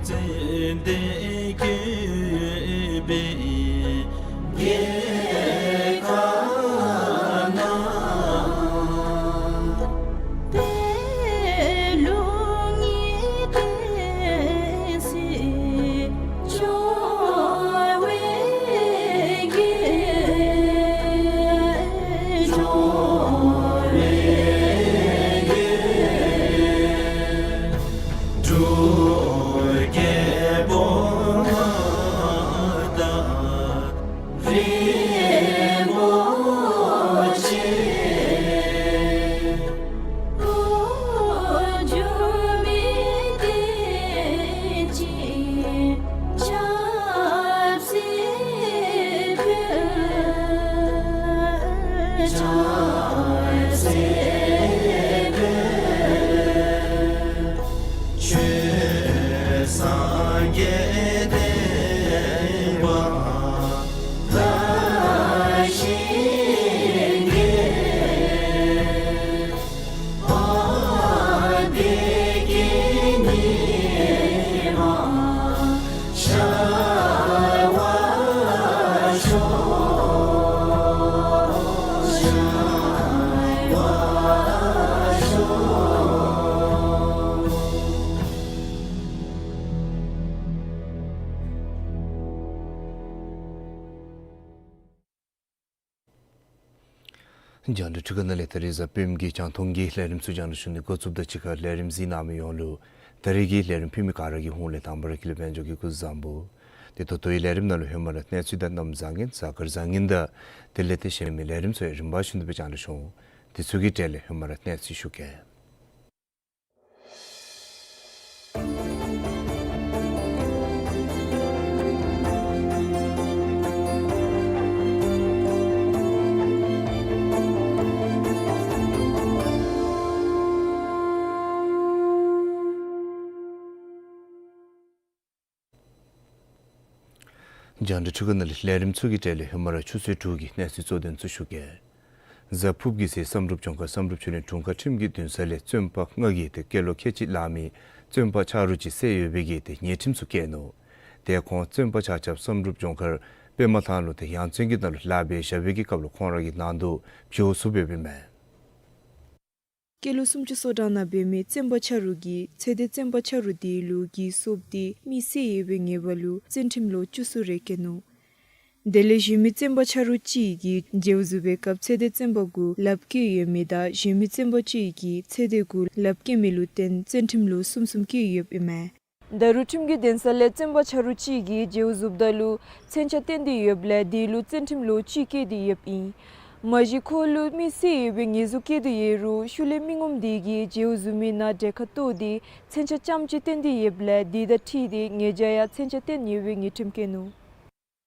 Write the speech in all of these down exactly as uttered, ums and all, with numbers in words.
ཙན་དན་བཀོད་པའི་རྒྱལ་ཁབ་ན། པད་ལུང་གི་བསྟན་སྲིད་སྐྱོང་བའི་རྒྱལ། སྐྱོང་བའི་རྒྱལ། འབྲུག་རྒྱལ་པོ་མངའ་བདག་རིན་པོ་ཆེ། འགོ་འཛུགས་མི་བསྟན་ཅིང་ཆབ་སྲིད་ཕུལ། ཆབ་སྲིད་ཕུལ། ཆོས་སངས་རྒྱས་བསྟན་པ་དར་ཞིང་རྒྱས། དཔལ་བདེ་སྐྱིད་ཉི་མ་ཤར་བར་ཤོག། ཤར་བར་ཤོག། རྒྱང་བསྒྲགས་འཕྲུལ་ཁང་ནང་ལས་ད་རིས་གཟའ་སྤེནམ་གི་རྒྱང་མཐོང་གི་ལས་རིམ་ཚུ་རྒྱང་བསྒྲགས་ཞུ་ནི་འགོ་བཙུགསཔ་དང་གཅིག་ཁར་ལས་རིམ་གཟིགས་གནང་མི་ཡོངས་ལུ་ད་རིས་ཀྱི་ལས་རིམ་ཕུལ་མི་ག་ར་གི་ཧོངས་ལས་དང་པ་ར་ཀུན་ལེགས་དཔལ་འབྱོར་གྱིས་སྐུ་གཟུགས་བཟང་པོ། ཏེ་ད་ལྟོའི་ལས་རིམ་ནང་ལུ་ཧེ་མ་ར་གནས་ཚུལ་དང་གནམ་བཟང་ངན་གཟའ་སྐར་བཟང་ངན་དང་དེ་ལས་ཏེ་གཞན་མི་ལས་རིམ་ཚུ་ཡང་རིམ་པ་བཞིན་དུ་སྦེ་རྒྱང་བསྒྲགས་ཞུ་འོང་། དེ་ཚུ་གི་གྲས་ལས་ཧེ་མ་ར་གནས་ཚུལ་ཞུ་གེ། རྒྱང་བསྒྲགས་འཕྲུལ་ཁང་ནང་ལས་ལས་རིམ་ཚུ་གི་གྲས་ལས་ཧེ་མ་ར་ཆུ་ཚོད་དྲུག་གི་གནས་ཚུལ་གཙོ་དོན་ཚུ་ཞུ་གེ། གཟའ་ཕུརཔ་གི་ཚེ་བསམ་གྲུབ་ལྗོངས་མཁར་བསམ་གྲུབ་ཆོས་གླིང་དྲུང་ཁག་ཁྲིམས་ཀྱི་འདུན་ས་ལས་བཙོན་པ་ལྔ་གིས་ཏེ་སྐྱེས་ལོ་ཁལ་གཅིག་ལང་མི་བཙོན་པ་ཆ་རོགས་ཅིག་བསད་ཡོད་པའི་གི་ཏེ་ཉེས་ཁྲིམས་ཚུ་བཀལ་ནུག། ཏེ་ཁོང་བཙོན་པ་ཆ་ཁྱབ་བསམ་གྲུབ་ལྗོངས་མཁར་པདྨ་ཐང་ལུ་ཏེ་ཡང་བཙོན་གྱི་ནང་ལུ་ལཱ་འབད་བཞག་པའི་གི་སྐབས་ལུ་ཁོང་ར་གི་ནང་དུ་བྱོག་ཚུགས་པའི་ཨིན་མས། སྐྱེས་ལོ་སུམ་ཅུ་སོ་གྲངས་ནང་འབད་མི་བཙོན་པ་ཆ་རོགས་ཀྱིས་ཚེ་འདས་བཙོན་པ་ཆ་རོགས་དེ་ལུ་གྱི་སོཔ་དེ་མི་བསད་ཡོད་པའི་ཉེས་པ་ལུ་བཙོན་ཁྲིམས་ལོ་བཅུ་གསོལ་རས་བཀལ་ནུག། དེ་ལས་གཞན་མི་བཙོན་པ་ཆ་རོགས་ཅིག་གིས་བྱོག་ཚུགས་པའི་སྐབས་ཚེ་འདས་བཙོན་པ་གུ་ལགཔ་བཀལ་ཡོད་མི་དང་གཞན་མི་བཙོན་པ་ཅིག་གིས་ཚེ་འདས་གུ་ལགཔ་བཀལ་མི་ལུ་བརྟེན་བཙོན་ཁྲིམས་ལོ་གསུམ་གསུམ་བཀལ་ཡོདཔ་ཨིན་མས། ད་རུང་ཁྲིམས་ཀྱི་འདུན་ས་ལས་བཙོན་པ་ཆ་རོགས་ཅིག་གིས་བྱོག་ཚུགསཔ་ད་ལུ་མཚོན་ཆ་བཏོན་ཏེ་ཡོདཔ་ལས་དེ་ལུ་བཙོན་ཁྲིམས་ལོ་གཅིག་བཀལ་ཏེ་ཡོདཔ་ཨིན། མ་གཞི་ཁོ་ལུ་མི་བསད་ཡོད་པའི་ཉེས་འཛུགས་བཀལ་ཏེ་ཡོད་རུང་ཤུལ་ལས་མི་ངོམ་དེ་གིས་བྱོག་ཚུགས་མི་ནང་གྲལ་ཁར་གཏོགས་ཏེ་མཚོན་ཆ་རྐྱངམ་ཅིག་བཏོན་ཏེ་ཡོདཔ་ལས་དེ་དང་འཁྲིལ་ཏེ་ང་བཅས་ཡང་མཚོན་ཆ་བཏོན་ཡོད་པའི་ཉེས་ཁྲིམས་བཀལ་ནུག།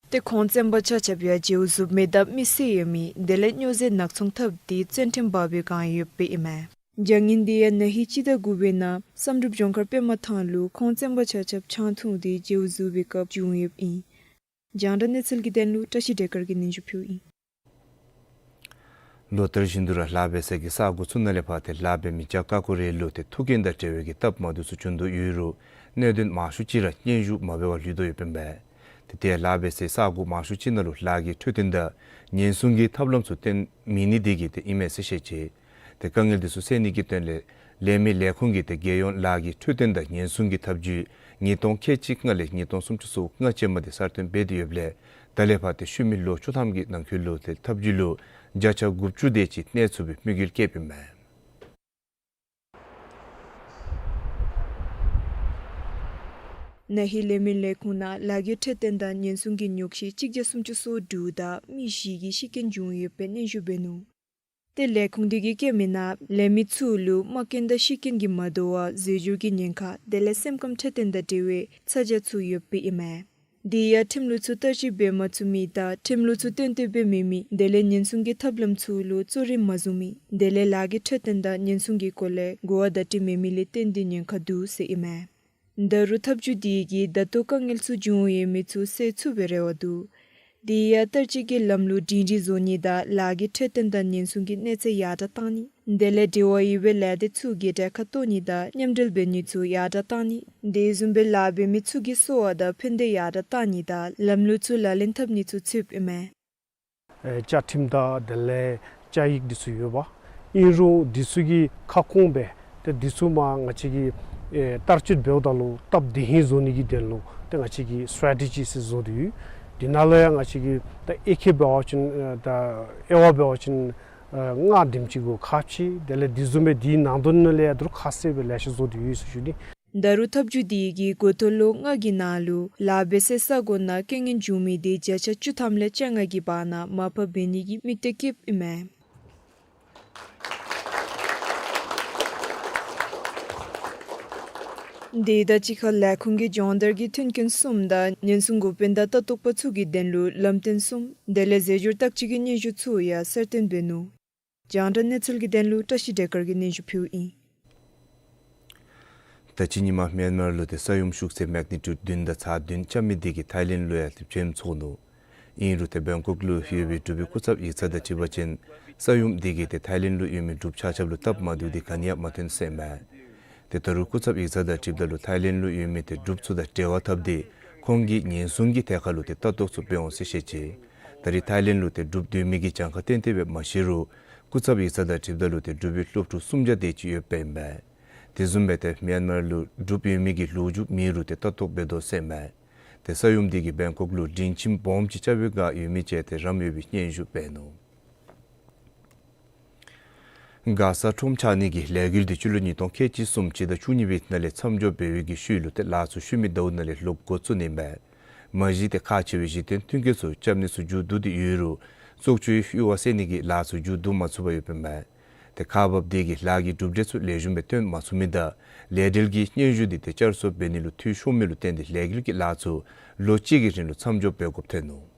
ཏེ་ཁོང་བཙོན་པ་ཆ་ཁྱབ་ཡང་བྱོག་ཚུགས་མི་དང་མི་བསད་ཡོད་མི་དེ་ལས་སྨྱོ་རྫས་ནག་ཚོང་འཐབ་སྟེ་བཙོན་ཁྲིམས་འབག་པའི་བསྒང་ཡོདཔ་ཨིན་མས། བྱ་ངན་དེ་ཡང་ན་ཧིང་སྤྱི་ཟླ་དགུ་པའི་ནང་བསམ་གྲུབ་ལྗོངས་མཁར་པདྨ་ཐང་ལུ་ཁོང་བཙོན་པ་ཆ་ཁྱབ་ཆང་འཐུང་སྟེ་བྱོག་ཚུགས་པའི་སྐབས་བྱུང་ཡོདཔ་ཨིན། རྒྱང་བསྒྲགས་གནས་ཚུལ་གྱི་དོན་ལུ་བཀྲ་ཤིས་བདེ་དཀར་གྱིས་སྙན་ཞུ་ཕུལཝ་ཨིན། ལོ་ལྟར་བཞིན་དུ་ར་ལཱ་འབད་ས་གི་ས་གོ་ཚུ་ནང་ལས་ཕར་ཏེ་ལཱ་འབད་མི་བྱ་ཀ་ཀོ་རེ་ལུ་ཏེ་ཐུག་རྐྱེན་དང་འབྲེལ་བའི་གི་སྟབས་མ་བདེཝ་ཚུ་བྱུང་དོ་ཡོད་རུང་གནད་དོན་མང་ཤོས་ཅིག་ར་སྙན་ཞུ་མ་འབད་བར་ལུས་དོ་ཡོདཔ་ཨིན་པས། ཏེ་ཏེ་ལཱ་འབད་སའི་ས་གོ་མང་ཤོས་ཅིག་ནང་ལུ་ལཱ་གི་འཕྲོད་བསྟེན་དང་ཉེན་སྲུང་གི་ཐབས་ལམ་ཚུ་བཏོན་མེད་ནི་དེ་གིས་ཏེ་ཨིན་མས་ཟེར་བཤད་ཅི། ཏེ་དཀའ་ངལ་དེ་ཚུ་སེལ་ནི་གི་དོན་ལས་ལས་མི་ལས་ཁུངས་ཀྱིས་ཏེ་རྒྱལ་ཡོངས་ལཱ་གི་འཕྲོད་བསྟེན་དང་ཉེན་སྲུང་གི་ཐབས་བྱུས་ཉིས་སྟོང་ཁལ་གཅིག་ལྔ་ལས་ཉིས་སྟོང་སུམ་ཅུ་སོ་ལྔ་ཅན་མ་དེ་གསར་བཏོན་འབད་དེ་ཡོདཔ་ལས་ད་ལས་ཕར་ཏེ་ཤུལ་མའི་ལོ་བཅུ་ཐམ་གྱི་ནང་འཁོད་ལུ་ཏེ་ཐབས་བྱུས་ལུ་བརྒྱ་ཆ་དགུ་བཅུ་དེ་ཅིག་གནས་ཚུགས་པའི་དམིགས་ཡུལ་བསྐྱེདཔ་ཨིན་མས། ན་ཧིང་ལས་མི་ལས་ཁུངས་ནང་ལཱ་གི་འཕྲོད་བསྟེན་དང་ཉེན་སྲུང་གི་ཉོག་བཤད་གཅིག་བརྒྱ་སུམ་ཅུ་སོ་དྲུག་དང་མི་བཞི་གི་ཤི་རྐྱེན་བྱུང་ཡོད་པའི་སྙན་ཞུ་འབད་ནུག། ཏེ་ལས་ཁུངས་དེ་གིས་བཀོད་མི་ནང་ལས་མི་ཚུ་ལུ་རྨ་སྐྱོན་དང་ཤི་རྐྱེན་གྱིས་མ་དོ་བར་ཟས་བཅུད་ཀྱི་ཉེན་ཁ་དེ་ལས་སེམས་ཁམས་འཕྲོད་བསྟེན་དང་འབྲེལ་བའི་ཚ་གྱང་ཚུ་ཡོདཔ་ཨིན་མས། དེ་ཡང་ཁྲིམས་ལུགས་ཚུ་བསྟར་སྤྱོད་འབད་མ་ཚུགས་མི་དང་ཁྲིམས་ལུགས་ཚུ་བཏོན་ཏེ་འབད་མེད་མི་དེ་ལས་ཉེན་སྲུང་གི་ཐབས་ལམ་ཚུ་ལུ་གཙོ་རིམ་མ་བཟུང་མི་དེ་ལས་ལཱ་གི་འཕྲོད་བསྟེན་དང་ཉེན་སྲུང་གི་སྐོར་ལས་གོ་བ་བརྡ་སྤྲོད་མེད་མི་ལས་བརྟེན་ཏེ་ཉེན་ཁ་འདུག་ཟེར་ཨིན་མས། ད་རུང་ཐབས་བྱུས་དེ་གིས་ད་ལྟོ་དཀའ་ངལ་ཚུ་བྱུང་ཡོད་མི་ཚུ་སེལ་ཚུགས་པའི་རེ་བ་འདུག། དེ་ཡང་བསྟར་སྤྱོད་ཀྱི་ལམ་ལུགས་སྒྲིང་སྒྲིང་བཟོ་ནི་དང་ལཱ་གི་འཕྲོད་བསྟེན་དང་ཉེན་སྲུང་གི་གནས་ཚད་ཡར་དྲགས་བཏང་ནི། དེ་ལས་འབྲེལ་བ་ཡོད་པའི་ལས་སྡེ་ཚུ་གིས་གྲལ་ཁར་གཏོགས་ནི་དང་མཉམ་འབྲེལ་འབད་ནི་ཚུ་ཡར་དྲགས་གཏང་ནི། དེ་བཟུམ་སྦེ་ལཱ་འབད་མི་ཚུ་གི་གསོ་བ་དང་ཕན་བདེ་ཡར་དྲགས་གཏང་ནི་དང་ལམ་ལུགས་ཚུ་ལག་ལེན་འཐབ་ནི་ཚུ་ཚུདཔ་ཨིན་མས། ཨེ་བཅའ་ཁྲིམས་དང་དེ་ལས་བཅའ་ཡིག་འདི་ཚུ་ཡོདཔ་ཨིན་རུང་འདི་ཚུ་གི་ཁ་སྐོང་འབད་ཏེ་འདི་ཚུ་མ་ང་བཅས་ཀྱིས་ཨེ་བསྟར་སྤྱོད་འབདཝ་ད་ལུ་སྟབས་བདེ་ཧིང་བཟོ་ནི་གི་དོན་ལུ་ཏེ་ང་བཅས་ཀྱིས་སི་ཊེ་ཊི་ཇི་ཟེར་བཟོ་སྟེ་ཡོད། འདི་ནང་ལུ་ཡང་ང་བཅས་ཀྱིས་ད་དབྱེ་ཁེ་འབད་བ་ཅིན་ཨེ་ད་དབྱེ་བ་འབད་བ་ཅིན་ཨེ་ལྔ་དེམ་ཅིག་གུ་ཁག་ཆེ། དེ་ལས་འདི་བཟུམ་སྦེ་འདི་ནང་དོན་ནང་ལས་ཡང་དུར་ཁ་གསལ་སྦེ་ལེ་ཤ་བཟོ་སྟེ་ཡོད་ཟེར་ཞུ་ནི། ད་རུང་ཐབས་བྱུས་འདི་གིས་འགོ་ཐོག་ལོ་ལྔ་གི་ནང་ལུ་ལཱ་འབད་སའི་ས་གོ་ནང་རྐྱེན་ངན་བྱུང་མི་དེ་བརྒྱ་ཆ་བཅུ་ཐམ་ལས་བཅོ་ལྔ་གི་བར་ན་མར་ཕབ་འབད་ནི་གི་དམིགས་གཏད་བསྐྱེདཔ་ཨིན་མས། དེ་དང་གཅིག་ཁར་ལས་ཁུངས་ཀྱི་སྦྱོང་བརྡར་གྱི་མཐུན་རྐྱེན་གསུམ་དང་ཉེན་སྲུང་འགོ་དཔོན་དང་ལྟ་རྟོག་པ་ཚུ་གི་དོན་ལུ་ལམ་སྟོན་གསུམ་དེ་ལས་ཟས་བཅུད་བརྟག་དཔྱད་ཀྱི་སྙན་ཞུ་ཚུ་ཡང་གསལ་སྟོན་འབད་ནུག། རྒྱང་བསྒྲགས་གནས་ཚུལ་གྱི་དོན་ལུ་བཀྲ་ཤིས་བདེ་དཀར་གྱིས་སྙན་ཞུ་ཕུལཝ་ཨིན། ད་ཅི་ཉིན་མ་མེན་མར་ལུ་ཏེ་ས་ཡོམ་ཤུགས་ཚད་མེག་ནི་ཊུཌ་བདུན་དང་ཚག་བདུན་རྐྱབ་མི་དེ་གིས་ཐཱའི་ལེནཌ་ལུ་ཡང་ཏེ་བྱེམ་ཚོགས་ནུག། ཨིན་རུང་ཏེ་བེང་ཀོག་ལུ་ཡོད་པའི་འབྲུག་པའི་སྐུ་ཚབ་ཡིག་ཚང་དང་འཁྲིལ་བ་ཅིན་ས་ཡོམ་དེ་གིས་ཏེ་ཐཱའི་ལེནཌ་ལུ་ཡོད་མི་འབྲུགཔ་ཆ་ཁྱབ་ལུ་སྟབས་མ་བདེཝ་དེ་ག་ནི་ཡང་མ་ཐོན་ཟེར་མས། ཏེ་ད་རུང་སྐུ་ཚབ་ཡིག་ཚང་དང་འཁྲིལཝ་ད་ལུ་ཐཱའི་ལེནཌ་ལུ་ཡོད་མི་ཏེ་འབྲུགཔ་ཚུ་དང་འབྲེལ་བ་འཐབ་སྟེ་ཁོང་གིས་ཉེན་སྲུང་གི་ཐད་ཁར་ལུ་ཏེ་ལྟ་རྟོག་ཚུ་འབད་འོང་ཟེར་བཤད་ཅི། ད་རེས་ཐཱའི་ལེནཌ་ལུ་ཏེ་འབྲུགཔ་སྡོད་མི་གི་གྱངས་ཁ་ཏན་ཏན་སྦེ་མ་ཤེས་རུང་སྐུ་ཚབ་ཡིག་ཚང་དང་འཁྲིལཝ་ད་ལུ་ཏེ་འབྲུག་པའི་སློབ་ཕྲུག་སུམ་བརྒྱ་དེ་ཅིག་ཡོདཔ་ཨིན་མས། དེ་བཟུམ་སྦེ་ཏེ་མེན་མར་ལུ་འབྲུགཔ་ཡོད་མི་གི་ལོ་རྒྱུས་མེད་རུང་ཏེ་ལྟ་རྟོག་འབད་དོ་ཟེར་མས། ཏེ་ས་ཡོམ་དེ་གིས་བེང་ཀོག་ལུ་མགྲིན་ཆིངམ་སྦོམ་ཅིག་རྐྱབ་པའི་བསྒང་ཡོད་མི་ཅིག་ཏེ་རམ་ཡོད་པའི་སྙན་ཞུ་འབད་ནུག། མགར་ས་ཁྲོམ་ཆག་ནི་གི་ལས་འགུལ་དེ་སྤྱི་ལོ་ཉིས་སྟོང་ཁལ་གཅིག་གསུམ་སྤྱི་ཟླ་བཅུ་གཉིས་པའི་ནང་ལས་མཚམས་འཇོག་འབད་བའི་གི་ཤུལ་ལུ་ཏེ་ལཱ་ཚུ་ཤུལ་མའི་ཟླཝ་ནང་ལས་ལོག་འགོ་བཙུགས་ནི་ཨིན་མས། མ་གཞི་ཏེ་ཁག་ཆེ་བའི་གཞི་རྟེན་མཐུན་རྐྱེན་ཚུ་རྐྱབ་ནི་ཚུ་མཇུག་བསྡུ་སྟེ་ཡོད་རུང་བཙོག་ཆུའི་གཡུར་བ་བསལ་ནི་གི་ལཱ་ཚུ་མཇུག་བསྡུ་མ་ཚུགས་པར་ཡོདཔ་ཨིན་མས། ཏེ་ཁག་འབགཔ་དེ་གིས་ལཱ་གི་གྲུབ་འབྲས་ཚུ་ལེགས་ཤོམ་སྦེ་སྟོན་མ་ཚུགས་མི་དང་ལས་འབྲེལ་གྱི་སྙན་ཞུ་དེ་ཏེ་བསྐྱར་གསོ་འབད་ནི་ལུ་འཐུས་ཤོར་མི་ལུ་བརྟེན་ཏེ་ལས་འགུལ་གྱི་ལཱ་ཚུ་ལོ་གཅིག་གི་རིང་ལུ་མཚམས་འཇོག་འབད་དགོཔ་ཐོན་ནུག།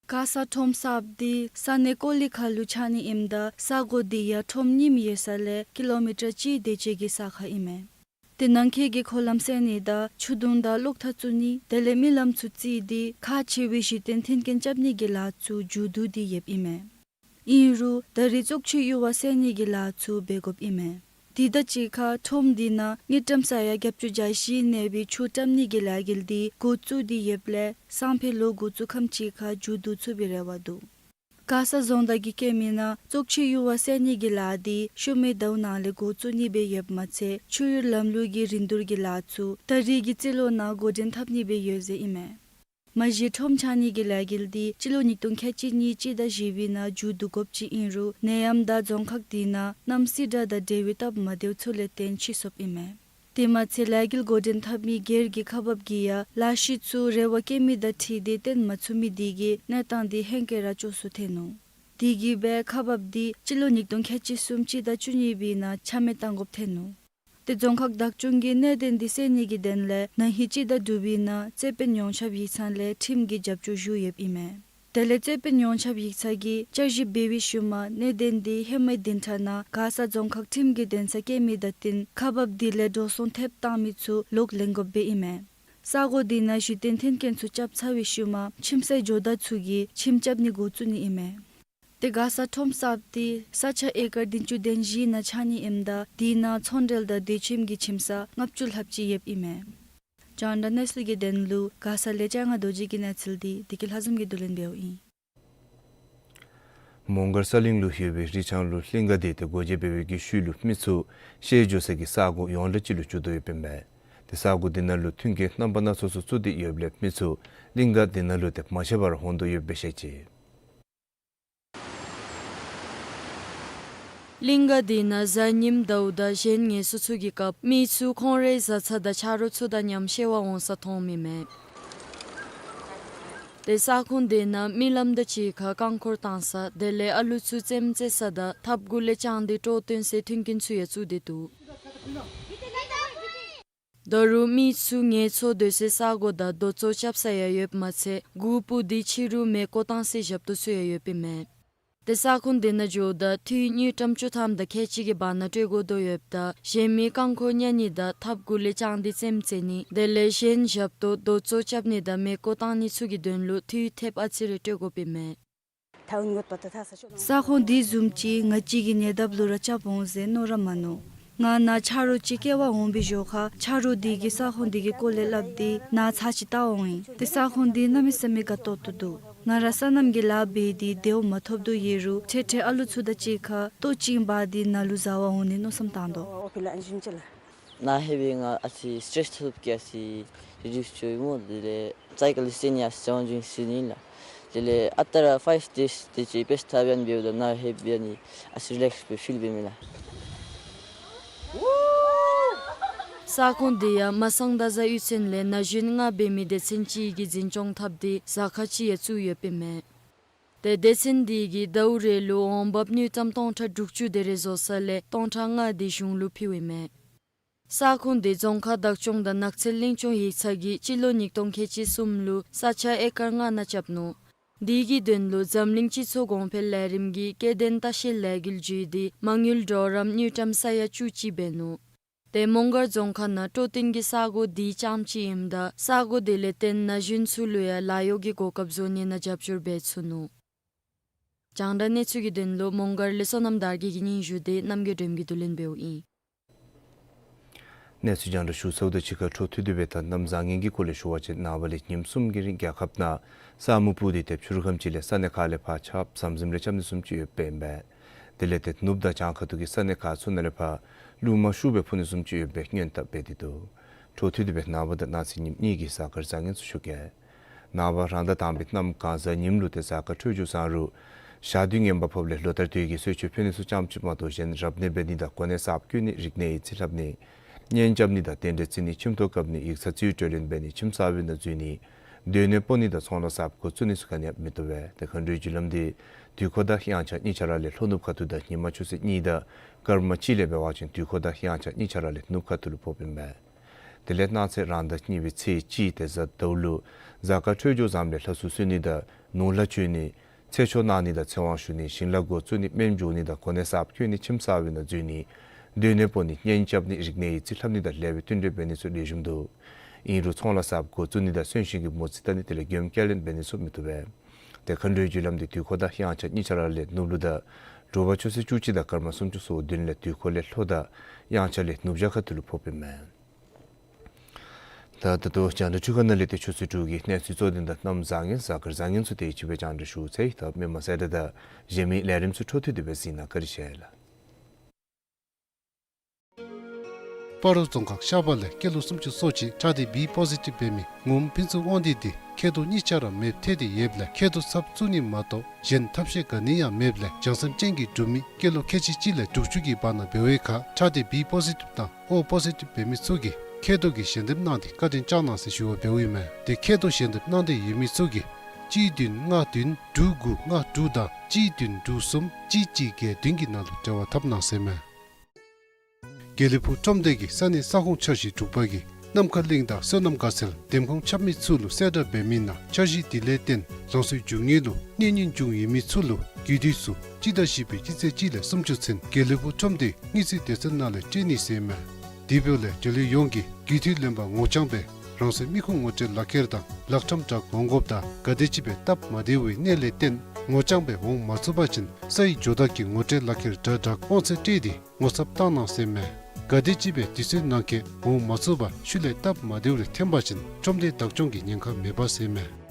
མགར་ས་ཁྲོམ་གསརཔ་འདི་ས་གནས་ཀོ་ལི་ཁ་ལུ་ཆགས་ནི་ཨིནམ་ད་ས་གོ་འདི་ཡང་ཁྲོམ་རྙིངམ་ཡོད་ས་ལས་ཀི་ལོ་མི་ཊར་གཅིག་དེ་ཅིག་གི་ས་ཁར་ཨིན་མས། ཏེ་ནང་འཁོད་ཀྱི་འཁོར་ལམ་བསལ་ནི་དང་ཆུ་དུང་དང་གློག་ཐག་བཙུགས་ནི་དེ་ལས་མི་ལམ་ཚུ་བརྩིགས་ཏེ་ཁག་ཆེ་བའི་གཞི་རྟེན་མཐུན་རྐྱེན་རྐྱབ་ནི་གི་ལཱ་ཚུ་མཇུག་བསྡུ་སྟེ་ཡོདཔ་ཨིན་མས། ཨིན་རུང་ད་རེས་བཙོག་ཆུའི་གཡུར་བ་བསལ་ནི་གི་ལཱ་ཚུ་འབད་དགོཔ་ཨིན་མས། དེ་དང་གཅིག་ཁར་ཁྲོམ་འདི་ནང་དངུལ་ཀྲམ་ས་ཡ་བརྒྱད་ཅུ་གྱ་བཞི་གནས་པའི་ཆུ་བཀྲམ་ནི་གི་ལས་འགུལ་འདི་འགོ་བཙུགས་ཏེ་ཡོདཔ་ལས་སང་ཕོད་ལོག་འགོ་བཙུགས་ཁམས་ཅིག་ཁར་མཇུག་བསྡུ་ཚུགས་པའི་རེ་བ་འདུག། མགར་ས་རྫོང་བདག་གིས་བཀོད་མི་ནང་བཙོག་ཆུའི་གཡུར་བ་བསལ་ནི་གི་ལཱ་འདི་ཤུལ་མའི་ཟླཝ་ནང་ལས་འགོ་བཙུགས་ནི་སྦེ་ཡོདཔ་མ་ཚད་ཆུ་གཡུར་ལམ་ལུགས་ཀྱི་རིན་བསྡུར་གྱི་ལཱ་ཚུ་ད་རེས་ཀྱི་རྩིས་ལོ་ནང་འགོ་འདྲེན་འཐབ་ནི་སྦེ་ཡོད་ཟེར་ཨིན་མས། མ་གཞི་ཁྲོམ་ཆག་ནི་གི་ལས་འགུལ་འདི་སྤྱི་ལོ་ཉིས་སྟོང་ཁལ་གཅིག་གཉིས་སྤྱི་ཟླ་བཞི་པའི་ནང་མཇུག་བསྡུ་དགོཔ་ཅིག་ཨིན་རུང་ནད་ཡམས་དང་རྫོང་ཁག་དེ་ནང་གནམ་སྲིད་དགྲ་དང་འབྲེལ་བའི་སྟབས་མ་བདེཝ་ཚུ་ལས་བརྟེན་ཕྱིས་སོཔ་ཨིན་མས། དེ་མ་ཚད་ལས་འགུལ་འགོ་འདྲེན་འཐབ་མི་སྒེར་གྱི་ཁག་འབགཔ་གིས་ཡང་ལཱ་གཞི་ཚུ་རེ་བ་བསྐྱེད་མི་དང་འཁྲིལ་ཏེ་བཏོན་མ་ཚུགས་མི་དེ་གིས་གནས་སྟངས་འདི་ཧེང་སྐལ་ར་སྐྱོ་སུ་ཐལ་ནུག། དེ་གིས་སྦེ་ཁག་འབགཔ་འདི་སྤྱི་ལོ་ཉིས་སྟོང་ཁལ་གཅིག་གསུམ་སྤྱི་ཟླ་བཅུ་གཉིས་པའི་ནང་ཆ་མེད་བཏང་དགོཔ་ཐལ་ནུག། ཏེ་རྫོང་ཁག་བདག་སྐྱོང་གིས་གནད་དོན་འདི་སེལ་ནི་གི་དོན་ལས་ན་ཧིང་སྤྱི་ཟླ་དྲུག་པའི་ནང་རྩོད་དཔོན་ཡོངས་ཁྱབ་ཡིག་ཚང་ལས་ཁྲིམས་ཀྱི་རྒྱབ་སྐྱོར་ཞུ་ཡོདཔ་ཨིན་མས། དེ་ལས་རྩོད་དཔོན་ཡོངས་ཁྱབ་ཡིག་ཚང་གིས་བསྐྱར་ཞིབ་འབད་བའི་ཤུལ་མ་གནད་དོན་འདི་ཧེ་མའི་བདུན་ཕྲག་ནང་མགར་ས་རྫོང་ཁག་ཁྲིམས་ཀྱི་འདུན་ས་བཀལ་མི་དང་བསྟུན་ཁག་འབགཔ་དེ་ལས་འགྲོ་སོང་ཐེབས་བཏང་མི་ཚུ་ལོག་ལེན་དགོཔ་སྦེ་ཨིན་མས། ས་གོ་དེ་ནང་གཞི་རྟེན་མཐུན་རྐྱེན་ཚུ་རྐྱབ་ཚར་བའི་ཤུལ་མ་ཁྱིམ་མཚེས་ཇོ་བདག་ཚུ་གིས་ཁྱིམ་རྐྱབ་ནི་འགོ་བཙུགས་ནི་ཨིན་མས། ཏེ་མགར་ས་ཁྲོམ་གསརཔ་འདི་ས་ཆ་ཨེ་ཀར་བདུན་ཅུ་དོན་བཞི་ནང་ཆགས་ནི་ཨིནམ་ད་དེ་ནང་ཚོང་འབྲེལ་དང་སྡོད་ཁྱིམ་གྱི་ཁྱིམ་ཚང་ལྔ་བཅུ་ལྷགཔ་ཅིག་ཡོདཔ་ཨིན་མས། རྒྱང་བསྒྲགས་གནས་ཚུལ་གྱི་དོན་ལུ་མགར་ས་ལས་ལྕང་ང་རྡོ་རྗེ་གི་གནས་ཚུལ་འདི་བདེ་སྐྱིད་ལྷ་འཛོམས་ཀྱིས་བསྡུ་ལེན་འབདཝ་ཨིན། མོང་སྒར་ས་གླིང་ལུ་ཡོད་པའི་རི་ལྕང་ལུ་གླིང་ག་དེ་ཏེ་སྒོ་འབྱེད་འབད་བའི་གི་ཤུལ་ལུ་མི་ཚུ་ཤེས་འགྱོ་ས་གི་ས་གོ་ཡོངས་གྲགས་ཅིག་ལུ་གྱུར་དོ་ཡོདཔ་ཨིན་མས། ཏེ་ས་གོ་དེ་ནང་ལུ་མཐུན་རྐྱེན་རྣམ་པ་སྣ་ཚོགས་ཚུ་བཙུགས་ཏེ་ཡོདཔ་ལས་མི་ཚུ་གླིང་ག་དེ་ནང་ལུ་ཏེ་མ་ཆད་པར་འོང་དོ་ཡོདཔ་སྦེ་བཤད་ཅི། གླིང་ག་དེ་ནང་གཟའ་ཉིམ་ཟླཝ་དང་གཞན་ངལ་གསོ་ཚུ་གི་སྐབས་མི་ཚུ་ཁོང་རའི་བཟའ་ཚང་དང་ཆ་རོགས་ཚུ་དང་མཉམ་བཤལ་བར་འོང་ས་མཐོངམ་ཨིན་མས། ཏེ་ས་ཁོངས་དེ་ནང་མི་ལམ་དང་གཅིག་ཁར་རྐང་འཁོར་བཏང་ས་དེ་ལས་ཨ་ལུ་ཚུ་རྩེདམོ་རྩེ་ས་དང་ཐབ་གུ་ལས་དཔྱང་སྟེ་སྤྲོ་སྟོན་སའི་མཐུན་རྐྱེན་ཚུ་ཡང་བཙུགས་ཏེ་འདུག། ད་རུང་མི་ཚུ་ངལ་འཚོ་སྡོད་སའི་ས་གོ་དང་རྡོ་བཙོག་རྐྱབ་ས་ཡང་ཡོདཔ་མ་ཚད་གུར་སྤུ་དེ་ཕྱི་རུ་མེ་བཀོ་བཏང་སའི་ཞབས་ཏོག་ཚུ་ཡང་ཡོདཔ་ཨིན་མས། ཏེ་ས་ཁོངས་དེ་ནང་འགྱོཝ་ད་འཐུས་དངུལ་ཀྲམ་བཅུ་ཐམ་དང་ཁལ་གཅིག་གི་བར་ན་སྤྲོད་དགོ་དོ་ཡོདཔ་ད་གཞན་མི་རྐང་འཁོར་གཉའ་ནི་དང་ཐབ་གུ་ལས་དཔྱང་སྟེ་རྩེདམོ་རྩེ་ནི་དེ་ལས་གཞན་ཞབས་ཏོག་རྡོ་བཙོག་རྐྱབ་ནི་དང་མེ་བཀོ་བཏང་ནི་ཚུ་གི་དོན་ལུ་འཐུས་ཐེབས་ཨ་ཙི་རེ་སྤྲོད་དགོཔ་ཨིན་མས། ས་ཁོངས་འདི་བཟུམ་ཅིག་ང་བཅས་ཀྱི་ཉེ་འདབས་ལུ་ར་རྐྱབ་འོང་ཟེར་མནོ་ར་མ་མནོ། ང་ནཱ་ཆ་རོགས་ཅིག་སྐྱེལ་བར་འོང་པའི་ཞོར་ཁར་ཆ་རོགས་འདི་གིས་ས་ཁོངས་འདི་གི་སྐོར་ལས་སླབ་སྟེ་ནཱ་ཚར་ཅིག་བལྟ་འོང་ཡི། ཏེ་ས་ཁོངས་འདི་གནམ་མེད་ས་མེད་དགའ་ཏོག་ཏོ་འདུག། ང་ར་སོ་ནམ་གྱི་ལཱ་འབད་དེ་བདེཝ་མ་ཐོབ་དོ་ཡོད་རུང་ཁྲེ་ཁྲེ་ཨ་ལུ་ཚུ་དང་གཅིག་ཁར་ལྟོ་བཅིངས་འབག་སྟེ་ནཱ་ལུ་བཟའ་བར་འོང་ནི་མནོ་བསམ་བཏང་དོ། ནཱ་ལྷོད་པའི་ང་ཨ་ཙི་སི་ཊེསི་ཐོབ་གེ། ཨ་ཙི་རི་ལེགསི་ཅིག་འོང་སྨོ། དེ་ལས་ཙི་ཀལ་ལིས་ཏེ་ནི་ཡ་ཟེར་བ་ཅིན་ཟེར་ནི་ལགས། དེ་ལས་ཨ་རྟག་ར་ཕའིབ་ཌེསི་དེ་ཅིག་དཔེ་ཆ་ལྟ་བར་འབདཝ་ད་ནཱ་ལྷོད་པའི་ཨ་ནི་ཨ་ཙི་རི་ལེགསི་སྦེ་ཕིལ་འབད་མི་ལགས། ས་ཁོངས་འདི་ཡང་མ་སང་ད་ཟ་གཡུས་ཚན་ལས་ན་གཞོན་ལྔ་འབད་མི་སྡེ་ཚན་ཅིག་གིས་འཛིན་སྐྱོང་འཐབ་སྟེ་ཟ་ཁང་ཅིག་ཡང་བཙུགས་ཡོདཔ་ཨིན་མས། ཏེ་སྡེ་ཚན་འདི་གིས་ཟླཝ་རེ་ལུ་འོང་འབབ་དངུལ་ཀྲམ་སྟོང་ཕྲག་དྲུག་ཅུ་དེ་རེ་བཟོ་ས་ལས་སྟོང་ཕྲག་ལྔ་དེ་གཞུང་ལུ་ཕུལཝ་ཨིན་མས། ས་ཁོངས་འདི་རྫོང་ཁག་བདག་སྐྱོང་དང་ནགས་ཚལ་གླིང་ཆུང་ཡིག་ཚང་གིས་སྤྱི་ལོ་ཉིས་སྟོང་ཁལ་གཅིག་གསུམ་ལུ་ས་ཆ་ཨེ་ཀར་ལྔ་ནང་རྐྱབ་ནུག། དེ་གི་དོན་ལུ་འཛམ་གླིང་སྤྱི་ཚོགས་གོང་འཕེལ་ལས་རིམ་གྱི་སྐྱེ་ལྡན་ལྟ་བཤལ་ལས་འགུལ་བརྒྱུད་དེ་མ་དངུལ་གྲོགས་རམ་དངུལ་ཀྲམ་ས་ཡ་བཅུ་གཅིག་འབད་ནུག། ཏེ་མོང་སྒར་རྫོང་ཁག་ནང་སྤྲོ་སྟོན་གྱི་ས་གོ་དེ་རྐྱངམ་ཅིག་ཨིནམ་ད་ས་གོ་དེ་ལས་བརྟེན་ན་གཞོན་ཚུ་ལུ་ཡང་ལཱ་གཡོག་གི་གོ་སྐབས་བཟོ་ནི་ནང་རྒྱབ་སྐྱོར་འབད་ཚུགས་ནུག། རྒྱང་བསྒྲགས་གནས་ཚུལ་གྱི་དོན་ལུ་མོང་སྒར་ལས་བསོད་ནམས་དར་རྒྱས་ཀྱི་སྙན་ཞུ་དེ་རྣམ་རྒྱལ་སྒྲོལམ་གྱིས་བསྡུ་ལེན་འབདཝ་ཨིན། གནས་ཚུལ་རྒྱང་བསྒྲགས་ཞུ་ཚརཝ་དང་གཅིག་ཁར་འཕྲོ་མཐུད་དེ་སྦེ་ད་གནམ་བཟང་ངན་གྱི་སྐོར་ལས་ཞུ་བ་ཅིན་ནངས་པ་ལས་ཉིནམ་གསུམ་གྱི་རིང་རྒྱལ་ཁབ་ནང་ས་སྨུག་སྤུབས་ཏེ་ཏེ་ཕྱི་རུ་ཁམས་ཅིག་ལས་ས་གནས་ཁག་ལས་ཕར་ཆརཔ་ཟམ་ཟིམ་རེ་རྐྱབ་ནི་བཟུམ་ཅིག་ཡོདཔ་ཨིན་པས། དེ་ལས་ཏེ་ནུབ་དང་བྱང་ཁ་ཐུག་གི་ས་གནས་ཁག་ཚུ་ནང་ལས་ཕར་རླུང་མ་ཤུགས་སྦེ་འཕུ་ནི་བཟུམ་ཅིག་ཡོདཔ་སྦེ་སྔོན་དཔག་འབད་དེ་འདུག། འཕྲོ་མཐུད་དེ་སྦེ་ནངས་པ་དང་གནངས་ཚེ་ཉིནམ་གཉིས་ཀྱི་གཟའ་སྐར་བཟང་ངན་ཚུ་ཞུ་གེ། ནངས་པ་རང་ཟླ་དང་པའི་གནམ་གང་གཟའ་ཉིམ་ལུ་ཏེ་གཟའ་སྐར་འཕྲོད་སྦྱོར་བཟང་རུང་ཞག་དུས་ངན་པ་ཕོགཔ་ལས་ལོ་ལྟར་དུས་ཀྱི་གསོལ་མཆོད་ཕུལ་ནི་ཚུ་ཙམ་ཅིག་མ་གཏོགས་གཞན་རབ་གནས་འབད་ནི་དང་གོ་གནས་གསརཔ་བསྐོ་ནི་རིག་གནས་ཡིག་རྩིས་ལྷབ་ནི་གཉེན་རྐྱབ་ནི་དང་རྟེན་འབྲེལ་བརྩི་ནི་ཁྱིམ་ཐོག་བཀབ་ནི་ཡིག་ཚང་རྩིས་སྤྲོད་ལེན་འབད་ནི་ཁྱིམ་གསར་པའི་ནང་འཛུལ་ནི་སྡོད་གནས་སྤོ་ནི་དང་ཚོང་ལཱ་གསརཔ་འགོ་བཙུགས་ནི་ཚུ་ག་ནི་ཡང་མི་བཏུབ་པས། ཏེ་མཁའ་འགྲོའི་རྒྱུ་ལམ་འདི་དུས་འཁོར་དང་དབྱངས་འཆར་གཉིས་ཆ་ར་ལས་ལྷོ་ནུབ་ཁ་ཐུག་དང་ཉིན་མ་ཆུ་ཚོད་གཉིས་དང་སྐར་མ་གཅིག་ལས་འབད་བ་ཅིན་དུས་འཁོར་དང་དབྱངས་འཆར་གཉིས་ཆ་ར་ལས་ནུབ་ཁ་ཐུག་ལུ་ཕོགཔ་ཨིན་པས། དེ་ལས་གནངས་ཚེ་རང་ཟླ་གཉིས་པའི་ཚེས་གཅིག་ཏེ་གཟའ་ཟླཝ་ལུ་གཟའ་སྐར་འཕྲོད་སྦྱོར་བཟངམ་ལས་ལྷ་སྲུང་གསོལ་ནི་དང་ནོར་ལྷ་མཆོད་ནི་ཚེ་ཆོག་གནང་ནི་དང་ཚེ་དབང་ཞུ་ནི་ཞིང་ལཱ་འགོ་བཙུགས་ནི་སྨན་འཇོག་ནི་དང་གོ་གནས་གསརཔ་བསྐོ་ནི་ཁྱིམ་གསར་པའི་ནང་འཛུལ་ནི་སྡོད་གནས་སྤོ་ནི་གཉེན་རྐྱབ་ནི་རིག་གནས་ཡིག་རྩིས་ལྷབ་ནི་དང་ལེགས་པའི་བསྟུན་གྲོས་འབད་ནི་ཚུ་ལེགས་ཤོམ་འདུག། ཨིན་རུང་ཚོང་ལཱ་གསརཔ་འགོ་བཙུགས་ནི་དང་གསོན་གཤིན་གྱི་མོ་རྩིས་བལྟ་ནི་དེ་ལས་མགྱོནམ་བསྐྱལ་ལེན་འབད་ནི་ཚུ་མི་བཏུབ་པས། ཏེ་མཁའ་འགྲོའི་རྒྱུ་ལམ་འདི་དུས་འཁོར་དང་དབྱངས་འཆར་གཉིས་ཆ་ར་ལས་ནུབ་ལུ་དང་དྲོ་པ་ཆུ་ཚོད་བཅུ་གཅིག་དང་སྐར་མ་སུམ་ཅུ་སོ་བདུན་ལས་དུས་འཁོར་ལས་ལྷོ་དང་དབྱངས་འཆར་ལས་ནུབ་བྱང་ཁ་ཐུག་ལུ་ཕོགཔ་ཨིན་མས། ད་ད་ལྟོ་རྒྱང་བསྒྲགས་འཕྲུལ་ཁང་ནང་ལས་ཏེ་ཆུ་ཚོད་དྲུག་གི་གནས་ཚུལ་གཙོ་དོན་དང་གནམ་བཟང་ངན་གཟའ་སྐར་བཟང་ངན་ཚུ་དེ་ཅིག་སྦེ་རྒྱང་བསྒྲགས་ཞུ་ཚར་ཡི། ད་མི་མང་གསལ་བསྒྲགས་དང་གཞན་མི་ལས་རིམ་ཚུ་འཕྲོ་མཐུད་དེ་སྦེ་གཟིགས་གནང་། བཀའ་དྲིན་ཆེ་ལགས། སྤ་རོ་རྫོང་ཁག་ཤར་པ་ལས་སྐྱེས་ལོ་སུམ་ཅུ་སོ་གཅིག་ཁྲག་སྡེ་བི་པོ་ཟི་ཊིབ་འབད་མི་ངོམ་ཕུན་ཚོགས་དབང་འདུས་འདི་མཁལ་རྡོག་གཉིས་ཆ་ར་མེདཔ་ཐལ་ཏེ་ཡོདཔ་ལས་མཁལ་རྡོག་ཚབ་བཙུགས་ནི་མ་གཏོགས་གཞན་ཐབས་ཤེས་ག་ནི་ཡང་མེདཔ་ལས་བྱང་སེམས་ཅན་གྱི་འབྲུག་མི་སྐྱེས་ལོ་ཁལ་གཅིག་གཅིག་ལས་དྲུག་ཅུ་གི་བར་ན་འབད་བའི་ཁར་ཁྲག་སྡེ་བི་པོ་ཟི་ཊིབ་དང་ཨོ་པོ་ཟི་ཊིབ་འབད་མི་ཚུ་གིས་མཁལ་རྡོག་གི་ཞལ་འདེབས་གནང་སྟེ་བཀའ་དྲིན་བསྐྱང་གནང་ཟེར་ཞུ་བ་འབདཝ་ཨིན་མས། ཏེ་མཁལ་རྡོག་ཞལ་འདེབས་གནང་སྟེ་ཡོད་མི་ཚུ་གིས་གཅིག་བདུན་ལྔ་བདུན་དྲུག་དགུ་ལྔ་དྲུག་དང་གཅིག་བདུན་དྲུག་གསུམ་གཅིག་གཅིག་བརྒྱད་བདུན་གྱི་ནང་ལུ་འབྲེལ་བ་འཐབ་གནང་ཟེར་མས། དགེ་ལེགས་ཕུག་ཁྲོམ་སྡེ་གི་ས་གནས་ས་ཁོངས་འཆར་གཞི་དྲུག་པ་གིས་ནམ་མཁའ་གླིང་དང་སོ་ནམ་དགའ་ཚལ་འདེམས་ཁོངས་ཁྱབ་མི་ཚུ་ལུ་གསལ་བསྒྲགས་འབད་མི་ནང་འཆར་གཞི་དེ་ལས་བརྟེན་རང་སོའི་རྒྱུ་དངོས་ལུ་གནོད་ཉེན་བྱུང་ཡོད་མི་ཚུ་ལུ་རྒུད་འཐུས་སུ་སྤྱི་ཟླ་བཞི་པའི་སྤྱི་ཚེས་གཅིག་ལས་སུམ་ཅུ་ཚུན་དགེ་ལེགས་ཕུག་ཁྲོམ་སྡེའི་དངུལ་རྩིས་སྡེ་ཚན་ནང་ལས་སྤྲོད་ནི་ཟེར་མས། དེ་འབདཝ་ལས་འབྲེལ་ཡོད་ཡོངས་ཀྱིས་རྒུད་འཐུས་ལེན་པར་ངོ་རྐྱང་སྦེ་རང་སོའི་མི་ཁུངས་ངོ་སྤྲོད་ལག་ཁྱེར་དང་ལག་ཁྲམ་དྲག་འོང་དགོཔ་དང་ག་དེམ་ཅིག་སྦེ་སྟབས་མ་བདེ་བའི་གནད་ལས་བརྟེན་ངོ་རྐྱང་སྦེ་འོང་མ་ཚུགས་པ་ཅིན་སའི་ཇོ་བདག་གི་ངོ་སྤྲོད་ལག་ཁྱེར་དྲག་དྲག་དབང་ཚད་སྤྲོད་དེ་ངོ་ཚབ་བཏང་གནང་ཟེར་མས། ག་དེམ་ཅིག་སྦེ་དུས་ཚོད་ནང་འཁོད་འོང་མ་ཚུགས་པར་ཤུལ་ལས་སྟབས་མ་བདེཝ་རེ་ཐོན་པ་ཅིན་ཁྲོམ་སྡེ་བདག་སྐྱོང་གི་ཉེན་ཁ་མེད་པ་ཟེར་མས།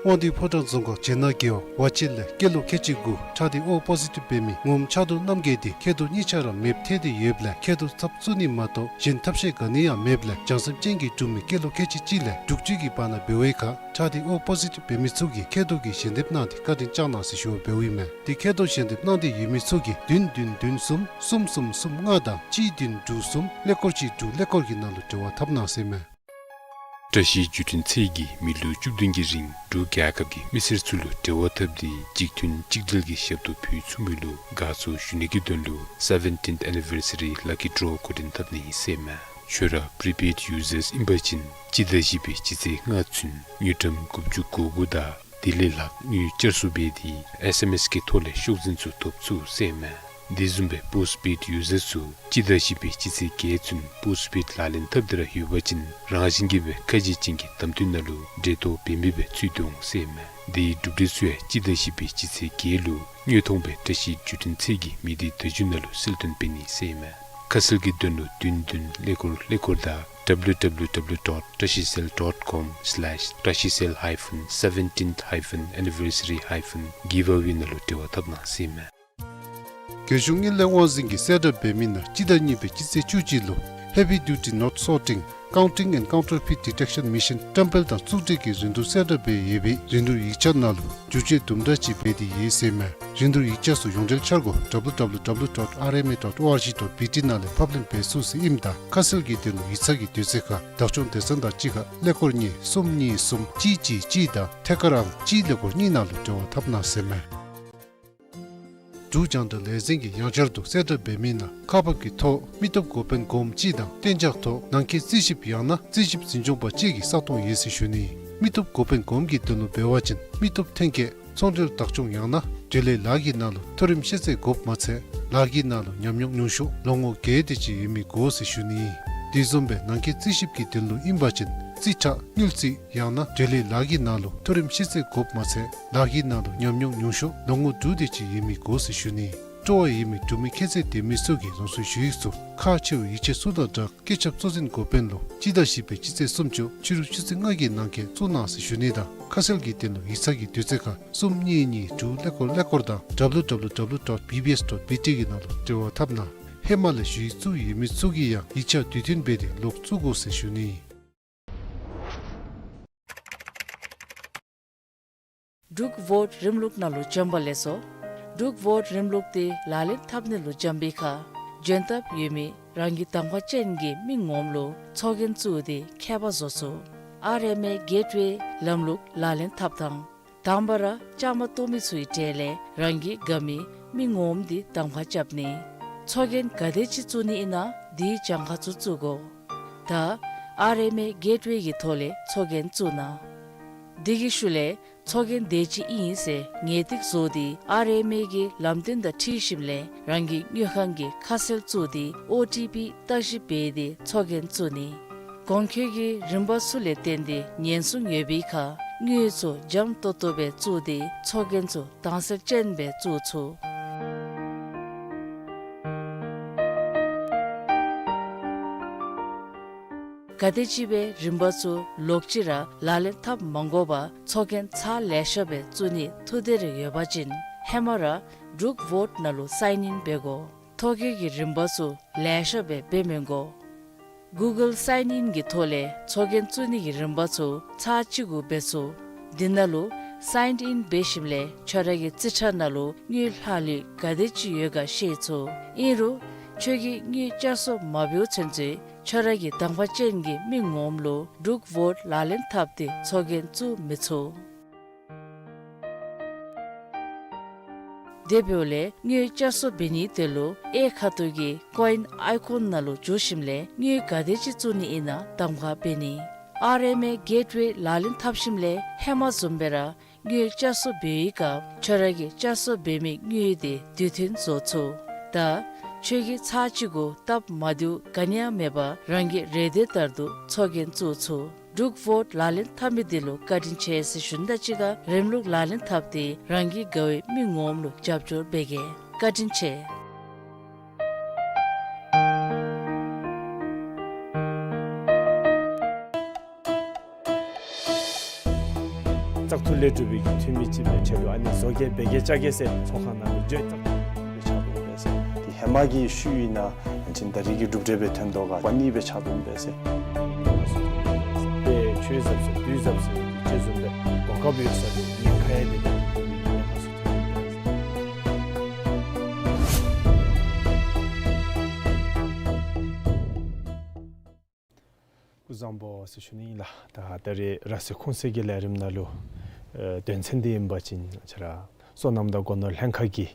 དབང་འདུས་ཕོ་བྲང་རྫོང་ཁག་བྱེ་ནག་རྒེད་འོག་ཝ་ཆེ་ལས་སྐྱེས་ལོ་ཁལ་གཅིག་དགུ་ཁྲག་སྡེ་ཨོ་པོ་ཟི་ཊིབ་འབད་མི་ངོམ་ཕྱག་རྡོར་རྣམ་རྒྱལ་འདི་མཁལ་རྡོག་གཉིས་ཆ་ར་མེདཔ་ཐལ་ཏེ་ཡོདཔ་ལས་མཁལ་རྡོག་ཚབ་བཙུགས་ནི་མ་གཏོགས་གཞན་ཐབས་ཤེས་ག་ནི་ཡང་མེདཔ་ལས་བྱང་སེམས་ཅན་གྱི་འབྲུག་མི་སྐྱེས་ལོ་ཁལ་གཅིག་གཅིག་ལས་དྲུག་ཅུ་གི་བར་ན་འབད་བའི་ཁར་ཁྲག་སྡེ་ཨོ་པོ་ཟི་ཊིབ་འབད་མི་ཚུ་གིས་མཁལ་རྡོག་གི་ཞལ་འདེབས་གནང་སྟེ་བཀའ་དྲིན་བསྐྱངས་གནང་ཟེར་ཞུ་བ་འབདཝ་ཨིན་མས། ཏེ་མཁལ་རྡོག་ཞལ་འདེབས་གནང་སྟེ་ཡོད་མི་ཚུ་གིས་བདུན་བདུན་བདུན་གསུམ་གསུམ་གསུམ་གསུམ་ལྔ་དང་གཅིག་བདུན་དྲུག་གསུམ་ཀླད་ཀོར་གཅིག་དྲུག་ཀླད་ཀོར་གྱི་ནང་ལུ་འབྲེལ་བ་འཐབ་གནང་ཟེར་མས། བཀྲ་ཤིས་བརྒྱུད་འཕྲིན་ཚད་ཀྱིས་མི་ལོ་བཅུ་བདུན་གྱི་རིང་འབྲུག་རྒྱལ་ཁབ་ཀྱི་མི་སེར་ཚུ་ལུ་འབྲེལ་བ་འཐབ་སྟེ་གཅིག་མཐུན་གཅིག་སྒྲིལ་གྱི་ཞབས་ཏོག་ཕུལ་ཚུགས་མི་ལུ་དགའ་ཚོར་ཞུ་ནི་གི་དོན་ལུ་Seventeenth Anniversary Lucky Draw འགོ་འདྲེན་འཐབ་ནི་ཨིན་ཟེར་མས། ཁྱོད་ར་Prepaid Users ཨིན་པ་ཅིན་སྤྱི་ཟླ་བཞི་པའི་སྤྱི་ཚེས་ལྔ་ཚུན་དངུལ་ཀྲམ་དགུ་བཅུ་གོ་དགུ་དང་དེ་ལས་ལྷག་དངུལ་བསྐྱར་གསོ་འབད་དེ་ཨེས་ཨེམ་ཨེས་ཀྱི་ཐོག་ལས་ཤོག་འཛིན་ཚུ་ཐོབ་ཚུགས་ཟེར་མས། དེ་བཟུམ་སྦེ་པོསཊ་པེཌ་ཡུ་ཟར་ཚུ་སྤྱི་ཟླ་བཞི་པའི་སྤྱི་ཚེས་བརྒྱད་ཚུན་པོསཊ་པེཌ་ལག་ལེན་འཐབ་སྟེ་ར་ཡོད་པ་ཅིན་རང་བཞིན་གྱིས་སྦེ་ཁ་གཞས་ཅན་གྱི་གདམ་འཐུ་ནང་ལུ་འགྲན་ཐོག་འབད་མི་སྦེ་ཚུད་དེ་འོང་ཟེར་ཨིན་མས། དེའི་གྲུབ་འབྲས་ཚུ་ཡང་སྤྱི་ཟླ་བཞི་པའི་སྤྱི་ཚེས་བརྒྱད་ལུ་དངོས་མཐོང་སྦེ་བཀྲ་ཤིས་བརྒྱུད་འཕྲིན་ཚད་ཀྱི་མི་སྡེ་བརྡ་བརྒྱུད་ནང་ལུ་གསལ་སྟོན་འབད་ནི་ཟེར་ཨིན་མས། ཁ་གསལ་གྱི་དོན་ལུ་བདུན་བདུན་ཀླད་ཀོར་ཀླད་ཀོར་དང་W W W dot trashicell dot com slash trashicell hyphen seventeenth hyphen anniversary hyphen giveaway ནང་ལུ་འབྲེལ་བ་འཐབ་གནང་ཟེར་ཨིན་མས། རྒྱལ་གཞུང་དངུལ་ལས་དབང་འཛིན་གྱིས་གསལ་བསྒྲགས་འབད་མི་ནང་སྤྱི་ཟླ་གཉིས་པའི་སྤྱི་ཚེས་བཅུ་གཅིག་ལུ་Heavy Duty Note Sorting, Counting and Counterfeit Detection Mission བཀྲམ་སྤེལ་དང་བཙུགས་སྒྲིག་གི་རིན་བསྡུར་གསལ་བསྒྲགས་འབད་ཡོད་པའི་རིན་བསྡུར་ཡིག་ཆ་ནང་ལུ་བསྒྱུར་བཅོས་དུམ་གྲ་ཅིག་འབད་དེ་ཡོད་ཟེར་ཨིན་མས། རིན་བསྡུར་ཡིག་ཆ་ཚུ་ཡོངས་འབྲེལ་འཆར་སྒོ་W W W dot R M A dot org dot B T ནང་ལས་ཕབ་ལེན་འབད་ཚུགས་ཟེར་ཨིནམ་ད་ཁ་གསལ་གྱི་དོན་ལུ་ཡིག་ཚང་གི་དུས་ཚོད་ཁར་བདག་སྐྱོང་སྡེ་ཚན་དང་གཅིག་ཁར་ཀླད་ཀོར་གཉིས་གསུམ་གཉིས་གསུམ་གཅིག་གཅིག་གཅིག་དང་ཐད་ཀར་ཨང་གཅིག་ཀླད་ཀོར་གཉིས་ནང་ལུ་འབྲེལ་བ་འཐབ་གནང་ཟེར་ཨིན་མས། འབྲུག་རྒྱང་བསྒྲགས་ལས་འཛིན་གྱིས་ཡང་བསྐྱར་དུ་གསལ་བསྒྲགས་འབད་མི་ནང་ཁག་འབག་གི་ཐོག་མི་སྟོབས་འགོ་དཔོན་སྒོམ་གཅིག་དང་གཏན་འཇགས་ཐོག་ནང་འཁོད་རྩིས་ཞིབ་ཡང་ན་རྩིས་ཞིབ་འཛིན་སྐྱོང་པ་གཅིག་གི་ས་སྟོང་ཡོད་ཟེར་ཞུ་ནི། མི་སྟོབས་འགོ་དཔོན་སྒོམ་གྱི་དོན་ལུ་འབད་བ་ཅིན་མི་སྟོབས་ཐོན་སྐྱེད་ཚོང་འབྲེལ་བདག་སྐྱོང་ཡང་ན་འབྲེལ་ཡོད་ལཱ་གི་ནང་ལུ་མཐོ་རིམ་ཤེས་ཚད་དགོཔ་མ་ཚད་ལཱ་གི་ནང་ལུ་ཉམས་མྱོང་ཉུང་ཤོས་ལོ་ངོ་བརྒྱད་དེ་ཅིག་ཡོད་མི་དགོ་ཟེར་ཞུ་ནི། དེ་བཟུམ་སྦེ་ནང་འཁོད་རྩིས་ཞིབ་ཀྱི་དོན་ལུ་ཨིན་པ་ཅིན་རྩིས་ཁྲ་དངུལ་རྩིས་ཡང་ན་འབྲེལ་ཡོད་ལཱ་གི་ནང་ལུ་མཐོ་རིམ་ཤེས་ཚད་དགོཔ་མ་ཚད་ལཱ་གི་ནང་ལུ་ཉམས་མྱོང་ཉུང་ཤོས་ལོ་ངོ་དྲུག་དེ་ཅིག་ཡོད་མི་དགོ་ཟེར་ཞུ་ནི། སྤྲོ་བ་ཡོད་མི་འབྲུག་མི་ཁྱད་ཚད་ལྡན་མི་ཚུ་གིས་རང་སོའི་ཞུ་ཡིག་ཚུ་ཁག་ཆེ་བའི་ཡིག་ཆ་ཚུ་དང་སྦྲགས་སྐུ་ཚབ་གཙོ་འཛིན་འགོ་དཔོན་ལུ་སྤྱི་ཟླ་བཞི་པའི་སྤྱི་ཚེས་སུམ་ཅུ་ཕྱི་རུ་ཆུ་ཚོད་ལྔ་གི་ནང་འཁོད་བཙུགས་གནང་ཟེར་ཞུ་ནི་དང་ཁ་གསལ་གྱི་དོན་ལུ་ཡིག་ཚང་གི་དུས་ཚོད་ཁར་གསུམ་གཉིས་གཉིས་དྲུག་ཀླད་ཀོར་ཀླད་ཀོར་དང་W W W dot B B S dot B T གི་ནང་ལུ་འབྲེལ་བ་འཐབ་གནང་། ཧེ་མ་ལས་ཞུ་ཡིག་བཙུགས་ཡོད་མི་ཚུ་གིས་ཡང་ཡིག་ཆ་དུས་མཐུན་འབད་དེ་ལོག་བཙུགས་དགོ་ཟེར་ཞུ་ནི། འབྲུག་བོཊ་རིམ་ལུགས་ནང་ལུ་བྱོན་པ་ལེགས་སོ། འབྲུག་བོཊ་རིམ་ལུགས་དེ་ལག་ལེན་འཐབ་ནི་ལུ་བྱོན་པའི་ཁར་འབྱོན་ཐབས་ཡོད་མི་རང་གི་གདམ་ཁ་ཅན་གྱི་མི་ངོམ་ལུ་ཚོགས་རྒྱན་བཙུགས་ཏེ་ཁྱད་པར་བཟོ་ཚུགས། ཨར་ཨེམ་ཨེ་གེཊ་ཝེ་ལམ་ལུགས་ལག་ལེན་འཐབ་ཐངས། དང་པ་ར་བཅའ་མར་གཏོགས་མི་ཚུའི་གྲས་ལས་རང་གི་དགའ་མི་མི་ངོམ་དེ་གདམ་ཁ་རྐྱབ་ནི། ཚོགས་རྒྱན་ག་དེ་ཅིག་བཙུགས་ནི་ཨིན་ན་དེའི་གྱངས་ཁ་ཚུ་བཙུགས་དགོ། ད་ཨར་ཨེམ་ཨེ་གེཊ་ཝེ་གི་ཐོག་ལས་ཚོགས་རྒྱན་བཙུགས་གནང་། དེ་གི་ཤུལ་ལས་ཚོགས་རྒྱན་དེ་ཅིག་ཨིན་ཟེར་ངེས་ཏིག་བཟོ་སྟེ་ཨར་ཨེམ་ཨེ་གི་ལམ་སྟོན་དང་འཁྲིལ་ཞིནམ་ལས་རང་གི་དངུལ་ཁང་གི་ཁ་གསལ་བཙུགས་ཏེ་ཨོ་ཊི་པི་བརྟག་ཞིབ་འབད་དེ་ཚོགས་རྒྱན་བཙུགས་ནི། གོང་འཁོད་ཀྱི་རིམ་པ་ཚུ་ལས་བརྟེན་ཏེ་ཉེན་སྲུང་ཡོད་པའི་ཁར་དངུལ་ཚུ་འཇམ་ཏོང་ཏོ་སྦེ་བཙུགས་ཏེ་ཚོགས་རྒྱན་ཚུ་དྭངས་གསལ་ཅན་སྦེ་བཙུགས་ཚུགས། ག་དེམ་ཅིག་སྦེ་རིམ་པ་ཚུ་ལོག་ཅི་ར་ལག་ལེན་འཐབ་མ་དགོ་པར་ཚོགས་རྒྱན་ཚར་ལེ་ཤ་སྦེ་བཙུགས་ནི་ཐུགས་འདོད་རེ་ཡོད་པ་ཅིན་ཧེ་མ་ར་འབྲུག་བོཊ་ནང་ལུ་སའིན་ཨིན་འབད་དགོ། ཐོ་བཀོད་ཀྱི་རིམ་པ་ཚུ་ལེ་ཤ་སྦེ་འབད་མི་དགོ། གུ་གཱལ་སའིན་ཨིན་གྱི་ཐོག་ལས་ཚོགས་རྒྱན་བཙུགས་ནི་གི་རིམ་པ་ཚུ་ཚར་གཅིག་གུ་འབད་ཚུགས། དེ་ནང་ལུ་སའིན་ཨིན་འབད་ཞིནམ་ལས་ཁྱོད་ར་གི་རྩིས་ཁྲ་ནང་ལུ་དངུལ་ལྷག་ལུས་ག་དེ་ཅིག་ཡོད་ག་ཤེས་ཚུགས། ཨིན་རུང་ཁྱོད་ཀྱིས་དངུལ་བསྐྱར་གསོ་མ་འབདཝ་ཚུན་ཚོད་ཁྱོད་ར་གི་གདམ་ཁ་ཅན་གྱི་མི་ངོམ་ལུ་འབྲུག་བོཊ་ལག་ལེན་འཐབ་སྟེ་ཚོགས་རྒྱན་བཙུགས་མི་ཚུགས། དེ་འབདཝ་ལས་དངུལ་བསྐྱར་གསོ་འབད་ནིའི་དོན་ལུ་གཡས་ཁ་ཐུག་གི་ཀོ་ཨིན་ཨའི་ཀོན་ནང་ལུ་འཛུལ་ཞིནམ་ལས་དངུལ་ག་དེ་ཅིག་བཙུགས་ནི་ཨིན་ན་གདམ་ཁ་འབད་ནི། ཨར་ཨེམ་ཨེ་གེཊ་ཝེ་ལག་ལེན་འཐབ་ཞིནམ་ལས་ཧེ་མ་བཟུམ་སྦེ་ར་དངུལ་བསྐྱར་གསོ་འབད་བའི་སྐབས་ཁྱོད་ར་གིས་བསྐྱར་གསོ་འབད་མི་དངུལ་དེ་དུས་མཐུན་བཟོ་ཚུགས། ད་ཁྱོད་ཀྱིས་ཚར་གཅིག་གུ་སྟབས་མ་བདེཝ་ག་ནི་ཡང་མེད་པར་རང་གི་རེ་འདོད་ལྟར་དུ་ཚོགས་རྒྱན་བཙུགས་ཚུགས། འབྲུག་བོཊ་ལག་ལེན་འཐབ་མི་དེ་ལུ་བཀའ་དྲིན་ཆེ་ཟེར་ཞུ་ནི་དང་གཅིག་ཁར་རིམ་ལུགས་ལག་ལེན་འཐབ་སྟེ་རང་གི་དགའ་བའི་མི་ངོམ་ལུ་རྒྱབ་སྐྱོར་འབད་གེ། བཀའ་དྲིན་ཆེ། བཙག་འཐུ་ལས་གྲུབ་པའི་འཐུས་མི་ཅིག་སྦེ་ཆེད་དུ་ཨ་ནི་བཟོ་གེ་འབད་གེ་བཅའ་གེ་ཟེར་ཚོགས་ཁང་ནང་ལུ་བརྗོད་བཙག་འཐུ་སྦེ་ཆགས་འདུག་པས་ཟེར། དེ་ཧེ་མ་གི་ཤུལ་ཨིན་ན་ཨ་ནི་ད་རིས་ཀྱི་གྲུབ་འབྲས་སྦེ་ཐོན་དོ་ག་པ་ནི་སྦེ་ཆགས་འདུག་པས་ཟེར། དཔེ་ཆོས་ཟབ་ཟེར་དུས་ཟབ་ཟེར་དེ་ཅིག་བཟུམ་སྦེ་གོ་སྐབས་ཡོད་ས་དེ་ཉེན་ཁ་ཡང་དེ་ཉེན་ཁ་ཚུ་ཐོན་འདུག་པས་ཟེར། སྐུ་གཟུགས་བཟང་པོ་ཟེར་ཞུ་ནི་ཨིན་ལགས། ད་ད་རིས་ར་སེ་ཁུངས་སེ་གི་ལས་རིམ་ནང་ལུ་ཨེ་དོན་ཚན་འདི་ཨིན་པ་ཅིན་ང་བཅས་ར་སོ་ནམ་དང་སྒོ་ནོར་ལྷན་ཁག་གིས་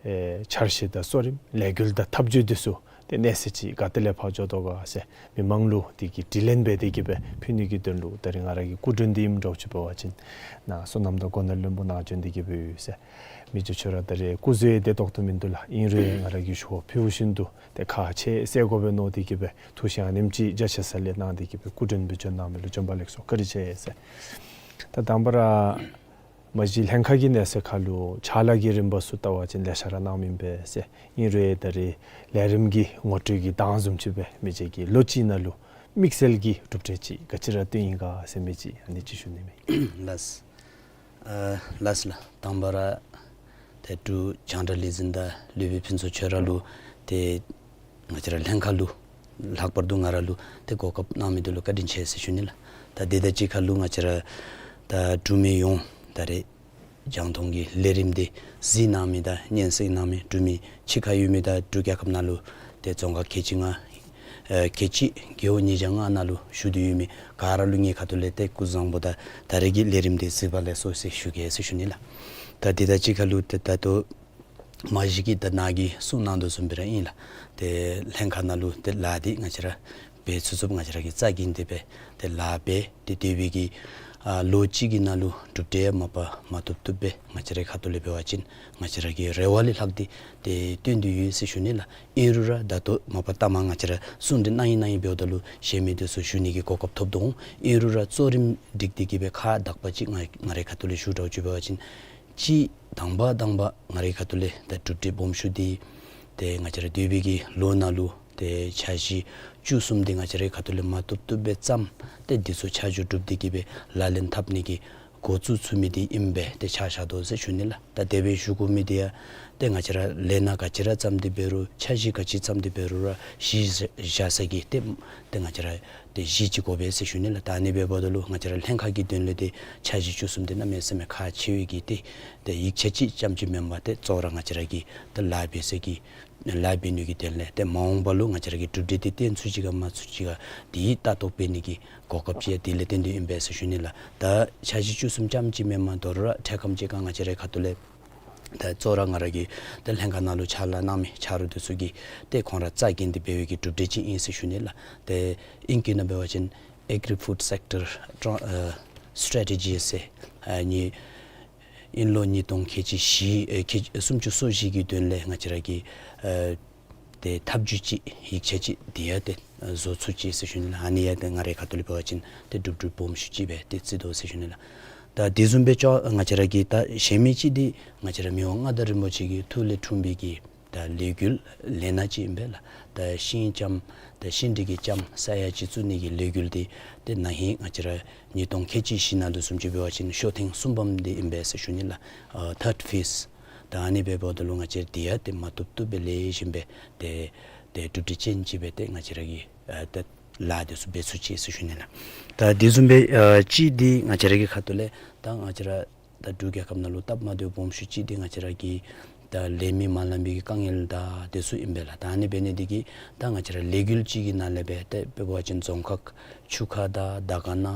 ཨེ་འཆར་གཞི་དང་གཙོ་རིམ་ལས་འགུལ་དང་ཐབས་བྱུས་འདི་ཚུ་ཏེ་གནས་ཚུལ་ཅིག་ག་ཏེ་ལས་ཕར་འགྱོ་དོ་ག་ཟེར་མི་མང་ལུ་དེ་གི་དྲི་ལན་འབད་དེ་གི་སྦེ་ཕུལ་ནི་གི་དོན་ལུ་ད་རིས་ང་ར་གི་སྐུ་མགྲོན་འདི་ཨིནམ་འདྲཝ་ཅིག་འབད་བ་ཅིན་ནཱ་བསོད་ནམས་དང་གོ་ནོར་བློན་པོ་ནཱ་བྱོན་ཏེ་གི་སྦེ་ཡོད་ཟེར། མི་རྗེ་ཁྱོད་ར་ད་རིས་སྐུ་གཟུགས་བདེ་ཏོག་ཏོ་མིན་འདུག་ལགས། ཨིན་རུང་ང་ར་གིས་ཞུ་བ་ཕུལ་བཞིན་དུ་ཏེ་ཁག་ཆེ་བསལ་དགོ་པས་མནོ་སྟེ་གི་སྦེ་ཐུགས་བཞེད་ཨ་ནེམ་ཅིག་རྒྱ་ཆེ་ས་ལས་གནང་སྟེ་གི་སྦེ་སྐུ་མགྲོན་སྦེ་བྱོན་གནང་མི་ལུ་བྱོན་པ་ལེགས་སོ། བཀའ་དྲིན་ཆེ་ཟེར། ད་དང་པ་ར་མ་གཞི་ལྷན་ཁག་གི་གནས་ཚུལ་ཁར་ལུ་ཕྱག་ལཱ་གི་རིམ་པ་ཚུ་བལྟ་བ་ཅིན་ལེ་ཤ་ར་གནངམ་ཨིན་པས་ཟེར། ཨིན་རུང་ད་རིས་ལས་རིམ་གྱི་ངོ་སྤྲོད་ཀྱི་གདངས་བཟུམ་ཅིག་སྦེ་མི་རྗེ་གིས་ལོ་གཅིག་ནང་ལུ་དམིགས་བསལ་གྱི་གྲུབ་འབྲས་ཅིག་ག་ཅི་ར་བཏོན་ཡི་ག་ཟེར་མི་ཅིག་ཨ་ནི་ཅིག་ཞུ་ནི་མས། ལགས། ཨ་ལགས་ལགས། དང་པ་ར་ཏེ་འབྲུག་རྒྱང་བསྒྲགས་ལས་འཛིན་དང་ལུས་པའི་ཕུན་ཚོགས་ཁྱོད་ར་ལུ་ཏེ་ང་བཅས་ར་ལྷན་ཁག་ལུ་ལྷག་པར་དུ་ང་ར་ལུ་ཏེ་གོ་སྐབས་གནང་མི་འདི་ལུ་བཀའ་དྲིན་ཆེ་ཟེར་ཞུ་ནི་ལགས། ད་དེ་དང་གཅིག་ཁར་ལུ་ང་བཅས་ར་ད་འབྲུག་མི་ཡོངས་ད་རེས་རྒྱང་མཐོང་གི་ལས་རིམ་འདི་གཟིགས་གནང་མི་དང་སྙན་གསན་གནང་མི་འབྲུག་མི་ཕྱི་ཁར་ཡོད་མི་དང་འབྲུག་རྒྱལ་ཁབ་ནང་ལུ་ཏེ་རྫོང་ཁག་ཁལ་གཅིག་ལྔ་ཨེ་ཁལ་གཅིག་རྒེད་འོག་ཉིས་བརྒྱ་ལྔ་ནང་ལུ་བཞུགས་ཏེ་ཡོད་མི་ག་ར་ལུ་ངེའི་ཁ་ཐུག་ལས་ཏེ་སྐུ་གཟུགས་བཟང་པོ་དང་ད་རེས་ཀྱི་ལས་རིམ་འདི་གཟིགས་པ་ལེགས་སོ་ཟེར་ཞུ་གེ་ཟེར་ཞུ་ནི་ལགས། ད་དེ་དང་གཅིག་ཁར་ལུ་ཏེ་ད་ལྟོ་མ་གཞི་གིས་ད་ནཱ་གིས་གསུངས་གནང་དོ་བཟུམ་སྦེ་ར་ཨིན་ལགས། ཏེ་ལྷན་ཁག་ནང་ལུ་ཏེ་ལཱ་འདི་ང་བཅས་ར་འབད་ཚུགས་ཚུགསཔ་ང་བཅས་ར་གིས་རྩ་འགེངས་ཏེ་སྦེ་ཏེ་ལཱ་འབད་དེ་སྡོད་པའི་གི་ཨ་ལོ་གཅིག་གི་ནང་ལུ་གྲུབ་འབྲས་མ་པ་མ་ཐོབ་ཐོབ་སྦེ་ང་བཅས་རའི་ཁ་ཐུག་ལས་འབད་བ་ཅིན་ང་བཅས་ར་གི་རེ་བ་ལས་ལྷག་སྟེ་ཏེ་བཏོན་ཏེ་ཡོད་ཟེར་ཞུ་ནི་ལགས། ཨིན་རུང་ར་ད་ལྟོ་མ་པ་ལྟ་མ་ང་བཅས་ར་གསུང་འདི་གནང་ཡི་གནང་ཡི་འབདཝ་ད་ལུ་གཞན་མི་འདི་ཚུ་ཞུ་ནི་གི་གོ་སྐབས་ཐོབ་དོ་འོང་། ཨིན་རུང་ར་གཙོ་རིམ་སྒྲིག་སྟེ་གི་སྦེ་ཁག་དག་པ་ཅིག་ང་ང་རའི་ཁ་ཐུག་ལས་ཞུ་འདྲཝ་ཅིག་འབད་བ་ཅིན་གཅིག་དང་པ་དང་པ་ང་རའི་ཁ་ཐུག་ལས་ད་གྲུབ་འབྲས་སྦོམ་ཤོས་འདི་ཏེ་ང་བཅས་ར་སྡོད་པའི་གི་ལོ་ནང་ལུ་ཏེ་འཆར་གཞི་བཅུ་གསུམ་འདི་ང་བཅས་རའི་ཁ་ཐུག་ལས་མ་ཐོབ་ཐོབ་སྦེ་བརྩམས། ཏེ་འདི་ཚུ་ཆ་འཇོག་གྲུབ་སྟེ་གི་སྦེ་ལག་ལེན་འཐབ་ནི་གི་འགོ་བཙུགས་ཚུགས་མི་འདི་ཨིན་པས་ཏེ་ཆ་བཞག་དོ་ཟེར་ཞུ་ནི་ལགས། ད་དེ་སྦེ་ཞུ་དགོ་མི་འདི་ཡང་ཏེ་ང་བཅས་ར་ལས་སྣ་ག་ཅི་ར་བརྩམས་ཏེ་འབད་རུང་འཆར་གཞི་ག་ཅི་བརྩམས་ཏེ་འབད་རུང་ར་གཞི་བཞག་ས་གི་ཏེ་ཏེ་ང་བཅས་ར་ཏེ་གཞི་ཅིག་དགོ་པས་ཟེར་ཞུ་ནི་ལགས། ད་ཨ་ནི་འབདཝ་ད་ལུ་ང་བཅས་ར་ལྷན་ཁག་གི་དོན་ལས་ཏེ་འཆར་གཞི་བཅུ་གསུམ་འདི་གནམ་མེད་ས་མེད་ཁག་ཆེ་བའི་གི་ཏེ་ཏེ་ཡིག་ཆ་ཅིག་རྐྱངམ་ཅིག་མེན་པར་ཏེ་གཙོ་བོ་ར་ང་བཅས་ར་གི་ཏེ་ལཱ་འབད་ས་གི་ལཱ་འབད་ནི་གི་དོན་ལས་ཏེ་མ་འོངས་པ་ལུ་ང་བཅས་ར་གི་གྲུབ་འབྲས་འདི་བཏོན་ཚུགས་ཅི་ག་མ་ཚུགས་ཅི་ག་འདི་ལྟ་རྟོག་འབད་ནི་གི་གོ་སྐབས་ཅིག་ཡང་དེ་ལས་བརྟེན་ཏེ་ཨིན་པས་ཟེར་ཞུ་ནི་ལགས། ད་འཆར་གཞི་བཅུ་གསུམ་རྐྱངམ་ཅིག་མེན་པར་དོ་རུང་ར་འཕྲལ་ཁམས་ཅིག་ཁར་ང་བཅས་རའི་ཁ་ཐུག་ལས་ད་གཙོ་བོ་ར་ང་ར་གི་ད་ལྷན་ཁག་ནང་ལུ་ཕྱག་ལཱ་གནང་མི་ཆ་རོགས་འདི་ཚུ་གིས་ཏེ་ཁོང་ར་རྩ་འགེངས་ཏེ་འབད་བའི་གི་གྲུབ་འབྲས་ཅིག་ཨིན་ཟེར་ཞུ་ནི་ལགས། ཏེ་ཨིང་སྐད་ནང་འབད་བ་ཅིན་Agri-Food Sector Tran- ཨ་Strategy ཟེར་ཨ་ནི་ཨིན་ལོ་ཉིས་སྟོང་ཁལ་གཅིག་བཞི་ཨེ་ཁལ་སུམ་ཅུ་སོ་བཞི་གི་དོན་ལས་ང་བཅས་ར་གི་ཨ་ཏེ་ཐབས་བྱུས་ཅིག་ཡིག་ཆ་ཅིག་འདི་ཡང་ཏེ་བཟོ་ཚུགས་ཅི་ཟེར་ཞུ་ནི་ལགས། ཨ་ནི་ཡང་ཏེ་ང་རའི་ཁ་ཐུག་ལས་འབད་བ་ཅིན་ཏེ་གྲུབ་འབྲས་སྦོམ་ཤོས་ཅིག་སྦེ་ཏེ་བརྩི་དོ་ཟེར་ཞུ་ནི་ལགས། ད་དེ་བཟུམ་སྦེ་ཅོག་ང་བཅས་ར་གི་ད་གཞན་མི་ཅིག་འདི་ང་བཅས་ར་མི་དབང་མངའ་བདག་རིན་པོ་ཆེ་གི་ཐུགས་ལས་འཁྲུངས་པའི་གི་ད་ལས་འགུལ་ལས་སྣ་ཅིག་ཨིན་པས་ལགས། ད་ཤིང་ལྕམ་ད་ཤིང་འབྲས་ཀྱི་ལྕམ་ས་ཡ་གཅིག་བཙུགས་ནི་གི་ལས་འགུལ་འདི་ཏེ་ན་ཧིང་ང་བཅས་ར་ཉིས་སྟོང་ཁལ་གཅིག་བཞི་ནང་ལུ་བཟུམ་ཅིག་འབད་བ་ཅིན་ཤོག་ཐེངས་གསུམ་པམ་འདི་ཨིན་པས་ཟེར་ཞུ་ནི་ལགས། ཨ་Third Phase། ད་ཨ་ནི་སྦེ་འབདཝ་ད་ལུ་ང་བཅས་འདི་ཡང་ཏེ་མ་བཏུབ་བཏུབ་སྦེ་ལེགས་ཤོམ་སྦེ་ཏེ་ཏེ་གྲུབ་འབྲས་ཅན་ཅིག་སྦེ་ཏེ་ང་བཅས་ར་གིས་ཨ་ཏེ་ལཱ་འདི་ཚུ་འབད་ཚུགས་ཅི་ཟེར་ཞུ་ནི་ལགས། ད་དེ་བཟུམ་སྦེ་ཨ་གཅིག་འདི་ང་བཅས་ར་གི་ཁ་ཐུག་ལས་ད་ང་བཅས་ར་ད་འབྲུག་རྒྱལ་ཁབ་ནང་ལུ་སྟབས་མ་བདེཝ་སྦོམ་ཤོས་ཅིག་འདི་ང་བཅས་ར་གི་ད་ལས་མི་མ་ལང་པའི་གི་དཀའ་ངལ་དང་དེ་ཚུ་ཨིན་པས་ལགས། ད་ཨ་ནི་འབད་ནི་འདི་གིས་ད་ང་བཅས་ར་ལས་འགུལ་ཅིག་གི་ནང་ལས་སྦེ་ཏེ་དཔེ་འབད་བ་ཅིན་རྫོང་ཁག་ཆུ་ཁ་དང་དར་དཀར་ན་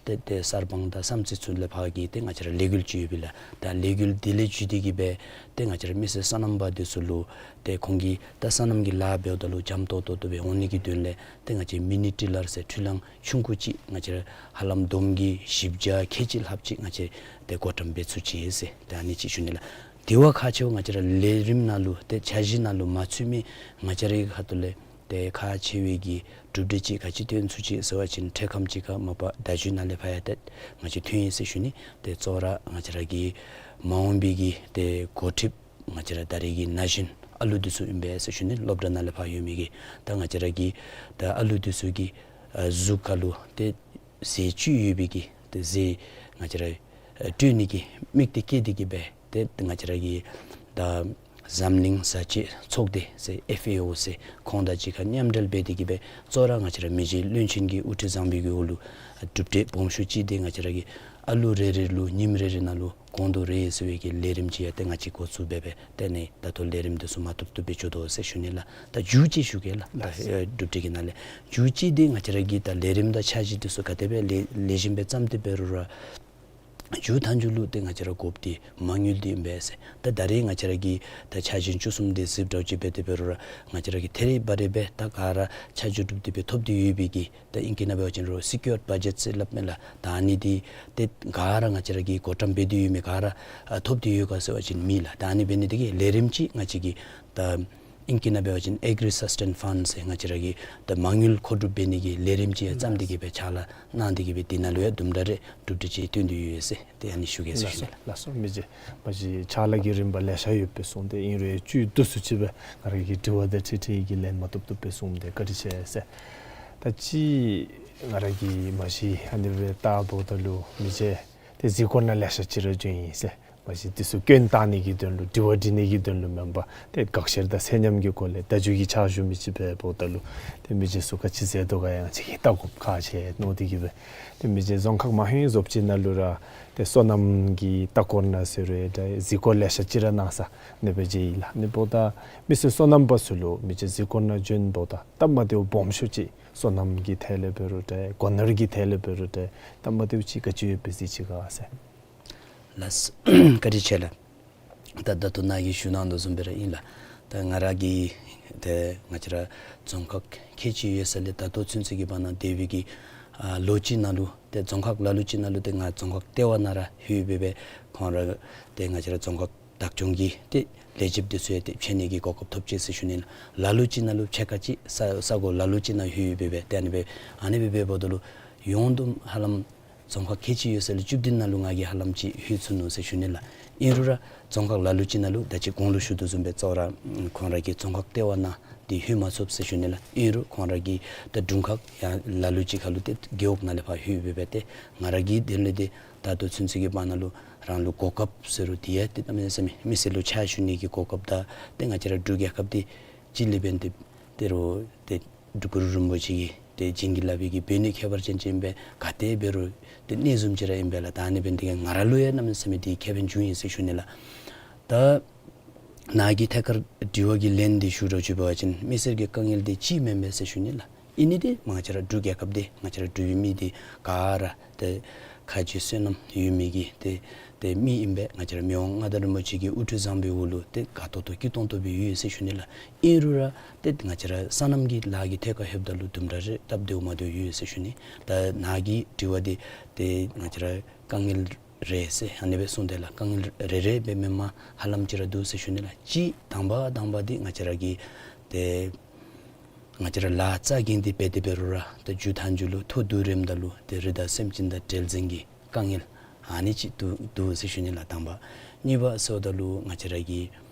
ཏེ་ཏེ་གསར་སྤང་དང་བསམ་རྩེ་ཚུ་ལས་ཕར་གྱི་ཏེ་ང་བཅས་ར་ལས་འགུལ་ཅིག་ཡོད་པས་ལགས། ད་ལས་འགུལ་འདི་ལས་བརྒྱུད་དེ་གི་སྦེ་ཏེ་ང་བཅས་ར་མི་སེར་སོ་ནམ་པ་འདི་ཚུ་ལུ་ཏེ་ཁོང་གིས་ད་སོ་ནམ་གྱི་ལཱ་འབདཝ་ད་ལུ་འཇམ་ཏོང་ཏོ་ཏོ་སྦེ་འོང་ནི་གི་དོན་ལས་ཏེ་ང་བཅས་མི་ནི་ཊི་ལར་ཟེར་འཕྲུལ་གླང་ཆུང་ཀུ་ཅིག་ང་བཅས་ར་ཧ་ལམ་བསྡོམས་ཀྱིས་བཞི་བརྒྱ་ཁལ་གཅིག་ལྷགཔ་ཅིག་ང་བཅས་ཏེ་བགོ་བཀྲམ་འབད་ཚུགས་ཅི་ཟེར་ཏེ་ཨ་ནི་ཅིག་ཞུ་ནི་ལགས། དེ་བ་ཁག་ཆེཝ་ང་བཅས་ར་ལས་རིམ་ནང་ལུ་ཏེ་འཆར་གཞི་ནང་ལུ་མ་ཚུད་མི་ང་བཅས་རའི་ཁ་ཐུག་ལས་ཏེ་ཁག་ཆེ་བའི་གི་གྲུབ་འབྲས་ཅིག་ག་ཅི་བཏོན་ཚུགས་ཅི་ཟེར་བ་ཅིན་འཕྲལ་ཁམས་ཅིག་ཁར་མ་པ་བརྡ་བརྒྱུད་ནང་ལས་ཕར་ཡང་ཏེ་ང་བཅས་ཐོན་ཡི་ཟེར་ཞུ་ནི། ཏེ་གཙོ་བོ་ར་ང་བཅས་ར་གི་མ་འོངས་པའི་གི་ཏེ་འགོ་ཁྲིདཔ་ང་བཅས་ར་ད་རེས་ཀྱི་ན་གཞོན་ཨ་ལུ་འདི་ཚུ་ཨིན་པས་ཟེར་ཞུ་ནི། སློབ་གྲྭ་ནང་ལས་ཕར་ཡོད་མི་གི་ད་ང་བཅས་ར་གི་ད་ཨ་ལུ་འདི་ཚུ་གི་ཨ་གཟུགས་ཁར་ལུ་ཏེ་ཟས་བཅུད་ཡོད་པའི་གི་ཏེ་ཟས་ང་བཅས་ར་ཨ་སྤྲོད་ནི་གི་དམིགས་གཏད་བསྐྱེད་དེ་གི་སྦེ་ཏེ་ང་བཅས་ར་གི་ད་འཛམ་གླིང་བཟའ་བཅའི་ཚོགས་སྡེ་ཟེར་ཨེཕ་ཨེ་ཨོ་ཟེར་ཁོང་དང་གཅིག་ཁར་མཉམ་འབྲེལ་འབད་དེ་གི་སྦེ་གཙོ་བོ་ར་ང་བཅས་ར་མི་རྗེ་བློན་ཆེན་གྱི་དབུ་ཁྲིད་བཟང་པོའི་གི་འོག་ལུ་ཨ་གྲུབ་འབྲས་སྦོམ་ཤོས་ཅིག་འདི་ང་བཅས་ར་གི་ཨ་ལུ་རེ་རེ་ལུ་ཉིནམ་རེ་རེ་ནང་ལུ་གོང་དུ་རེ་ཟེར་བའི་གི་ལས་རིམ་ཅིག་ཡང་ཏེ་ང་བཅས་འགོ་བཙུགས་འབད་འབད་ཏེ་ནི་ད་ལྟོ་ལས་རིམ་འདི་ཚུ་མ་བཏུབ་བཏུབ་སྦེ་འགྱོ་དོ་ཟེར་ཞུ་ནི་ལགས། ད་མཇུག་ཅིག་ཞུ་གེ་ལགས། ད་ལགས། ཨེ་གྲུབ་འབྲས་ཀྱི་ནང་ལས་མཇུག་ཅིག་འདི་ང་བཅས་ར་གི་ད་ལས་རིམ་དང་འཆར་གཞི་འདི་ཚུ་ག་དེ་སྦེ་ལེགས་ལེགས་ཤོམ་སྦེ་བརྩམས་ཏེ་འབད་རུང་ར་ མཇུག་མཐའ་མཇུག་ལུ་ཏེ་ང་བཅས་ར་དགོཔ་འདི་མ་དངུལ་འདི་ཨིན་པས་ཟེར། ད་ད་རེས་ང་བཅས་ར་གིས་ད་འཆར་ཞིང་བཅུ་གསུམ་འདི་གཟིགསཔ་འདྲཝ་ཅིག་འབད་དེ་འབད་རུང་ར་ང་བཅས་ར་གིས་ཐད་རི་བ་རི་སྦེ་ད་ག་ར་ཆ་འཇོག་གྲུབ་སྟེ་སྦེ་ཐོབ་སྟེ་ཡོད་པའི་གི་ད་ཨིང་སྐད་ནང་འབད་བ་ཅིན་རོགས་སི་ཀིའོརཌ་བ་ཇེཊ་ཟེར་སླབ་མས་ལགས། ད་ཨ་ནི་འདི་ཏེ་ག་ར་ང་བཅས་ར་གིས་གོ་བཀྲམ་འབད་དེ་ཡོད་མི་ག་ར་ཨ་ཐོབ་སྟེ་ཡོད་ག་ཟེར་བ་ཅིན་མེད་ལགས། ད་ཨ་ནི་འབད་ནི་འདི་གིས་ལས་རིམ་ཅིག་ང་བཅས་ཀྱིས་ད་ཨིང་སྐད་ནང་འབད་བ་ཅིན་Agri Sustain Fund ཟེར་ང་བཅས་ར་གིས་ད་མ་དངུལ་མཁོ་སྒྲུབ་འབད་ནི་གི་ལས་རིམ་ཅིག་ཡང་བརྩམས་ཏེ་གི་སྦེ་ཕྱག་ལཱ་གནང་སྟེ་གི་སྦེ་འདི་ནང་ལུ་ཡང་དུམ་གྲ་རེ་གྲུབ་འབྲས་ཅིག་ཐོན་ཏེ་ཡོད་ཟེར་ཏེ་ཨ་ནི་ཞུ་གེ་ཟེར་ཞུ་ནི་ལགས། ལགས་སོ། མི་རྗེ་མ་གཞི་ཕྱག་ལཱ་གི་རིམ་པ་ལེ་ཤ་ཡོདཔ་སྦེ་གསུངས་ཏེ་ཨིན་རུང་ཡང་བཅུད་བསྡུ་སུ་ཅིག་སྦེ་ང་ར་གི་དྲི་བ་དང་འཁྲིལ་འཁྲིལ་གྱི་ལན་མ་ཐོབ་ཐོབ་སྦེ་གསུངམ་དེ་བཀའ་དྲིན་ཆེ་ཟེར། ད་ཅི་ང་ར་གིས་མ་གཞི་ཨ་ནི་སྦེ་བལྟཝ་ད་ལུ་མི་རྗེ་ཏེ་གཟིགས་སྐོར་ནང་ལེ་ཤ་ཅིག་ར་བྱོན་ཡི་ཟེར། མ་གཞི་འདི་ཚུ་སྐྱོན་བཏགས་ནི་གི་དོན་ལུ་དྲི་བ་འདྲི་ནི་གི་དོན་ལུ་མེན་པར་ཏེ་དགག་བཤེར་དང་ཚད་མཉམ་གྱི་སྒོ་ལས་བརྡ་བརྒྱུད་ཀྱི་ཕྱག་ཞུ་མི་ཅིག་འབདཝ་ད་ལུ་ཏེ་མི་རྗེ་ཚུ་ག་ཅི་མཛད་དོ་ག་ཡང་ཅིག་གིས་བལྟ་དགོཔ་ཁག་ཆེ་མནོ་སྟེ་གི་སྦེ། ཏེ་མི་རྗེ་རྫོང་ཁག་མ་ཧེ་ཟོབ་ཅིག་ནང་ལུ་ར་ཏེ་སོ་ནམ་གྱི་ལྟ་སྐོར་ནང་ཟེར་རུང་ད་གཟིགས་སྐོར་ལེ་ཤ་ཅིག་ར་གནང་ས་ཨ་ནི་སྦེ་མཇལ་ཡི་ལགས། ཨ་ནི་འབདཝ་ད་མི་སེར་སོ་ནམ་པ་ཚུ་ལུ་མི་རྗེ་གཟིགས་སྐོར་ནང་བྱོནམ་ད་སྟབས་མ་བདེཝ་སྦོམ་ཤོས་ཅིག་སོ་ནམ་གྱི་ཐད་ལས་འབད་རུང་ད་སྒོ་ནོར་གྱི་ཐད་ལས་འབད་རུང་ད་སྟབས་མ་བདེཝ་ཅིག་ག་ཅི་ཡོདཔ་སྦེ་གཟིགས་ཅི་ག་ཟེར། ལགས། བཀའ་དྲིན་ཆེ་ལགས། ད་ད་ལྟོ་ནཱ་གིས་ཞུ་གནང་དོ་བཟུམ་སྦེ་ར་ཨིན་ལགས། ད་ང་ར་གིས་ཏེ་ང་བཅས་ར་རྫོང་ཁག་ཁལ་གཅིག་ཡོད་ས་ལས་ད་ལྟོ་ཚུན་ཚོད་ཀྱི་བར་ན་འདས་པའི་གི་ཨ་ལོ་གཅིག་ནང་ལུ་ཏེ་རྫོང་ཁག་ལ་ལུ་ཅིག་ནང་ལུ་ཏེ་ང་རྫོང་ཁག་ལྟེ་བ་ནང་ར་ལྷོད་སྦེ་སྦེ་ཁོང་ར་ཏེ་ང་བཅས་ར་རྫོང་ཁག་བདག་སྐྱོང་གི་ཏེ་ལས་བྱེདཔ་འདི་ཚུ་ཡང་ཏེ་ཕྱད་ནི་གི་གོ་སྐབས་ཐོབ་ཅི་ཟེར་ཞུ་ནི་ལགས། ལ་ལུ་ཅིག་ནང་ལུ་ཕྱེད་ཀ་ཅིག་ས་ས་གོ་ལ་ལུ་ཅིག་ནང་ལྷོད་སྦེ་སྦེ་ཏེ་ཨ་ནི་སྦེ་ཨ་ནི་སྦེ་འབདཝ་ད་ལུ་ཡོངས་བསྡོམས་ཧ་ལམ་རྫོང་ཁག་ཁལ་གཅིག་ཡོད་ས་ལས་བཅུ་བདུན་ནང་ལུ་ང་གིས་ཧ་ལམ་ཅིག་ལྷོད་ཚུགས་ནུག་ཟེར་ཞུ་ནི་ལགས། ཨིན་རུང་ར་རྫོང་ཁག་ལ་ལུ་ཅིག་ནང་ལུ་ད་ཅི་གོང་ལུ་ཞུ་དོ་བཟུམ་སྦེ་གཙོ་བོ་ར་ཁོང་ར་གི་རྫོང་ཁག་ལྟེ་བ་ནང་འདི་ལྷོད་མ་ཚུགས་ཟེར་ཞུ་ནི་ལགས། ཨིན་རུང་ཁོང་ར་གི་ད་དྲུང་ཁག་ཡང་ལ་ལུ་ཅིག་ཁར་ལུ་ཏེ་རྒེད་འོག་ནང་ལས་ཕར་ལྷོད་སྦེ་སྦེ་ཏེ་ང་ར་གི་དོན་ལས་ཏེ་ད་ལྟོ་ཚུན་ཚོད་ཀྱི་བར་ན་ལུ་རང་ལུ་གོ་སྐབས་ཟེར་རུང་འདི་ཡང་ཏེ་གནམ་མེད་ས་མེད་མི་སེར་ལུ་ཕྱག་ཞུ་ནི་གི་གོ་སྐབས་དང་ཏེ་ང་བཅས་ར་འབྲུག་རྒྱལ་ཁབ་འདི་སྤྱི་ལས་འབདན་ཏེ་ཏེ་རོགས་ཏེ་གུ་རུ་རིན་པོ་ཆེ་གིས་ཏེ་བྱིན་གྱིས་བརླབས་པའི་གི་འབད་ནི་ཁྱད་པར་ཅན་ཅིག་ཨིན་པས། ག་ཏེ་འབད་རུང་ཏེ་གནས་བཟུམ་ཅིག་ར་ཨིན་པས་ལགས། ད་ཨ་ནི་འབདན་ཏེ་ང་ར་ལུ་ཡང་གནམ་མེད་ས་མེད་འདི་ཁེ་ཕན་བྱུང་ཡི་ཟེར་ཞུ་ནི་ལགས། ད་ནཱ་གི་ཐད་ཁར་དྲི་བ་གི་ལན་འདི་ཞུ་རོགས་ཅིག་འབད་བ་ཅིན་མི་སེར་གྱི་དཀའ་ངལ་འདི་ཅིག་མེན་པས་ཟེར་ཞུ་ནི་ལགས། ཨིན་ནི་འདི་ང་བཅས་ར་འབྲུག་རྒྱལ་ཁབ་འདི་ང་བཅས་ར་འབྲུག་པའི་མི་འདི་ག་ར་ཏེ་ཁ་རྗེ་བསོད་ནམས་ཡོད་མི་གི་ཏེ་ཏེ་མི་ཨིན་པས། ང་བཅས་ར་མི་དབང་མངའ་བདག་རིན་པོ་ཆེ་གི་དབུ་ཁྲིད་བཟང་པོའི་འོག་ལུ་ཏེ་དགའ་ཏོག་ཏོ་སྐྱིད་ཏོང་ཏོ་སྦེ་ཡོད་ཟེར་ཞུ་ནི་ལགས། ཨིན་རུང་ར་ཏེ་ང་བཅས་ར་སོ་ནམ་གྱི་ལཱ་གི་ཐད་ཁར་ལྷོདཔ་ད་ལུ་དུམ་གྲ་རེ་སྟབས་བདེཝ་མ་བདེཝ་ཡོད་ཟེར་ཞུ་ནི། ད་ནཱ་གི་དྲི་བ་འདི་ཏེ་ང་བཅས་ར་དཀའ་ངལ་རེ་ཟེར་ཨ་ནི་སྦེ་གསུངས་ཏེ་ལགས། དཀའ་ངལ་རེ་རེ་སྦེ་མེན་པར་ཧ་ལམ་ཅིག་ར་འདུག་ཟེར་ཞུ་ནི་ལགས། གཅིག་དང་པ་དང་པ་འདི་ང་བཅས་ར་གི་ཏེ་ང་བཅས་ར་ལཱ་རྩ་འགེངས་ཏེ་འབད་དེ་འབད་རུང་ར་ཏེ་མཇུག་མཐའ་མཇུག་ལུ་ཐོ་བསྡུ་རནམ་ད་ལུ་ཏེ་རི་དྭགས་སེམས་ཅན་དང་འབྲེལ་འཛིང་གི་དཀའ་ངལ་ཨ་ནི་གཅིག་འདུག་འདུག་ཟེར་ཞུ་ནི་ལགས་དང་པ། གཉིས་པ་ཟེརཝ་ད་ལུ་ང་བཅས་ར་གི་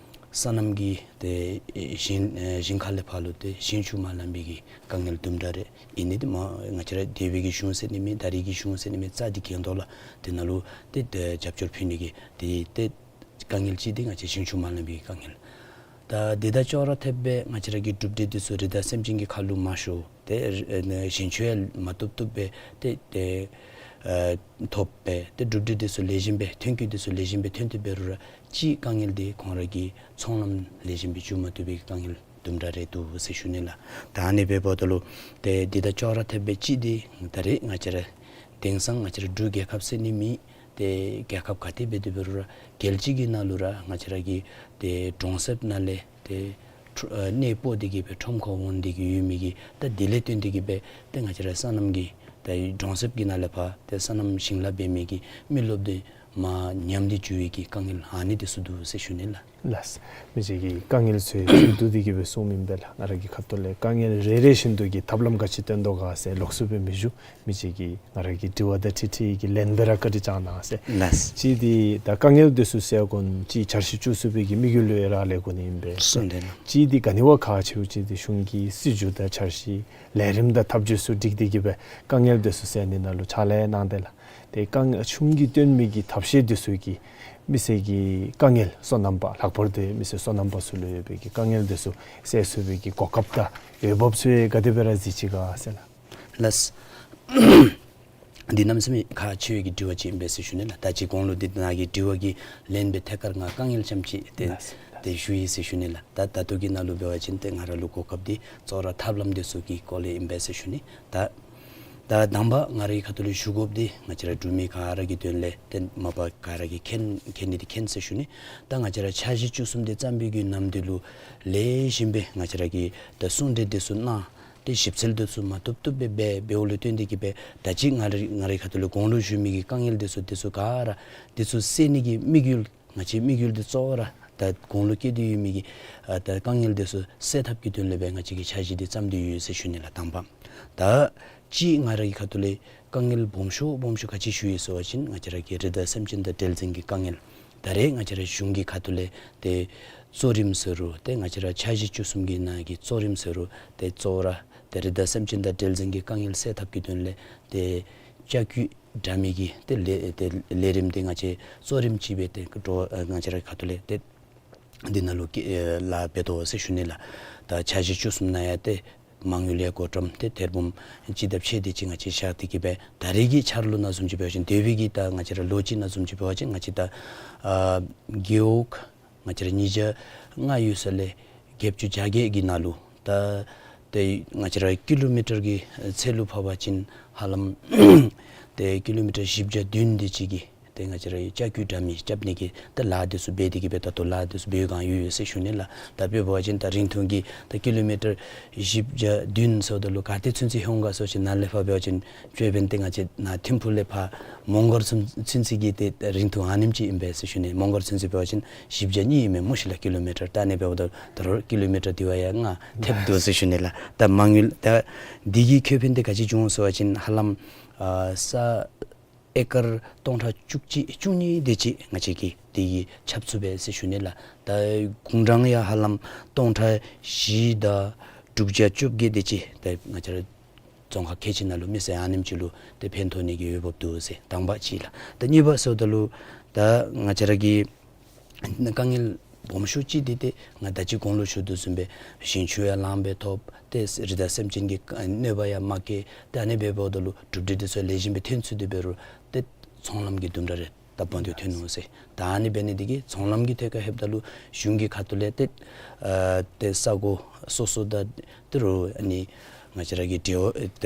སོ་ནམ་གྱི་ཏེ་ཞིང་ཨེ་ཞིང་ཁ་ལས་ཕར་ལུ་ཏེ་ཞིང་ཆུ་མ་ལང་པའི་གི་དཀའ་ངལ་དུམ་གྲ་རེ་ཨིན་ནི་འདི་མ་ང་བཅས་ར་འདས་པའི་གི་གཞུང་ཟེར་ནི་མེད་ད་རེས་ཀྱི་གཞུང་ཟེར་ནི་མེད་རྩ་འདི་འགེངས་དོ་ལགས། དེ་ནང་ལུ་ཏེ་ཏེ་རྒྱབ་སྐྱོར་ཕུལ་ནི་གི་ཏེ་ཏེ་དཀའ་ངལ་གཅིག་འདི་ང་བཅས་ཞིང་ཆུ་མ་ལང་པའི་གི་དཀའ་ངལ། ད་འདི་དང་ཅོག་ར་འཐདཔ་སྦེ་ང་བཅས་ར་གི་གྲུབ་འབྲས་འདི་ཚུ་རི་དྭགས་སེམས་ཅན་གྱི་ཁ་ལུ་མ་ཤོར་ཏེ་ཨེ་ཞིང་ཆུ་ཡང་མ་ཐུབ་ཐུབ་སྦེ་ཏེ་ཏེ་ཨེ་ཐོབ་སྦེ་ཏེ་གྲུབ་འབྲས་འདི་ཚུ་ལེགས་ཤོམ་སྦེ་ཐོན་སྐྱེད་འདི་ཚུ་ལེགས་ཤོམ་སྦེ་ཐོན་ཏེ་འབད་རུང་ར་གཅིག་དཀའ་ངལ་འདི་ཁོང་ར་གི་ཚོང་ལམ་ལེགས་ཤོམ་སྦེ་འགྱོ་མ་བཏུབ་པའི་དཀའ་ངལ་དུམ་གྲ་རེ་འདུག་ཟེར་ཞུ་ནི་ལགས། ད་ཨ་ནི་འབདཝ་ད་ལུ་ཏེ་འདི་དང་ཅོག་ར་འཐདཔ་སྦེ་གཅིག་འདི་ད་རེས་ང་བཅས་ར་དེང་སང་ང་བཅས་ར་འབྲུག་རྒྱལ་ཁབ་ཟེར་ནི་མེད། ཏེ་རྒྱལ་ཁབ་ག་ཏེ་འབད་དེ་འབད་རུང་ར་རྒྱལ་སྤྱི་གི་ནང་ལུ་ར་ང་བཅས་ར་གི་ཏེ་གྲོང་གསེབ་ནང་ལས་ཏེ་ཁྲོ་ཨ་གནས་སྤོ་སྟེ་གི་སྦེ་ཁྲོམ་ཁར་འོང་སྟེ་གི་ཡོད་མི་གི་ད་འདི་ལས་བརྟེན་ཏེ་གི་སྦེ་ཏེ་ང་བཅས་ར་སོ་ནམ་གྱི་ད་གྲོང་གསེབ་ཀྱི་ནང་ལས་ཕར་ཏེ་སོ་ནམ་ཞིང་ལཱ་འབད་མི་གི་མི་རློབས་འདི་མར་ཉམས་ཏེ་འགྱོ་བའི་གི་དཀའ་ངལ་ཨ་ནི་འདི་ཚུ་འདུག་ཟེར་ཞུ་ནི་ལགས། ལགས། མི་རྗེ་གིས་དཀའ་ངལ་ཚུ་བསྡུ་སྟེ་གི་སྦེ་གསུངམ་ཨིན་པས་ལགས། ང་ར་གི་ཁ་ཐུག་ལས་དཀའ་ངལ་རེ་རེ་བཞིན་དུ་གི་ཐབས་ལམ་ག་ཅི་བཏོན་དོ་ག་ཟེར་ལོགས་སུ་སྦེ་མི་ཞུ། མི་རྗེ་གིས་ང་ར་གི་དྲི་བ་དང་འཁྲིལ་འཁྲིལ་གྱི་ལན་སྦེ་ར་བཀའ་དྲིན་བསྐྱང་གནང་ཟེར། ལགས། གཅིག་འདི་ད་དཀའ་ངལ་འདི་ཚུ་སེལ་དགོ་ཅིག་འཆར་གཞི་བཅུ་གསུམ་པའི་གི་དམིགས་ཡུལ་ལུ་ཡང་རག་ལས་དགོ་ནི་ཨིན་པས། གསུངས་ཏེ་ལགས། གཅིག་འདི་ག་ནི་བ་ཁག་ཆེཝ་ཅིག་འདི་གཞུང་གི་སྲིད་བྱུས་དང་འཆར་གཞི་ལས་རིམ་དང་ཐབས་བྱུས་ཚུ་སྒྲིག་སྟེ་གི་སྦེ་དཀའ་ངལ་འདི་ཚུ་སེལ་ནི་ནང་ལུ་ཕྱག་ལཱ་གནང་སྟེ་ལགས། ཏེ་དཀའ་ངལ་གཞུང་གིས་བཏོན་མི་གི་ཐབས་ཤེས་འདི་ཚུ་གིས་མི་སེར་གྱི་དཀའ་ངལ་སོ་ནམ་པ་ལྷག་པར་དུ་མི་སེར་སོ་ནམ་པ་ཚུ་ལུ་ཡོད་པའི་གི་དཀའ་ངལ་འདི་ཚུ་སེལ་ཚུགས་པའི་གི་གོ་སྐབས་དང་འོས་འབབ་ཚུ་ག་དེ་སྦེ་ར་གཟིགས་ཅི་ག་ཟེར་ལགས། ལགས། འདི་གནམ་མེད་ས་མེད་ཁག་ཆེ་བའི་གི་དྲི་བ་ཅིག་ཨིན་པས་ཟེར་ཞུ་ནི་ལགས། ད་ཅི་གོང་ལུ་འདི་ནཱ་གི་དྲི་བ་གི་ལན་སྦེ་ཐད་ཀར་ང་དཀའ་ངལ་ཙམ་ཅིག་ཏེ་ལགས། ཏེ་ཞུ་ཡི་ཟེར་ཞུ་ནི་ལགས། ད་ད་ལྟོ་གི་ནང་ལུ་འབད་བ་ཅིན་ཏེ་ང་ར་ལུ་གོ་སྐབས་འདི་གཙོ་བོ་ར་ཐབས་ལམ་འདི་ཚུ་གི་སྐོར་ལས་ཨིན་པས་ཟེར་ཞུ་ནི། ད་ ད་དང་པ་ང་རའི་ཁ་ཐུག་ལས་ཞུ་དགོཔ་འདི་ང་བཅས་ར་འབྲུག་མི་ག་ར་གི་དོན་ལས་ཏེ་མ་པ་ག་ར་གིས་མཁྱེན་མཁྱེན་ནི་འདི་མཁྱེན་ཟེར་ཞུ་ནི། ད་ང་བཅས་ར་འཆར་གཞི་བཅུ་གསུམ་འདི་བརྩམས་པའི་གི་ནམ་དུས་ལུ་ལེགས་ཤོམ་སྦེ་ང་བཅས་ར་གིས་ད་གསུང་གྲོས་འདི་ཚུ་གནང་། ཏེ་ཞིབ་འཚོལ་འདི་ཚུ་མ་བཏུབ་བཏུབ་སྦེ་འབད་འབདཝ་ལུ་བརྟེན་ཏེ་གིས་སྦེ་ད་ཅི་ང་ར་ང་རའི་ཁ་ཐུག་ལས་གོང་ལུ་ཞུ་མི་གི་དཀའ་ངལ་འདི་ཚུ་འདི་ཚུ་ག་ར་འདི་ཚུ་སེལ་ནི་གི་དམིགས་ཡུལ། ང་བཅས་དམིགས་ཡུལ་འདི་གཙོ་བོ་ར་ད་གོང་ལུ་བཀོད་དེ་ཡོད་མི་གི་ཨ་ད་དཀའ་ངལ་འདི་ཚུ་སེལ་ཐབས་ཀྱི་དོན་ལས་སྦེ་ང་བཅས་ཀྱིས་འཆར་གཞི་འདི་བརྩམས་ཏེ་ཡོད་ཟེར་ཞུ་ནི་ལགས། དང་པ་ད་ཅི་ང་རའི་ཁ་ཐུག་ལས་དཀའ་ངལ་སྦོམ་ཤོས་སྦོམ་ཤོས་ག་ཅི་ཞུ་ཡི་ཟེར་བ་ཅིན་ང་བཅས་ར་གི་རི་དྭགས་སེམས་ཅན་དང་འབྲེལ་ཟིང་གི་དཀའ་ངལ། ད་རེས་ང་བཅས་ར་གཞུང་གི་ཁ་ཐུག་ལས་ཏེ་གཙོ་རིམ་ཟེར་རུང་ཏེ་ང་བཅས་ར་འཆར་གཞི་བཅུ་གསུམ་གྱི་ནང་གི་གཙོ་རིམ་ཟེར་རུང་ཏེ་གཙོ་བོ་ར་ཏེ་རི་དྭགས་སེམས་ཅན་དང་འབྲེལ་ཟིང་གི་དཀའ་ངལ་སེལ་ཐབས་ཀྱི་དོན་ལས་ཏེ་ལྕགས་ཀྱུ་དྲ་མིག་གི་ཏེ་ལས་ཏེ་ལས་རིམ་འདི་ང་བཅས་གཙོ་རིམ་ཅིག་སྦེ་ཏེ་འགྲོ་ཨ་ང་བཅས་རའི་ཁ་ཐུག་ལས་ཏེ་འདི་ནང་ལུ་ཀི་ཨེ་ལཱ་འབད་དོ་ཟེར་ཞུ་ནི་ལགས། ད་འཆར་གཞི་བཅུ་གསུམ་ནང་ཡང་ཏེ་མ་དངུལ་ཡང་བགོ་བཀྲམ་ཏེ་ཐེར་འབུམ་གཅིག་དང་ཕྱེད་དེ་ཅིག་ང་བཅས་བཞག་སྟེ་གིས་སྦེ་ད་རེས་ཀྱི་འཆར་ལོ་ནང་བཟུམ་ཅིག་འབད་བ་ཅིན་འདས་པའི་གི་ད་ང་བཅས་ར་ལོ་གཅིག་ནང་བཟུམ་ཅིག་འབད་བ་ཅིན་ང་བཅས་ད་ཨ་རྒེད་འོག་ང་བཅས་ར་ཉིས་བརྒྱ་ལྔ་ཡོད་ས་ལས་བརྒྱད་ཅུ་གྱ་བརྒྱད་ཀྱི་ནང་ལུ་ད་ཏེ་ང་བཅས་ར་ཀི་ལོ་མི་ཊར་གྱི་ཚད་ལུ་ཕབ་པ་ཅིན་ཧ་ལམ་ཏེ་ཀི་ལོ་མི་ཊར་བཞི་བརྒྱ་བདུན་དེ་ཅིག་གི་ཏེ་ང་བཅས་ར་ལྕགས་ཀྱུ་དྲ་མིག་རྐྱབ་ནི་གི་ད་ལཱ་འདི་ཚུ་འབད་དེ་གིས་སྦེ་ད་ལྟོ་ལཱ་འདི་ཚུ་འབད་བའི་སྒང་ཡོད་ཡོད་ཟེར་ཞུ་ནི་ལགས། ད་དཔེ་འབད་བ་ཅིན་ད་རིང་ཐུང་གི་ད་ཀི་ལོ་མི་ཊར་བཞི་བརྒྱ་བདུན་ཟེརཝ་ད་ལུ་ག་ཏེ་ཚུན་ཚོད་འོང་ག་ཟེར་བ་ཅིན་ནཱ་ལས་ཕར་འབད་བ་ཅིན་ཅོད་པན་ཏེ་ང་བཅས་ནཱ་ཐིམ་ཕུག་ལས་ཕར་མོང་སྒར་ཚུན་ཚོད་ཀྱི་ཏེ་རིང་ཐུང་ཨ་ནེམ་ཅིག་ཨིན་པས་ཟེར་ཞུ་ནི། མོང་སྒར་ཚུན་ཚོད་འབད་བ་ཅིན་བཞི་བརྒྱ་གཉིས་ཨིན་མས་སྨོ་ཤིག་ལགས་ཀི་ལོ་མི་ཊར། ད་ཨ་ནི་འབདཝ་ད་ད་རུང་ཀི་ལོ་མི་ཊར་འདི་བ་ཡང་ལྔ་ཐེབས་འདུག་ཟེར་ཞུ་ནི་ལགས། ད་མ་དངུལ་ད་འདི་གི་ཁེ་ཕན་འདི་ག་ཅི་བྱུང་ཟེར་བ་ཅིན་ཧ་ལམ་ཨ་ས་ཨེ་ཀར་སྟོང་ཕྲག་བཅུ་གཅིག་བཅུ་གཉིས་དེ་ཅིག་ང་བཅས་ཀྱིས་འདི་གིས་ཁྱབ་ཚུགས་པས་ཟེར་ཞུ་ནི་ལགས། ད་དགུང་གྲངས་ཡང་ཧ་ལམ་སྟོང་ཕྲག་བཞི་དང་དྲུག་བརྒྱ་བཅོ་བརྒྱད་དེ་ཅིག་ད་ང་བཅས་ར་རྫོང་ཁག་ཁལ་གཅིག་ནང་ལུ་མི་སེར་ཨ་ནེམ་ཅིག་ལུ་ཏེ་ཕན་ཐོགས་ནི་གི་འོས་འབབ་འདུག་ཟེར་དང་པ་ཅིག་ལགས། ད་གཉིས་པ་ཟེརཝ་ད་ལུ་ད་ང་བཅས་ར་གི་དཀའ་ངལ་སྦོམ་ཤོས་ཅིག་འདི་ཏེ་ང་ད་ཅི་གོང་ལུ་ཞུ་དོ་བཟུམ་སྦེ་ཞིང་ཆུ་ཡང་ལངམ་སྦེ་ཐོབ། ཏེ་རི་དྭགས་སེམས་ཅན་གྱི་གནོད་པ་ཡང་མ་བཀལ། ཏེ་ཨ་ནི་འབདཝ་ད་ལུ་གྲུབ་འབྲས་འདི་ཚུ་ལེགས་ཤོམ་སྦེ་ཐོན་ཚུགས་ཏེ་འབད་རུང་ཏེ་ཚོང་ལམ་གྱི་དུམ་གྲ་རེ་ད་བང་མཛོད་ཐོན་ནུག་ཟེར། ད་ཨ་ནི་འབད་ནི་འདི་གིས་ཚོང་ལམ་གྱི་ཐད་ཁར་ལྷོདཔ་ད་ལུ་གཞུང་གི་ཁ་ཐུག་ལས་ཏེ་ཨ་ཏེ་ས་གོ་སོ་སོ་དང་ཏེ་རུང་ཨ་ནི་ང་བཅས་ར་གི་འབྲེལ་བ་ད་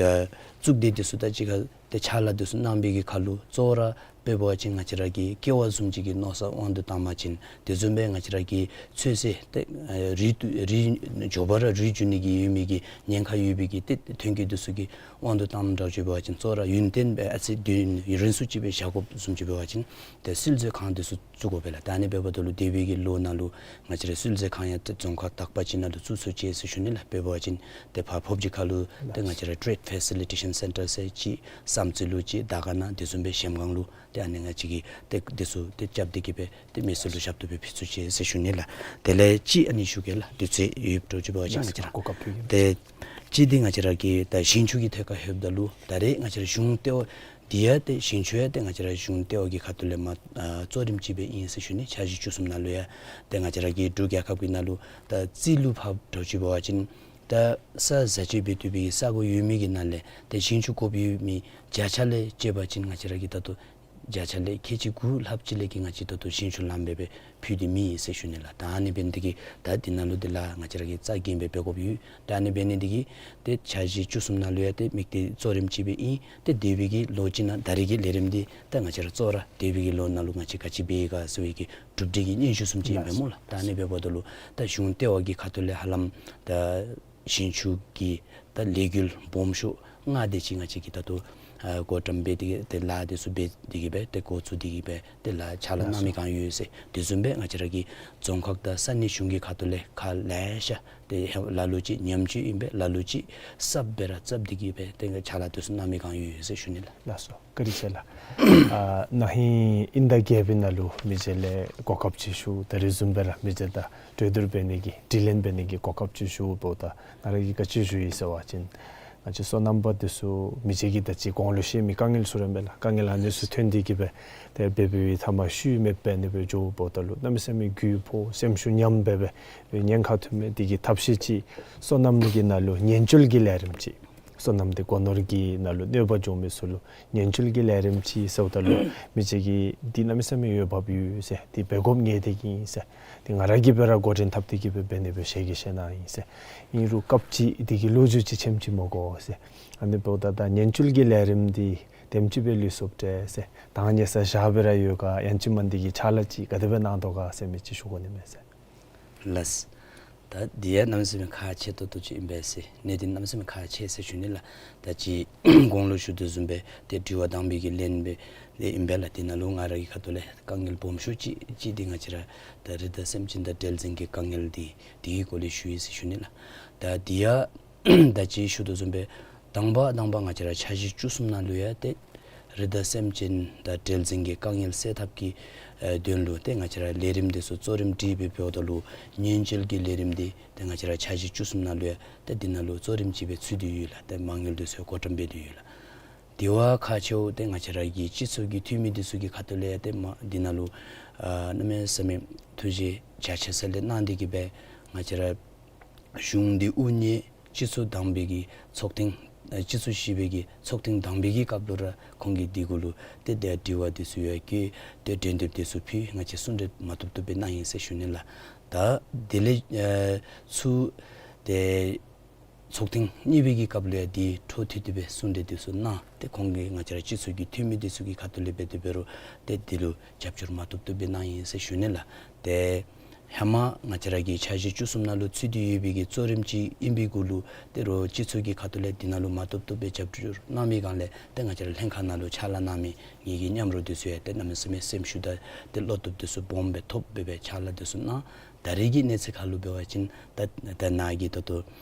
གཙུག་སྡེ་འདི་ཚུ་དང་གཅིག་ཁར་ཏེ་ཕྱག་ལཱ་འདི་ཚུ་གནང་བའི་གི་ཁར་ལུ་གཙོ་བོ་ར་དཔེ་འབད་བ་ཅིན་ང་བཅས་ར་གི་ཀེ་བ་བཟུམ་ཅིག་གི་མནོ་བསམ་དབང་དུ་བཏང་པ་ཅིན་དེ་བཟུམ་སྦེ་ང་བཅས་ར་གི་ཚོད་བསྲེ་ཏེ་ཨ་རིགས་དུ་རིགས་མགྱོགས་པ་ར་རིགས་འགྱུར་ནི་གི་ཡོད་མི་གི་ཉེན་ཁ་ཡོད་པའི་གི་ཏེ་ཐོན་སྐྱེད་འདི་ཚུ་གི་དབང་དུ་བཏངམ་འདྲཝ་ཅིག་འབད་བ་ཅིན་གཙོ་བོ་ར་ཡུན་བརྟན་སྦེ་ཨ་ཙི་དུས་ཡུན་རིང་སུ་ཅིག་སྦེ་བཞག་དགོཔ་བཟུམ་ཅིག་འབད་བ་ཅིན་ཏེ་སིལ་མཛོད་ཁང་འདི་ཚུ་བཙུགས་དགོ་པས་ལགས། ད་ཨ་ནི་འབདཝ་ད་ལུ་འདས་པའི་གི་ལོ་ནང་ལུ་ང་བཅས་ར་སིལ་མཛོད་ཁང་ཡང་ཏེ་རྫོང་ཁག་དག་པ་ཅིག་ནང་ལུ་བཙུགས་ཚུགས་ཅི་ཟེར་ཞུ་ནི་ལགས། དཔེ་འབད་བ་ཅིན་ཏེ་ཕར་ཕོབ་སྦྱིས་ཁ་ལུ་ཏེ་ང་བཅས་ར་Trade Facilitation Center ཟེར་ཅིག་བསམ་རྩེ་ལུ་ཅིག་དར་དཀར་ནང་དེ་བཟུམ་སྦེ་གཞལམ་སྒང་ལུ་ཏེ་ཨ་ནི་ང་བཅས་ཀྱིས་ཏེ་འདི་ཚུ་ཏེ་རྐྱབ་སྟེ་གིས་སྦེ་ཏེ་མི་སེར་ལུ་ཞབས་ཏོག་སྦེ་ཕུལ་ཚུགས་ཅི་ཟེར་ཞུ་ནི་ལགས། དེ་ལས་ཅིག་ཨ་ནི་ཞུ་གེ་ལགས། དུས་ཚོད་ཡོདཔ་འདྲཝ་ཅིག་འབད་བ་ཅིན་ང་བཅས་ར་གོ་སྐབས་ཕུལ་གེ། ཏེ་གཅིག་འདི་ང་བཅས་ར་གི་ད་ཞིང་ཆུ་གི་ཐད་ཁར་ལྷོདཔ་ད་ལུ་ད་རེས་ང་བཅས་ར་གཞུང་ལྟེ་བ་འདི་ཡང་ཏེ་ཞིང་ཆུ་ཡང་ཏེ་ང་བཅས་ར་གཞུང་ལྟེ་བ་གི་ཁ་ཐུག་ལས་མ་ཨ་གཙོ་རིམ་ཅིག་སྦེ་ཨིན་ཟེར་ཞུ་ནི། འཆར་གཞི་བཅུ་གསུམ་ནང་ལུ་ཡང་ཏེ་ང་བཅས་ར་གི་འབྲུག་རྒྱལ་ཁབ་ཀྱི་ནང་ལུ་ད་རྩིས་ལུ་ཕབ་འདྲཝ་ཅིག་འབད་བ་ཅིན་ད་ས་བཟའ་སྤྱོད་འབད་བཏུབ་པའི་ས་གོ་ཡོད་མི་གི་ནང་ལས་ཏེ་ཞིང་ཆུ་དགོཔ་ཡོད་མི་བརྒྱ་ཆ་ལས་བཅད་པ་ཅིན་ང་བཅས་ར་གིས་ད་ལྟོ་བརྒྱ་ཆ་ལས་ཁལ་གཅིག་དགུ་ལྷགཔ་ཅིག་ལས་ཀྱི་ང་བཅས་ད་ལྟོ་ཞིང་ཆུ་ལངམ་སྦེ་སྦེ་ཕུལ་ཏེ་མེད་ཟེར་ཞུ་ནི་ལགས། ད་ཨ་ནི་འབད་ནི་འདི་གིས་ད་འདི་ནང་ལུ་འདི་ལགས་ང་བཅས་ར་གིས་རྩ་འགེངས་སྦེ་འབད་དགོཔ་ཡོད། ད་ཨ་ནི་འབད་ནི་འདི་གིས་ཏེ་འཆར་གཞི་བཅུ་གསུམ་ནང་ལུ་ཡང་ཏེ་དམིགས་གཏད་གཙོ་རིམ་ཅིག་སྦེ་ཨིན། ཏེ་འདས་པའི་གི་ལོ་གཅིག་ནང་ད་རེས་ཀྱི་ལས་རིམ་འདི་ད་ང་བཅས་ར་གཙོ་བོ་ར་འདས་པའི་གི་ལོ་ནང་ལུ་ང་བཅས་ག་ཅི་འབད་ཡི་ག་ཟེར་བའི་གི་གྲུབ་འབྲས་ཀྱི་སྙན་ཞུ་བཟུམ་ཅིག་ཨིན་པས་སྨོ་ལགས། ད་ཨ་ནི་འབདཝ་ད་ལུ་ད་གཞུང་ལྟེ་བ་གི་ཁ་ཐུག་ལས་ཧ་ལམ་ད་ཞིང་ཆུ་གི་ད་ལས་འགུལ་སྦོམ་ཤོས་ལྔ་དེ་ཅིག་ང་བཅས་ཀྱིས་ད་ལྟོ་ཨ་བགོ་བཀྲམ་འབད་དེ་གིས་ཏེ་ལཱ་འདི་ཚུ་འབད་དེ་གིས་སྦེ་ཏེ་འགོ་བཙུགས་ཏེ་གིས་སྦེ་ཏེ་ལཱ་ཕྱག་ལཱ་གནང་མི་སྒང་ཡོད་ཟེར། དེ་བཟུམ་སྦེ་ང་བཅས་ར་གི་རྫོང་ཁག་དང་ས་གནས་གཞུང་གི་ཁ་ཐུག་ལས་ཁག་ལེ་ཤ་ཏེ་ལ་ལུ་ཅིག་ཉམས་བཅོས་ཨིན་པས། ལ་ལུ་ཅིག་གསརཔ་སྦེ་ར་བརྩམས་ཏེ་གིས་སྦེ་ཏེ་ཕྱག་ལཱ་འདི་ཚུ་གནང་མི་སྒང་ཡོད་ཟེར་ཞུ་ནི་ལགས། ལགས་སོ། བཀའ་དྲིན་ཆེ་ལགས། ཨ་ན་ཧིང་དབྱིན་ཟླ་བརྒྱད་པའི་ནང་ལུ་མི་རྗེ་ལས་གོ་སྐབས་ཅིག་ཞུ། ད་རེས་བཟུམ་སྦེ་ར་མི་རྗེ་དང་གྲོས་བསྡུར་འབད་ནི་གི་དྲི་ལན་འབད་ནི་གི་གོ་སྐབས་ཅིག་ཞུཝ་ད་ང་ར་གིས་ག་ཅི་ཞུ་ཡི་ཟེར་བ་ཅིན་ང་བཅས་སོ་ནམ་པ་འདི་ཚུ་མི་རྗེ་གིས་ད་ཅི་གོང་ལུ་བཤད་མི་དཀའ་ངལ་ཚུ་ར་མས་ལགས། དཀའ་ངལ་ཨ་ནི་ཚུ་ཐོན་ཏེ་གིས་སྦེ་ཏེ་འབད་འབདཝ་ད་མ་ཤུལ་མེདཔ་འབད་ནི་སྦེ་འགྱོཝ་ད་ལུ་གནམ་མེད་ས་མེད་རྒུད་ཕོག་སེམས་ཤུགས་ཉམས་སྦེ་སྦེ་ཉེན་ཁ་ཐོན་མི་འདི་གི་ཐབས་ཤེས་ཅིག་སོ་ནམ་གྱི་ནང་ལུ་ཉེན་བཅོལ་གྱི་ལས་རིམ་ཅིག་ སོ་ནམ་འདི་སྒོ་ནོར་གྱི་ནང་ལུ་གནོད་པ་འབྱུང་མི་ཚུ་ལུ་ཉེན་བཅོལ་གྱི་ལས་རིམ་ཅིག་ཟེརཝ་ད་ལུ་མི་ཅིག་གིས་འདི་གནམ་མེད་ས་མེད་འོས་འབབ་ཡོད་ཟེར། འདི་འབད་དགོཔ་ངེས་བདེན་ཨིན་ཟེར། འདི་ང་ར་གིས་འབད་ར་འགོ་འདྲེན་འཐབ་སྟེ་གི་སྦེ་འབད་ནི་སྦེ་ཞལ་གྱིས་བཞེས་གནང་ཡི་ཟེར། ཨིན་རུང་སྐབས་ཅིག་འདི་གི་ལོ་རྒྱུས་ཅིག་ཆེམ་ཅིག་མི་དགོ་ཟེར། ཨ་ནི་འབདཝ་ད་ད་ཉེན་བཅོལ་གྱི་ལས་རིམ་འདི་དེམ་ཅིག་སྦེ་ལུས་སོཔ་འདྲས་ཟེར། ད་ཉེ་ས་བཞག་སྦེ་ར་ཡོད་ག། ཡང་ཅིན་མ་འདི་གི་ཕྱག་ལཱ་ཅིག་ག་དེ་སྦེ་གནང་དོ་ག་ཟེར་མི་ཅིག་ཞུ་དགོ་ནི་མས་ཟེར། ལགས། ད་འདི་ཡང་གནམ་མེད་ས་མེད་ཁག་ཆེ་ཏོག་ཏོ་ཅིག་ཨིན་པས་ཟེར། གནད་དོན་གནམ་མེད་ས་མེད་ཁག་ཆེ་ཟེར་ཞུ་ནི་ལགས། ད་ཅི་གོང་ལུ་ཞུ་དོ་བཟུམ་སྦེ་ཏེ་དྲི་བ་དང་པའི་གི་ལན་སྦེ་ཏེ་ཨིན་པས་ལགས། འདི་ནང་ལུ་ང་ར་གི་ཁ་ཐུག་ལས་དཀའ་ངལ་སྦོམ་ཤོས་ཅིག་ཅིག་འདི་ང་བཅས་ར་ད་རི་དྭགས་སེམས་ཅན་དང་འབྲེལ་འཛིང་གི་དཀའ་ངལ་འདི་འདི་གི་སྐོར་ལས་ཞུ་ཡི་ཟེར་ཞུ་ནི་ལགས། ད་འདི་ཡང་ད་ཅི་ཞུ་དོ་བཟུམ་སྦེ་དང་པ་དང་པ་ང་བཅས་ར་འཆར་གཞི་བཅུ་གསུམ་ནང་ལུ་ཡང་ཏེ་རི་དྭགས་སེམས་ཅན་དང་འབྲེལ་འཛིང་གི་དཀའ་ངལ་སེལ་ཐབས་ཀྱི་ཨེ་དོན་ལུ་ཏེ་ང་བཅས་ར་ལས་རིམ་འདི་ཚུ་གཙོ་རིམ་སྒྲིག་སྦེ་འབདཝ་ད་ལུ་ཉེན་བཅོལ་གྱི་ལས་རིམ་འདི་ཏེ་ང་བཅས་ར་འཆར་གཞི་བཅུ་གསུམ་ནང་ལུ་ཡང་ཏེ་འདི་ནང་ལུ་གཙོ་རིམ་ཅིག་སྦེ་ཚུད་དེ་ཡོད་ལགས། ཏེ་མ་དངུལ་འདི་ཚུ་ཡང་བགོ་བཀྲམ་འབད་དེ་ཡོད་ལགས། དེ་བ་ཁག་ཆེཝ་ཏེ་ང་བཅས་ར་གི་སྤྱི་ཚོགས་ཀྱི་འཐུས་མི་འདི་ཚུ་གི་ཁ་ཐུག་ལས་ཏེ་མ་འདི་ནང་ལུ་ཨ་གནམ་མེད་ས་མེད་ཐུགས་རྗེ་རྒྱ་ཆེ་ས་ལས་གནང་སྟེ་གི་སྦེ་ང་བཅས་ར་གཞུང་འདི་དབུ་བརྙེས་སྤྱི་ཚོགས་དང་པའི་གི་ཚོགས་ཐེངས་ཨ་སྤྱི་ཚོགས་བཞི་པའི་གི་ཚོགས་ཐེངས་དང་པའི་གི་སྐབས་ལུ་ར་ཁོང་གིས་འདི་གུ་ལུ་ཏེ་ཏེ་དྲི་བ་འདི་ཚུ་ཡང་བཀོད་ཏེ་གྲོས་འདེབས་འདི་ཚུ་ཕུལ། ང་བཅས་གསུང་གྲོས་མ་བཏུབ་བཏུབ་སྦེ་གནང་ཡི་ཟེར་ཞུ་ནི་ལགས། ད་དེ་ལས་ཨ་ཚུར་ཏེ་ཚོགས་ཐེངས་གཉིས་པའི་གི་སྐབས་ལུ་ཡང་འདི་འཕྲོ་མཐུད་དེ་སྦེ་གསུང་གྲོས་འདི་ཚུ་གནང་། ཏེ་ཁོང་གིས་ང་བཅས་ར་སྤྱི་ཚོགས་ཀྱི་འཐུས་མི་འདི་ཚུ་གི་ཁ་ཐུག་ལས་འབད་དེ་འབད་རུང་ཏེ་འདི་ལུ་རྒྱབ་སྐྱོར་མ་བཏུབ་བཏུབ་སྦེ་གནང་ཡི་ཟེར་ཞུ་ནི་ལགས། ཏེ་ཧེ་མ་ང་བཅས་ར་གི་འཆར་གཞི་བཅུ་གསུམ་ནང་ལུ་ཚུད་དེ་ཡོད་པའི་གི་གཙོ་རིམ་ཅིག་ཨིན་པའི་གུ་ལུ་ཏེ་རོགས་སྤྱི་ཚོགས་ཀྱི་ཁ་ཐུག་ལས་འདི་ནང་ལུ་མ་བཏུབ་བཏུབ་སྦེ་རྒྱབ་སྐྱོར་གནང་མི་སྒང་ལས་ཏེ་ང་བཅས་ར་ལྷན་ཁག་ནང་ལུ་ཕྱག་ལཱ་གནང་མི་ངེ་གི་མཉམ་རོགས་འདི་ཚུ་ཡང་ཏེ་གནམ་མེད་ས་མེད་སེམས་ཤུགས་དང་ཏེ་བློ་སྟོབས་འདི་ཚུ་སྦོམ་སྦེ་ཐོབ་སྦེ་སྦེ་ཕྱག་ལཱ་འདི་ཚུ་གནང་། ད་རེས་ཀྱི་གནས་ཚུལ་ཁར་ལུ་འབད་བ་ཅིན་ད་ད་ནཱ་གིས་ད་ལྟོ་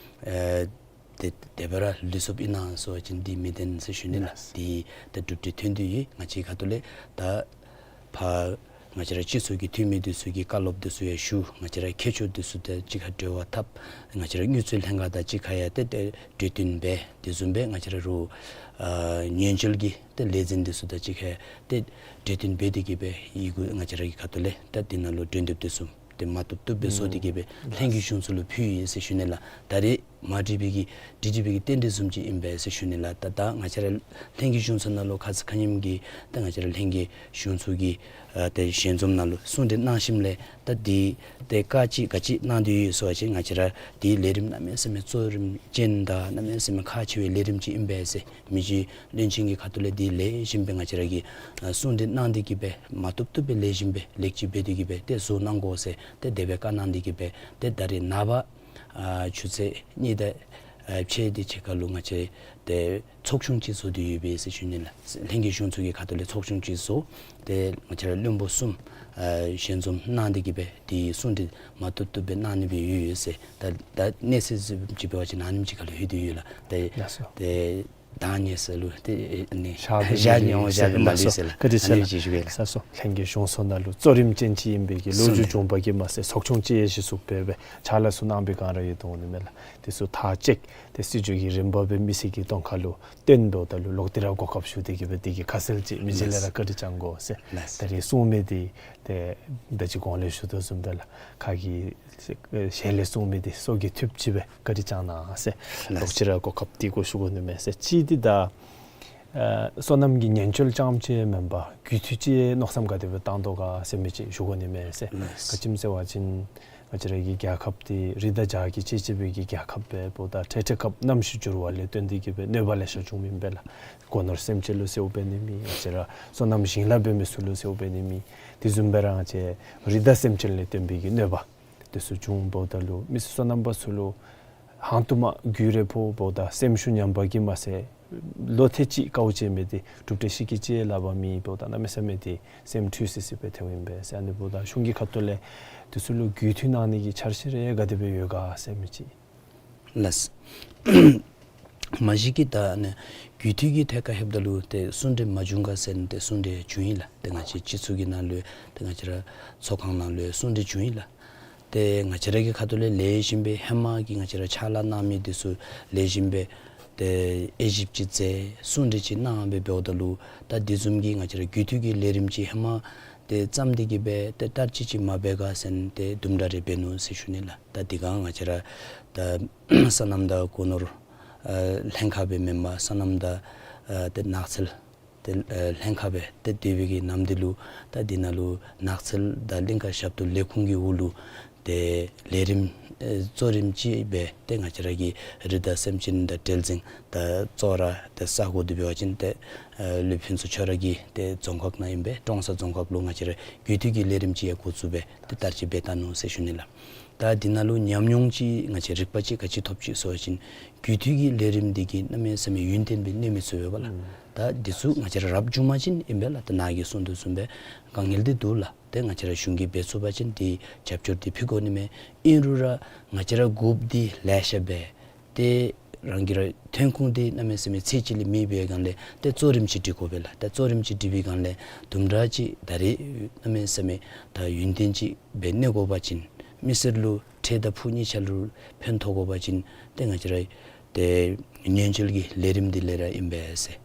ཨེ་ཏེ་དེ་སྦེ་ར་ལུས་སོཔ་ཨིན་ན་ཟེར་བ་ཅིན་འདི་མི་བདེན་ཟེར་ཞུ་ནི་ལགས། ལགས། འདི་ད་གྲུབ་འབྲས་ཐོན་དོ་ཡོད། ང་བཅས་ཁ་ཐུག་ལས་ད་ཕར་ང་བཅས་ར་སྤྱི་ཚོགས་ཀྱི་འཐུས་མི་འདི་ཚུ་གིས་བཀའ་སློབ་འདི་ཚུ་ཡང་ཞུ། ང་བཅས་ར་མཁས་མཆོག་འདི་ཚུ་དང་གཅིག་ཁར་འབྲེལ་བ་འཐབ། ང་བཅས་ར་དངུལ་རྩིས་ལྷན་ཁག་དང་གཅིག་ཁར་ཡང་ཏེ་ཏེ་གྲོས་བསྟུན་འབད། དེ་བཟུམ་སྦེ་ང་བཅས་ར་རོགས་ཨ་ཉེན་བཅོལ་གྱི་ཏེ་ལས་འཛིན་འདི་ཚུ་དང་གཅིག་ཁར་ཏེ་གྲོས་བསྟུན་འབད་དེ་གི་སྦེ་ཡི་གུ་ང་བཅས་ར་གི་ཁ་ཐུག་ལས་ད་འདི་ནང་ལུ་གྲོས་འདེབས་འདི་ཚུ་ཏེ་མ་བཏུབ་བཏུབ་སྦེ་བཟོ་སྟེ་གི་སྦེ་ལྷན་རྒྱས་གཞུང་ཚོགས་ལུ་ཕུལ་ཡི་ཟེར་ཞུ་ནི་ལགས། ད་རེས་མ་འགྲིག་པའི་གི་འགྲིག་འགྲིག་པའི་གི་རྟེན་འབྲེལ་བཟུམ་ཅིག་ཨིན་པས་ཟེར་ཞུ་ནི་ལགས། ད་ད་ང་བཅས་ར་ལྷན་རྒྱས་གཞུང་ཚོགས་ནང་ལུ་ཁ་ཙ་ཁ་ཉིནམ་གི་ད་ང་བཅས་ར་ལྷན་རྒྱས་གཞུང་ཚོགས་ཀྱི་ཨ་ཏེ་ཞལ་འཛོམས་ནང་ལུ་གསུང་གྲོས་གནང་ཞིནམ་ལས་ད་འདི་ཏེ་བཀའ་ཅིག་ག་ཅི་གནང་དོ་ཡོད་ཟེར་བ་ཅིན་ང་བཅས་ར་འདི་ལས་རིམ་གནམ་མེད་ས་མེད་གཙོ་རིམ་ཅན་དང་གནམ་མེད་ས་མེད་ཁག་ཆེ་བའི་ལས་རིམ་ཅིག་ཨིན་པས་ཟེར་མི་རྗེ་བློན་ཆེན་གྱི་ཁ་ཐུག་ལས་འདི་ལེགས་ཤོམ་སྦེ་ང་བཅས་ར་གིས་ཨ་གསུང་གྲོས་གནང་སྟེ་གི་སྦེ་མ་བཏུབ་བཏུབ་སྦེ་ལེགས་ཤོམ་སྦེ་ལེགས་བཅོས་འབད་དེ་གི་སྦེ་ཏེ་བཟོ་གནང་དགོ་ཟེར་ཏེ་དེ་སྦེ་བཀའ་གནང་སྟེ་གི་སྦེ་ཏེ་ད་རེས་ནངས་པ་ཨ་ཆུ་ཚོད་གཉིས་དང་ཨ་ཕྱེད་དེ་ཅིག་ཁར་ལུ་ང་བཅས་ཏེ་ཚོགས་ཆུང་ཅིག་བཟོ་སྟེ་ཡོད་པས་ཟེར་ཞུ་ནི་ལགས། ལྷན་རྒྱས་གཞུང་ཚོགས་ཀྱི་ཁ་ཐུག་ལས་ཚོགས་ཆུང་ཅིག་བཟོ། ཏེ་ང་བཅས་ར་བློན་པོ་གསུམ་ཨ་ཞལ་འཛོམས་གནང་སྟེ་གི་སྦེ་ཏེ་གསུང་གྲོས་མ་བཏུབ་བཏུབ་སྦེ་གནང་ནི་སྦེ་ཡོད་ཡོད་ཟེར། ད་ད་གནས་ཚུལ་ཅིག་འབད་བ་ཅིན་ཨ་ནེམ་ཅིག་ཁར་ལུ་ལྷོད་དེ་ཡོད་ལགས། ཏེ་ལགས་སོ། ཏེ་ད་ཉེ་ས་ལུ་ཏེ་ཨ་ནི་ཞག་ཉེ་བ་ཞག་མ་ལུས་ཟེར་ལགས། བཀའ་དྲིན་ཆེ་ལགས། ཨ་ནི་ཅིག་ཞུ་གེ་ལགས། ལགས་སོ། ལྷན་རྒྱས་གཞུང་ཚོགས་ནང་ལུ་གཙོ་རིམ་ཅན་ཅིག་ཨིན་པའི་གི་ལོ་རྒྱུས་བྱུང་པ་གིས་མ་ཚད་ཚོགས་ཆུང་ཅིག་ཡང་གཞི་བཙུགས་འབད་སྦེ་ཕྱག་ལཱ་ཚུ་གནང་པའི་སྒང་ར་ཡོད་དོ་ནི་མས་ལགས། དེ་ཚུ་མཐའ་དཔྱད་དེ་སྲིད་བྱུས་ཀྱི་རིམ་པ་སྦེ་མི་སེར་གྱི་གདོང་ཁ་ལུ་སྟོན་འབདཝ་ད་ལུ་ལོག་སྟེ་ར་གོ་སྐབས་ཞུ་སྟེ་གི་སྦེ་དེ་གི་ཁ་གསལ་ཅིག་མི་རྗེ་ལས་ར་བཀའ་དྲིན་བསྐྱང་དགོ་ཟེར། ལགས། ད་རེས་གསུང་མི་འདི་ཏེ་ད་ཅི་གོང་ལས་ཞུ་དོ་བཟུམ་སྦེ་ལགས། ཁ་གི་ཞལ་ལས་གསུང་མི་འདི་སྲོག་གི་མཐུད་ཅིག་སྦེ་བཀའ་དྲིན་བསྐྱང་གནང་ཟེར། ལགས། ལོག་ཅི་ར་གོ་སྐབས་འདི་གུ་ཞུ་དགོ་ནི་མས་ཟེར། གཅིག་འདི་ད་ཨ་སོ་ནམ་གྱི་ཉེན་བཅོལ་རྐྱངམ་ཅིག་མེན་པར་རྒུད་འཐུས་ཅིག་མནོ་བསམ་ག་དེ་སྦེ་བཏང་དོ་ག་ཟེར་མི་ཅིག་ཞུ་དགོ་ནི་མས་ཟེར། ལགས། ག་ཅི་སྨོ་ཟེར་བ་ཅིན་ང་བཅས་ར་གི་རྒྱལ་ཁབ་འདི་རི་དྭགས་བྱག་གིས་བཅད་བཅད་པའི་གི་རྒྱལ་ཁབ་སྦེ་འབདཝ་ད་འཕྲལ་འཕྲལ་སྐབས་གནམ་གཤིས་འགྱུར་བ་ལས་བརྟེན་ཏེ་གི་སྦེ་གནོད་པ་ལེ་ཤ་བྱུངམ་ཨིན་པས་ལགས། སྒོ་ནོར་སེམས་ཅན་ལུ་ཟེརཝ་འབད་ནི་མེད། ང་བཅས་ར་སོ་ནམ་ཞིང་ལཱ་འབད་མི་ཚུ་ལུ་ཟེརཝ་འབད་ནི་མེད། དེ་བཟུམ་སྦེ་ར་ང་བཅས་རི་དྭགས་སེམས་ཅན་ལས་བརྟེན་པའི་གི་གནོད་པ་དེ་ཚུ་བྱུང་འབདཝ་ད་ལུ་མི་སེར་སོ་ནམ་པ་ཚུ་ལུ་ཧང་སྟོང་མ་རྒུད་རེ་ཕོག་འབདཝ་ད་སེམས་ཤུགས་ཉམས་པ་གིས་མ་ཚད་ལོ་ཐེངས་གཅིག་དཀའཝ་སྤྱད་མི་འདི་གྲུབ་འབྲས་ཤིག་གི་ཅིག་ལཱ་འབད་མི་འབདཝ་ད་གནམ་མེད་ས་མེད་འདི་སེམས་འཁྲུལ་སི་སི་སྦེ་ཐལཝ་ཨིན་པས་ཟེར། ཨ་ནི་འབདཝ་ད་གཞུང་གི་ཁ་ཐུག་ལས་དེ་ཚུ་ལུ་རྒུད་འཐུས་གནང་ནི་གི་འཆར་གཞི་རེ་ག་དེ་སྦེ་ཡོད་ག་ཟེར་མི་ཅིག། ལགས། མ་གཞི་གི་ད་ཨ་ནི་རྒུད་འཐུས་ཀྱི་ཐད་ཁར་ལྷོདཔ་ད་ལུ་ཏེ་གསུང་གྲོས་མ་བྱུང་ག་ཟེར་ཏེ་གསུང་གྲོས་བྱུང་ཡི་ལགས། ཏེ་ང་བཅས་སྤྱི་ཚོགས་ཀྱི་ནང་ལུ་ཏེ་ང་བཅས་ར་ཚོགས་ཁང་ནང་ལུ་གསུང་གྲོས་བྱུང་ཡི་ལགས། ཏེ་ང་བཅས་ར་གི་ཁ་ཐུག་ལས་ལེགས་ཤོམ་སྦེ་ཧེ་མ་གི་ང་བཅས་ར་ཕྱག་ལཱ་གནང་མི་འདི་ཚུ་ལེགས་ཤོམ་སྦེ་ཏེ་དབྱེ་ཞིབ་ཅིག་མཛད་གསུང་གྲོས་ཅིག་གནང་སྦེ་འབདཝ་ད་ལུ་ད་དེ་བཟུམ་གྱི་ང་བཅས་ར་རྒུད་འཐུས་ཀྱི་ལས་རིམ་ཅིག་ཧེ་མ་ཏེ་བརྩམས་ཏེ་གི་སྦེ་ཏེ་བསྟར་སྤྱོད་ཅིག་མ་འབད་ག་ཟེར་ཏེ་དུམ་གྲ་རེ་འབད་ནུག་ཟེར་ཞུ་ནི་ལགས། ད་དེ་སྒང་ང་བཅས་ར་ད་སོ་ནམ་དང་སྒོ་ནོར་ ཨ་ལྷན་ཁག་སྦེ་མེན་པར་སོ་ནམ་དང་ཨ་ཏེ་ནགས་ཚལ་ཏེ་ཨ་ལྷན་ཁག་སྦེ་ཏེ་སྡོད་པའི་གི་ནམ་དེ་ལུ་ད་འདི་ནང་ལུ་ནགས་ཚལ་དང་གླིང་ཀ་ཞབས་ཏོག་ལས་ཁུངས་ཀྱི་འོག་ལུ་ཏེ་ལས་རིམ་ཨེ་གཙོ་རིམ་ཅིག་སྦེ་ཏེ་ང་བཅས་ར་གི་རི་དྭགས་སེམས་ཅན་དང་འབྲེལ་འཛིང་དང་གཙོ་བོ་ར་ཏེ་ས་གོ་འདི་འབད་བ་ཅིན་ཏེ་ཨེ་ལུས་ཕུན་ཚོགས་ཁྱོད་ར་གི་ཏེ་རྫོང་ཁག་ནང་ཨིན་པས། ཀྲོང་གསར་རྫོང་ཁག་ལུ་ང་བཅས་ར་རྒུད་འཐུས་ཀྱི་ལས་རིམ་ཅིག་ཡང་འགོ་བཙུགས་སྦེ་ཏེ་ད་རིས་ཅིག་འབད་བལྟ་ནུག་ཟེར་ཞུ་ནི་ལགས། ད་འདི་ནང་ལུ་ཉམས་མྱོང་ཅིག་ང་བཅས་རིག་པ་ཅིག་ག་ཅི་ཐོབ་ཅི་ཟེར་བ་ཅིན་རྒུད་འཐུས་ཀྱི་ལས་རིམ་འདི་གིས་གནམ་མེད་ས་མེད་ཡུན་བརྟན་སྦེ་གནས་མི་ཚུགས་པས་ལགས། ཨུམ། ད་འདི་ཚུ་ང་བཅས་ར་རབ་བྱུང་པ་ཅིན་ཨིན་པས་ལགས། ད་ནཱ་གིས་གསུངས་དོ་བཟུམ་སྦེ་དཀའ་ངལ་འདི་འདུག་ལགས། ཏེ་ང་བཅས་ར་གཞུང་གིས་འབད་ཚུགས་པ་ཅིན་འདི་རྒྱབ་སྐྱོར་འདི་ཕུལ་དགོ་ནི་མས། ཨིན་རུང་ར་ང་བཅས་ར་དགོཔ་འདི་ལེ་ཤ་སྦེ་ཏེ་རང་གི་ར་ཐོན་ཁུངས་འདི་གནམ་མེད་ས་མེད་ཚད་ཅིག་ལས་མེད་པའི་སྒང་ལས་ཏེ་གཙོ་རིམ་ཅིག་སྒྲིག་དགོ་པས་ལགས། ཏེ་གཙོ་རིམ་ཅིག་སྒྲིག་པའི་སྒང་ལས་དུམ་གྲ་ཅིག་ད་རིས་གནམ་མེད་ས་མེད་ད་ཡུན་བརྟན་ཅིག་སྦེ་གནས་དགོ་པ་ཅིན་མི་སེར་ལུ་འཕྲལ་དང་ཕུགས་གཉིས་ཆ་ལུ་ཕན་ཐོགས་དགོ་པ་ཅིན་ཏེ་ང་བཅས་ར་ཏེ་ཉེན་བཅོལ་གྱི་ལས་རིམ་འདི་ལས་ར་ཨིན་པས་ཟེར།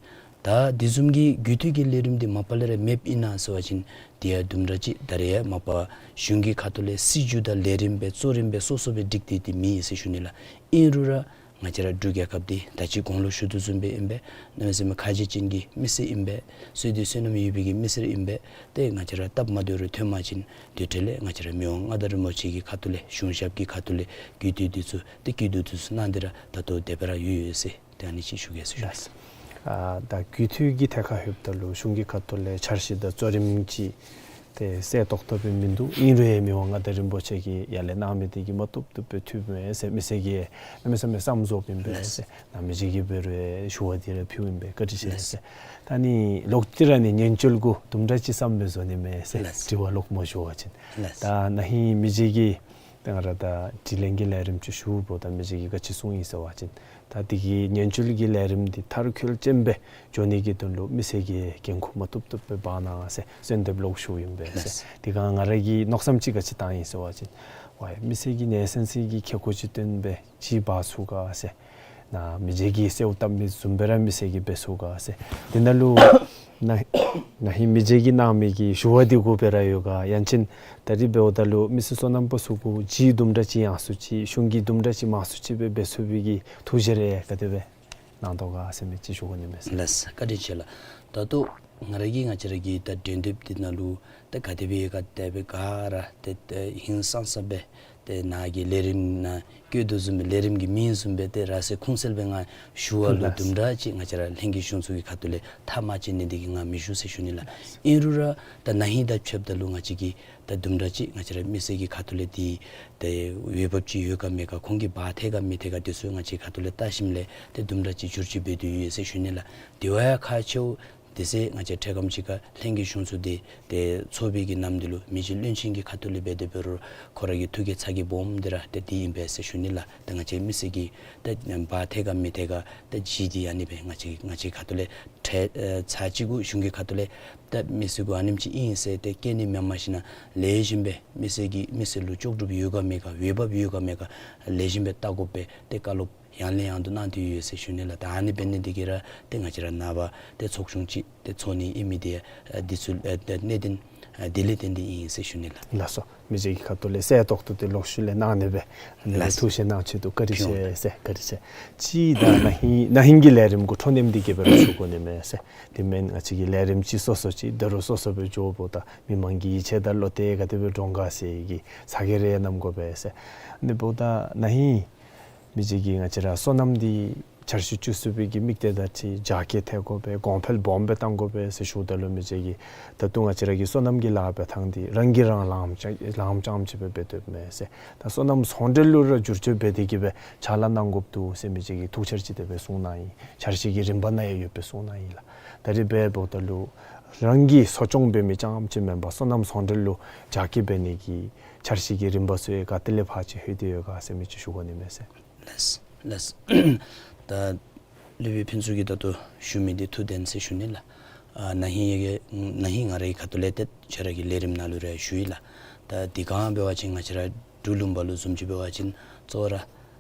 ད་འདི་བཟུམ་གྱི་རྒུད་འཐུས་ཀྱི་ལས་རིམ་འདི་མ་པ་ལས་ར་མེདཔ་ཨིན་ན་ཟེར་བ་ཅིན་འདི་ཡང་དུམ་གྲ་ཅིག་ད་རིས་ཡང་མ་པ་གཞུང་གི་ཁ་ཐུག་ལས་སྲིད་བྱུས་དང་ལས་རིམ་སྦེ་གཙོ་རིམ་སྦེ་སོ་སོ་སྦེ་སྒྲིག་སྟེ་འདི་མེད་ཟེར་ཞུ་ནི་ལགས། ཨིན་རུང་ར་ང་བཅས་ར་འབྲུག་རྒྱལ་ཁབ་འདི་ད་ཅི་གོང་ལུ་ཞུ་དོ་བཟུམ་སྦེ་ཨིན་པས། གནམ་མེད་ས་མེད་ཁ་རྗེ་ཅན་གྱི་མི་སེར་ཨིན་པས། བསོད་བདེ་བསོད་ནམས་ཡོད་པའི་གི་མི་སེར་ཨིན་པས། ཏེ་ང་བཅས་ར་སྟབས་མ་བདེཝ་རེ་ཐོན་པ་ཅིན་དེ་འཕྲལ་ལས་ང་བཅས་ར་མི་དབང་མངའ་བདག་རིན་པོ་ཆེ་གི་ཁ་ཐུག་ལས་གཞུང་ཞབས་ཀྱི་ཁ་ཐུག་ལས་རྒུད་འཐུས་འདི་ཚུ་ཏེ་སྐྱིད་སྡུག་འདི་ཚུ་གནང་སྟེ་ར་ད་ལྟོ་དེ་སྦེ་ར་ཡོད་ཡོད་ཟེར་ཏེ་ཨ་ནི་ཅིག་ཞུ་གེ་ཟེར་ཞུ། ལགས། ཨ་ད་རྒུད་འཐུས་ཀྱི་ཐད་ཁར་ལྷོདཔ་ད་ལུ་གཞུང་གི་ཁ་ཐུག་ལས་འཆར་གཞི་དང་གཙོ་རིམ་ཅིག་ཏེ་གསལ་ཏོག་ཏོ་སྦེ་མིན་འདུག། ཨིན་རུང་ཡང་མི་དབང་མངའ་བདག་རིན་པོ་ཆེ་གིས་ཡར་ལས་གནང་མི་འདི་གིས་མ་བཏུབ་བཏུབ་སྦེ་ཐོན་མས་ཟེར་མི་སེར་གྱིས་གནམ་མེད་ས་མེད་བསམ་ཚོརཝ་ཨིན་པས་ཟེར། ལགས། ནཱ་མི་རྗེ་གིས་འབད་རུང་ཞུ་བ་འདི་ར་ཕུལཝ་ཨིན་པས། བཀའ་དྲིན་ཆེ་ཟེར། ལགས། ད་ནི་ལོག་སྟེ་ར་ནི་ཉེན་བཅོལ་གུ་དུམ་གྲ་ཅིག་བསམ་སྦེ་བཟོ་ནི་མས་ཟེར། ལགས། དྲི་བ་ལོག་མོ་ཞུ་བ་ཅིན། ལགས། ད་ན་ཧིང་མི་རྗེ་གིས་ཏེ་ང་ར་ད་དྲི་ལན་གྱི་ལས་རིམ་ཅིག་ཞུཝ་ད་མི་རྗེ་གིས་ག་ཅི་གསུངས་ཡི་ཟེར་བ་ཅིན་ད་འདི་གི་ཉེན་བཅོལ་གྱི་ལས་རིམ་འདི་མཐར་འཁྱོལ་ཅན་སྦེ་འགྱོ་ནི་གི་དོན་ལུ་མི་སེར་གྱིས་འགན་ཁུར་མ་བཏུབ་བཏུབ་སྦེ་འབག་གནང་ཟེར་གསོལ་འདེབས་ལོག་ཞུཝ་ཨིན་པས་ཟེར། ལགས། དེ་སྒང་ང་ར་གིས་མནོ་བསམ་ཅིག་ག་ཅི་བཏང་ཡི་ཟེར་བ་ཅིན་ཝའི་མི་སེར་གྱིས་ནེ་སེམས་ཅན་གྱི་ཁེ་ཁོ་ཅིག་བཏོན་སྦེ་ཅིག་འབག་ཚུགས་ག་ཟེར། ནཱ་མི་རྗེ་གིས་གསོལཝ་བཏབ་མི་བཟུམ་སྦེ་ར་མི་སེར་གྱིས་འབད་ཚུགས་ག་ཟེར། དེ་ནང་ལུ་ན་ན་ཧིང་མི་རྗེ་གིས་གནང་མི་གི་ཞུ་བ་འདི་གུ་སྦེ་ར་ཡོད་ག། ཡང་ཅིན་ད་རིས་འབདཝ་ད་ལུ་མི་སེར་སོ་ནམ་པ་ཚུ་གུ་ཅིག་དུམ་གྲ་ཅིག་ཡང་སུ་ཅིག་གཞུང་གིས་དུམ་གྲ་ཅིག་མང་སུ་ཅིག་སྦེ་འབད་ཚུགས་པའི་གི་ཐུགས་བཞེད་རེ་ག་དེ་སྦེ་གནང་དོ་ག་ཟེར་མི་ཅིག་ཞུ་དགོ་ནི་མས་ཟེར། ལགས། བཀའ་དྲིན་ཆེ་ལགས། ད་ལྟོ་ང་ར་གིས་ང་བཅས་ར་གི་ད་འགྲན་བསྡུར་འདི་ནང་ལུ་ད་ག་དེ་སྦེ་ག་དེ་སྦེ་ག་ར་ཏེ་ཏེ་ཧིང་སངས་ས་སྦེ་ཏེ་ནཱ་གི་ལས་རིམ་ནང་བཀོད་དོ་བཟུམ་སྦེ་ལས་རིམ་གྱི་མིང་བཟུམ་སྦེ་ཏེ་ར་སེ་ཁུངས་གསལ་སྦེ་ང་ཞུ་བ་ལུ་ལགས། དུམ་གྲ་ཅིག་ང་བཅས་ར་ལྷན་རྒྱས་གཞུང་ཚོགས་ཀྱི་ཁ་ཐུག་ལས་ཐག་མ་བཅད་ནི་འདི་གིས་ང་མི་ཞུ་ཟེར་ཞུ་ནི་ལགས། ཨིན་རུང་ར་ད་ན་ཧིང་དང་ཕྱདཔ་ད་ལུ་ང་བཅས་ཀྱིས་ད་དུམ་གྲ་ཅིག་ང་བཅས་ར་མི་སེར་གྱི་ཁ་ཐུག་ལས་འདི་ཏེ་འོས་འབབ་ཅིག་ཡོད་ག་མེད་ག་ཁོང་གིས་འབག་ཐེག་ག་མི་ཐེག་ག་འདི་ཚུ་ང་བཅས་ཁ་ཐུག་ལས་བལྟ་ཞིནམ་ལས་ཏེ་དུམ་གྲ་ཅིག་བསྒྱུར་བཅོས་འབད་དོ་ཡོད་ཟེར་ཞུ་ནི་ལགས། དེ་བ་ཡང་ཁག་ཆེཝ་དེ་ཚེ་ང་བཅས་འཕྲལ་ཁམས་ཅིག་ཁར་ལྷན་རྒྱས་གཞུང་ཚོགས་འདི་ཏེ་ཚོགས་པའི་གི་ནམ་འདི་ལུ་མི་རྗེ་བློན་ཆེན་གྱི་ཁ་ཐུག་ལས་འབད་དེ་འབད་རུང་ཁོ་ར་གི་ཐུགས་ཀྱི་ཚ་གྱང་སྦོམ་འདི་ར་ཏེ་འདི་ཨིན་པས་ཟེར་ཞུ་ནི་ལགས། ཏེ་ང་བཅས་མི་སེར་གྱིས་ཏེ་འབག་ཐེག་ག་མི་ཐེག་ག་ཏེ་ཅིག་འདི་ཨ་ནི་སྦེ་ང་བཅས་ང་བཅས་ཁ་ཐུག་ལས་ཏེ་ཨེ་ཚར་གཅིག་གུ་གཞུང་གི་ཁ་ཐུག་ལས་ཏེ་མི་སེར་གུ་ཨ་ནེམ་ཅིག་ཨིན་ཟེར་ཏེ་བཀལ་ནི་མེན་པར་ཞིན་ན་ལེགས་ཤོམ་སྦེ་མི་སེར་གྱི་མི་སེར་ལུ་ལྕོགས་གྲུབ་ཡོད་ག་མེད་ག་འོས་འབབ་ཡོད་ག་མེད་ག་ལེགས་ཤོམ་སྦེ་བལྟ་དགོ་པས་ཏེ་བཀའ་སློབ་ཡང་ལས་ཡང་དུ་གནང་སྟེ་ཡོད་ཟེར་ཞུ་ནི་ལགས། ད་ཨ་ནི་འབད་ནི་འདི་གིས་ར་ཏེ་ང་བཅས་ར་ནངས་པ་ཏེ་ཚོགས་ཆུང་ཅིག་ཏེ་ཚོགས་ནི་ཨིན་མི་འདི་ཨ་འདི་ཚུ་ཨ་ཏེ་གནད་དོན་ཨ་འདི་ལས་བརྟེན་ཏེ་ཨིན་ཟེར་ཞུ་ནི་ལགས། ལགས་སོ། མི་རྗེ་གི་ཁ་ཐུག་ལས་གསལ་ཏོག་ཏོ་ཏེ་ལོག་ཤུལ་ལས་གནང་ནི་སྦེ་ལགས་སོ། ཐུགས་བཞེད་གནང་ཆེད་དུ་བཀའ་དྲིན་ཆེ་ཟེར། བཀའ་དྲིན་ཆེ། ཅིག་ད་ན་ཧིང་ན་ཧིང་གི་ལས་རིམ་གུ་འཕྲོ་མཐུད་དེ་གི་སྦེ་ར་ཞུ་དགོ་ནི་མས་ཟེར། དེ་མེན་ང་བཅས་ཀྱི་ལས་རིམ་ཅིག་སོ་སོ་ཅིག་ད་རུང་སོ་སོ་སྦེ་འགྱོཝ་ད་མི་མང་གི་ཡིད་ཆེས་དང་བློ་གཏད་ག་དེ་སྦེ་འདྲོངས་ག་ཟེར་གྱི་ཚ་གྱང་རེ་གནང་དགོ་པས་ཟེར། ཨ་ནི་འབདཝ་ད་ན་ཧིང་མི་རྗེ་གིས་ང་བཅས་ར་སོ་ནམ་འདི་འཆར་གཞི་བཅུ་གསུམ་པའི་གི་དམིགས་གཏད་དང་འཁྲིལ་རྒྱ་སྐྱེད་ཐེབས་དགོ་པས་གོང་འཕེལ་སྦོམ་སྦེ་གཏང་དགོ་པས་ཟེར་ཞུཝ་ད་ལུ་མི་རྗེ་གིས་ད་ལྟོ་ང་བཅས་ར་གི་སོ་ནམ་གྱི་ལཱ་འབད་ཐངས་འདི་རང་གིས་རང་ལངམ་རྐྱངམ་ལངམ་རྐྱངམ་ཅིག་སྦེ་འབད་སྡོདཔ་མས་ཟེར། ད་སོ་ནམ་ཚོང་འབྲེལ་ལུ་ར་བསྒྱུར་བཅོས་འབད་དེ་གི་སྦེ་ཕྱག་ལཱ་གནང་དགོཔ་འདུག་ཟེར་མི་རྗེ་གིས་ཐུགས་འཆར་ཅིག་དེ་སྦེ་གསུངས་གནང་ཡི། འཆར་གཞི་གི་རིམ་པ་ནང་ཡང་ཡོད་པའི་གསུངས་གནང་ཡི་ལགས། ད་རིས་འབདཝ་ད་ལུ་རང་གི་གསོ་སྐྱོང་འབད་མི་རྐྱངམ་ཅིག་མེན་པར་སོ་ནམ་ཚོང་འབྲེལ་ལུ་རྒྱ་སྐྱེད་འབད་ནི་གི་འཆར་གཞི་གི་རིམ་པ་ཚུ་ཡང་ག་ཏེ་ལས་ཕར་ཅིག་ལྷོད་དེ་ཡོད་ག་ཟེར་མི་ཅིག་ཞུ་དགོ་ནི་མས་ཟེར། ལགས་ལགས། ད་སློབ་དཔོན་ཕུན་ཚོགས་ཀྱིས་ད་ལྟོ་ཞུ་མི་འདི་ཐུགས་བདེན་ཟེར་ཞུ་ནི་ལགས། ཨ་ན་ཧིང་ཡ་གི་ན་ཧིང་ང་རའི་ཁ་ཐུག་ལས་ཏེ་ཁྱོད་ར་གི་ལས་རིམ་ནང་ལུ་ར་ཞུ་ཡི་ལགས། ད་དེ་སྒང་འབད་བ་ཅིན་ང་བཅས་ར་འབྲུག་ལུང་པ་ལུ་བཟུམ་ཅིག་འབད་བ་ཅིན་གཙོ་བོ་ར་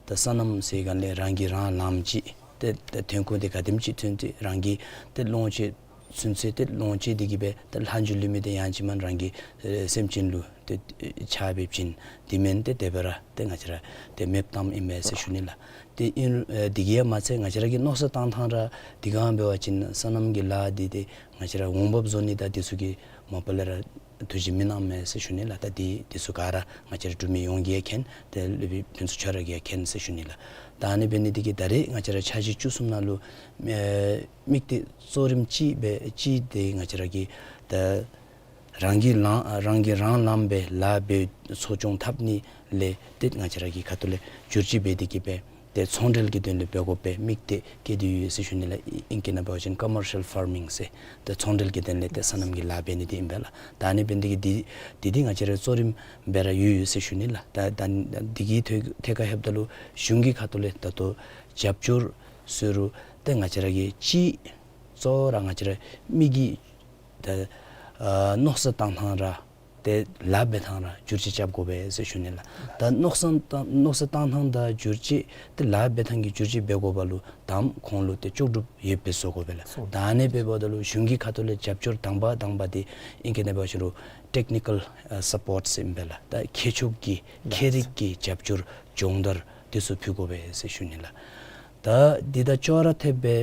ད་སོ་ནམ་ཟེར་སྒང་ལས་རང་གིས་རང་ལངམ་ཅིག་ཏེ་ཏེ་ཐོན་ཁུངས་འདི་ག་དེམ་ཅིག་ཐོན་ཏེ་རང་གིས་ཏེ་ལོངས་སྤྱོད་ཚུན་ཚོད་ཏེ་ལོངས་སྤྱོད་དེ་གི་སྦེ་ཏེ་ལྷག་མཇུག་ལུས་མི་འདི་ཡང་ཅིན་མེན་རང་གི་ཨེ་སེམས་ཅན་ལུ་ ཏེ་ཕྱག་འབད་བ་ཅིན་དེ་མེན་ཏེ་དེ་སྦེ་ར་ཏེ་ང་བཅས་ར་ཏེ་མེདཔ་བཏངམ་ཨིན་མས་ཟེར་ཞུ་ནི་ལགས། ཏེ་ཨིན་ཨེ་དེ་གིས་ཡང་མ་ཚད་ང་བཅས་ར་གིས་མནོ་བསམ་བཏང་ཐངས་ར་དེ་སྒང་འབད་བ་ཅིན་སོ་ནམ་གྱི་ལཱ་འདི་ཏེ་ང་བཅས་ར་འོང་འབབ་བཟོ་ནི་དང་འདི་ཚུ་གི་མ་པ་ལས་ར་ཐུགས་བཞེད་མི་གནང་མས་ཟེར་ཞུ་ནི་ལགས། ད་འདི་འདི་ཚུ་ག་ར་ང་བཅས་ར་འབྲུག་མི་ཡོངས་ཀྱིས་ཡང་མཁྱེན། ཏེ་སློབ་དཔོན་ཕུན་ཚོགས་ཁྱོད་ར་གིས་ཡང་མཁྱེན་ཟེར་ཞུ་ནི་ལགས། ད་ཨ་ནི་འབད་ནི་འདི་གིས་ད་རེས་ང་བཅས་ར་འཆར་གཞི་བཅུ་གསུམ་ནང་ལུ་ཨེ་དམིགས་གཏད་གཙོ་རིམ་གཅིག་སྦེ་གཅིག་འདི་ང་བཅས་ར་གིས་ད་རང་གིས་ལང་རང་གིས་རང་ལངམ་སྦེ་ལཱ་འབད་འཚོ་སྐྱོང་འཐབ་ནི་ལས་ཏེ་ང་བཅས་ར་གི་ཁ་ཐུག་ལས་བསྒྱུར་བཅོས་འབད་དེ་གིས་སྦེ་ཏེ་ཚོང་འབྲེལ་གྱི་དོན་ལས་འབད་དགོ་པའི་དམིགས་གཏད་བསྐྱེད་དེ་ཡོད་ཟེར་ཞུ་ནི་ལགས། ཨིང་སྐད་ནང་འབད་བ་ཅིན་ཀོ་མར་ཤལ་ཕར་མིང་ཟེར་ཏེ་ཚོང་འབྲེལ་གྱི་དོན་ལས་ཏེ་སོ་ནམ་གྱི་ལཱ་འབད་ནི་འདི་ཨིན་པས་ལགས། ད་ཨ་ནི་འབད་ནི་འདི་གིས་འདི་འདི་འདི་ང་བཅས་ར་གཙོ་རིམ་སྦེ་ར་ཡོད་ཡོད་ཟེར་ཞུ་ནི་ལགས། ད་ད་འདི་གི་ཐད་ཐད་ཁར་ལྷོདཔ་ད་ལུ་གཞུང་གི་ཁ་ཐུག་ལས་ད་ལྟོ་རྒྱབ་སྐྱོར་ཟེར་རུང་ཏེ་ང་བཅས་ར་གིས་གཅིག་གཙོ་བོ་ར་ང་བཅས་ར་མི་གི་ད་ཨ་མནོ་བསམ་བཏང་ཐངས་ར་ཏེ་ལཱ་འབད་ཐངས་ར་བསྒྱུར་བཅོས་རྐྱབ་དགོ་པས་ཟེར་ཞུ་ནི་ལགས། ད་མནོ་བསམ་བཏང་མནོ་བསམ་བཏང་ཐངས་དང་བསྒྱུར་བཅོས་ཏེ་ལཱ་འབད་ཐངས་ཀྱི་བསྒྱུར་བཅོས་འབད་དགོ་པ་ལུ་དང་པ་ཁོང་ལུ་ཏེ་ལྕོགས་གྲུབ་ཡོདཔ་སྦེ་བཟོ་དགོ་པས་ལགས། ད་ཨ་ནི་འབདཝ་ད་ལུ་གཞུང་གི་ཁ་ཐུག་ལས་རྒྱབ་སྐྱོར་དང་པ་དང་པ་འདི་ཨིང་སྐད་ནང་འབད་བ་ཅིན་རུང་ཊེཀ་ནི་ཀཱལ་ཨ་སཔོརཊ་ཟེར་ཨིན་པས་ལགས། ད་མཁས་མཆོག་གི་མཁས་རིག་གི་རྒྱབ་སྐྱོར་སྦྱོང་བརྡར་འདི་ཚུ་ཕུལ་དགོ་པས་ཟེར་ཞུ་ནི་ལགས། ད་འདི་དང་ཅོག་ར་འཐདཔ་སྦེ་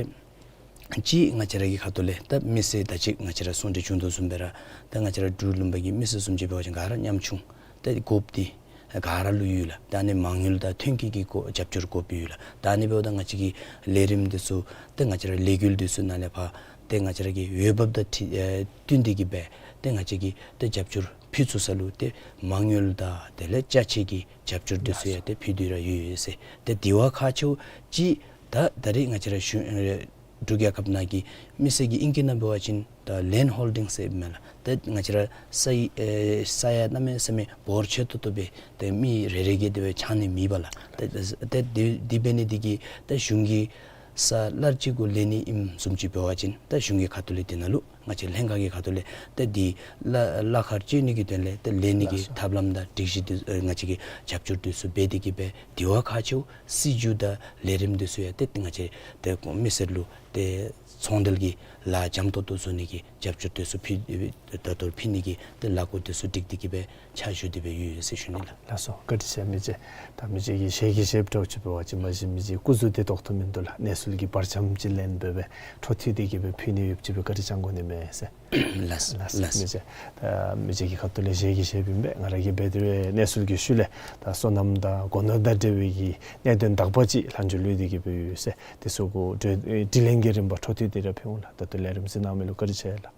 གཅིག་ང་བཅས་ར་གི་ཁ་ཐུག་ལས་ད་མི་སེར་ད་ཅི་ང་བཅས་ར་གསུང་གྲོས་བྱུང་དོ་བཟུམ་སྦེ་ར་ད་ང་བཅས་ར་འབྲུག་ལུང་པ་གི་མི་སེར་བཟུམ་ཅིག་འབད་བ་ཅིན་ག་ར་ཉམ་ཆུང་ད་དགོཔ་འདི་ག་ར་ལུ་ཡོད་ལགས། ད་ཨ་ནི་མ་དངུལ་དང་ཐོན་སྐྱེད་ཀྱི་སྐོར་རྒྱབ་སྐྱོར་དགོཔ་ཡོད་ལགས། ད་ཨ་ནི་འབདཝ་ད་ང་བཅས་ཀྱི་ལས་རིམ་འདི་ཚུ་ད་ང་བཅས་ར་ལས་འགུལ་འདི་ཚུ་ནང་ལས་ཕར་ད་ང་བཅས་ར་གི་འོས་འབབ་དང་འཁྲིལ་ཨེ་བསྟུན་ཏེ་གིས་སྦེ་ད་ང་བཅས་ཀྱིས་ད་རྒྱབ་སྐྱོར་ཕུལ་ཚུགས་ས་ལུ་ད་མ་དངུལ་དང་དེ་ལས་ཅ་ཆས་ཀྱི་རྒྱབ་སྐྱོར་འདི་ཚུ་ཡང་ད་ཕུལ་ཏེ་ར་ཡོད་ཡོད་ཟེར། ད་དེ་བ་ཁག་ཆེཝ་གཅིག་ད་ད་རེས་ང་བཅས་ར་གཞུང་ཨེ་འབྲུག་རྒྱལ་ཁབ་ནང་གི་མི་སེར་གྱི་ཨིང་སྐད་ནང་འབད་བ་ཅིན་ད་ལེནཌ་ཧོལ་ཌིང་ཟེར་ཨིན་མས་ལགས། ད་ང་བཅས་ར་ས་ཡི་ཨེ་ས་ཡང་གནམ་མེད་ས་མེད་འབོར་ཆེ་ཏོག་ཏོ་སྦེ་ད་མི་རེ་རེ་གིས་དེ་སྦེ་ཆགས་ནི་མེད་པས་ལགས། ད་ད་དེ་དེ་འབད་ནི་འདི་གིས་ད་གཞུང་གིས་ས་ལར་ཅིག་གུ་ལེན་ནི་ཨིནམ་བཟུམ་ཅིག་འབད་བ་ཅིན་ད་གཞུང་གི་ཁ་ཐུག་ལས་འདི་ནང་ལུ་ང་བཅས་ལྷན་ཁག་གི་ཁ་ཐུག་ལས་ཏེ་འདི་གླ་གླ་ཁར་སྤྱོད་ནི་གི་དོན་ལས་ཏེ་ལེན་ནི་གི་ལགས་སོ། ཐབས་ལམ་དང་སྒྲིག་གཞི་འདི་ཨེ་ང་བཅས་ཀྱིས་རྒྱབ་སྐྱོར་འདི་ཚུ་འབད་དེ་གིས་སྦེ་དེ་བ་ཁག་ཆེཝ་སྲིད་བྱུས་དང་ལས་རིམ་འདི་ཚུ་ཡང་ཏེ་ཏེ་ང་བཅས་ཏེ་མི་སེར་ལུ་ཏེ་ཚོང་འབྲེལ་གྱི་ལཱ་འཇམ་ཏོང་ཏོ་བཟོ་ནི་གི་རྒྱབ་སྐྱོར་འདི་ཚུ་ཕུལ་ད་ལྟོ་ཕུལ་ནི་གི་ཏེ་ལཱ་བཀོད་འདི་ཚུ་སྒྲིག་སྟེ་གིས་སྦེ་ཕྱག་ཞུ་སྟེ་སྦེ་ཡོད་ཡོད་ཟེར་ཞུ་ནི་ལགས། ལགས་སོ། བཀའ་དྲིན་ཆེ་མི་རྗེ། ད་མི་རྗེ་གིས་ཞལ་གྱིས་བཞེས་འདྲཝ་ཅིག་འབད་བ་ཅིན་མ་གཞི་མི་རྗེ་སྐུ་གཟུགས་འདི་ཏོག་ཏོ་མིན་འདུག་ལགས། གནས་ཚུལ་གྱི་བར་འཆམ་ཅིག་ལེན་འབད་སྦེ་འཕྲོ་མཐུད་དེ་གིས་སྦེ་ཕུལ་ནི་ཡོདཔ་ཅིག་སྦེ་བཀའ་དྲིན་བསྐྱང་དགོ་ནི་མས་ཟེར། ལགས་ལགས་ལགས། མི་རྗེ། ད་མི་རྗེ་གི་ཁ་ཐུག་ལས་ཞལ་གྱིས་བཞེསཔ་ཨིན་པས། ང་ར་གིས་འབད་དེ་སྦེ་གནས་ཚུལ་གྱི་ཤུལ་ལས་ད་སོ་ནམ་དང་སྒོ་ནོར་དང་འབྲེལ་བའི་གི་གནད་དོན་དག་པ་ཅིག་ལྷག་འཕྲོ་ལུས་ཏེ་གིས་སྦེ་ཡོད་ཟེར། དེ་ཚུ་གུ་དྲི་དྲིས་ལན་གྱི་རིམ་པ་འཕྲོ་མཐུད་དེ་ར་ཕུལ་འོང་ལགས། ད་ལྟོ་ལས་རིམ་གཟིགས་གནང་མི་ལུ་བཀའ་དྲིན་ཆེ་ལགས།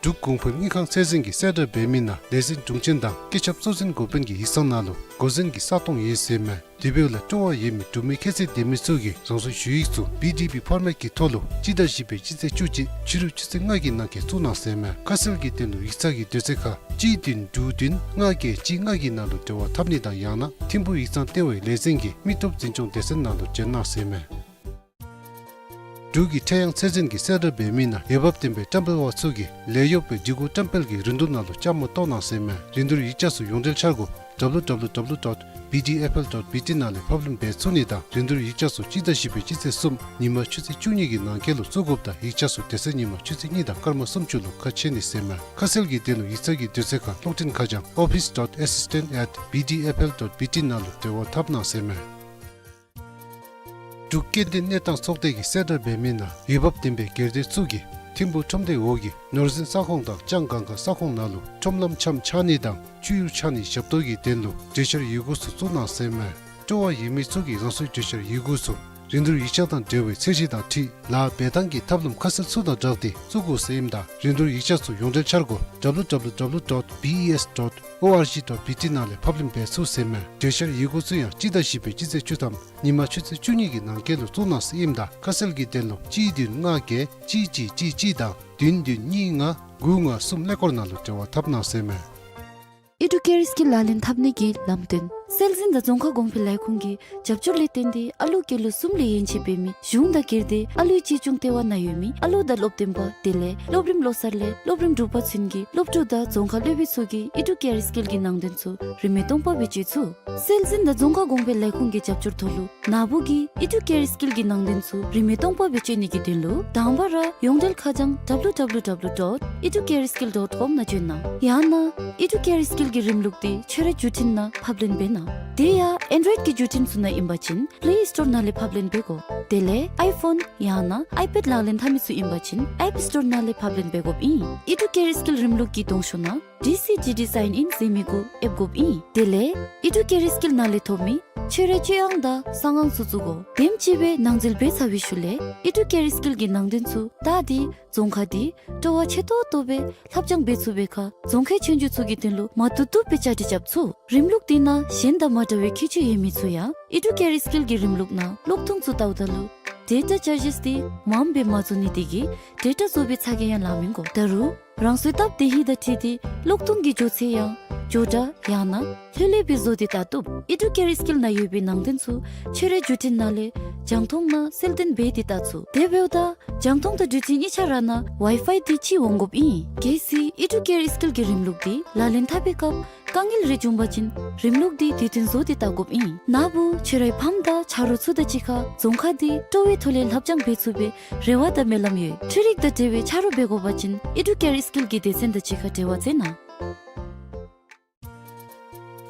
འབྲུག་གོང་འཕེལ་དངུལ་ཁང་ཚད་འཛིན་གྱིས་གསལ་བསྒྲགས་འབད་མི་ནང་ལས་འཛིན་དྲུང་ཆེན་དང་སྐུ་ཞབས་གཙོ་འཛིན་འགོ་དཔོན་གྱི་ཡིག་ཚང་ནང་ལུ་འགོ་འཛིན་གྱི་ས་སྟོང་ཡོད་ཟེར་མས། དེ་འབདཝ་ལས་སྤྲོ་བ་ཡོད་མི་འབྲུག་མི་ཁྱད་ཚད་ལྡན་མི་ཚུ་གིས་རང་སོའི་ཞུ་ཡིག་ཚུ་པི་ཌི་ཨེཕ་ཕོར་མེཊ་ཀྱི་ཐོག་ལུ་སྤྱི་ཟླ་བཞི་པའི་སྤྱི་ཚེས་བཅུ་གཅིག་ཕྱི་རུ་ཆུ་ཚོད་ལྔ་གི་ནང་འཁོད་བཙུགས་གནང་ཟེར་མས། ཁ་གསལ་གྱི་དོན་ལུ་ཡིག་ཚང་གི་དུས་ཚོད་ཁར་གཅིག་བདུན་དྲུག་བདུན་ལྔ་བརྒྱད་གཅིག་ལྔ་གི་ནང་ལུ་འབྲེལ་བ་འཐབ་ནི་དང་ཡང་ན་ཐིམ་ཕུག་ཡིག་ཚང་ལྟེ་བའི་ལས་འཛིན་གྱི་མི་སྟོབས་འཛིན་སྐྱོང་སྡེ་ཚན་ནང་ལུ་བྱོན་གནང་ཟེར་མས། འབྲུག་གི་ཁྲལ་གཡང་ཚད་འཛིན་གྱིས་གསལ་བསྒྲགས་འབད་མི་ནང་འོས་འབབ་ལྡན་པའི་བཀྲམ་སྤེལ་པ་ཚུ་གིས་ལས་གཡོག་པའི་སྒྲིག་གོ་བཀྲམ་སྤེལ་གྱི་རིན་བསྡུར་ནང་ལུ་བཅའ་མར་གཏོགས་གནང་ཟེར་མས། རིན་བསྡུར་ཡིག་ཆ་ཚུ་ཡོངས་འབྲེལ་འཆར་སྒོ་W W W dot B D F L dot B T ནང་ལས་ཕབ་ལེན་འབད་ཚུགས་ནི་དང་རིན་བསྡུར་ཡིག་ཆ་ཚུ་སྤྱི་ཟླ་བཞི་པའི་སྤྱི་ཚེས་གསུམ་ཉིན་མ་ཆུ་ཚོད་བཅུ་གཉིས་ཀྱི་ནང་འཁོད་ལུ་བཙུགས་དགོཔ་དང་ཡིག་ཆ་ཚུ་དེ་ཚེ་ཉིན་མ་ཆུ་ཚོད་གཉིས་དང་སྐར་མ་སུམ་ཅུ་ལུ་ཁ་ཕྱེ་ནི་ཟེར་མས། ཁ་གསལ་གྱི་དོན་ལུ་ཡིག་ཚང་གི་དུས་ཚོད་ཁར་གློག་འཕྲིན་ཁ་བྱང་office dot assistant at B D F L dot B T ནང་ལུ་འབྲེལ་བ་འཐབ་གནང་ཟེར་མས། འབྲུག་སྐྱེ་ལྡན་གནས་སྟངས་ཚོགས་སྡེ་གིས་གསལ་བསྒྲགས་འབད་མི་ནང་འོས་འབབ་ལྡན་པའི་སྒེར་སྡེ་ཚུ་གིས་ཐིམ་ཕུག་ཁྲོམ་སྡེ་འོག་གི་ནོར་འཛིན་ས་ཁོངས་དང་ལྕང་སྒང་ག་ས་ཁོངས་ནང་ལུ་ཁྲོམ་ལམ་འཆམ་ཆགས་ནི་དང་བཅུད་ཡུར་ཆགས་ནི་ཞབས་ཏོག་གི་དོན་ལུ་གྲོས་འཆར་ཡི་གུ་ཚུ་བཙུགས་གནང་ཟེར་མས། སྤྲོ་བ་ཡོད་མི་ཚུ་གིས་རང་སོའི་གྲོས་འཆར་ཡི་གུ་ཚུ་རིན་བསྡུར་ཡིག་ཆ་དང་འབྲེལ་བའི་ཚད་གཞི་དང་འཁྲིལ་ལཱ་འབད་ཐངས་ཀྱི་ཐབས་ལམ་ཁ་གསལ་ཚུ་དང་སྦྲགས་ཏེ་བཙུགས་དགོ་ཟེར་ཨིནམ་ད་རིན་བསྡུར་ཡིག་ཆ་ཚུ་ཡོངས་འབྲེལ་འཆར་སྒོ་W W W dot B E S dot O R G dot B T ནང་ལས་ཕབ་ལེན་འབད་ཚུགས་ཟེར་མས། གྲོས་འཆར་ཡི་གུ་ཚུ་ཡང་སྤྱི་ཟླ་བཞི་པའི་སྤྱི་ཚེས་བཅུ་ཐམ་ཉིན་མ་ཆུ་ཚོད་བཅུ་གཉིས་ཀྱི་ནང་འཁོད་ལུ་བཙུགས་གནང་ཟེར་ཨིནམ་ད་ཁ་གསལ་གྱི་དོན་ལུ་གཅིག་བདུན་ལྔ་བརྒྱད་གཅིག་གཅིག་གཅིག་གཅིག་དང་བདུན་བདུན་གཉིས་ལྔ་དགུ་ལྔ་གསུམ་ཀླད་ཀོར་ནང་ལུ་འབྲེལ་བ་འཐབ་གནང་ཟེར་མས། ཨེ་ཌུ་ཀེརསི་གི་ལག་ལེན་འཐབ་ནི་གི་ལམ་སྟོན། སྲོལ་འཛིན་དང་རྫོང་ཁ་གོང་འཕེལ་ལས་ཁུངས་ཀྱི་རྒྱབ་སྐྱོར་ལས་བརྟེན་ཏེ་ཨ་ལུ་སྐྱེས་ལོ་གསུམ་ལས་ཡན་ཆད་འབད་མི་གཞུང་དང་སྒེར་སྡེ་ཨ་ལུའི་གཅེས་སྐྱོང་ལྟེ་བ་ནང་ཡོད་མི་ཨ་ལུ་དང་སློབ་སྟོན་པ་དེ་ལས་སློབ་རིམ་བློ་གསར་ལས་སློབ་རིམ་དྲུག་པ་ཚུན་གྱི་སློབ་ཕྲུག་དང་རྫོང་ཁ་སློབ་དཔོན་ཚུ་གིས་ཨི་ཌུ་ཀེར་སི་ཀིལ་གྱི་ནང་དོན་ཚུ་རིན་མེད་སྟོང་པ་སྦེ་སྤྱོད་ཚུགས། སྲོལ་འཛིན་དང་རྫོང་ཁ་གོང་འཕེལ་ལས་ཁུངས་ཀྱི་རྒྱབ་སྐྱོར་ཐོག་ལུ་ན་བུ་གིས་ཨི་ཌུ་ཀེར་སི་ཀིལ་གྱི་ནང་དོན་ཚུ་རིན་མེད་སྟོང་པ་སྦེ་སྤྱོད་ནི་གི་དོན་ལུ་དང་པ་ར་ཡོངས་འབྲེལ་ཁ་བྱང་W W W dot educareskill dot com ནང་བྱོན་གནང་། ཡང་ན་ཨི་ཌུ་ཀེར་སི་ཀིལ་གྱི་རིམ་ལུགས་འདི་ཁྱོད་རའི་བརྒྱུད་འཕྲིན་ནང་ཕབ་ལེན་འབད་གནང་། དེ་ཡང་ཨེན་ཌོ་ཡེཌ་ཀྱི་བརྒྱུད་འཕྲིན་ཚུ་ནང་ཨིན་པ་ཅིན་པླེ་སི་ཊོར་ནང་ལས་ཕབ་ལེན་འབད་དགོ། དེ་ལས་ཨའི་ཕོན་ཡང་ན་ཨའི་པེཌ་ལག་ལེན་འཐབ་མི་ཚུ་ཨིན་པ་ཅིན་ཨེཔ་སི་ཊོར་ནང་ལས་ཕབ་ལེན་འབད་དགོཔ་ཨིན། ཨི་ཌུ་ཀེར་སི་ཀིལ་རིམ་ལུགས་ཀྱི་གདོང་ཤོག་ནང་ཌི་སི་ཌི་ཌི་སའིན་ཨིན་ཟེར་མི་གུ་ཨེབ་དགོཔ་ཨིན། དེ་ལས་ཨི་ཌུ་ཀེར་སི་ཀིལ་ནང་ལས་ཐོབ་མི་ཁྱོད་རའི་སྤྱོད་དབང་དང་གསང་དབང་ཚུ་བཙུགས་དགོ། དེམ་ཅིག་སྦེ་ནང་འཛུལ་འབད་ཚར་བའི་ཤུལ་ལས་ཨི་ཌུ་ཀེར་སི་ཀིལ་གྱི་ནང་དོན་ཚུ་བལྟ་སྟེ་རྫོང་ཁ་འདི་སྤྲོ་བ་ཆེ་ཏོག་ཏོ་སྦེ་ལྷབ་སྦྱང་འབད་ཚུགས་པའི་ཁར་རྫོང་ཁའི་ཆོས་རྒྱུགས་ཚུ་གི་དོན་ལུ་མ་བཏུབ་བཏུབ་སྦེ་བཅའ་སྒྲིག་རྐྱབ་ཚུགས། རིམ་ལུགས་འདི་ནང་གཞན་དང་མ་འདྲ་བའི་ཁྱད་ཆོས་ཡོད་མི་ཚུ་ཡང་ཨི་ཌུ་ཀེར་སི་ཀིལ་གྱི་རིམ་ལུགས་ནང་གློག་ཐུང་ཚུ་བལྟཝ་ད་ལུ་ཌེ་ཊ་ཅར་ཇིས་འདི་མངམ་སྦེ་མ་བཟོ་ནི་དེ་གིས་ཌེ་ཊ་བཟོ་བའི་ཚ་གྱང་ཡང་ལང་མི་དགོ། ད་རུང་རང་སོའི་སྟབས་བདེ་ཧིང་དང་འཁྲིལ་ཏེ་གློག་ཐུང་གི་མགྱོགས་ཚད་ཡང་མགྱོགས་དྲགས་ཡང་ན་ལྷོད་ལྷོད་སྦེ་བཟོ་སྟེ་བལྟ་བཏུབ། ཨི་ཌུ་ཀེར་སི་ཀིལ་ནང་ཡོད་པའི་ནང་དོན་ཚུ་ཁྱོད་རའི་བརྒྱུད་འཕྲིན་ནང་ལས་རྒྱང་མཐོང་ནང་གསལ་སྟོན་འབད་དེ་བལྟ་ཚུགས། དེ་འབདཝ་ད་རྒྱང་མཐོང་དང་འགྲུལ་འཕྲིན་གཉིས་ཆ་ར་ནང་ཝའི་ཕའི་འདི་གཅིག་འོང་དགོཔ་ཨིན། གལ་སྲིད་ཨི་ཌུ་ཀེར་སི་ཀིལ་གྱི་རིམ་ལུགས་འདི་ལག་ལེན་འཐབ་པའི་སྐབས་དཀའ་ངལ་རེ་བྱུང་པ་ཅིན་རིམ་ལུགས་འདི་དུས་མཐུན་བཟོ་སྟེ་བལྟ་དགོཔ་ཨིན། ན་བུ་ཁྱོད་རའི་ཕམ་དང་ཆ་རོགས་ཚུ་དང་གཅིག་ཁར་རྫོང་ཁ་འདི་སྤྲོ་བའི་ཐོག་ལས་ལྷབ་སྦྱང་འབད་ཚུགས་པའི་རེ་བ་དང་སྨོན་ལམ་ཡོད། འཕྲུལ་རིག་དང་འབྲེལ་བའི་ཆ་རོགས་འབད་དགོ་པ་ཅིན་ཨི་ཌུ་ཀེར་སི་ཀིལ་གྱི་སྡེ་ཚན་དང་གཅིག་ཁར་འབྲེལ་བ་མཛད་གནང་།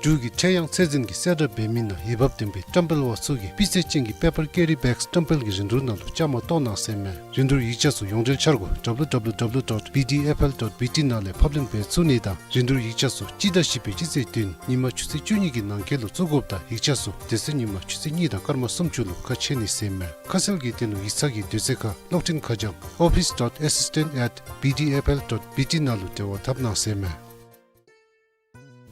འབྲུག་གི་ཁྲེང་ཡང་ཚད་འཛིན་གྱིས་གསལ་བསྒྲགས་འབད་མི་ནང་འོས་འབབ་ལྡན་པའི་བཀྲམ་སྤེལ་བ་ཚུ་གིས་སྤུས་ཚད་ཅན་གྱི་པེ་པར་ཀེ་རི་བེགསི་བཀྲམ་སྤེལ་གྱི་རིན་བསྡུར་ནང་ལུ་བཅའ་མར་གཏོགས་གནང་ཟེར་མས། རིན་བསྡུར་ཡིག་ཆ་ཚུ་ཡོངས་འབྲེལ་འཆར་སྒོ་W W W dot B D F L dot B T ནང་ལས་ཕབ་ལེན་འབད་ཚུགས་ནི་དང་རིན་བསྡུར་ཡིག་ཆ་ཚུ་སྤྱི་ཟླ་བཞི་པའི་སྤྱི་ཚེས་བདུན་ཉིན་མ་ཆུ་ཚོད་བཅུ་གཉིས་ཀྱི་ནང་འཁོད་ལུ་བཙུགས་དགོཔ་དང་ཡིག་ཆ་ཚུ་དེ་ཚེ་ཉིན་མ་ཆུ་ཚོད་གཉིས་དང་སྐར་མ་སུམ་ཅུ་ལུ་ཁ་ཕྱེ་ནི་ཟེར་མས། ཁ་གསལ་གྱི་དོན་ལུ་ཡིག་ཚང་གི་དུས་ཚོད་ཁར་གློག་འཕྲིན་ཁ་བྱང་office dot assistant at B D F L dot B T ནང་ལུ་འབྲེལ་བ་འཐབ་གནང་ཟེར་མས།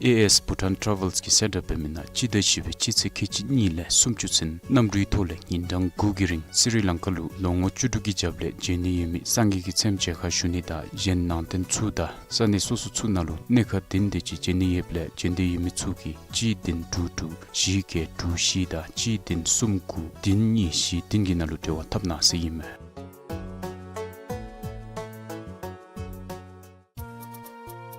ཨེ་ཨེསི་བྷུ་ཊཱན་ཊ་རེ་ཝེལསི་གིས་གསལ་བསྒྲགས་འབད་མི་ནང་སྤྱི་ཟླ་བཞི་པའི་སྤྱི་ཚེས་ཁལ་གཅིག་གཉིས་ལས་སུམ་ཅུ་ཚུན་གནམ་གྲུའི་ཐོག་ལས་ཉིན་གྲངས་དགུ་གི་རིང་སི་རི་ལང་ཀ་ལུ་ལོ་ངོ་བཅུ་དྲུག་གི་རྒྱབ་ལས་བྱོན་ནི་ཡོད་མི་སངས་རྒྱས་ཀྱི་མཚན་མཇལ་ཁ་ཞུ་ནི་དང་གཞན་ནང་རྟེན་ཚུ་དང་ས་གནས་སོ་སོ་ཚུ་ནང་ལུ་གནས་ཁང་བདུན་དེ་ཅིག་བྱོན་ནི་ཡོདཔ་ལས་བྱོན་འདོད་ཡོད་མི་ཚུ་གིས་གཅིག་བདུན་དྲུག་དྲུག་བཞི་བརྒྱད་དྲུག་བཞི་དང་གཅིག་བདུན་གསུམ་དགུ་བདུན་གཉིས་བཞི་བདུན་གྱི་ནང་ལུ་འབྲེལ་བ་འཐབ་གནང་ཟེར་ཨིན་མས།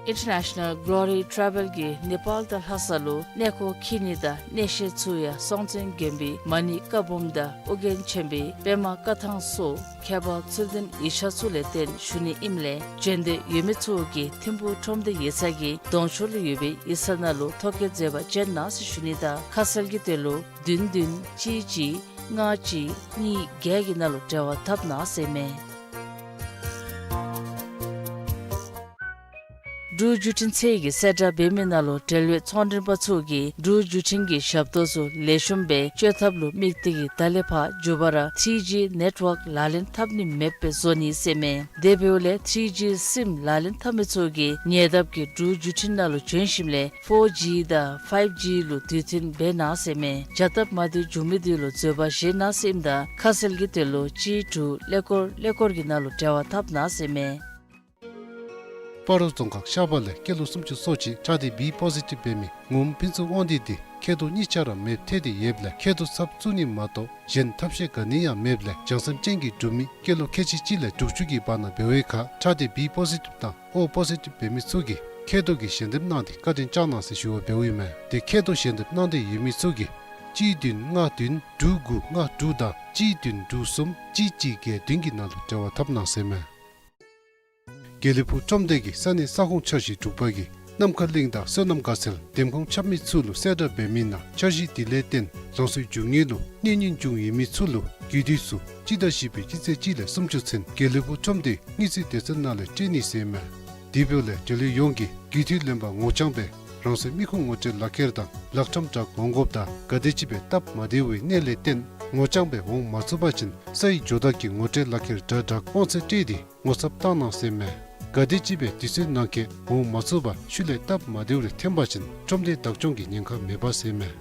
International Glory Travel གིས་ནེ་པཱལ་དང་ལྷ་ས་ལུ་གནས་སྐོར་འཁྱིད་ནི་དང་གནས་བཤད་ཚུ་ཡང་སྲོང་བཙན་དགོན་པའི་མ་ཎི་བཀའ་འབུམ་དང་ཨོ་རྒྱན་ཆེན་པོའི་པདྨ་བཀའ་ཐང་སོགས་ཁྱད་པར་ཚུལ་ལྡན་ཡིག་ཆ་ཚུ་ལས་བརྟེན་ཞུ་ནི་ཨིནམ་ལས་བྱོན་འདོད་ཡོད་མི་ཚུ་གིས་ཐིམ་ཕུག་ཁྲོམ་སྡེ་ཡིག་ཚང་གི་གདོང་ཤོག་ལུ་ཡོད་པའི་ཡིག་ཚང་ནང་ལུ་ཐོ་བཀོད་མཛད་པར་བྱོན་གནང་ཟེར་ཞུ་ནི་དང་ཁ་གསལ་གྱི་དོན་ལུ་བདུན་བདུན་གཅིག་གཅིག་ལྔ་གཅིག་གཉིས་བརྒྱད་ཀྱི་ནང་ལུ་འབྲེལ་བ་འཐབ་གནང་ཟེར་མས། འབྲུག་བརྒྱུད་འཕྲིན་ཚད་ཀྱིས་གསལ་བསྒྲགས་འབད་མི་ནང་ལུ་འབྲེལ་ཡོད་ཚོང་མགྲོན་པ་ཚུ་གིས་འབྲུག་བརྒྱུད་འཕྲིན་གྱི་ཞབས་ཏོག་ཚུ་ལེགས་ཤོམ་སྦེ་སྤྱོད་ཐབས་ལུ་དམིགས་ཏེ་གིས་ད་ལས་ཕར་མགྱོགས་པ་ར་ཐི་ཇི་ནེཊ་ཝརཀ་ལག་ལེན་འཐབ་ནི་མེདཔ་སྦེ་བཟོ་ནི་ཟེར་མས། དེ་འབདཝ་ལས་ཐི་ཇི་སིམ་ལག་ལེན་འཐབ་མི་ཚུ་གིས་ཉེ་འདབས་ཀྱི་འབྲུག་བརྒྱུད་འཕྲིན་ནང་ལུ་བྱོན་ཞིནམ་ལས་ཕོར་ཇི་དང་ཕའིབ་ཇི་ལུ་དུས་མཐུན་འབད་གནང་ཟེར་མས། བྱ་སྟབས་མ་བདེཝ་བྱུང་མི་དེ་ལུ་འཛོལ་བ་བཞེས་གནང་ཟེར་ཨིནམ་ད་ཁ་གསལ་གྱི་དོན་ལུ་གཅིག་དྲུག་ཀླད་ཀོར་ཀླད་ཀོར་གྱི་ནང་ལུ་འབྲེལ་བ་འཐབ་གནང་ཟེར་མས། སྤ་རོ་རྫོང་ཁག་ཤར་པ་ལས་སྐྱེས་ལོ་སུམ་ཅུ་སོ་གཅིག་ཁྲག་སྡེ་བི་པོ་ཟི་ཊིབ་འབད་མི་ངོམ་ཕུན་ཚོགས་དབང་འདུས་དེ་མཁལ་རྡོག་གཉིས་ཆ་ར་མེདཔ་ཐལ་ཏེ་ཡོདཔ་ལས་མཁལ་རྡོག་ཚབ་བཙུགས་ནི་མ་གཏོགས་གཞན་ཐབས་ཤེས་ག་ནི་ཡང་མེདཔ་ལས་བྱང་སེམས་ཅན་གྱི་འབྲུག་མི་སྐྱེས་ལོ་ཁལ་གཅིག་གཅིག་ལས་དྲུག་ཅུ་གི་བར་ན་འབད་བའི་ཁར་ཁྲག་སྡེ་བི་པོ་ཟི་ཊིབ་དང་ཨོ་པོ་ཟི་ཊིབ་འབད་མི་ཚུ་གིས་མཁལ་རྡོག་གི་ཞལ་འདེབས་གནང་སྟེ་བཀའ་དྲིན་བསྐྱངས་གནང་ཟེར་ཞུ་བ་འབདཝ་ཨིན་མས། དེ་མཁལ་རྡོག་ཞལ་འདེབས་གནང་འདོད་ཡོད་མི་ཚུ་གིས་གཅིག་བདུན་ལྔ་བདུན་དྲུག་དགུ་ལྔ་དྲུག་དང་གཅིག་བདུན་དྲུག་གསུམ་གཅིག་གཅིག་བརྒྱད་བདུན་གྱི་ནང་ལུ་འབྲེལ་བ་འཐབ་གནང་ཟེར་མས། དགེ་ལེགས་ཕུག་ཁྲོམ་སྡེ་གི་ས་གནས་ས་ཁོངས་འཆར་གཞི་དྲུག་པ་གིས་ནམ་མཁའ་གླིང་དང་བསོད་ནམས་དགའ་ཚལ་འདེམས་ཁོངས་ཁྱབ་མི་ཚུ་ལུ་གསལ་བསྒྲགས་འབད་མི་ནང་འཆར་གཞི་དེ་ལས་བརྟེན་རང་སོའི་རྒྱུ་དངོས་ལུ་གནོད་ཉེན་བྱུང་ཡོད་མི་ཚུ་ལུ་རྒུད་དུས་སུ་སྤྱི་ཟླ་བཞི་པའི་སྤྱི་ཚེས་གཅིག་ལས་སུམ་ཅུ་ཚུན་དགེ་ལེགས་ཕུག་ཁྲོམ་སྡེའི་དངུལ་རྩིས་སྡེ་ཚན་ནང་ལས་སྤྲོད་ནི་ཟེར་མས། དེ་འབདཝ་ལས་འབྲེལ་ཡོད་ཡོངས་ཀྱིས་རྒུད་དུས་ལེན་པར་ངོ་རྐྱང་སྦེ་རང་སོའི་མི་ཁུངས་ངོ་སྤྲོད་ལག་ཁྱེར་དང་ལག་ཁྲམ་དྲག་འོང་དགོཔ་དང་ག་དེམ་ཅིག་སྦེ་སྟབས་མ་བདེ་བའི་གནད་ལས་བརྟེན་ངོ་རྐྱང་སྦེ་འོང་མ་ཚུགས་པ་ཅིན་ས་ཡི་ཇོ་བདག་གི་ངོ་སྤྲོད་ལག་ཁྱེར་དྲག་དྲག་དབང་ཚད་སྤྲོད་དེ་ངོ་ཚབ་བཏང་གནང་ཟེར་མས། ག་དེམ་ཅིག་སྦེ་དུས་ཚོད་ནང་འཁོད་འོང་མ་ཚུགས་པར་ཤུལ་ལས་སྟབས་མ་བདེཝ་རེ་ཐོན་པ་ཅིན་ཁྲོམ་སྡེ་བདག་སྐྱོང་གི་ཉེན་ཁ་མེད་པ་ཟེར་མས།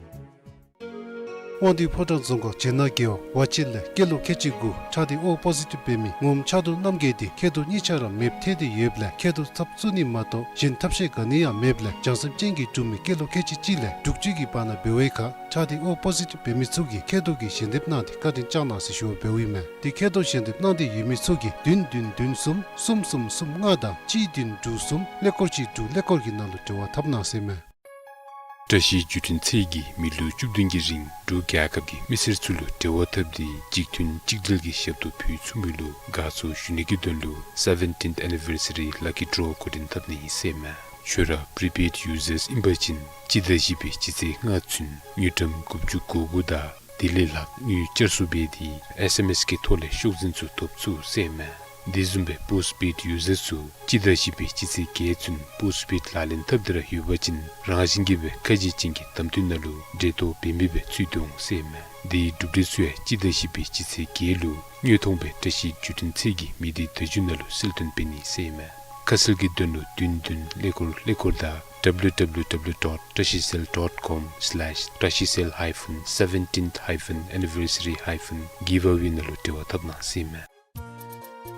དབང་འདུས་ཕོ་བྲང་རྫོང་ཁག་བྱེད་ནག་རྒེད་འོག་ཝ་ཆེན་ལས་སྐྱེས་ལོ་ཁལ་གཅིག་དགུ་ཁྲག་ལྡན་ཨོ་པོ་ཟི་ཊིབ་འབད་མི་ངོམ་ཆགས་རྡོར་རྣམ་རྒྱལ་འདི་མཁལ་རྡོག་གཉིས་ཆ་ར་མེདཔ་ཐལ་ཏེ་ཡོདཔ་ལས་མཁལ་རྡོག་ཚབ་བཙུགས་ནི་མ་གཏོགས་གཞན་ཐབས་ཤེས་ག་ནི་ཡང་མེདཔ་ལས་བྱང་སེམས་ཅན་གྱི་འབྲུག་མི་སྐྱེས་ལོ་ཁལ་གཅིག་གཅིག་ལས་དྲུག་ཅུ་གི་བར་ན་འབད་བའི་ཁར་ཁྲག་ལྡན་ཨོ་པོ་ཟི་ཊིབ་འབད་མི་ཚུ་གིས་མཁལ་རྡོག་གི་ཞལ་འདེབས་གནང་སྟེ་བཀའ་དྲིན་བསྐྱང་གནང་ཟེར་ཞུ་བ་འབདཝ་ཨིན་མས། དེ་མཁལ་རྡོག་ཞལ་འདེབས་གནང་སྟེ་ཡོད་མི་ཚུ་གིས་བདུན་བདུན་བདུན་གསུམ་གསུམ་གསུམ་གསུམ་ལྔ་དང་གཅིག་བདུན་དྲུག་གསུམ་ཀླད་ཀོར་གཅིག་དྲུག་ཀླད་ཀོར་གྱི་ནང་ལུ་འབྲེལ་བ་འཐབ་གནང་ཟེར་མས། བཀྲ་ཤིས་བརྒྱུད་འཕྲིན་ཚད་ཀྱིས་མི་ལོ་བཅུ་བདུན་གྱི་རིང་འབྲུག་རྒྱལ་ཁབ་ཀྱི་མི་སེར་ཚུ་ལུ་འབྲེལ་བ་འཐབ་སྟེ་གཅིག་མཐུན་གཅིག་སྒྲིལ་གྱི་ཞབས་ཏོག་ཕུལ་ཚུགས་མི་ལུ་དགའ་ཚོར་ཞུ་ནི་གི་དོན་ལུ་སེ་བེན་ཊིནཐ་ཨེ་ནི་བར་སི་རི་ལ་ཀི་ཌོ་འགོ་འདྲེན་འཐབ་ནི་ཨིན་ཟེར་མས། ཁྱོད་ར་པི་རི་པེཌ་ཡུ་ཛརསི་ཨིན་པ་ཅིན་སྤྱི་ཟླ་བཞི་པའི་སྤྱི་ཚེས་ལྔ་ཚུན་དངུལ་ཀྲམ་དགུ་བཅུ་གོ་དགུ་དང་དེ་ལས་ལྷག་དངུལ་བསྐྱར་གསོ་འབད་དེ་ཨེསི་ཨེམ་ཨེསི་གི་ཐོག་ལས་ཤོག་འཛིན་ཚུ་ཐོབ་ཚུགས་ཟེར་མས། དེ་བཟུམ་སྦེ་པོསཊ་པེཌ་ཡུ་ཛརསི་ཚུ་སྤྱི་ཟླ་བཞི་པའི་སྤྱི་ཚེས་བརྒྱད་ཚུན་པོསཊ་པེཌ་ལག་ལེན་འཐབ་སྟེ་ར་ཡོད་པ་ཅིན་རང་བཞིན་གྱིས་སྦེ་ཁ་རྗེ་ཅན་གྱི་བདམས་ཐོན་ནང་ལུ་འབྲེལ་གཏོགས་འབད་མི་སྦེ་ཚུད་དེ་འོང་ཟེར་མས། དེའི་གྲུབ་འབྲས་ཚུ་ཡང་སྤྱི་ཟླ་བཞི་པའི་སྤྱི་ཚེས་བརྒྱད་ལུ་དངོས་མཐོང་སྦེ་བཀྲ་ཤིས་བརྒྱུད་འཕྲིན་ཚད་ཀྱི་མི་སྡེ་བརྡ་བརྒྱུད་ནང་ལུ་གསལ་སྟོན་འབད་ནི་ཟེར་མས། ཁ་གསལ་གྱི་དོན་ལུ་བདུན་བདུན་ཀླད་ཀོར་ཀླད་ཀོར་དང་W W W dot trashicell dot com slash trashicell hyphen seventeenth hyphen anniversary hyphen giveaway ནང་ལུ་འབྲེལ་བ་འཐབ་གནང་ཟེར་མས།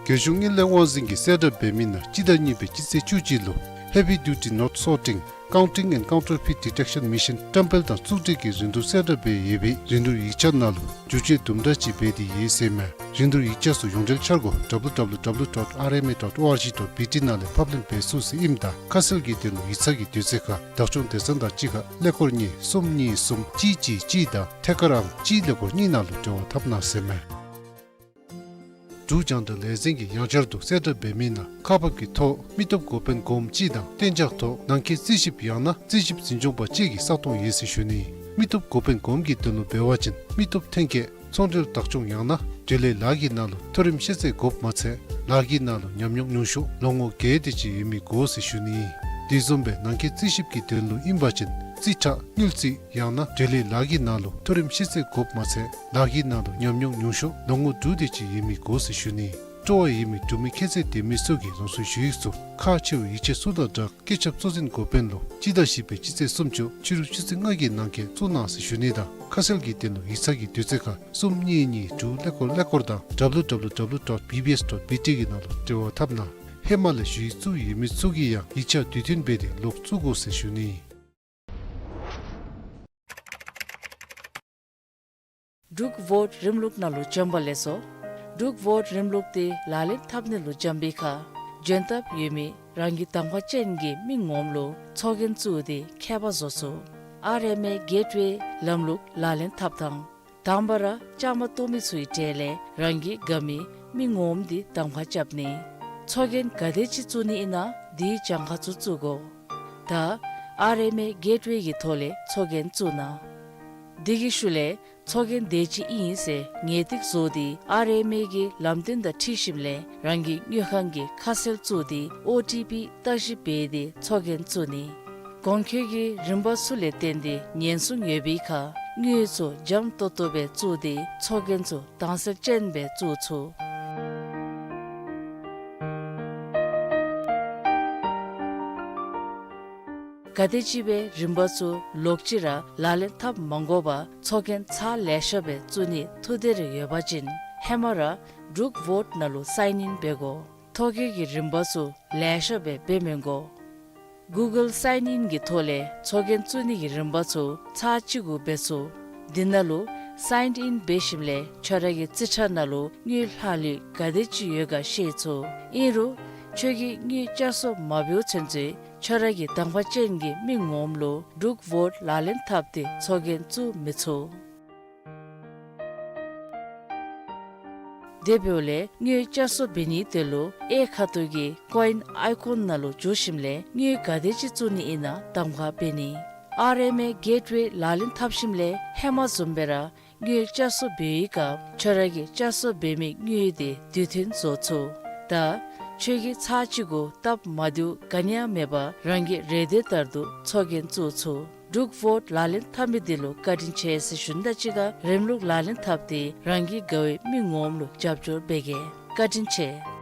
རྒྱལ་གཞུང་དངུལ་ལས་དབང་འཛིན་གྱིས་གསལ་བསྒྲགས་འབད་མི་ནང་སྤྱི་ཟླ་གཉིས་པའི་སྤྱི་ཚེས་བཅུ་གཅིག་ལུ་Heavy Duty Note Sorting, Counting and Counterfeit Detection Mission བཀྲམ་སྤེལ་དང་རྩུབ་སྤྲོད་ཀྱི་རིན་བསྡུར་གསལ་བསྒྲགས་འབད་ཡོད་པའི་རིན་བསྡུར་ཡིག་ཆ་ནང་ལུ་བསྒྱུར་བཅོས་དུམ་གྲ་ཅིག་འབད་དེ་ཡོད་ཟེར་མས། རིན་བསྡུར་ཡིག་ཆ་ཚུ་ཡོངས་འབྲེལ་འཆར་སྒོ་W W W dot R M A dot O R G dot B T ནང་ལས་ཕབ་ལེན་འབད་ཚུགས་ཟེར་ཨིནམ་ད་ཁ་གསལ་གྱི་དོན་ལུ་ཡིག་ཚང་གི་དུས་ཚོད་ཁར་བདག་སྐྱོང་སྡེ་ཚན་དང་གཅིག་ཁར་ཀླད་ཀོར་གཉིས་གསུམ་གཉིས་གསུམ་གཅིག་གཅིག་གཅིག་དང་ཐད་ཀར་ཨང་གཅིག་ཀླད་ཀོར་གཉིས་ནང་ལུ་འབྲེལ་བ་འཐབ་གནང་ཟེར་མས། འབྲུག་རྒྱང་བསྒྲགས་ལས་འཛིན་གྱིས་ཡང་བསྐྱར་དུ་གསལ་བསྒྲགས་འབད་མི་ནང་ཁག་འབག་གི་ཐོག་མི་སྟོབས་འགོ་དཔོན་གོངམ་གཅིག་དང་གཏན་འཇགས་ཐོག་ནང་འཁོད་རྩིས་ཞིབ་ཡང་ན་རྩིས་ཞིབ་འཛིན་སྐྱོང་པ་གཅིག་གི་ས་སྟོང་ཡོད་ཟེར་ཞུ་ནི། མི་སྟོབས་འགོ་དཔོན་གོངམ་གྱི་དོན་ལུ་འབད་བ་ཅིན་མི་སྟོབས་ཐོན་སྐྱེད་ཚོང་འབྲེལ་བདག་སྐྱོང་ཡང་ན་འབྲེལ་ཡོད་ལཱ་གི་ནང་ལུ་མཐོ་རིམ་ཤེས་ཚད་དགོཔ་མ་ཚད་ལཱ་གི་ནང་ལུ་ཉམས་མྱོང་ཉུང་ཤོས་ལོ་ངོ་བརྒྱད་དེ་ཅིག་ཡོད་མི་དགོ་ཟེར་ཞུ་ནི། དེ་བཟུམ་སྦེ་ནང་འཁོད་རྩིས་ཞིབ་ཀྱི་དོན་ལུ་ཨིན་པ་ཅིན་རྩིས་ཁྲ་དངུལ་རྩིས་ཡང་ན་འབྲེལ་ཡོད་ལཱ་གི་ནང་ལུ་མཐོ་རིམ་ཤེས་ཚད་དགོཔ་མ་ཚད་ལཱ་གི་ནང་ལུ་ཉམས་མྱོང་ཉུང་ཤོས་ལོ་ངོ་དྲུག་དེ་ཅིག་ཡོད་མི་དགོ་ཟེར་ཞུ་ནི། སྤྲོ་བ་ཡོད་མི་འབྲུག་མི་ཁྱད་ཚད་ལྡན་མི་ཚུ་གིས་རང་སོའི་ཞུ་ཡིག་ཚུ་ཁག་ཆེ་བའི་ཡིག་ཆ་ཚུ་དང་སྦྲགས་སྐུ་ཚབ་གཙོ་འཛིན་འགོ་དཔོན་ལུ་སྤྱི་ཟླ་བཞི་པའི་སྤྱི་ཚེས་སུམ་ཅུ་ཕྱི་རུ་ཆུ་ཚོད་ལྔ་གི་ནང་འཁོད་བཙུགས་གནང་ཟེར་ཞུ་ནི་དང་ཁ་གསལ་གྱི་དོན་ལུ་ཡིག་ཚང་གི་དུས་ཚོད་ཁར་གསུམ་གཉིས་གཉིས་དྲུག་ཀླད་ཀོར་ཀླད་ཀོར་དང་W W W dot B B S dot B T གི་ནང་ལུ་འབྲེལ་བ་འཐབ་གནང་། ཧེ་མ་ལས་ཞུ་ཡིག་བཙུགས་ཡོད་མི་ཚུ་གིས་ཡང་ཡིག་ཆ་དུས་མཐུན་འབད་དེ་ལོག་བཙུགས་དགོ་ཟེར་ཞུ་ནི། འབྲུག་བོཊ་རིམ་ལུགས་ནང་ལུ་བྱོན་པ་ལེགས་སོ། འབྲུག་བོཊ་རིམ་ལུགས་དེ་ལག་ལེན་འཐབ་ནི་ལུ་བྱོན་པའི་ཁར་འབྱོན་ཐབས་ཡོད་མི་རང་གི་གདམ་ཁ་ཅན་གྱི་མི་ངོམ་ལུ་ཚོགས་རྒྱན་བཙུགས་ཏེ་ཁྱད་པར་བཟོ་ཚུགས། ཨར་ཨེམ་ཨེ་གེཊ་ཝེ་ལམ་ལུགས་ལག་ལེན་འཐབ་ཐངས། དང་པ་ར་བཅའ་མར་གཏོགས་མི་ཚུའི་གྲས་ལས་རང་གི་དགའ་མི་མི་ངོམ་འདི་གདམ་ཁ་རྐྱབ་ནི། ཚོགས་རྒྱན་ག་དེ་ཅིག་བཙུགས་ནི་ཨིན་ན་དེའི་གྱངས་ཁ་ཚུ་བཙུགས་དགོ། ད་ཨར་ཨེམ་ཨེ་གེཊ་ཝེ་གི་ཐོག་ལས་ཚོགས་རྒྱན་བཙུགས་གནང་། དེ་གི་ཤུལ་ལས་ཚོགས་རྒྱན་དེ་ཅིག་ཨིན་ཟེར་ངེས་ཏིག་བཟོ་སྟེ་ཨར་ཨེམ་ཨེ་གི་ལམ་སྟོན་དང་འཁྲིལ་ཞིནམ་ལས་རང་གི་དངུལ་ཁང་གི་ཁ་གསལ་བཙུགས་ཏེ་ཨོ་ཊི་པི་བརྟག་ཞིབ་འབད་དེ་ཚོགས་རྒྱན་བཙུགས་ནི། གོང་འཁོད་ཀྱི་རིམ་པ་ཚུ་ལས་བརྟེན་ཏེ་ཉེན་སྲུང་ཡོད་པའི་ཁར་དངུལ་ཚུ་འཇམ་ཏོག་ཏོ་སྦེ་བཙུགས་ཏེ་ཚོགས་རྒྱན་ཚུ་དྭངས་གསལ་ཅན་སྦེ་བཙུགས་ཚུགས། ག་དེམ་ཅིག་སྦེ་རིམ་པ་ཚུ་ལོག་ཅི་ར་ལག་ལེན་འཐབ་མ་དགོ་པར་ཚོགས་རྒྱན་ཚར་ལེ་ཤ་སྦེ་བཙུགས་ནི་ཐུགས་འདོད་རེ་ཡོད་པ་ཅིན་ཧེ་མ་ར་འབྲུག་བོཊ་ནང་ལུ་སའིན་ཨིན་འབད་དགོ། ཐོ་བཀོད་ཀྱི་རིམ་པ་ཚུ་ལེ་ཤ་སྦེ་འབད་མི་དགོ། གུ་གཱལ་སའིན་ཨིན་གྱི་ཐོག་ལས་ཚོགས་རྒྱན་བཙུགས་ནི་གི་རིམ་པ་ཚུ་ཚར་གཅིག་གུ་འབད་ཚུགས། དེ་ནང་ལུ་སའིན་ཨིན་འབད་ཞིནམ་ལས་ཁྱོད་ར་གི་རྩིས་ཁྲ་ནང་ལུ་དངུལ་ལྷག་ལུས་ག་དེ་ཅིག་ཡོད་ག་ཤེས་ཚུགས། ཨིན་རུང་ཁྱོད་ཀྱིས་དངུལ་བསྐྱར་གསོ་མ་འབདཝ་ཚུན་ཚོད་ཁྱོད་ར་གི་གདམ་ཁ་ཅན་གྱི་མི་ངོམ་ལུ་འབྲུག་བོཊ་ལག་ལེན་འཐབ་སྟེ་ཚོགས་རྒྱན་བཙུགས་མི་ཚུགས། དེ་འབདཝ་ལས་དངུལ་བསྐྱར་གསོ་འབད་ནིའི་དོན་ལུ་གཡས་ཁ་ཐུག་གི་ཀོ་ཨིན་ཨའི་ཀོན་ནང་ལུ་འཛུལ་ཞིནམ་ལས་དངུལ་ག་དེ་ཅིག་བཙུགས་ནི་ཨིན་ན་གདམ་ཁ་འབད་ནི། ཨར་ཨེམ་ཨེ་གེཊ་ཝེ་ལག་ལེན་འཐབ་ཞིནམ་ལས་ཧེ་མ་བཟུམ་སྦེ་ར་དངུལ་བསྐྱར་གསོ་འབད་བའི་སྐབས་ཁྱོད་ར་གིས་བསྐྱར་གསོ་འབད་མི་དངུལ་དེ་དུས་མཐུན་བཟོ་ཚུགས། ད་ཁྱོད་ཀྱིས་ཚར་གཅིག་གུ་སྟབས་མ་བདེཝ་ག་ནི་ཡང་མེད་པར་རང་གི་རེ་འདོད་ལྟར་དུ་ཚོགས་རྒྱན་བཙུགས་ཚུགས། འབྲུག་བོཊ་ལག་ལེན་འཐབ་མི་དེ་ལུ་བཀའ་དྲིན་ཆེ་ཟེར་ཞུ་ནི་དང་གཅིག་ཁར་རིམ་ལུགས་ལག་ལེན་འཐབ་སྟེ་རང་གི་དགའ་བའི་མི་ངོམ་ལུ་རྒྱབ་སྐྱོར་འབད་གེ། བཀའ་དྲིན་ཆེ།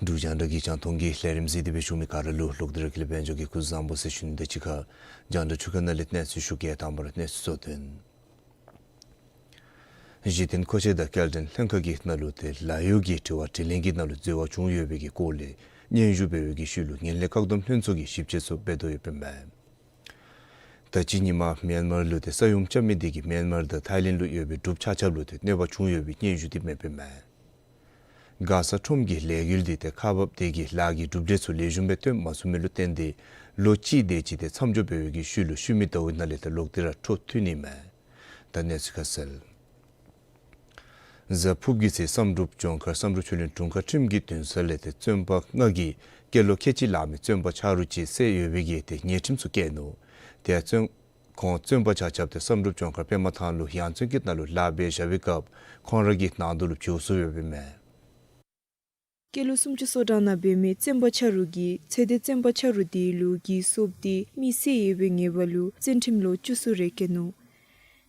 འབྲུག་རྒྱང་བསྒྲགས་ཀྱི་རྒྱང་མཐོང་གི་ལས་རིམ་གཟིགས་ཏེ་སྦེ་བཞུགས་མི་ག་ར་ལུ་ལོག་སྟེ་ར་དགེ་ལེགས་དཔལ་འབྱོར་གྱིས་སྐུ་གཟུགས་བཟང་པོ་ཟེར་ཞུ་ནི་དང་གཅིག་ཁར་རྒྱང་བསྒྲགས་ཆུ་ཁ་ནང་ལས་གནས་ཚུལ་ཞུ་གེ། དང་པ་ར་གནས་ཚུལ་གཙོ་དོན། གཞི་རྟེན་མཁོ་ཆས་དང་སྐྱེལ་འདྲེན་ལྷན་ཁག་གི་ནང་ལུ་ཏེ་ལཱ་གཡོག་གི་དྲི་བ་དྲིས་ལན་གྱི་ནང་ལུ་འཛོལ་བ་བྱུང་ཡོད་པའི་གི་སྐོར་ལས་སྙན་ཞུ་འབད་བའི་གི་ཤུལ་ལུ་ངན་ལྷད་བཀག་སྡོམ་ལྷན་ཚོགས་ཀྱིས་ཞིབ་དཔྱད་ཚུ་འབད་དོ་ཡོདཔ་ཨིན་མས། ད་ཅི་ཉིན་མ་མེན་མར་ལུ་ཏེ་ས་ཡོམ་རྐྱབ་མི་དེ་གིས་མེན་མར་དང་ཐའི་ལེནཌ་ལུ་ཡོད་པའི་འབྲུགཔ་ཆ་ཁྱབ་ལུ་ཏེ་གནོད་པ་བྱུང་ཡོད་པའི་སྙན་ཞུ་དེ་མེདཔ་ཨིན་མས། མགར་ས་ཁྲོམ་གྱི་ལས་འགུལ་དེ་ཏེ་ཁག་འབགཔ་དེ་གིས་ལཱ་གི་གྲུབ་འབྲས་ཚུ་ལེགས་ཤོམ་སྦེ་སྟོན་མ་ཚུགས་མི་ལུ་བརྟེན་ཏེ་ལོ་གཅིག་དེ་ཅིག་ཏེ་མཚམས་འཇོག་འབད་བའི་གི་ཤུལ་ལུ་ཤུལ་མའི་ཟླཝ་ནང་ལས་ཏེ་ལོག་སྟེ་ར་འཕྲོ་མཐུད་ནི་མས། ད་གནས་ཚུལ་ཁ་གསལ། གཟའ་ཕུརཔ་གི་ཚེ་བསམ་གྲུབ་ལྗོངས་མཁར་བསམ་གྲུབ་ཆོས་གླིང་དྲུང་ཁག་ཁྲིམས་ཀྱི་འདུན་ས་ལས་ཏེ་བཙོན་པ་ལྔ་གིས་སྐྱེས་ལོ་ཁལ་གཅིག་ལང་མི་བཙོན་པ་ཆ་རོགས་ཅིག་བསད་ཡོད་པའི་གི་ཏེ་ཉེས་ཁྲིམས་ཚུ་བཀལ་ནུག། དེ་ཡང་བཙོན་ཁོང་བཙོན་པ་ཆ་ཁྱབ་དེ་བསམ་གྲུབ་ལྗོངས་མཁར་པདྨ་ཐང་ལུ་ཡང་བཙོན་གྱི་ནང་ལུ་ལཱ་འབད་བཞག་པའི་སྐབས་ཁོང་ར་གི་ནང་དོག་ལུ་བྱོག་སོང་ཡོདཔ་ཨིན་མས། སྐྱེས་ལོ་སུམ་ཅུ་སོ་གྲངས་ནང་འབད་མི་བཙོན་པ་ཆ་རོགས་ཀྱིས་ཚེ་འདས་བཙོན་པ་ཆ་རོགས་དེ་ལུ་གྱི་སོཔ་དེ་མི་བསད་ཡོད་པའི་ཉེས་པ་ལུ་བཙོན་ཁྲིམས་ལོ་བཅུ་གསུམ་རེ་བཀལ་ནུག།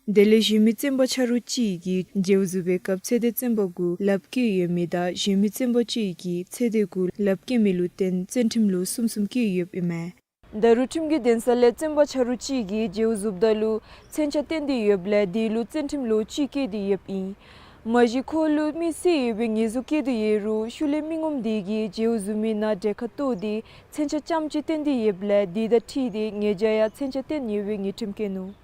དེ་ལས་གཞན་མི་བཙོན་པ་ཆ་རོགས་གཅིག་གིས་མཇལཝ་བཟུམ་སྦེ་སྐབས་ཚེ་འདས་བཙོན་པ་གུ་ལགཔ་བཀལ་ཡོད་མི་དང་གཞན་མི་བཙོན་པ་གཅིག་གིས་ཚེ་འདས་གུ་ལགཔ་བཀལ་མི་ལུ་བརྟེན་བཙོན་ཁྲིམས་ལོ་གསུམ་གསུམ་བཀལ་ཡོདཔ་ཨིན་མས། ད་རུང་ཁྲིམས་ཀྱི་འདུན་ས་ལས་བཙོན་པ་ཆ་རོགས་གཅིག་གིས་མཇལཝ་བཟུམ་ད་ལུ་མཚོན་ཆ་བཏོན་ཏེ་ཡོདཔ་ལས་དེ་ལུ་བཙོན་ཁྲིམས་ལོ་གཅིག་བཀལ་ཏེ་ཡོདཔ་ཨིན། མ་གཞི་ཁོ་ལུ་མི་བསད་ཡོད་པའི་ཉེས་འཛུགས་བཀལ་ཏེ་ཡོད་རུང་ཤུལ་ལས་མི་ངོམ་དེ་གིས་མཇལཝ་བཟུམ་མའི་ནང་གྲལ་ཁར་གཏོགས་ཏེ་མཚོན་ཆ་རྐྱངམ་ཅིག་བཏོན་ཏེ་ཡོདཔ་ལས་དེ་དང་འཁྲིལ་ཏེ་ང་བཅས་ཡང་མཚོན་ཆ་བཏོན་ཡོད་པའི་ཉེས་ཁྲིམས་བཀལ་ནུག།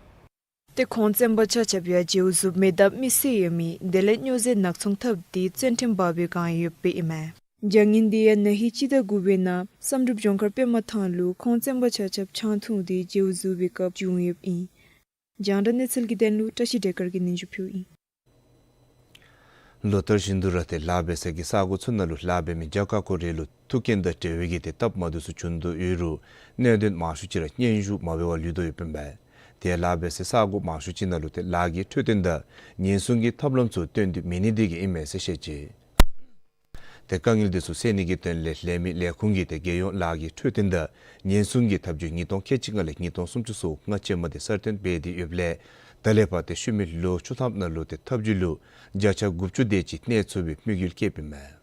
ཏེ་ཁོང་བཙོན་པ་ཆ་ཁྱབ་ཡང་མཇལཝ་བཟུམ་མའི་ད་མི་བསད་ཡོད་མི་དེ་ལས་སྨྱོ་རྫས་ནག་ཚོང་འཐབ་སྟེ་བཙོན་ཁྲིམས་འབག་པའི་བསྒང་ཡོདཔ་ཨིན་མས། བྱ་ངན་དེ་ཡང་ན་ཧིང་སྤྱི་ཟླ་དགུ་པའི་ནང་བསམ་གྲུབ་ལྗོངས་མཁར་པདྨ་ཐང་ལུ་ཁོང་བཙོན་པ་ཆ་ཁྱབ་ཆང་འཐུང་སྟེ་མཇལཝ་བཟུམ་སྦེ་སྐབས་བྱུང་ཡོདཔ་ཨིན། རྒྱང་བསྒྲགས་གནས་ཚུལ་གྱི་དོན་ལུ་བཀྲ་ཤིས་བདེ་དཀར་གྱིས་སྙན་ཞུ་ཕུལཝ་ཨིན། ལོ་ལྟར་བཞིན་དུ་ར་ཏེ་ལཱ་འབད་ས་གི་ས་གོ་ཚུ་ནང་ལུ་ལཱ་འབད་མི་རྒྱ་གར་འཁོར་རེ་ལུ་ཐུག་རྐྱེན་དང་འབྲེལ་བའི་གི་ཏེ་སྟབས་མ་བདེཝ་ཚུ་བྱུང་དོ་ཡོད་རུང་གནད་དོན་མང་ཤོས་ཅིག་ར་སྙན་ཞུ་མ་འབད་བར་ལུས་དོ་ཡོདཔ་ཨིན་པས། ཏེ་ལཱ་འབད་སའི་ས་གོ་མང་ཤོས་ཅིག་ནང་ལུ་ཏེ་ལཱ་གི་འཕྲོད་བསྟེན་དང་ཉེན་སྲུང་གི་ཐབས་ལམ་ཚུ་སྟོན་ཏེ་མེད་ནི་དེ་གིས་ཨིན་མས་ཟེར་བཤད་ཅི། ཏེ་དཀའ་ངལ་དེ་ཚུ་སེལ་ནི་གི་དོན་ལས་ལས་མི་ལས་ཁུངས་ཀྱིས་ཏེ་རྒྱལ་ཡོངས་ལཱ་གི་འཕྲོད་བསྟེན་དང་ཉེན་སྲུང་གི་ཐབས་བྱུས་ཉིས་སྟོང་ཁལ་གཅིག་ལྔ་ལས་ཉིས་སྟོང་སུམ་ཅུ་སོ་ལྔ་ཅན་མ་དེ་གསར་བཏོན་འབད་དེ་ཡོདཔ་ལས་ད་ལས་ཕར་ཏེ་ཤུལ་མའི་ལོ་བཅུ་ཐམ་ནང་ལུ་ཏེ་ཐབས་བྱུས་ལུ་བརྒྱ་ཆ་དགུ་བཅུ་དེ་ཅིག་གནས་ཚུགས་པའི་དམིགས་ཡུལ་བསྐྱེདཔ་ཨིན་མས།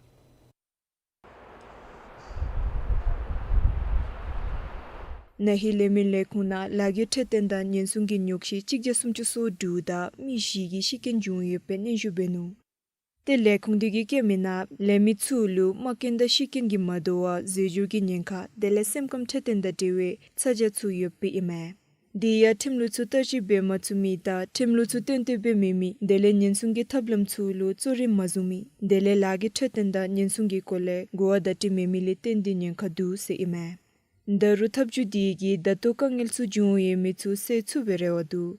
ན་ཧིང་ལས་མི་ལས་ཁུངས་ནང་ལཱ་གི་འཕྲོད་བསྟེན་དང་ཉེན་སྲུང་གི་ཉོགས་བཤད་གཅིག་བརྒྱ་སུམ་ཅུ་སོ་དྲུག་དང་མི་བཞི་གི་ཤི་རྐྱེན་བྱུང་ཡོདཔ་སྦེ་སྙན་ཞུ་འབད་ནུག། ཏེ་ལས་ཁུངས་དེ་གིས་བཀོད་མི་ནང་ལས་མི་ཚུ་ལུ་རྨ་སྐྱོན་དང་ཤི་རྐྱེན་གྱིས་མ་དོ་བར་ཟས་བཅུད་ཀྱི་ཉེན་ཁ་དེ་ལས་སེམས་ཁམས་འཕྲོད་བསྟེན་དང་འབྲེལ་བའི་ཚ་གྱང་ཚུ་ཡོདཔ་ཨིན་མས། དེ་ཡང་ཁྲིམས་ལུགས་ཚུ་བསྟར་སྤྱོད་འབད་མ་ཚུགས་མི་དང་ཁྲིམས་ལུགས་ཚུ་དོན་དུ་འབད་མེད་མི་དེ་ལས་ཉེན་སྲུང་གི་ཐབས་ལམ་ཚུ་ལུ་གཙོ་རིམ་མ་བཟུང་མི་དེ་ལས་ལཱ་གི་འཕྲོད་བསྟེན་དང་ཉེན་སྲུང་གི་སྐོར་ལས་གོ་བ་བརྡ་སྤྲོད་མེད་མི་ལས་བརྟེན་ཏེ་ཉེན་ཁ་འདུག་ཟེར་ཨིན་མས། ད་རུང་ཐབས་བྱུས་དེ་གིས་ད་ལྟོ་དཀའ་ངལ་ཚུ་བྱུང་ཡོད་མི་ཚུ་སེལ་ཚུགས་པའི་རེ་བ་འདུག།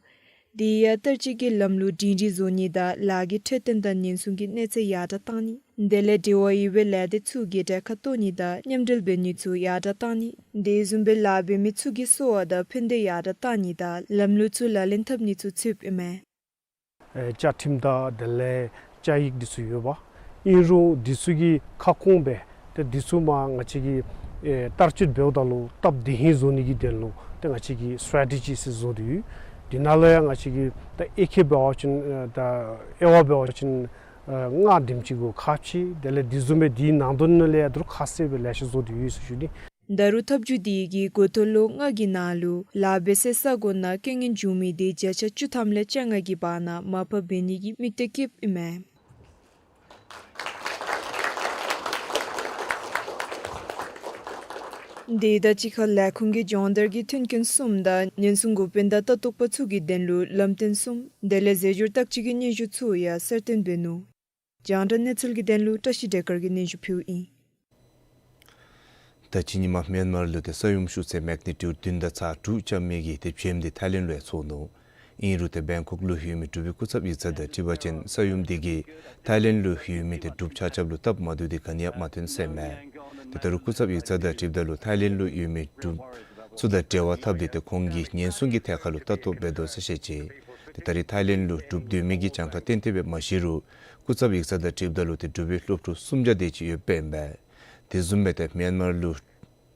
དེ་ཡང་བསྟར་སྤྱོད་ཀྱི་ལམ་ལུགས་སྒྲིང་སྒྲིང་བཟོ་ནི་དང་ལཱ་གི་འཕྲོད་བསྟེན་དང་ཉེན་སྲུང་གི་གནས་ཚད་ཡར་དྲགས་བཏང་ནི་དེ་ལས་འབྲེལ་བ་ཡོད་པའི་ལས་སྡེ་ཚུ་གིས་གྲལ་ཁར་གཏོགས་ནི་དང་མཉམ་འབྲེལ་འབད་ནི་ཚུ་ཡར་དྲགས་བཏང་ནི་དེ་བཟུམ་སྦེ་ལཱ་འབད་མི་ཚུ་གི་གསོ་བ་དང་ཕན་བདེ་ཡར་དྲགས་བཏང་ནི་དང་ལམ་ལུགས་ཚུ་ལག་ལེན་འཐབ་ནི་ཚུ་ཚུདཔ་ཨིན་མས། ཨེ་བཅའ་ཁྲིམས་དང་དེ་ལས་བཅའ་ཡིག་འདི་ཚུ་ཡོད་པ། ཨིན་རུང་འདི་ཚུ་གི་ཁ་སྐོང་སྦེ་ཏེ་འདི་ཚུ་མ་ང་བཅས་ཀྱིས་ཨེ་བསྟར་སྤྱོད་འབདཝ་ད་ལུ་སྟབས་བདེ་ཧིང་བཟོ་ནི་གི་དོན་ལུ་ཏེ་ང་བཅས་ཀྱིས་སི་ཊེ་ཊི་ཇི་ཟེར་བཟོ་སྟེ་ཡོད། འདི་ནང་ལུ་ཡང་ང་བཅས་ཀྱིས་ད་དབྱེ་ཁེ་འབད་བ་ཅིན་ཨེ་ད་དབྱེ་བ་འབད་བ་ཅིན་ཨེ་ལྔ་དེམ་ཅིག་གུ་ཁག་ཆེ། དེ་ལས་འདི་བཟུམ་སྦེ་འདིའི་ནང་དོན་ནང་ལས་ཡང་ད་རུང་ཁ་གསལ་སྦེ་ལེ་ཤ་བཟོ་སྟེ་ཡོད་ཟེར་ཞུ་ནི། ད་རུང་ཐབས་བྱུས་དེ་གིས་འགོ་ཐོག་ལོ་ལྔ་གི་ནང་ལུ་ལཱ་འབད་སའི་ས་གོ་ནང་རྐྱེན་ངན་བྱུང་མི་དེ་བརྒྱ་ཆ་བཅུ་ཐམ་ལས་བཅོ་ལྔ་གི་བར་ན་མར་ཕབ་འབད་ནི་གི་དམིགས་གཏད་བསྐྱེདཔ་ཨིན་མས། དེ་དང་གཅིག་ཁར་ལས་ཁུངས་ཀྱིས་སྦྱོང་བརྡར་གྱི་མཐུན་རྐྱེན་གསུམ་དང་ཉེན་སྲུང་འགོ་དཔོན་དང་ལྟ་རྟོག་པ་ཚུ་གི་དོན་ལུ་ལམ་སྟོན་གསུམ་དེ་ལས་ཟས་བཅུད་བརྟག་དཔྱད་ཀྱི་སྙན་ཞུ་ཚུ་ཡང་གསར་བཏོན་འབད་ནུག། རྒྱང་བསྒྲགས་གནས་ཚུལ་གྱི་དོན་ལུ་བཀྲ་ཤིས་བདེ་དཀར་གྱིས་སྙན་ཞུ་ཕུལཝ་ཨིན། ད་ཅི་ཉིན་མ་མེན་མར་ལུ་ཏེ་ས་ཡོམ་ཤུགས་ཚད་མེག་ནི་ཊིའུཌ་བདུན་དང་ཚག་དྲུག་རྐྱབ་མི་གི་ཏེ་བྱེམ་དེ་ཐའི་ལེནཌ་ལུ་ཡང་ཚོར་ནུག། ཨིན་རུང་ཏེ་བེང་ཀོག་ལུ་ཡོད་མི་འབྲུག་པའི་སྐུ་ཚབ་ཡིག་ཚང་དང་འཁྲིལ་བ་ཅིན་ས་ཡོམ་དེ་གིས་ཐའི་ལེནཌ་ལུ་ཡོད་མི་ཏེ་འབྲུགཔ་ཆ་ཁྱབ་ལུ་སྟབས་མ་བདེཝ་དེ་ག་ནི་ཡང་མ་ཐོན་ཟེར་མས། ཏེ་ད་རུང་སྐུ་ཚབ་ཡིག་ཚང་དང་འཁྲིལཝ་ད་ལུ་ཐའི་ལེནཌ་ལུ་ཡོད་མི་འབྲུགཔ་ཚུ་དང་འབྲེལ་བ་འཐབ་སྟེ་ཏེ་ཁོང་གིས་ཉེན་སྲུང་གི་ཐད་ཁར་ལུ་ལྟ་རྟོག་འབད་དོ་ཟེར་བཤད་ཅི། ཏེ་ད་རེས་ཐའི་ལེནཌ་ལུ་འབྲུགཔ་སྡོད་མི་གི་གྱངས་ཁ་ཏན་ཏན་སྦེ་མ་ཤེས་རུང་སྐུ་ཚབ་ཡིག་ཚང་དང་འཁྲིལཝ་ད་ལུ་ཏེ་འབྲུག་པའི་སློབ་ཕྲུག་སུམ་བརྒྱ་དེ་ཅིག་ཡོདཔ་ཨིན་པས། དེ་བཟུམ་སྦེ་ཏེ་མེན་མར་ལུ་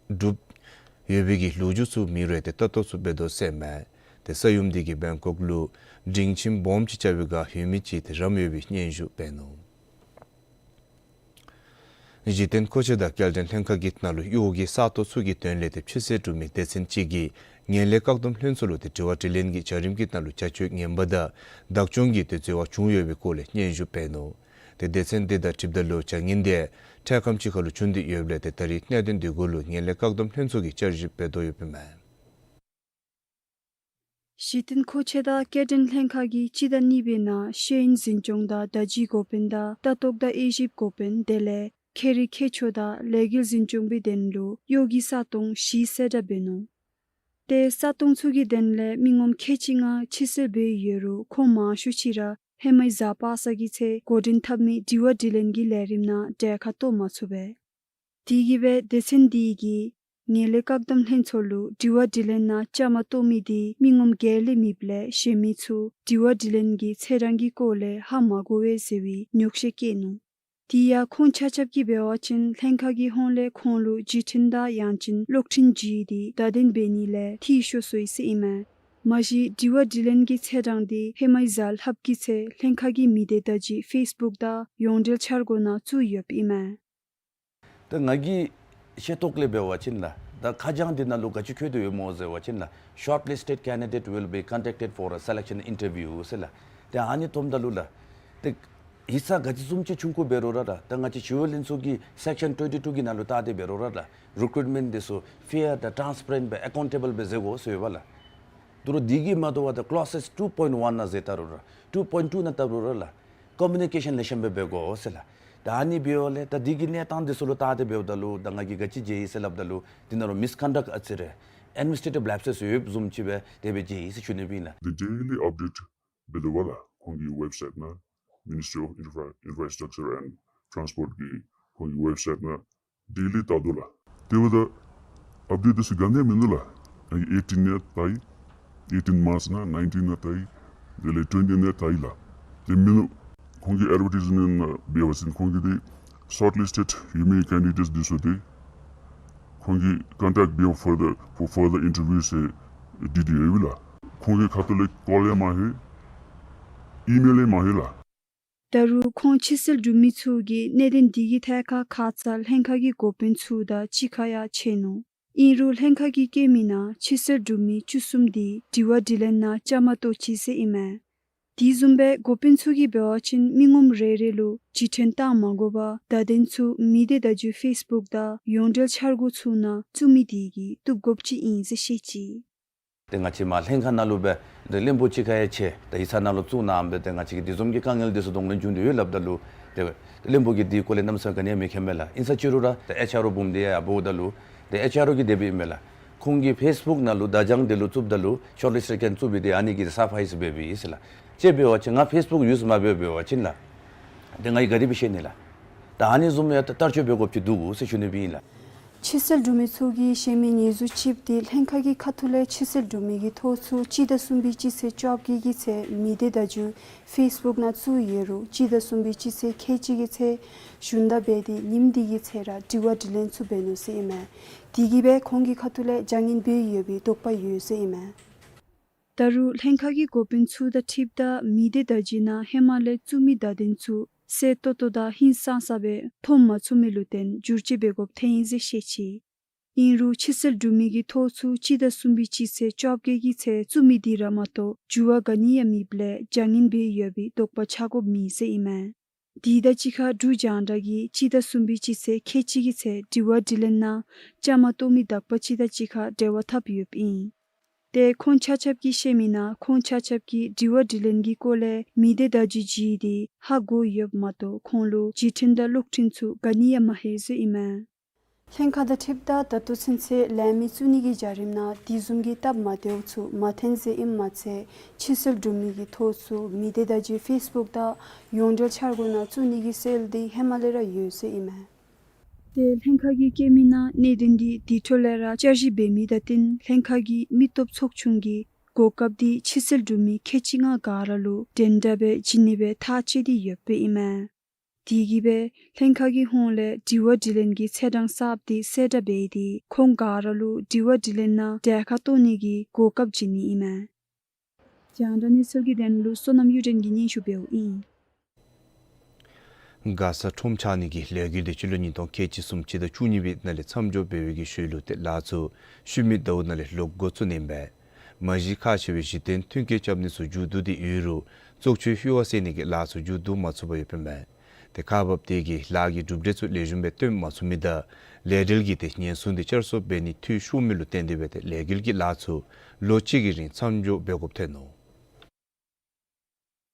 འབྲུགཔ་ཡོད་པའི་གི་ལོ་རྒྱུས་ཚུ་མེད་རུང་ཏེ་ལྟ་རྟོག་ཚུ་འབད་དོ་ཟེར་མས། ཏེ་ས་ཡོམ་དེ་གིས་བེང་ཀོག་ལུ་སྒྲིང་ཁྱིམ་སྦོམ་ཅིག་རྐྱབ་པའི་སྒང་ཡོད་མི་ཅིག་ཏེ་རམ་ཡོད་པའི་སྙན་ཞུ་འབད་ནུག། གཞི་རྟེན་མཁོ་ཆས་དང་སྐྱེལ་འདྲེན་ལྷན་ཁག་གི་ནང་ལུ་གཡོག་གི་ས་སྟོང་ཚུ་གི་དོན་ལས་ཏེ་ཕྱིར་སེལ་གྲུབ་མི་སྡེ་ཚན་ཅིག་གིས་ངན་ལྷད་བཀག་སྡོམ་ལྷན་ཚོགས་ལུ་ཏེ་དྲི་བ་དྲིས་ལན་གྱི་བྱ་རིམ་གྱི་ནང་ལུ་བྱ་སྤྱོད་ངན་པ་དང་བདག་སྐྱོང་གི་ཏེ་འཛོལ་བ་བྱུང་ཡོད་པའི་སྐོར་ལས་སྙན་ཞུ་འབད་ནུག། ཏེ་སྡེ་ཚན་དེ་དང་འཁྲིལཝ་ད་ལུ་བྱ་ངན་དེ་འཕྲལ་ཁམས་ཅིག་ཁར་ལུ་བྱུང་སྟེ་ཡོདཔ་ལས་ཏེ་ད་རེས་གནད་དོན་དེ་གུ་ལུ་ངན་ལྷད་བཀག་སྡོམ་ལྷན་ཚོགས་ཀྱིས་བསྐྱར་ཞིབ་འབད་དོ་ཡོདཔ་ཨིན་མས། གཞི་རྟེན་མཁོ་ཆས་དང་སྐྱེལ་འདྲེན་ལྷན་ཁག་གིས་སྤྱི་ཟླ་གཉིས་པའི་ནང་ཤེས་ཡོན་འཛིན་སྐྱོང་དང་བརྡ་བརྒྱུད་འགོ་དཔོན་དང་ལྟ་རྟོག་དང་དབྱེ་ཞིབ་འགོ་དཔོན་དེ་ལས་ཁྱད་རིག་ཁྱད་ཆོས་དང་ལས་འགུལ་འཛིན་སྐྱོང་པའི་དོན་ལུ་གཡོག་གི་ས་སྟོང་བཞི་གསལ་བསྒྲགས་འབད་ནུག། ཏེ་ས་སྟོང་ཚུ་གི་དོན་ལས་མི་ངོམ་ཁལ་གཅིག་ལྔ་ཕྱིར་སེལ་འབད་ཡོད་རུང་ཁོང་མང་ཤོས་ཅིག་ར་ཧེ་མའི་གཟའ་པ་སངས་ཀྱི་ཚེ་འགོ་འདྲེན་འཐབ་མི་དྲི་བ་དྲིས་ལན་གྱི་ལས་རིམ་ནང་གྲལ་ཁར་གཏོགས་མ་ཚུགས་པས། དེ་གིས་སྦེ་སྡེ་ཚན་དེ་གིས་ངན་ལྷད་བཀག་སྡོམ་ལྷན་ཚོགས་ལུ་དྲི་བ་དྲིས་ལན་ནང་བཅའ་མར་གཏོགས་མི་དེ་མི་ངོམ་བརྒྱད་ལས་མེདཔ་ལས་གཞན་མི་ཚུ་དྲི་བ་དྲིས་ལན་གྱི་ཚད་གྲངས་ཀྱི་སྐོར་ལས་ཧ་མ་གོ་བས་ཟེར་བའི་ཉོགས་བཤད་བཀོད་ནུག། དེ་ཡང་ཁོང་ཆ་ཁྱབ་ཀྱིས་འབད་བ་ཅིན་ལྷན་ཁག་གི་ཧོངས་ལས་ཁོང་ལུ་བརྒྱུད་འཕྲིན་དང་ཡང་ཅིན་གློག་འཕྲིན་བརྒྱུད་དེ་བརྡ་དོན་འབད་ནི་ལས་འཐུས་ཤོར་སོ་ཡི་ཟེར་ཨིན་མས། མ་གཞི་དྲི་བ་དྲིས་ལན་གྱི་ཚད་གྲངས་དེ་ཧེ་མའི་གཟའ་ལྷགཔ་གི་ཚེ་ལྷན་ཁག་གི་མི་སྡེ་བརྡ་བརྒྱུད་ཕེསི་བུཀ་དང་ཡོངས་འབྲེལ་འཆར་སྒོ་ནང་བཙུགས་ཡོདཔ་ཨིན་མས། ད་ང་གིས་ཤེས་རྟོགས་ལས་འབད་བ་ཅིན་ལགས། ད་ཁ་བྱང་འདི་ནང་ལུ་ག་ཅི་འཁོད་དོ་ཡོདཔ་སྨོ་ཟེར་བ་ཅིན་ལགས། Shortlisted candidate will be contacted for a selection interview ཟེར་ལགས། ཏེ་ཨ་ནི་བཏངམ་ད་ལུ་ལགས། ཏེ་ཡིག་ཚང་ག་ཅི་བཟུམ་ཅིག་བྱུང་དགོཔ་འབད་རུང་ར་ལགས། ད་ང་བཅས་སྤྱི་འོས་ལྷན་ཚོགས་ཀྱི་Section twenty two གི་ནང་ལུ་བལྟ་སྟེ་འབད་རུང་ར་ལགས། རི་ཀུའིཊ་མེནཊ་འདི་ཚུ་ཕེར་དང་ཊཱནསི་པེ་རེནཊ་སྦེ་ཨེ་ཀའུནཊ་བཱལ་སྦེ་མཛད་དགོ་ཟེར་ཡོདཔ་ལགས། དོ་རུང་འདི་གིས་མ་དོ་བར་ད་ཀློ་ཟེསི་ཊུ་པོའིནཊི་ཝན་ནང་མཛད་ད་རུང་ར་ཊུ་པོའིནཊི་ཊུ་ནང་བལྟ་རུང་ར་ལགས། ཀོ་མུ་ནི་ཀེ་ཤཱན་ལེགས་ཤོམ་སྦེ་འབད་དགོ་ཟེར་ལགས། ད་ཨ་ནི་འབདཝ་ལས་ད་འདི་གི་གནས་སྟངས་འདི་ཚུ་ལུ་བལྟ་སྟེ་འབདཝ་ད་ལུ་ད་ང་གིས་ག་ཅི་མཇལ་ཡི་ཟེར་སླབ་ད་ལུ་འདི་ནང་ལུ་མིསི་ཀོན་ཌག་ཨ་ཙི་རེ་ཨེཌ་མི་ནིསི་ཊྲེ་ཊིབ་ལེབ་སེསི་ཡོདཔ་བཟུམ་ཅིག་སྦེ་དེ་སྦེ་མཇལ་ཡི་ཟེར་ཞུ་ནི་སྦེ་ཨིན་ལགས། The daily update འབད་དོ་བ་ལགས། ཁོང་གི་ཝེབ་སའིཊ་ནང་Ministry of Infra- Infrastructure and Transport གི་ཁོང་གི་ཝེབ་སའིཊ་ནང་ཌེ་ལི་བལྟ་དོ་ལགས། དེ་འབདཝ་ད་ཨཔ་ཌེཊ་འདི་ཚུ་ག་ནི་ཡང་མིན་འདུག་ལགས། ཨེ་ཊིན་ནང་བལྟ་ཡི། ཨེ་ཊིན་མཱརཅ་ནང་ནའིན་ཊིན་ནང་བལྟ་ཡི། དེ་ལས་ཊུ་ཝེན་ཊི་ནང་བལྟ་ཡི་ལགས། དེ་མིན་འདུག། ཁོང་གི་ཨེཌ་བར་ཊའིཛ་མེནཊ་ནང་འབད་བ་ཅིན་ཁོང་གིས་འདི་ཤོཊ་ལིསི་ཊེཌ་ཡོད་མི་ཀེན་ཌི་ཌེཊསི་འདི་ཚུ་འདི་ཁོང་གིས་ཀོན་ཊེཀཊ་བེ་ཕར་དྷར་ཕོར་ཕར་དྷར་ཨིན་ཊར་བིའུ་ཟེར་བྲིས་ཏེ་ཡོད་པས་ལགས། ཁོང་གི་ཁ་ཐུག་ལས་ཀོལ་ཡང་མ་ལྷོད། ཨི་མེལ་ཡང་མ་ལྷོད་ལགས། ད་རུང་ཁོང་ཕྱིར་སེལ་གྲུབ་མི་ཚུ་གིས་གནད་དོན་འདི་གི་ཐད་ཁར་ཁ་ཙ་ལྷན་ཁག་གི་འགོ་དཔོན་ཚུ་དང་གཅིག་ཁར་ཡང་འཕྱད་ནུག། ཨིན་རུང་ལྷན་ཁག་གིས་བཀོད་མི་ནང་ཕྱིར་སེལ་གྲུབ་མི་བཅུ་གསུམ་འདི་དྲི་བ་དྲིས་ལན་ནང་བཅའ་མར་གཏོགས་ཅི་ཟེར་ཨིན་མས། དེ་བཟུམ་སྦེ་འགོ་དཔོན་ཚུ་གིས་འབད་བ་ཅིན་མི་ངོམ་རེ་རེ་ལུ་བརྒྱུད་འཕྲིན་བཏང་མ་དགོ་པར་བརྡ་དོན་ཚུ་མི་སྡེ་བརྡ་བརྒྱུད་ཕེསི་བུཀ་དང་ཡོངས་འབྲེལ་འཆར་སྒོ་ཚུ་ནང་བཙུགས་མི་དེ་གིས་བཏུབ་དགོཔ་ཅིག་ཨིན་ཟེར་བཤད་ཅི། ཏེ་ང་བཅས་མར་ལྷན་ཁག་ནང་ལུ་སྦེ་ཏེ་བློན་པོ་གཅིག་ཁར་ཡང་འཕྱད། ཏེ་ཡིག་ཚང་ནང་ལུ་བཙུགས་གནང་སྦེ་ཏེ་ང་བཅས་ཀྱིས་དེ་བཟུམ་གྱི་དཀའ་ངལ་འདི་ཚུ་གདོང་ལེན་བྱུང་སྟེ་ཡོད་སླབ་ད་ལུ་ཏེ་བློན་པོ་གིས་དེའི་སྐོར་ལས་གནམ་མེད་ས་མེད་ག་ནི་ཡང་མི་མཁྱེན་མས་ལགས། ཨིན་ས་ཅི་རུང་ར་ཏེ་ཨེཆ་ཨར་ཨོ་འབུམ་འདི་ཡང་འབོཝ་ད་ལུ་ཏེ་ཨེཆ་ཨར་ཨོ་གིས་དེ་སྦེ་ཨིན་མས་ལགས། ཁོང་གིས་ཕེསི་བུཀ་ནང་ལུ་བརྡ་བྱང་འདི་ལུ་བཙུགསཔ་ད་ལུ་ཤོཊ་ལིསི་ཊེཌ་ཀེན་བཙུགས་པའི་དེ་ཨ་ནི་གིས་སར་ཕ་རའིསི་འབད་འབདཝ་ཨིན་ཟེར་ལགས། ཅིག་འབད་བ་ཅིན་ང་ཕེསི་བུཀ་ཡུསི་མ་འབད་འབད་བ་ཅིན་ལགས། ཏེ་ང་གིས་ག་དེ་སྦེ་ཤེས་ནི་ལགས། ད་ཨ་ནི་བཟུམ་ཡང་བསྟར་སྤྱོད་འབད་དགོཔ་ཅིག་འདུག་གོ་ཟེར་ཞུ་ནི་སྦེ་ཨིན་ལགས། ཕྱིར་སེལ་གྲུབ་མི་ཚུ་གིས་གཞན་མི་ཉེས་འཛུགས་ཅིག་འདི་ལྷན་ཁག་གི་ཁ་ཐུག་ལས་ཕྱིར་སེལ་གྲུབ་མི་གི་ཐོ་ཚུ་སྤྱི་ཟླ་གསུམ་པའི་སྤྱི་ཚེས་བཅོ་བརྒྱད་ཀྱི་ཚེ་མི་སྡེ་བརྡ་བརྒྱུད་ཕེསི་བུཀ་ནང་བཙུགས་ཡོད་རུང་སྤྱི་ཟླ་གསུམ་པའི་སྤྱི་ཚེས་ཁལ་གཅིག་གི་ཚེ་ཞུན་དག་འབད་དེ་ཉིནམ་དེ་གི་ཚེ་ར་དྲི་བ་དྲིས་ལན་ཚུ་འབད་ནུག་ཟེར་ཨིན་མས། དེ་གིས་སྦེ་ཁོང་གི་ཁ་ཐུག་ལས་བྱ་ངན་འབད་ཡོད་པའི་དོགས་པ་ཡོད་ཟེར་ཨིན་མས། ད་རུང་ལྷན་ཁག་གི་འགོ་དཔོན་ཚུ་དང་འཁྲིལཝ་ད་མི་སྡེ་བརྡ་བརྒྱུད་ནང་ཧེ་མ་ལས་བཙུགས་མི་བརྡ་དོན་ཚུ་གསལ་ཏོག་ཏོ་དང་ཧིང་སངས་ས་སྦེ་མཐོང་མ་ཚུགས་མི་ལུ་བརྟེན་བསྒྱུར་བཅོས་འབད་དགོཔ་ཐོན་ཡི་ཟེར་བཤད་ཅི། ཨིན་རུང་ཕྱིར་སེལ་གྲུབ་མི་གི་ཐོ་ཚུ་སྤྱི་ཟླ་གསུམ་པའི་སྤྱི་ཚེས་བཅོ་བརྒྱད་ཀྱི་ཚེ་བཙུགས་མི་དེ་ར་མ་གཏོགས་འགྱུར་བ་ག་ནི་ཡང་མེདཔ་ལས་བྱ་ངན་འབད་ཡོད་པའི་དོགས་པ་ཆགས་དགོཔ་མེད་ཟེར་ཨིན་མས། དེ་དང་གཅིག་ཁར་འབྲུག་རྒྱང་བསྒྲགས་ཀྱིས་སྤྱི་ཟླ་གསུམ་པའི་སྤྱི་ཚེས་ཁལ་གཅིག་གི་ཚེ་དྲི་བ་དྲིས་ལན་ནང་བཅའ་མར་གཏོགས་མི་དག་པ་ཅིག་དང་གཅིག་ཁར་འབྲེལ་བ་འཐབ་ཡོདཔ་ཨིན། ཏེ་ཁོང་ཆ་ཁྱབ་ཀྱིས་བཤད་མི་ནང་ཁོང་ཆ་ཁྱབ་ཀྱིས་དྲི་བ་དྲིས་ལན་གྱི་སྐོར་ལས་མི་སྡེ་བརྡ་བརྒྱུད་བརྒྱུད་དེ་ཧ་གོ་ཡོདཔ་མ་གཏོགས་ཁོང་ལུ་བརྒྱུད་འཕྲིན་དང་གློག་འཕྲིན་ཚུ་ག་ནི་ཡང་མ་ལྷོད་ཟེར་ཨིན་མས། ལྷན་ཁག་དང་འཁྲིལཝ་ད་ད་ལྟོ་ཚུན་ཚོད་ལས་མི་བཙུགས་ནི་གི་བྱ་རིམ་ནང་དེ་བཟུམ་གྱི་སྟབས་མ་བདེཝ་ཚུ་མ་ཐོན་ཟེར་ཨིནམ་མ་ཚད་ཕྱིར་སེལ་གྲུབ་མི་གི་ཐོ་ཚུ་མི་སྡེ་བརྡ་བརྒྱུད་ཕེསི་བུཀ་དང་ཡོངས་འབྲེལ་འཆར་སྒོ་ནང་བཙུགས་ནི་གི་སྲོལ་འདི་ཧེ་མ་ལས་ར་ཡོད་ཟེར་ཨིན་མས། ཏེ་ལྷན་ཁག་གིས་བཀོད་མི་ནང་གནད་དོན་འདི་དེ་འཕྲོ་ལས་ར་བསྐྱར་ཞིབ་འབད་མི་དང་བསྟུན་ལྷན་ཁག་གི་མི་སྟོབས་ཚོགས་ཆུང་གིས་གོ་སྐབས་འདི་ཕྱིར་སེལ་གྲུབ་མི་ཁལ་གཅིག་ལྔ་ག་ར་ལུ་འགྲན་ཟླ་སྦེ་བྱིན་ནི་སྦེ་ཐག་བཅད་དེ་ཡོདཔ་ཨིན་མས། དེ་གིས་སྦེ་ལྷན་ཁག་གི་ཧོངས་ལས་དྲི་བ་དྲིས་ལན་གྱི་ཚེས་གྲངས་གསརཔ་འདི་གསལ་བསྒྲགས་འབད་དེ་ཁོང་ག་ར་ལུ་དྲི་བ་དྲིས་ལན་ནང་གྲལ་ཁར་གཏོགས་ནི་གི་གོ་སྐབས་བྱིན་ནི་ཨིན་མས། རྒྱང་བསྒྲགས་གནས་ཚུལ་གྱི་དོན་ལུ་བསོད་ནམས་གཡུ་སྒྲོན་གྱིས་སྙན་ཞུ་འབདཝ་ཨིན། མགར་ས་ཁྲོམ་ཆགས་ནི་གི་ལས་འགུལ་འདི་སྤྱི་ལོ་ཉིས་སྟོང་ཁལ་གཅིག་གསུམ་སྤྱི་ཟླ་བཅུ་གཉིས་པའི་ནང་ལས་མཚམས་འཇོག་འབད་བའི་གི་ཤུལ་ལུ་ཏེ་ལཱ་ཚུ་ཤུལ་མའི་ཟླཝ་ནང་ལས་ལོག་འགོ་བཙུགས་ནི་ཨིན་པས། མ་གཞི་ཁག་ཆེ་བའི་གཞི་རྟེན་མཐུན་རྐྱེན་རྐྱབ་ནི་ཚུ་མཇུག་བསྡུ་སྟེ་ཡོད་རུང་བཙོག་ཆུའི་ཡུར་བ་བསལ་ནི་གི་ལཱ་ཚུ་མཇུག་བསྡུ་མ་ཚུགས་པར་ཡོདཔ་ཨིན་མས། ཏེ་ཁག་འབགཔ་དེ་གིས་ལཱ་གི་གྲུབ་འབྲས་ཚུ་ལེགས་ཤོམ་སྦེ་སྟོན་མ་ཚུགས་མི་དང་ལས་འབྲེལ་གྱི་ཏེ་ཉེན་སྲུང་འདི་བསྐྱར་གསོ་འབད་ནི་འཐུས་ཤོར་མི་ལུ་བརྟེན་ཏེ་སྦེ་ཏེ་ལས་འགུལ་གྱི་ལཱ་ཚུ་ལོ་གཅིག་གི་རིང་མཚམས་འཇོག་འབད་དགོཔ་ཐོན་ནུག།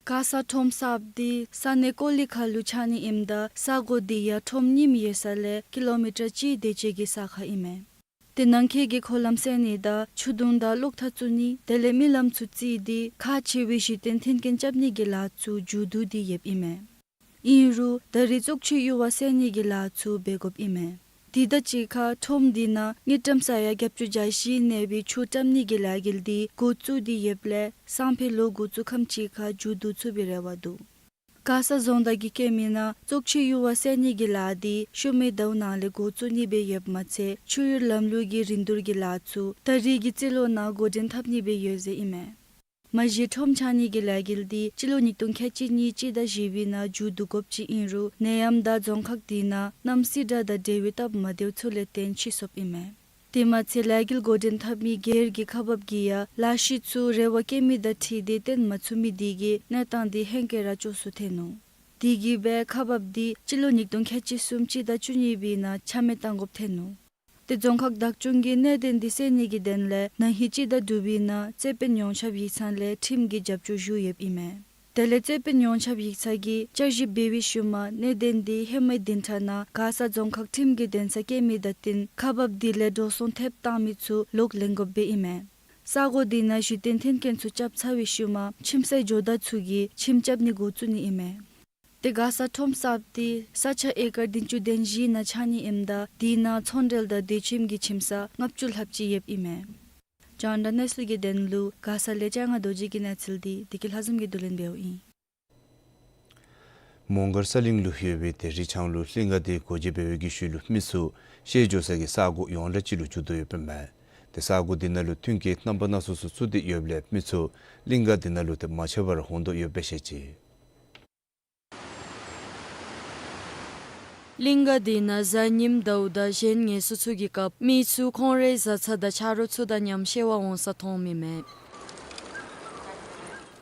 མགར་ས་ཁྲོམ་གསརཔ་འདི་ས་གནས་ཀོ་ལི་ཁ་ལུ་ཆགས་ནི་ཨིནམ་ད་ས་གོ་འདི་ཡང་ཁྲོམ་རྙིངམ་ཡོད་ས་ལས་ཀི་ལོ་མི་ཊར་གཅིག་དེ་ཅིག་གི་ས་ཁར་ཨིན་མས། ཏེ་ནང་འཁོད་ཀྱི་འཁོར་ལམ་བསལ་ནི་དང་ཆུ་དུང་དང་གློག་ཐག་བཙུགས་ནི་དེ་ལས་མི་ལམ་ཚུ་བརྩིས་ཏེ་ཁག་ཆེ་བའི་གཞི་རྟེན་མཐུན་རྐྱེན་རྐྱབ་ནི་གི་ལཱ་ཚུ་མཇུག་བསྡུ་སྟེ་ཡོདཔ་ཨིན་མས། ཨིན་རུང་ད་རེས་བཙོག་ཆུའི་ཡུར་བ་བསལ་ནི་གི་ལཱ་ཚུ་འབད་དགོཔ་ཨིན་མས། དེ་དང་གཅིག་ཁར་ཁྲོམ་འདི་ནང་དངུལ་ཀྲམ་ས་ཡ་བརྒྱད་ཅུ་གྱ་བཞི་གནས་པའི་ཆུ་བཀྲམ་ནི་གི་ལས་འགུལ་འདི་འགོ་བཙུགས་ཏེ་ཡོདཔ་ལས་སང་ཕོད་ལོ་འགོ་བཙུགས་ཁམས་ཅིག་ཁར་མཇུག་བསྡུ་ཚུགས་པའི་རེ་བ་འདུག། མགར་ས་རྫོང་བདག་གིས་བཀོད་མི་ནང་བཙོག་ཆུའི་ཡུར་བ་བསལ་ནི་གི་ལཱ་འདི་ཤུལ་མའི་ཟླཝ་ནང་ལས་འགོ་བཙུགས་ནི་སྦེ་ཡོདཔ་མ་ཚད་ཆུ་ཡུར་ལམ་ལུགས་ཀྱི་རིན་བསྡུར་གྱི་ལཱ་ཚུ་ད་རེས་ཀྱི་རྩིས་ལོ་ནང་འགོ་འདྲེན་འཐབ་ནི་སྦེ་ཡོད་ཟེར་ཨིན་མས། མ་གཞི་ཁྲོམ་ཆགས་ནི་གི་ལས་འགུལ་འདི་སྤྱི་ལོ་ཉིས་སྟོང་ཁལ་གཅིག་གཉིས་སྤྱི་ཟླ་བཞི་པའི་ནང་མཇུག་བསྡུ་དགོཔ་ཅིག་ཨིན་རུང་ནད་ཡམས་དང་རྫོང་ཁག་དེ་ནང་གནམ་སྲིད་དྲག་དང་འབྲེལ་བའི་སྟབས་མ་བདེཝ་ཚུ་ལས་བརྟེན་ཕྱིས་སོཔ་ཨིན་མས། དེ་མ་ཚད་ལས་འགུལ་འགོ་འདྲེན་འཐབ་མི་སྒེར་གྱི་ཁག་འབགཔ་གིས་ཡང་ལཱ་གཞི་ཚུ་རེ་བ་བསྐྱེད་མི་དང་འཁྲིལ་ཏེ་བཏོན་མ་ཚུགས་མི་དེ་གིས་གནས་སྟངས་འདི་ཧེང་སྐལ་ར་སྐྱོ་སུ་ཐལ་ནུག། དེ་གིས་སྦེ་ཁག་འབགཔ་འདི་སྤྱི་ལོ་ཉིས་སྟོང་ཁལ་གཅིག་གསུམ་སྤྱི་ཟླ་བཅུ་གཉིས་པའི་ནང་ཆ་མེད་གཏང་དགོཔ་ཐོན་ནུག། ཏེ་རྫོང་ཁག་བདག་སྐྱོང་གིས་གནད་དོན་འདི་སེལ་ནི་གི་དོན་ལས་ན་ཧིང་སྤྱི་ཟླ་དྲུག་པའི་ནང་རྩོད་དཔོན་ཡོངས་ཁྱབ་ཡིག་ཚང་ལས་ཁྲིམས་ཀྱི་རྒྱབ་སྐྱོར་ཞུ་ཡོདཔ་ཨིན་མས། དེ་ལས་རྩོད་དཔོན་ཡོངས་ཁྱབ་ཡིག་ཚང་གིས་བསྐྱར་ཞིབ་འབད་བའི་ཤུལ་མ་གནད་དོན་འདི་ཧེ་མའི་བདུན་ཕྲག་ནང་མགར་ས་རྫོང་ཁག་ཁྲིམས་ཀྱི་འདུན་ས་བཀལ་མི་དང་བསྟུན་ཁག་འབགཔ་འདི་ལས་འགྲོ་སོང་ཐེབས་བཏང་མི་ཚུ་ལོག་ལེན་དགོཔ་སྦེ་ཨིན་མས། ས་གོ་འདི་ནང་གཞི་རྟེན་མཐུན་རྐྱེན་ཚུ་རྐྱབ་ཚར་བའི་ཤུལ་མ་ཁྱིམ་མཚེས་ཇོ་བདག་ཚུ་གིས་ཁྱིམ་རྐྱབ་ནི་འགོ་བཙུགས་ནི་ཨིན་མས། ཏེ་མགར་ས་ཁྲོམ་གསརཔ་འདི་ས་ཆ་ཨེ་ཀར་བདུན་ཅུ་དོན་བཞི་ནང་ཆགས་ནི་ཨིནམ་ད་དེ་ནང་ཚོང་འབྲེལ་དང་སྡོད་ཁྱིམ་གྱི་ཁྱིམ་ས་ལྔ་བཅུ་ལྷགཔ་ཅིག་ཡོདཔ་ཨིན་མས། རྒྱང་བསྒྲགས་གནས་ཚུལ་གྱི་དོན་ལུ་མགར་ས་ལས་ལྕང་ང་རྡོ་རྗེ་གིས་གནས་ཚུལ་འདི་བདེ་སྐྱིད་ལྷ་འཛོམས་ཀྱིས་བསྡུ་ལེན་འབདཝ་ཨིན། མོང་སྒར་ས་གླིང་ལུ་ཡོད་པའི་ཏེ་རི་ལྕང་ལུ་གླིང་ག་འདི་སྒོ་འབྱེད་འབད་བའི་གི་ཤུལ་ལུ་མི་ཚུ་ཤེས་འགྱོ་ས་གི་ས་གོ་ཡོངས་གྲགས་ཅིག་ལུ་གྱུར་དོ་ཡོདཔ་ཨིན་མས། ཏེ་ས་གོ་འདི་ནང་ལུ་མཐུན་རྐྱེན་རྣམ་པ་སྣ་ཚོགས་སུ་བཙུགས་ཏེ་ཡོདཔ་ལས་མི་ཚུ་གླིང་ག་འདི་ནང་ལུ་ཏེ་མ་ཆད་པར་འོང་དོ་ཡོདཔ་སྦེ་བཤད་ཅི། གླིང་ག་འདི་ནང་གཟའ་ཉིམ་ཟླཝ་དང་གཞན་ངལ་གསོ་ཚུ་གི་སྐབས་མི་ཚུ་ཁོང་རའི་བཟའ་ཚང་དང་ཆ་རོགས་ཚུ་དང་མཉམ་ཤེས་པ་འོང་ས་མཐོངམ་ཨིན་མས།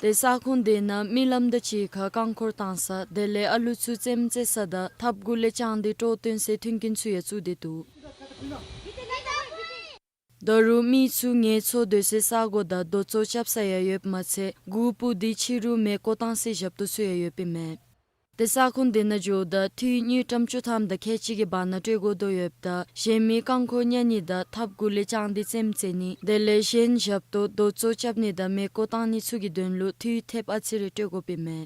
ཏེ་ས་ཁོངས་འདི་ནང་མི་ལམ་དང་གཅིག་ཁར་རྐང་འཁོར་བཏང་ས་དེ་ལས་ཨ་ལུ་ཚུ་རྩེདམོ་རྩེ་ས་དང་ཐབ་གུ་ལས་བཅང་སྟེ་སྤྲོ་སྟོན་སའི་མཐུན་རྐྱེན་ཚུ་ཡང་བཙུགས་ཏེ་འདུག། ད་རུང་མི་ཚུ་ངལ་འཚོ་སྡོད་སའི་ས་གོ་དང་རྡོ་བཙོག་རྐྱབ་ས་ཡང་ཡོདཔ་མ་ཚད་གུར་བུ་འདི་ཕྱི་རུ་མེ་བཀོ་བཏང་སའི་ཞབས་ཏོག་ཚུ་ཡང་ཡོདཔ་ཨིན་མས། ཏེ་ས་ཁོངས་འདི་ནང་འགྱོཝ་ད་འཐུས་དངུལ་ཀྲམ་བཅུ་ཐམ་དང་ཁལ་གཅིག་གི་བར་ན་སྤྲོད་དགོ་དོ་ཡོདཔ་ད་གཞན་མི་རྐང་འཁོར་གཉའ་ནི་དང་ཐབ་གུ་ལས་བཅང་སྟེ་རྩེདམོ་རྩེ་ནི་དེ་ལས་གཞན་ཞབས་ཏོག་རྡོ་བཙོག་རྐྱབ་ནི་དང་མེ་བཀོ་བཏང་ནི་ཚུ་གི་དོན་ལུ་འཐུས་ཐེབས་ཨ་ཙི་རེ་སྤྲོད་དགོཔ་ཨིན་མས།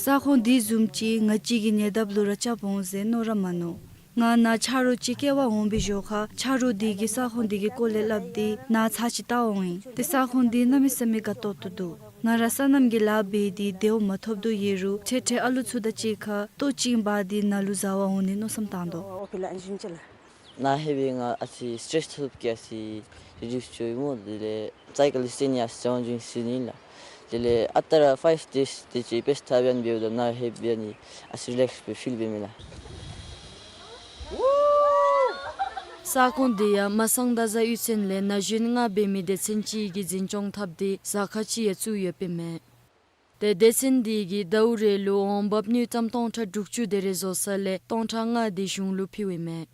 ས་ཁོངས་འདི་བཟུམ་ཅིག་ང་བཅས་ཀྱི་ཉེ་འདབས་ལུ་ར་རྐྱབ་འོང་ཟེར་མནོ་ར་མ་མནོ། ང་ནཱ་ཆ་རོགས་ཅིག་སྐྱེལ་བར་འོང་པའི་ཞོར་ཁར་ཆ་རོགས་འདི་གིས་ས་ཁོངས་འདི་གི་སྐོར་ལས་སླབ་སྟེ་ནཱ་ཚར་ཅིག་བལྟ་འོང་ཡི། ཏེ་ས་ཁོངས་འདི་གནམ་མེད་ས་མེད་དགའ་ཏོག་ཏོ་འདུག། ང་ར་སོ་ནམ་གྱི་ལཱ་འབད་དེ་བདེཝ་མ་ཐོབ་དོ་ཡོད་རུང་ཁྲེ་ཁྲེ་ཨ་ལུ་ཚུ་དང་གཅིག་ཁར་ལྟོ་ཅིག་འབག་སྟེ་ནཱ་ལུ་བཟའ་བར་འོང་ནི་མནོ་བསམ་བཏང་དོ། ནཱ་ལྷོདཔ་སྦེ་ང་ཨ་ཙི་སི་ཊེསི་ཐོབ་ཀྱི་ཨ་ཙི་རི་ཌིའུསི་འགྱོ་ཡི་སྨོ། དེ་ལས་སའི་ཀལ་རྩེ་ནི་ཨ་ཙི་བྱང་བྱང་ཟེར་ནི་ལགས། དེ་ལས་ཨ་རྟག་ར་ཕའིབ་ཌེསི་དེ་ཅིག་དཔེ་ཆ་ལྟ་བར་འབདཝ་ད་ནཱ་ལྷོདཔ་སྦེ་ནི་ཨ་ཙི་རི་ལེགསི་སྦེ་ཕིལ་འབད་མས་ལགས། ས་ཁོངས་འདི་ཡང་མ་སངས་ཟླ་གཟའ་གཡུས་ཚན་ལས་ན་གཞོན་ལྔ་འབད་མི་སྡེ་ཚན་ཅིག་གིས་འཛིན་སྐྱོང་འཐབ་སྟེ་གཟའ་ཁར་ཅིག་ཡང་བཙུགས་ཡོདཔ་ཨིན་མས། ཏེ་སྡེ་ཚན་འདི་གིས་ཟླཝ་རེ་ལུ་འོང་འབབ་དངུལ་ཀྲམ་སྟོང་ཕྲག་དྲུག་ཅུ་དེ་རེ་བཟོ་ས་ལས་སྟོང་ཕྲག་ལྔ་དེ་གཞུང་ལུ་ཕུལཝ་ཨིན་མས།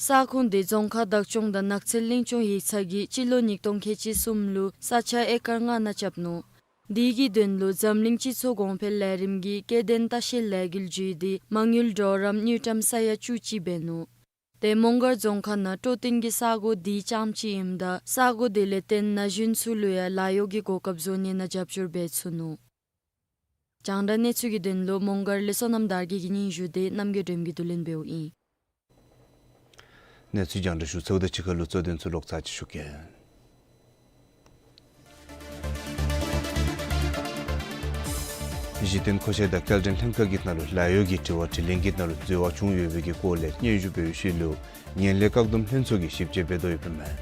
ས་ཁོངས་འདི་རྫོང་ཁག་བདག་སྐྱོང་དང་ནགས་ཚལ་གླིང་སྐྱོང་ཡིག་ཚང་གིས་སྤྱི་ལོ་ཉིས་སྟོང་ཁལ་གཅིག་གསུམ་ལུ་ས་ཆ་ཨེ་ཀར་ལྔ་ནང་རྐྱབ་ནུག། དེ་གི་དོན་ལུ་འཛམ་གླིང་སྤྱི་ཚོགས་གོང་འཕེལ་ལས་རིམ་གྱིས་སྐྱེ་ལྡན་ལྟ་བཤལ་ལས་འགུལ་བརྒྱུད་དེ་མ་དངུལ་གྲོགས་རམ་དངུལ་ཀྲམ་ས་ཡ་བཅུ་གཅིག་འབད་ནུག། ཏེ་མོང་སྒར་རྫོང་ཁག་ནང་སྤྲོ་སྟོན་གྱི་ས་གོ་དེ་རྐྱངམ་ཅིག་ཨིནམ་ད་ས་གོ་དེ་ལས་བརྟེན་ན་གཞོན་ཚུ་ལུ་ཡང་ལཱ་གཡོག་གི་གོ་སྐབས་བཟོ་ནི་ནང་རྒྱབ་སྐྱོར་འབད་ཚུགས་ནུག། རྒྱང་བསྒྲགས་གནས་ཚུལ་གྱི་དོན་ལུ་མོང་སྒར་ལས་བསོད་ནམས་དར་རྒྱས་ཀྱི་སྙན་ཞུ་དེ་རྣམ་རྒྱལ་སྒྲོལམ་གྱིས་བསྡུ་ལེན་འབདཝ་ཨིན། གནས་ཚུལ་རྒྱང་བསྒྲགས་ཞུ་ཚརཝ་དང་གཅིག་ཁར་ལུ་གཙོ་དོན་ཚུ་ལོག་ཚར་ཅིག་ཞུ་གེ། གཞི་རྟེན་མཁོ་ཆས་དང་སྐྱེལ་འདྲེན་ལྷན་ཁག་གི་ནང་ལུ་ལཱ་གཡོག་གི་དྲི་བ་དྲིས་ལན་གྱི་ནང་ལུ་འཛོལ་བ་བྱུང་ཡོད་པའི་གི་སྐོར་ལས་སྙན་ཞུ་འབད་བའི་ཤུལ་ལུ་ངན་ལྷད་བཀག་སྡོམ་ལྷན་ཚོགས་ཀྱིས་ཞིབ་དཔྱད་འབད་དོ་ཡོདཔ་ཨིན་མས།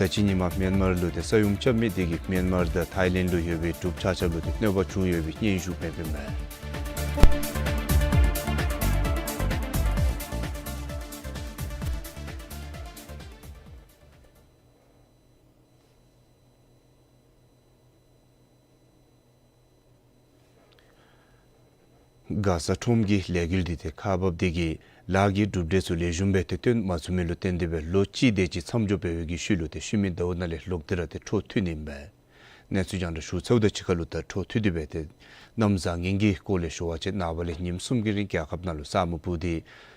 ད་ཅི་ཉིན་མ་མེན་མར་ལུ་ཏེ་ས་ཡོམ་རྐྱབ་མི་དེ་གིས་མེན་མར་དང་ཐཱའི་ལེནཌ་ལུ་ཡོད་པའི་འབྲུགཔ་ཆ་ཁྱབ་ལུ་ཏེ་གནོད་པ་བྱུང་ཡོད་པའི་སྙན་ཞུ་ཕུལ་ཡོདཔ་ཨིན་མས། མགར་ས་ཁྲོམ་གྱི་ལས་འགུལ་འདི་ཏེ་ཁག་འབགཔ་དེ་གིས་ལཱ་གི་གྲུབ་འབྲས་ཚུ་ལེགས་ཤོམ་སྦེ་ཏེ་སྟོན་མ་ཚུགས་མི་ལུ་བརྟེན་ཏེ་སྦེ་ལོ་གཅིག་དེ་ཅིག་མཚམས་འཇོག་འབད་བའི་གི་ཤུལ་ལུ་ཏེ་ཤུལ་མའི་ཟླཝ་ནང་ལས་ལོག་སྟེ་ར་ཏེ་འཕྲོ་མཐུད་ནི་ཨིན་པས། གནས་ཚུལ་རྒྱང་བསྒྲགས་ཞུ་ཚརཝ་དང་གཅིག་ཁར་ལུ་ད་འཕྲོ་མཐུད་དེ་སྦེ་ཏེ་གནམ་བཟང་ངན་གྱི་སྐོར་ལས་ཞུ་བ་ཅིན་ནངས་པ་ལས་ཉིནམ་གསུམ་གྱི་རིང་རྒྱལ་ཁབ་ནང་ལུ་ས་སྨུག་སྤུབས་ཏེ་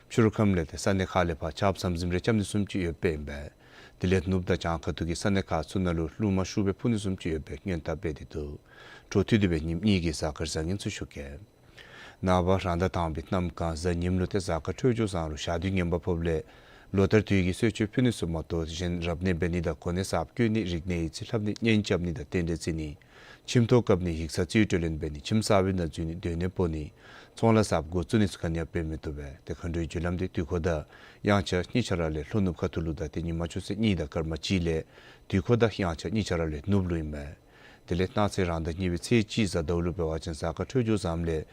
ཕྱི་རུ་ཁམས་ལས་ཏེ་ས་གནས་ཁག་ལས་ཕར་ཆརཔ་ཟམ་ཟིམ་རེ་རྐྱབ་ནི་བཟུམ་ཅིག་ཡོདཔ་ཨིན་པས། དེ་ལས་ནུབ་དང་བྱང་ཁ་ཐུག་གི་ས་གནས་ཁག་ཚུ་ནང་ལུ་རླུང་མ་ཤུགས་སྦེ་འཕུ་ནི་བཟུམ་ཅིག་ཡོད་པའི་སྔོན་བརྡ་སྤེལ་ཏེ་འདུག། འཕྲོ་མཐུད་དེ་སྦེ་ཉིནམ་གཉིས་ཀྱི་གཟའ་སྐར་བཟང་ངན་ཚུ་ཞུ་གེ། ནངས་པ་རང་ཟླ་དང་པའི་གནམ་གང་གཟའ་ཉིམ་ལུ་ཏེ་གཟའ་སྐར་འཕྲོད་སྦྱོར་བཟང་རུང་ཞག་དུས་ངན་པ་ཕོགཔ་ལས་ལོ་ལྟར་དུས་ཀྱི་གསོལ་མཆོད་ཕུལ་ནི་ཚུ་མ་གཏོགས་གཞན་རབ་གནས་འབད་ནི་དང་གོ་གནས་གསརཔ་བསྐོ་ནི་རིག་གནས་ཡིག་རྩིས་ལྷབ་ནི་གཉེན་རྐྱབ་ནི་དང་རྟེན་འབྲེལ་བརྩི་ནི་ཁྱིམ་ཐོག་བཀབ་ནི་ཡིག་ཚང་རྩིས་སྤྲོད་ལེན་འབད་ནི་ཁྱིམ་གསར་པའི་ནང་འཛུལ་ནི་སྡོད་གནས་སྤོ་ནི་ཚོང་ལཱ་གསརཔ་འགོ་བཙུགས་ནི་ཚུ་ག་ནི་ཡང་འབད་མི་བཏུབ་པས། ཏེ་མཁའ་འགྲོའི་རྒྱུ་ལམ་འདི་དུས་འཁོར་དང་དབྱངས་འཆར་གཉིས་ཆ་ར་ལས་ལྷོ་ནུབ་ཁ་ཐུག་ལུ་དང་ཏེ་ཉིན་མ་ཆུ་ཚོད་གཉིས་དང་སྐར་མ་གཅིག་ལས་དུས་འཁོར་དང་དབྱངས་འཆར་གཉིས་ཆ་ར་ལས་ནུབ་ལུ་ཨིན་མས། དེ་ལས་གནངས་ཚེ་རང་ཟླ་གཉིས་པའི་ཚེས་གཅིག་གཟའ་ཟླཝ་ལུ་འབད་བ་ཅིན་གཟའ་སྐར་འཕྲོད་སྦྱོར་བཟངམ་ལས་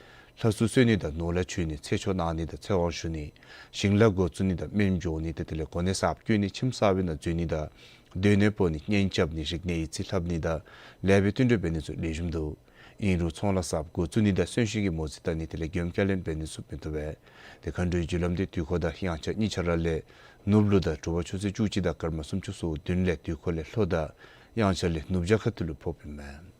ལྷ་སྲུང་གསོལ་ནི་དང་ནོར་ལྷ་མཆོད་ནི་ཚེ་ཆོག་གནང་ནི་དང་ཚེ་དབང་ཞུ་ནི་ཞིང་ལཱ་འགོ་བཙུགས་ནི་དང་སྨན་འཇོག་ནི་དང་དེ་ལས་གོ་གནས་གསརཔ་བསྐོ་ནི་ཁྱིམ་གསར་པའི་ནང་འཛུལ་ནི་དང་སྡོད་གནས་སྤོ་ནི་གཉེན་རྐྱབ་ནི་རིག་གནས་ཡིག་རྩིས་ལྷབ་ནི་དང་ལེགས་པའི་བསྟུན་གྲོས་འབད་ནི་ཚུ་ལེགས་ཤོམ་འདུག། ཨིན་རུང་ཚོང་ལཱ་གསརཔ་འགོ་བཙུགས་ནི་དང་གསོན་གཤིན་གྱི་མོ་རྩིས་བལྟ་ནི་དེ་ལས་མགྱོནམ་བསྐྱར་ལེན་འབད་ནི་ཚུ་མི་བཏུབ་པས། ཏེ་མཁའ་འགྲོའི་རྒྱུ་ལམ་འདི་དུས་འཁོར་དང་དབྱངས་འཆར་གཉིས་ཆ་ར་ལས་ནུབ་ལུ་དང་དྲོ་པ་ཆུ་ཚོད་བཅུ་གཅིག་དང་སྐར་མ་སུམ་ཅུ་སོ་བདུན་ལས་དུས་འཁོར་ལས་ལྷོ་དང་དབྱངས་འཆར་ལས་ནུབ་བྱང་ཁ་ཐུག་ལུ་ཕོགཔ་ཨིན་མས།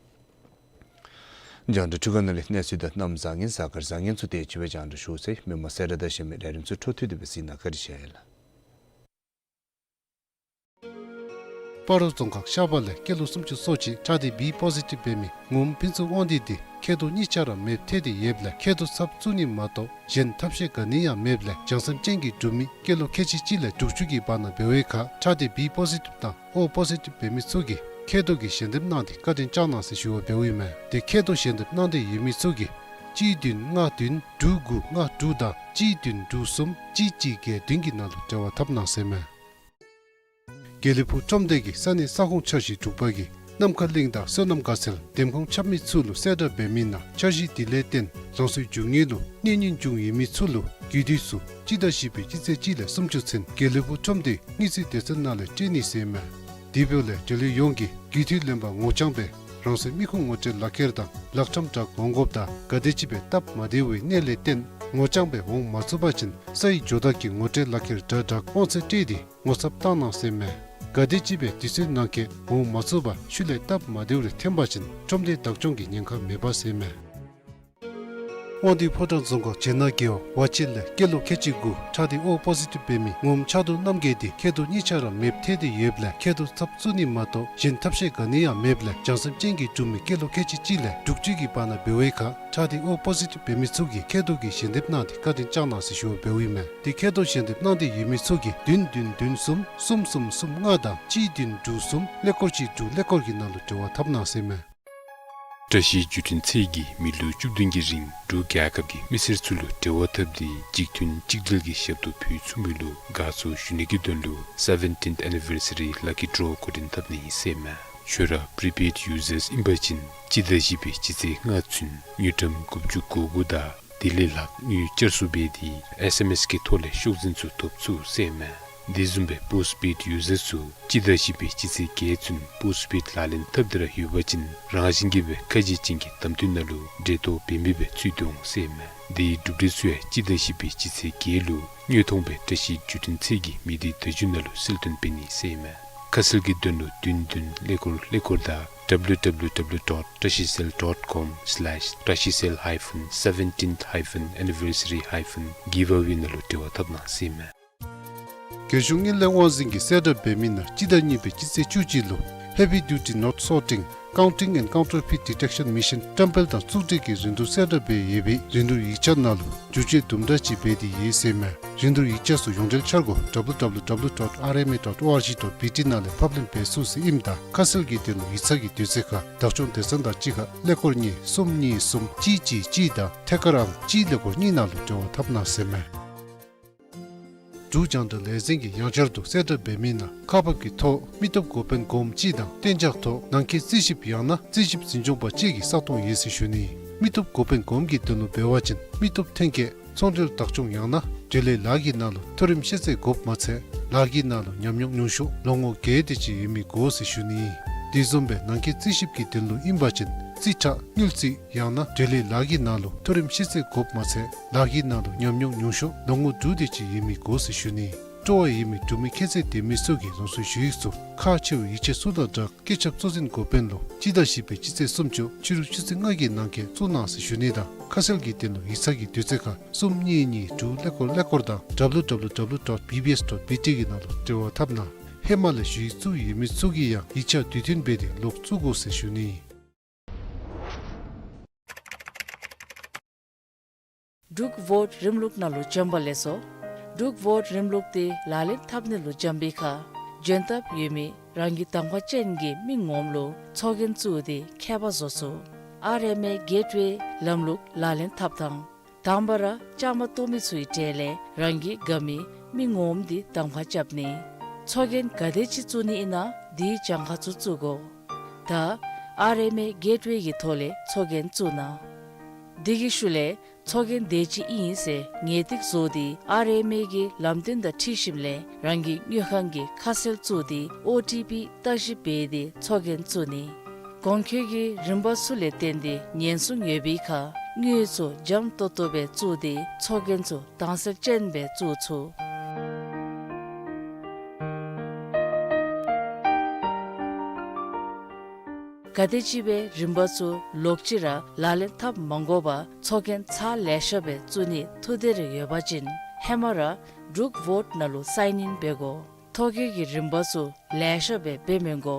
རྒྱང་བསྒྲགས་ཁྲི་ཁ་ནང་ལས་གནས་ཚུལ་དང་གནམ་བཟང་ངན་གཟའ་སྐར་བཟང་ངན་ཚུ་དེ་ཅིག་སྦེ་རྒྱང་བསྒྲགས་ཞུ་ཚར་ཡི། མི་མང་གསལ་བསྒྲགས་དང་གཞན་མི་ལས་རིམ་ཚུ་འཕྲོ་མཐུད་དེ་སྦེ་གཟིགས་གནང་། བཀའ་དྲིན་ཆེ་ལགས། སྤ་རོ་རྫོང་ཁག་ཤར་པ་ལས་སྐྱེས་ལོ་སུམ་ཅུ་སོ་གཅིག་ཁྲག་སྡེ་བི་པོ་ཟི་ཊིབ་འབད་མི་ངོམ་ཕུན་ཚོགས་དབང་འདུས་འདི་མཁལ་རྡོག་གཉིས་ཆ་ར་མེདཔ་ཐལ་ཏེ་ཡོདཔ་ལས་མཁལ་རྡོག་ཚབ་བཙུགས་ནི་མ་གཏོགས་གཞན་ཐབས་ཤེས་ག་ནི་ཡང་མེདཔ་ལས་བྱང་སེམས་ཅན་གྱི་འབྲུག་མི་སྐྱེས་ལོ་ཁལ་གཅིག་གཅིག་ལས་དྲུག་ཅུ་གི་བར་ན་འབད་བའི་ཁར་ཁྲག་སྡེ་བི་པོ་ཟི་ཊིབ་དང་ཨོ་པོ་ཟི་ཊིབ་འབད་མི་ཚུ་གིས་མཁལ་རྡོག་གི་ཞལ་འདེབས་གནང་སྟེ་བཀའ་དྲིན་བསྐྱངས་གནང་ཟེར་ཞུ་བ་འབདཝ་ཨིན་མས། དེ་མཁལ་རྡོག་ཞལ་འདེབས་གནང་འདོད་ཡོད་མི་ཚུ་གིས་གཅིག་བདུན་ལྔ་བདུན་དྲུག་དགུ་ལྔ་དྲུག་དང་གཅིག་བདུན་དྲུག་གསུམ་གཅིག་གཅིག་བརྒྱད་བདུན་གྱི་ནང་ལུ་འབྲེལ་བ་འཐབ་གནང་ཟེར་མས། དགེ་ལེགས་ཕུག་ཁྲོམ་སྡེ་གི་ས་གནས་ས་ཁོངས་འཆར་གཞི་དྲུག་པ་གིས་ནམ་མཁའ་གླིང་དང་བསོད་ནམས་དགའ་ཚལ་འདེམས་ཁོངས་འཆམ་མི་ཚུ་ལུ་གསལ་བསྒྲགས་འབད་མི་ནང་འཆར་གཞི་དེ་ལས་བརྟེན་རང་སོའི་རྒྱུ་དངོས་ལུ་གནོད་ཉེན་བྱུང་ཡོད་མི་ཚུ་ལུ་རྒྱུ་དུས་སུ་སྤྱི་ཟླ་བཞི་པའི་སྤྱི་ཚེས་གཅིག་ལས་སུམ་ཅུ་ཚུན་དགེ་ལེགས་ཕུག་ཁྲོམ་སྡེའི་དངུལ་རྩིས་སྡེ་ཚན་ནང་ལས་སྤྲོད་ནི་ཟེར་མས། དེ་འབདཝ་ལས་འབྲེལ་ཡོད་ཡོངས་ཀྱིས་རྒྱུ་དུས་ལེན་པར་ངོ་རྐྱང་སྦེ་རང་སོའི་མི་ཁུངས་ངོ་སྤྲོད་ལག་ཁྱེར་དང་ལག་ཁྲམ་དྲག་འོང་དགོཔ་དང་ག་དེམ་ཅིག་སྦེ་སྟབས་མ་བདེ་བའི་གནད་ལས་བརྟེན་ངོ་རྐྱང་སྦེ་འོང་མ་ཚུགས་པ་ཅིན་སའི་ཇོ་བདག་གི་ངོ་སྤྲོད་ལག་ཁྱེར་དྲ་དྲག་དབང་ཚད་སྤྲོད་དེ་ངོ་ཚབ་བཏང་གནང་ཟེར་མས། ག་དེམ་ཅིག་སྦེ་དུས་ཚོད་ནང་འཁོད་འོང་མ་ཚུགས་པར་ཤུལ་ལས་སྟབས་མ་བདེཝ་རེ་ཐོན་པ་ཅིན་ཁྲོམ་སྡེ་བདག་སྐྱོང་གི་ཉེན་ཁ་མེད་པ་ཟེར་མས། དབང་འདུས་ཕོ་བྲང་རྫོང་ཁག་བྱེ་ནག་རྒེད་འོག་ཝ་ཆེ་ལས་སྐྱེས་ལོ་ཁལ་གཅིག་དགུ་ཁྲག་སྡེ་ཨོ་པོ་ཟི་ཊིབ་འབད་མི་ངོམ་ཕྱག་རྡོར་རྣམ་རྒྱལ་འདི་མཁལ་རྡོག་གཉིས་ཆ་ར་མེདཔ་ཐལ་ཏེ་ཡོདཔ་ལས་མཁལ་རྡོག་ཚབ་བཙུགས་ནི་མ་གཏོགས་གཞན་ཐབས་ཤེས་ག་ནི་ཡང་མེདཔ་ལས་བྱང་སེམས་ཅན་གྱི་འབྲུག་མི་སྐྱེས་ལོ་ཁལ་གཅིག་གཅིག་ལས་དྲུག་ཅུ་གི་བར་ན་འབད་བའི་ཁར་ཁྲག་སྡེ་ཨོ་པོ་ཟི་ཊིབ་འབད་མི་ཚུ་གིས་མཁལ་རྡོག་གི་ཞལ་འདེབས་གནང་སྟེ་བཀའ་དྲིན་བསྐྱངས་གནང་ཟེར་ཞུ་བ་འབདཝ་ཨིན་མས། དེ་མཁལ་རྡོག་ཞལ་འདེབས་གནང་འདོད་ཡོད་མི་ཚུ་གིས་བདུན་བདུན་བདུན་གསུམ་གསུམ་གསུམ་གསུམ་ལྔ་དང་གཅིག་བདུན་དྲུག་གསུམ་ཀླད་ཀོར་གཅིག་དྲུག་ཀླད་ཀོར་གྱི་ནང་ལུ་འབྲེལ་བ་འཐབ་གནང་ཟེར་མས། བཀྲ་ཤིས་བརྒྱུད་འཕྲིན་ཚད་ཀྱིས་མི་ལོ་བཅུ་བདུན་གྱི་རིང་འབྲུག་རྒྱལ་ཁབ་ཀྱི་མི་སེར་ཚུ་ལུ་འབྲེལ་བ་འཐབ་སྟེ་གཅིག་མཐུན་གཅིག་སྒྲིལ་གྱི་ཞབས་ཏོག་ཕུལ་ཚུགས་མི་ལུ་དགའ་ཚོར་ཞུ་ནི་གི་དོན་ལུ་seventeenth anniversary lucky draw འགོ་འདྲེན་འཐབ་ནི་ཨིན་ཟེར་མས། ཁྱོད་ར་པྲི་པེཌ་ཡུ་ཟརསི་ཨིན་པ་ཅིན་སྤྱི་ཟླ་བཞི་པའི་སྤྱི་ཚེས་ལྔ་ཚུན་དངུལ་ཀྲམ་དགུ་བཅུ་གོ་དགུ་དང་དེ་ལས་ལྷག་དངུལ་བསྐྱར་གསོ་འབད་དེ་ཨེསི་ཨེམ་ཨེསི་གི་ཐོག་ལས་ཤོག་འཛིན་ཚུ་ཐོབ་ཚུགས་ཟེར་མས། དེ་བཟུམ་སྦེ་པོསཊ་པེཌ་ཡུ་ཟརསི་ཚུ་སྤྱི་ཟླ་བཞི་པའི་སྤྱི་ཚེས་བརྒྱད་ཚུན་པོསཊ་པེཌ་ལག་ལེན་འཐབ་སྟེ་ར་ཡོད་པ་ཅིན་རང་བཞིན་གྱིས་སྦེ་ཁ་ཕྱེ་ཅན་གྱི་གདམ་འཐུས་ནང་ལུ་འབྲེལ་གཏོགས་འབད་མི་སྦེ་ཚུད་དེ་འོང་ཟེར་མས། དེའི་གྲུབ་འབྲས་ཚུ་ཡང་སྤྱི་ཟླ་བཞི་པའི་སྤྱི་ཚེས་བརྒྱད་ལུ་དངོས་མཐོང་སྦེ་བཀྲ་ཤིས་བརྒྱུད་འཕྲིན་ཚད་ཀྱི་མི་སྡེ་བརྡ་བརྒྱུད་ནང་ལུ་གསལ་སྟོན་འབད་ནི་ཟེར་མས། ཁ་གསལ་གྱི་དོན་ལུ་བདུན་བདུན་ཀླད་ཀོར་ཀླད་ཀོར་དང་www dot tashicell dot com slash tashicell hyphen seventeenth hyphen anniversary hyphen giveaway ནང་ལུ་འབྲེལ་བ་འཐབ་གནང་ཟེར་མས། རྒྱལ་གཞུང་དངུལ་ལས་དབང་འཛིན་གྱིས་གསལ་བསྒྲགས་འབད་མི་ནང་སྤྱི་ཟླ་གཉིས་པའི་སྤྱི་ཚེས་བཅུ་གཅིག་ལུ་Heavy Duty Note Sorting, Counting and Counterfeit Detection Mission བཀྲམ་སྤེལ་དང་བཙུགས་སྒྲིག་གི་རིན་བསྡུར་གསལ་བསྒྲགས་འབད་ཡོད་པའི་རིན་བསྡུར་ཡིག་ཆ་ནང་ལུ་བསྒྱུར་བཅོས་དུམ་གྲ་ཅིག་འབད་དེ་ཡོད་ཟེར་མས། རིན་བསྡུར་ཡིག་ཆ་ཚུ་ཡོངས་འབྲེལ་འཆར་སྒོ་www dot rma dot org dot bt ནང་ལས་ཕབ་ལེན་འབད་ཚུགས་ཟེར་ཨིནམ་ད་ཁ་གསལ་གྱི་དོན་ལུ་ཡིག་ཚང་གི་དུས་ཚོད་ཁར་བདག་སྐྱོང་སྡེ་ཚན་དང་གཅིག་ཁར་ཀླད་ཀོར་གཉིས་གསུམ་གཉིས་གསུམ་གཅིག་གཅིག་གཅིག་དང་ཐད་ཀར་ཨང་གཅིག་ཀླད་ཀོར་གཉིས་ནང་ལུ་འབྲེལ་བ་འཐབ་གནང་ཟེར་མས། འབྲུག་རྒྱང་བསྒྲགས་ལས་འཛིན་གྱིས་ཡང་བསྐྱར་དུ་གསལ་བསྒྲགས་འབད་མི་ནང་ཁག་འབག་གི་ཐོག་མི་སྟོབས་འགོ་དཔོན་གོངམ་ཅིག་དང་གཏན་འཇགས་ཐོག་ནང་འཁོད་རྩིས་ཞིབ་ཡང་ན་རྩིས་ཞིབ་འཛིན་སྐྱོང་པ་ཅིག་གིས་ས་སྟོང་ཡོད་ཟེར་ཞུ་ནི། མི་སྟོབས་འགོ་དཔོན་གོངམ་གྱི་དོན་ལུ་འབད་བ་ཅིན་མི་སྟོབས་ཐོན་སྐྱེད་ཚོང་འབྲེལ་བདག་སྐྱོང་ཡང་ན་འབྲེལ་ཡོད་ལཱ་གི་ནང་ལུ་མཐོ་རིམ་ཤེས་ཚད་དགོཔ་མ་ཚད་ལཱ་གི་ནང་ལུ་ཉམས་མྱོང་ཉུང་ཤོས་ལོ་ངོ་བརྒྱད་དེ་ཅིག་ཡོད་མི་དགོ་ཟེར་ཞུ་ནི། དེ་བཟུམ་སྦེ་ནང་འཁོད་རྩིས་ཞིབ་ཀྱི་དོན་ལུ་ཨིན་པ་ཅིན་རྩིས་ཁྲ་དངུལ་རྩིས་ཡང་ན་འབྲེལ་ཡོད་ལཱ་གི་ནང་ལུ་མཐོ་རིམ་ཤེས་ཚད་དགོཔ་མ་ཚད་ལཱ་གི་ནང་ལུ་ཉམས་མྱོང་ཉུང་ཤོས་ལོ་ངོ་དྲུག་དེ་ཅིག་ཡོད་མི་དགོ་ཟེར་ཞུ་ནི། སྤྲོ་བ་ཡོད་མི་འབྲུག་མི་ཁྱད་ཚད་ལྡན་མི་ཚུ་གིས་རང་སོའི་ཞུ་ཡིག་ཚུ་ཁག་ཆེ་བའི་ཡིག་ཆ་ཚུ་དང་སྦྲགས་བཀོད་ཁྱབ་གཙོ་འཛིན་འགོ་དཔོན་ལུ་སྤྱི་ཟླ་བཞི་པའི་སྤྱི་ཚེས་སུམ་ཅུ་ཕྱི་རུ་ཆུ་ཚོད་ལྔ་གི་ནང་འཁོད་བཙུགས་གནང་ཟེར་ཞུ་ནི་དང་ཁ་གསལ་གྱི་དོན་ལུ་ཡིག་ཚང་གི་དུས་ཚོད་ཁར་གསུམ་གཉིས་གཉིས་དྲུག་ཀླད་ཀོར་ཀླད་ཀོར་དང་W W W dot B B S dot B T གི་ནང་ལུ་འབྲེལ་བ་འཐབ་གནང་། ཧེ་མ་ལས་ཞུ་ཡིག་བཙུགས་ཡོད་མི་ཚུ་གིས་ཡང་ཡིག་ཆ་དུས་མཐུན་འབད་དེ་ལོག་བཙུགས་དགོ་ཟེར་ཞུ་ནི། འབྲུག་བོཊ་རིམ་ལུགས་ནང་ལུ་བྱོན་པ་ལེགས་སོ། འབྲུག་བོཊ་རིམ་ལུགས་དེ་ལག་ལེན་འཐབ་ནི་ལུ་བྱོན་པའི་ཁར་འབྱོན་ཐབས་ཡོད་མི་རང་གི་གདམ་ཁ་ཅན་གྱི་མི་ངོམ་ལུ་ཚོགས་རྒྱན་བཙུགས་ཏེ་ཁྱད་པར་བཟོ་ཚུགས། ཨར་ཨེམ་ཨེ་གེཊ་ཝེ་ལམ་ལུགས་ལག་ལེན་འཐབ་ཐངས། དང་པ་ར་བཅའ་མར་གཏོགས་མི་ཚུའི་གྲས་ལས་རང་གི་དགའ་མི་མི་ངོམ་དེ་གདམ་ཁ་རྐྱབ་ནི། ཚོགས་རྒྱན་ག་དེ་ཅིག་བཙུགས་ནི་ཨིན་ན་དེའི་གྱངས་ཁ་ཚུ་བཙུགས་དགོ། ད་ཨར་ཨེམ་ཨེ་གེཊ་ཝེ་གི་ཐོག་ལས་ཚོགས་རྒྱན་བཙུགས་གནང་། དེ་གི་ཤུལ་ལས་ཚོགས་རྒྱན་དེ་ཅིག་ཨིན་ཟེར་ངེས་ཏིག་བཟོ་སྟེ་ཨར་ཨེམ་ཨེ་གི་ལམ་སྟོན་དང་འཁྲིལ་ཞིནམ་ལས་རང་གི་དངུལ་ཁང་གི་ཁ་གསལ་བཙུགས་ཏེ་ཨོ་ཊི་པི་བརྟག་ཞིབ་འབད་དེ་ཚོགས་རྒྱན་བཙུགས་ནི། གོང་འཁོད་ཀྱི་རིམ་པ་ཚུ་ལས་བརྟེན་ཏེ་ཉེན་སྲུང་ཡོད་པའི་ཁར་དངུལ་ཚུ་འཇམ་ཏོང་ཏོ་སྦེ་བཙུགས་ཏེ་ཚོགས་རྒྱན་ཚུ་དྭངས་གསལ་ཅན་སྦེ་བཙུགས་ཚུགས། ག་དེམ་ཅིག་སྦེ་རིམ་པ་ཚུ་ལོག་ཅི་ར་ལག་ལེན་འཐབ་མ་དགོ་པར་ཚོགས་རྒྱན་ཚར་ལེ་ཤ་སྦེ་བཙུགས་ནི་ཐུགས་འདོད་རེ་ཡོད་པ་ཅིན་ཧེ་མ་ར་འབྲུག་བོཊ་ནང་ལུ་སའིན་ཨིན་འབད་དགོ། ཐོ་བཀོད་ཀྱི་རིམ་པ་ཚུ་ལེ་ཤ་སྦེ་འབད་མི་དགོ།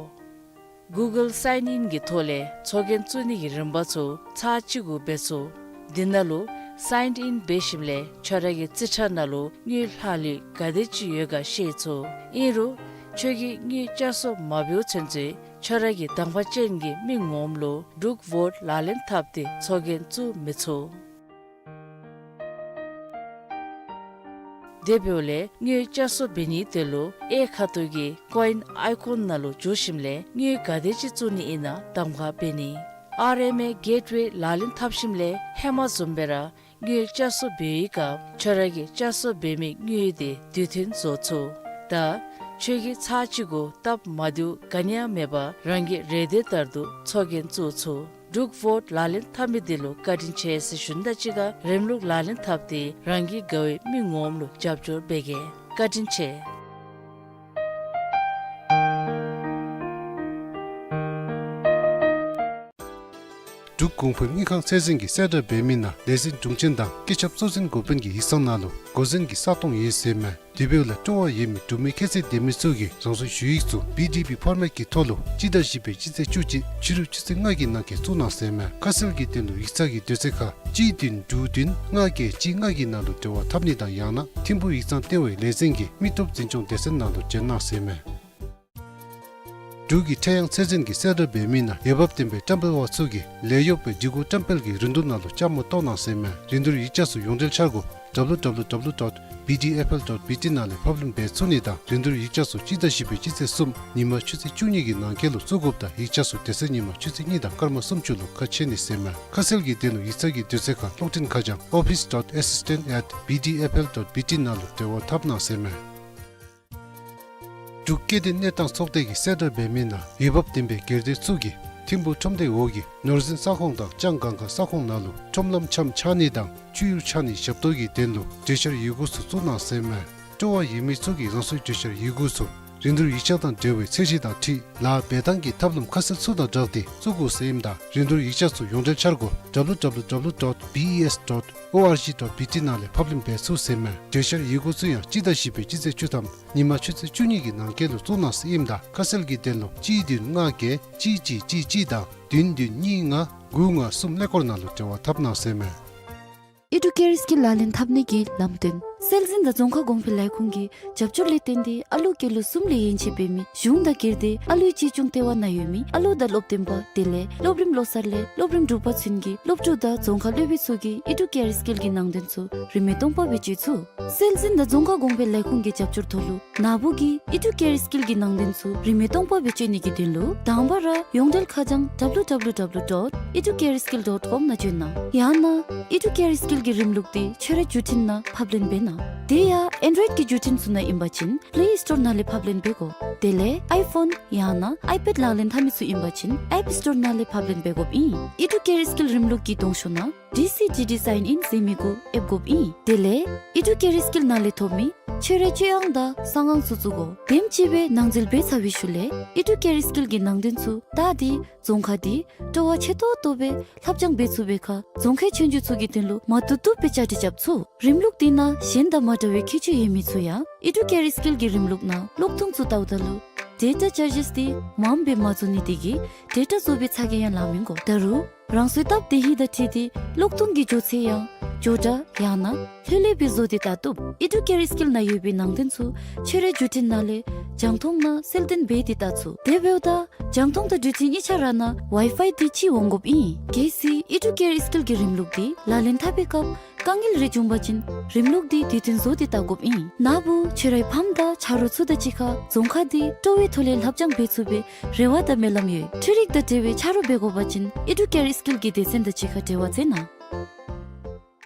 གུ་གཱལ་སའིན་ཨིན་གྱི་ཐོག་ལས་ཚོགས་རྒྱན་བཙུགས་ནི་གི་རིམ་པ་ཚུ་ཚར་གཅིག་གུ་འབད་ཚུགས། དེ་ནང་ལུ་སའིན་ཨིན་འབད་ཞིནམ་ལས་ཁྱོད་ར་གི་རྩིས་ཁྲ་ནང་ལུ་དངུལ་ལྷག་ལུས་ག་དེ་ཅིག་ཡོད་ག་ཤེས་ཚུགས། ཨིན་རུང་ཁྱོད་ཀྱིས་དངུལ་བསྐྱར་གསོ་མ་འབདཝ་ཚུན་ཚོད་ཁྱོད་ར་གི་གདམ་ཁ་ཅན་གྱི་མི་ངོམ་ལུ་འབྲུག་བོཊ་ལག་ལེན་འཐབ་སྟེ་ཚོགས་རྒྱན་བཙུགས་མི་ཚུགས། དེ་འབདཝ་ལས་དངུལ་བསྐྱར་གསོ་འབད་ནིའི་དོན་ལུ་གཡས་ཁ་ཐུག་གི་ཀོ་ཨིན་ཨའི་ཀོན་ནང་ལུ་འཛུལ་ཞིནམ་ལས་དངུལ་ག་དེ་ཅིག་བཙུགས་ནི་ཨིན་ན་གདམ་ཁ་འབད་ནི། ཨར་ཨེམ་ཨེ་གེཊ་ཝེ་ལག་ལེན་འཐབ་ཞིནམ་ལས་ཧེ་མ་བཟུམ་སྦེ་ར་དངུལ་བསྐྱར་གསོ་འབད་བའི་སྐབས་ཁྱོད་ར་གིས་བསྐྱར་གསོ་འབད་མི་དངུལ་དེ་དུས་མཐུན་བཟོ་ཚུགས། ད་ཁྱོད་ཀྱིས་ཚར་གཅིག་གུ་སྟབས་མ་བདེཝ་ག་ནི་ཡང་མེད་པར་རང་གི་རེ་འདོད་ལྟར་དུ་ཚོགས་རྒྱན་བཙུགས་ཚུགས། འབྲུག་བོཊ་ལག་ལེན་འཐབ་མི་དེ་ལུ་བཀའ་དྲིན་ཆེ་ཟེར་ཞུ་ནི་དང་གཅིག་ཁར་རིམ་ལུགས་ལག་ལེན་འཐབ་སྟེ་རང་གི་དགའ་བའི་མི་ངོམ་ལུ་རྒྱབ་སྐྱོར་འབད་གེ། བཀའ་དྲིན་ཆེ། འབྲུག་གོང་འཕེལ་དངུལ་ཁང་ཚད་འཛིན་གྱིས་གསལ་བསྒྲགས་འབད་མི་ནང་ལས་འཛིན་དྲུང་ཆེན་དང་བཀོད་ཁྱབ་གཙོ་འཛིན་འགོ་དཔོན་གྱི་ཡིག་ཚང་ནང་ལུ་འགོ་འཛིན་གྱི་ས་སྟོང་ཡོད་ཟེར་མས། དེ་འབདཝ་ལས་སྤྲོ་བ་ཡོད་མི་འབྲུག་མི་ཁྱད་ཚད་ལྡན་མི་ཚུ་གིས་རང་སོའི་ཞུ་ཡིག་ཚུ་B D P format གི་ཐོག་ལུ་སྤྱི་ཟླ་བཞི་པའི་སྤྱི་ཚེས་བཅུ་གཅིག་ཕྱི་རུ་ཆུ་ཚོད་ལྔ་གི་ནང་འཁོད་བཙུགས་གནང་ཟེར་མས། ཁ་གསལ་གྱི་དོན་ལུ་ཡིག་ཚང་གི་དུས་ཚོད་ཁར་གཅིག་བདུན་དྲུག་བདུན་ལྔ་བརྒྱད་གཅིག་ལྔ་གི་ནང་ལུ་འབྲེལ་བ་འཐབ་ནི་དང་ཡང་ན་ཐིམ་ཕུག་ཡིག་ཚང་ལྟེ་བའི་ལས་འཛིན་གྱི་མི་སྟོབས་འཛིན་སྐྱོང་སྡེ་ཚན་ནང་ལུ་བྱོན་གནང་ཟེར་མས། འབྲུག་གི་ཁྲལ་གཡང་ཚད་འཛིན་གྱིས་གསལ་བསྒྲགས་འབད་མི་ནང་འོས་འབབ་ལྡན་པའི་བཀྲམ་སྤེལ་པ་ཚུ་གིས་ལས་གཡོག་པའི་སྒྲིག་གོ་བཀྲམ་སྤེལ་གྱི་རིན་བསྡུར་ནང་ལུ་བཅའ་མར་གཏོགས་གནང་ཟེར་མས། རིན་བསྡུར་ཡིག་ཆ་ཚུ་ཡོངས་འབྲེལ་འཆར་སྒོ་W W W dot B D F L dot B T ནང་ལས་ཕབ་ལེན་འབད་ཚུགས་ནི་དང་རིན་བསྡུར་ཡིག་ཆ་ཚུ་སྤྱི་ཟླ་བཞི་པའི་སྤྱི་ཚེས་གསུམ་ཉིན་མ་ཆུ་ཚོད་བཅུ་གཉིས་ཀྱི་ནང་འཁོད་ལུ་བཙུགས་དགོཔ་དང་ཡིག་ཆ་ཚུ་དེ་ཚེ་ཉིན་མ་ཆུ་ཚོད་གཉིས་དང་སྐར་མ་སུམ་ཅུ་ལུ་ཁ་ཕྱེ་ནི་ཟེར་མས། ཁ་གསལ་གྱི་དོན་ལུ་ཡིག་ཚང་གི་དུས་ཚོད་ཁར་གློག་འཕྲིན་ཁ་བྱང་office dot assistant at B D F L dot B T ནང་ལུ་འབྲེལ་བ་འཐབ་གནང་ཟེར་མས། འབྲུག་སྐྱེ་ལྡན་གནས་སྟངས་ཚོགས་སྡེ་གིས་གསལ་བསྒྲགས་འབད་མི་ནང་འོས་འབབ་ལྡན་པའི་སྒེར་སྡེ་ཚུ་གིས་ཐིམ་ཕུག་ཁྲོམ་སྡེ་འོག་གི་ནོར་འཛིན་ས་ཁོངས་དང་ལྕང་སྒང་ཁ་ས་ཁོངས་ནང་ལུ་ཁྲོམ་ལམ་འཆམ་ཆགས་ནི་དང་ཆུ་ཡུར་ཆགས་ནི་ཞབས་ཏོག་གི་དོན་ལུ་གྲོས་འཆར་ཡི་གུ་ཚུ་བཙུགས་གནང་ཟེར་མས། སྤྲོ་བ་ཡོད་མི་ཚུ་གིས་རང་སོའི་གྲོས་འཆར་ཡི་གུ་ཚུ་རིན་བསྡུར་ཡིག་ཆ་དང་འབྲེལ་བའི་ཚད་གཞི་དང་འཁྲིལ་ལཱ་འབད་ཐངས་ཀྱི་ཐབས་ལམ་ཁ་གསལ་ཚུ་དང་སྦྲགས་ཏེ་བཙུགས་དགོ་ཟེར་ཨིནམ་ད་རིན་བསྡུར་ཡིག་ཆ་ཚུ་ཡོངས་འབྲེལ་འཆར་སྒོ་W W W dot B E S dot O R G dot B T ནང་ལས་ཕབ་ལེན་འབད་ཚུགས་ཟེར་མས། གྲོས་འཆར་ཡི་གུ་ཚུ་ཡང་སྤྱི་ཟླ་བཞི་པའི་སྤྱི་ཚེས་བཅུ་ཐམ་ཉིན་མ་ཆུ་ཚོད་བཅུ་གཉིས་ཀྱི་ནང་འཁོད་ལུ་བཙུགས་གནང་ཟེར་ཨིནམ་ད་ཁ་གསལ་གྱི་དོན་ལུ་གཅིག་བདུན་ལྔ་བརྒྱད་གཅིག་གཅིག་གཅིག་གཅིག་དང་བདུན་བདུན་གཉིས་ལྔ་དགུ་ལྔ་གསུམ་ཀླད་ཀོར་ནང་ལུ་འབྲེལ་བ་འཐབ་གནང་ཟེར་མས། ཨེ་ཌུ་ཀེརསི་གིས་ལག་ལེན་འཐབ་ནི་གི་ལམ་སྟོན། སྲོལ་འཛིན་དང་རྫོང་ཁ་གོང་འཕེལ་ལས་ཁུངས་ཀྱི་རྒྱབ་སྐྱོར་ལས་བརྟེན་ཏེ་ཨ་ལུ་སྐྱེས་ལོ་གསུམ་ལས་ཡན་ཆད་འབད་མི་གཞུང་དང་སྒེར་སྡེ་ཨ་ལུའི་གཅེས་སྐྱོང་ལྟེ་བ་ནང་ཡོད་མི་ཨ་ལུ་དང་སློབ་སྟོན་པ་དེ་ལས་སློབ་རིམ་བློ་གསར་ལས་སློབ་རིམ་དྲུག་པ་ཚུན་གྱི་སློབ་ཕྲུག་དང་རྫོང་ཁ་སློབ་དཔོན་ཚུ་གིས་ཨི་ཌུ་ཀེར་སི་ཀིལ་གྱི་ནང་དོན་ཚུ་རིན་མེད་སྟོང་པ་སྦེ་སྤྱོད་ཚུགས། སྲོལ་འཛིན་དང་རྫོང་ཁ་གོང་འཕེལ་ལས་ཁུངས་ཀྱི་རྒྱབ་སྐྱོར་ཐོག་ལུ་ན་བུ་གིས་ཨི་ཌུ་ཀེར་སི་ཀིལ་གྱི་ནང་དོན་ཚུ་རིན་མེད་སྟོང་པ་སྦེ་སྤྱོད་ནི་གི་དོན་ལུ་དང་པ་ར་ཡོངས་འབྲེལ་ཁ་བྱང་W W W dot educareskill dot com ནང་བྱོན་གནང་། ཡང་ན་ཨི་ཌུ་ཀེར་སི་ཀིལ་གྱི་རིམ་ལུགས་འདི་ཁྱོད་རའི་བརྒྱུད་འཕྲིན་ནང་ཕབ་ལེན་འབད་གནང་། དེ་ཡང་ཨེན་ཌོ་རོའིཌ་ཀྱི་བརྒྱུད་འཕྲིན་ཚུ་ནང་ཨིན་པ་ཅིན་པླེ་སི་ཊོར་ནང་ལས་ཕབ་ལེན་འབད་དགོ། དེ་ལས་ཨའི་ཕོན་ཡང་ན་ཨའི་པེཌ་ལག་ལེན་འཐབ་མི་ཚུ་ཨིན་པ་ཅིན་ཨེཔ་སི་ཊོར་ནང་ལས་ཕབ་ལེན་འབད་དགོཔ་ཨིན། ཨི་ཌུ་ཀེར་སི་ཀིལ་རིམ་ལུགས་ཀྱི་གདོང་ཤོག་ནང་ཌི་སི་ཌི་ཌི་སའིན་ཨིན་ཟེར་མི་གུ་ཨེབ་དགོཔ་ཨིན། དེ་ལས་ཨི་ཌུ་ཀེར་སི་ཀིལ་ནང་ལས་ཐོབ་མི་ཁྱོད་རའི་སྤྱོད་དབྱངས་དང་གསང་ཁང་ཚུ་བཙུགས་དགོ། དེམ་ཅིག་སྦེ་ནང་འཛུལ་འབད་ཚར་བའི་ཤུལ་ལས་ཨི་ཌུ་ཀེར་སི་ཀིལ་གྱི་ནང་དོན་ཚུ་བལྟ་སྟེ་རྫོང་ཁ་འདི་སྤྲོ་བ་ཆེ་ཏོག་ཏོ་སྦེ་ལྷབ་སྦྱང་འབད་ཚུགས་པའི་ཁར་རྫོང་ཁའི་ཆོས་རྒྱུགས་ཚུ་གི་དོན་ལུ་མ་བཏུབ་བཏུབ་སྦེ་བཅའ་སྒྲིག་རྐྱབ་ཚུགས། རིམ་ལུགས་འདི་ནང་གཞན་དང་མ་འདྲ་བའི་ཁྱད་ཆོས་ཡོད་མི་ཚུ་ཡང་ཨི་ཌུ་ཀེར་སི་ཀིལ་གྱི་རིམ་ལུགས་ནང་གློག་ཐུང་ཚུ་བལྟཝ་ད་ལུ་ཌེ་ཊ་ཅར་ཇིས་འདི་མངམ་སྦེ་མ་བཟོ་ནི་དེ་གིས་ཌེ་ཊ་བཟོ་བའི་ཚ་གྱང་ཡང་ལང་མི་དགོ། ད་རུང་རང་སོའི་སྟབས་བདེ་ཧིང་དང་འཁྲིལ་ཏེ་གློག་ཐུང་གི་མགྱོགས་ཚད་ཡང་མགྱོགས་དྲགས་ཡང་ན་ལྷོད་ལྷོད་སྦེ་བཟོ་སྟེ་བལྟ་བཏུབ། ཨི་ཌུ་ཀེར་སི་ཀིལ་ནང་ཡོད་པའི་ནང་དོན་ཚུ་ཁྱོད་རའི་བརྒྱུད་འཕྲིན་ནང་ལས་རྒྱང་མཐོང་ནང་གསལ་སྟོན་འབད་དེ་བལྟ་ཚུགས། དེ་འབདཝ་ད་རྒྱང་མཐོང་དང་འགྲུལ་འཕྲིན་གཉིས་ཆ་ར་ནང་ཝའི་ཕའི་འདི་ཅིག་འོང་དགོཔ་ཨིན། གལ་སྲིད་ཨི་ཌུ་ཀེར་སི་ཀིལ་གྱི་རིམ་ལུགས་འདི་ལག་ལེན་འཐབ་པའི་སྐབས་དཀའ་ངལ་རེ་བྱུང་པ་ཅིན་རིམ་ལུགས་འདི་དུས་མཐུན་བཟོ་སྟེ་བལྟ་དགོཔ་ཨིན། ན་བུ་ཁྱོད་རའི་ཕམ་དང་ཆ་རོགས་ཚུ་དང་གཅིག་ཁར་རྫོང་ཁ་འདི་སྤྲོ་བའི་ཐོག་ལས་ལྷབ་སྦྱང་འབད་ཚུགས་པའི་རེ་བ་དང་སྨོན་ལམ་ཡོད། འཕྲུལ་རིག་དང་འབྲེལ་བའི་ཆ་རོགས་འབད་དགོ་པ་ཅིན་ཨི་ཌུ་ཀེར་སི་ཀིལ་གྱི་སྡེ་ཚན་དང་གཅིག་ཁར་འབྲེལ་བ་མཛད་གནང་།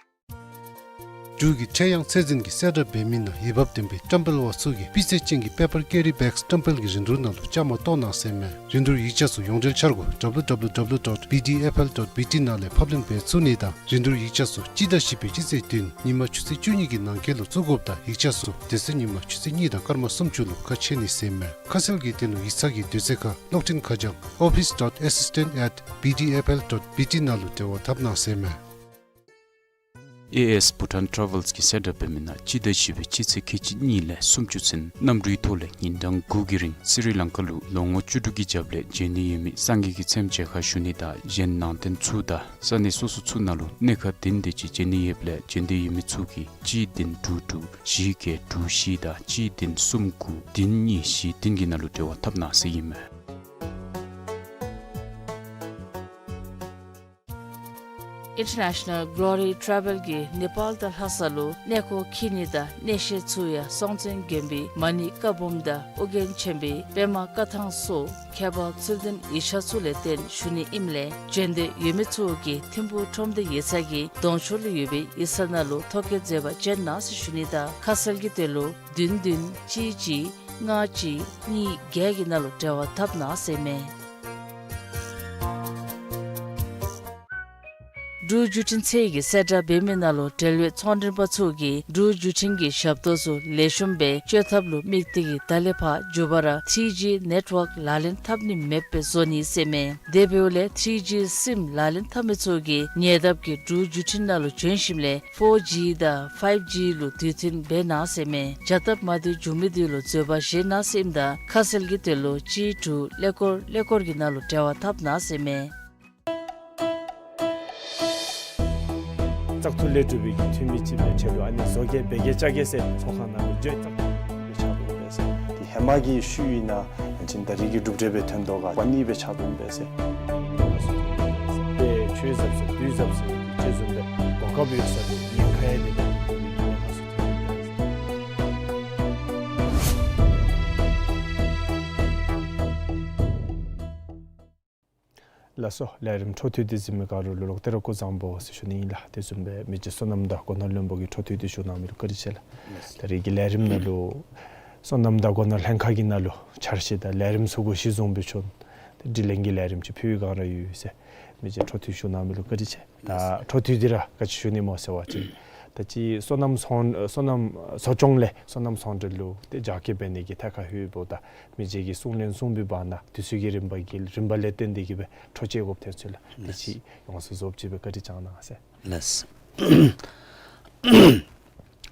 འབྲུག་གི་ཁྲེལ་ཡང་ཚད་འཛིན་གྱིས་གསལ་བསྒྲགས་འབད་མི་ནང་འོས་འབབ་ལྡན་པའི་བཀྲམ་སྤེལ་བ་ཚུ་གིས་སྤུས་ཚད་ཅན་གྱི་པེ་པར་ཀེ་རི་བེགསི་བཀྲམ་སྤེལ་གྱི་རིན་བསྡུར་ནང་ལུ་བཅའ་མར་གཏོགས་གནང་ཟེར་མས། རིན་བསྡུར་ཡིག་ཆ་ཚུ་ཡོངས་འབྲེལ་འཆར་སྒོ་W W W dot B D F L dot B T ནང་ལས་ཕབ་ལེན་འབད་ཚུགས་ནི་དང་རིན་བསྡུར་ཡིག་ཆ་ཚུ་སྤྱི་ཟླ་བཞི་པའི་སྤྱི་ཚེས་བདུན་ཉིན་མ་ཆུ་ཚོད་བཅུ་གཉིས་ཀྱི་ནང་འཁོད་ལུ་བཙུགས་དགོཔ་དང་ཡིག་ཆ་ཚུ་དེ་ཚེ་ཉིན་མ་ཆུ་ཚོད་གཉིས་དང་སྐར་མ་སུམ་ཅུ་ལུ་ཁ་ཕྱེ་ནི་ཟེར་མས། ཁ་གསལ་གྱི་དོན་ལུ་ཡིག་ཚང་གི་དུས་ཚོད་ཁར་གློག་འཕྲིན་ཁ་བྱང་office dot assistant at B D F L dot B T ནང་ལུ་འབྲེལ་བ་འཐབ་གནང་ཟེར་མས། ཨེ་ཨེསི་བྷུ་ཊཱན་ཊ་རེ་ཝེལསི་གིས་གསལ་བསྒྲགས་འབད་མི་ནང་སྤྱི་ཟླ་བཞི་པའི་སྤྱི་ཚེས་ཁལ་གཅིག་གཉིས་ལས་སུམ་ཅུ་ཚུན་གནམ་གྲུའི་ཐོག་ལས་ཉིན་གྲངས་དགུ་གི་རིང་སི་རི་ལང་ཀ་ལུ་ལོ་ངོ་བཅུ་དྲུག་གི་རྒྱབ་ལས་བྱོན་ནི་ཡོད་མི་སངས་རྒྱས་ཀྱི་མཚན་མཇལ་ཁ་ཞུ་ནི་དང་གཞན་ནང་རྟེན་ཚུ་དང་ས་གནས་སོ་སོ་ཚུ་ནང་ལུ་གནས་ཁང་བདུན་དེ་ཅིག་བྱོན་ནི་ཡོདཔ་ལས་བྱོན་འདོད་ཡོད་མི་ཚུ་གིས་གཅིག་བདུན་དྲུག་དྲུག་བཞི་བརྒྱད་དྲུག་བཞི་དང་གཅིག་བདུན་གསུམ་དགུ་བདུན་གཉིས་བཞི་བདུན་གྱི་ནང་ལུ་འབྲེལ་བ་འཐབ་གནང་ཟེར་ཨིན་མས། International Glory Travel གིས་ནེ་པཱལ་དང་ལྷ་ས་ལུ་གནས་སྐོར་འཁྱིད་ནི་དང་གནས་བཤད་ཚུ་ཡང་སྲོང་བཙན་དགོན་པའི་མ་ཎི་བཀའ་འབུམ་དང་ཨོ་རྒྱན་ཆེན་པོའི་པདྨ་བཀའ་ཐང་སོགས་ཁྱད་པར་ཚུལ་ལྡན་ཡིག་ཆ་ཚུ་ལས་བརྟེན་ཞུ་ནི་ཨིནམ་ལས་བྱོན་འདོད་ཡོད་མི་ཚུ་གིས་ཐིམ་ཕུག་ཁྲོམ་སྡེ་ཡིག་ཚང་གི་གདོང་ཕྱོགས་ལུ་ཡོད་པའི་ཡིག་ཚང་ནང་ལུ་ཐོ་བཀོད་མཛད་པར་བྱོན་གནང་ཟེར་ཞུ་ནི་དང་ཁ་གསལ་གྱི་དོན་ལུ་བདུན་བདུན་གཅིག་གཅིག་ལྔ་གཅིག་གཉིས་བརྒྱད་ཀྱི་ནང་ལུ་འབྲེལ་བ་འཐབ་གནང་ཟེར་མས། འབྲུག་བརྒྱུད་འཕྲིན་ཚད་ཀྱིས་གསལ་བསྒྲགས་འབད་མི་ནང་ལུ་འབྲེལ་ཡོད་ཚོང་མགྲོན་པ་ཚུ་གིས་འབྲུག་བརྒྱུད་འཕྲིན་གྱི་ཞབས་ཏོག་ཚུ་ལེགས་ཤོམ་སྦེ་སྤྱོད་ཐབས་ལུ་དམིགས་ཏེ་གིས་ད་ལས་ཕར་མགྱོགས་པ་ར་ཐི་ཇི་ནེཊ་ཝརཀ་ལག་ལེན་འཐབ་ནི་མེདཔ་སྦེ་བཟོ་ནི་ཟེར་མས། དེ་འབདཝ་ལས་ཐི་ཇི་སིམ་ལག་ལེན་འཐབ་མི་ཚུ་གིས་ཉེ་འདབས་ཀྱི་འབྲུག་བརྒྱུད་འཕྲིན་ནང་ལུ་བྱོན་ཞིནམ་ལས་ཕོར་ཇི་དང་ཕའིབ་ཇི་ལུ་དུས་མཐུན་འབད་གནང་ཟེར་མས། བྱ་སྟབས་མ་བདེཝ་བྱུང་མི་དེ་ལུ་འཛོལ་བ་བཞེས་གནང་ཟེར་ཨིནམ་ད་ཁ་གསལ་གྱི་དོན་ལུ་གཅིག་དྲུག་ཀླད་ཀོར་ཀླད་ཀོར་གྱི་ནང་ལུ་འབྲེལ་བ་འཐབ་གནང་ཟེར་མས། བཙག་འཐུ་ལས་གྲུབ་པའི་གི་འཐུས་མི་ཅིག་སྦེ་ཆེད་དུ་ཨ་ནི་བཟོ་གེ་འབད་གེ་རྐྱབ་གེ་ཟེར་ཚོགས་ཁང་ནང་ལུ་བརྗོད་བཙག་འཐུ་སྦེ་ཆགས་འདུག་པས་ཟེར། དེ་ཧེ་མ་གི་ཤུལ་ཨིན་ན་ཡང་ཅིན་ད་རིས་ཀྱི་གྲུབ་འབྲས་སྦེ་ཐོན་དོ་ག་པ་ནི་སྦེ་ཆགས་འདུག་པས་ཟེར། དཔེ་ཆོས་ཟབ་ཟེར་དུས་ཟབ་ཟེར་ཅིག་བཟུམ་སྦེ་གོ་སྐབས་ཡོད་ས་ལུ་ཉེན་ཁ་ཡང་དེ་ལས་ཐོན་ཏེ་ལགས་སོ། ལས་རིམ་འཕྲོ་མཐུད་དེ་གཟིགས་མི་ག་ར་ལུ་ལོག་སྟེ་ར་སྐུ་གཟུགས་བཟང་པོ་ཟེར་ཞུ་ནི་ཨིན་ལགས། དེ་བཟུམ་སྦེ་མི་རྗེ་སོ་ནམ་དང་སྒོ་ནོར་བློན་པོ་གིས་འཕྲོ་མཐུད་དེ་ཞུ་གནང་མི་ལུ་བཀའ་དྲིན་ཆེ་ལགས། ད་རིས་ཀྱི་ལས་རིམ་ནང་ལུ་སོ་ནམ་དང་སྒོ་ནོར་ལྷན་ཁག་གི་ནང་ལུ་འཆར་གཞི་དང་ལས་རིམ་ཚུ་གུ་གཞི་བཟུང་སྦེ་བྱོན་ཏེ་དྲི་ལན་གྱི་ལས་རིམ་ཅིག་ཕུལ་བའི་བསྒང་ར་ཡོད་ཟེར་མི་རྗེ་འཕྲོ་མཐུད་ཞུ་གནང་མི་ལུ་བཀའ་དྲིན་ཆེ། ད་འཕྲོ་མཐུད་དེ་ར་ག་ཅི་ཞུ་ནི་སྨོ་ཟེར་བ་ཅིན་ད་ཅི་སོ་ནམ་ཚོང་སོ་ནམ་གསོ་སྐྱོང་ལས་སོ་ནམ་ཚོང་འབྲེལ་ལུ་ཏེ་རྒྱ་སྐྱེད་འབད་ནི་གི་ཐད་ཁར་ལྷོད་པའི་ད་མི་རྗེ་གིས་གསུང་ལན་གསུངས་པའི་བར་ན་དུས་ཚོད་ཀྱི་རིམ་པ་གི་རིམ་པ་ལས་བརྟེན་ཏེ་གིས་སྦེ་འཕྲོ་བཅད་དགོཔ་ཐོན་ཚུལ་ལགས། དེ་ཅིག་ཡོངས་སུ་རྫོགསཔ་ཅིག་སྦེ་བཀའ་དྲིན་བསྐྱང་གནང་ཟེར། ལགས།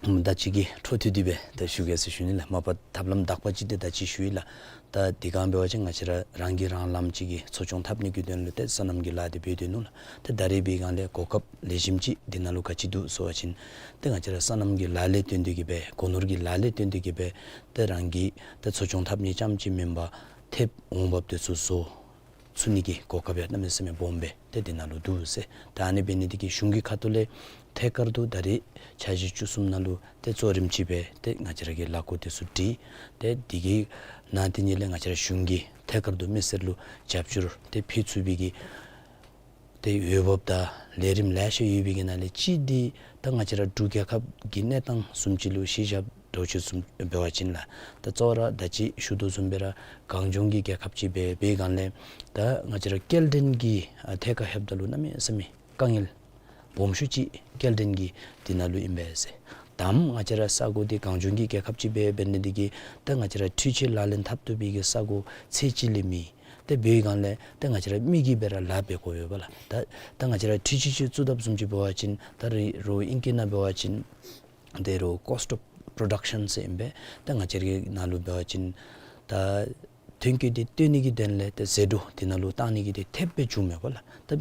ད་ཅི་གི་འཕྲོ་མཐུད་དེ་སྦེ་ད་ཞུ་གེ་ཟེར་ཞུ་ནི་ལགས། མ་པ་ཐབས་ལམ་དག་པ་ཅིག་འདི་ད་ཅི་ཞུ་ཡི་ལགས། ད་འདི་གང་འབད་བ་ཅིན་ང་བཅས་ར་རང་གིས་རང་ལམ་ཅིག་གི་འཚོ་སྐྱོང་འཐབ་ནི་གི་དོན་ལུ་ཏེ་སོ་ནམ་གྱི་ལཱ་འདི་འབད་དེ་ནུག་ལགས། ཏེ་ད་རེས་འབད་བའི་སྒང་ལས་གོ་སྐབས་ལེགས་ཤོམ་ཅིག་འདི་ནང་ལུ་ག་ཅི་འདུག་ཟེར་བ་ཅིན་ཏེ་ང་བཅས་ར་སོ་ནམ་གྱི་ལཱ་ལས་བརྟེན་ཏེ་གིས་སྦེ་སྒོ་ནོར་གྱི་ལཱ་ལས་བརྟེན་ཏེ་གིས་སྦེ་ཏེ་རང་གིས་ཏེ་འཚོ་སྐྱོང་འཐབ་ནི་རྐྱངམ་ཅིག་མེན་པར་ཐེབས་འོང་འབབ་འདི་ཚུ་བཟོ་ཚུགས་ནི་གི་གོ་སྐབས་ཡང་གནམ་མེད་ས་མེད་སྦོམ་སྦེ་ཏེ་འདི་ནང་ལུ་འདུག་ཟེར། ད་ཨ་ནི་འབད་ནི་འདི་གིས་གཞུང་གི་ཁ་ཐུག་ལས་ཐད་ཀར་དུ་ད་རེས་འཆར་གཞི་བཅུ་གསུམ་ནང་ལུ་ཏེ་གཙོ་རིམ་ཅིག་སྦེ་ཏེ་ང་བཅས་ར་གིས་ལས་འགུལ་འདི་ཚུ་སྒྲིག། ཏེ་འདི་གི་ནང་དེ་ཉིད་ལས་ང་བཅས་ར་གཞུང་གིས་ཐད་ཀར་དུ་མི་སེར་ལུ་རྒྱབ་སྐྱོར་ཏེ་ཕུལ་ཚུགས་པའི་གི་ཏེ་འོས་འབབ་དང་ལས་རིམ་ལེ་ཤ་ཡོད་པའི་གི་ནང་ལས་གཅིག་འདི་ད་ང་བཅས་ར་འབྲུག་རྒྱལ་ཁབ་ཀྱི་གནས་སྟངས་བཟུམ་ཅིག་ལུ་གཞི་བཞག་འདྲཝ་ཅིག་བཟུམ་འབད་བ་ཅིན་ལགས། ད་གཙོ་བོ་ར་ད་ཅི་ཞུ་དོ་བཟུམ་སྦེ་ར་གངས་ལྗོངས་ཀྱི་རྒྱལ་ཁབ་ཅིག་འབད་བའི་སྒང་ལས་ད་ང་བཅས་ར་སྐྱེལ་འདྲེན་གྱི་ཨ་ཐད་ཁར་ལྷོདཔ་ད་ལུ་གནམ་མེད་ས་མེད་དཀའ་ངལ་སྦོམ་ཤོས་ཅིག་སྐྱེལ་འདྲེན་གྱི་འདི་ནང་ལུ་ཨིན་པས་ཟེར། དང་པ་ང་བཅས་ར་ས་གོ་འདི་གངས་ལྗོངས་ཀྱི་རྒྱལ་ཁབ་ཅིག་འབད་འབད་ནི་འདི་གིས་ད་ང་བཅས་ར་འཕྲུལ་ཆས་ལག་ལེན་འཐབ་བཏུབ་པའི་གི་ས་གོ་ཚད་ཅིག་ལས་མེད། ཏེ་འབད་བའི་སྒང་ལས་ཏེ་ང་བཅས་ར་མི་གིས་སྦེ་ར་ལཱ་འབད་དགོ་པས་ལགས། ད་ད་ང་བཅས་ར་འཕྲུལ་ཆས་ཅིག་བཙུགས་དོ་བཟུམ་ཅིག་འབད་བ་ཅིན་ད་རེས་རོགས་ཨིང་སྐད་ནང་འབད་བ་ཅིན་ཏེ་རོགས་cost of production ཟེར་ཨིན་པས། ད་ང་བཅས་ར་གི་ནང་ལུ་འབད་བ་ཅིན་ད་ཐོན་སྐྱེད་འདི་བཏོན་ནི་གི་དོན་ལས་ཏེ་ཟད་འགྲོ་འདི་ནང་ལུ་བཏང་ནི་གི་འདི་ཐེབས་སྦེ་འབྱུངམ་མས་པ་ལགས། ད་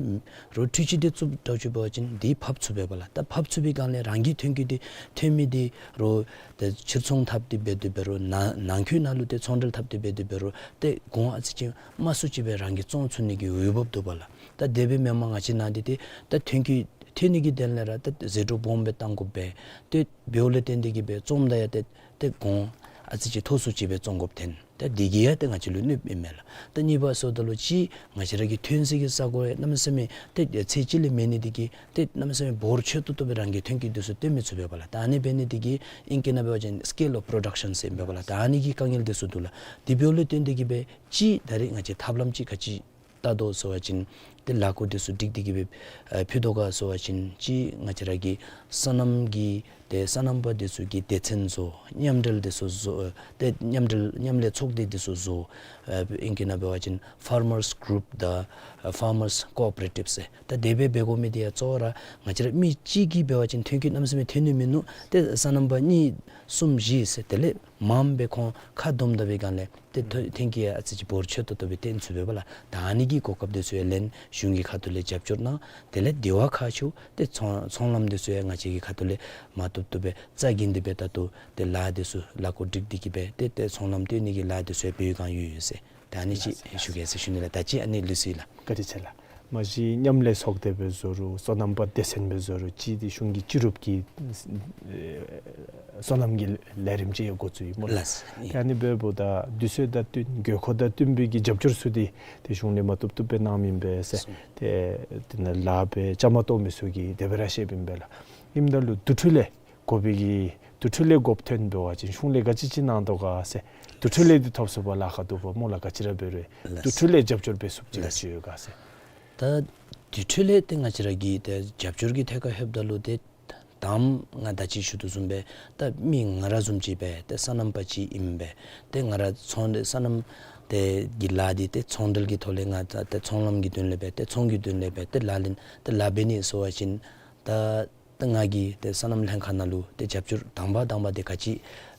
རོགས་འཕྲུལ་ཆས་འདི་བཙུགས་འདྲཝ་ཅིག་འབད་བ་ཅིན་འདི་ཕབ་ཚུགས་པས་པ་ལགས། ད་ཕབ་ཚུགས་པའི་སྒང་ལས་རང་གི་ཐོན་སྐྱེད་འདི་ཐོན་མི་འདི་རོགས་ཏེ་ཕྱིར་ཚོང་འཐབ་སྟེ་འབད་དེ་འབད་རུང་ནང་ནང་འཁོད་ནང་ལུ་ཏེ་ཚོང་འབྲེལ་འཐབ་སྟེ་འབད་དེ་འབད་རུང་ཏེ་གོང་ཨ་ཙི་ཅིག་དམའ་སུ་ཅིག་སྦེ་རང་གིས་བཙོང་ཚུགས་ནི་གི་འོས་འབབ་འདུག་པ་ལགས། ད་དེ་སྦེ་མེན་པར་ང་བཅས་ནང་འདི་ཏེ་ད་ཐོན་སྐྱེད་ཐོན་ནི་གི་དོན་ལས་ར་ད་ཟད་འགྲོ་སྦོམ་སྦེ་བཏང་དགོ་པས། ཏེ་འབདཝ་ལས་བརྟེན་ཏེ་གིས་སྦེ་བཙོངམ་ད་ཡང་ཏེ་ཏེ་གོང་ཨ་ཙི་ཅིག་མཐོ་སུ་ཅིག་སྦེ་བཙོང་དགོཔ་ཐོན། ད་འདི་གིས་ཡང་ཏེ་ང་བཅས་ལུ་གནོདཔ་ཨིན་མས་ལགས། ད་གཉིས་པ་ཟེརཝ་ད་ལུ་ཅིག་ང་བཅས་ར་གི་ཐོན་སའི་གི་ས་གོ་ཡང་གནམ་མེད་ས་མེད་ཏེ་ཚད་ཅིག་ལས་མེད་ནི་འདི་གིས་ཏེ་གནམ་མེད་ས་མེད་འབོར་ཆེ་ཏོག་ཏོ་སྦེ་རང་གི་ཐོན་སྐྱེད་འདི་ཚུ་བཏོན་མི་ཚུགས་པས་པ་ལགས། ད་ཨ་ནི་འབད་ནི་འདི་གིས་ཨིང་སྐད་ནང་འབད་བ་ཅིན་scale of production ཟེར་ཨིན་པས་པ་ལགས། ད་ཨ་ནི་གི་དཀའ་ངལ་འདི་ཚུ་འདུག་ལགས། དེ་འབདཝ་ལས་བརྟེན་ཏེ་གིས་སྦེ་ཅིག་ད་རེས་ང་བཅས་ཐབས་ལམ་ཅིག་ག་ཅི་བལྟ་དོ་ཟེར་བ་ཅིན་ཏེ་ལས་འགུལ་འདི་ཚུ་སྒྲིག་སྟེ་གིས་སྦེ་ཨ་ཕུལ་དོ་ག་ཟེར་བ་ཅིན་ཅིག་ང་བཅས་ར་གི་སོ་ནམ་གྱི་ཏེ་སོ་ནམ་པ་འདི་ཚུ་གི་སྡེ་ཚན་བཟོ། མཉམ་འབྲེལ་འདི་ཚུ་བཟོ། ཨ་ཏེ་མཉམ་འབྲེལ་མཉམ་ལས་ཚོགས་སྡེ་འདི་ཚུ་བཟོ། ཨ་ཨིང་སྐད་ནང་འབད་བ་ཅིན་farmers group དང་ཨ་farmers cooperative ཟེར། ད་དེ་སྦེ་འབད་དགོ་མི་འདི་ཡང་གཙོ་བོ་ར་ང་བཅས་ར་མི་གཅིག་གིས་འབད་བ་ཅིན་ཐོན་སྐྱེད་གནམ་མེད་ས་མེད་ཐོན་ནི་མིན་ནུག། ཏེ་སོ་ནམ་པ་གཉིས་གསུམ་བཞི་ཟེར་དེ་ལས་མངམ་སྦེ་ཁོང་ཁ་བསྡོམས་ད་པའི་སྒང་ལས་ཏེ་ཐོན་ཐོན་སྐྱེད་ཡང་ཨ་ཙི་ཅིག་འབོར་ཆེ་ཏོག་ཏོ་སྦེ་བཏོན་ཚུགས་པས་པ་ལགས། ད་ཨ་ནི་གི་གོ་སྐབས་འདི་ཚུ་ཡང་ལེན། གཞུང་གི་ཁ་ཐུག་ལས་རྒྱབ་སྐྱོར་གནང་། དེ་ལས་དེ་བ་ཁག་ཆེཝ་ཏེ་ཚོང་ཚོང་ལམ་འདི་ཚུ་ཡང་ང་བཅས་ཀྱི་ཁ་ཐུག་ལས་མ་བཏུབ་བཏུབ་སྦེ་རྩ་འགེངས་ཏེ་སྦེ་ད་ལྟོ་ཏེ་ལཱ་འདི་ཚུ་ལས་འགུལ་སྒྲིག་སྟེ་གིས་སྦེ་ཏེ་ཏེ་ཚོང་ལམ་བཏོན་ནི་གི་ལཱ་འདི་ཚུ་ཡང་འབད་བའི་སྒང་ཡོད་ཡོད་ཟེར། ད་ཨ་ནི་ཅིག་ཞུ་གེ་ཟེར་ཞུ་ནི་ལགས། ད་ཅི་ཨ་ནི་ལུས་སོ་ཡི་ལགས། བཀའ་དྲིན་ཆེ་ལགས། མ་གཞི་མཉམ་ལས་ཚོགས་སྡེ་སྦེ་བཟོ་རུང་སོ་ནམ་པ་སྡེ་ཚན་སྦེ་བཟོ་རུང་ཅིག་འདི་གཞུང་གི་སྤྱི་རུབ་ཀྱི་ཨེ་སོ་ནམ་གྱི་ལས་རིམ་ཅིག་ཡང་འགོ་བཙུགས་ཡི་སྨོ་ལགས། ལགས། ཏེ་ཨ་ནི་འབདཝ་ད་དུས་ཚོད་དང་བསྟུན་དགོས་མཁོ་དང་བསྟུན་པའི་གི་རྒྱབ་སྐྱོར་ཚུ་འདི་ཏེ་གཞུང་ལས་མ་བཏུབ་བཏུབ་སྦེ་གནངམ་ཨིན་པས་ཟེར། ཏེ་དེ་ནང་ལཱ་འབད་བཅའ་མར་གཏོགས་མི་ཚུ་གིས་དེ་སྦེ་ར་བཤདཔ་ཨིན་པས་ལགས། ཨིནམ་ད་ལུ་དུས་འཁྲུག་ལས་དགོ་པའི་གི་དུས་འཁྲུག་ལས་དགོཔ་ཐོན་འབད་བ་ཅིན་གཞུང་ལས་ག་ཅི་ཅིག་གནང་དོ་ག་ཟེར། དུས་འཁྲུག་ལས་འདི་ཐོབ་ཚུགས་པར་ལཱ་ཁག་འདུག་པ་སྨོ་ལགས། ག་ཅི་ར་འབད་རུང་ལགས། དུས་འཁྲུག་ལས་རྒྱབ་སྐྱོར་འབད་ཚུགསཔ་ཅིག་ལགས། ག་ཅི་ཡོད་ག་ཟེར། ད་དུས་འཁྲུག་ལས་ཏེ་ང་བཅས་ར་གིས་ཏེ་རྒྱབ་སྐྱོར་གྱི་ཐད་ཁར་ལྷོདཔ་ད་ལུ་ཏེ་དང་པ་ང་ད་ཅི་ཞུ་དོ་བཟུམ་སྦེ་ད་མི་ང་ར་བཟུམ་ཅིག་སྦེ་ཏེ་སོ་ནམ་པ་ཅིག་ཨིན་པས། ཏེ་ང་ར་ཚོང་འབྲེལ་སོ་ནམ་ཏེ་གི་ལཱ་འདི་ཏེ་ཚོང་འབྲེལ་གྱི་ཐོག་ལས་ང་ད་ཏེ་ཚོང་ལམ་གྱི་དོན་ལས་སྦེ་ཏེ་ཚོང་གི་དོན་ལས་སྦེ་ཏེ་ལག་ལེན་ཏེ་ལཱ་འབད་ནི་ཟེར་བ་ཅིན་ད་ད་ང་གིས་ཏེ་སོ་ནམ་ལྷན་ཁག་ནང་ལུ་ཏེ་རྒྱབ་སྐྱོར་དང་པ་དང་པ་འདི་ག་ཅི་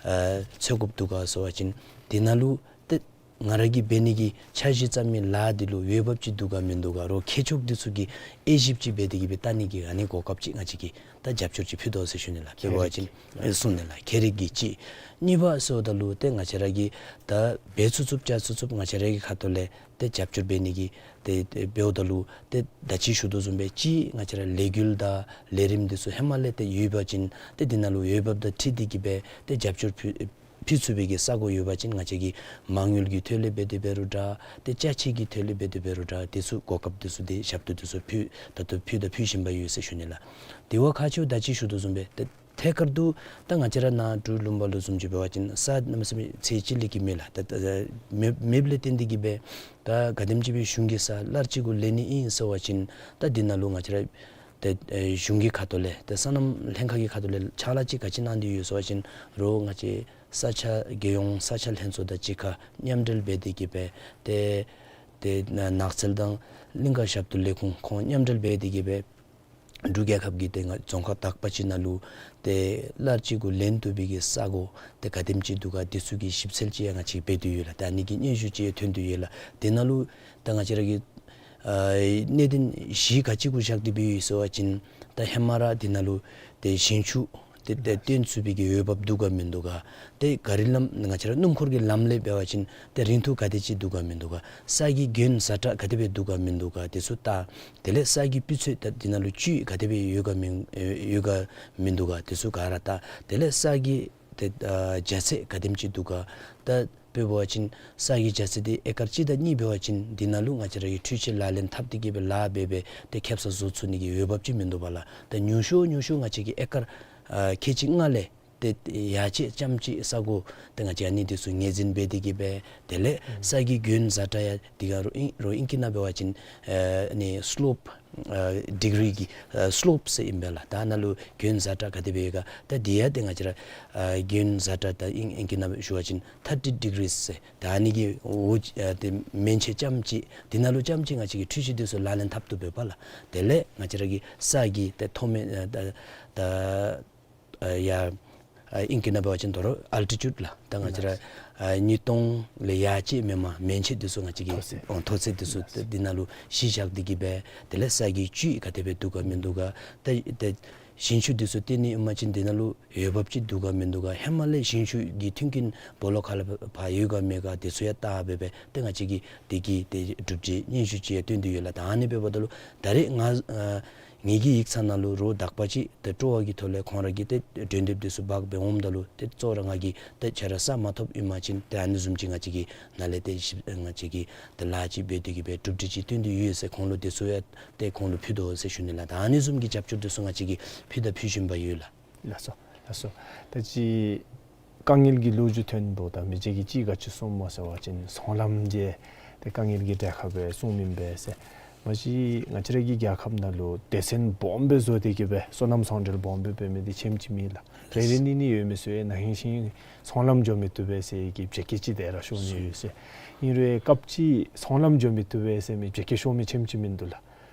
ཨ་འཚོལ་དགོཔ་འདུག་ག་ཟེར་བ་ཅིན་དེ་ནང་ལུ་ཏེ་ང་ར་གིས་འབད་ནི་གི་འཆར་གཞི་བརྩམས་མི་ལཱ་འདི་ལུ་འོས་འབབ་ཅིག་འདུག་ག་མིན་འདུག་ག་རོགས་མཁས་མཆོག་འདི་ཚུ་གིས་དབྱེ་ཞིབ་ཅིག་འབད་དེ་གིས་སྦེ་བལྟ་ནི་གི་ཨ་ནི་གོ་སྐབས་ཅིག་ང་བཅས་ཀྱིས་ད་རྒྱབ་སྐྱོར་ཅིག་ཕུལ་དོ་ཟེར་ཞུ་ནི་ལགས། འབད་བ་ཅིན་ཨེ་གསུང་ནི་ལགས། ཁྱད་རིག་གི་ཅིག། གཉིས་པ་ཟེརཝ་ད་ལུ་ཏེ་ང་བཅས་ར་གིས་ད་འབད་ཚུགས་ཚུགསཔ་བཅའ་ཚུགས་ཚུགསཔ་ང་བཅས་ར་གི་ཁ་ཐུག་ལས་ཏེ་རྒྱབ་སྐྱོར་འབད་ནི་གི་ཏེ་ཏེ་འབདཝ་ད་ལུ་ཏེ་ད་ཅི་ཞུ་དོ་བཟུམ་སྦེ་ཅིག་ང་བཅས་ར་ལས་འགུལ་དང་ལས་རིམ་འདི་ཚུ་ཧེ་མ་ལས་ཏེ་ཡོད་པ་ཅིན་ཏེ་འདི་ནང་ལུ་འོས་འབབ་དང་འཁྲིལ་ཏེ་གིས་སྦེ་ཏེ་རྒྱབ་སྐྱོར་ཕུལ་ཕུལ་ཚུགས་པའི་གི་ས་གོ་ཡོད་པ་ཅིན་ང་བཅས་ཀྱིས་མ་དངུལ་གྱི་ཐོག་ལས་འབད་དེ་འབད་རུང་འདྲ་ཏེ་ཅ་ཆས་ཀྱི་ཐོག་ལས་འབད་དེ་འབད་རུང་འདྲ་འདི་ཚུ་གོ་སྐབས་འདི་ཚུ་ཏེ་ཞབས་ཏོག་འདི་ཚུ་ཕུལ་ད་ལྟོ་ཕུལ་དང་ཕུལ་བཞིན་པ་ཡོད་ཟེར་ཞུ་ནི་ལགས། དེ་བ་ཁག་ཆེཝ་ད་ཅི་ཞུ་དོ་བཟུམ་སྦེ་ཏེ་ཐད་ཀར་དུ་ད་ང་བཅས་ར་ནཱ་འབྲུག་ལུང་པ་ལུ་བཟུམ་ཅིག་འབད་བ་ཅིན་ས་གནམ་མེད་ས་མེད་ཚད་ཅིག་ལས་ཀྱི་མེད་ལགས། ད་ད་མེད་མེདཔ་ལས་བརྟེན་ཏེ་གིས་སྦེ་ད་ག་དེམ་ཅིག་སྦེ་གཞུང་གིས་ས་ལར་ཅིག་གུ་ལེན་ནི་ཨིན་ཟེར་བ་ཅིན་ད་འདི་ནང་ལུ་ང་བཅས་ར་ཏེ་ཨེ་གཞུང་གི་ཁ་ཐུག་ལས་ཏེ་སོ་ནམ་ལྷན་ཁག་གི་ཁ་ཐུག་ལས་ཕྱག་ལཱ་ཅིག་ག་ཅི་གནང་སྟེ་ཡོད་ཟེར་བ་ཅིན་རོགས་ང་བཅས་ས་ཆ་རྒྱལ་ཡོངས་ས་ཆ་ལྷན་ཚོགས་དང་གཅིག་ཁར་མཉམ་འབྲེལ་འབད་དེ་གིས་སྦེ་ཏེ་ཏེ་ནགས་ཚལ་དང་གླིང་ཀ་ཞབས་ཏོག་ལས་ཁུངས་ཁོང་མཉམ་འབྲེལ་འབད་དེ་གིས་སྦེ་ འབྲུག་རྒྱལ་ཁབ་ཀྱི་ཏེ་ང་རྫོང་ཁག་དག་པ་ཅིག་ནང་ལུ་ཏེ་སླར་ཅིག་གུ་ལེན་བཏུབ་པའི་གི་ས་གོ་ཏེ་ག་དེམ་ཅིག་འདུག་ག་དེ་ཚུ་གི་ཞིབ་འཚོལ་ཅིག་ཡང་ང་བཅས་འབད་དོ་ཡོད་ལགས། ཏེ་ཨ་ནི་གི་སྙན་ཞུ་ཅིག་ཡང་ཐོན་དོ་ཡོད་ལགས། དེ་ནང་ལུ་ད་ང་བཅས་ར་གི་ཨ་གནད་དོན་གཞི་ག་ཅི་གུ་བཞག་སྟེ་འབད་ཡོད་ཟེར་བ་ཅིན་ད་ཧེ་མ་ར་དེ་ནང་ལུ་ཏེ་ཞིང་ཆུ་ཏེ་ཏེ་བཏོན་ཚུགས་པའི་གི་འོས་འབབ་འདུག་ག་མིན་འདུག་ག། ཏེ་ག་རི་ལམ་ང་བཅས་ར་སྣུམ་འཁོར་གྱི་ལམ་ལས་འབད་བ་ཅིན་ཏེ་རིང་ཐུང་ག་དེ་ཅིག་འདུག་ག་མིན་འདུག་ག། ས་གི་གྱོན་ཛ་དྲག་ག་དེ་སྦེ་འདུག་ག་མིན་འདུག་ག་དེ་ཚུ་ལྟ། དེ་ལས་ས་གི་སྤུས་ཚད་ད་དེ་ནང་ལུ་བཅུད་ག་དེ་སྦེ་ཡོད་ག་མིན་ཡོད་ག་མིན་འདུག་ག་དེ་ཚུ་ག་ར་ལྟ། དེ་ལས་ས་གི་ཏེ་ཨ་རྒྱ་ཚད་ག་དེམ་ཅིག་འདུག་ག། ད་དཔེ་འབད་བ་ཅིན་ས་གི་རྒྱ་ཚད་འདི་ཨེ་ཀར་གཅིག་དང་གཉིས་འབད་བ་ཅིན་འདི་ནང་ལུ་ང་བཅས་ར་གི་འཕྲུལ་ཆས་ལག་ལེན་འཐབ་སྟེ་གི་སྦེ་ལཱ་འབད་སྦེ་ཏེ་ཁེབ་ས་བཟོ་ཚུགས་ནི་གི་འོས་འབབ་ཅིག་མིན་འདུག་པ་ལགས། ད་ཉུང་ཤོས་ཉུང་ཤོས་ང་བཅས་ཀྱིས་ཨེ་ཀར་ཨ་ཁལ་གཅིག་ལྔ་ལས་ཏེ་ཡར་ཅིག་ཙམ་ཅིག་ས་གོ་ཏེ་ང་བཅས་ཨ་ནི་འདི་ཚུ་ངོས་འཛིན་འབད་དེ་གི་སྦེ་དེ་ལས་ཨུམ་ས་གི་གྱོན་ཛ་དྲག་ཡང་འདི་ག་རོགས་ཨིན་རོགས་ཨིང་སྐད་ནང་འབད་བ་ཅིན་ཨ་ནི་སི་ལོབ་ཨ་ཌིག་རི་གི་ཨ་སི་ལོབ་ཟེར་ཨིན་པས་ལགས། ད་ནཱ་ལུ་གྱོན་ཛ་དྲག་ག་དེ་སྦེ་ཡོད་ག། ད་འདི་ཡང་ཏེ་ང་བཅས་ར་ཨ་གྱོན་ཛ་དྲག་ད་ཨིང་ཨིང་སྐད་ནང་ཞུ་བ་ཅིན་ཐར་ཊི་ཌིག་རི་ཟེར། ད་ཨ་ནི་གི་འོག་ཨ་ཏེ་མན་ཆད་ཙམ་ཅིག་འདི་ནང་ལུ་ཙམ་ཅིག་ང་བཅས་ཀྱིས་འཕྲུལ་ཆས་འདི་ཚུ་ལག་ལེན་འཐབ་བཏུབ་པས་པ་ལགས། དེ་ལས་ང་བཅས་ར་གི་ས་གི་ཏེ་མཐོ་དམན་ཨ་ད་ད་ཨ་ཡ་ཨ་ཨིང་སྐད་ནང་འབད་བ་ཅིན་དོ་རུང་ཨལ་ཊི་ཊུཌ་ལགས། ད་ང་བཅས་ར་ཨ་ཉིས་སྟོང་ལས་ཡར་ཅིག་མེན་པར་མན་ཆད་འདི་ཚུ་ང་བཅས་ཀྱིས་མཐོ་ཚད་ཨོ་མཐོ་ཚད་འདི་ཚུ་ཏེ་འདི་ནང་ལུ་གཞི་བཞག་སྟེ་གི་སྦེ་དེ་ལས་ས་གི་བཅུད་ག་དེ་སྦེ་འདུག་ག་མིན་འདུག་ག། ཏེ་ཏེ་ཞིང་ཆུ་འདི་ཚུ་བཏོན་ནི་ཨིན་པ་ཅིན་འདི་ནང་ལུ་འོས་འབབ་ཅིག་འདུག་ག་མིན་འདུག་ག། ཧེ་མ་ལས་ཞིང་ཆུ་གི་མཐུན་རྐྱེན་སྦོ་ལོགས་ཁ་ལས་ཕར་ཡོད་ག་མེད་ག་དེ་ཚུ་ཡང་བལྟ་སྦེ་སྦེ་ཏེ་ང་བཅས་ཀྱིས་དེ་གི་ཏེ་གྲུབ་འབྲས་སྙན་ཞུ་ཅིག་ཡང་བཏོན་དོ་ཡོད་ལགས། ད་ཨ་ནི་འབདཝ་ད་ལུ་ད་རེས་ང་ཨ་ངེ་གི་ཡིག་ཚང་ནང་ལུ་རོགས་དག་པ་ཅིག་ཏེ་སྤྲོ་བ་གི་ཐོག་ལས་ཁོང་ར་གིས་ཏེ་གྲོས་འདེབས་འདི་ཚུ་འབག་སྦེ་འོངམ་ད་ལུ་ཏེ་གཙོ་བོ་ར་ང་གིས་ཏེ་ཆ་ར་ས་མ་ཐོབ་ཨིན་པ་ཅིན་ཏེ་ཨ་ནི་བཟུམ་ཅིག་ང་བཅས་ཀྱིས་ནཱ་ལས་ཏེ་ཞིབ་ང་བཅས་ཀྱིས་ཏེ་ལཱ་ཅིག་འབད་དེ་གི་སྦེ་གྲུབ་འབྲས་ཅིག་བཏོན་ཏེ་ཡོད་ཟེར་ཁོང་ལུ་འདི་ཚུ་ཡང་ཏེ་ཁོང་ལུ་ཕུལ་དོ་ཟེར་ཞུ་ནི་ལགས། ད་ཨ་ནི་བཟུམ་གྱི་རྒྱབ་སྐྱོར་འདི་ཚུ་ང་བཅས་ཀྱིས་ཕུལ་དང་ཕུལ་བཞིན་པ་ཡོད་ལགས། ལགས་སོ་ལགས་སོ། ད་ཅི་དཀའ་ངལ་གྱི་ལོ་རྒྱུས་ཐོན་དོ། ད་མི་རྗེ་གིས་ཅིག་ག་ཅི་གསུངམ་སྨོ་ཟེར་བ་ཅིན་ཚོང་ལམ་གྱི་ཏེ་དཀའ་ངལ་གྱི་གྲས་ཁར་སྦེ་གསུངམ་ཨིན་པས་ཟེར། མ་གཞི་ང་བཅས་ར་གི་རྒྱལ་ཁབ་ནང་ལུ་སྡེ་ཚན་སྦོམ་སྦེ་བཟོ་སྟེ་གི་སྦེ་སོ་ནམ་ཚོང་འབྲེལ་སྦོམ་སྦེ་འབད་མི་འདི་ཆེམ་ཅིག་མེད་ལགས། རེ་རེ་གཉིས་གཉིས་ཡོད་མི་ཚུ་ཡང་ན་ཧིང་ཤིང་ཚོང་ལམ་འགྱོ་མི་བཏུབ་པས་ཟེར་གྱི་བྱེད་སྐད་ཅིག་དེ་ར་ཤོར་ནི་ཡོད་ཟེར། ཨིན་རུང་སྐབས་ཅིག་ཚོང་ལམ་འགྱོ་མི་བཏུབ་པས་ཟེར་མི་བྱེད་སྐད་ཤོར་མི་ཆེམ་ཅིག་མིན་འདུག་ལགས།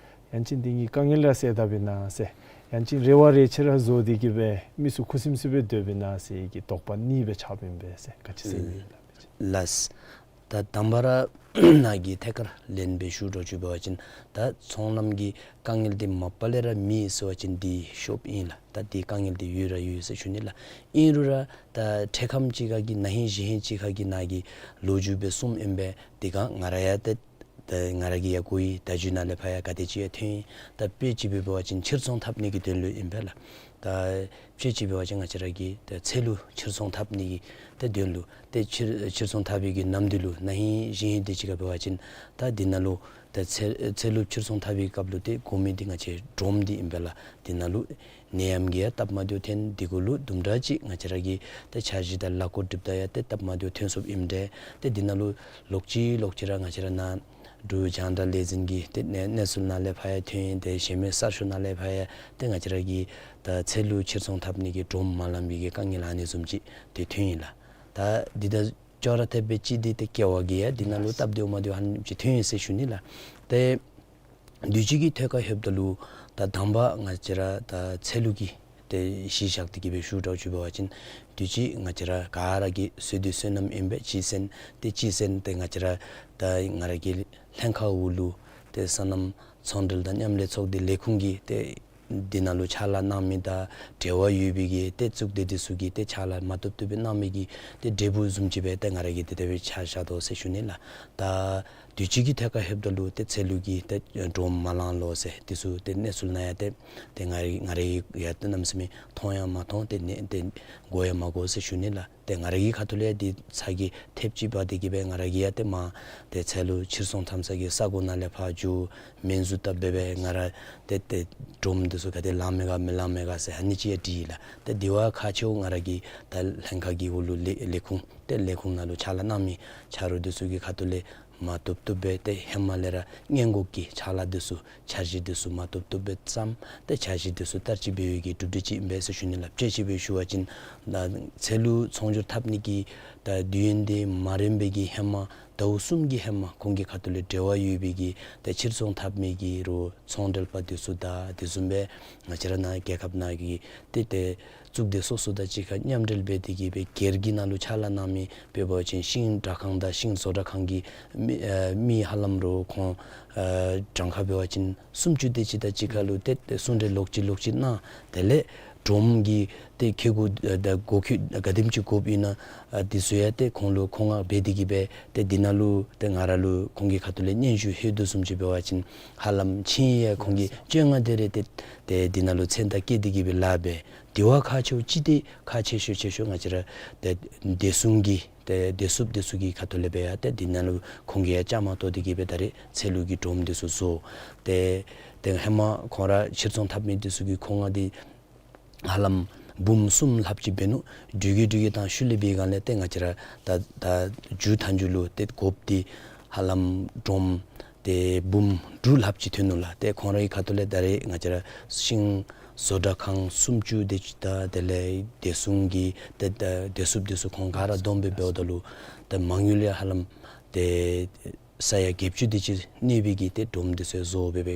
ཡང་ཅིན་འདི་གཉིས་དཀའ་ངལ་ར་སེལ་ད་བས་ན་ཟེར། ཡང་ཅིན་རེ་བ་རེ་ཆེ་ར་བཟོ་སྟེ་གི་སྦེ་མི་ཚུ་ཁུ་སིམ་སིམ་སྦེ་སྡོད་པས་ན་ཟེར་གྱི་དོགས་པ་གཉིས་སྦེ་ཆགསཔ་ཨིན་པས་ཟེར། ག་ཅི་ཟེར་ཨིན་ན་ལགས། ལགས། ད་དང་པ་ར་ནཱ་གི་ཐད་ཁར་ལན་སྦེ་ཞུ་འདྲཝ་ཅིག་འབད་བ་ཅིན་ད་ཚོང་ལམ་གྱི་དཀའ་ངལ་འདི་མ་པ་ལས་ར་མེད་ཟེར་བ་ཅིན་འདི་ཤོབ་ཨིན་ལགས། ད་འདི་དཀའ་ངལ་འདི་ཡོད་ར་ཡོད་ཟེར་ཞུ་ནི་ལགས། ཨིན་རུང་ར་ད་འཕྲལ་ཁམས་ཅིག་ཁ་གི་ན་ཧིང་གཞེས་ཧིང་ཅིག་ཁ་གི་ནཱ་གི་ལོ་རྒྱུས་སྦེ་གསུངམ་ཨིན་པས། དེ་སྒང་ང་ར་ཡང་ཏེ་ད་ང་ར་གིས་ཡང་གོ་ཡི། ད་བརྒྱུད་ནང་ལས་ཕར་ཡང་ག་དེ་ཅིག་ཡང་ཐོན་ཡི། ད་དཔེ་ཅིག་སྦེ་འབད་བ་ཅིན་ཕྱིར་ཚོང་འཐབ་ནི་གི་དོན་ལུ་ཨིན་པས་ལགས། ད་དཔེ་ཅིག་འབད་བ་ཅིན་ང་བཅས་ར་གི་ད་ཚལ་ལུ་ཕྱིར་ཚོང་འཐབ་ནི་གི་ད་དོན་ལུ་ཏེ་ཕྱིར་ཕྱིར་ཚོང་འཐབ་པའི་གི་ནམ་དུས་ལུ་ན་ཧིང་གཞེས་ཧིང་དེ་ཅིག་ཁར་འབད་བ་ཅིན་ད་འདི་ནང་ལུ་ད་ཚལ་ཚལ་ལུ་ཕྱིར་ཚོང་འཐབ་པའི་སྐབས་ལུ་ཏེ་དགོ་མི་འདི་ང་བཅས་ཌོམ་འདི་ཨིན་པས་ལགས། འདི་ནང་ལུ་ནད་ཡམས་ཀྱིས་ཡང་སྟབས་མ་བདེཝ་ཐོན། དེ་གུ་ལུ་དུམ་གྲ་ཅིག་ང་བཅས་ར་གི་ཏེ་འཆར་གཞི་དང་ལཱ་བཀོད་སྒྲིག་ད་ཡང་ཏེ་སྟབས་མ་བདེཝ་ཐོན་སོཔ་ཨིནམ་འདྲས། ཏེ་འདི་ནང་ལུ་ལོག་ཅི་ལོག་ཅི་ར་ང་བཅས་ར་ནཱ་འབྲུག་རྒྱང་བསྒྲགས་ལས་འཛིན་གྱི་ཏེ་གནས་གནས་ཚུལ་ནང་ལས་ཕར་ཡང་ཐོན་ཡི། ཏེ་གཞན་མི་གསར་ཤོག་ནང་ལས་ཕར་ཡང་ཏེ་ང་བཅས་ར་གི་ད་ཚལ་ལུ་ཕྱིར་ཚོང་འཐབ་ནི་གི་ཌོམ་མ་ལང་པའི་གི་དཀའ་ངལ་ཨ་ནི་བཟུམ་ཅིག་ཏེ་ཐོན་ཡི་ལགས། ད་འདི་དང་ཅོག་ར་འཐདཔ་སྦེ་ཅིག་འདི་ཏེ་ཀེ་བ་གི་ཡང་འདི་ནང་ལུ་སྟབས་བདེཝ་མ་བདེཝ་ཨ་ནེམ་ཅིག་ཐོན་ཡི་ཟེར་ཞུ་ནི་ལགས། ཏེ་དུས་ཅི་གི་ཐད་ཁར་ལྷོདཔ་ད་ལུ་ད་དང་པ་ང་བཅས་ར་ད་ཚལ་ལུ་གི་ཏེ་གཞི་བཞག་སྟེ་གི་སྦེ་ཞུ་འདྲཝ་ཅིག་འབད་བ་ཅིན་དུས་ཅི་ང་བཅས་ར་ག་ར་གི་བསོད་སྡེ་བསོད་ནམས་ཨིན་པས། སྤྱི་ཟན་ཏེ་སྤྱི་ཟན་ཏེ་ང་བཅས་ར་ད་ང་ར་གི་ལྷན་ཁག་འོག་ལུ་ཏེ་སོ་ནམ་ཚོང་འབྲེལ་དང་མཉམ་ལས་ཚོགས་སྡེ་ལས་ཁུངས་ཀྱི་ཏེ་འདི་ནང་ལུ་ཕྱག་ལཱ་གནང་མི་དང་འབྲེལ་བ་ཡོད་པའི་གི་ཏེ་གཙུག་སྡེ་འདི་ཚུ་གིས་ཏེ་ཕྱག་ལཱ་མ་བཏུབ་བཏུབ་སྦེ་གནང་མི་གི་ཏེ་འབྲས་བུ་བཟུམ་ཅིག་སྦེ་ཏེ་ང་ར་གིས་ཏེ་དེ་སྦེ་ཆ་བཞག་དོ་ཟེར་ཞུ་ནི་ལགས། ད་དུས་ཅི་གི་ཐད་ཁར་ལྷོདཔ་ད་ལུ་ཏེ་ཚལ་ལུ་གི་ཏེ་ཌོམ་མ་ལང་ལོ་ཟེར་འདི་ཚུ་ཏེ་གནས་ཚུལ་ནང་ཡང་ཏེ་ཏེ་ང་ར་ང་ར་ཡང་ཏེ་གནམ་མེད་ས་མེད་མཐོང་ཡང་མ་མཐོང་། ཏེ་ནི་ཏེ་གོ་ཡང་མ་གོ་ཟེར་ཞུ་ནི་ལགས། ཏེ་ང་ར་གི་ཁ་ཐུག་ལས་ཡང་འདི་ཚ་གྱང་ཐེབས་ཅིག་འབག་སྟེ་གི་སྦེ་ང་ར་གིས་ཡང་ཏེ་མ་ཏེ་ཚལ་ལུ་ཕྱིར་ཚོང་འཐབ་ས་གི་ས་གོ་ནང་ལས་ཕར་འགྱོ་སྨན་རྫུ་བཏབ་སྦེ་སྦེ་ང་ར་ཏེ་ཏེ་ཌོམ་འདི་ཚུ་ག་དེ་ལང་མས་ག་མི་ལང་མས་ག་ཟེར་ཨ་ནི་ཅིག་ཡང་དྲིས་ཡི་ལགས། ཏེ་དེ་བ་ཁག་ཆེཝ་ང་ར་གི་ད་ལྷན་ཁག་གི་འོག་ལུ་ལས་ལས་ཁུངས་ཏེ་ལས་ཁུངས་ནང་ལུ་ཕྱག་ལཱ་གནང་མི་ཆ་རོགས་འདི་ཚུ་གི་ཁ་ཐུག་ལས་མ་བཏུབ་བཏུབ་སྦེ་ཏེ་ཧེ་མ་ལས་ར་སྔོན་འགོག་གི་ཕྱག་ལཱ་འདི་ཚུ་འཆར་གཞི་འདི་ཚུ་མ་བཏུབ་བཏུབ་སྦེ་བརྩམས། ཏེ་འཆར་གཞི་འདི་ཚུ་བསྟར་སྤྱོད་འབད་བའི་གི་གྲུབ་འབྲས་ཅིག་ཨིན་པས་ཟེར་ཞུ་ནི་ལགས། དཔྱེ་ཅིག་སྦེ་ཞུ་བ་ཅིན་ད་ཚལ་ལུ་ཚོང་སྒྱུར་འཐབ་ནི་གི་ད་དུས་ཡུན་འདི་མ་རན་པའི་གི་ཧེ་མ་ད་ ཟླཝ་གསུམ་གྱི་ཧེ་མ་ཁོང་གི་ཁ་ཐུག་ལས་འབྲེལ་བ་ཡོད་པའི་གི་ཏེ་ཕྱིར་ཚོང་འཐབ་མི་གི་རུང་ཚོང་འབྲེལ་པ་འདི་ཚུ་དང་དེ་བཟུམ་སྦེ་ང་བཅས་ར་ནཱ་རྒྱལ་ཁབ་ནང་གི་ཏེ་ཏེ་གཙུག་སྡེ་སོ་སོ་དང་གཅིག་ཁར་མཉམ་འབྲེལ་འབད་དེ་གིས་སྦེ་སྒེར་གྱི་ནང་ལུ་ཕྱག་ལཱ་གནང་མི་འབད་བ་ཅིན་ཤིང་དྲ་ཁང་དང་ཤིང་བཟོ་གྲྭ་ཁང་གི་མི་ཨ་མི་ཧ་ལམ་རུང་ཁོང་ཨ་གྲངས་ཁ་འབད་བ་ཅིན་སུམ་ཅུ་དེ་ཅིག་དང་གཅིག་ཁར་ལུ་ཏེ་ཏེ་གསུང་གྲོས་ལོག་ཅི་ལོག་ཅི་གནང་། དེ་ལས་སྒྲོམ་གྱི་ཏེ་ཁེ་གུ་ཨ་ད་གོ་ཁེ་ག་དེམ་ཅིག་དགོཔ་ཨིན་ན་ཨ་འདི་ཚུ་ཡང་ཏེ་ཁོང་ལུ་མཁོ་མངགས་འབད་དེ་གིས་སྦེ་ཏེ་འདི་ནང་ལུ་ཏེ་ང་ར་ལུ་ཁོང་གི་ཁ་ཐུག་ལས་སྙན་ཞུ་ལྷོད་དོ་བཟུམ་ཅིག་འབད་བ་ཅིན་ཧ་ལམ་ཆིངས་ཡིག་ཡང་ཁོང་གིས་བཅོ་ལྔ་དེ་རེ་ཏེ་ཏེ་འདི་ནང་ལུ་མཚན་རྟགས་བཀོད་དེ་གིས་སྦེ་ལཱ་འབད། དེ་བ་ཁག་ཆེཝ་ཅིག་ཏེ་ཁག་ཆེ་ཤོས་ཆེ་ཤོས་ང་བཅས་ར་ཏེ་བདེ་སྲུང་གི་ཏེ་བདེ་སྲུངཔ་འདི་ཚུ་གི་ཁ་ཐུག་ལས་འབད་ཡང་ཏེ་འདི་ནང་ལུ་ཁོང་གིས་ཡང་བཅའ་མར་གཏོགས་ཏེ་གིས་སྦེ་ད་རེས་ཚལ་ལུ་གི་སྒྲོམ་འདི་ཚུ་བཟོ། ཏེ་ཏེ་ཧེ་མ་ཁོང་ར་ཕྱིར་ཚོང་འཐབ་མི་འདི་ཚུ་གི་མཁོ་མངགས་འདི་ཧ་ལམ་འབུམ་གསུམ་ལྷགཔ་ཅིག་འབད་ནུག། འགྲུལ་བཞུད་འགྲུལ་བཞུད་དང་ཤུལ་ལས་འབད་བའི་སྒང་ལས་ཏེ་ང་བཅས་ར་ད་ད་མཇུག་མཐའ་མཇུག་ལུ་ཏེ་དགོཔ་འདི་ཧ་ལམ་སྒྲོམ་ཏེ་འབུམ་དྲུག་ལྷགཔ་ཅིག་ཐོན་ནུག་ལགས། ཏེ་ཁོང་རའི་ཁ་ཐུག་ལས་ད་རེས་ང་བཅས་ར་ཤིང་བཟོ་གྲྭ་ཁང་སུམ་ཅུ་དེ་ཅིག་དང་དེ་ལས་བདེ་སྲུང་གི་ཏེ་ད་བདེ་སྲུངཔ་འདི་ཚུ་ཁོང་ག་ར་བསྡོམས་སྦེ་འབདཝ་ད་ལུ་ཏེ་མ་དངུལ་ཡང་ཧ་ལམ་ཏེ་ས་ཡ་བརྒྱད་ཅུ་དེ་ཅིག་གནས་པའི་གི་ཏེ་སྒྲོམ་འདི་ཚུ་བཟོ་སྦེ་སྦེ་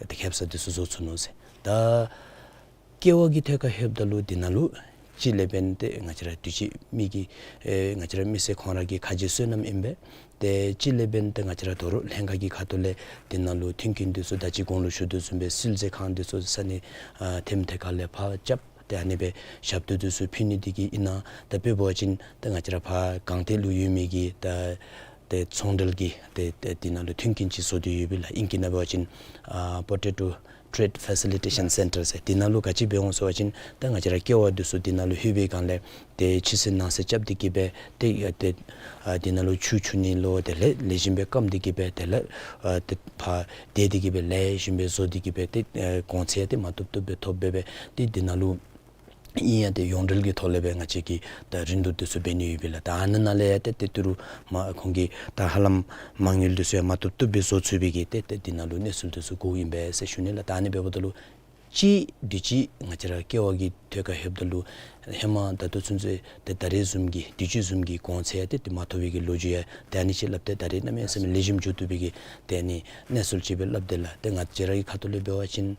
ཏེ་ཁེབ་ས་འདི་ཚུ་བཟོ་ཚུགས་ནུག་ཟེར། ད་ཀེ་བ་གི་ཐད་ཁར་ལྷོདཔ་ད་ལུ་འདི་ནང་ལུ་གཅིག་ལས་འབདན་ཏེ་ང་བཅས་ར་དུས་ཅི་མི་གི་ཨེ་ང་བཅས་ར་མི་སེར་ཁོང་ར་གི་ཁ་རྗེ་བསོད་ནམས་ཨིན་པས། ཏེ་གཅིག་ལས་འབདན་ཏེ་ང་བཅས་ར་དོ་རུང་ལྷན་ཁག་གི་ཁ་ཐུག་ལས་འདི་ནང་ལུ་མཐུན་རྐྱེན་འདི་ཚུ་ད་ཅི་གོང་ལུ་ཞུ་དོ་བཟུམ་སྦེ་བསིལ་མཛོད་ཁང་འདི་ཚུ་ས་གནས་ཨ་ཐེམ་ཐེ་ཁ་ལས་ཕར་རྐྱབ། ཏེ་ཨ་ནི་སྦེ་ཞབས་ཏོག་འདི་ཚུ་ཕུལ་ནི་འདི་གིས་ཨིན་ན། ད་དཔེ་འབད་བ་ཅིན་ད་ང་བཅས་ར་ཕར་སྒང་སྟེང་ལུ་ཡོད་མི་གི་ད་ཏེ་ཚོང་འབྲེལ་གྱི་ཏེ་ཏེ་འདི་ནང་ལུ་མཐུན་རྐྱེན་ཅིག་བཟོ་སྟེ་ཡོད་པས་ལགས། ཨིང་སྐད་ནང་འབད་བ་ཅིན་ཨ་པོ་ཊེ་ཊོ་ཊེཌ་ཕེ་སི་ལི་ཊེ་ཤཱན་སེན་ཊར་ཟེར་འདི་ནང་ལུ་ག་ཅི་འབད་འོང་ཟེར་བ་ཅིན་ད་ང་བཅས་ར་ཀེ་བ་འདི་ཚུ་འདི་ནང་ལུ་ལྷོད་པའི་སྒང་ལས་ཏེ་ཕྱི་སེལ་ནང་སེལ་རྐྱབ་སྟེ་གིས་སྦེ་ཏེ་ཨ་ཏེ་ཨ་འདི་ནང་ལུ་ཆུ་འཁྱུ་ནི་ལུ་དེ་ལས་ལེགས་ཤོམ་སྦེ་སྐམ་སྟེ་གིས་སྦེ་དེ་ལས་ཨ་ཏེ་ཕར་དེ་སྟེ་གིས་སྦེ་ལེགས་ཤོམ་སྦེ་བཟོ་སྟེ་གིས་སྦེ་ཏེ་ཨ་གོང་ཚད་ཏེ་མ་བཏུབ་བཏུབ་སྦེ་ཐོབ་སྦེ་སྦེ་ཏེ་འདི་ནང་ལུ་ཨིན་ཡང་ཏེ་ཡོངས་འབྲེལ་གྱི་ཐོག་ལས་སྦེ་ང་བཅས་ཀྱིས་ད་རིན་བསྡུར་འདི་ཚུ་འབད་ནི་ཡོད་པས་ལགས། ད་ཨ་ནི་ནང་ལས་ཡང་ཏེ་ཏེ་ཏི་རུ་མ་ཁོང་གིས་ད་ཧ་ལམ་མ་དངུལ་འདི་ཚུ་ཡང་མ་བཏུབ་བཏུབ་སྦེ་བཟོ་ཚུགས་པའི་གི་ཏེ་ཏེ་འདི་ནང་ལུ་གནས་ཚུལ་འདི་ཚུ་གོཝ་ཨིན་པས་ཟེར་ཞུ་ནི་ལགས། ད་ཨ་ནི་འབདཝ་ད་ལུ་གཅིག་དུས་ཅི་ང་བཅས་ར་ཀེ་བ་གི་ཐད་ཁར་ལྷོདཔ་ད་ལུ་ཧེ་མ་ད་ལྟོ་ཚུན་ཚོད་ཏེ་ད་རེས་བཟུམ་གྱི་དུས་ཅི་བཟུམ་གྱི་གོང་ཚད་ཏེ་ཏེ་མ་ཐོབ་པའི་གི་ལོ་རྒྱུས་ཡང་ཏེ་ཨ་ནི་ཅིག་སླབ་སྟེ་ད་རེས་གནམ་མེད་ས་མེད་ལེགས་ཤོམ་འགྱོ་བཏུབ་པའི་གི་ཏེ་ཨ་ནི་གནས་ཚུལ་ཅིག་སྦེ་སླབ་དེས་ལགས། ཏེ་ང་བཅས་ར་གི་ཁ་ཐུག་ལས་འབད་བ་ཅིན་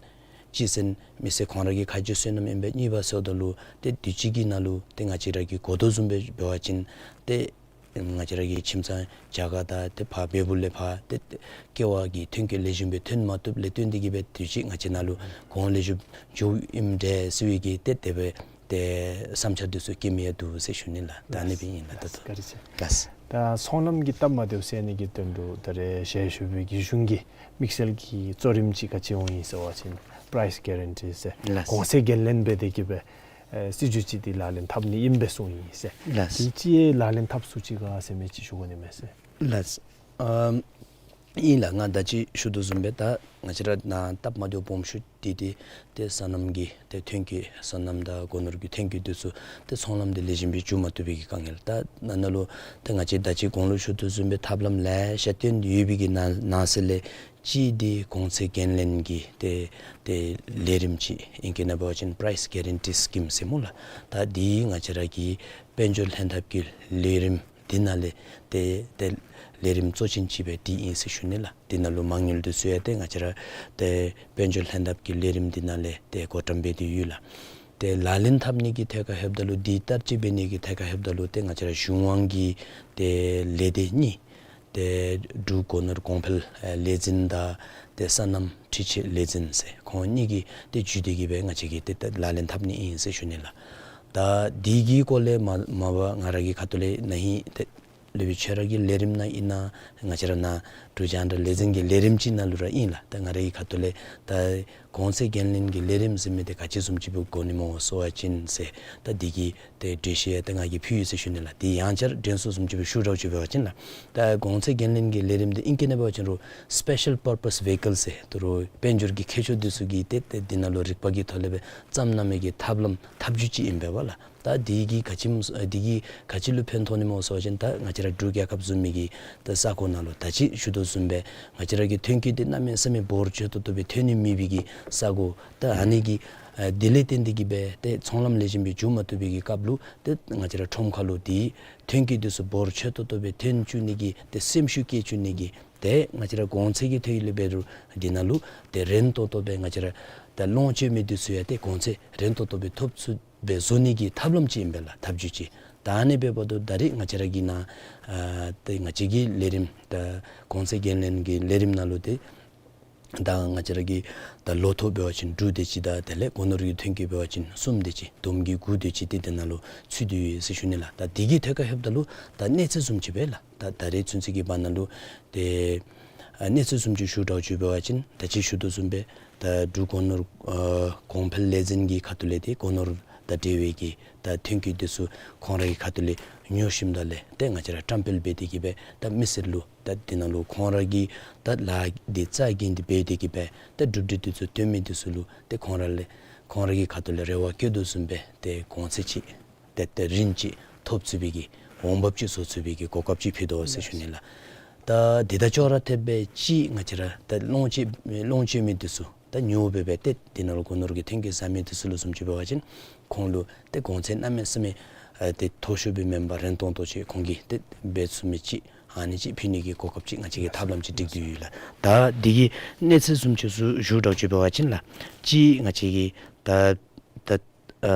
གཅིག་ཟེར་མི་སེར་ཁོང་ར་གི་ཁ་རྗེ་བསོད་ནམས་ཨིན་པས། གཉིས་པ་ཟེརཝ་ད་ལུ་ཏེ་དུས་ཅི་གི་ནང་ལུ་ཏེ་ང་བཅས་ར་གིས་གོ་དོ་བཟུམ་སྦེ་འབད་བ་ཅིན་ཏེ་ང་བཅས་ར་གི་ཁྱིམ་ཚང་རྒྱ་གར་དང་ཏེ་ཕར་བལ་པོ་ལས་ཕར་ཏེ་ཀེ་བ་གི་ཐོན་སྐྱེད་ལེགས་ཤོམ་སྦེ་ཐོན་མ་བཏུབ་ལས་བརྟེན་ཏེ་གིས་སྦེ་དུས་ཅི་ང་བཅས་ནང་ལུ་གོང་ལེགས་ཤོམ་འགྱོཝ་ཨིནམ་འདྲས་ཟེར་བའི་གི་ཏེ་དེ་སྦེ་ཏེ་བསམ་འཆར་འདི་ཚུ་བསྐྱེད་མི་ཡང་འདུག་ཟེར་ཞུ་ནི་ལགས། ད་ཨ་ནི་སྦེ་ཨིན་ལགས། ད་ལྟོ་བཀའ་དྲིན་ཆེ། ལགས། ད་ཚོང་ལམ་གྱི་སྟབས་མ་བདེཝ་སེལ་ནི་གི་དོན་ལུ་ད་རེས་ཞལ་བཞུགས་པའི་གཞུང་གི་དམིགས་བསལ་གྱི་གཙོ་རིམ་ཅིག་ག་ཅི་འོང་ཡི་ཟེར་བ་ཅིན་པ་རའིསི་གེ་རན་ཊི་ཟེར་ལགས། གོང་ཚད་འགན་ལེན་འབད་དེ་གིས་སྦེ་ཨེ་སྲིད་བྱུས་ཅིག་འདི་ལག་ལེན་འཐབ་ནི་ཨིན་པས་གསུངས་ཡི་ཟེར། ལགས། དེ་ཅིག་ལག་ལེན་འཐབ་ཚུགས་ཅི་ག་ཟེར་མི་ཅིག་ཞུ་དགོ་ནི་མས་ཟེར། ལགས། ཨམ་ཨིན་ལགས། ང་ད་ཅི་ཞུ་དོ་བཟུམ་སྦེ་ད་ང་བཅས་ར་ནཱ་སྟབས་མ་བདེཝ་སྦོམ་ཤོས་འདི་ཏེ་ཏེ་སོ་ནམ་གྱི་ཏེ་ཐོན་སྐྱེད་སོ་ནམ་དང་སྒོ་ནོར་གྱི་ཐོན་སྐྱེད་འདི་ཚུ་ཏེ་ཚོང་ལམ་འདི་ལེགས་ཤོམ་སྦེ་འགྱོ་མ་བཏུབ་པའི་གི་དཀའ་ངལ། ད་ནཱ་ནཱ་ལུ་ཏེ་ང་བཅས་ད་ཅི་གོང་ལུ་ཞུ་དོ་བཟུམ་སྦེ་ཐབས་ལམ་ལེ་ཤ་བཏོན་ཡོད་པའི་གི་ནང་ནང་གསེས་ལས་གཅིག་འདི་གོང་ཚད་འགན་ལེན་གྱི་ཏེ་ཏེ་ལས་རིམ་ཅིག་ཨིང་སྐད་ནང་འབད་བ་ཅིན་པ་རའིསི་གེ་རན་ཊི་སི་ཀིམ་ཟེར་སྨོ་ལགས། ད་འདི་ང་བཅས་ར་གི་དཔལ་འབྱོར་ལྷན་ཐབས་ཀྱི་ལས་རིམ་འདི་ནང་ལས་ཏེ་ཏེ་ལས་རིམ་གཙོ་ཅན་ཅིག་སྦེ་འདི་ཨིན་ཟེར་ཞུ་ནི་ལགས། འདི་ནང་ལུ་མ་དངུལ་འདི་ཚུ་ཡང་ཏེ་ང་བཅས་ར་ཏེ་དཔལ་འབྱོར་ལྷན་ཐབས་ཀྱི་ལས་རིམ་འདི་ནང་ལས་ཏེ་བགོ་བཀྲམ་འབད་དེ་ཡོད་ལགས། ཏེ་ལག་ལེན་འཐབ་ནི་གི་ཐད་ཁར་ལྷོདཔ་ད་ལུ་འདི་བསྟར་སྤྱོད་འབད་ནི་གི་ཐད་ཁར་ལྷོདཔ་ད་ལུ་ཏེ་ང་བཅས་ར་གཞུང་དབང་གི་ཏེ་ལས་སྡེ་གཉིས་ཏེ་འབྲུག་སྒོ་ནོར་གོང་འཕེལ་ཨེ་ལས་འཛིན་དང་ཏེ་སོ་ནམ་འཕྲུལ་ཆས་ལས་འཛིན་ཟེར་ཁོང་གཉིས་ཀྱིས་ཏེ་བརྒྱུད་དེ་གིས་སྦེ་ང་བཅས་ཀྱིས་ཏེ་ཏེ་ལག་ལེན་འཐབ་ནི་ཨིན་ཟེར་ཞུ་ནི་ལགས། ད་འདི་གི་སྐོར་ལས་མ་མ་པ་ང་ར་གི་ཁ་ཐུག་ལས་ན་ཧིང་ཏེ་སློབ་དཔོན་ཁྱོད་ར་གི་ལས་རིམ་ནང་ཨིན་ན་ང་བཅས་ར་ནཱ་འབྲུག་རྒྱང་བསྒྲགས་ལས་འཛིན་གྱི་ལས་རིམ་ཅིག་ནང་ལུ་ར་ཨིན་ལགས། ད་ང་ར་གི་ཁ་ཐུག་ལས་ད་གོང་ཚད་འགན་ལེན་གྱི་ལས་རིམ་ཟེར་མི་འདི་ག་ཅི་བཟུམ་ཅིག་སྦེ་དགོ་ནི་སྨོ་ཟེར་བ་ཅིན་ཟེར་ད་འདི་གི་ཏེ་འགྲེལ་བཤད་ཡང་ཏེ་ང་གིས་ཕུལ་ཡི་ཟེར་ཞུ་ནི་ལགས། དེ་ཡང་བསྐྱར་དྲན་གསོ་བཟུམ་ཅིག་སྦེ་ཞུ་ར་ཅིག་འབད་བ་ཅིན་ལགས། ད་གོང་ཚད་འགན་ལེན་གྱི་ལས་རིམ་འདི་ཨིང་སྐད་ནང་འབད་བ་ཅིན་རུང་སི་པེ་ཤལ་པར་པས་ཝེ་ཧི་ཀལ་ཟེར་ད་རུང་དཔལ་འབྱོར་གྱི་མཁས་མཆོག་འདི་ཚུ་གིས་ཏེ་ཏེ་འདི་ནང་ལུ་རིག་པ་གི་ཐོག་ལས་སྦེ་བརྩམས་གནང་མི་གི་ཐབས་ལམ་ཐབས་བྱུས་ཅིག་ཨིན་པས་ལགས། ད་འདི་གིས་ག་ཅི་སྨོ་ཟེར་འདི་གིས་ག་ཅི་ལུ་ཕན་ཐོགས་ནི་སྨོ་ཟེར་བ་ཅིན་ད་ང་བཅས་ར་འབྲུག་རྒྱལ་ཁབ་བཟུམ་མའི་གི་ད་ས་གོ་ནང་ལུ་ད་ཅི་ཞུ་དོ་བཟུམ་སྦེ་ང་བཅས་ར་གི་ཐོན་སྐྱེད་འདི་གནམ་མེད་ས་མེད་འབོར་ཆེ་ཏོག་ཏོ་སྦེ་ཐོན་ནི་མེད་པའི་གི་ས་གོ། ད་ཨ་ནི་གི་ཨ་དེ་ལས་བརྟེན་ཏེ་གི་སྦེ་ཏེ་ཚོང་ལམ་ལེགས་ཤོམ་སྦེ་འགྱོ་མ་བཏུབ་པའི་གི་སྐབས་ལུ་ཏེ་ང་བཅས་ར་ཁྲོམ་ཁ་ལུ་དེའི་ཐོན་སྐྱེད་འདི་ཚུ་འབོར་ཆེ་ཏོག་ཏོ་སྦེ་ཐོན་བཅུག་ནི་གི་ཏེ་སེམས་ཤུགས་བསྐྱེད་བཅུག་ནི་གི་ཏེ་ང་བཅས་ར་གོང་ཚད་ཀྱི་ཐོག་ལས་འབད་རུང་འདི་ནང་ལུ་ཏེ་རན་ཏོག་ཏོ་སྦེ་ང་བཅས་ར་ད་ལོངས་སྤྱོད་མི་འདི་ཚུ་ཡང་ཏེ་གོང་ཚད་རན་ཏོག་ཏོ་སྦེ་ཐོབ་ཚུགསཔ་སྦེ་བཟོ་ནི་གི་ཐབས་ལམ་ཅིག་ཨིན་པས་ལགས། ཐབས་བྱུས་ཅིག། ད་ཨ་ནི་འབདཝ་ད་ད་རེས་ང་བཅས་ར་གི་ནང་ཨ་ཏེ་ང་བཅས་ཀྱི་ལས་རིམ་ད་གོང་ཚད་འགན་ལེན་གྱི་ལས་རིམ་ནང་ལུ་ཏེ་ད་ང་བཅས་ར་གི་ད་ལོ་ཐོག་འབད་བ་ཅིན་དྲུག་དེ་ཅིག་དང་དེ་ལས་སྒོ་ནོར་གྱི་ཐོན་སྐྱེད་འབད་བ་ཅིན་གསུམ་དེ་ཅིག། བསྡོམས་ཀྱིས་དགུ་དེ་ཅིག་ཏེ་དེ་ནང་ལུ་ཚུད་དེ་ཡོད་ཟེར་ཞུ་ནི་ལགས། ད་འདི་གི་ཐད་ཁར་ལྷོདཔ་ད་ལུ་ད་གནས་ཚད་བཟུམ་ཅིག་སྦེ་ལགས། ད་ད་རེས་ཚུན་ཚོད་ཀྱི་བར་ན་ལུ་ཏེ་ཨ་གནས་ཚད་བཟུམ་ཅིག་ཞུ་དགོཔ་ཅིག་འབད་བ་ཅིན་ད་ཅི་ཞུ་དོ་བཟུམ་སྦེ་ད་འབྲུག་སྒོ་ནོར་ཨ་གོང་འཕེལ་ལས་འཛིན་གྱི་ཁ་ཐུག་ལས་ཏེ་སྒོ་ནོར་དང་འབྲེལ་བའི་གི་ད་ཐོན་སྐྱེད་འདི་ཚུ་ཁོང་ར་གི་ཁ་ཐུག་ལས་ཉོ་ཞིནམ་ད་ལས་ཏེ་ང་བཅས་ར་བཀྲམ་སྤེལ་འབད་དེ་གི་སྦེ་ད་མི་སེར་ལུ་ད་འདི་ནང་ལུ་ཁོང་ར་གིས་ད་ལཱ་འདི་རྩ་འགེངས་ཏེ་འབད་དེ་གི་སྦེ་ད་གྲུབ་འབྲས་འདི་ཚུ་སྟོན་མི་འདི་ཚུ་ལུ་ཏེ་ཁོང་ར་ལས་ཁོང་ར་གི་ཁ་ཐུག་ལས་རེ་བ་བསྐྱེད་དོ་བཟུམ་སྦེ་ཏེ་གོང་ཚད་ཅིག་ཏེ་ཏེ་རིན་ཅིག་ཐོབ་ཚུགས་པའི་གི་འོང་འབབ་ཅིག་བཟོ་ཚུགས་པའི་གི་གོ་སྐབས་ཅིག་ཕུལ་དོ་ཟེར་ཞུ་ནི་ལགས། ད་འདི་དང་ཅོག་ར་འཐདཔ་སྦེ་ཅིག་ང་བཅས་ར་ད་ལོངས་སྤྱོད་ལོངས་སྤྱོད་མི་འདི་ཚུ་ད་ཉོ་འབད་སྦེ་ཏེ་འདི་ནང་ལུ་སྒོ་ནོར་གྱི་ཐོན་སྐྱེད་བཟའ་མི་འདི་ཚུ་ལུ་བཟུམ་ཅིག་འབད་བ་ཅིན་ཁོང་ལུ་ཏེ་གོང་ཚད་གནམ་མེད་ས་མེད་ཨ་ཏེ་མཐོ་ཤོས་སྦེ་མེན་པར་རན་ཏོག་ཏོ་ཅིག་ཁོང་གིས་ཏེ་འབད་ཚུགས་མི་ཅིག་ཨ་ནི་ཅིག་ཕུལ་ནི་གི་གོ་སྐབས་ཅིག་ང་བཅས་ཀྱིས་ཐབས་ལམ་ཅིག་སྒྲིག་སྟེ་ཡོད་ལགས། ད་འདི་གི་གནས་ཚད་བཟུམ་ཅིག་ཚུ་ཞུ་དགོཔ་ཅིག་འབད་བ་ཅིན་ལགས། ཅིག་ང་བཅས་ཀྱིས་ད་ད་ཨ་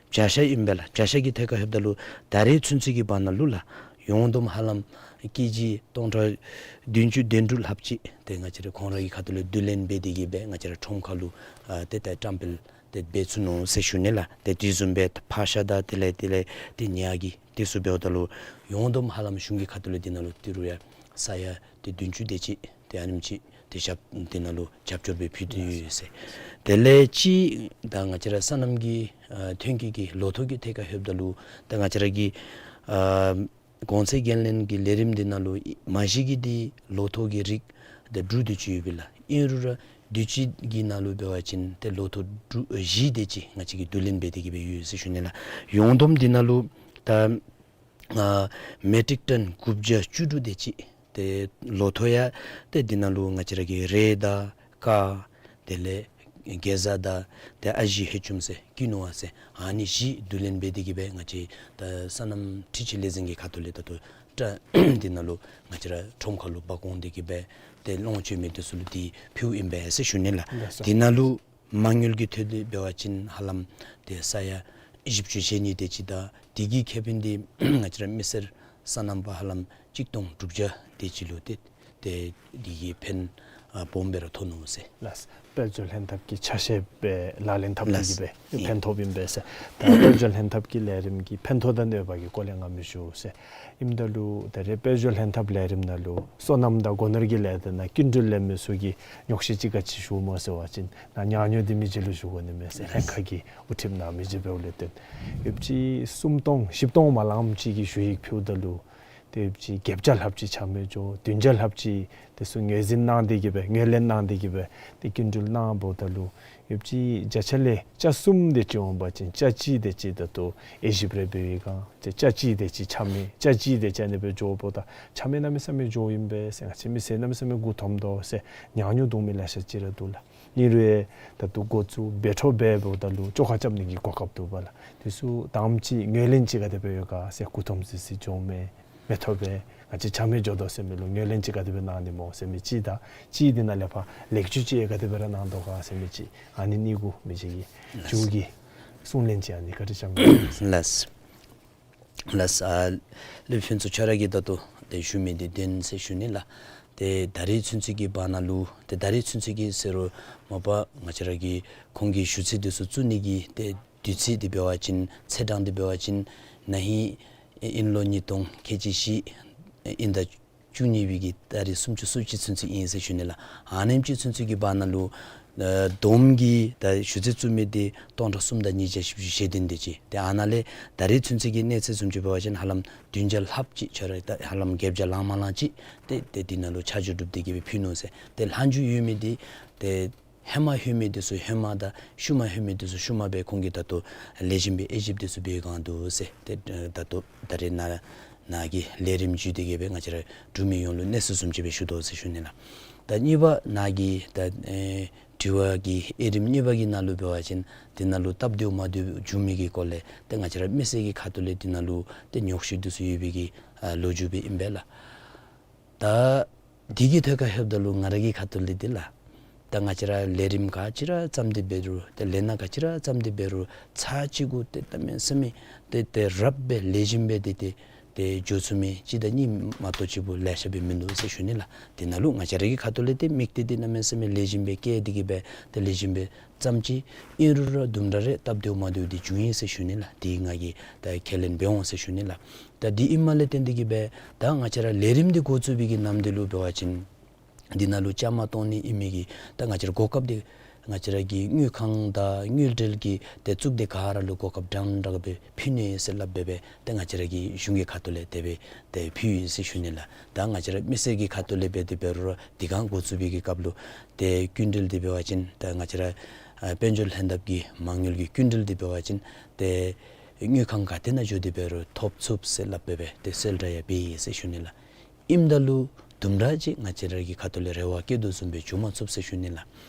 བྱ་ཤ་ཨིན་པས་ལགས། བྱ་ཤ་གི་ཐད་ཁར་ལྷོདཔ་ད་ལུ་ད་རེས་ཚུན་ཚོད་ཀྱི་བར་ན་ལུ་ལགས་ཡོངས་བསྡོམས་ཧ་ལམ་ཀེ་ཇི་སྟོང་ཕྲག་བདུན་ཅུ་དོན་དྲུག་ལྷགཔ་ཅིག་ཏེ་ང་བཅས་ར་ཁོང་ར་གི་ཁ་ཐུག་ལས་བསྡུ་ལེན་འབད་དེ་གི་སྦེ་ང་བཅས་ར་ཁྲོམ་ཁ་ལུ་ཨ་ཏེ་ད་བཀྲམ་སྤེལ་ཏེ་འབད་ཚུགས་ནུག་ཟེར་ཞུ་ནི་ལགས། ཏེ་དེ་བཟུམ་སྦེ་ཕག་ཤ་དང་དེ་ལས་དེ་ལས་ཏེ་ཉ་གི་དེ་ཚུ་འབདཝ་ད་ལུ་ཡོངས་བསྡོམས་ཧ་ལམ་གཞུང་གི་ཁ་ཐུག་ལས་འདི་ནང་ལུ་ཏི་རུ་ཡང་ས་ཡ་ཏེ་བདུན་ཅུ་དེ་ཅིག་ཏེ་ཨ་ནེམ་ཅིག་ཏེ་ཞབས་འདི་ནང་ལུ་རྒྱབ་སྐྱོར་སྦེ་ཕུལ་དོ་ཡོད་ཟེར། དེ་ལས་ཅིག་ད་ང་བཅས་ར་སོ་ནམ་གྱི་ཨ་ཐོན་སྐྱེད་ཀྱི་ལོ་ཐོག་གི་ཐད་ཁར་ལྷོདཔ་ད་ལུ་ད་ང་བཅས་ར་གི་ཨ་གོང་ཚད་འགན་ལེན་གྱི་ལས་རིམ་འདི་ནང་ལུ་མ་གཞི་གི་འདི་ལོ་ཐོག་གི་རིགས་ཏེ་དྲུག་དེ་ཅིག་ཡོད་པས་ལགས། ཨིན་རུང་ར་དུས་ཅི་གི་ནང་ལུ་འབད་བ་ཅིན་ཏེ་ལོ་ཐོག་དྲུག་བཞི་དེ་ཅིག་ང་བཅས་ཀྱིས་བསྡུ་ལེན་འབད་དེ་གི་སྦེ་ཡོད་ཟེར་ཞུ་ནི་ལགས། ཡོངས་བསྡོམས་འདི་ནང་ལུ་ད་ཨ་མེ་ཊིག་ཊོན་དགུ་བརྒྱ་བཅུ་དྲུག་དེ་ཅིག་ཏེ་ལོ་ཐོག་ཡང་ཏེ་འདི་ནང་ལུ་ང་བཅས་ར་གི་རེད་དང་ཀར་དེ་ལས་གེ་ཛ་དང་ཏེ་ཨ་ཞེ་ཧེ་ཅུམ་ཟེར་ཀི་ནུ་བ་ཟེར་ཨ་ནི་བཞི་བསྡུ་ལེན་འབད་དེ་གི་སྦེ་ང་བཅས་ད་སོ་ནམ་འཕྲུལ་ཆས་ལས་འཛིན་གྱི་ཁ་ཐུག་ལས་ད་ལྟོ་ཏེ་འདི་ནང་ལུ་ང་བཅས་ར་ཁྲོམ་ཁ་ལུ་འབག་འོང་སྟེ་གི་སྦེ་ཏེ་ལོངས་སྤྱོད་མི་འདི་ཚུ་ལུ་འདི་ཕུལཝ་ཨིན་པས་ཟེར་ཞུ་ནི་ལགས། ལགས་སོ། འདི་ནང་ལུ་མ་དངུལ་གྱི་ཐོག་ལས་འབད་བ་ཅིན་ཧ་ལམ་ཏེ་ས་ཡ་བཞི་བཅུ་ཞེ་གཉིས་དེ་ཅིག་དང་དེ་གི་ཁེ་ཕན་འདི་ང་བཅས་ར་མི་སེར་སོ་ནམ་པ་ཧ་ལམ་གཅིག་སྟོང་དྲུག་བརྒྱ་དེ་ཅིག་ལུ་ཏེ་ཏེ་དེ་གི་ཕན་ཨ་སྦོམ་སྦེ་ར་ཐོགས་ནུག་ཟེར། ལགས། དཔལ་འབྱོར་ལྷན་ཐབས་ཀྱི་ཆ་ཤས་སྦེ་ལག་ལེན་འཐབ་སྟེ་གི་སྦེ་ལགས། ཕན་ཐོགསཔ་ཨིན་པས་ཟེར། ད་དཔལ་འབྱོར་ལྷན་ཐབས་ཀྱི་ལས་རིམ་གྱི་ཕན་ཐོགས་དང་གནོད་པ་གི་སྐོར་ལས་ང་མི་ཞུ་ཟེར། ཨིནམ་ད་ལུ་ད་རེས་དཔལ་འབྱོར་ལྷན་ཐབས་ལས་རིམ་ནང་ལུ་སོ་ནམ་དང་སྒོ་ནོར་གྱི་ལས་སྡེ་ནང་སྐྱིན་འགྲུལ་ལེན་མི་ཚུ་གིས་ཉོགས་བཤད་ཅིག་ག་ཅི་ཞུཝ་སྨོ་ཟེར་བ་ཅིན་ནཱ་ཉ་ཉོ་འདི་མི་རྗེ་ལུ་ཞུ་དགོ་ནི་མས་ཟེར། ལྷན་ཁག་གི་དབུ་ཁྲིདཔ་ནང་མི་རྗེ་འབདཝ་ལས་བརྟེན་ཡོདཔ་ཅིག་སུམ་སྟོང་བཞི་སྟོང་མ་ལངམ་ཅིག་གི་ཞུ་ཡིག་ཕུལཝ་ད་ལུ་ཏེ་ཡོདཔ་ཅིག་བརྒྱད་བརྒྱ་ལྷགཔ་ཅིག་ཆ་མེད་འགྱོ། བདུན་བརྒྱ་ལྷགཔ་ཅིག་དེ་ཚུ་ངོས་འཛིན་གནང་སྟེ་གི་སྦེ་ངོས་ལེན་གནང་སྟེ་གི་སྦེ་ཏེ་སྐྱིན་འགྲུལ་གནངམ་ད་ལུ་ཡོདཔ་ཅིག་བརྒྱ་ཆ་ལས་ཆ་གསུམ་དེ་ཅིག་འོང་པ་ཅིན་ཆ་གཅིག་དེ་ཅིག་ད་ལྟོ་དབྱེ་ཞིབ་རེ་འབད་བའི་སྒང་ཏེ་ཆ་གཅིག་དེ་ཅིག་ཆ་མེད་ཆ་གཅིག་དེ་ཅིག་ཨ་ནི་སྦེ་འགྱོཝ་ད་ཆ་མེད་གནམ་མེད་ས་མེད་འགྱོཝ་ཨིན་པས་ཟེར། ང་བཅས་མི་སེར་གནམ་མེད་ས་མེད་མགུ་འཐོམ་དོ་ཟེར། ཉ་ཉོ་འདུག་མི་ལེ་ཤ་ཅིག་ར་འདུག་ལགས། ཨིན་རུང་ད་ལྟོ་འགོ་བཙུགས་འབད་འཕྲོ་འབད་འབདཝ་ད་ལུ་བཅོ་ཁ་རྐྱབ་ནི་གི་གོ་སྐབས་འདུག་པ་ལགས། དེ་ཚུ་དང་པ་ཅིག་ངོས་ལེན་ཅིག་ག་དེ་སྦེ་ཡོད་ག་ཟེར། མགུ་འཐོམ་སི་སི་འགྱོ་མི་མི་ཐོབ་པས། ང་བཅས་ཆ་མེད་འགྱོ་དོ་ཟེར་མི་ལུ་ངོས་ལེན་ཅིག་ག་དེ་སྦེ་གནང་ནི་སྨོ་ཟེར་མི་ཅིག་དང་ཅིག་འདི་ནང་ལས་ཕར་ལེགས་བཅོས་ཅིག་ག་དེ་སྦེ་ར་གནང་དོ་ག་ཟེར་མི་ཅིག་ཨ་ནི་གཉིས་གུ་མི་རྗེ་གིས་མཇུག་གི་གསུང་ལན་ཅིག་ཨ་ནི་བཀའ་དྲིན་བསྐྱང་དགོ་ཟེར། ལགས། ལགས། ཨ་ལས་ཕུན་ཚོགས་ཁྱོད་ར་གིས་ད་ལྟོ་ཏེ་ཞུ་མི་འདི་བདེན་ཟེར་ཞུ་ནི་ལགས། ཏེ་ད་རེས་ཚུན་ཚོད་ཀྱི་བར་ན་ལུ་ཏེ་ད་རེས་ཚུན་ཚོད་ཀྱི་ཟེར་རུང་མ་པ་ང་བཅས་ར་གི་ཁོང་གི་ཞུ་ཚིག་འདི་ཚུ་བཙུགས་ནི་གི་ཏེ་དུས་ཚོད་འདི་འབད་བ་ཅིན་ཚེས་གྲངས་འདི་འབད་བ་ཅིན་ན་ཧིང་ཨིན་ལོ་ཉིས་སྟོང་ཁལ་གཅིག་བཞི་ཨིན་ཟླ་བཅུ་གཉིས་པའི་གི་ཏ་རིག་སུམ་ཅུ་སོ་གཅིག་ཚུན་ཚོད་ཨིན་ཟེར་ཞུ་ནི་ལགས། ཨ་ནེམ་ཅིག་ཚུན་ཚོད་ཀྱི་བར་ན་ལུ་ཨ་བསྡོམས་ཀྱིས་ད་ཞུ་ཚིག་བཙུགས་མི་འདི་སྟོང་ཕྲག་གསུམ་དང་ཉིས་བརྒྱ་བཞི་བཅུ་ཞེ་བདུན་དེ་ཅིག། ཏེ་ཨ་ནཱ་ལས་ད་རེས་ཚུན་ཚོད་ཀྱི་གནས་ཚད་བཟུམ་ཅིག་འབད་བ་ཅིན་ཧ་ལམ་བདུན་བརྒྱ་ལྷགཔ་ཅིག་ཁྱོད་ར་ད་ཧ་ལམ་བརྒྱད་བརྒྱ་ལང་མ་ལང་ཅིག་ཏེ་ཏེ་འདི་ནང་ལུ་ཆ་འཇོག་གྲུབ་སྟེ་གི་སྦེ་ཕུལ་ནུག་ཟེར། ཏེ་ལྷག་འཕྲོ་ཡོད་མི་འདི་ཏེ་ ཧེ་མ་ལྷོད་མི་འདི་ཚུ་ཧེ་མ་དང་ཤུལ་མ་ལྷོད་མི་འདི་ཚུ་ཤུལ་མ་སྦེ་ཁོང་གིས་ད་ལྟོ་ལེགས་ཤོམ་སྦེ་དབྱེ་ཞིབ་འདི་ཚུ་འབད་བའི་སྒང་འདུག་ཟེར། ཏེ་ད་ལྟོ་ད་རེས་ནཱ་ནཱ་གི་ལས་རིམ་བརྒྱུད་དེ་གི་སྦེ་ང་བཅས་ར་འབྲུག་མི་ཡོངས་ལུ་གནས་ཚུལ་བཟུམ་ཅིག་སྦེ་ཞུ་དོ་ཟེར་ཞུ་ནི་ལགས། ད་གཉིས་པ་ནཱ་གི་ད་ཨེ་དྲི་བ་གི་དབྱེ་རིམ་གཉིས་པ་གི་ནང་ལུ་འབད་བ་ཅིན་འདི་ནང་ལུ་སྟབས་བདེཝ་མ་བདེཝ་བྱུང་མི་གི་སྐོར་ལས་ཏེ་ང་བཅས་ར་མི་སེར་གྱི་ཁ་ཐུག་ལས་འདི་ནང་ལུ་ཏེ་ཉོགས་བཤད་འདི་ཚུ་ཡོད་པའི་གི་ཨ་ལོ་རྒྱུས་སྦེ་ཨིན་པས་ལགས། ད་འདི་གི་ཐད་ཁར་ལྷོདཔ་ད་ལུ་ང་ར་གི་ཁ་ཐུག་ལས་འདི་ལགས། ད་ང་བཅས་ར་ལས་རིམ་ག་ཅི་ར་བརྩམས་ཏེ་འབད་རུང་ཏེ་ལས་སྣ་ག་ཅི་ར་བརྩམས་ཏེ་འབད་རུང་ཚར་གཅིག་གུ་ཏེ་གནམ་མེད་ས་མེད་ཏེ་ཏེ་རབ་སྦེ་ལེགས་ཤོམ་སྦེ་ཏེ་ཏེ་ཏེ་འགྱོ་ཚུགས་མི་གཅིག་དང་གཉིས་མ་གཏོགས་ཅིག་པོ་ལེ་ཤ་སྦེ་མིན་འདུག་ཟེར་ཞུ་ནི་ལགས། འདི་ནང་ལུ་ང་བཅས་ར་གི་ཁ་ཐུག་ལས་ཏེ་དམིགས་གཏད་འདི་གནམ་མེད་ས་མེད་ལེགས་ཤོམ་སྦེ་བཀལ་ཏེ་གི་སྦེ་ཏེ་ལེགས་ཤོམ་སྦེ་བརྩམས་ཅི། ཨིན་རུང་ར་དུམ་གྲ་རེ་སྟབས་བདེཝ་མ་བདེཝ་འདི་བྱུང་ཡི་ཟེར་ཞུ་ནི་ལགས། འདི་ང་གིས་ད་ཁས་ལེན་འབད་འོང་ཟེར་ཞུ་ནི་ལགས། ད་འདི་ཨིནམ་ལས་བརྟེན་ཏེ་གི་སྦེ་ད་ང་བཅས་ར་ལས་རིམ་འདི་འགོ་བཙུགས་པའི་གི་ནམ་དུས་ལུ་འབད་བ་ཅིན་འདི་ནང་ལུ་བཅའ་མར་གཏོགས་ནི་ཨིན་མི་གི་ད་ང་བཅས་ར་གོ་སྐབས་འདི་ང་བཅས་ར་གི་དངུལ་ཁང་དང་དངུལ་འབྲེལ་གྱི་ཏེ་གཙུག་སྡེ་ག་ར་ལུ་གོ་སྐབས་འདྲན་འདྲ་སྦེ་ཕུལ་ནི་ཟེར་སླབ་སྦེ་སྦེ་ཏེ་ང་བཅས་ར་གི་གཞུང་གི་ཁ་ཐུག་ལས་དེ་སྦེ་ཏེ་ཕུལ་ཡི་ཟེར་ཞུ་ནི་ལགས། ད་ང་བཅས་ར་མི་སེར་གྱི་ཁ་ཐུག་ལས་འབད་དེ་འབད་རུང་ར་འདི་ག་འགོ་བཙུགས་པའི་གི་སྐབས་ལུ་ཏེ་སྐྱིན་འགྲུལ་འདི་འབད་བ་ཅིན་ད་ང་བཅས་ར་ཨ་དཔལ་འབྱོར་ལྷན་ཐབས་ཀྱི་མ་དངུལ་གྱི་སྐྱིན་འགྲུལ་འདི་འབད་བ་ཅིན་ཏེ་དངུལ་ཁང་ག་ཏེ་ནང་འགྱོ་སྟེ་འབད་རུང་ཐོབ་ཚུགས་ཟེར་སླབ་སྦེ་སྦེ་ཏེ་གསལ་བསྒྲགས་ཡང་འབད་ཡི་ཟེར་ཞུ་ནི་ལགས། ཨིནམ་ད་ལུ་དུམ་གྲ་ཅིག་ང་བཅས་ར་གི་ཁ་ཐུག་ལས་རེ་བ་བསྐྱེད་དོ་བཟུམ་སྦེ་འགྱོ་མ་ཚུགས་ཟེར་ཞུ་ནི་ལགས།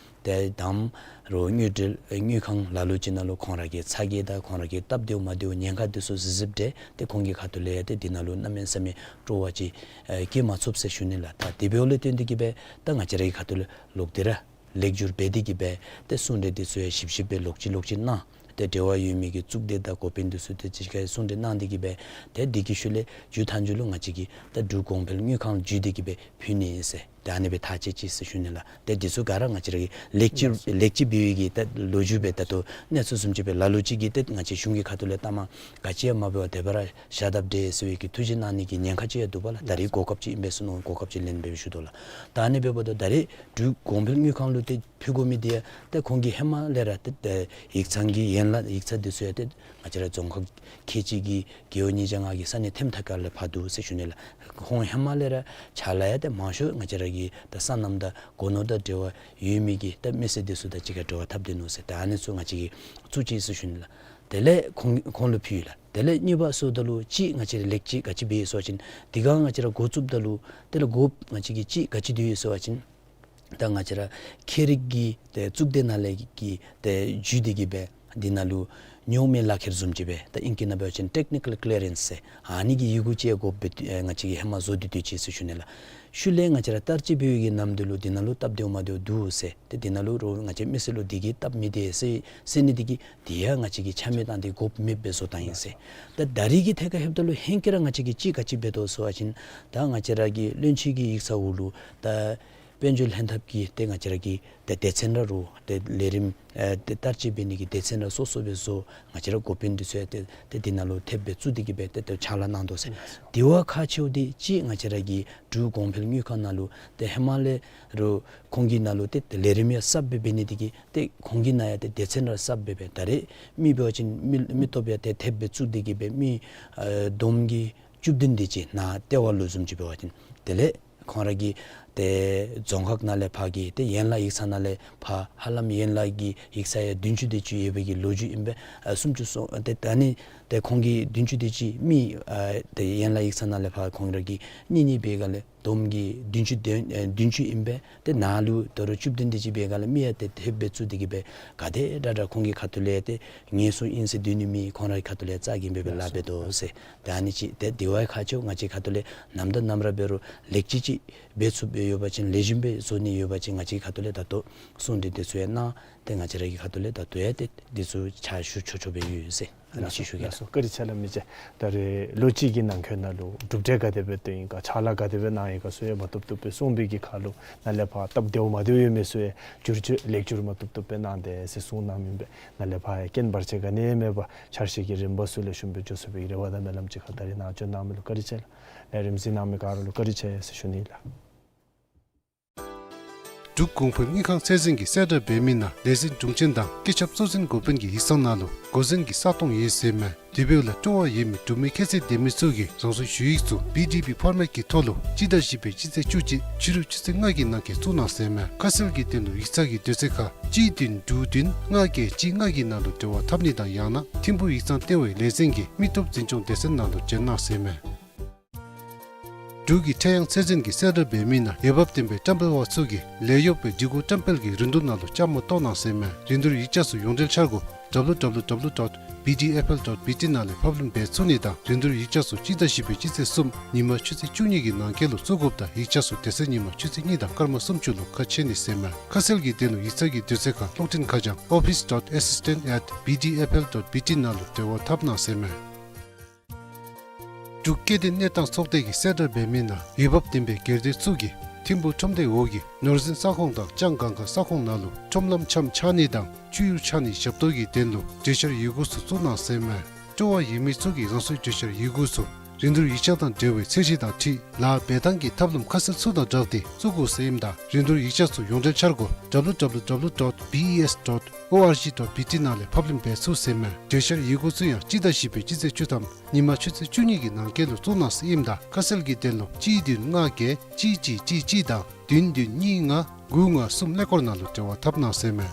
ཏེ་དང་པ་ར་དངུལ་འབྲེལ་དངུལ་ཁང་ལ་ལུ་ཅིག་ནང་ལུ་ཁོང་ར་གི་ཚ་གྱང་དང་ཁོང་ར་གི་སྟབས་བདེཝ་མ་བདེཝ་ཉེན་ཁ་འདི་ཚུ་གཟིགས་གཟིགསཔ་འདྲས་ཏེ་ཁོང་གི་ཁ་ཐུག་ལས་ཡང་ཏེ་འདི་ནང་ལུ་གནམ་མེད་ས་མེད་སྤྲོ་བ་ཅིག་ཨེ་བསྐྱེད་མ་ཚུགས་ཟེར་ཞུ་ནི་ལགས། ད་དེ་འབདཝ་ལས་བརྟེན་ཏེ་གི་སྦེ་ད་ང་བཅས་ར་གི་ཁ་ཐུག་ལས་ལོག་སྟེ་ར་ལེགས་བསྒྱུར་འབད་དེ་གི་སྦེ་ཏེ་གསུང་གྲོས་འདི་ཚུ་ཡང་ཞིབ་ཞིབ་སྦེ་ལོག་ཅི་ལོག་ཅི་གནང་། ཏེ་འབྲེལ་བ་ཡོད་མི་གི་གཙུག་སྡེ་དང་འགོ་དཔོན་འདི་ཚུ་ཏེ་གཅིག་ཁར་གསུང་གྲོས་གནང་སྟེ་གི་སྦེ་ཏེ་འདི་གི་ཤུལ་ལས་མཇུག་མཐའ་མཇུག་ལུ་ང་བཅས་ཀྱིས་ད་འབྲུག་གོང་འཕེལ་དངུལ་ཁང་བརྒྱུད་དེ་གི་སྦེ་ཕུལ་ནི་ཨིན་ཟེར་ཏེ་ཨ་ནི་སྦེ་ཐག་བཅད་ཅི་ཟེར་ཞུ་ནི་ལགས། ཏེ་འདི་ཚུ་ག་ར་ང་བཅས་ར་གི་ལེགས་བཅོས་ལེགས་བཅོས་འབད་བའི་གི་ད་ལོ་རྒྱུས་སྦེ་ད་ལྟོ་གནས་ཚུལ་བཟུམ་ཅིག་སྦེ་ལ་ལུ་ཅིག་གིས་ཏེ་ང་བཅས་གཞུང་གི་ཁ་ཐུག་ལས་ལྟ་མ་ག་ཅི་ཡང་མ་འབད་བར་དེ་སྦེ་ར་བཞག་དཔ་འདྲས་ཟེར་བའི་གི་ཐུགས་རྗེ་གནང་ནི་གི་ཉེན་ཁ་ཅིག་ཡང་འདུག་པ་ལགས། ད་རེས་གོ་སྐབས་ཅིག་ཨིན་པས་ཟེར་མནོ་གོ་སྐབས་ཅིག་ལེན་སྦེ་ཞུ་དོ་ལགས། ད་ཨ་ནི་འབདཝ་ད་ད་རེས་འབྲུག་གོང་འཕེལ་དངུལ་ཁང་ལུ་ཏེ་ཕུལ་དགོ་མི་འདི་ཡང་ཏེ་ཁོང་གིས་ཧེ་མ་ལས་ར་ཏེ་ཏེ་ཡིག་ཚང་གི་ཡན་ལག་ཡིག་ཚང་འདི་ཚུ་ཡང་ཏེ་ང་བཅས་ར་རྫོང་ཁག་ཁལ་གཅིག་གི་རྒེད་འོག་ཉིས་བརྒྱ་ལྔ་གི་ས་གནས་ཐེམ་ཐག་ཁ་ལས་ཕར་འདུག་ཟེར་ཞུ་ནི་ལགས། ཁོང་ཧེ་མ་ལས་ར་ཕྱག་ལཱ་ཡང་ཏེ་མང་ཤོས་ང་བཅས་ར་གི་ད་སོ་ནམ་དང་སྒོ་ནོར་དང་འབྲེལ་བ་ཡོད་མི་གི་ད་མི་སེར་འདི་ཚུ་དང་གཅིག་ཁར་འབྲེལ་བ་འཐབ་སྡོད་ནུག་ཟེར། ད་ཨ་ནི་ཚུ་ང་བཅས་ཀྱིས་བཙུགས་ཅི་ཟེར་ཞུ་ནི་ལགས། དེ་ལས་ཁོང་ཁོང་ལུ་ཕུལ་ཡི་ལགས། དེ་ལས་གཉིས་པ་ཟེརཝ་ད་ལུ་གཅིག་ང་བཅས་ར་ལེགས་བཅོས་ག་ཅི་འབད་ཡི་ཟེར་བ་ཅིན་འདི་ག་ང་བཅས་ར་འགོ་བཙུགསཔ་ད་ལུ་དེ་ལས་འགོ་ང་བཅས་ཀྱིས་གཅིག་ག་ཅི་བཏོན་ཡི་ཟེར་བ་ཅིན་ད་ང་བཅས་ར་ཁྱད་རིག་གི་ཏེ་གཙུག་སྡེ་ནང་ལས་ཀྱི་ཏེ་བརྒྱུད་དེ་གི་སྦེ་འདི་ནང་ལུ་ཉོག་མེད་ལག་ཁྱེར་བཟུམ་ཅིག་སྦེ་ད་ཨིང་སྐད་ནང་འབད་བ་ཅིན་ཊེཀ་ནི་ཀཱལ་ཀི་ལི་ཡ་རེནསི་ཟེར་ཨ་ནི་གི་ཡི་གུ་ཅིག་ཡང་དགོཔ་སྦེ་ཨེ་ང་བཅས་ཀྱིས་ཧེ་མ་བཟོ་སྟེ་སྡོད་ཅི་ཟེར་ཞུ་ནི་ལགས། ཤུལ་ལས་ང་བཅས་ར་བསྟར་སྤྱོད་འབད་བའི་གི་ནམ་དུས་ལུ་འདི་ནང་ལུ་སྟབས་བདེཝ་མ་བདེཝ་འདུག་ཟེར་ཏེ་འདི་ནང་ལུ་རོགས་ང་བཅས་མི་སེར་ལུ་འདི་གིས་སྟབས་མི་བདེ་ཟེར་ཟེར་ནི་འདི་གིས་འདི་ཡང་ང་བཅས་ཀྱིས་ཆ་མེད་བཏང་སྟེ་དགོཔ་མེདཔ་སྦེ་བཟོ་བཏང་ཡི་ཟེར། ད་ད་རེས་ཀྱི་ཐད་ཁར་ལྷོདཔ་ད་ལུ་ཧེང་སྐལ་ར་ང་བཅས་ཀྱིས་གཅིག་ག་ཅི་འབད་དོ་ཟེར་བ་ཅིན་ད་ང་བཅས་ར་གི་བློན་ཆེན་གྱི་ཡིག་ཚང་འོག་ལུ་ད་དཔལ་འབྱོར་ལྷན་ཐབས་ཀྱི་ཏེ་ང་བཅས་ར་གི་ཏེ་སྡེ་ཚན་ར་རུ་ཏེ་ལས་རིམ་ཨེ་ཏེ་བསྟར་སྤྱོད་འབད་ནི་གི་སྡེ་ཚན་ར་སོ་སོ་སྦེ་བཟོ། ང་བཅས་ར་འགོ་དཔོན་འདི་ཚུ་ཡང་ཏེ་ཏེ་འདི་ནང་ལུ་ཐེབས་སྦེ་བཙུགས་ཏེ་གི་སྦེ་ཏེ་ཏེ་ཕྱག་ལཱ་གནང་དོ་ཟེར། དེ་བ་ཁག་ཆེཝ་འདི་གཅིག་ང་བཅས་ར་གི་འབྲུག་གོང་འཕེལ་དངུལ་ཁང་ནང་ལུ་ཏེ་ཧེ་མ་ལས་རུ་ཁོང་གི་ནང་ལུ་ཏེ་ཏེ་ལས་རིམ་ཡང་གསརཔ་སྦེ་འབད་ནི་འདི་གིས་ཏེ་ཁོང་གི་ནང་ཡང་ཏེ་སྡེ་ཚན་ར་གསརཔ་སྦེ་སྦེ་ད་རེས་མི་འབད་བ་ཅིན་མི་མི་སྟོབས་ཡང་ཏེ་ཐེབས་སྦེ་བཙུགས་ཏེ་གི་སྦེ་མི་ཨེ་བསྡོམས་ཀྱིས་བཅུ་བདུན་དེ་ཅིག་ནང་ལྟེ་བ་ལུ་བཟུམ་ཅིག་འབད་བ་ཅིན་དེ་ལས་ཁོང་ར་གི་ཏེ་རྫོང་ཁག་ནང་ལས་ཕར་གྱི་ཏེ་ཡན་ལག་ཡིག་ཚང་ནང་ལས་ཕར་ཧ་ལམ་ཡན་ལག་གི་ཡིག་ཚང་ཡང་བདུན་ཅུ་དེ་ཅིག་ཡོད་པའི་གི་ལོ་རྒྱུས་ཨིན་པས། ཨ་སུམ་ཅུ་སོ་ཏེ་ད་ནི་ཏེ་ཁོང་གི་བདུན་ཅུ་དེ་ཅིག་མི་ཨ་ཏེ་ཡན་ལག་ཡིག་ཚང་ནང་ལས་ཕར་ཁོང་ར་གི་གཉིས་གཉིས་འབད་ག་ལས་བསྡོམས་ཀྱིས་བདུན་ཅུ་དེ་ཨེ་བདུན་ཅུ་ཨིན་པས། ཏེ་ནང་ལུ་ད་རུང་བཅུ་བདུན་དེ་ཅིག་འབད་ག་ལས་མི་ཡང་ཏེ་ཐེབས་སྦེ་བཙུགས་ཏེ་གི་སྦེ་ག་དེ་དྲག་དྲག་ཁོང་གི་ཁ་ཐུག་ལས་ཏེ་ངལ་གསོ་ཨིན་ཟེར་སྡོད་ནི་མེད། ཁོང་ར་གི་ཁ་ཐུག་ལས་རྩ་འགེངས་སྦེ་སྦེ་ལཱ་འབད་དོ་ཟེར། ད་ཨ་ནི་ཅིག་ཏེ་དེ་བ་ཁག་ཆེཝ་ང་བཅས་ཁ་ཐུག་ལས་ནམ་དང་ནམ་ར་འབད་རུང་ལེགས་བཅོས་ཅིག་འབད་ཚུགསཔ་ཡོད་པ་ཅིན་ལེགས་ཤོམ་སྦེ་བཟོ་ནི་ཡོད་པ་ཅིན་ང་བཅས་ཁ་ཐུག་ལས་ད་ལྟོ་གསུང་གྲོས་འདི་ཚུ་ཡང་གནང་། ཏེ་ང་བཅས་ར་གི་ཁ་ཐུག་ལས་ད་ལྟོ་ཡང་ཏེ་འདི་ཚུ་ཕྱག་ཞུ་ཆོག་ཆོག་སྦེ་ཡོད་ཟེར་ཨ་ནི་ཅིག་ཞུ་གེ་ལགས། ལགས་སོ། བཀའ་དྲིན་ཆེ་ལགས། མི་རྗེ་ད་རེས་ལོ་གཅིག་གི་ནང་འཁོད་ནང་ལུ་གྲུབ་འབྲས་ག་དེ་སྦེ་བཏོན་ཡི་ག་ཕྱག་ལཱ་ག་དེ་སྦེ་གནང་ཡི་ག་ཚུ་ཡང་མ་བཏུབ་བཏུབ་སྦེ་གསུངས་པའི་གི་ཁར་ལུ་ནཱ་ལས་ཕར་སྟབས་བདེཝ་མ་བདེཝ་ཡོད་མི་ཚུ་ཡང་བསྒྱུར་བཅོས་ལེགས་བསྒྱུར་མ་བཏུབ་བཏུབ་སྦེ་གནང་དེས་ཟེར་གསུངས་གནང་མི་ཨིན་པས། ནཱ་ལས་ཕར་ཡང་རྐྱེན་བར་ཆད་ག་ནི་ཡང་མེད་པར་འཆར་གཞི་གི་རིམ་པ་ཚུ་ལེགས་ཤོམ་སྦེ་འགྱོ་ཚུགས་པའི་རེ་བ་དང་སྨོན་ལམ་ཅིག་ཁར་ད་རེས་ནཱ་བྱོན་གནང་མི་ལུ་བཀའ་དྲིན་ཆེ་ལགས། ལས་རིམ་གཟིགས་གནང་མི་ག་ར་ལུ་བཀའ་དྲིན་ཆེ་ཟེར་ཞུ་ནི་ལགས། གུང་ཕུ་དངུལ་ཁང་ཚད་འཛིན་གྱིས་གསལ་བསྒྲགས་འབད་མི་ནང་ལས་འཛིན་དྲུང་ཆེན་དང་སྐུ་ཞབས་གཙོ་འཛིན་འགོ་དཔོན་གྱི་ཡིག་ཚང་ནང་ལུ་འགོ་འཛིན་གྱི་ས་སྟོང་ཡོད་ཟེར་མས། དེ་འབདཝ་ལས་སྤྲོ་བ་ཡོད་མི་འབྲུག་མི་ཁྱད་ཚད་ལྡན་མི་ཚུ་གིས་རང་སོའི་ཞུ་ཡིག་ཚུ་བི་ཌི་བི་ཕོར་མེཊ་ཀྱི་ཐོག་ལུ་སྤྱི་ཟླ་བཞི་པའི་སྤྱི་ཚེས་བཅུ་གཅིག་ཕྱི་རུ་ཆུ་ཚོད་ལྔ་གི་ནང་འཁོད་བཙུགས་གནང་ཟེར་མས། ཁ་གསལ་གྱི་དོན་ལུ་ཡིག་ཚང་གི་དུས་ཚོད་ཁར་གཅིག་བདུན་དྲུག་བདུན་ལྔ་བརྒྱད་གཅིག་ལྔ་གི་ནང་ལུ་འབྲེལ་བ་འཐབ་ནི་དང་ཡང་ན་ཐིམ་ཕུ་ཡིག་ཚང་ལྟེ་བའི་ལས་འཛིན་གྱི་མི་སྟོབས་འཛིན་སྐྱོང་སྡེ་ཚན་ནང་ལུ་བྱོན་གནང་ཟེར་མས། འབྲུག་གི་ཁྲལ་གཡང་ཚད་འཛིན་གྱིས་གསལ་བསྒྲགས་འབད་མི་ནང་འོས་འབབ་ལྡན་པའི་བཀྲམ་སྤེལ་པ་ཚུ་གིས་ལས་གཡོག་པའི་སྒྲིག་གོ་བཀྲམ་སྤེལ་གྱི་རིན་བསྡུར་ནང་ལུ་བཅའ་མར་གཏོགས་གནང་ཟེར་མས། རིན་བསྡུར་ཡིག་ཆ་ཚུ་ཡོངས་འབྲེལ་འཆར་སྒོ་W W W dot B D F L dot B T ནང་ལས་ཕབ་ལེན་འབད་ཚུགས་ནི་དང་རིན་བསྡུར་ཡིག་ཆ་ཚུ་སྤྱི་ཟླ་བཞི་པའི་སྤྱི་ཚེས་གསུམ་ཉིན་མ་ཆུ་ཚོད་བཅུ་གཉིས་ཀྱི་ནང་འཁོད་ལུ་བཙུགས་དགོཔ་དང་ཡིག་ཆ་ཚུ་དེ་ཚེ་ཉིན་མ་ཆུ་ཚོད་གཉིས་དང་སྐར་མ་སུམ་ཅུ་ལུ་ཁ་ཕྱེ་ནི་ཟེར་མས། ཁ་གསལ་གྱི་དོན་ལུ་ཡིག་ཚང་གི་དུས་ཚོད་ཁར་གློག་འཕྲིན་ཁ་བྱང་office dot assistant at B D F L dot B T ནང་ལུ་འབྲེལ་བ་འཐབ་གནང་ཟེར་མས། འབྲུག་སྐྱེ་ལྡན་གནས་སྟངས་ཚོགས་སྡེ་གིས་གསལ་བསྒྲགས་འབད་མི་ནང་འོས་འབབ་ལྡན་པའི་སྒེར་སྡེ་ཚུ་གིས་ཐིམ་ཕུ་ཁྲོམ་སྡེ་འོག་གི་ནོར་འཛིན་ས་ཁོངས་དང་ལྕང་སྒང་ག་ས་ཁོངས་ནང་ལུ་ཁྲོམ་ལམ་འཆམ་ཆགས་ནི་དང་བཅུད་ཡུར་ཆགས་ནི་ཞབས་ཏོག་གི་དོན་ལུ་གྲོས་འཆར་ཡི་གུ་ཚུ་བཙུགས་གནང་ཟེར་མས། སྤྲོ་བ་ཡོད་མི་ཚུ་གིས་རང་སོའི་གྲོས་འཆར་ཡི་གུ་ཚུ་རིན་བསྡུར་ཡིག་ཆ་དང་འབྲེལ་བའི་ཚད་གཞི་དང་འཁྲིལ་ལཱ་འབད་ཐངས་ཀྱི་ཐབས་ལམ་ཁ་གསལ་ཚུ་དང་སྦྲགས་ཏེ་བཙུགས་དགོ་ཟེར་ཨིནམ་ད་རིན་བསྡུར་ཡིག་ཆ་ཚུ་ཡོངས་འབྲེལ་འཆར་སྒོ་W W W dot B E S dot org dot B T ནང་ལས་ཕབ་ལེན་འབད་ཚུགས་ཟེར་མས། གྲོས་འཆར་ཡི་གུ་ཚུ་ཡང་སྤྱི་ཟླ་བཞི་པའི་སྤྱི་ཚེས་བཅུ་ཐམ་ཉིན་མ་ཆུ་ཚོད་བཅུ་གཉིས་ཀྱི་ནང་འཁོད་ལུ་བཙུགས་གནང་ཟེར་ཨིནམ་ད་ཁ་གསལ་གྱི་དོན་ལུ་གཅིག་བདུན་ལྔ་བརྒྱད་གཅིག་གཅིག་གཅིག་གཅིག་དང་བདུན་བདུན་གཉིས་ལྔ་དགུ་ལྔ་གསུམ་ཀླད་ཀོར་ནང་ལུ་འབྲེལ་བ་འཐབ་གནང་ཟེར་མས།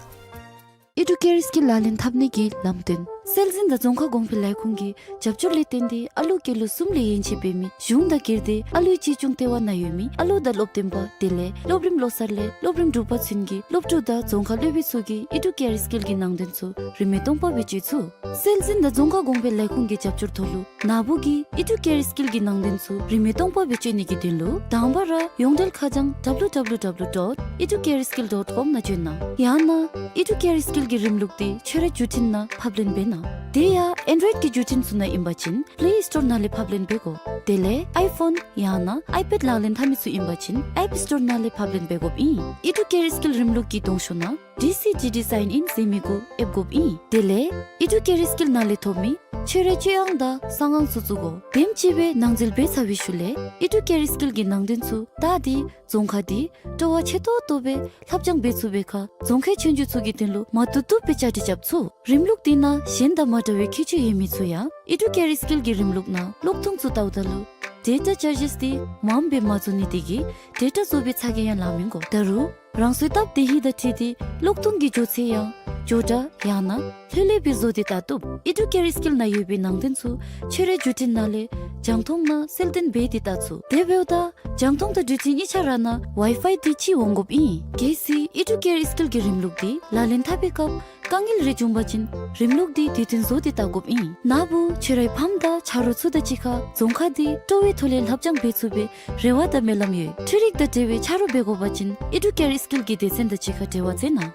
ཨི་ཌུ་ཀེར་སི་ཀིལ་ལག་ལེན་འཐབ་ནི་གི་ལམ་སྟོན། སྲོལ་འཛིན་དང་རྫོང་ཁ་གོང་འཕེལ་ལས་ཁུངས་ཀྱི་རྒྱབ་སྐྱོར་ལས་བརྟེན་ཏེ་ཨ་ལུ་སྐྱེས་ལོ་གསུམ་ལས་ཡན་ཆད་འབད་མི་གཞུང་དང་སྒེར་སྡེ་ཨ་ལུའི་གཅེས་སྐྱོང་ལྟེ་བ་ནང་ཡོད་མི་ཨ་ལུ་དང་སློབ་སྟོན་པ་དེ་ལས་སློབ་རིམ་བློ་གསར་ལས་སློབ་རིམ་དྲུག་པ་ཚུན་གྱི་སློབ་ཕྲུག་དང་རྫོང་ཁ་སློབ་དཔོན་ཚུ་གིས་ཨི་ཌུ་ཀེར་སི་ཀིལ་གྱི་ནང་དོན་ཚུ་རིན་མེད་སྟོང་པ་སྦེ་སྤྱོད་ཚུགས། སྲོལ་འཛིན་དང་རྫོང་ཁ་གོང་འཕེལ་ལས་ཁུངས་ཀྱི་རྒྱབ་སྐྱོར་ཐོག་ལུ་ནཱ་བུ་གིས་ཨི་ཌུ་ཀེར་སི་ཀིལ་གྱི་ནང་དོན་ཚུ་རིན་མེད་སྟོང་པ་སྦེ་སྤྱོད་ནི་གི་དོན་ལུ་དང་པ་ར་ཡོངས་འབྲེལ་ཁ་བྱང་W W W dot educareskill dot com ནང་བྱོན་གནང་། ཡང་ན་ཨི་ཌུ་ཀེར་སི་ཀིལ་གྱི་རིམ་ལུགས་འདི་ཁྱོད་རའི་བརྒྱུད་འཕྲིན་ནང་ཕབ་ལེན་འབད་གནང་། དེ་ཡང་ཨེན་ཌོའིཌ་ཀྱི་བརྒྱུད་འཕྲིན་ཚུ་ནང་ཨིན་པ་ཅིན་པླེ་སི་ཊོར་ནང་ལས་ཕབ་ལེན་འབད་དགོ། དེ་ལས་ཨའི་ཕོན་ཡང་ན་ཨའི་པེཌ་ལག་ལེན་འཐབ་མི་ཚུ་ཨིན་པ་ཅིན་ཨེཔ་སི་ཊོར་ནང་ལས་ཕབ་ལེན་འབད་དགོཔ་ཨིན། ཨི་ཌུ་ཀེར་སི་ཀིལ་རིམ་ལུགས་ཀྱི་གདོང་ཤོག་ནང་ཌི་སི་ཌི་ཌི་སའིན་ཨིན་ཟེར་མི་གུ་ཨེབ་དགོཔ་ཨིན། དེ་ལས་ཨི་ཌུ་ཀེར་སི་ཀིལ་ནང་ལས་ཐོབ་མི་ཁྱོད་རའི་སྤྱོད་དབྱངས་དང་གསང་ཨང་ཚུ་བཙུགས་དགོ། དེམ་ཅིག་སྦེ་ནང་འཛུལ་འབད་ཚར་བའི་ཤུལ་ལས་ཨི་ཌུ་ཀེར་སི་ཀིལ་གྱི་ནང་དོན་ཚུ་བལྟ་སྟེ་རྫོང་ཁ་འདི་སྤྲོ་བ་ཆེ་ཏོག་ཏོ་སྦེ་ལྷབ་སྦྱང་འབད་ཚུགས་པའི་ཁར་རྫོང་ཁའི་ཆོས་རྒྱུགས་ཚུ་གི་དོན་ལུ་མ་བཏུབ་བཏུབ་སྦེ་བཅའ་སྒྲིག་རྐྱབ་ཚུགས། རིམ་ལུགས་འདི་ནང་གཞན་དང་མ་འདྲ་བའི་ཁྱད་ཆོས་ཡོད་མི་ཚུ་ཡང་ཨི་ཌུ་ཀེར་སི་ཀིལ་གྱི་རིམ་ལུགས་ནང་གློག་ཐུང་ཚུ་བལྟཝ་ད་ལུ་ཌེ་ཊ་ཅར་ཇིསི་འདི་མངམ་སྦེ་མ་བཟོ་ནི་དེ་གིས་ཌེ་ཊ་བཟོ་བའི་ཚ་གྱང་ཡང་ལང་མི་དགོ། ད་རུང་རང་སོའི་སྟབས་བདེ་ཧིང་དང་འཁྲིལ་ཏེ་གློག་ཐུང་གི་མགྱོགས་ཚད་ཡང་མགྱོགས་དྲགས་ཡང་ན་ལྷོད་ལྷོད་སྦེ་བཟོ་སྟེ་བལྟ་བཏུབ། ཨི་ཌུ་ཀེར་སི་ཀིལ་ནང་ཡོད་པའི་ནང་དོན་ཚུ་ཁྱོད་རའི་བརྒྱུད་འཕྲིན་ནང་ལས་རྒྱང་མཐོང་ནང་གསལ་སྟོན་འབད་དེ་བལྟ་ཚུགས། དེ་འབདཝ་ད་རྒྱང་མཐོང་དང་བརྒྱུད་འཕྲིན་གཉིས་ཆ་ར་ནང་ཝའི་ཕའི་འདི་གཅིག་འོང་དགོཔ་ཨིན། གལ་སྲིད་ཨི་ཌུ་ཀེར་སི་ཀིལ་གྱི་རིམ་ལུགས་འདི་ལག་ལེན་འཐབ་པའི་སྐབས་དཀའ་ངལ་རེ་བྱུང་པ་ཅིན་རིམ་ལུགས་འདི་དུས་མཐུན་བཟོ་སྟེ་བལྟ་དགོཔ་ཨིན། ནཱ་བུ་ཁྱོད་རའི་ཕམ་དང་ཆ་རོགས་ཚུ་དང་གཅིག་ཁར་རྫོང་ཁ་འདི་སྤྲོ་བའི་ཐོག་ལས་ལྷབ་སྦྱང་འབད་ཚུགས་པའི་རེ་བ་དང་སྨོན་ལམ་ཡོད། འཕྲུལ་རིག་དང་འབྲེལ་བའི་ཆ་རོགས་འབད་དགོ་པ་ཅིན་ཨི་ཌུ་ཀེར་སི་ཀིལ་གྱི་སྡེ་ཚན་དང་གཅིག་ཁར་འབྲེལ་བ་མཛད་གནང་།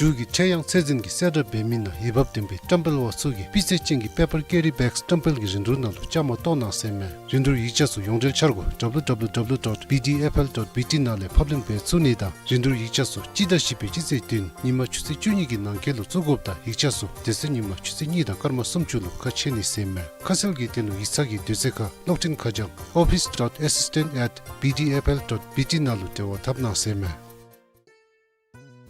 འབྲུག་གི་ཁྲལ་གཡང་ཚད་འཛིན་གྱིས་གསལ་བསྒྲགས་འབད་མི་ནང་འོས་འབབ་ལྡན་པའི་བཀྲམ་སྤེལ་པ་ཚུ་གིས་སྤུས་ཚད་ཅན་གྱི་པེ་པར་ཀེ་རི་བེགསི་བཀྲམ་སྤེལ་གྱི་རིན་བསྡུར་ནང་ལུ་བཅའ་མར་གཏོགས་གནང་ཟེར་མས། རིན་བསྡུར་ཡིག་ཆ་ཚུ་ཡོངས་འབྲེལ་འཆར་སྒོ་W W W dot B D F L dot B T ནང་ལས་ཕབ་ལེན་འབད་ཚུགས་ནི་དང་རིན་བསྡུར་ཡིག་ཆ་ཚུ་སྤྱི་ཟླ་བཞི་པའི་སྤྱི་ཚེས་བདུན་ཉིན་མ་ཆུ་ཚོད་བཅུ་གཉིས་ཀྱི་ནང་འཁོད་ལུ་བཙུགས་དགོཔ་དང་ཡིག་ཆ་ཚུ་དེ་ཚེ་ཉིན་མ་ཆུ་ཚོད་གཉིས་དང་སྐར་མ་སུམ་ཅུ་ལུ་ཁ་ཕྱེ་ནི་ཟེར་མས། ཁ་གསལ་གྱི་དོན་ལུ་ཡིག་ཚང་གི་དུས་ཚོད་ཁར་གློག་འཕྲིན་ཁ་བྱང་office dot assistant at B D F L dot B T ནང་ལུ་འབྲེལ་བ་འཐབ་གནང་ཟེར་མས།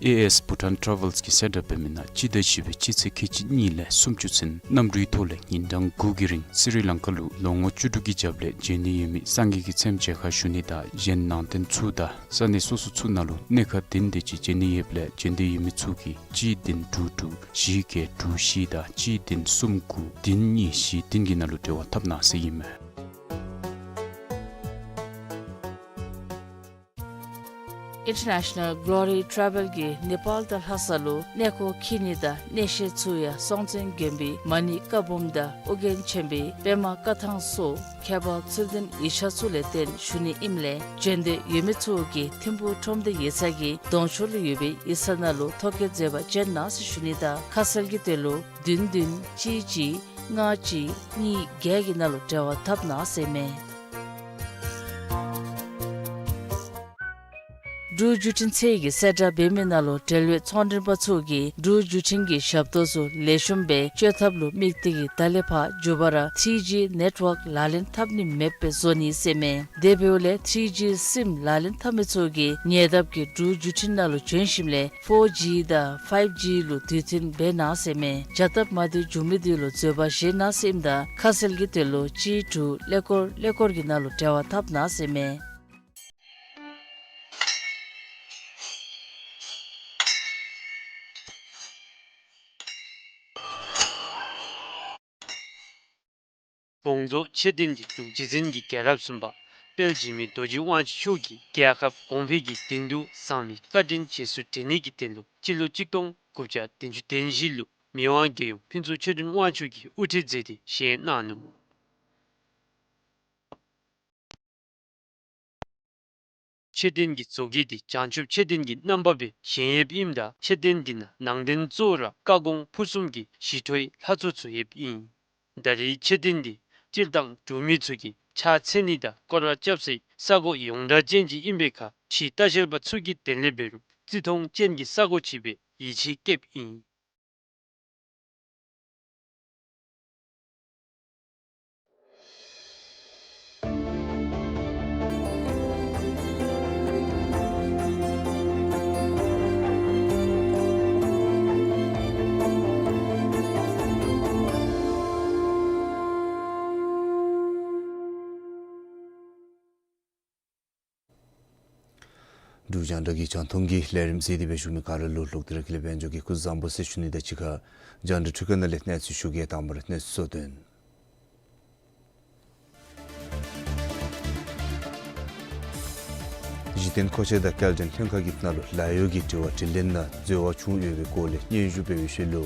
ཨེ་ཨེསི་བྷུ་ཊཱན་ཊ་རེ་ཝེལསི་གིས་གསལ་བསྒྲགས་འབད་མི་ནང་སྤྱི་ཟླ་བཞི་པའི་སྤྱི་ཚེས་ཁལ་གཅིག་གཉིས་ལས་སུམ་ཅུ་ཚུན་གནམ་གྲུའི་ཐོག་ལས་ཉིན་གྲངས་དགུ་གི་རིང་སི་རི་ལང་ཀ་ལུ་ལོ་ངོ་བཅུ་དྲུག་གི་རྒྱབ་ལས་འབྱོན་ནི་ཡོད་མི་སངས་རྒྱས་ཀྱི་ཚེམས་མཇལ་ཁ་ཞུ་ནི་དང་གཞན་ནང་རྟེན་ཚུ་དང་ས་གནས་སོ་སོ་ཚུ་ནང་ལུ་གནས་ཁག་བདུན་དེ་ཅིག་འབྱོན་ནི་ཡོདཔ་ལས་འབྱོན་འདོད་ཡོད་མི་ཚུ་གིས་གཅིག་བདུན་དྲུག་དྲུག་བཞི་བརྒྱད་དྲུག་བཞི་དང་གཅིག་བདུན་གསུམ་དགུ་བདུན་གཉིས་བཞི་བདུན་གྱི་ནང་ལུ་འབྲེལ་བ་འཐབ་གནང་ཟེར་ཨིན་མས། ཨིན་ཊར་ནེ་ཤ་ནཱལ་གོ་ལོ་རི་ཊ་རེ་ཝེལ་གྱིས་ནེ་པཱལ་དང་ལྷ་ས་ལུ་གནས་སྐོར་འཁྱིད་ནི་དང་གནས་བཤད་ཚུ་ཡང་སྲོང་བཙན་དགོན་པའི་མ་ཎི་བཀའ་འབུམ་དང་ཨོ་རྒྱན་ཆེན་པོའི་པདྨ་བཀའ་ཐང་སོགས་ཁྱད་པར་ཚུལ་ལྡན་ཡིག་ཆ་ཚུ་ལས་བརྟེན་ཞུ་ནི་ཨིནམ་ལས་འབྱོན་འདོད་ཡོད་མི་ཚུ་གིས་ཐིམ་ཕུ་ཁྲོམ་སྡེ་ཡིག་ཚང་གི་གདོང་ཕྱོགས་ལུ་ཡོད་པའི་ཡིག་ཚང་ནང་ལུ་ཐོ་བཀོད་མཛད་པར་བྱོན་གནང་ཟེར་ཞུ་ནི་དང་ཁ་གསལ་གྱི་དོན་ལུ་བདུན་བདུན་གཅིག་གཅིག་ལྔ་གཅིག་གཉིས་བརྒྱད་ཀྱི་ནང་ལུ་འབྲེལ་བ་འཐབ་གནང་ཟེར་མས། འབྲུག་བརྒྱུད་འཕྲིན་ཚད་ཀྱི་གསལ་བསྒྲགས་འབད་མི་ནང་ལུ་འབྲེལ་ཡོད་ཚོང་མགྲོན་པ་ཚུ་གིས་འབྲུག་བརྒྱུད་འཕྲིན་གྱི་ཞབས་ཏོག་ཚུ་ལེགས་ཤོམ་སྦེ་སྤྱོད་ཐབས་ལུ་དམིགས་ཏེ་གིས་ད་ལས་ཕར་མགྱོགས་པ་ར་ཐི་ཇི་ནེཊ་ཝརཀ་ལག་ལེན་འཐབ་ནི་མེདཔ་སྦེ་བཟོ་ནི་ཟེར་མས། དེ་འབདཝ་ལས་ཐི་ཇི་སིམ་ལག་ལེན་འཐབ་མི་ཚུ་གིས་ཉེ་འདབས་ཀྱི་འབྲུག་བརྒྱུད་འཕྲིན་ནང་ལུ་བྱོན་ཞིནམ་ལས་ཕོར་ཇི་དང་ཕའིབ་ཇི་ལུ་དུས་མཐུན་འབད་གནང་ཟེར་མས། བྱ་སྟབས་མ་བདེཝ་བྱུང་མི་དེ་ལུ་འཛོལ་བ་བཞེས་གནང་ཟེར་ཨིནམ་ད་ཁ་གསལ་གྱི་དོན་ལུ་གཅིག་དྲུག་ཀླད་ཀོར་ཀླད་ཀོར་གྱི་ནང་ལུ་འབྲེལ་བ་འཐབ་གནང་ཟེར་མས། དགོངས་རྫོགས་ཆེ་ལྡན་གྱི་འབྲུག་རྗེ་བཙུན་གྱི་རྒྱལ་རབས་གསུམ་པ་དཔལ་འཇིགས་མེད་རྡོ་རྗེ་དབང་ཕྱུག་མཆོག་གིས་རྒྱལ་ཁབ་གོང་འཕེལ་གྱི་དོན་དུ་གསང་བའི་བཀའ་དྲིན་རྗེས་སུ་དྲན་ནི་གི་དོན་ལུ་སྤྱི་ལོ་གཅིག་སྟོང་དགུ་བརྒྱ་བདུན་ཅུ་དོན་བཞི་ལུ་མི་དབང་རྒྱལ་ཡུམ་ཕུན་ཚོགས་ཆོས་སྒྲོན་དབང་ཕྱུག་གིས་དབུ་ཁྲིད་མཛད་དེ་བཞེངས་གནང་ནུག། ཆེ་ལྡན་གྱི་མཛོད་དགེ་འདི་བྱང་ཆུབ་ཆེ་ལྡན་གྱི་རྣམ་པ་སྦེ་བཞེངས་ཡོདཔ་ཨིནམ་ད་ཆེ་ལྡན་འདི་ནང་ནང་རྟེན་གཙོ་བོ་ར་བཀའ་དགོངས་ཕུར་གསུམ་གྱི་ཞི་ཁྲོའི་ལྷ་ཚོགས་ཚུ་ཡོདཔ་ཨིན། ད་རེས་ཆེ་ལྡན་འདི་སྤྱིར་བཏང་འབྲུག་མི་ཚུ་གིས་ཕྱག་འཚལ་ནི་དང་སྐོར་ར་རྐྱབ་སའི་ས་གོ་ཡོངས་གྲགས་ཅན་ཅིག་ཨིན་པའི་ཁར་ཕྱིའི་ལྟ་བཤལ་པ་ཚུ་གི་དོན་ལས་འབད་རུང་བརྩི་མཐོང་ཅན་གྱི་ས་གོ་ཅིག་སྦེ་ཡིད་ཆེས་བསྐྱེདཔ་ཨིན། འབྲུག་རྒྱང་བསྒྲགས་ཀྱི་རྒྱང་མཐོང་གི་ལས་རིམ་གཟིགས་ཏེ་སྦེ་བཞུགས་མི་ག་ར་ལུ་ལོག་སྟེ་ར་དགེ་ལེགས་དཔལ་འབྱོར་གྱིས་སྐུ་གཟུགས་བཟང་པོ་ཟེར་ཞུ་ནི་དང་གཅིག་ཁར་རྒྱང་བསྒྲགས་འཕྲུལ་ཁང་ནང་ལས་གནས་ཚུལ་ཞུ་གེ། དང་པ་ར་གནས་ཚུལ་གཙོ་དོན། གཞི་རྟེན་མཁོ་ཆས་དང་སྐྱེལ་འདྲེན་ལྷན་ཁག་གི་ནང་ལུ་ལཱ་གཡོག་གི་དྲི་བ་དྲིས་ལན་ནང་འཛོལ་བ་བྱུང་ཡོད་པའི་སྐོར་ལས་སྙན་ཞུ་འབད་བའི་ཤུལ་ལུ་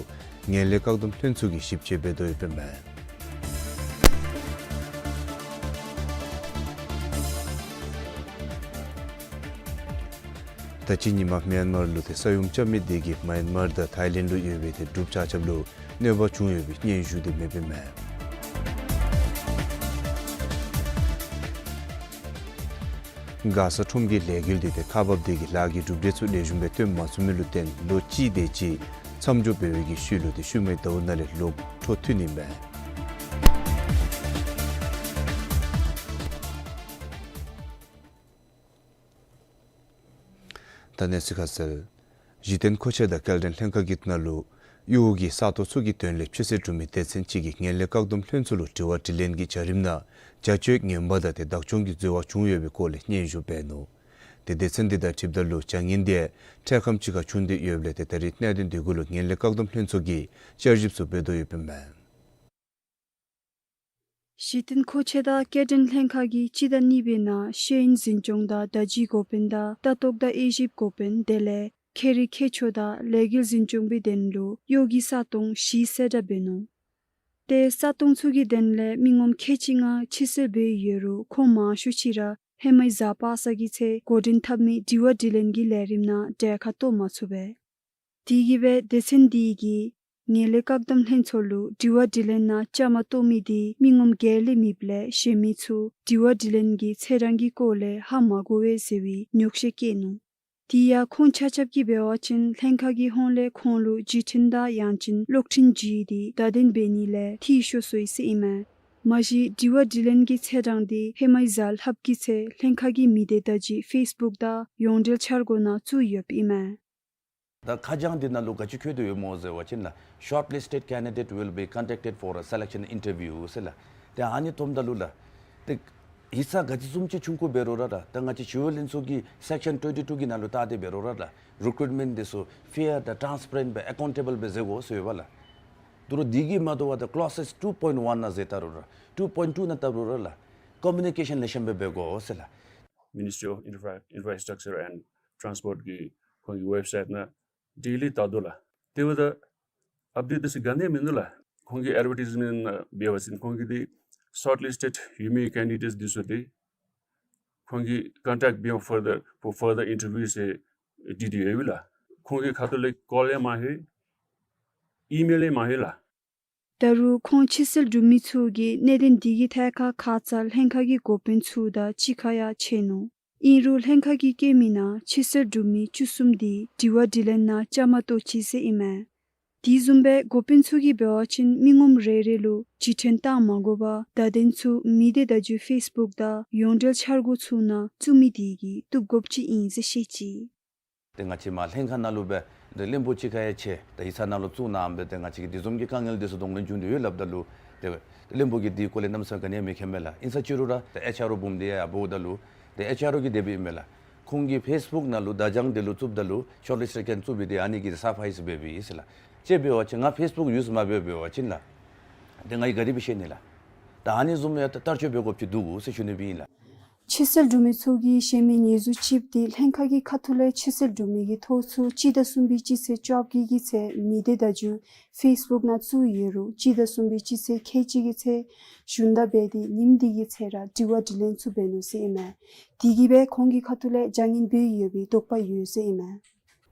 ངན་ལྷད་བཀག་སྡོམ་ལྷན་ཚོགས་ཀྱིས་ཞིབ་དཔྱད་འབད་དོ་ཡོདཔ་ཨིན་མས། ད་ཅི་ཉིན་མ་མེན་མར་ལུ་ཏེ་ས་ཡོམ་རྐྱབ་མི་དེ་གིས་མེན་མར་དང་ཐའི་ལེནཌ་ལུ་ཡོད་པའི་ཏེ་འབྲུགཔ་ཆ་ཁྱབ་ལུ་གནོད་པ་བྱུང་ཡོད་པའི་སྙན་ཞུ་དེ་མེདཔ་ཨིན་མས། མགར་ས་ཁྲོམ་གྱི་ལས་འགུལ་དེ་ཏེ་ཁག་འབགཔ་དེ་གིས་ལཱ་གི་གྲུབ་འབྲས་ཚུ་ལེགས་ཤོམ་སྦེ་སྟོན་མ་ཚུགས་མི་ལུ་བརྟེན་ལོ་གཅིག་དེ་ཅིག་མཚམས་འཇོག་འབད་བའི་གི་ཤུལ་ལུ་ཏེ་ཤུལ་མའི་ཟླཝ་ནང་ལས་ལོག་འཕྲོ་མཐུད་ནི་ཨིན་མས། ད་གནས་ཚུལ་ཁ་གསལ། གཞི་རྟེན་མཁོ་ཆས་དང་སྐྱེལ་འདྲེན་ལྷན་ཁག་གི་ནང་ལུ་གཡོག་གི་ས་སྟོང་ཚུ་གི་དོན་ལས་ཕྱི་སེལ་གྲུབ་མི་སྡེ་ཚན་ཅིག་གིས་ངན་ལྷད་བཀག་སྡོམ་ལྷན་ཚོགས་ལུ་དྲི་བ་དྲིས་ལན་གྱི་བྱ་རིམ་ནང་བྱ་སྤྱོད་ངན་པ་དང་ཏེ་བདག་སྐྱོང་གི་འཛོལ་བ་བྱུང་ཡོད་པའི་སྐོར་ལས་སྙན་ཞུ་འབད་ནུག། ཏེ་སྡེ་ཚན་དེ་དང་འཁྲིལཝ་ད་ལུ་བྱ་ངན་དེ་འཕྲལ་ཁམས་ཅིག་ཁར་བྱུང་སྟེ་ཡོདཔ་ལས་ཏེ་ད་རེས་གནད་དོན་དེ་གུ་ལུ་ངན་ལྷད་བཀག་སྡོམ་ལྷན་ཚོགས་ཀྱིས་བསྐྱར་ཞིབ་ཚུ་འབད་དོ་ཡོདཔ་ཨིན་མས། གཞི་རྟེན་མཁོ་ཆས་དང་སྐྱེལ་འདྲེན་ལྷན་ཁག་གིས་སྤྱི་ཟླ་གཉིས་པའི་ནང་ཤེས་ཡོན་འཛིན་སྐྱོང་དང་བརྡ་བརྒྱུད་འགོ་དཔོན་དང་ལྟ་རྟོག་དང་དབྱེ་ཞིབ་འགོ་དཔོན་དེ་ལས་ཁེ་རིག་ཁེ་ཆོ་དང་ལས་འགུལ་འཛིན་སྐྱོང་པའི་དོན་ལུ་གཡོག་གི་ས་སྟོང་བཞི་གསལ་བསྒྲགས་འབད་ནུག། ཏེ་ས་སྟོང་ཚུ་གི་དོན་ལས་མི་ངོམ་ཁལ་གཅིག་ལྔ་ཕྱིར་སེལ་འབད་ཡོད་རུང་ཁོང་མང་ཤོས་ཅིག་ར་ཧེ་མའི་གཟའ་པ་སངས་ཀྱི་ཚེ་འགོ་འདྲེན་འཐབ་མི་དྲི་བ་དྲིས་ལན་གྱི་ལས་རིམ་ནང་གྲལ་ཁར་གཏོགས་མ་ཚུགས་པས། དེ་གིས་སྦེ་སྡེ་ཚན་དེ་གིས་ངན་ལྷད་བཀག་སྡོམ་ལྷན་ཚོགས་ལུ་དྲི་བ་དྲིས་ལན་ནང་བཅའ་མར་གཏོགས་མི་དེ་མི་ངོམ་བརྒྱད་ལས་མེདཔ་ལས་གཞན་མི་ཚུ་དྲི་བ་དྲིས་ལན་གྱི་ཚེས་གྲངས་ཀྱི་སྐོར་ལས་ཧ་མ་གོ་བས་ཟེར་བའི་ཉོགས་བཤད་བཀོད་ནུག། དེ་ཡང་ཁོང་ཆ་ཁྱབ་ཀྱིས་འབད་བ་ཅིན་ལྷན་ཁག་གི་ཧོངས་ལས་ཁོང་ལུ་བརྒྱུད་འཕྲིན་དང་ཡང་ཅིན་གློག་འཕྲིན་བརྒྱུད་དེ་བརྡ་དོན་འབད་ནི་ལས་འཐུས་ཤོར་སོ་ཡི་ཟེར་ཨིན་མས། མ་གཞི་དྲི་བ་དྲིས་ལན་གྱི་ཚེས་གྲངས་དེ་ཧེ་མའི་གཟའ་ལྷགཔ་གི་ཚེ་ལྷན་ཁག་གི་མི་སྡེ་བརྡ་བརྒྱུད་ཕེསི་བུཀ་དང་ཡོངས་འབྲེལ་འཆར་སྒོ་ནང་བཙུགས་ཡོདཔ་ཨིན་མས། ད་ཁ་བྱང་འདི་ནང་ལུ་ག་ཅི་འཁོད་དེ་ཡོད་སྨོ་ཟེར་བ་ཅིན་ལགས། Shortlisted candidate will be contacted for a selection interview ཟེར་ལགས། ཏེ་ཨ་ནི་མཐོངམ་ད་ལུ་ལགས། ཏེ་ཡིག་ཚང་ག་ཅི་བཟུམ་ཅིག་ཆུང་ཀུ་འབད་རུང་ར་ལགས། ད་ང་བཅས་ཞི་གཡོག་ལྷན་ཚོགས་ཀྱི་སེཀ་ཤཱན་ཊུ་ཝེན་ཊི་ཊུ་གི་ནང་ལུ་བལྟ་སྟེ་འབད་རུང་ར་ལགས། རི་ཀུ་རུཊ་མེནཊ་འདི་ཚུ་ཕེར་དང་ཊཱནསི་པེ་རེནཊ་སྦེ་ཨེ་ཀའུན་ཊེ་བཱལ་སྦེ་མཛད་དགོ་ཟེར་ཡོདཔ་ལགས། དོ་རུང་འདི་གིས་མ་དོ་བར་ད་ཀི་ལོ་སིསི་ཊུ་པོའིནཊི་ཝན་ནང་འཛུལ་ད་རུང་ར་ཊུ་པོའིནཊི་ཊུ་ནང་བལྟ་རུང་ར་ལགས། ཀོ་མུ་ནི་ཀེ་ཤཱན་ལེགས་ཤོམ་སྦེ་འབད་དགོ་ཟེར་ལགས། Ministry of Infra- Infrastructure and Transport གི་ཁོང་གི་ཝེབ་སའིཊ་ནང་ཌེ་ལི་བལྟ་དོ་ལགས། དེ་འབདཝ་ད་ཨཔ་ཌེཊ་འདི་ཚུ་ག་ནི་ཡང་མིན་འདུག་ལགས། ཁོང་གི་ཨེཌ་བར་ཊའིཛ་མེནཊ་ནང་འབད་བ་ཅིན་ཁོང་གིས་འདི་ཤོཊ་ལིསི་ཊེཌ་ཡོད་མི་ཀེན་ཌི་ཌེཊ་འདི་ཚུ་འདི་ཁོང་གིས་ཀོན་ཊེཀཊ་བྷི་ཡོང་ཕར་དར་ཕོར་ཕར་དར་ཨིན་ཊར་བིའུ་ཟེར་བྲིས་ཏེ་ཡོད་ལགས། ཁོང་གི་ཁ་ཐུག་ལས་ཀོལ་ཡང་མ་ལྷོད། ཨི་མེལ་ཡང་མ་ལྷོད་ལགས། ད་རུང་ཁོང་ཕྱིར་སེལ་གྲུབ་མི་ཚུ་གིས་གནད་དོན་འདི་གི་ཐད་ཁར་ཁ་ཙ་ལྷན་ཁག་གི་འགོ་དཔོན་ཚུ་དང་གཅིག་ཁར་ཡང་འཕྱད་ནུག། ཨིན་རུང་ལྷན་ཁག་གིས་བཀོད་མི་ནང་ཕྱིར་སེལ་གྲུབ་མི་བཅུ་གསུམ་དེ་དྲི་བ་དྲིས་ལན་ནང་བཅའ་མར་གཏོགས་ཅི་ཟེར་ཨིན་མས། དེ་བཟུམ་སྦེ་འགོ་དཔོན་ཚུ་གིས་འབད་བ་ཅིན་མི་ངོམ་རེ་རེ་ལུ་བརྒྱུད་འཕྲིན་བཏང་མ་དགོ་པར་བརྡ་དོན་ཚུ་མི་སྡེ་བརྡ་བརྒྱུད་ཕེསི་བུཀ་དང་ཡོངས་འབྲེལ་འཆར་སྒོ་ཚུ་ནང་བཙུགས་མི་དེ་གིས་བཏུབ་དགོཔ་ཅིག་ཨིན་ཟེར་བཤད་ཅི། ཏེ་ང་བཅས་མར་ལྷན་ཁག་ནང་ལུ་སྦེ་ཏེ་བློན་པོ་གཅིག་ཁར་ཡང་ཆེ་ཏེ་ཡིག་ཚང་ནང་ལུ་བཙུགས་གནང་སྦེ་ཏེ་ང་བཅས་ཀྱིས་དེ་བཟུམ་གྱི་དཀའ་ངལ་དེ་ཚུ་གདོང་ལེན་བྱུང་དོ་ཡོད་སླབ་ད་ལུ་ཏེ་བློན་པོ་གིས་དེའི་སྐོར་ལས་གནམ་མེད་ས་མེད་ག་ནི་ཡང་མི་མཁྱེན་མས་ལགས། ཨིན་ས་ཅི་རུང་ར་ཏེ་ཨེཆ་ཨར་འོ་འབུམ་དེ་ཡང་འབོཝ་ད་ལུ་ཏེ་ཨེཆ་ཨར་འོ་གིས་དེ་སྦེ་ཨིན་མས་ལགས། ཁོང་གིས་ཕེསི་བུཀ་ནང་ལུ་བརྡ་བྱང་དེ་ལུ་བཙུགསཔ་ད་ལུ་ཤོཊ་ལིསི་ཊེཌ་ཁན་བཙུགས་པའི་དེ་ཨ་ནི་གིས་སར་ཕ་རའིསི་འབད་འབདཝ་ཨིན་ཟེར་ལགས། དཔྱེ་འབད་བ་ཅིན་ང་ཕེསི་བུཀ་ཡུསི་མ་འབད་འབད་བ་ཅིན་ལགས། ཏེ་ང་གིས་ག་དེ་སྦེ་ཤེས་ནི་ལགས། ད་ཨ་ནི་བཟུམ་ཡང་བསྟར་སྤྱོད་འབད་དགོཔ་ཅིག་འདུག་གོ་ཟེར་ཞུ་ནི་སྦེ་ཨིན་ལགས། ཕྱིར་སེལ་གྲུབ་མི་ཚུ་གིས་བཞེས་མི་ཉེས་འཛུགས་ཅིག་དེ་ལྷན་ཁག་གི་ཁ་ཐུག་ལས་ཕྱིར་སེལ་གྲུབ་མི་གི་ཐོ་ཚུ་སྤྱི་ཟླ་གསུམ་པའི་སྤྱི་ཚེས་བཅོ་བརྒྱད་ཀྱི་ཚེ་མི་སྡེ་བརྡ་བརྒྱུད་ཕེསི་བུཀ་ནང་བཙུགས་ཡོད་རུང་སྤྱི་ཟླ་གསུམ་པའི་སྤྱི་ཚེས་ཁལ་གཅིག་གི་ཚེ་ཞུན་དག་འབད་དེ་ཉིནམ་དེ་གི་ཚེ་ར་དྲི་བ་དྲིས་ལན་ཚུ་འབད་ནུག་ཟེར་ཨིན་མས། དེ་གིས་སྦེ་ཁོང་གི་ཁ་ཐུག་ལས་བྱ་ངན་འབད་ཡོད་པའི་དོགས་པ་ཡོད་ཟེར་ཨིན་མས།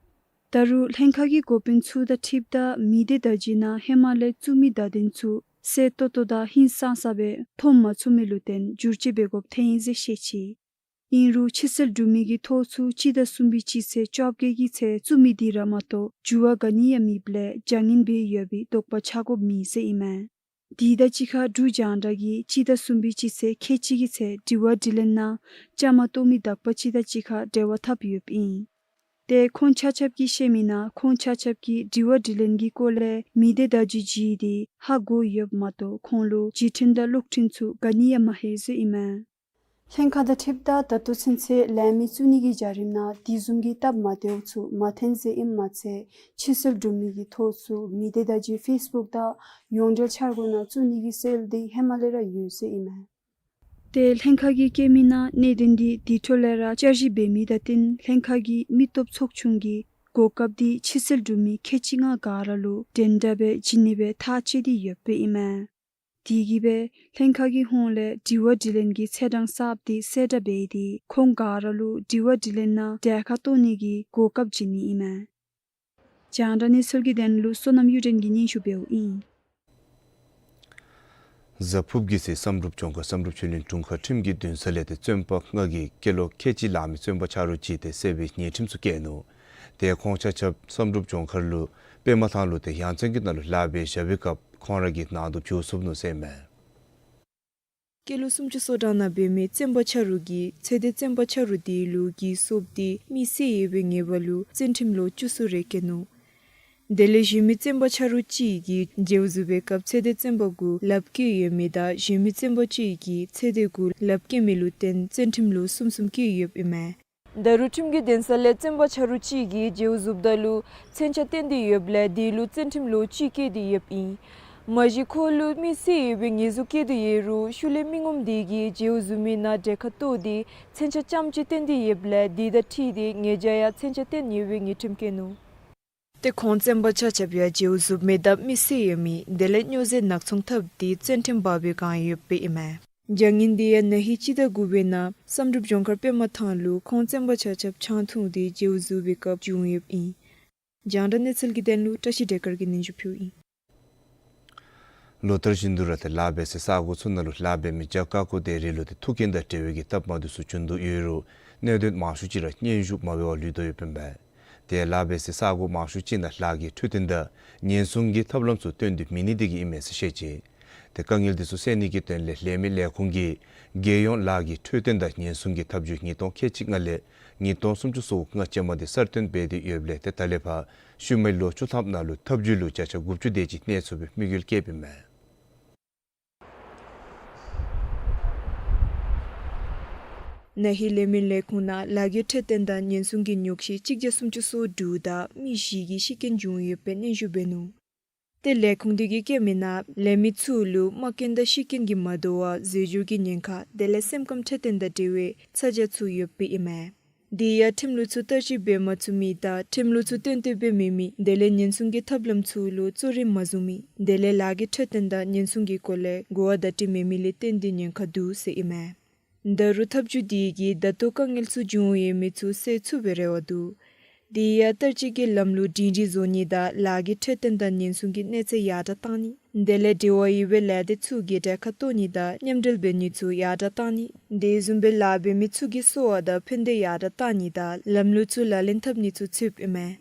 ད་རུང་ལྷན་ཁག་གི་འགོ་དཔོན་ཚུ་དང་འཁྲིལཝ་ད་མི་སྡེ་བརྡ་བརྒྱུད་ནང་ཧེ་མ་ལས་བཙུགས་མི་བརྡ་དོན་ཚུ་གསལ་ཏོག་ཏོ་དང་ཧིང་སངས་ས་སྦེ་མཐོང་མ་ཚུགས་མི་ལུ་བརྟེན་བསྒྱུར་བཅོས་འབད་དགོཔ་ཐོན་ཡི་ཟེར་བཤད་ཅི། ཨིན་རུང་ཕྱིར་སེལ་གྲུབ་མི་གི་ཐོ་ཚུ་སྤྱི་ཟླ་གསུམ་པའི་སྤྱི་ཚེས་བཅོ་བརྒྱད་ཀྱི་ཚེ་བཙུགས་མི་དེ་ར་མ་གཏོགས་འགྱུར་བ་ག་ནི་ཡང་མེདཔ་ལས་བྱ་ངན་འབད་ཡོད་པའི་དོགས་པ་ཆགས་དགོཔ་མེད་ཟེར་ཨིན་མས། དེ་དང་གཅིག་ཁར་འབྲུག་རྒྱང་བསྒྲགས་ཀྱིས་སྤྱི་ཟླ་གསུམ་པའི་སྤྱི་ཚེས་ཁལ་གཅིག་གི་ཚེ་དྲི་བ་དྲིས་ལན་ནང་བཅའ་མར་གཏོགས་མི་དག་པ་ཅིག་དང་གཅིག་ཁར་འབྲེལ་བ་འཐབ་ཡོདཔ་ཨིན། ཏེ་ཁོང་ཆ་ཁྱབ་ཀྱིས་བཤད་མི་ནང་ཁོང་ཆ་ཁྱབ་ཀྱིས་དྲི་བ་དྲིས་ལན་གྱི་སྐོར་ལས་མི་སྡེ་བརྡ་བརྒྱུད་ཅིག་དེ་ཧ་གོ་ཡོདཔ་མ་གཏོགས་ཁོང་ལུ་བརྒྱུད་འཕྲིན་དང་གློག་འཕྲིན་ཚུ་ག་ནི་ཡང་མ་ལྷོད་ཟེར་ཨིན་མས། ལྷན་ཁག་དང་འཁྲིལཝ་ད་ད་ལྟོ་ཚུན་ཚོད་ལས་མི་བཙུགས་ནི་གི་བྱ་རིམ་ནང་དེ་བཟུམ་གྱི་སྟབས་མ་བདེཝ་ཚུ་མ་ཐོན་ཟེར་ཨིནམ་མ་ཚད་ཕྱིར་སེལ་གྲུབ་མི་གི་ཐོ་ཚུ་མི་སྡེ་བརྡ་བརྒྱུད་ཕེསི་བུཀ་དང་ཡོངས་འབྲེལ་འཆར་སྒོ་ནང་བཙུགས་ནི་གི་སྲོལ་དེ་ཧེ་མ་ལས་ར་ཡོད་ཟེར་ཨིན་མས། ཏེ་ལྷན་ཁག་གིས་བཀོད་མི་ནང་གནད་དོན་དེ་དེ་འཕྲོ་ལས་ར་བསྐྱར་ཞིབ་འབད་མི་དང་བསྟུན་ལྷན་ཁག་གི་མི་སྟོབས་ཚོགས་ཆུང་གིས་གོ་སྐབས་དེ་ཕྱིར་སེལ་གྲུབ་མི་ཁལ་གཅིག་ལྔ་ག་ར་ལུ་འགྲན་ཟླ་སྦེ་བྱིན་ནི་སྦེ་ཐག་བཅད་དེ་ཡོདཔ་ཨིན་མས། དེ་གིས་སྦེ་ལྷན་ཁག་གི་ཧོངས་ལས་དྲི་བ་དྲིས་ལན་གྱི་ཚེས་གྲངས་གསརཔ་དེ་གསལ་བསྒྲགས་འབད་དེ་ཁོང་ག་ར་ལུ་དྲི་བ་དྲིས་ལན་ནང་གྲལ་ཁར་གཏོགས་ནི་གི་གོ་སྐབས་བྱིན་ནི་ཨིན་མས། རྒྱང་བསྒྲགས་གནས་ཚུལ་གྱི་དོན་ལུ་བསོད་ནམས་གཡུ་སྒྲོན་གྱིས་སྙན་ཞུ་འབདཝ་ཨིན། གཟའ་ཕུརཔ་གི་ཚེ་བསམ་གྲུབ་ལྗོངས་མཁར་བསམ་གྲུབ་ཆོས་གླིང་དྲུང་འཁོར་ཁྲིམས་ཀྱི་འདུན་ས་ལས་ཏེ་བཙོན་པ་ལྔ་གིས་སྐྱེས་ལོ་ཁལ་གཅིག་ལང་མི་བཙོན་པ་ཆ་རོགས་ཅིག་ཏེ་བསད་པའི་ཉེས་ཁྲིམས་སུ་བཀལ་ནུག། ཏེ་ཁོང་ཆ་ཁྱབ་བསམ་གྲུབ་ལྗོངས་མཁར་ལུ་པདྨ་ཐང་ལུ་ཏེ་ཡང་བཙོན་གྱི་ནང་ལུ་ལཱ་འབད་བཞག་པའི་སྐབས་ཁོང་ར་གིས་ནང་དུ་བྱོག་ཚུགས་ནུག་ཟེར་མས། སྐྱེས་ལོ་སུམ་ཅུ་སོ་གྲངས་ནང་འབད་མི་བཙོན་པ་ཆ་རོགས་ཀྱིས་ཚེ་འདས་བཙོན་པ་ཆ་རོགས་དེ་ལུ་གྱི་སོཔ་དེ་མི་བསད་ཡོད་པའི་ཉེས་པ་ལུ་བཙོན་ཁྲིམས་ལོ་བཅུ་གསུམ་རེ་བཀལ་ནུག། དེ་ལས་གཞན་མི་བཙོན་པ་ཆ་རོགས་གཅིག་གིས་མཇལཝ་བཟུམ་སྦེ་སྐབས་ཚེ་འདས་བཙོན་པ་གུ་ལགཔ་བཀལ་ཡོད་མི་དང་གཞན་མི་བཙོན་པ་གཅིག་གིས་ཚེ་འདས་གུ་ལགཔ་བཀལ་མི་ལུ་བརྟེན་བཙོན་ཁྲིམས་ལོ་གསུམ་གསུམ་བཀལ་ཡོདཔ་ཨིན་མས། ད་རུང་ཁྲིམས་ཀྱི་འདུན་ས་ལས་བཙོན་པ་ཆ་རོགས་གཅིག་གིས་མཇལཝ་བཟུམ་ད་ལུ་མཚོན་ཆ་བཏོན་ཏེ་ཡོདཔ་ལས་དེ་ལུ་བཙོན་ཁྲིམས་ལོ་གཅིག་བཀལ་ཏེ་ཡོདཔ་ཨིན། མ་གཞི་ཁོ་ལུ་མི་བསད་ཡོད་པའི་ཉེས་འཛུགས་བཀལ་ཏེ་ཡོད་རུང་ཤུལ་ལས་མི་ངོམ་དེ་གིས་མཇལཝ་བཟུམ་མའི་ནང་གྲལ་ཁར་གཏོགས་ཏེ་མཚོན་ཆ་རྐྱངམ་གཅིག་བཏོན་ཏེ་ཡོདཔ་ལས་དེ་དང་འཁྲིལ་ཏེ་ཉེས་བྱ་ཡང་མཚོན་ཆ་བཏོན་ཡོད་པའི་ཉེས་ཁྲིམས་བཀལ་ནུག། ཏེ་ཁོང་བཙོན་པ་ཆ་ཁྱབ་ཡང་མཇལཝ་བཟུམ་མའི་ད་མི་བསད་ཡོད་མི་དེ་ལས་སྨྱོ་རྫས་ནག་ཚོང་འཐབ་སྟེ་བཙོན་ཁྲིམས་འབག་པའི་བསྒང་ཡོདཔ་ཨིན་མས། བྱ་ངན་དེ་ཡང་ན་ཧིང་སྤྱི་ཟླ་དགུ་པའི་ནང་བསམ་གྲུབ་ལྗོངས་མཁར་པདྨ་ཐང་ལུ་ཁོང་བཙོན་པ་ཆ་ཁྱབ་ཆང་འཐུང་སྟེ་མཇལཝ་བཟུམ་མའི་སྐབས་བྱུང་ཡོདཔ་ཨིན། རྒྱང་བསྒྲགས་གནས་ཚུལ་གྱི་དོན་ལུ་བཀྲ་ཤིས་བདེ་དཀར་གྱིས་སྙན་ཞུ་ཕུལཝ་ཨིན། ལོ་ལྟར་བཞིན་དུ་ར་ཏེ་ལཱ་འབད་སའི་ས་གོ་ཚུ་ནང་ལུ་ལཱ་འབད་མི་བྱ་དཀར་པོ་དེ་རེ་ལུ་ཏེ་ཐུག་རྐྱེན་དང་འབྲེལ་བའི་གི་སྟབས་མ་བདེཝ་ཚུ་བྱུང་དོ་ཡོད་རུང་གནད་དོན་མང་ཤོས་ཅིག་ར་སྙན་ཞུ་མ་འབད་བར་ལུས་དོ་ཡོདཔ་ཨིན་པས། ཏེ་ལཱ་འབད་སའི་ས་གོ་མང་ཤོས་ཅིག་ནང་ལཱ་གི་འཕྲོད་བསྟེན་དང་ཉེན་སྲུང་གི་ཐབས་ལམ་ཚུ་སྟོན་ཏེ་མེད་ནི་དེ་གིས་ཨིན་མས་ཟེར་བཤད་ཅི། ཏེ་དཀའ་ངལ་དེ་ཚུ་སེལ་ནི་གི་དོན་ལས་ལས་མི་ལས་ཁུངས་ཀྱིས་རྒྱལ་ཡོངས་ལཱ་གི་འཕྲོད་བསྟེན་དང་ཉེན་སྲུང་གི་ཐབས་བྱུས་ཉིས་སྟོང་ཁལ་གཅིག་ལྔ་ལས་ཉིས་སྟོང་སུམ་ཅུ་སོ་ལྔ་ཅན་མ་དེ་གསར་བཏོན་འབད་དེ་ཡོདཔ་ལས་ཏེ་ད་ལས་ཕར་ཤུལ་མའི་ལོ་བཅུ་ཐམ་ནང་ལུ་ཐབས་བྱུས་ལུ་བརྒྱ་ཆ་དགུ་བཅུ་དེ་ཅིག་གནས་ཚུགས་པའི་དམིགས་ཡུལ་བསྐྱེདཔ་ཨིན་མས། ན་ཧིང་ལས་མི་ལས་ཁུངས་ནང་ལཱ་གི་འཕྲོད་བསྟེན་དང་ཉེན་སྲུང་གི་ཉོག་བཤད་གཅིག་བརྒྱ་སུམ་ཅུ་སོ་དྲུག་དང་མི་བཞི་གི་ཤི་རྐྱེན་བྱུང་ཡོདཔ་སྦེ་སྙན་ཞུ་འབད་ནུག། ཏེ་ལས་ཁུངས་དེ་གིས་བཀོད་མི་ནང་ལས་མི་ཚུ་ལུ་རྨ་སྐྱོན་དང་ཤི་རྐྱེན་གྱིས་མ་དོ་བར་ཟས་བཅུད་ཀྱི་ཉེན་ཁ་དེ་ལས་སེམས་ཁམས་འཕྲོད་བསྟེན་དང་འབྲེལ་བའི་ཚ་གྱང་ཚུ་ཡོདཔ་ཨིན་མས། དེ་ཡང་ཁྲིམས་ལུགས་ཚུ་བསྟར་སྤྱོད་འབད་མ་ཚུགས་མི་དང་ཁྲིམས་ལུགས་ཚུ་དོན་དུ་འབད་མེད་མི་དེ་ལས་ཉེན་སྲུང་གི་ཐབས་ལམ་ཚུ་ལུ་གཙོ་རིམ་མ་བཟུང་མི་དེ་ལས་ལཱ་གི་འཕྲོད་བསྟེན་དང་ཉེན་སྲུང་གི་སྐོར་ལས་གོ་བ་བརྡ་སྤྲོད་མེད་མི་ལས་བརྟེན་ཏེ་ཉེན་ཁ་འདུག་ཟེར་ཨིན་མས། ད་རུང་ཐབས་བྱུས་དེ་གིས་ད་ལྟོ་དཀའ་ངལ་ཚུ་བྱུང་ཡོད་མི་ཚུ་སེལ་ཚུགས་པའི་རེ་བ་འདུག། དེ་ཡང་བསྟར་སྤྱོད་ཀྱི་ལམ་ལུགས་སྒྲིང་སྒྲི་བཟོ་ནི་དང་ལཱ་གི་འཕྲོད་བསྟེན་དང་ཉེན་སྲུང་གི་གནས་ཚད་ཡར་དྲགས་བཏང་ནི། དེ་ལས་འབྲེལ་བ་ཡོད་པའི་ལས་སྡེ་ཚུ་གིས་གྲལ་ཁར་གཏོགས་ནི་དང་མཉམ་འབྲེལ་འབད་ནི་ཚུ་ཡར་དྲགས་གཏང་ནི། དེ་བཟུམ་སྦེ་ལཱ་འབད་མི་ཚུ་གི་གསོ་བ་དང་ཕན་བདེ་ཡར་དྲགས་གཏང་ནི་དང་ལམ་ལུགས་ཚུ་ལག་ལེན་འཐབ་ནི་ཚུ་ཚུདཔ་ཨིན་མས།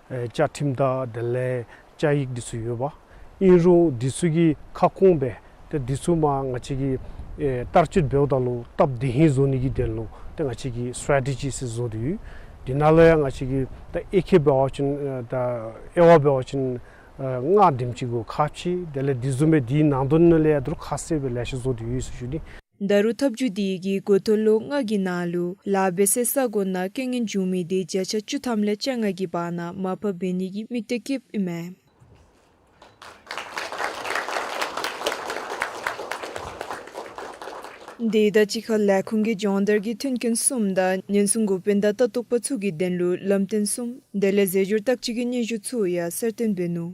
ཨེ་བཅའ་ཁྲིམས་དང་དེ་ལས་བཅའ་ཡིག་འདི་ཚུ་ཡོདཔ་ཨིན་རུང་འདི་ཚུ་གི་ཁ་སྐོང་སྦེ་ཏེ་འདི་ཚུ་མ་ང་བཅས་ཀྱིས་ཨེ་བསྟར་སྤྱོད་འབདཝ་ད་ལུ་སྟབས་བདེ་ཧིང་བཟོ་ནི་གི་དོན་ལུ་ཏེ་ང་བཅས་ཀྱིས་སི་ཊེ་ཊེ་ཇི་ཟེར་བཟོ་སྟེ་ཡོད། འདི་ནང་ལུ་ཡང་ང་བཅས་ཀྱིས་ད་དབྱེ་ཁེ་འབད་བ་ཅིན་ཨེ་ད་དབྱེ་བ་འབད་བ་ཅིན་ཨེ་ལྔ་དེམ་ཅིག་གུ་ཁག་ཆེ། དེ་ལས་འདི་བཟུམ་སྦེ་འདིའི་ནང་དོན་ནང་ལས་ཡང་ད་རུང་ཁ་གསལ་སྦེ་ལེ་ཤ་བཟོ་སྟེ་ཡོད་ཟེར་ཞུ་ནི། ད་རུང་ཐབས་བྱུས་འདི་གིས་འགོ་ཐོག་ལོ་ལྔ་གི་ནང་ལུ་ལཱ་འབད་སའི་ས་གོ་ནང་རྐྱེན་ངན་བྱུང་མི་དེ་བརྒྱ་ཆ་བཅུ་ཐམ་ལས་བཅོ་ལྔ་གི་བར་ན་མར་ཕབ་འབད་ནི་གི་དམིགས་གཏད་བསྐྱེདཔ་ཨིན་མས། དེ་དང་གཅིག་ཁར་ལས་ཁུངས་ཀྱི་སྦྱོང་བརྡར་གྱི་མཐུན་རྐྱེན་གསུམ་དང་ཉེན་སྲུང་འགོ་དཔོན་དང་ལྟ་རྟོག་པ་ཚུ་གི་དོན་ལུ་ལམ་སྟོན་གསུམ་དེ་ལས་ཟས་བཅུད་བརྟག་དཔྱད་ཀྱི་སྙན་ཞུ་ཚུ་ཡང་གསལ་སྟོན་འབད་ནུག།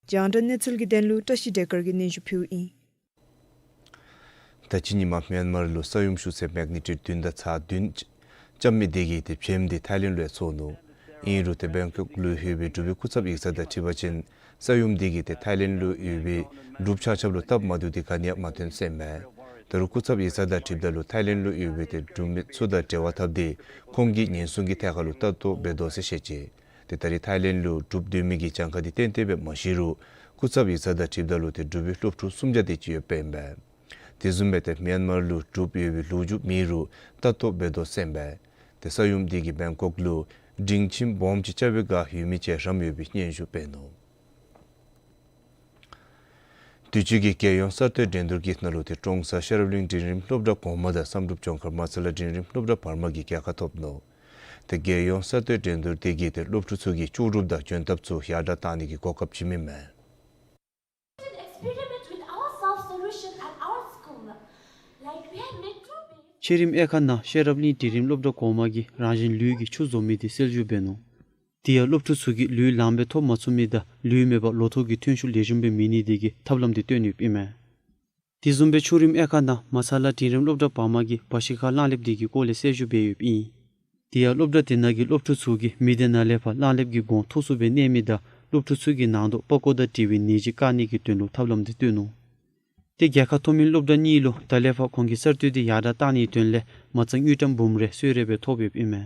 རྒྱང་བསྒྲགས་གནས་ཚུལ་གྱི་དོན་ལུ་བཀྲ་ཤིས་བདེ་དཀར་གྱིས་སྙན་ཞུ་ཕུལཝ་ཨིན། ད་ཅི་ཉིན་མ་ཧཱ་མཱན་མར་ལུ་ས་ཡོམ་ཤུགས་ཚད་མེག་ནི་ཊིའུཌ་བདུན་དང་ཚག་བདུན་རྐྱབ་མི་དེ་གིས་ཏེ་བྱེམ་དེ་ཐཱའི་ལེནཌ་ལུ་ཡང་ཚོར་ནུག། ཨིན་རུང་ཏེ་བེང་ཀོག་ལུ་ཡོད་པའི་འབྲུག་པའི་སྐུ་ཚབ་ཡིག་ཚང་དང་འཁྲིལ་བ་ཅིན་ས་ཡོམ་དེ་གིས་ཏེ་ཐཱའི་ལེནཌ་ལུ་ཡོད་པའི་འབྲུགཔ་ཆ་ཁྱབ་ལུ་སྟབས་མ་བདེཝ་དེ་ག་ནི་ཡང་མ་ཐོན་ཟེར་མས། ད་རུང་སྐུ་ཚབ་ཡིག་ཚང་དང་འཁྲིལཝ་ད་ལུ་ཐཱའི་ལེནཌ་ལུ་ཡོད་པའི་ཏེ་འབྲུག་མི་ཚུ་དང་འབྲེལ་བ་འཐབ་སྟེ་ཁོང་གིས་ཉེན་སྲུང་གི་ཐད་ཁར་ལུ་ལྟ་རྟོག་འབད་དོ་ཟེར་བཤད་ཅི། ཏེ་ད་རེས་ཐཱའི་ལེནཌ་ལུ་འབྲུགཔ་སྡོད་མི་གི་གྱངས་ཁ་དེ་ཏན་ཏན་སྦེ་མ་ཤེས་རུང་སྐུ་ཚབ་ཡིག་ཚང་དང་འཁྲིལཝ་ད་ལུ་ཏེ་འབྲུག་པའི་སློབ་ཕྲུག་སུམ་བརྒྱ་དེ་ཅིག་ཡོདཔ་ཨིན་པས། དེ་བཟུམ་སྦེ་ཏེ་མཱན་མར་ལུ་འབྲུགཔ་ཡོད་པའི་ལོ་རྒྱུས་མེད་རུང་ལྟ་རྟོག་འབད་དོ་ཟེར་ཨིན་པས། ཏེ་ས་ཡོམ་དེ་གིས་བེང་ཀོག་ལུ་སྒྲིང་ཁྱིམ་སྦོམ་ཅིག་རྐྱབ་པའི་བསྒང་ཡོད་མི་ཅིག་རམ་ཡོད་པའི་སྙན་ཞུ་འབད་ནུག། དུས་ཅི་གི་རྒྱལ་ཡོངས་གསར་གཏོད་འགྲན་བསྡུར་གྱི་ནང་ལུ་ཏེ་ཀྲོང་གསར་ཤེས་རབ་གླིང་འབྲིང་རིམ་སློབ་གྲྭ་གོང་མ་དང་བསམ་གྲུབ་ལྗོངས་མཁར་མ་ཚ་ལ་འབྲིང་རིམ་སློབ་གྲྭ་བར་མ་གིས་རྒྱལ་ཁ་ཐོབ་ནུག། ཏེ་རྒྱལ་ཡོངས་གསར་གཏོད་འགྲན་བསྡུར་དེ་གིས་ཏེ་སློབ་ཕྲུག་ཚུ་གི་ལྕོགས་གྲུབ་དང་འཇོན་ཐབས་ཚུ་ཡར་དྲགས་གཏང་ནི་གི་གོ་སྐབས་བྱིནམ་ཨིན་མས། Experiment with our self solution at our school. Like we have made two babies. ཕྱི་རིམ་དབྱེ་ཁག་ནང་ཤེས་རབ་གླིང་འབྲིང་རིམ་སློབ་གྲྭ་གོང་མ་གིས་རང་བཞིན་ལུད་ཀྱི་ཆུ་བཟོ་མི་དེ་སེལ་བསྒྱུར་འབད་ནུག། དེ་ཡང་སློབ་ཕྲུག་ཚུ་གིས་ལུད་ལངམ་སྦེ་ཐོབ་མ་ཚུགས་མི་དང་ལུད་མེད་པར་ལོ་ཐོག་གི་ཐོན་ཤུགས་ལེགས་ཤོམ་སྦེ་མེད་ནི་དེ་གིས་ཐབས་ལམ་དེ་བཏོན་ཡོདཔ་ཨིན་མས། དེ་བཟུམ་སྦེ་ཕྱོགས་རིམ་དབྱེ་ཁག་ནང་མ་ཚ་ལ་འབྲིང་རིམ་སློབ་གྲྭ་བར་མ་གིས་བ་ཤི་ཁ་གླང་ལེབ་དེ་གི་སྐོར་ལས་སེལ་བསྒྱུར་འབད་ཡོདཔ་ཨིན། དེ་ཡང་སློབ་གྲྭ་དེ་ནང་གི་སློབ་ཕྲུག་ཚུ་གིས་མི་སྡེ་ནང་ལས་ཕར་གླང་ལེབ་ཀྱི་གོང་མཐོ་སུ་སྦེ་གནས་མི་དང་སློབ་ཕྲུག་ཚུ་གི་ནང་དོག་པགས་ཀོ་དང་འབྲེལ་བའི་ནད་གཞི་བཀག་ནི་གི་དོན་ལུ་ཐབས་ལམ་དེ་བཏོན་ནུག། ཏེ་རྒྱལ་ཁ་ཐོབ་མི་སློབ་གྲྭ་གཉིས་ལུ་ད་ལས་ཕར་ཁོང་གི་གསར་གཏོད་དེ་ཡར་དྲགས་གཏང་ནིའི་དོན་ལས་མ་རྩ་དངུལ་ཀྲམ་འབུམ་རེ་གསོལ་རས་སྦེ་ཐོབ་ཡོདཔ་ཨིན་མས།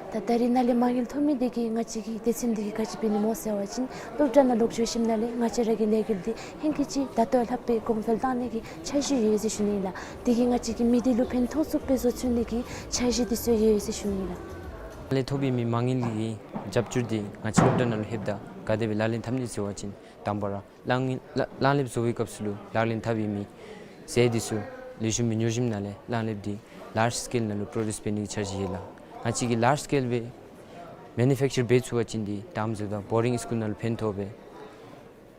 ད་ད་རེས་ནཱ་ལས་མ་དངུལ་ཐོབ་མི་དེ་གིས་ང་བཅས་ཀྱི་སྡེ་ཚན་དེ་གིས་ག་ཅི་འབད་ནི་སྨོ་ཟེར་བ་ཅིན་སློབ་གྲྭ་ནང་ལོག་འགྱོ་ཞིནམ་ལས་ང་བཅས་ར་གི་ལས་འགུལ་དེ་ཧེང་སྐལ་ཅིག་ད་ལྟོ་ལྷག་པའི་གོང་འཕེལ་གཏང་ནི་གི་འཆར་གཞི་ཡོད་ཟེར་ཞུ་ནི་ཨིན་ལགས། དེ་གིས་ང་བཅས་ཀྱི་མི་སྡེ་ལུ་ཕན་ཐོགས་ཚུགསཔ་སྦེ་བཟོ་ཚུགས་ནི་གི་འཆར་གཞི་དེ་ཚུ་ཡོད་ཟེར་ཞུ་ནི་ཨིན་ལགས། ལས་ཐོབ་པའི་མི་མ་དངུལ་གྱི་རྒྱབ་སྐྱོར་དེ་ང་བཅས་སློབ་གྲྭ་ནང་ལུ་ལྷོདཔ་ད་ག་དེ་སྦེ་ལག་ལེན་འཐབ་ནི་ཟེར་བ་ཅིན་དང་པ་ར་གླང་ལེབ་གླང་ལེབ་བཟོ་བའི་སྐབས་སུ་ལུ་ལག་ལེན་འཐབ་པའི་མི་ཟས་དེ་ཚུ་ལེགས་ཤོམ་སྦེ་ཉོ་ཞིནམ་ལས་གླང་ལེབ་དེ་ལཱརཇ་སི་ཀེལ་ནང་ལུ་པྲོ་ཌིའུསི་འབད་ནི་གི་འཆར་གཞི་ཡོད་ལགས། ང་བཅས་ཀྱིས་ལཱརཇ་སི་ཀེལ་སྦེ་མེ་ནུ་ཕེཀ་ཅར་འབད་ཚུགས་པ་ཅིན་དེ་དང་པ་ར་བོར་ཌིང་སི་ཀུལ་ནང་ལུ་ཕན་ཐོགས་པས།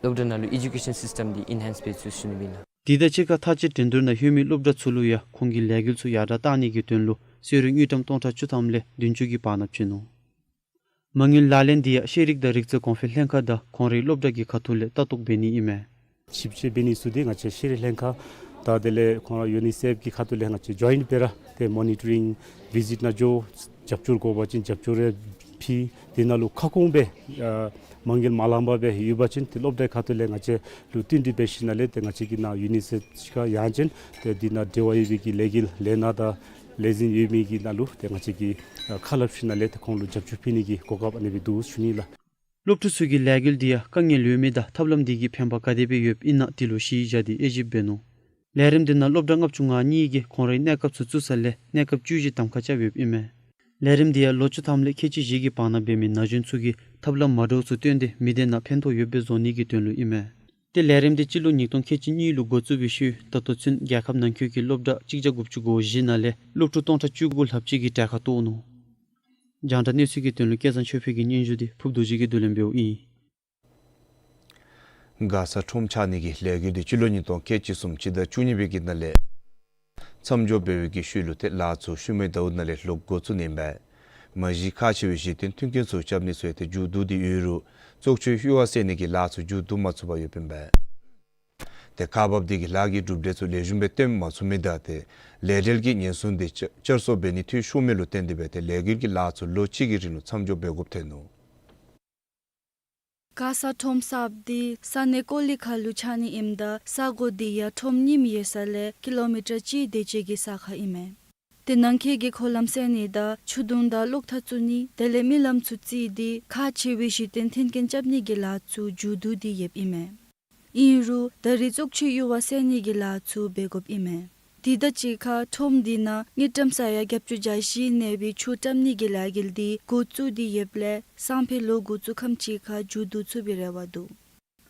སློབ་གྲྭ་ནང་ལུ་ཨེ་ཌུ་ཀེ་ཤཱན་སིསི་ཊམ་དེ་ཨེན་ཧེནསི་འབད་ཚུགས་ཟེར་ཞུ་ནི་ཨིན་ལགས། དེ་དང་གཅིག་ཁར་མཐའ་དཔྱད་འགྲན་བསྡུར་ནང་ལྷོད་མི་སློབ་གྲྭ་ཚུ་ལུ་ཡང་ཁོང་གི་ལས་འགུལ་ཚུ་ཡར་དྲགས་གཏང་ནི་གི་དོན་ལུ་གསོལ་རས་དངུལ་ཀྲམ་སྟོང་ཕྲག་བཅུ་ཐམ་ལས་བདུན་ཅུ་གི་བར་ན་བྱིན་ནུག། མ་དངུལ་ལག་ལེན་དེ་ཡང་ཤེས་རིག་དང་རིག་རྩལ་གོང་འཕེལ་ལྷན་ཁག་དང་ཁོང་རའི་སློབ་གྲྭ་གི་ཁ་ཐུག་ལས་ལྟ་རྟོག་འབད་ནི་ཨིན་མས། ཞིབ་དཔྱད་འབད་ནི་ཚུ་དེ་ང་བཅས་ཤེས་རིག་ལྷན་ཁག་དང་དེ་ལས་ཁོང་ར་ཡུ་ནི་སེཕ་གི་ཁ་ཐུག་ལས་ང་བཅས་ཇོའིནཊ་སྦེ་ར་ཏེ་མོ་ནི་ཊ་རིང་བི་ཟིཊ་ནང་འགྱོ་རྒྱབ་སྐྱོར་དགོ་པ་ཅིན་རྒྱབ་སྐྱོར་རེ་ཕུལ། དེ་ནང་ལུ་ཁ་སྐོང་སྦེ་ཨ་མ་དངུལ་མ་ལངམ་སྦེ་ཡོད་པ་ཅིན་ཏེ་སློབ་གྲྭའི་ཁ་ཐུག་ལས་ང་བཅས་ལུ་བསྟུན་གྲོས་འབད་ཞིནམ་ལས་ཏེ་ང་བཅས་ཀྱི་ནཱ་ཡུ་ནི་སེཕ་ཅིག་ཁར་ཡང་ཅིན་ཏེ་དེ་ནང་འབྲེལ་བ་ཡོད་པའི་གི་ལས་འགུལ་ལས་སྣ་དང་ལས་འཛིན་ཡོད་མི་གི་ནང་ལུ་ཏེ་ང་བཅས་ཀྱིས་ཨ་ཁ་སླབ་ཞིནམ་ལས་ཏེ་ཁོང་ལུ་རྒྱབ་སྐྱོར་ཕུལ་ནི་གི་གོ་སྐབས་ཨ་ནི་སྦེ་འདུག་ཞུ་ནི་ལགས། སློབ་ཕྲུག་ཚུ་གི་ལས་འགུལ་འདི་ཡང་དཀའ་ངལ་ཡོད་མི་དང་ཐབས་ལམ་འདི་གིས་ཕན་པ་ག་དེ་སྦེ་ཡོདཔ་ཨིན་ན་དེ་ལུ་གཞི་བཞག་སྟེ་དབྱེ་ཞིབ་འབད་ནུག། ལས་རིམ་འདི་ནང་སློབ་གྲྭ་ལྔ་བཅུ་ང་གཉིས་ཀྱིས་ཁོང་རའི་གནས་སྐབས་ཚུ་བཙུགས་ས་ལས་གནས་སྐབས་བཅུ་བཞི་གདམ་ཁ་རྐྱབ་ཡོདཔ་ཨིན་མས། ལས་རིམ་འདི་ཡང་ལོ་བཅུ་ཐམ་ལས་ཁལ་གཅིག་བཞི་གི་བར་ན་འབད་མི་ན་གཞོན་ཚུ་གིས་ཐབས་ལམ་མ་འདྲཝ་ཚུ་བཏོན་ཏེ་མི་སྡེ་ནང་ཕན་ཐོགས་ཡོདཔ་སྦེ་བཟོ་ནི་གི་དོན་ལུ་ཨིན་མས། ཏེ་ལས་རིམ་འདི་སྤྱི་ལོ་ཉིས་སྟོང་ཁལ་གཅིག་གཉིས་ལུ་འགོ་བཙུགས་པའི་ཤུལ་ད་ལྟོ་ཚུན་རྒྱལ་ཁབ་ནང་འཁོད་ཀྱི་སློབ་གྲྭ་གཅིག་བརྒྱ་དགུ་བཅུ་གོ་བཞི་ནང་ལས་སློབ་ཕྲུག་སྟོང་ཕྲག་བཅུ་དགུ་ལྷགཔ་ཅིག་གིས་གྲལ་ཁར་གཏོགས་ནུག། རྒྱང་བསྒྲགས་གནས་ཚུལ་གྱི་དོན་ལུ་སྐལ་བཟང་ཆོས་འཕེལ་གྱི་སྙན་ཞུ་དེ་ཕུརཔ་རྡོ་རྗེ་གིས་བསྡུ་ལེན་འབདཝ་ཨིན། མགར་ས་ཁྲོམ་ཆག་ནི་གི་ལས་འགུལ་དེ་སྤྱི་ལོ་ཉིས་སྟོང་ཁལ་གཅིག་གསུམ་སྤྱི་ཟླ་བཅུ་གཉིས་པའི་གི་ནང་ལས་མཚམས་འཇོག་འབད་བའི་གི་ཤུལ་ལུ་ཏེ་ལཱ་ཚུ་ཤུལ་མའི་ཟླཝ་ནང་ལས་ལྷོདཔ་འགོ་བཙུགས་ནི་ཨིན་པས། མ་གཞི་ཁག་ཆེ་བའི་གཞི་རྟེན་མཐུན་རྐྱེན་ཚུ་རྐྱབ་ནི་ཚུ་ཡང་ཏེ་མཇུག་བསྡུ་སྟེ་ཡོད་རུང་བཙོག་ཆུའི་གཡུར་བ་སེལ་ནི་གི་ལཱ་ཚུ་མཇུག་བསྡུ་མ་ཚུགས་པར་ཡོདཔ་ཨིན་པས། ཏེ་ཁག་འབགཔ་དེ་གིས་ལཱ་གི་གྲུབ་འབྲས་ཚུ་ལེགས་ཤོམ་སྦེ་སྟོན་མ་ཚུགས་མི་དང་ཏེ་ལས་བྲེལ་གྱི་ཉེན་སྲུང་དེ་བསྐྱར་བསྐྱར་གསོ་འབད་ནི་འཐུས་ཤོར་མི་ལུ་བརྟེན་ཏེ་སྦེ་ཏེ་ལས་འགུལ་གྱི་ལཱ་ཚུ་ལོ་གཅིག་གི་རིང་ལུ་མཚམས་འཇོག་འབད་དགོཔ་ཐོན་ནུག། མགར་ས་ཁྲོམ་གསརཔ་འདི་ས་གནས་ཀོ་ལི་མཁར་ལུ་ཆགས་ནི་ཨིནམ་ད་ས་གོ་འདི་ཡང་ཁྲོམ་རྙིངམ་ཡོད་ས་ལས་ཀི་ལོ་མི་ཊར་གཅིག་དེ་ཅིག་གི་ས་ཁར་ཨིན་མས། ཏེ་ནང་འཁོད་ཀྱི་འཁོར་ལམ་བསལ་ནི་དང་ཆུ་དུང་དང་གློག་ཐག་བཙུགས་ནི་དེ་ལས་རྨི་ལམ་ཚུ་བརྩིས་ཏེ་ཁག་ཆེ་བའི་གཞི་རྟེན་མཐུན་རྐྱེན་རྐྱབ་ནི་གི་ལཱ་ཚུ་མཇུག་བསྡུ་སྟེ་ཡོདཔ་ཨིན་མས། ཨིན་རུང་ད་རེས་བཙོག་ཆུའི་གཡུར་བ་བསལ་ནི་གི་ལཱ་ཚུ་འབད་དགོཔ་ཨིན་མས། དེ་དང་གཅིག་ཁར་ཁྲོམ་འདི་ནང་དངུལ་ཀྲམ་ས་ཡ་བརྒྱད་ཅུ་གྱ་བཞི་གནས་པའི་ཆུ་བཀྲམ་ནི་གི་ལས་འགུལ་འདི་འགོ་བཙུགས་ཏེ་ཡོདཔ་ལས་སང་ཕོད་ལོ་འགོ་བཙུགས་ཁམས་ཅིག་ཁར་མཇུག་བསྡུ་ཚུགས་པའི་རེ་བ་འདུག།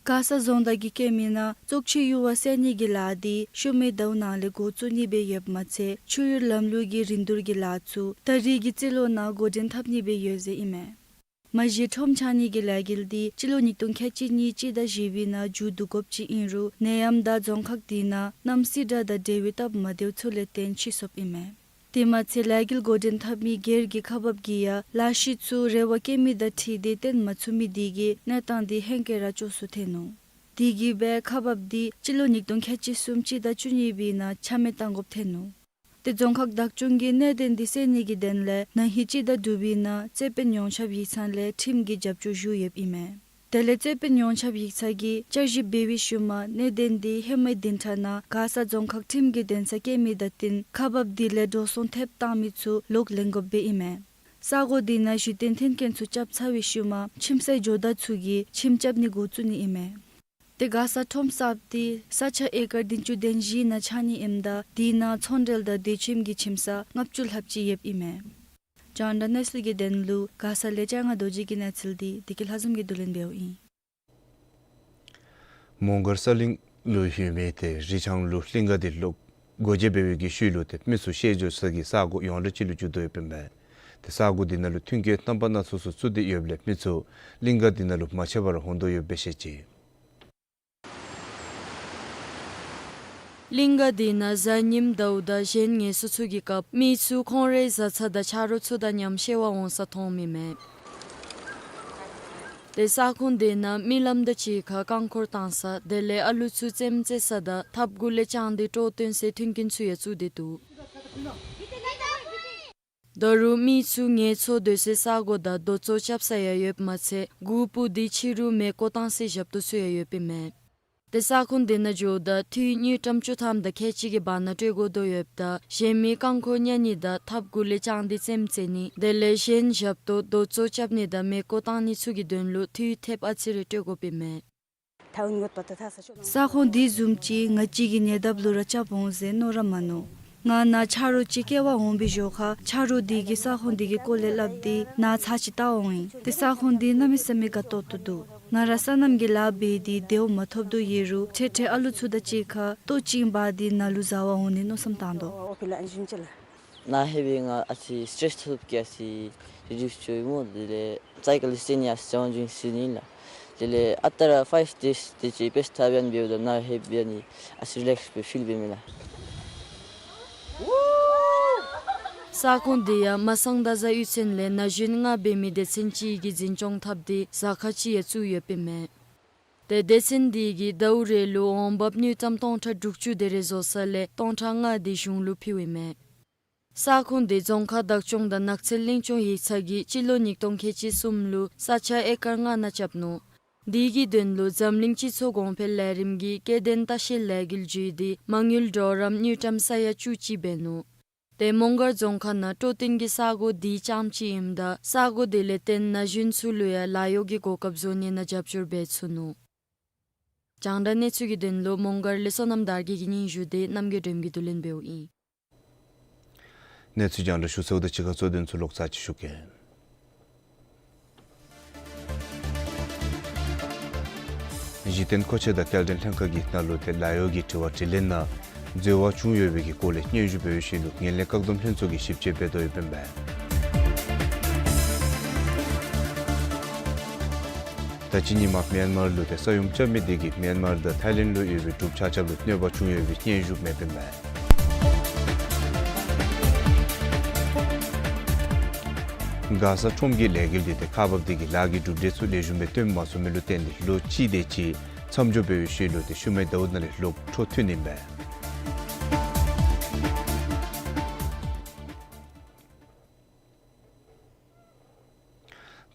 མགར་ས་རྫོང་བདག་གིས་བཀོད་མི་ནང་བཙོག་ཆུའི་གཡུར་བ་བསལ་ནི་གི་ལཱ་འདི་ཤུལ་མའི་ཟླཝ་ནང་ལས་འགོ་བཙུགས་ནི་སྦེ་ཡོདཔ་མ་ཚད་ཆུ་གཡུར་ལམ་ལུགས་ཀྱི་རིན་བསྡུར་གྱི་ལཱ་ཚུ་ད་རེས་ཀྱི་རྩིས་ལོ་ནང་འགོ་འདྲེན་འཐབ་ནི་སྦེ་ཡོད་ཟེར་ཨིན་མས། མ་གཞི་ཁྲོམ་ཆགས་ནི་གི་ལས་འགུལ་འདི་སྤྱི་ལོ་ཉིས་སྟོང་ཁལ་གཅིག་གཉིས་སྤྱི་ཟླ་བཞི་པའི་ནང་མཇུག་བསྡུ་དགོཔ་ཅིག་ཨིན་རུང་ནད་ཡམས་དང་རྫོང་ཁག་འདི་ནང་གནམ་སྲིད་དགྲ་དང་འབྲེལ་བའི་སྟབས་མ་བདེཝ་ཚུ་ལས་བརྟེན་ཕྱིས་སོཔ་ཨིན་མས། དེ་མ་ཚད་ལས་འགུལ་འགོ་འདྲེན་འཐབ་མི་སྒེར་གྱི་ཁག་འབགཔ་གིས་ཡང་ལས་གཞི་ཚུ་རེ་བ་བསྐྱེད་མི་དང་འཁྲིལ་ཏེ་བཏོན་མ་ཚུགས་མི་དེ་གིས་གནས་སྟངས་འདི་ཧེང་སྐལ་ར་སྐྱོ་སུ་ཐོན་ནུག། དེ་གིས་སྦེ་ཁག་འབགཔ་འདི་སྤྱི་ལོ་ཉིས་སྟོང་ཁལ་གཅིག་གསུམ་སྤྱི་ཟླ་བཅུ་གཉིས་པའི་ནང་ཆ་མེད་བཏང་དགོཔ་ཐོན་ནུག། ཏེ་རྫོང་ཁག་བདག་སྐྱོང་གིས་གནད་དོན་འདི་སེལ་ནི་གི་དོན་ལས་ན་ཧིང་སྤྱི་ཟླ་དྲུག་པའི་ནང་རྩོད་དཔོན་ཡོངས་ཁྱབ་ཡིག་ཚང་ལས་ཁྲིམས་ཀྱི་རྒྱབ་སྐྱོར་ཞུ་ཡོདཔ་ཨིན་མས། དེ་ལས་རྩོད་དཔོན་ཡོངས་ཁྱབ་ཡིག་ཚང་གིས་བསྐྱར་ཞིབ་འབད་བའི་ཤུལ་མ་གནད་དོན་འདི་ཧེ་མའི་བདུན་ཕྲག་ནང་མགར་ས་རྫོང་ཁག་ཁྲིམས་ཀྱི་འདུན་ས་བཀལ་མི་དང་བསྟུན་ཁག་འབགཔ་འདི་ལས་འགྲོ་སོང་ཐེབས་བཏང་མི་ཚུ་ལོག་ལེན་དགོཔ་སྦེ་ཨིན་མས། ས་གོ་འདི་ནང་གཞི་རྟེན་མཐུན་རྐྱེན་ཚུ་རྐྱབ་ཚར་བའི་ཤུལ་མ་ཁྱིམ་མཚེས་ཇོ་བདག་ཚུ་གིས་ཁྱིམ་རྐྱབ་ནི་འགོ་བཙུགས་ནི་ཨིན་མས། ཏེ་མགར་ས་ཁྲོམ་གསརཔ་འདི་ས་ཆ་ཨེ་ཀར་བདུན་ཅུ་དོན་བཞི་ནང་ཆགས་ནི་ཨིནམ་ད་དེ་ནང་ཚོང་འབྲེལ་དང་སྡོད་ཁྱིམ་གྱི་ཁྱིམ་ས་ལྔ་བཅུ་ལྷགཔ་ཅིག་ཡོདཔ་ཨིན་མས། རྒྱང་བསྒྲགས་གནས་ཚུལ་གྱི་དོན་ལུ་མགར་ས་ལས་ལྕང་ང་རྡོ་རྗེ་གི་གནས་ཚུལ་འདི་བདེ་སྐྱིད་ལྷ་འཛོམས་ཀྱིས་བསྡུ་ལེན་འབདཝ་ཨིན། མོང་སྒར་ས་གླིང་ལུ་ཡོད་མི་ཏེ་རི་ལྕང་ལུ་གླིང་ག་འདི་ལོག་སྒོ་འབྱེད་འབད་བའི་གི་ཤུལ་ལུ་ཏེ་མི་ཚུ་བཤལ་འགྱོ་ས་གི་ས་གོ་ཡོངས་གྲགས་ཅིག་ལུ་འགྱུར་དོ་ཡོདཔ་ཨིན་པས། ཏེ་ས་གོ་འདི་ནང་ལུ་མཐུན་རྐྱེན་རྣམ་པ་སྣ་ཚོགས་སུ་བཙུགས་ཏེ་ཡོདཔ་ལས་མི་ཚུ་གླིང་ག་འདི་ནང་ལུ་མ་ཆད་པར་འོང་དོ་ཡོདཔ་སྦེ་བཤད་ཅི། གླིང་ག་འདི་ནང་གཟའ་ཉིམ་ཟླཝ་དང་གཞན་ངལ་གསོ་ཚུ་གི་སྐབས་མི་ཚུ་ཁོང་རའི་བཟའ་ཚང་དང་ཆ་རོགས་ཚུ་དང་མཉམ་བཤལ་བར་འོང་ས་མཐོངམ་ཨིན་མས། ཏེ་ས་ཁོངས་འདི་ནང་རྨི་ལམ་དང་གཅིག་ཁར་རྐང་འཁོར་བཏང་ས་དེ་ལས་ཨ་ལུ་ཚུ་རྩེདམོ་རྩེ་ས་དང་ཐབ་གུ་ལས་དཔྱངས་ཏེ་སྤྲོ་སྟོན་ཟེར་མཐུན་རྐྱེན་ཚུ་ཡང་བཙུགས་ཏེ་འདུག། ད་རུང་མི་ཚུ་ངལ་འཚོ་སྡོད་སའི་ས་གོ་དང་རྡོ་བཙོག་རྐྱབ་ས་ཡང་ཡོདཔ་མ་ཚད་གུར་སྤུ་འདི་ཕྱི་རུ་མེ་བཀོ་བཏང་སའི་ཞབས་ཏོག་ཚུ་ཡང་ཡོདཔ་ཨིན་མས། ཏེ་ས་ཁོངས་འདི་ནང་འགྱོཝ་ད་འཐུས་དངུལ་ཀྲམ་བཅུ་ཐམ་དང་ཁལ་གཅིག་གི་བར་ན་སྤྲོད་དགོ་དོ་ཡོདཔ་ད་གཞན་མི་རྐང་འཁོར་གཉའ་ནི་དང་ཐབ་གུ་ལས་དཔྱངས་ཏེ་རྩེདམོ་རྩེ་ནི་དེ་ལས་གཞན་ཞབས་ཏོག་རྡོ་བཙོག་རྐྱབ་ནི་དང་མེ་བཀོ་བཏང་ནི་ཚུ་གི་དོན་ལུ་འཐུས་ཐེབས་ཨ་ཙི་རེ་སྤྲོད་དགོཔ་ཨིན་མས། ས་ཁོངས་འདི་བཟུམ་ཅིག་ང་བཅས་ཀྱི་ཉེ་འདབས་ལུ་ར་རྐྱབ་འོང་ཟེར་མནོ་ར་མ་མནོ། ང་ནཱ་ཆ་རོགས་ཅིག་བསྐྱལ་བར་འོང་པའི་ཞོར་ཁར་ཆ་རོགས་འདི་གིས་ས་ཁོངས་འདི་གི་སྐོར་ལས་སླབ་སྟེ་ནཱ་ཚར་ཅིག་བལྟ་འོང་ཡི། ཏེ་ས་ཁོངས་འདི་གནམ་མེད་ས་མེད་དགའ་ཏོག་ཏོ་འདུག། ང་ར་སོ་ནམ་གྱི་ལཱ་འབད་དེ་བདེཝ་མ་ཐོབ་དོ་ཡོད་རུང་ཁྲེ་ཁྲེ་ཨ་ལུ་ཚུ་དང་གཅིག་ཁར་ལྟོ་ཅིག་འབག་སྟེ་ནཱ་ལུ་བཟའ་བར་འོང་ནི་མནོ་བསམ་བཏང་དོ། ནཱ་ལྷོད་པའི་ང་ཨ་ཙི་སི་ཊེསི་ཐོབ་གི་ཨ་ཙི་རི་ཌིའུསི་འགྱོ་ཡི་སྨོ། དེ་ལས་སའི་ཀལ་རྩེ་ནི་ཨ་ཙི་ཅང་ཅུང་ཟེར་ནི་ལགས། དེ་ལས་ཨ་རྟག་ར་ཕའིབ་ཌེསི་དེ་ཅིག་དཔེ་ལྟ་བར་འབདཝ་ད་ནཱ་ལྷོད་པའི་ཨ་ནི་ཨ་ཙི་རི་ལེགསི་སྦེ་ཕིལ་འབད་མི་ལགས། ས་ཁོངས་འདི་ཡང་མ་སངས་ཟླ་བཟའ་དབུས་ཚན་ལས་ན་གཞོན་ལྔ་འབད་མི་སྡེ་ཚན་ཅིག་གིས་འཛིན་སྐྱོང་འཐབ་སྟེ་ཟ་ཁང་ཅིག་ཡང་བཙུགས་ཡོདཔ་ཨིན་མས། ཏེ་སྡེ་ཚན་འདི་གིས་ཟླཝ་རེ་ལུ་འོང་འབབ་དངུལ་ཀྲམ་སྟོང་ཕྲག་དྲུག་ཅུ་དེ་རེ་བཟོ་ས་ལས་སྟོང་ཕྲག་ལྔ་དེ་གཞུང་ལུ་ཕུལཝ་ཨིན་མས། ས་ཁོངས་འདི་རྫོང་ཁག་བདག་སྐྱོང་དང་ནགས་ཚལ་གླིང་སྐྱོང་ཡིག་ཚང་གིས་སྤྱི་ལོ་ཉིས་སྟོང་ཁལ་གཅིག་གསུམ་ལུ་ས་ཆ་ཨེ་ཀར་ལྔ་ནང་རྐྱབ་ནུག། དེ་གི་དོན་ལུ་འཛམ་གླིང་སྤྱི་ཚོགས་གོང་འཕེལ་ལས་རིམ་གྱིས་སྐྱེ་ལྡན་ལྟ་བཤལ་ལས་འགུལ་བརྒྱུད་དེ་མ་དངུལ་གྲོགས་རམ་དངུལ་ཀྲམ་ས་ཡ་བཅུ་གཅིག་འབད་ནུག། ཏེ་མོང་སྒར་རྫོང་ཁག་ནང་སྤྲོ་སྟོན་གྱི་ས་གོ་དེ་རྐྱངམ་ཅིག་ཨིནམ་ད་ས་གོ་དེ་ལས་བརྟེན་ན་གཞོན་ཚུ་ལུ་ཡང་ལཱ་གཡོག་གི་གོ་སྐབས་བཟོ་ནི་ནང་རྒྱབ་སྐྱོར་འབད་ཚུགས་ནུག། རྒྱང་བསྒྲགས་གནས་ཚུལ་གྱི་དོན་ལུ་མོང་སྒར་ལས་བསོད་ནམས་དར་རྒྱས་ཀྱི་སྙན་ཞུ་དེ་རྣམ་རྒྱལ་སྒྲོལམ་གྱིས་བསྡུ་ལེན་འབདཝ་ཨིན། གནས་ཚུལ་རྒྱང་བསྒྲགས་ཞུ་ཚརཝ་དང་གཅིག་ཁར་གཙོ་དོན་ཚུ་ལོག་ཚར་ཅིག་ཞུ་གེ། གཞི་རྟེན་མཁོ་ཆས་དང་སྐྱེལ་འདྲེན་ལྷན་ཁག་གིས་ནཱ་ལུ་ཏེ་ལཱ་གཡོག་གི་དྲི་བ་དྲིས་ལན་ནང་འཛོལ་བ་བྱུང་ཡོད་པའི་གི་སྐོར་ལས་སྙན་ཞུ་འབད་བའི་ཤུལ་ལུ་ངན་ལྷད་བཀག་སྡོམ་ལྷན་ཚོགས་ཀྱིས་ཞིབ་དཔྱད་འབད་དོ་ཡོདཔ་ཨིན་པས། ད་ཅི་ཉིན་མ་མེན་མར་ལུ་ཏེ་ས་ཡོམ་རྐྱབ་མི་དེ་གིས་མེན་མར་དང་ཐའི་ལེནཌ་ལུ་ཡོད་པའི་འབྲུགཔ་ཆ་ཁྱབ་ལུ་གནོད་པ་བྱུང་ཡོད་པའི་སྙན་ཞུ་མེདཔ་ཨིན་པས། མགར་ས་ཁྲོམ་གྱི་ལས་འགུལ་འདི་ཏེ་ཁག་འབགཔ་དེ་གིས་ལཱ་གི་གྲུབ་འབྲས་ཚུ་ལེགས་ཤོམ་སྦེ་སྟོན་མ་ཚུགས་མི་ལུ་བརྟེན་ཏེ་ལོ་གཅིག་དེ་ཅིག་མཚམས་འཇོག་འབད་བའི་ཤུལ་ལུ་ཏེ་ཤུལ་མའི་ཟླཝ་ནང་ལས་ལོག་འཕྲོ་མཐུད་ནི་ཨིན་པས།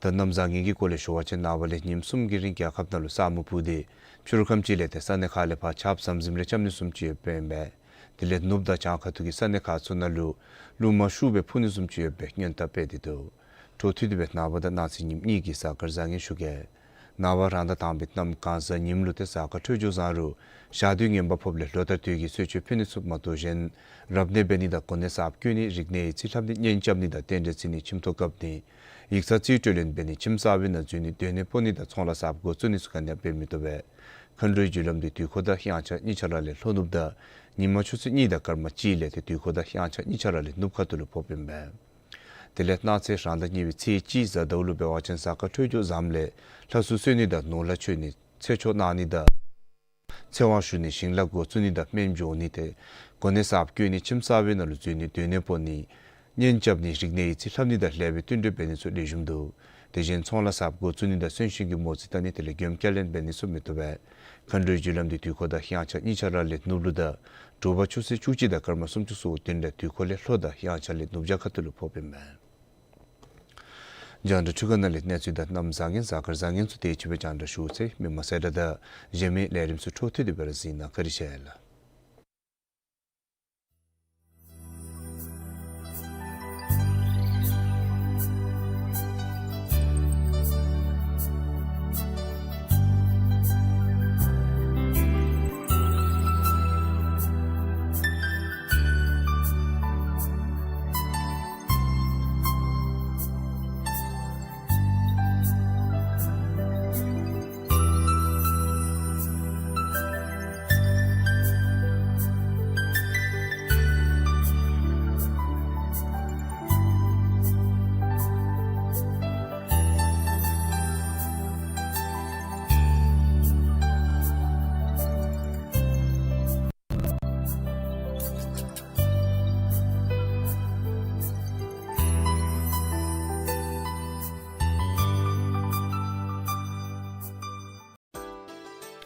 ད་གནམ་བཟང་ངན་གྱི་སྐོར་ལས་ཞུ་བ་ཅིན་ནངས་པ་ལས་ཉིནམ་གསུམ་གྱི་རིང་རྒྱལ་ཁབ་ནང་ལུ་ས་སྨུག་ཕུབ་སྟེ་ཕྱི་རུ་ཁམས་ཅིག་ལས་ཏེ་ས་གནས་ཁག་ལས་ཕར་ཆརཔ་ཟམ་ཟིམ་རེ་རྐྱབ་ནི་བཟུམ་ཅིག་ཡོདཔ་ཨིན་པས། དེ་ལས་ནུབ་དང་བྱང་ཁ་ཐུག་གི་ས་གནས་ཁག་ཚུ་ནང་ལུ་རླུང་མ་ཤུགས་སྦེ་འཕུ་ནི་བཟུམ་ཅིག་ཡོད་པའི་སྔོན་བརྡ་སྤེལ་ཏེ་འདུག། འཕྲོ་མཐུད་དེ་སྦེ་ནངས་པ་དང་གནངས་ཚེ་ཉིནམ་གཉིས་ཀྱི་གཟའ་སྐར་བཟང་ངན་ཞུ་གེ། ནངས་པ་རང་ཟླ་དང་པའི་གནམ་གང་གཟའ་ཉིམ་ལུ་ཏེ་གཟའ་སྐར་འཕྲོད་སྦྱོར་བཟང་རུང་ཞག་དུས་ངན་པ་ཕོགཔ་ལས་ལོ་ཟླ་དུས་ཀྱི་གསོལ་མཆོད་ཕུལ་ནི་ཚུ་མ་གཏོགས་གཞན་རབ་གནས་འབད་ནི་དང་གོ་གནས་གསརཔ་བསྐོ་ནི་རིག་གནས་ཡིག་རྩིས་ལྷབ་ནི་གཉེན་རྐྱབ་ནི་དང་རྟེན་འབྲེལ་བརྩི་ནི་ཁྱིམ་ཐོག་བཀབ་ནི་ཡིག་ཚང་རྩིས་སྤྲོད་ལེན་འབད་ནི་ཁྱིམ་གསར་པའི་ནང་འཛུལ་ནི་སྡོད་གནས་སྤོ་ནི་དང་ཚོང་ལཱ་གསརཔ་འགོ་བཙུགས་ནི་ཚུ་ག་ནི་ཡང་འབད་མི་བཏུབ་པས། མཁའ་འགྲོའི་རྒྱུ་ལམ་འདི་དུས་འཁོར་དང་དབྱངས་འཆར་གཉིས་ཆ་ར་ལས་ལྷོ་ནུབ་དང་ཉི་མ་ཆུ་ཚོད་གཉིས་དང་སྐར་མ་གཅིག་ལས་ཏེ་དུས་འཁོར་དང་དབྱངས་འཆར་གཉིས་ཆ་ར་ལས་ནུབ་ཁ་ཐུག་ལུ་ཕོགཔ་ཨིན་པས། དེ་ལས་གནངས་ཚེ་རང་ཟླ་གཉིས་པའི་ཚེས་གཅིག་གཟའ་ཟླཝ་ལུ་འབད་བ་ཅིན་གཟའ་སྐར་འཕྲོད་སྦྱོར་བཟངམ་ལས་ལྷ་སྲུང་གསོལ་ནི་དང་ནོར་ལྷ་མཆོད་ནི་ཚེ་ཆོག་གནང་ནི་དང་ཚེ་དབང་ཞུ་ནི་ཞིང་ལཱ་འགོ་བཙུགས་ནི་དང་སྨན་སྦྱོང་ནི་ཏེ་གོ་གནས་གསརཔ་བསྐོ་ནི་ཁྱིམ་གསར་པའི་ནང་ལུ་འཛུལ་ནི་སྡོད་གནས་སྤོ་ནི་གཉེན་རྐྱབ་ནི་རིག་གནས་ཡིག་རྩིས་ལྷབ་ནི་དང་ལེགས་པའི་བསྟུན་གྲོས་འབད་ནི་ཚུ་ལེགས་ཤོམ་འདུག། དེ་བཞིན་ཚོང་ལཱ་གསརཔ་འགོ་བཙུགས་ནི་དང་གསོན་གཤིན་གྱི་མོ་རྩིས་བལྟ་ནི་དེ་ལས་མགྱོནམ་བསྐྱར་ལེན་འབད་ནི་ཚུ་མི་བཏུབ་པས། མཁའ་འགྲོའི་རྒྱུ་ལམ་འདི་དུས་འཁོར་དང་དབྱངས་འཆར་གཉིས་ཆ་ར་ལས་ནུབ་ལུ་དང་དྲོ་པ་ཆུ་ཚོད་བཅུ་གཅིག་དང་སྐར་མ་སུམ་ཅུ་སོ་བདུན་ལས་དུས་འཁོར་ལས་ལྷོ་དང་དབྱངས་འཆར་ལས་ནུབ་བྱང་ཁ་ཐུག་ལུ་ཕོགཔ་ཨིན་མས། རྒྱང་བསྒྲགས་འཕྲུལ་ཁང་ནང་ལས་གནས་ཚུལ་དང་གནམ་བཟང་ངན་གཟའ་སྐར་བཟང་ངན་ཚུ་དེ་ཅིག་སྦེ་རྒྱང་བསྒྲགས་ཞུ་ཚར་ཡི། མི་མང་གསལ་བསྒྲགས་དང་གཞན་མི་ལས་རིམ་ཚུ་འཕྲོ་མཐུད་དེ་སྦེ་ར་གཟིགས་གནང་། བཀའ་དྲིན་ཆེ་ལགས།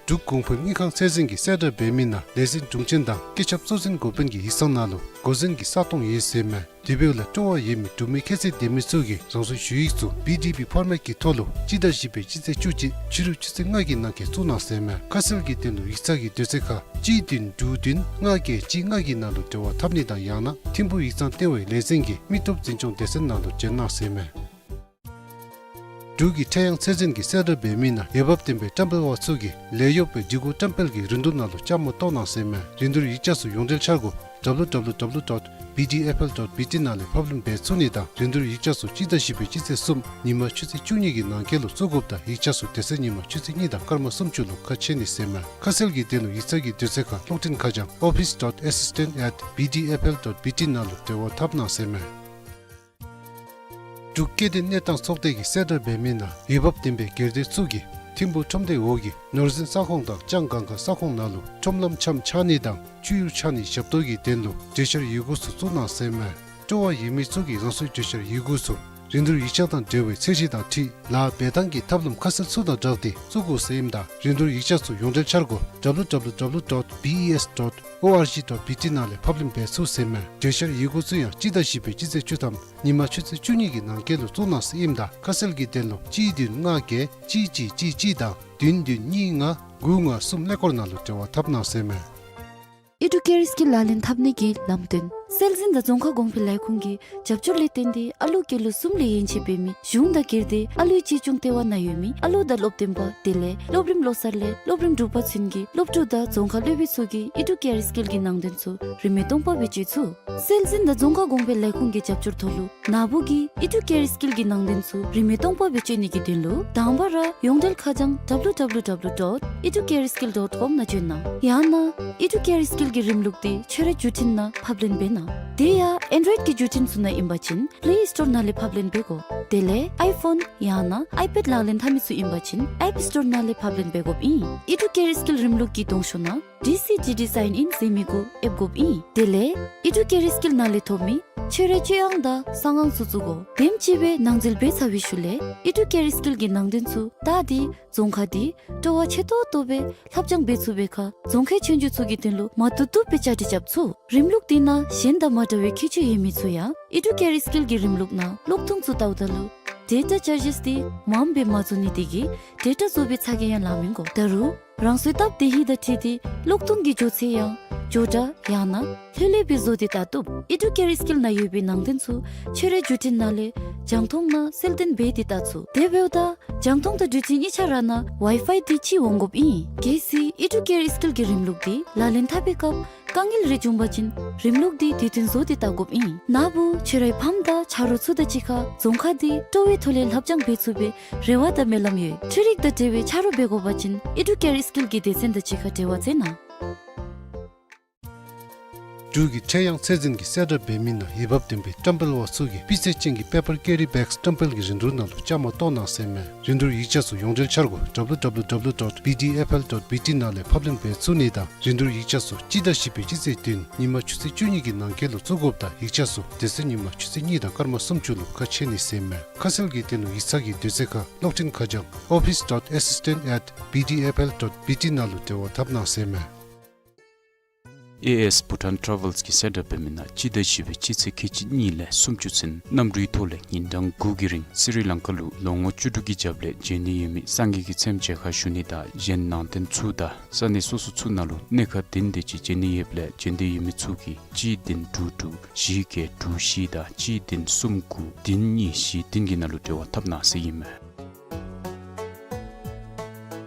འབྲུག་གོང་འཕེལ་དངུལ་ཁང་ཚད་འཛིན་གྱིས་གསལ་བསྒྲགས་འབད་མི་ནང་ལས་འཛིན་དྲུང་ཆེན་དང་སྐུ་ཞབས་གཙོ་འཛིན་འགོ་དཔོན་གྱི་ཡིག་ཚང་ནང་ལུ་འགོ་འཛིན་གྱི་ས་སྟོང་ཡོད་ཟེར་མས། དེ་འབདཝ་ལས་སྤྲོ་བ་ཡོད་མི་འབྲུག་མི་ཁྱད་ཚད་ལྡན་མི་ཚུ་གིས་རང་སོའི་ཞུ་ཡིག་ཚུ་པི་ཌི་ཨེཕ་ཕོར་མེཊ་ཀྱི་ཐོག་ལུ་སྤྱི་ཟླ་བཞི་པའི་སྤྱི་ཚེས་བཅུ་གཅིག་ཕྱི་རུ་ཆུ་ཚོད་ལྔ་གི་ནང་འཁོད་བཙུགས་གནང་ཟེར་མས། ཁ་གསལ་གྱི་དོན་ལུ་ཡིག་ཚང་གི་དུས་ཚོད་ཁར་གཅིག་བདུན་དྲུག་བདུན་ལྔ་བརྒྱད་གཅིག་ལྔ་གི་ནང་ལུ་འབྲེལ་བ་འཐབ་ནི་དང་ཡང་ན་ཐིམ་ཕུག་ཡིག་ཚང་ལྟེ་བའི་ལས་འཛིན་གྱི་མི་སྟོབས་འཛིན་སྐྱོང་སྡེ་ཚན་ནང་ལུ་བྱོན་གནང་ཟེར་མས། འབྲུག་གི་ཁྲེ་ཡང་ཚད་འཛིན་གྱིས་གསལ་བསྒྲགས་འབད་མི་ནང་འོས་འབབ་ལྡན་པའི་བཀྲམ་སྤེལ་པ་ཚུ་གིས་ལས་གཡོག་པའི་སྒྲིག་གོ་བཀྲམ་སྤེལ་གྱི་རིན་བསྡུར་ནང་ལུ་བཅའ་མར་གཏོགས་གནང་ཟེར་མས། རིན་བསྡུར་ཡིག་ཆ་ཚུ་ཡོངས་འབྲེལ་འཆར་སྒོ་W W W dot B D F L dot B T ནང་ལས་ཕབ་ལེན་འབད་ཚུགས་ནི་དང་རིན་བསྡུར་ཡིག་ཆ་ཚུ་སྤྱི་ཟླ་བཞི་པའི་སྤྱི་ཚེས་གསུམ་ཉིན་མ་ཆུ་ཚོད་བཅུ་གཉིས་ཀྱི་ནང་འཁོད་ལུ་བཙུགས་དགོཔ་དང་ཡིག་ཆ་ཚུ་དེ་ཚེ་ཉིན་མ་ཆུ་ཚོད་གཉིས་དང་སྐར་མ་སུམ་ཅུ་ལུ་ཁ་ཕྱེ་ནི་ཟེར་མས། ཁ་གསལ་གྱི་དོན་ལུ་ཡིག་ཚང་གི་དུས་ཚོད་ཁར་གློག་འཕྲིན་ཁ་བྱང་office dot assistant at B D F L dot B T ནང་ལུ་འབྲེལ་བ་འཐབ་གནང་ཟེར་མས། འབྲུག་སྐྱེ་ལྡན་གནས་སྟངས་ཚོགས་སྡེ་གིས་གསལ་བསྒྲགས་འབད་མི་ནང་འོས་འབབ་ལྡན་པའི་སྒེར་སྡེ་ཚུ་གིས་ཐིམ་ཕུག་ཁྲོམ་སྡེ་འོག་གི་ནོར་འཛིན་ས་ཁོངས་དང་ལྕང་སྒང་ག་ས་ཁོངས་ནང་ལུ་ཁྲོམ་ལམ་ཆམ་ཆག་ནི་དང་བཅུད་ཡུར་ཆག་ནི་ཞབས་ཏོག་གི་དོན་ལུ་གྲོས་འཆར་ཡི་གུ་ཚུ་བཙུགས་གནང་ཟེར་མས། སྤྲོ་བ་ཡོད་མི་ཚུ་གིས་རང་སོའི་གྲོས་འཆར་ཡི་གུ་ཚུ་རིན་བསྡུར་ཡིག་ཆ་དང་འབྲེལ་བའི་ཚད་གཞི་དང་འཁྲིལ་ལཱ་འབད་ཐངས་ཀྱི་ཐབས་ལམ་ཁ་གསལ་ཚུ་དང་སྦྲགས་ཏེ་བཙུགས་དགོ་ཟེར་ཨིནམ་ད་རིན་བསྡུར་ཡིག་ཆ་ཚུ་ཡོངས་འབྲེལ་འཆར་སྒོ་W W W dot B E S dot O R G dot B T ནང་ལས་ཕབ་ལེན་འབད་ཚུགས་ཟེར་མས། གྲོས་འཆར་ཡི་གུ་ཚུ་ཡང་སྤྱི་ཟླ་བཞི་པའི་སྤྱི་ཚེས་བཅུ་ཐམ་ཉིན་མ་ཆུ་ཚོད་བཅུ་གཉིས་ཀྱི་ནང་འཁོད་ལུ་བཙུགས་གནང་ཟེར་ཨིནམ་ད་ཁ་གསལ་གྱི་དོན་ལུ་གཅིག་བདུན་ལྔ་བརྒྱད་གཅིག་གཅིག་གཅིག་གཅིག་དང་བདུན་བདུན་གཉིས་ལྔ་དགུ་ལྔ་གསུམ་ཀླད་ཀོར་ནང་ལུ་འབྲེལ་བ་འཐབ་གནང་ཟེར་མས། ཨི་ཌུ་ཀེར་སི་ཀིལ་ལག་ལེན་འཐབ་ནི་གི་ལམ་སྟོན། སྲོལ་འཛིན་དང་རྫོང་ཁ་གོང་འཕེལ་ལས་ཁུངས་ཀྱི་རྒྱབ་སྐྱོར་ལས་བརྟེན་ཏེ་ཨ་ལུ་སྐྱེས་ལོ་གསུམ་ལས་ཡན་ཆད་འབད་མི་གཞུང་དང་སྒེར་སྡེ་ཨ་ལུའི་གཅེས་སྐྱོང་ལྟེ་བ་ནང་ཡོད་མི་ཨ་ལུ་དང་སློབ་སྟོན་པ་དེ་ལས་སློབ་རིམ་ལོ་གསར་ལས་སློབ་རིམ་དྲུག་པ་ཚུན་གྱི་སློབ་ཕྲུག་དང་རྫོང་ཁ་སློབ་དཔོན་ཚུ་གིས་ཨི་ཌུ་ཀེར་སི་ཀིལ་གྱི་ནང་དོན་ཚུ་རིན་མེད་སྟོང་པ་སྦེ་སྤྱོད་ཚུགས། སྲོལ་འཛིན་དང་རྫོང་ཁ་གོང་འཕེལ་ལས་ཁུངས་ཀྱི་རྒྱབ་སྐྱོར་ཐོག་ལུ་ནཱ་བུ་གིས་ཨི་ཌུ་ཀེར་སི་ཀིལ་གྱི་ནང་དོན་ཚུ་རིན་མེད་སྟོང་པ་སྦེ་སྤྱོད་ནི་གི་དོན་ལུ་དང་པ་ར་ཡོངས་འབྲེལ་ཁ་བྱང་W W W dot educareskill dot com ནང་བྱོན་གནང་། ཡང་ན་ཨི་ཌུ་ཀེར་སི་ཀིལ་གྱི་རིམ་ལུགས་འདི་ཁྱོད་རའི་བརྒྱུད་འཕྲིན་ནང་ཕབ་ལེན་འབད་གནང་། དེ་ཡང་ཨེན་ཌོའིཌ་ཀྱི་བརྒྱུད་འཕྲིན་ཚུ་ནང་ཨིན་པ་ཅིན་པླེ་སི་ཊོར་ནང་ལས་ཕབ་ལེན་འབད་དགོ། དེ་ལས་ཨའི་ཕོན་ཡང་ན་ཨའི་པེཌ་ལག་ལེན་འཐབ་མི་ཚུ་ཨིན་པ་ཅིན་ཨེཔ་སི་ཊོར་ནང་ལས་ཕབ་ལེན་འབད་དགོཔ་ཨིན། ཨི་ཌུ་ཀེར་སི་ཀིལ་རིམ་ལུགས་ཀྱི་གདོང་ཤོག་ནང་ཌི་སི་ཌི་ཌི་སའིན་ཨིན་ཟེར་མི་གུ་ཨེབ་དགོཔ་ཨིན། དེ་ལས་ཨི་ཌུ་ཀེར་སི་ཀིལ་ནང་ལས་ཐོབ་མི་ཁྱོད་རའི་སྤྱོད་དབྱངས་དང་གསང་ཨང་ཚུ་བཙུགས་དགོ། དེམ་ཅིག་སྦེ་ནང་འཛུལ་འབད་ཚར་བའི་ཤུལ་ལས་ཨི་ཌུ་ཀེར་སི་ཀིལ་གྱི་ནང་དོན་ཚུ་བལྟ་སྟེ་རྫོང་ཁ་འདི་སྤྲོ་བ་ཆེ་ཏོག་ཏོ་སྦེ་ལྷབ་སྦྱང་འབད་ཚུགས་པའི་ཁར་རྫོང་ཁའི་ཆོས་རྒྱུགས་ཚུ་གི་དོན་ལུ་མ་བཏུབ་བཏུབ་སྦེ་བཅའ་སྒྲིག་རྐྱབ་ཚུགས། རིམ་ལུགས་འདི་ནང་གཞན་དང་མ་འདྲ་བའི་ཁྱད་ཆོས་ཡོད་མི་ཚུ་ཡང་ཨི་ཌུ་ཀེར་སི་ཀིལ་གྱི་རིམ་ལུགས་ནང་གློག་ཐུང་ཚུ་བལྟཝ་ད་ལུ་ ཌེ་ཊ་ཅརཇིསི་འདི་མངམ་སྦེ་མ་བཟོ་ནི་དེ་གིས་ཌེ་ཊ་བཟོ་བའི་ཚ་གྱང་ཡང་ལང་མི་དགོ། ད་རུང་རང་སོའི་སྟབས་བདེ་ཧིང་དང་འཁྲིལ་ཏེ་གློག་ཐོན་གྱི་མགྱོགས་ཚད་ཡང་མགྱོགས་དྲགས་ཡང་ན་ལྷོད་ལྷོད་སྦེ་བཟོ་སྟེ་བལྟ་བཏུབ། ཨི་ཌུ་ཀེར་སི་ཀིལ་ནང་ཡོད་པའི་ནང་རྟེན་ཚུ་ཁྱོད་རའི་བརྒྱུད་འཕྲིན་ནང་ལས་རྒྱང་མཐོང་ནང་གསལ་སྟོན་འབད་དེ་བལྟ་ཚུགས། དེ་འབདཝ་ད་རྒྱང་མཐོང་དང་བརྒྱུད་འཕྲིན་གཉིས་ཆ་ར་ནང་ཝའི་ཕའི་འདི་གཅིག་འོང་དགོཔ་ཨིན། གལ་སྲིད་ཨི་ཌུ་ཀེར་སི་ཀིལ་གྱི་རིམ་ལུགས་འདི་ལག་ལེན་འཐབ་པའི་སྐབས་དཀའ་ངལ་རེ་བྱུང་པ་ཅིན་རིམ་ལུགས་འདི་དུས་མཐུན་བཟོ་སྟེ་བལྟ་དགོཔ་ཨིན། ན་བུ་ཁྱོད་རའི་ཕམ་དང་ཆ་རོགས་ཚུ་དང་གཅིག་ཁར་རྫོང་ཁ་འདི་སྤྲོ་བའི་ཐོག་ལས་ལྷབ་སྦྱང་འབད་ཚུགས་པའི་རེ་བ་དང་སྨོན་ལམ་ཡོད། འཕྲུལ་རིག་དང་འབྲེལ་བའི་ཆ་རོགས་འབད་དགོ་པ་ཅིན་ཨི་ཌུ་ཀེར་སི་ཀིལ་གྱི་སྡེ་ཚན་དང་གཅིག་ཁར་འབྲེལ་བ་མཛད་གནང་། འབྲུག་གི་ཕྲེང་ཡང་ཚད་འཛིན་གྱིས་གསལ་བསྒྲགས་འབད་མི་ནང་འོས་འབབ་ལྡན་པའི་བཀྲམ་སྤེལ་བ་ཚུ་གིས་སྤུས་ཚད་ཅན་གྱི་པེ་པར་ཀེ་རི་བེགསི་བཀྲམ་སྤེལ་གྱི་རིན་བསྡུར་ནང་ལུ་བཅའ་མར་གཏོགས་གནང་ཟེར་མས། རིན་བསྡུར་ཡིག་ཆ་ཚུ་ཡོངས་འབྲེལ་འཆར་སྒོ་ཌབ་ལུ་ཌབ་ལུ་ཌབ་ལུ་ཌོཊ་བི་ཌི་ཨེཕ་ཨེལ་ཌོཊ་བི་ཊི་ནང་ལས་ཕབ་ལེན་འབད་ཚུགས་ནི་དང་རིན་བསྡུར་ཡིག་ཆ་ཚུ་སྤྱི་ཟླ་བཞི་པའི་སྤྱི་ཚེས་བདུན་ཉིན་མ་ཆུ་ཚོད་བཅུ་གཉིས་ཀྱི་ནང་འཁོད་ལུ་བཙུགས་དགོཔ་དང་ཡིག་ཆ་ཚུ་དེ་ཚེ་ཉིན་མ་ཆུ་ཚོད་གཉིས་དང་སྐར་མ་སུམ་ཅུ་ལུ་ཁ་ཕྱེ་ནི་ཟེར་མས། ཁ་གསལ་གྱི་དོན་ལུ་ཡིག་ཚང་གི་དུས་ཚོད་ཁར་གློག་འཕྲིན་ཁ་བྱང་office dot assistant at B D F L dot B T ནང་ལུ་འབྲེལ་བ་འཐབ་གནང་ཟེར་མས། ཨེ་ཨེསི་བྷུ་ཊཱན་ཊ་རེ་ཝེལསི་གིས་གསལ་བསྒྲགས་འབད་མི་ནང་སྤྱི་ཟླ་བཞི་པའི་སྤྱི་ཚེས་ཁལ་གཅིག་གཉིས་ལས་སུམ་ཅུ་ཚུན་གནམ་གྲུའི་ཐོག་ལས་ཉིན་གྲངས་དགུ་གི་རིང་སི་རི་ལང་ཀ་ལུ་ལོ་ངོ་བཅུ་དྲུག་གི་རྒྱབ་ལས་འབྱོན་ནི་ཡོད་མི་སངས་རྒྱས་ཀྱི་ཚེམས་མཇལ་ཁ་ཞུ་ནི་དང་གཞན་ནང་རྟེན་ཚུ་དང་ས་གནས་སོ་སོ་ཚུ་ནང་ལུ་གནས་ཁང་བདུན་དེ་ཅིག་འབྱོན་ནི་ཡོདཔ་ལས་འབྱོན་འདོད་ཡོད་མི་ཚུ་གིས་གཅིག་བདུན་དྲུག་དྲུག་བཞི་བརྒྱད་དྲུག་བཞི་དང་གཅིག་བདུན་གསུམ་དགུ་བདུན་གཉིས་བཞི་བདུན་གྱི་ནང་ལུ་འབྲེལ་བ་འཐབ་གནང་ཟེར་ཨིན་མས།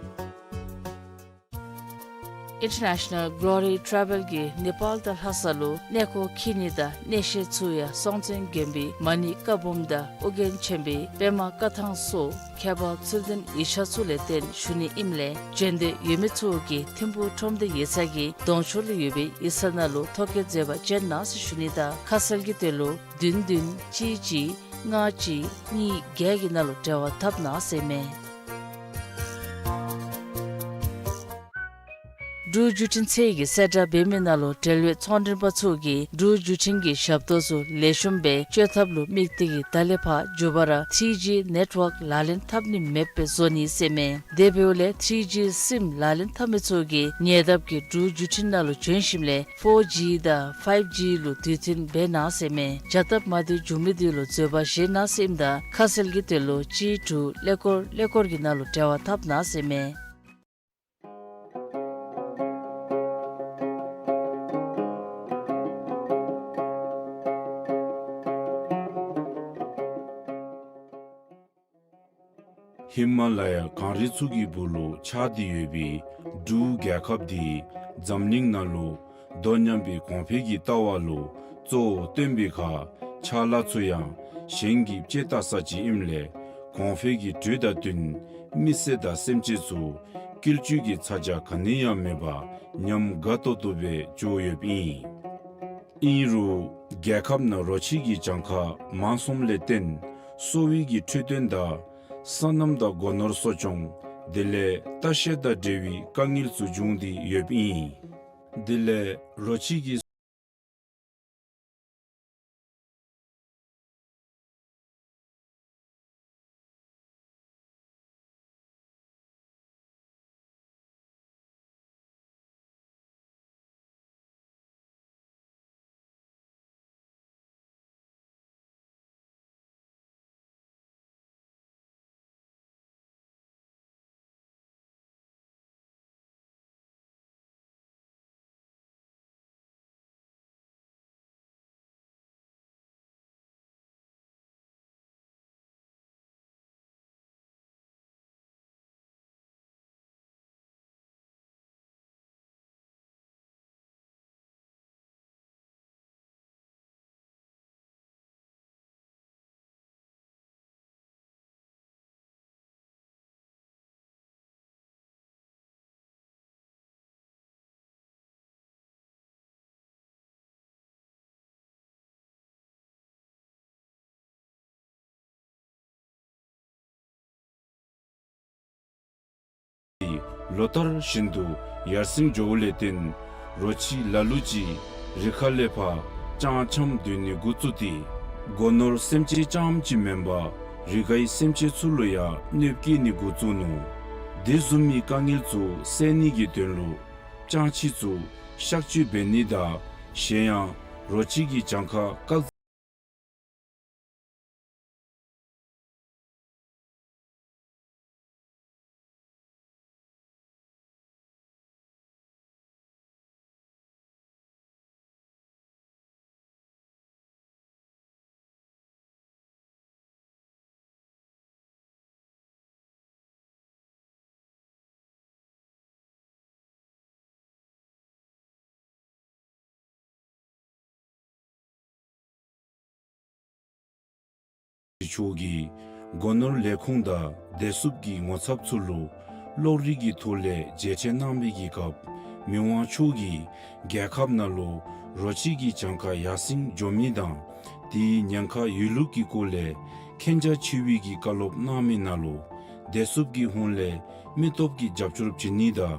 International Glory Travel གིས་ནེ་པཱལ་དང་ལྷ་ས་ལུ་གནས་སྐོར་འཁྱིད་ནི་དང་གནས་བཤད་ཚུ་ཡང་སྲོང་བཙན་དགོན་པའི་མ་ཎི་བཀའ་འབུམ་དང་ཨོ་རྒྱན་ཆེན་པོའི་པདྨ་བཀའ་ཐང་སོགས་ཁྱད་པར་ཚུལ་ལྡན་ཡིག་ཆ་ཚུ་ལས་བརྟེན་ཞུ་ནི་ཨིནམ་ལས་འབྱོན་འདོད་ཡོད་མི་ཚུ་གིས་ཐིམ་ཕུག་ཁྲོམ་སྡེ་ཡིག་ཚང་གི་གདོང་ཕྱོགས་ལུ་ཡོད་པའི་ཡིག་ཚང་ནང་ལུ་ཐོ་བཀོད་མཛད་པར་བྱོན་གནང་ཟེར་ཞུ་ནི་དང་ཁ་གསལ་གྱི་དོན་ལུ་བདུན་བདུན་གཅིག་གཅིག་ལྔ་གཅིག་གཉིས་བརྒྱད་ཀྱི་ནང་ལུ་འབྲེལ་བ་འཐབ་གནང་ཟེར་མས། འབྲུག་བརྒྱུད་འཕྲིན་ཚད་ཀྱིས་གསལ་བསྒྲགས་འབད་མི་ནང་ལུ་འབྲེལ་ཡོད་ཚོང་མགྲོན་པ་ཚུ་གིས་འབྲུག་བརྒྱུད་འཕྲིན་གྱི་ཞབས་ཏོག་ཚུ་ལེགས་ཤོམ་སྦེ་སྤྱོད་ཐབས་ལུ་དམིགས་ཏེ་གིས་ད་ལས་ཕར་མགྱོགས་པ་ར་ཐི་རི་ཇི་ནེཊ་ཝརཀ་ལག་ལེན་འཐབ་ནི་མེདཔ་སྦེ་བཟོ་ནི་ཟེར་མས། དེ་འབདཝ་ལས་ཐི་རི་ཇི་སིམ་ལག་ལེན་འཐབ་མི་ཚུ་གིས་ཉེ་འདབས་ཀྱི་འབྲུག་བརྒྱུད་འཕྲིན་ནང་ལུ་བྱོན་ཞིནམ་ལས་ཕོར་ཇི་དང་ཕའིབ་ཇི་ལུ་དུས་མཐུན་འབད་གནང་ཟེར་མས། བྱ་སྟབས་མ་བདེཝ་བྱུང་མི་དེ་ལུ་བཟོད་པ་བཞེས་གནང་ཟེར་ཨིནམ་ད་ཁ་གསལ་གྱི་དོན་ལུ་གཅིག་དྲུག་ཀླད་ཀོར་ཀླད་ཀོར་གྱི་ནང་ལུ་འབྲེལ་བ་འཐབ་གནང་ཟེར་མས། ཧི་མ་ལ་ཡ་གངས་རི་ཚུ་གི་སྦུག་ལུ་ཆགས་ཏེ་ཡོད་པའི་འབྲུག་རྒྱལ་ཁབ་འདི་འཛམ་གླིང་ནང་ལུ་དོ་མཉམ་པའི་གོང་འཕེལ་གྱི་ལྟ་བ་ལུ་གཙོ་བོ་བཏོན་པའི་ཁར་ཕྱག་ལཱ་ཚུ་ཡང་གཞན་གྱིས་དཔྱད་བལྟ་ས་ཅིག་ཨིནམ་ལས་གོང་འཕེལ་གྱི་དྲོད་དང་བསྟུན་མི་སེར་དང་སེམས་ཅན་ཚུ་སྐྱིད་ཅུང་གི་ཚ་གྱང་ག་ནི་ཡང་མེད་པར་ཉམས་དགའ་ཏོག་ཏོ་སྦེ་འགྱོ་ཡོདཔ་ཨིན། ཨིན་རུང་རྒྱལ་ཁབ་ནང་རོ་ཁྱི་གི་གྱངས་ཁ་མང་སོངམ་ལས་བརྟེན་གསོ་བའི་གི་འཕྲོད་བསྟེན་དང་སོ་ནམ་དང་སྒོ་ནོར་གསོ་སྐྱོང་དེ་ལས་ལྟ་བཤལ་དང་འབྲེལ་བའི་དཀའ་ངལ་ཚུ་བྱུང་སྟེ་ཡོདཔ་ཨིན། དེ་ལས་རོ་ཁྱི་གི་ལོ་ལྟར་བཞིན་དུ་ཡར་སེང་འགྱོཝ་ལས་བརྟེན་རོ་ཁྱི་ལ་ལུ་ཅིག་རི་ཁ་ལས་ཕར་སྤྱང་འཁྱམས་སྡོད་ནི་འགོ་བཙུགས་ཏེ་སྒོ་ནོར་སེམས་ཅན་རྐྱངམ་ཅིག་མེན་པར་རི་ཁའི་སེམས་ཅན་ཚུ་ལུ་ཡང་གནོདཔ་བཀལ་ནི་འགོ་བཙུགས་ནུག། དེ་བཟུམ་མའི་དཀའ་ངལ་ཚུ་སེལ་ནི་གི་དོན་ལུ་སྤྱང་ཁྱི་ཚུ་གཤག་བཅོས་འབད་ནི་དང་གཞན་ཡང་རོ་ཁྱི་གི་གྱངས་ཁ་བཀག་ མཆོག་གིས་སྒོ་ནོར་ལས་ཁུངས་དང་བདེ་སྲུངཔ་གི་ངོ་ཚབ་ཚུ་ལུ་གློག་རིག་གི་ཐོག་ལས་མཇལ་འཕྲད་གནང་བའི་གི་སྐབས་མི་དབང་མཆོག་གིས་རྒྱལ་ཁབ་ནང་ལུ་རོ་ཁྱི་གི་གྱངས་ཁ་ཡར་སེང་འགྱོ་མི་དང་དེའི་ཉེན་ཁ་ཡོད་ལུགས་ཀྱི་སྐོར་ལས་མཁྱེན་རྒྱ་ཆེ་བའི་གི་བཀའ་སློབ་གནང་མི་ནང་ལུ་བདེ་སྲུངཔ་གི་ཧོངས་ལས་མི་སྟོབས་ཀྱི་རྒྱབ་སྐྱོར་བྱིན་ནི་དང་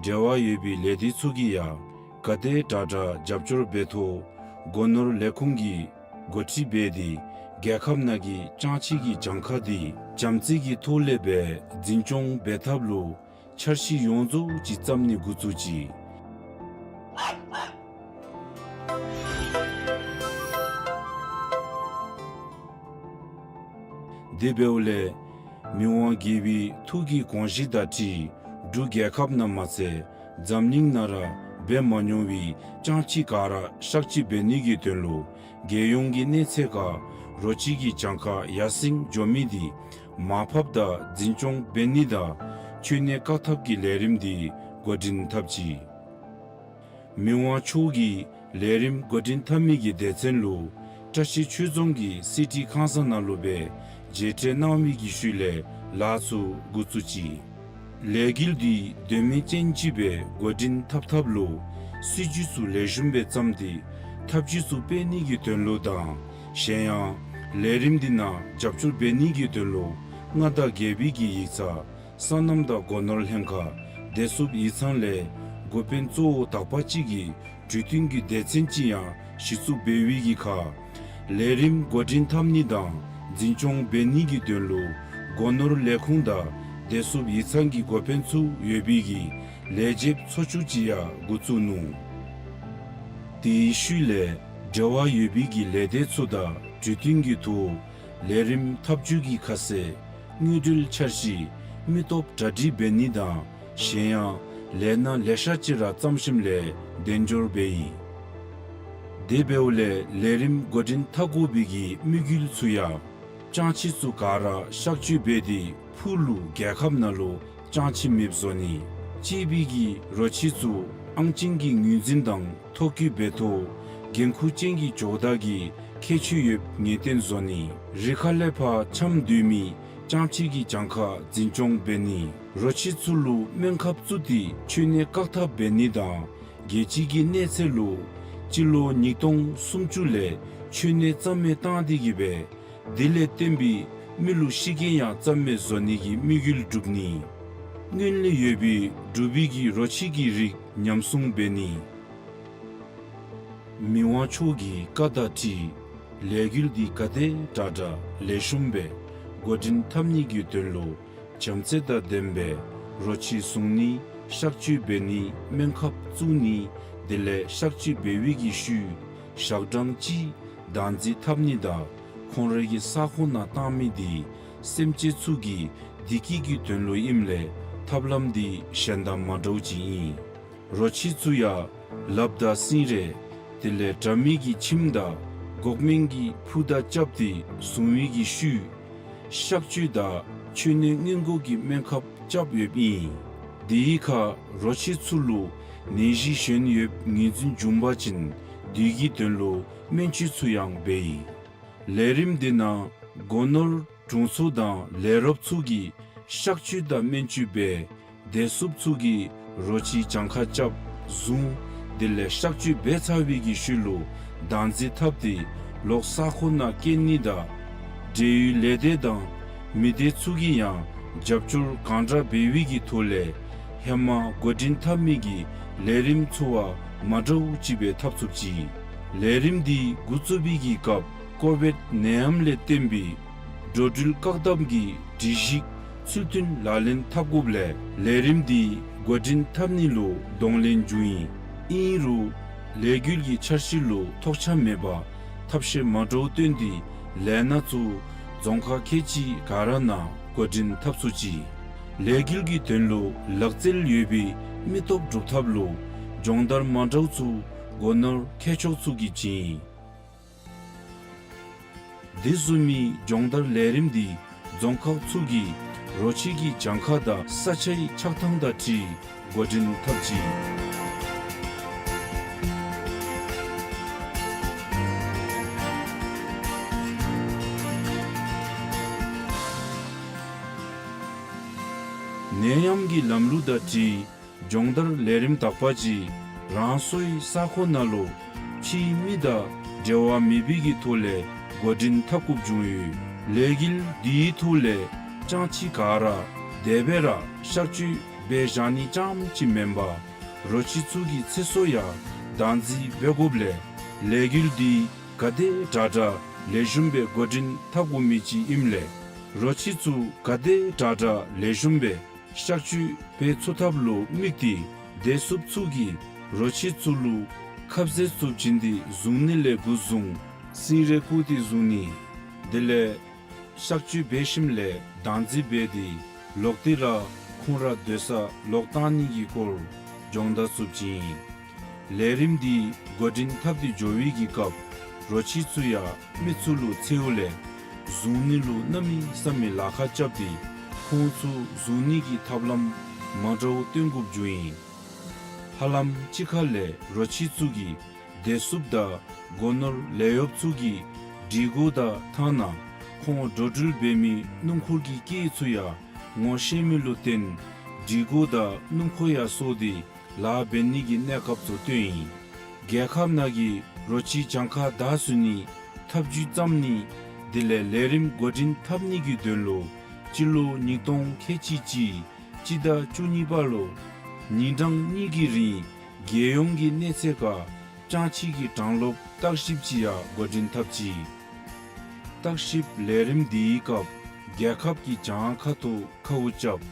འབྲེལ་བ་ཡོད་པའི་ལས་སྡེ་ཚུ་གིས་ཡང་ག་དེ་དྲག་དྲག་རྒྱབ་སྐྱོར་འབད་ཐོག་སྒོ་ནོར་ལས་ཁུངས་ཀྱིས་འགོ་ཁྲིད་འབད་དེ་རྒྱལ་ཁབ་ནང་གི་ལྕང་ཁྱི་གི་གྱངས་ཁ་དེ་བྱམས་བརྩེ་གི་ཐོག་ལས་སྦེ་འཛིན་སྐྱོང་འབད་ཐབས་ལུ་འཆར་གཞི་ཡོངས་རྫོགས་ཅིག་བརྩམ་ནི་འགོ་བཙུགས་ཅི། དེ་འབདཝ་ལས་མི་དབང་རྒྱལ་པོའི་ཐུགས་ཀྱི་དགོངས་གཞི་དང་འཁྲིལ་འབྲུག་རྒྱལ་ཁབ་ནང་མ་ཚད་འཛམ་གླིང་ནང་ར་འབད་མ་མྱོང་བའི་ལྕང་ཁྱི་ག་ར་གཤག་བཅོས་འབད་ནི་གི་དོན་ལུ་རྒྱལ་ཡོངས་ཀྱི་གནས་ཚད་ཁར་རོ་ཁྱི་གི་གྱངས་ཁ་ཡར་སེང་འགྱོ་མི་དེ་མར་ཕབ་དང་འཛིན་སྐྱོང་འབད་ནི་དང་འཆོལ་ནད་བཀག་ཐབས་ཀྱི་ལས་རིམ་དེ་འགོ་འདྲེན་འཐབ་ཅི། མི་དབང་མཆོག་གིས་ལས་རིམ་འགོ་འདྲེན་འཐབ་མི་གི་སྡེ་ཚན་ལུ་བཀྲ་ཤིས་ཆོས་རྫོང་གི་གསེར་ཁྲི་ཁང་གསར་ནང་ལུ་སྦེ་མཇལ་འཕྲད་གནང་བའི་གི་ཤུལ་ལས་ལཱ་ཚུ་འགོ་བཙུགས་ཅི། ལས་འགུལ་འདི་དོན་སྨིན་ཅན་ཅིག་སྦེ་འགོ་འདྲེན་འཐབ་ཐབས་ལུ་སྲིད་བྱུས་ཚུ་ལེགས་ཤོམ་སྦེ་བརྩམས་ཏེ་ཐབས་ཇུས་ཚུ་སྤེལ་ནི་གི་དོན་ལུ་དང་གཞན་ཡང་ལས་རིམ་འདི་ནང་རྒྱབ་སྐྱོར་འབད་ནི་གི་དོན་ལུ་མངའ་བདག་རྒྱལ་པོའི་གི་ཡིག་ཚང་སོ་ནམ་དང་སྒོ་ནོར་ལྷན་ཁག་བདེ་སྲུངཔ་ཡིག་ཚང་ལས་འགོ་དཔོན་གཙོ་བོ་དག་པ་ཅིག་གིས་གྲོས་བསྟུན་གྱི་སྡེ་ཚན་ཅིག་ཡང་གཞི་བཙུགས་འབད་བའི་གི་ཁར་ལས་རིམ་འགོ་འདྲེན་འཐབ་ནི་དང་འཛིན་སྐྱོང་འབད་ནི་གི་དོན་ལུ་སྒོ་ནོར་ལས་ཁུངས་དང་བདེ་སྲུངཔ་ཡིག་ཚང་གི་འགོ་དཔོན་ཚུ་ཡོད་པའི་གི་ལས་བྱེདཔ་ཚོགས་ཆུང་ཅིག་ཡང་འགོ་བཙུགས་ནུག། དེའི་ཤུལ་ལས་འབྲེལ་བ་ཡོད་པའི་གི་ལས་སྡེ་ཚུ་དང་གྲོས་བསྟུན་གྱི་ཐོག་ལས་རིམ་འཐབ་ཇུས་ཀྱི་ཁ་གསལ་དངུལ་འབྲེལ་འཆར་གཞི་མི་སྟོབས་གྲ་སྒྲིག་འབད་ནི་དང་གཞན་ཡང་ལས་སྣ་ལེ་ཤ་ཅིག་ར་བརྩམས་ཞིནམ་ལས་གདན་འབྱོར་འབད་ཡི། དེ་འབདཝ་ལས་ལས་རིམ་འགོ་འདྲེན་འཐབ་དགོ་པའི་གི་དམིགས་ཡུལ་ཚུ་ཡང་ལྕང་ཁྱི་ཚུ་ག་ར་གཤག་བཅོས་འབད་དེ་ཕུགས་ལུ་རྒྱལ་ཁབ་ནང་ལུ་ལྕང་ཁྱི་མེདཔ་བཟོ་ནི། གཅེས་པའི་གི་རོ་ཁྱི་ཚུ་ཨང་ཅན་གྱི་ངོས་འཛིན་དང་ཐོ་བཀོད་འབད་ཐོག་འགན་ཁུར་ཅན་གྱི་ཇོ་བདག་གི་ཁྱད་ཆོས་ཡོདཔ་ངེས་བསྟན་བཟོ་ནི། རི་ཁ་ལས་ཕར་འཁྱམས་སྡོད་མི་ལྕང་ཁྱི་གི་གྱངས་ཁ་འཛིན་སྐྱོང་འབད་ནི། རོ་ཁྱི་ཚུ་ལུ་སྨན་ཁབ་བཙུགས་ཏེ་འཆོལ་ནད་བཀག་ཐབས་འབད་ནི་དང་རྒྱལ་སྤྱི་གི་གནས་ཚད་ལུ་སྤྱི་ལོ་ཉིས་སྟོང་སུམ་ཅུ་ལས་འཆོལ་ནད་རྩ་མེད་བཏང་སྟེ་གི་སྦེ་དེ་ལས་བརྟེན་པའི་མི་ལུ་ཤི་རྐྱེན་ཡང་རྩ་མེད་བཟོ་ནི་གི་དམིགས་ཡུལ་བསྒྲུབ་ནི། སྔོན་ལས་ཡོད་པའི་འབྲུག་པའི་གི་རོ་ཁྱི་གི་རིགས་ཉམས་སྲུང་འབད་ནི། མི་དབང་མཆོག་གི་བཀའ་དང་འཁྲིལ་ལས་འགུལ་འདི་ག་དེ་དྲག་དྲག་ལེགས་ཤོམ་སྦེ་འགོ་འདྲེན་འཐབ་ནི་གི་དོན་ལུ་བྱམས་བརྩེ་དང་ལྡན་པའི་རོ་ཁྱི་བཟུང་ནི་གཤག་བཅོས་འབད་ནི་སྨན་ཁབ་བཙུགས་ནི་དེ་ལས་གཤག་བཅོས་འབད་བའི་གི་ཤུལ་ཞག་གྲངས་གཅིག་བདག་འཛིན་འཐབ་ནི་དང་ཁོང་རའི་གི་ས་ཁོངས་ནང་བཏང་མི་འདི་སེམས་ཅན་ཚུ་གི་བདེ་སྐྱིད་ཀྱི་དོན་ལུ་ཨིནམ་ལས་ཐབས་ལམ་འདི་གཞན་དང་མ་འདྲཝ་ཅིག་ཨིན། རོ་ཁྱི་ཚུ་ཡང་ལགཔ་དང་སེང་རས་དེ་ལས་དྲ་མིག་གི་ཁྱིམ་དང་འགོག་སྨན་གྱི་ཕུད་དང་རྐྱབ་སྟེ་བཟུང་བའི་གི་ཤུལ་གཤག་བཅོས་དང་འཆོལ་ནད་སྔོན་འགོག་གི་སྨན་ཁབ་རྐྱབ་ཡོདཔ་ཨིན། དེའི་ཁར་རོ་ཁྱི་ཚུ་ལུ་ནད་གཞི་གཞན་ཡོདཔ་ངོས་འཛིན་བྱུང་པ་ཅིན་དེ་གི་དོན་ལུ་སྨན་བཅོས་ཚུ་ཡང་འབད་ཡི། ལས་རིམ་འདི་ནང་སྒོ་ནོར་དྲུང་འཚོ་དང་ལས་རོགསཔ་ཚུ་གིས་གཤག་བཅོས་དང་སྨན་བཅོས་འབད་བདེ་སྲུངཔ་ཚུ་གིས་རོ་ཁྱི་གྱངས་ཁ་རྐྱབ་བཟུང་དེ་ལས་གཤག་བཅོས་འབད་ཚར་བའི་གི་ཤུལ་ལུ་བདག་འཛིན་འཐབ་སྟེ་ལོག་ས་ཁོངས་ནང་སྐྱེལ་ནི་དང་འབྲེལ་ཡོད་ལས་སྡེ་དང་མི་སྡེ་ཚུ་གིས་ཡང་རྒྱབ་སྐྱོར་གང་དྲག་འབད་བའི་གི་ཐོག་ལས་ཧེ་མ་འགོ་འདྲེན་འཐབ་མི་གི་ལས་རིམ་ཚུ་བ་མ་འདྲཝ་ཅིག་སྦེ་འཐབ་ཚུགས་ཅི། ལས་རིམ་འདི་འགོ་བཙུགས་པའི་གི་སྐབས་ཀོ་བིཌ་ནད་ཡམས་ལས་བརྟེན་པའི་འགྲོ་འགྲུལ་བཀག་དམ་གྱི་སྒྲིག་གཞི་ཚུལ་མཐུན་ལག་ལེན་འཐབ་དགོཔ་ལས་ལས་རིམ་འདི་འགོ་འདྲེན་འཐབ་ནི་ལུ་གདོང་ལེན་བྱུང་ཡི། ཨིན་རུང་ལས་འགུལ་གྱི་འཆར་གཞི་ལུ་ཐོགས་ཆགས་མེད་པར་ཐབས་ཤེས་མ་འདྲཝ་བཏོན་ཏེ་ལས་སྣ་ཚུ་རྫོང་ཁག་ཁལ་གཅིག་ག་ར་ནང་འགོ་འདྲེན་འཐབ་ཚུགས་ཅི། ལས་འགུལ་གྱི་དོན་ལུ་ལག་རྩལ་ཡོད་པའི་མི་སྟོབས་སྒྲུབ་ཐབས་ལུ་སྦྱོང་བརྡར་མ་འདྲཝ་ཚུ་སྒོ་ནོར་མཁས་མཆོག་ཚུ་གིས་བྱིན་ཡི། དེ་བཟུམ་མའི་སྦྱོང་བརྡར་ལས་རིམ་འདི་རྫོང་ཁག་ཚུ་གི་རོ་ཁྱི་གི་གྱངས་ཁ་དང་ས་ཆའི་ཆགས་ཐངས་དང་འཁྲིལ་འགོ་འདྲེན་འཐབ་ཅི། ནད་ཡམས་ཀྱི་ལམ་ལུགས་དང་འཁྲིལ་སྦྱོང་བརྡར་ལས་རིམ་དག་པ་ཅིག་རང་སོའི་ས་ཁོངས་ནང་ལུ་ཕྱིའི་མི་དང་འབྲེལ་བ་མེད་པའི་གི་ཐོག་ལས་འགོ་འདྲེན་འཐབ་དགོཔ་བྱུང་ཡོད། ལས་འགུལ་འདིའི་ཐོག་ལས་སྤྱང་ཁྱི་ག་ར་དེ་སྦེ་ར་གཤག་བཅོས་འབད་བཞག་ནི་ཙམ་ཅིག་མེན་པར་རོ་ཁྱི་ཚུ་གི་ཚེ་སྲོག་ཡང་བདག་འཛིན་འབད་དགོཔ་ལས་ལས་འགུལ་འདི་ག་དེ་དྲག་དྲག་ལེགས་ཤོམ་སྦེ་འགོ་འདྲེན་འཐབ་དགོ་མི་ཅིག་ཨིནམ་ལས་རོ་ཁྱི་ཚུ་ག་དེ་དྲག་དྲག་ལེགས་ཤོམ་སྦེ་གཤག་བཅོས་འབད་ཚུགས་ཐབས་ལུ་དམིགས་ཏེ་བདེ་སྲུངཔ་ཚུ་གིས་རོ་ཁྱི་ཚུ་ལུ་ཁབ་ཟས་ཚུ་བྱིན་ཏེ་བཟུང་ནི་ལས་འགོ་བཟུང་སིང་རེ་བཀོ་སྟེ་བཟུང་ནི། དེ་ལས་གཤག་བཅོས་འབད་ཞིནམ་ལས་བདག་འཛིན་འབད་དེ་ལོག་སྟེ་ར་ཁོང་ར་སྡོད་ས་ལོག་བཏང་ནི་གི་སྐོར་སྦྱོང་བརྡར་ཚུ་བྱིན་ཡི། ལས་རིམ་འདི་འགོ་འདྲེན་འཐབ་སྟེ་འགྱོ་བའི་གི་སྐབས་རོ་ཁྱི་ཚུ་ཡང་མི་ཚུ་ལུ་འཚེརཝ་ལས་བཟུང་ནི་ལུ་གནམ་མེད་ས་མེད་ལཱ་ཁག་རྐྱབ་སྟེ་ཁོང་ཚུ་བཟུང་ནི་གི་ཐབས་ལམ་མ་འདྲཝ་སྟོན་དགོཔ་བྱུང་ཡི། ཧ་ལམ་གཅིག་ཁར་ལས་རོ་ཁྱི་ཚུ་གིས་བདེ་སྲུངཔ་དང་སྒོ་ནོར་ལས་གཡོགཔ་ཚུ་གི་སྒྲིག་གོ་དང་ཐ་ན་ཁོང་འགྲོ་འགྲུལ་འབད་མི་སྣུམ་འཁོར་གྱི་སྐད་ཚུ་ཡང་ངོ་ཤེས་མི་ལུ་བརྟེན་སྒྲིག་གོ་དང་སྣུམ་འཁོར་ཡང་སོར་ཏེ་ལཱ་འབད་ནི་གི་གནས་སྐབས་ཚུ་སྟོན་ཡི། རྒྱལ་ཁབ་ནང་གི་རོ་ཁྱི་གྱངས་ཁ་བདའ་ཚུགས་ནི་ཐབས་ཇུས་བརྩམ་ནི་དེ་ལས་ལས་རིམ་འགོ་འདྲེན་འཐབ་ནི་གི་དོན་ལུ་སྤྱི་ལོ་ཉིས་སྟོང་ཁལ་གཅིག་གཅིག་སྤྱི་ཟླ་བཅུ་གཉིས་པ་ལུ་ཉིན་གྲངས་གཉིས་ཀྱི་རིང་རྒྱལ་ཡོངས་ཀྱི་གནས་ཚད་ཁར་སྤྱང་ཁྱི་གི་གྲངས་ལོབ་བརྟག་ཞིབ་ཅིག་ཡང་འགོ་འདྲེན་འཐབ་ཅི། བརྟག་ཞིབ་ལས་རིམ་འདིའི་སྐབས་རྒྱལ་ཁབ་ཀྱི་གྱངས་ཁ་ཐུག་ཁཝ་རྐྱབ།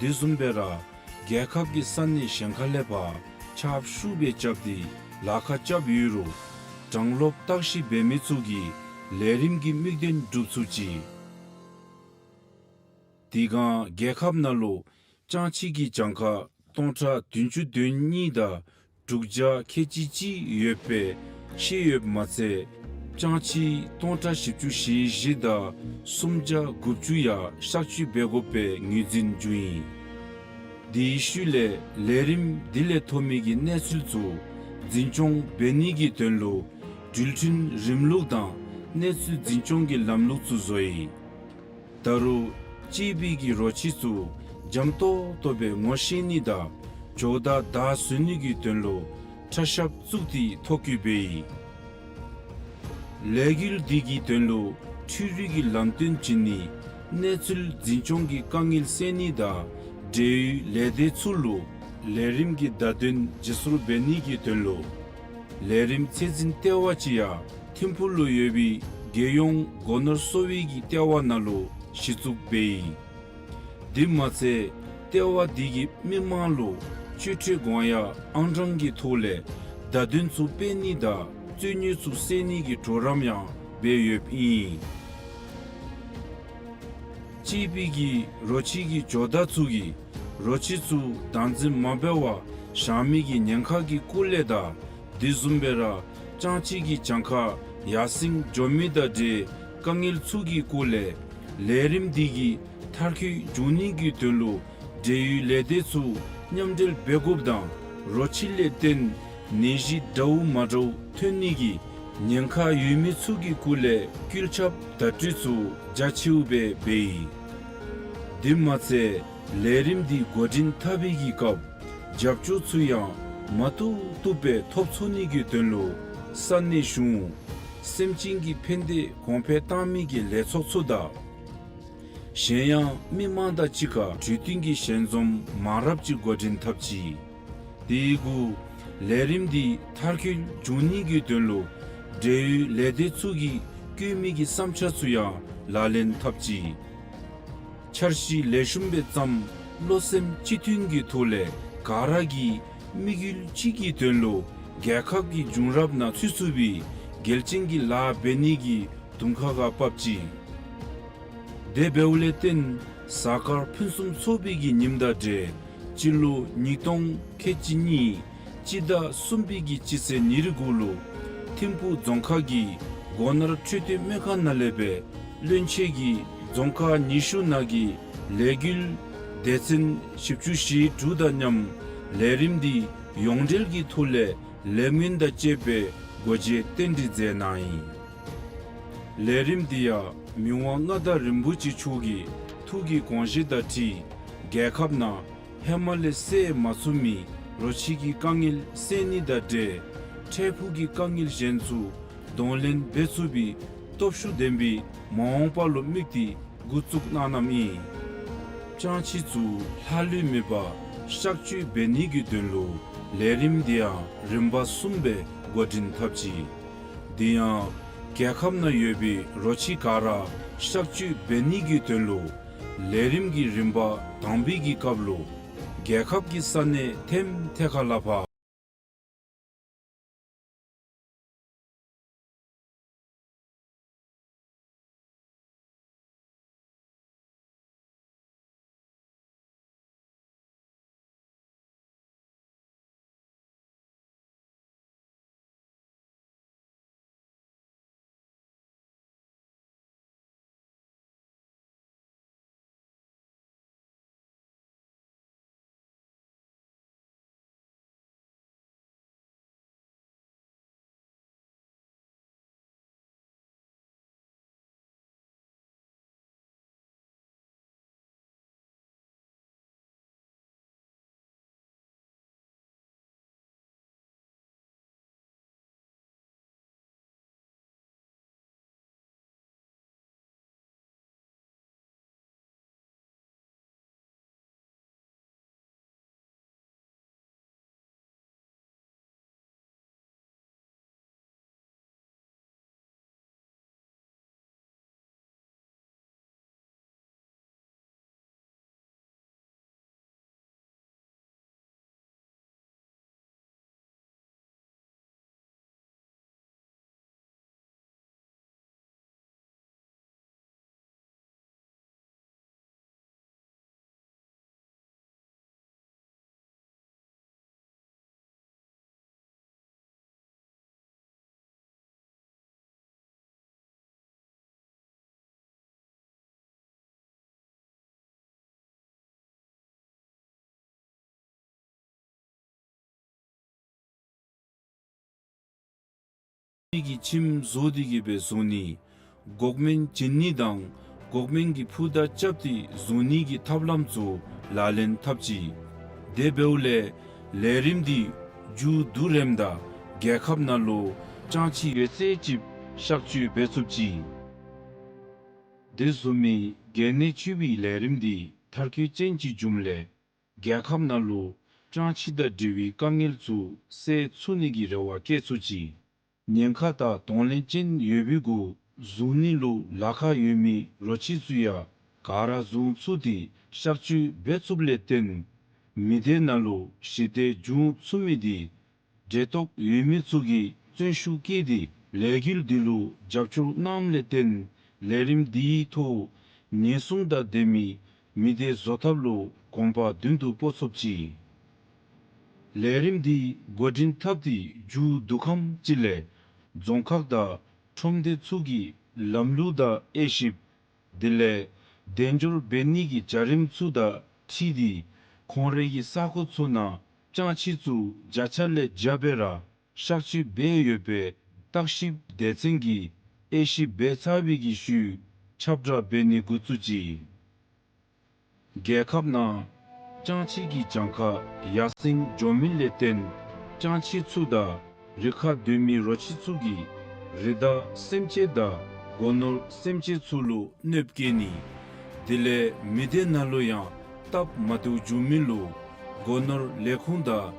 དེ་བཟུམ་སྦེ་ར་རྒྱལ་ཁབ་ཀྱི་ས་གནས་གཞན་ཁ་ལས་ཕར་ཁྱབ་ཤུགས་སྦེ་རྐྱབ་སྟེ་ལཱ་ཁག་རྐྱབ་ཡོད་རུང་གྲངས་ལོབ་བརྟག་ཞིབ་འབད་མི་ཚུ་གིས་ལས་རིམ་གྱི་དམིགས་དོན་འགྲུབ་ཚུགས་ཅི། དེ་སྒང་རྒྱལ་ཁབ་ནང་ལུ་སྤྱང་ཁྱི་གི་གྱངས་ཁ་སྟོང་ཕྲག་བདུན་ཅུ་དོན་གཉིས་དང་དྲུག་བརྒྱ་ཁལ་གཅིག་གཅིག་ཡོད་པའི་ཤེས་ཡོདཔ་མ་ཚད་སྤྱང་ཁྱི་སྟོང་ཕྲག་བཞི་བཅུ་ཞེ་བཞི་དང་སུམ་བརྒྱ་དགུ་བཅུ་ཡང་གཤག་བཅོས་འབད་དགོ་པའི་ངོས་འཛིན་བྱུང་ཡི། དེའི་ཤུལ་ལས་ལས་རིམ་དེ་ལས་ཐོབ་མི་གི་གནས་ཚུལ་ཚུ་འཛིན་སྐྱོང་འབད་ནི་གི་དོན་ལུ་འགྲུལ་འཕྲིན་རིམ་ལུགས་དང་གནས་ཚུལ་འཛིན་སྐྱོང་གི་ལམ་ལུགས་ཚུ་བཟོ་ཡི། ད་རུང་གཅེས་པའི་གི་རོ་ཁྱི་ཚུ་འཇམ་ཏོང་ཏོ་སྦེ་ངོ་ཤེས་ནི་དང་ཇོ་བདག་བདའ་བཟུང་ནི་གི་དོན་ལུ་ཁྲ་ཤབ་བཙུགས་ཏེ་ཐོ་བཀོད་འབད་ཡི། ལས་འགུལ་འདི་གི་དོན་ལུ་འཕྲུལ་རིག་གི་ལམ་སྟོན་བྱིན་ནི་གནས་ཚུལ་འཛིན་སྐྱོང་གི་དཀའ་ངལ་སེལ་ནི་དང་འབྲེལ་ཡོད་ལས་སྡེ་ཚུ་ལུ་ལས་རིམ་གྱི་བརྡ་དོན་བརྗེ་སོར་འབད་ནི་གི་དོན་ལུ་ལས་རིམ་ཚད་འཛིན་ལྟེ་བ་ཅིག་ཡང་ཐིམ་ཕུག་ལུ་ཡོད་པའི་རྒྱལ་ཡོངས་སྒོ་ནོར་གསོ་བའི་གི་ལྟེ་བ་ནང་ལུ་གཞི་བཙུགས་འབད་ཡི། དེ་མ་ཚད་ལྟེ་བ་འདི་གིས་མི་མང་ལུ་སྤྱོད་ཁྲལ་དགོངས་ཡངས་ཨང་གྲངས་ཀྱི་ཐོག་ལས་བརྡ་དོན་ཚུ་སྤེལ་ནི་དང་རྩོད་རྙོགས་ཚུ་སེལ་ནི་གི་གྲོགས་རམ་ཡང་འབད་ཡོདཔ་ཨིན། གཅེས་པའི་གི་རོ་ཁྱི་གི་ཇོ་བདག་ཚུ་གིས་རོ་ཁྱི་ཚུ་བདག་འཛིན་མ་འབད་བར་བཞག་མི་གི་ཉེན་ཁ་གི་སྐོར་ལས་དང་དེ་བཟུམ་སྦེ་ར་སྤྱང་ཁྱི་གི་གྱངས་ཁ་ཡར་སེང་འགྱོ་མི་དང་འབྲེལ་དཀའ་ངལ་ཚུ་གི་སྐོར་ལས་ལས་རིམ་འདི་གིས་མཐར་འཁྱོལ་འབྱུང་ནི་གི་དོན་ལུ་འབྲེལ་ཡོད་ལས་སྡེ་ཚུ་མཉམ་འབྲེལ་འབད་དགོཔ་དང་རོ་ཁྱི་ལས་བརྟེན་ནད་གཞི་འདྲཝ་མ་འདྲཝ་ཐོན་ནི་གི་ཉེན་ཁ་ཡོད་མི་ཚུ་གི་སྐོར་ལས་བཀོད་ཁྱབ་བརྡ་སྤྲོད་ཚུ་རྒྱ་ཆེཝ་སྦེ་འབད་ཡི། དེ་མ་ཚད་ལས་རིམ་འདི་འགོ་འདྲེན་འཐབ་པའི་གི་སྐབས་རྒྱབ་སྐྱོར་ཚུ་ཡང་མ་བཏུབ་བཏུབ་སྦེ་ཐོབ་ཚུགས་ནི་གི་དོན་ལུ་ས་གནས་གཞུང་སེམས་ཅན་གྱི་ཕན་བདེ་གོང་འཕེལ་བཏང་མི་གི་ལས་ཚོགས་ཚུ་དང་གཞན་ཡང་མི་མང་དང་གཅིག་ཁར་གྲོས་བསྟུན་གྱི་ཞལ་འཛོམས་མང་རབས་ཅིག་འགོ་འདྲེན་འཐབ་ཅི། དེ་གུ་ལས་རིམ་འདི་མཐར་འཁྱོལ་འབྱུང་ནི་གི་དོན་ལུ་འབྲེལ་ཡོད་ལས་སྡེ་ཚུ་གིས་བཀོད་མི་གི་བསམ་འཆར་ཚུ་ཡང་ལག་ལེན་འཐབ་ཅི། འཆར་གཞི་ལེགས་ཤོམ་སྦེ་བརྩམ་བློ་སེམས་གཅིག་མཐུན་གྱི་ཐོག་ལས་ག་ར་གིས་དམིགས་ཡུལ་གཅིག་གི་དོན་ལུ་རྒྱལ་ཁབ་ཀྱི་འབྱུང་རབས་ནང་ཚུད་ཚུགས་པའི་གལ་ཅན་གྱི་ལཱ་འབད་ནི་གི་དུང་ཁ་ཁར་བབས་ཅི། དེ་འབདཝ་ལས་བརྟེན་གཟའ་སྐར་ཕུན་སུམ་ཚོགས་པའི་གི་ཉིནམ་དང་འབྲེལ་སྤྱི་ལོ་ཉིས་སྟོང་ཁལ་གཅིག་གཉིས་སྤྱི་ཟླ་གསུམ་པའི་གི་སྤྱི་ཚེས་ཉེར་དགུ་ལུ་ཐིམ་ཕུག་རྫོང་ཁག་གི་སྒོ་ནོར་འཕྲོད་བསྟེན་སྨན་ཁང་ནང་ལས་སྦེ་བློན་ཆེན་གྱིས་རྫོང་ཁག་ཉི་ཤུ་ནང་གི་ལས་འགུལ་སྡེ་ཚན་བཞི་བཅུ་ཞེ་དྲུག་དང་མཉམ་ལས་རིམ་འདི་ཡོངས་འབྲེལ་གྱི་ཐོག་ལས་ལས་སྨོན་དང་བཅས་པའི་སྒོ་འབྱེད་རྟེན་འབྲེལ་མཛད་གནང་ཡི། ལས་རིམ་འདི་ཡང་མི་དབང་མངའ་བདག་རིན་པོ་ཆེ་མཆོག་གི་ཐུགས་ཀྱི་དགོངས་བཞེད་དང་འཁྲིལ་ རྒྱལ་ཁབ་ནང་ཧེ་མ་ལས་སེལ་མ་ཚུགས་མི་རོ་ཁྱི་གི་དཀའ་ངལ་སེལ་ནི་དང་འབྲེལ་འཕྲལ་ཕུགས་ཀྱི་དཀའ་ངལ་གཞན་ཚུ་གདོང་ལེན་འབད་ཚུགས་པའི་སྟོབས་ཤུགས་ལྡན་པའི་མ་འོངས་པ་ལུ་དམིགས་ཏེ་འགོ་བཙུགས་གནང་གནངམ་ཨིན། སྤྱང་ཁྱི་ཚུ་ལྷག་ལུས་མེད་པར་གཤག་བཅོས་འབད་ནི་གི་དོན་ལུ་ལས་རིམ་འདི་ཡང་རིམ་པ་གསུམ་སྦེ་འགོ་འདྲེན་འཐབ་ཅི། དེ་ཡང་རྒྱལ་ཁབ་ནང་ཡོད་པའི་རོ་ཁྱི་ག་ར་གཤག་བཅོས་འབད་ནི་གི་དོན་ལུ་ལས་རིམ་གྱི་རིམ་པ་དང་པའི་གི་སྐབས་ལུ་རྒྱལ་ཁབ་ཀྱི་ས་གནས་ཐེམ་ཐེ་ཁ་ལ་ཕར་མི་གི་ཁྱིམ་བཟོ་སྟེ་གི་སྦེ་བཟུང་ནི། འགོག་སྨན་བྱིན་ནི་དང་འགོག་སྨན་གྱི་ཕུད་དང་རྐྱབ་སྟེ་བཟུང་ནི་གི་ཐབས་ལམ་ཚུ་ལག་ལེན་འཐབ་ཅི། དེ་འབདཝ་ལས་ལས་རིམ་འདི་མཇུག་བསྡུ་རནམ་ད་རྒྱལ་ཁབ་ནང་ལུ་སྤྱང་ཁྱི་ཡོད་ཚད་ཅིག་གཤག་བཅོས་འབད་ཚུགས་ཅི། དེ་བཟུམ་མའི་གལ་གནད་ཆེ་བའི་ལས་རིམ་འདི་མཐར་འཁྱོལ་ཅན་ཅིག་འབྱུངམ་ལས་རྒྱལ་ཁབ་ནང་ལུ་སྤྱང་ཁྱི་དང་འབྲེལ་བའི་དཀའ་ངལ་ཚུ་སེལ་ཚུགས་ནི་གི་རེ་བ་བསྐྱེད་ཚུགས་ཅི། ཉེན་ཁ་དང་གདོང་ལེན་ཅན་ཡོད་པའི་གུ་བཟུང་ནི་ལུ་ལཱ་ཁག་ཡོད་མི་རོ་ཁྱི་ཚུ་ཡང་ག་ར་བཟུང་ཚུགས་ཏེ་གཤག་བཅོས་འབད་ཚུགསཔ་ལས་བརྟེན་མི་སྡེ་ནང་ལུ་ཞི་བདེ་འབྱུང་ཚུགས་མི་འདི་འབྲེལ་གཏོགས་ཡོད་མི་ཚུ་གིས་བརྩོན་ཤུགས་བསྐྱེད་དེ་ལས་འགུལ་འདི་ལུ་རྒྱབ་སྐྱོར་གནངམ་ལས་བརྟེན་ལས་རིམ་འདིའི་ཐོག་ཉེན་སྲུང་དང་ལྡན་མི་མི་སྡེ་བཟོ་ཐབས་ལུ་གོམ་པ་མདུན་དུ་སྤོ་ཚུགས་ཅི། ལས་རིམ་འདི་འགོ་འདྲེན་འཐབ་སྟེ་མཇུག་བསྡུ་ཁམས་ཅིག་ལས་རྫོང་ཁག་དང་ཁྲོམ་སྡེ་ཚུ་གི་ལམ་ལུགས་དང་དབྱེ་ཞིབ་དེ་ལས་དལ་འབྱོར་འབད་ནི་གི་བྱ་རིམ་ཚུ་དང་འཁྲིལ་ཏེ་ཁོང་རའི་གི་ས་གོ་ཚུ་ནང་སྤྱང་ཁྱི་ཚུ་བརྒྱ་ཆ་ལས་བརྒྱ་སྦེ་ར་གཤག་བཅོས་འབད་ཡོད་པའི་བརྟག་ཞིབ་སྡེ་ཚན་གྱིས་དབྱེ་ཞིབ་འབད་ཚར་བའི་གི་ཤུལ་ཁྱབ་བསྒྲགས་འབད་ནི་འགོ་བཙུགས་ཅི། རྒྱལ་ཁབ་ནང་སྤྱང་ཁྱི་གི་གྱངས་ཁ་ཡར་སེང་འགྱོ་མི་ལས་བརྟེན་སྤྱང་ཁྱི་ཚུ་དང་རི་ཁར་སྡོད་མི་རོ་ཁྱི་ཚུ་གིས་རི་དྭགས་སེམས་ཅན་དང་སྒོ་ནོར་སེམས་ཅན་ཚུ་ལུ་གནོདཔ་བཀལ་ནི། དེ་ལས་མི་སྡེ་ནང་ལུ་ཡང་སྟབས་མ་བདེཝ་འབྱུང་མི་ལུ་སྒོ་ནོར་ལས་ཁུངས་དང་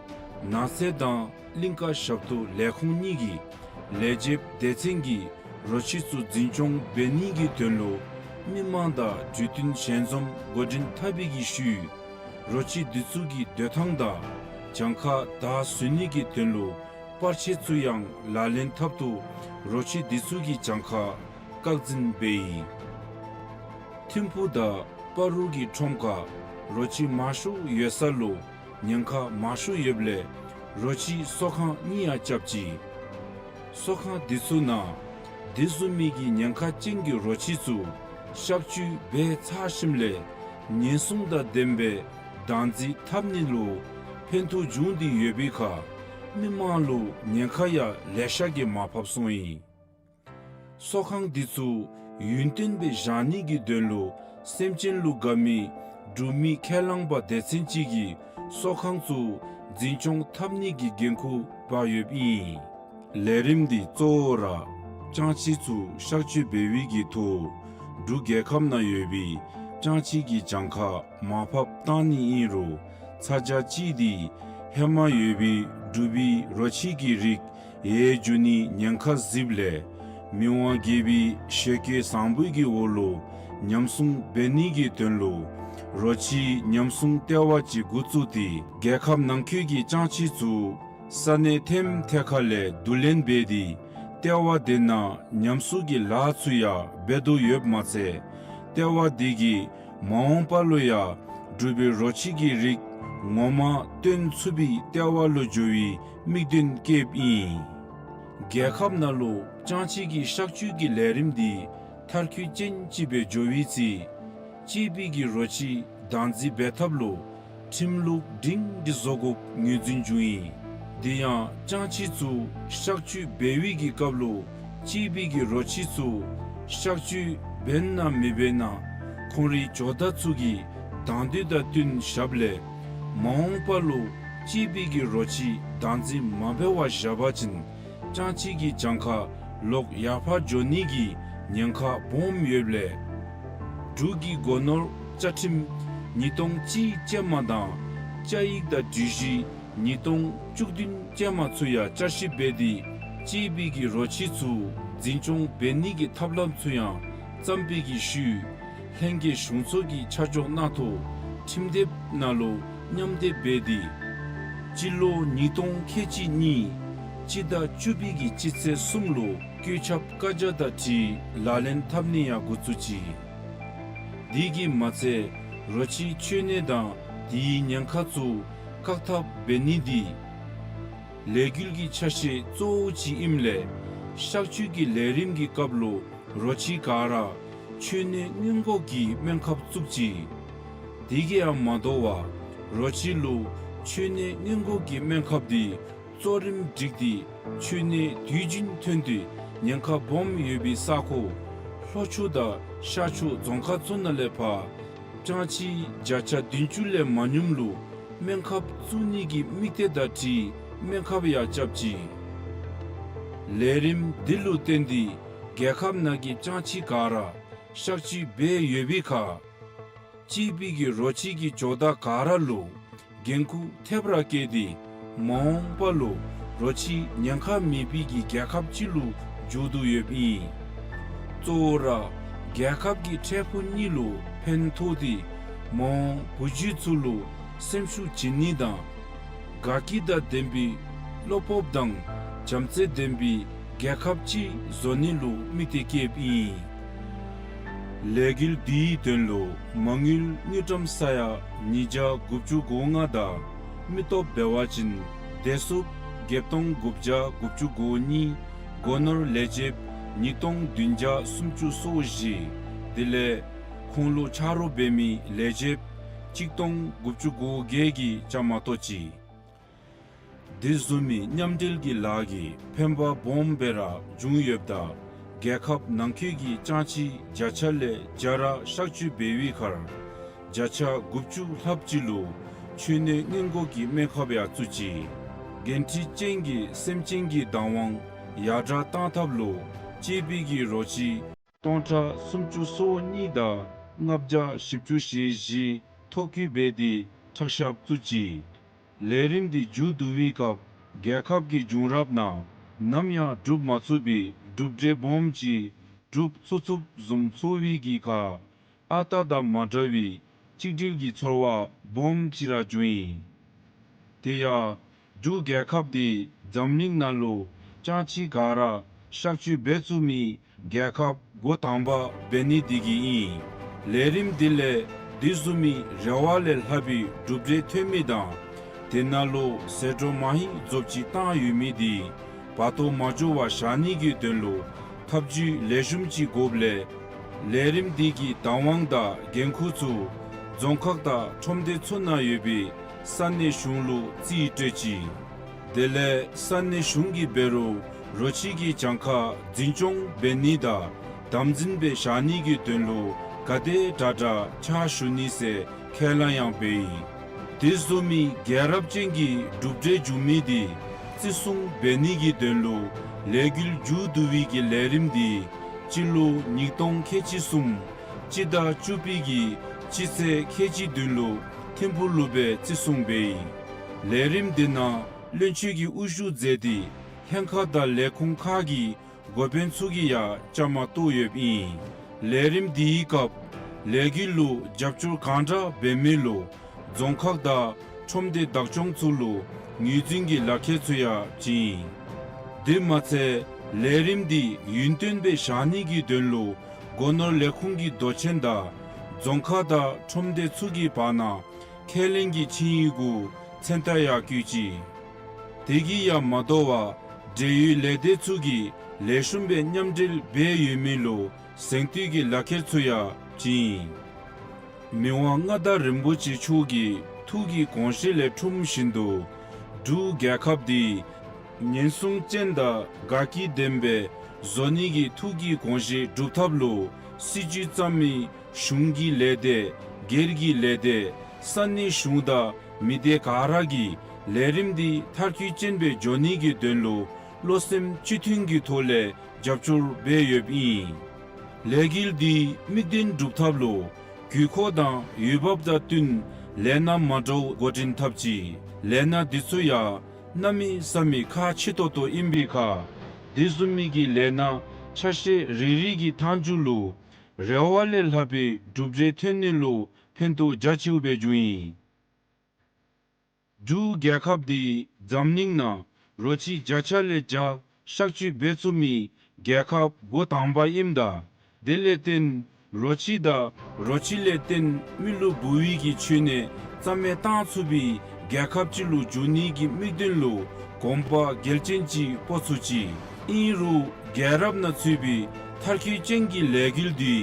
ནགས་ཚལ་དང་གླིང་ཀ་ཞབས་ཏོག་ལས་ཁུངས་གཉིས་ཀྱི་ལས་བྱེདཔ་སྡེ་ཚན་གྱིས་རོ་ཁྱི་ཚུ་འཛིན་སྐྱོང་འབད་ནི་གི་དོན་ལུ་མི་མང་དང་གྲོས་བསྟུན་ཞལ་འཛོམས་འགོ་འདྲེན་འཐབ་པའི་གི་ཤུལ་རོ་ཁྱི་འདི་ཚུ་གི་སྡོད་ཐངས་དང་གྱངས་ཁ་དག་བཟོ་ནི་གི་དོན་ལུ་པར་ཆས་ཚུ་ཡང་ལག་ལེན་འཐབ་ཐོག་རོ་ཁྱི་འདི་ཚུ་གི་གྱངས་ཁ་བཀག་འཛིན་འབད་ཡི། ཐིམ་ཕུ་དང་སྤ་རོ་གི་ཁྲོམ་ཁར་རོ་ཁྱི་མང་ཤོས་ཡོད་ས་ལུ་ཉེན་ཁ་མང་ཤོས་ཡོདཔ་ལས་རོ་ཁྱི་གསོ་ཁང་གཉིས་ཡང་རྐྱབ་ཅི། གསོ་ཁང་འདི་ཚུ་ནང་དེ་བཟུམ་མའི་གི་ཉེན་ཁ་ཅན་གྱི་རོ་ཁྱི་ཚུ་གཤག་བཅོས་འབད་ཚར་ཞིནམ་ལས་ཉེན་སྲུང་དང་ལྡན་པའི་བདག་འཛིན་འཐབ་ནི་ལུ་ཕན་ཐོགས་འབྱུང་སྟེ་ཡོད་པའི་ཁར་མི་མང་ལུ་ཉེན་ཁ་ཡང་ལེ་ཤ་གིས་མར་ཕབ་སོང་ཡི། གསོ་ཁང་འདི་ཚུ་ཡུན་བརྟན་སྦེ་བཞག་ནི་གི་དོན་ལུ་སེམས་ཅན་ལུ་དགའ་མི་ འབྲུག་མི་ཁས་བླངས་པ་སྡེ་ཚན་ཅིག་གིས་གསོ་ཁང་ཚུ་འཛིན་སྐྱོང་འཐབ་ནི་གི་འགན་ཁུར་འབག་ཡོདཔ་ཨིན། ལས་རིམ་འདི་གཙོ་བོ་ར་ཅང་ཕྱི་ཚུ་གཤག་བཅོས་འབད་བའི་གི་ཐོག་འབྲུག་རྒྱལ་ཁབ་ནང་ཡོད་པའི་ཅང་ཕྱི་གི་གྱངས་ཁ་མར་ཕབ་བཏང་ནི་ཨིན་རུང་ཚ་གྱང་ཅིག་འདི་ཧེ་མ་ཡོད་པའི་འབྲུག་པའི་རོ་ཁྱི་གི་རིགས་ཡལ་འགྱོ་ནི་ཉེན་ཁ་གཟིགསཔ་ལས་མི་དབང་རྒྱལ་པོའི་ཞལ་བཀོད་བཟང་པོའི་གི་འོག་ལུ་ཉམས་སྲུང་འབད་ནི་གི་དོན་ལུ་རོ་ཁྱི་ཉམས་སྲུང་ལྟེ་བ་ཅིག་འགོ་བཙུགས་ཏེ་རྒྱལ་ཁབ་ནང་འཁོད་ཀྱི་ཅང་ཕྱི་ཚུ་ས་གནས་ཐེམ་ཐེ་ཁ་ལས་བསྡུ་ལེན་འབད་དེ་ལྟེ་བ་དེ་ནང་ཉམས་གསོ་གི་ལཱ་ཚུ་ཡང་འབད་དོ་ཡོདཔ་མ་ཚད་ལྟེ་བ་དེ་གིས་མ་འོངས་པ་ལུ་ཡང་འབྲུག་པའི་རོ་ཁྱི་གི་རིགས་ངོ་མ་བཏོན་ཚུགས་པའི་ལྟེ་བ་ལུ་འགྱུར་བའི་དམིགས་དོན་བསྐྱེདཔ་ཨིན། རྒྱལ་ཁབ་ནང་ལུ་ཅང་ཕྱི་གི་གཤག་བཅོས་ཀྱི་ལས་རིམ་འདི་མཐར་འཁྱོལ་ཅན་ཅིག་སྦེ་འགྱོ་བའི་ཚེ་གཅེས་པའི་གི་རོ་ཁྱི་བདག་འཛིན་འབད་ཐབས་ལུ་ཁྲིམས་ལུགས་སྒྲིང་སྒྲི་བཟོ་དགོཔ་ངོས་འཛིན་བྱུང་ཡི། དེ་ཡང་ཅང་ཕྱི་ཚུ་གཤག་བཅོས་འབད་བའི་གི་སྐབས་ལུ་གཅེས་པའི་གི་རོ་ཁྱི་ཚུ་གཤག་བཅོས་འབད་ན་མི་འབད་ན་ཁོང་རའི་ཇོ་བདག་ཚུ་གིས་དང་འདོད་དང་བསྟུན་བཞགཔ་ལས་མ་འོངས་པ་ལུ་གཅེས་པའི་གི་རོ་ཁྱི་བདག་འཛིན་མ་འབད་བར་བཞག་པ་ཅིན་ཅང་ཕྱི་གི་གྱངས་ཁ་ལོག་ཡར་འཕར་འགྱོ་ནི་གི་ཉེན་ཁ་སྦོམ་ཡོདཔ་ལས་འབྲུག་གི་སྒོ་ནོར་བཅའ་ཁྲིམས་ཉིས་སྟོང་གཅིག་ཅན་མ་དང་བཅའ་ཡིག་དང་སྒྲིག་གཞི་ཉིས་སྟོང་བཅུ་བདུན་ཅན་མ་ཚུ་ཡང་བསྐྱར་ཞིབ་འབད་དེ་གཅེས་པའི་གི་རོ་ཁྱི་ཚུ་འཛིན་སྐྱོང་འབད་ནི་གི་ཐབས་ལམ་ཚུ་ཡང་བརྩམས་པའི་གི་ཤུལ་ལྷན་རྒྱས་གཞུང་ཚོགས་ཀྱི་ཆ་འཇོག་གནང་ཐོག་ཁྲིམས་དེབ་ནང་ལུ་མཉམ་འདེབས་འབད་དེ་སྤྱི་ལོ་ཉིས་སྟོང་ཁལ་གཅིག་གཉིས་སྤྱི་ཟླ་བཅུ་པའི་གི་སྤྱི་ཚེས་གསུམ་ལུ་བཀོད་ཁྱབ་བཀའ་རྒྱ་དང་འཁྲིལ་ལག་ལེན་འཐབ་ནི་ཡང་འགོ་བཙུགས་ཅི། དེ་གིས་མ་ཚད་རོ་ཁྱི་འཆོལ་ནད་དང་དེའི་ཉེན་ཁ་ཚུ་བཀག་ཐབས་འབད་ནི་འདི་ལས་འགུལ་གྱི་ཆ་ཤས་གཙོ་བོ་ཅིག་ཨིནམ་ལས་གཤག་བཅོས་ཀྱི་ལས་རིམ་གྱི་སྐབས་ལུ་རོ་ཁྱི་ག་ར་འཆོལ་ནད་སྔོན་འགོག་གི་སྨན་ཁབ་བཙུགས་ཅི། དེ་གིས་ཡང་མ་དོ་བར་རོ་ཁྱི་ལུ་འཆོལ་ནད་སྔོན་འགོག་གི་སྨན་ཁབ་འདི་གཙོ་རིམ་བསྒྲིགས་ཏེ་འཆོལ་ནད་དུས་རྒྱུན་ཐོན་ཏེ་ཉེན་ཁ་སྦོམ་ཡོད་པའི་ས་ཁོངས་ལྷོ་ཕྱོགས་དང་ཤར་ཕྱོགས་རྫོང་ཁག་ཚུ་ནང་ལས་ཕར་ཅང་ཕྱི་བརྒྱ་ཆ་བདུན་ཅུ་ལས་མ་ཉུངམ་ལུ་སྨན་ཁབ་བཙུགས་ནི་གི་དམིགས་གཏད་དང་འཁྲིལ་སྨན་ཁབ་ཡང་རྐྱབ་ཅི། ལས་རིམ་འདི་ལུ་བརྟེན་ཏེ་རྒྱལ་ཁབ་ནང་གི་ཅང་ཕྱི་ག་ར་གཤག་བཅོས་འབད་ཡོད་པའི་ཁར་གཅེས་པའི་གི་རོ་ཁྱི་གི་ཇོ་བདག་ག་ར་ལུ་འགན་ཁུར་ཐེབས་ར་བཀལ་ཏེ་མ་འོངས་པ་ལུ་རོ་ཁྱི་ཉེན་ཁ་མེད་པའི་གི་རྒྱལ་ཁབ་ཅིག་ལུ་འགྱུར་དོ་ཡོདཔ་ཨིན། གཙོ་བོ་ར་རྒྱལ་ཁབ་ཀྱི་འཕྲལ་ཕུགས་གཉིས་ལུ་ཕན་ཐོགས་ཏེ་མ་འོངས་བུ་རྒྱུད་ཚུ་ལུ་སེམས་ཤུགས་བྱིན་ནི་དང་དགའ་སྐྱིད་དང་ལྡན་པའི་བློ་སྤོབས་དང་བྱམས་བརྩེ་ལྡན་པའི་རྒྱལ་ཁབ་ཅིག་བཟོ་ནི་ལུ་དམིགས་གཏད་བསྐྱེདཔ་ཨིན། ལས་འགུལ་འདིའི་དོན་ལུ་མ་དངུལ་དངུལ་ཀྲམ་ས་ཡ་ཉིས་བརྒྱ་དགུ་བཅུ་གོ་ལྔ་དང་མི་སྟོབས་འབད་བ་ཅིན་བདེ་སྲུངཔ་བརྒྱད་སྟོང་དགུ་བརྒྱ་དགུ་བཅུ་གོ་གཉིས། སྒོ་ནོར་ལས་བྱེདཔ་ཉིས་སྟོང་བདུན་བརྒྱ་སུམ་ཅུ་སོ་བཞི། དེ་ལས་ཁོང་ལུ་ཆ་རོགས་འབད་མི་ལས་བྱེདཔ་གཅིག་སྟོང་དགུ་བཅུ་གོ་བརྒྱད་ཀྱིས་བཅའ་མར་གཏོགས་ཅི། དེ་བཟུམ་མའི་མཉམ་འབྲེལ་གྱི་ལཱ་གིས་ཕན་པ་སྦོམ་སྦེ་ར་བྱུང་ཡོདཔ་ད་རྒྱལ་ཁབ་ནང་འཁོད་ཀྱི་ཅང་ཕྱི་བརྒྱ་ཆ་ལས་བརྒྱ་ར་གཤག་བཅོས་འབད་བའི་ཁར་བརྒྱ་ཆ་དགུ་བཅུ་ལྷགཔ་ཅིག་ལུ་འཆོལ་ནད་སྔོན་འགོག་གི་སྨན་ཁབ་ཡང་བཙུགས་ཅི། འགན་འཁྲི་ཅན་གྱི་སེམས་ཅན་གྱི་བདག་དབང་ཡར་དྲག་གཏང་ཐབས་ལུ་གཅེས་པའི་གི་རོ་ཁྱི་སྟོང་ཕྲག་སུམ་ཅུ་སོ་གཉིས་དང་ལྔ་བརྒྱ་བཞི་བཅུ་ཞེ་བཞི་ཐོ་བཀོད་འབད་དེ་ཁྲག་ཞབས་བཙུགས་ཅི། ལས་རིམ་འདི་མཇུག་བསྡུ་བའི་སྐབས་རྒྱལ་ཁབ་ཀྱི་བྱུང་རབས་ནང་ནམ་ཡང་གྲུབ་མ་ཚུགས་པའི་གྲུབ་འབྲས་སྦོམ་ཅིག་གྲུབ་ཚུགས་ཚུགསཔ་བཟུམ་ཚོར་བའི་གི་ཁར་ཨ་རྟག་དང་མ་འདྲ་བའི་གཅིག་སྒྲིལ་གྱི་ཚོར་བ་སྦོམ་ཅིག་ར་བྱུང་ཡི། དེ་ཡང་འབྲུག་རྒྱལ་ཁབ་འདི་འཛམ་གླིང་ནང་ལུ་ཅང་ཕྱི་ག་ར་གཤག་བཅོས་འབད་ཚུགས་མི་རྒྱལ་ཁབ་འགོ་དང་པ་འབད་ནི་དེ་གིས་ཨིན། ལས་རིམ་འདི་ལས་དེ་བཟུམ་མའི་རེ་བ་ལས་ལྷག་པའི་གྲུབ་འབྲས་ཐོན་མི་དང་དེ་ནང་ལུ་ཟད་འགྲོ་མ་ཧིང་རྫོབ་ཅིག་བཏང་ཡོད་མི་དེ་བར་སྟོང་མ་འགྱོ་བར་བཞག་ནི་གི་དོན་ལུ་ཐབས་བྱུས་ལེགས་ཤོམ་ཅིག་དགོཔ་ལས་ལས་རིམ་འདི་གི་བདག་དབང་དང་འགན་ཁུར་ཚུ་རྫོང་ཁག་དང་ཁྲོམ་སྡེ་ཚུ་ནང་ཡོད་པའི་ས་གནས་གཞུང་ལུ་རྩིས་སྤྲོད་ཅི། དེ་ལས་ས་གནས་གཞུང་གིས་འབད་རུང་རོ་ཁྱི་གི་གྱངས་ཁ་འཛིན་སྐྱོང་འབད་ནི་དང་དམ་འཛིན་སྦེ་བཞག་ནི་གི་དོན་ལུ་ག་དེ་དྲག་དྲག་ཕྱག་ཞུ་ནི་ཟེར་ ཁས་བླངས་ཡང་འབད་ཡི། དེ་བཟུམ་མའི་རྒྱལ་རབས་ཅན་གྱི་གྲུབ་འབྲས་བྱུང་མི་དེ་བརྩི་སྲུང་འབད་ནི་གི་དོན་ལུ་ལས་འགུལ་མཇུག་བསྡུ་བའི་གི་ལས་རིམ་དེ་སྤྱི་ལོ་ཉིས་སྟོང་ཁལ་གཅིག་གསུམ་སྤྱི་ཟླ་བཅུ་པའི་གི་སྤྱི་ཚེས་ཁལ་གཅིག་བདུན་ལུ་ཐིམ་ཕུག་ལུ་སྦེ་བརྩི་སྲུང་འབད་ཡི། ལས་རིམ་དེ་ནང་བློན་ཆེན་གྱི་དབུ་བཞུགས་མཛད་དེ་ལྷན་ཁག་དང་ལས་ཁུངས་ཁག་གི་འགོ་དཔོན་ཚུ་གིས་ཡང་བཅའ་མར་གཏོགས་ཡོདཔ་ཨིན། ལས་རིམ་དེའི་སྐབས་ལས་འགུལ་ལུ་རྒྱབ་སྐྱོར་གང་དྲག་འབད་མི་ལུ་རྫོང་ཁག་དང་ཁྲོམ་སྡེ་བདག་སྐྱོང་ཚུ་ལུ་ངོས་འཛིན་གྱི་ལག་ཁྱེར་ཚུ་ཡང་བྱིན་ཡི། དེ་མ་ཚད་ལས་རིམ་དེ་ཡུན་བརྟན་སྦེ་བཞག་ནི་གི་དོན་ལུ་སྒོ་ནོར་ལས་ཁུངས་ཀྱི་མདོ་ཆེན་དང་རྫོང་ཁག་དང་ཁྲོམ་སྡེ་ཚུ་གི་བར་ན་ཁས་ལེན་གྱི་ཆིངས་ཡིག་གུ་མཚན་རྟགས་ཡང་བཀོད་ཅི། དེ་གིས་ཡང་མ་དོ་བར་འབྲེལ་ཡོད་ལས་སྡེ་ཚུ་གིས་ལེགས་ཤོམ་སྦེ་མཉམ་འབྲེལ་འབད་ཡོད་མི་ལུ་གཟེངས་བསྟོད་ཀྱི་ལག་ཁྱེར་ཚུ་ཡང་བྱིན་ཡི། མི་དབང་མངའ་བདག་རིན་པོ་ཆེ་མཆོག་གི་ཐུགས་ཀྱི་དགོངས་བཞེད་ལས་འཁྲུངས་བཞིན་དུ་འབྲུག་རྒྱལ་ཁབ་འདི་ཉེན་སྲུང་ཅན་དང་དགའ་སྐྱིད་ལྡན་པའི་བཟོ་ནི་གི་ཐུགས་ཀྱི་དགོངས་བཞེད་སྒྲུབ་ཐབས་ལུ་སྲིད་བྱུས་བརྩམ་མི་གཞུང་གི་ལས་སྡེ་སྒེར་གྱི་ལས་སྡེ་ས་གནས་གཞུང་དང་མི་སྡེ་ག་ར་གིས་ལས་རིམ་འདི་མཐར་འཁྱོལ་ཅན་སྦེ་འགྱོ་ནི་གི་དོན་ལུ་བློ་སེམས་གཅིག་མཐུན་གྱི་ཐོག་ལས་རྒྱབ་སྐྱོར་འབད་ཡོདཔ་ཨིན། ལས་འགུལ་འདི་དམིགས་དོན་སྒྲུབ་ཐབས་ལུ་དགོས་མཁོ་དང་འོས་འབབ་དང་བསྟུན་ལས་སྣ་མ་འདྲཝ་འགོ་འདྲེན་འཐབ་ཅི། ལས་སྣ་འདི་ཚུ་ཡང་གནམ་མེད་ས་མེད་ཁག་ཆེ་ཏོག་ཏོ་ཨིན་པའི་ཁར་དེ་བཟུམ་མའི་གི་ལས་སྣ་ཆ་ཤས་རེ་རེ་གི་མཐའ་མཇུག་ལུ་རེ་བ་ལས་ལྷག་པའི་གྲུབ་འབྲས་ཐོན་ནི་ལུ་ཕན་ཐོགས་རྒྱ་ཆེཝ་སྦེ་འབྱུང་ཡི། འབྲུག་རྒྱལ་ཁབ་འདི་འཛམ་གླིང་ནང་རོ་ཁྱི་བརྒྱ་ཆ་ལས་བརྒྱ་གཤག་བཅོས་འབད་ཚུགས་མི་རྒྱལ་ཁབ་འགོ་དང་པ་ཨིནམ་ད་དེ་ལས་བརྟེན་རོ་ཁྱི་དང་རོ་ཁྱི་ལས་བརྟེན་མི་ལུ་འབུ་བའི་གི་འཆོལ་ནད་རྩ་མེད་བཏང་ཚུགས་པའི་རྒྱལ་ཁབ་ཅིག་ལུ་འགྱུར་ནི་གི་དམིགས་དོན་ལུ་གོམ་པ་འགལ་ཅན་ཅིག་སྤོ་ཚུགས་ཅི། ཨིན་རུང་རྒྱལ་རབས་ནང་ཚུད་པའི་མཐར་འཁྱོལ་ཅན་གྱི་ལས་འགུལ་འདི་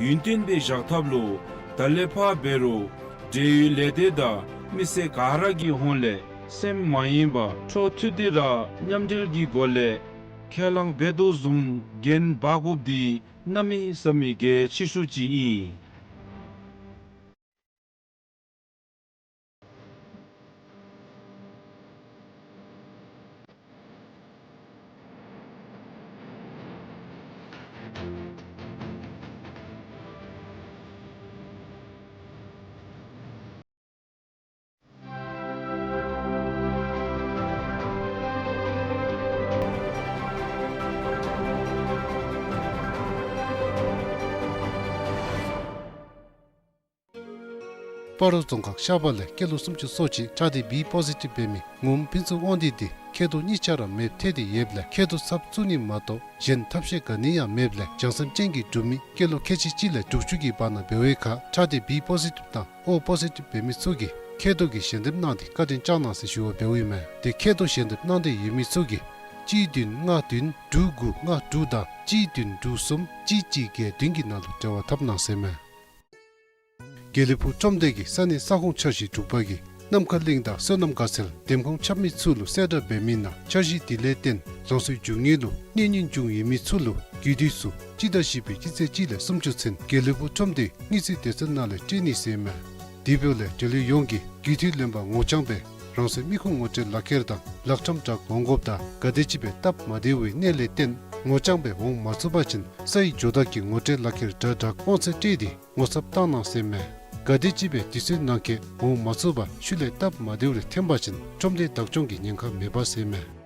ཡུན་བརྟན་སྦེ་བཞག་ཐབས་ལུ་ད་ལས་ཕར་འབད་རུང་འབྲེལ་ཡོད་ལས་སྡེ་དང་མི་སེར་ག་ར་གི་ཧོངས་ལས་སེམས་མ་ཡེངས་པར་འཕྲོ་མཐུད་དེ་ར་མཉམ་འབྲེལ་གྱི་སྒོ་ལས་ཁས་བླངས་འབད་དོ་བཟུམ་འགན་འབག་དགོཔ་འདི་གནམ་མེད་ས་མེད་གལ་ཆེ་ཤོས་ཅིག་ཨིན། སྤ་རོ་རྫོང་ཁག་ཤར་པ་ལས་སྐྱེས་ལོ་སུམ་ཅུ་སོ་གཅིག་ཁྲག་སྡེ་བི་པོ་ཟི་ཊིབ་འབད་མི་ངོམ་ཕུན་ཚོགས་དབང་འདུས་འདི་མཁལ་རྡོག་གཉིས་ཆ་ར་མེདཔ་ཐལ་ཏེ་ཡོདཔ་ལས་མཁལ་རྡོག་ཚབ་བཙུགས་ནི་མ་གཏོགས་གཞན་ཐབས་ཤེས་ག་ནི་ཡང་མེདཔ་ལས་བྱང་སེམས་ཅན་གྱིས་སྒྲུབ་མི་སྐྱེས་ལོ་ཁལ་གཅིག་གཅིག་ལས་དྲུག་ཅུ་གི་བར་ན་འབད་བའི་ཁར་ཁྲག་སྡེ་བི་པོ་ཟི་ཊིབ་དང་ཨོ་པོ་ཟི་ཊིབ་འབད་མི་ཚུ་གིས་མཁལ་རྡོག་གི་ཞལ་འདེབས་གནང་སྟེ་བཀའ་དྲིན་བསྐྱང་གནང་ཟེར་ཞུ་བར་འབདཝ་ཨིན་མས། དེ་མཁལ་རྡོག་ཞལ་འདེབས་གནང་སྟེ་ཡོད་མི་ཚུ་གིས་གཅིག་བདུན་ལྔ་བདུན་དྲུག་དགུ་ལྔ་དྲུག་དང་གཅིག་བདུན་དྲུག་གསུམ་གཅིག་གཅིག་བརྒྱད་བདུན་གྱི་ནང་ལུ་འབྲེལ་བ་འཐབ་གནང་ཟེར་མས། དགེ་ལེགས་ཕུག་ཁྲོམ་སྡེ་གི་ས་གནས་ས་ཁོངས་འཆར་གཞི་དྲུག་པ་གིས་ནམ་མཁའ་གླིང་དང་བསོད་ནམས་དགའ་ཚལ་འདེམས་ཁོངས་ཁྱབ་མི་ཚུ་ལུ་གསལ་བསྒྲགས་འབད་མི་ནང་འཆར་གཞི་དེ་ལས་བརྟེན་རང་སོའི་རྒྱུ་དངོས་ལུ་གནོད་ཉེན་བྱུང་ཡོད་མི་ཚུ་ལུ་རྒུད་དུས་སུ་སྤྱི་ཟླ་བཞི་པའི་སྤྱི་ཚེས་གཅིག་ལས་སུམ་ཅུ་ཚུན་དགེ་ལེགས་ཕུག་ཁྲོམ་སྡེའི་དངུལ་རྩིས་སྡེ་ཚན་ནང་ལས་སྤྲོད་ནི་ཟེར་མས། དེ་འབདཝ་ལས་འབྲེལ་ཡོད་ཡོངས་ཀྱིས་རྒུད་དུས་ལེན་པར་ངོ་རྐྱང་སྦེ་རང་སོའི་མི་ཁུངས་ངོ་སྤྲོད་ལག་ཁྱེར་དང་ལག་ཁྲམ་དྲག་འོང་དགོཔ་དང་ག་དེམ་ཅིག་སྦེ་སྟབས་མ་བདེ་བའི་གནད་ལས་བརྟེན་ངོ་རྐྱང་སྦེ་འོང་མ་ཚུགས་པ་ཅིན་ས་ཡི་ཇོ་བདག་གི་ངོ་སྤྲོད་ལག་ཁྱེར་དྲ་དྲག་དབང་ཚད་སྤྲོད་དེ་ངོ་ཚབ་བཏང་གནང་ཟེར་མས། ག་དེམ་ཅིག་སྦེ་དུས་ཚོད་ནང་འཁོད་འོང་མ་ཚུགས་པར་ཤུལ་ལས་སྟབས་མ་བདེཝ་རེ་ཐོན་པ་ཅིན་ཁྲོམ་སྡེ་བདག་སྐྱོང་གི་ཉེན་ཁ་མེད་པ་ཟེར་མས།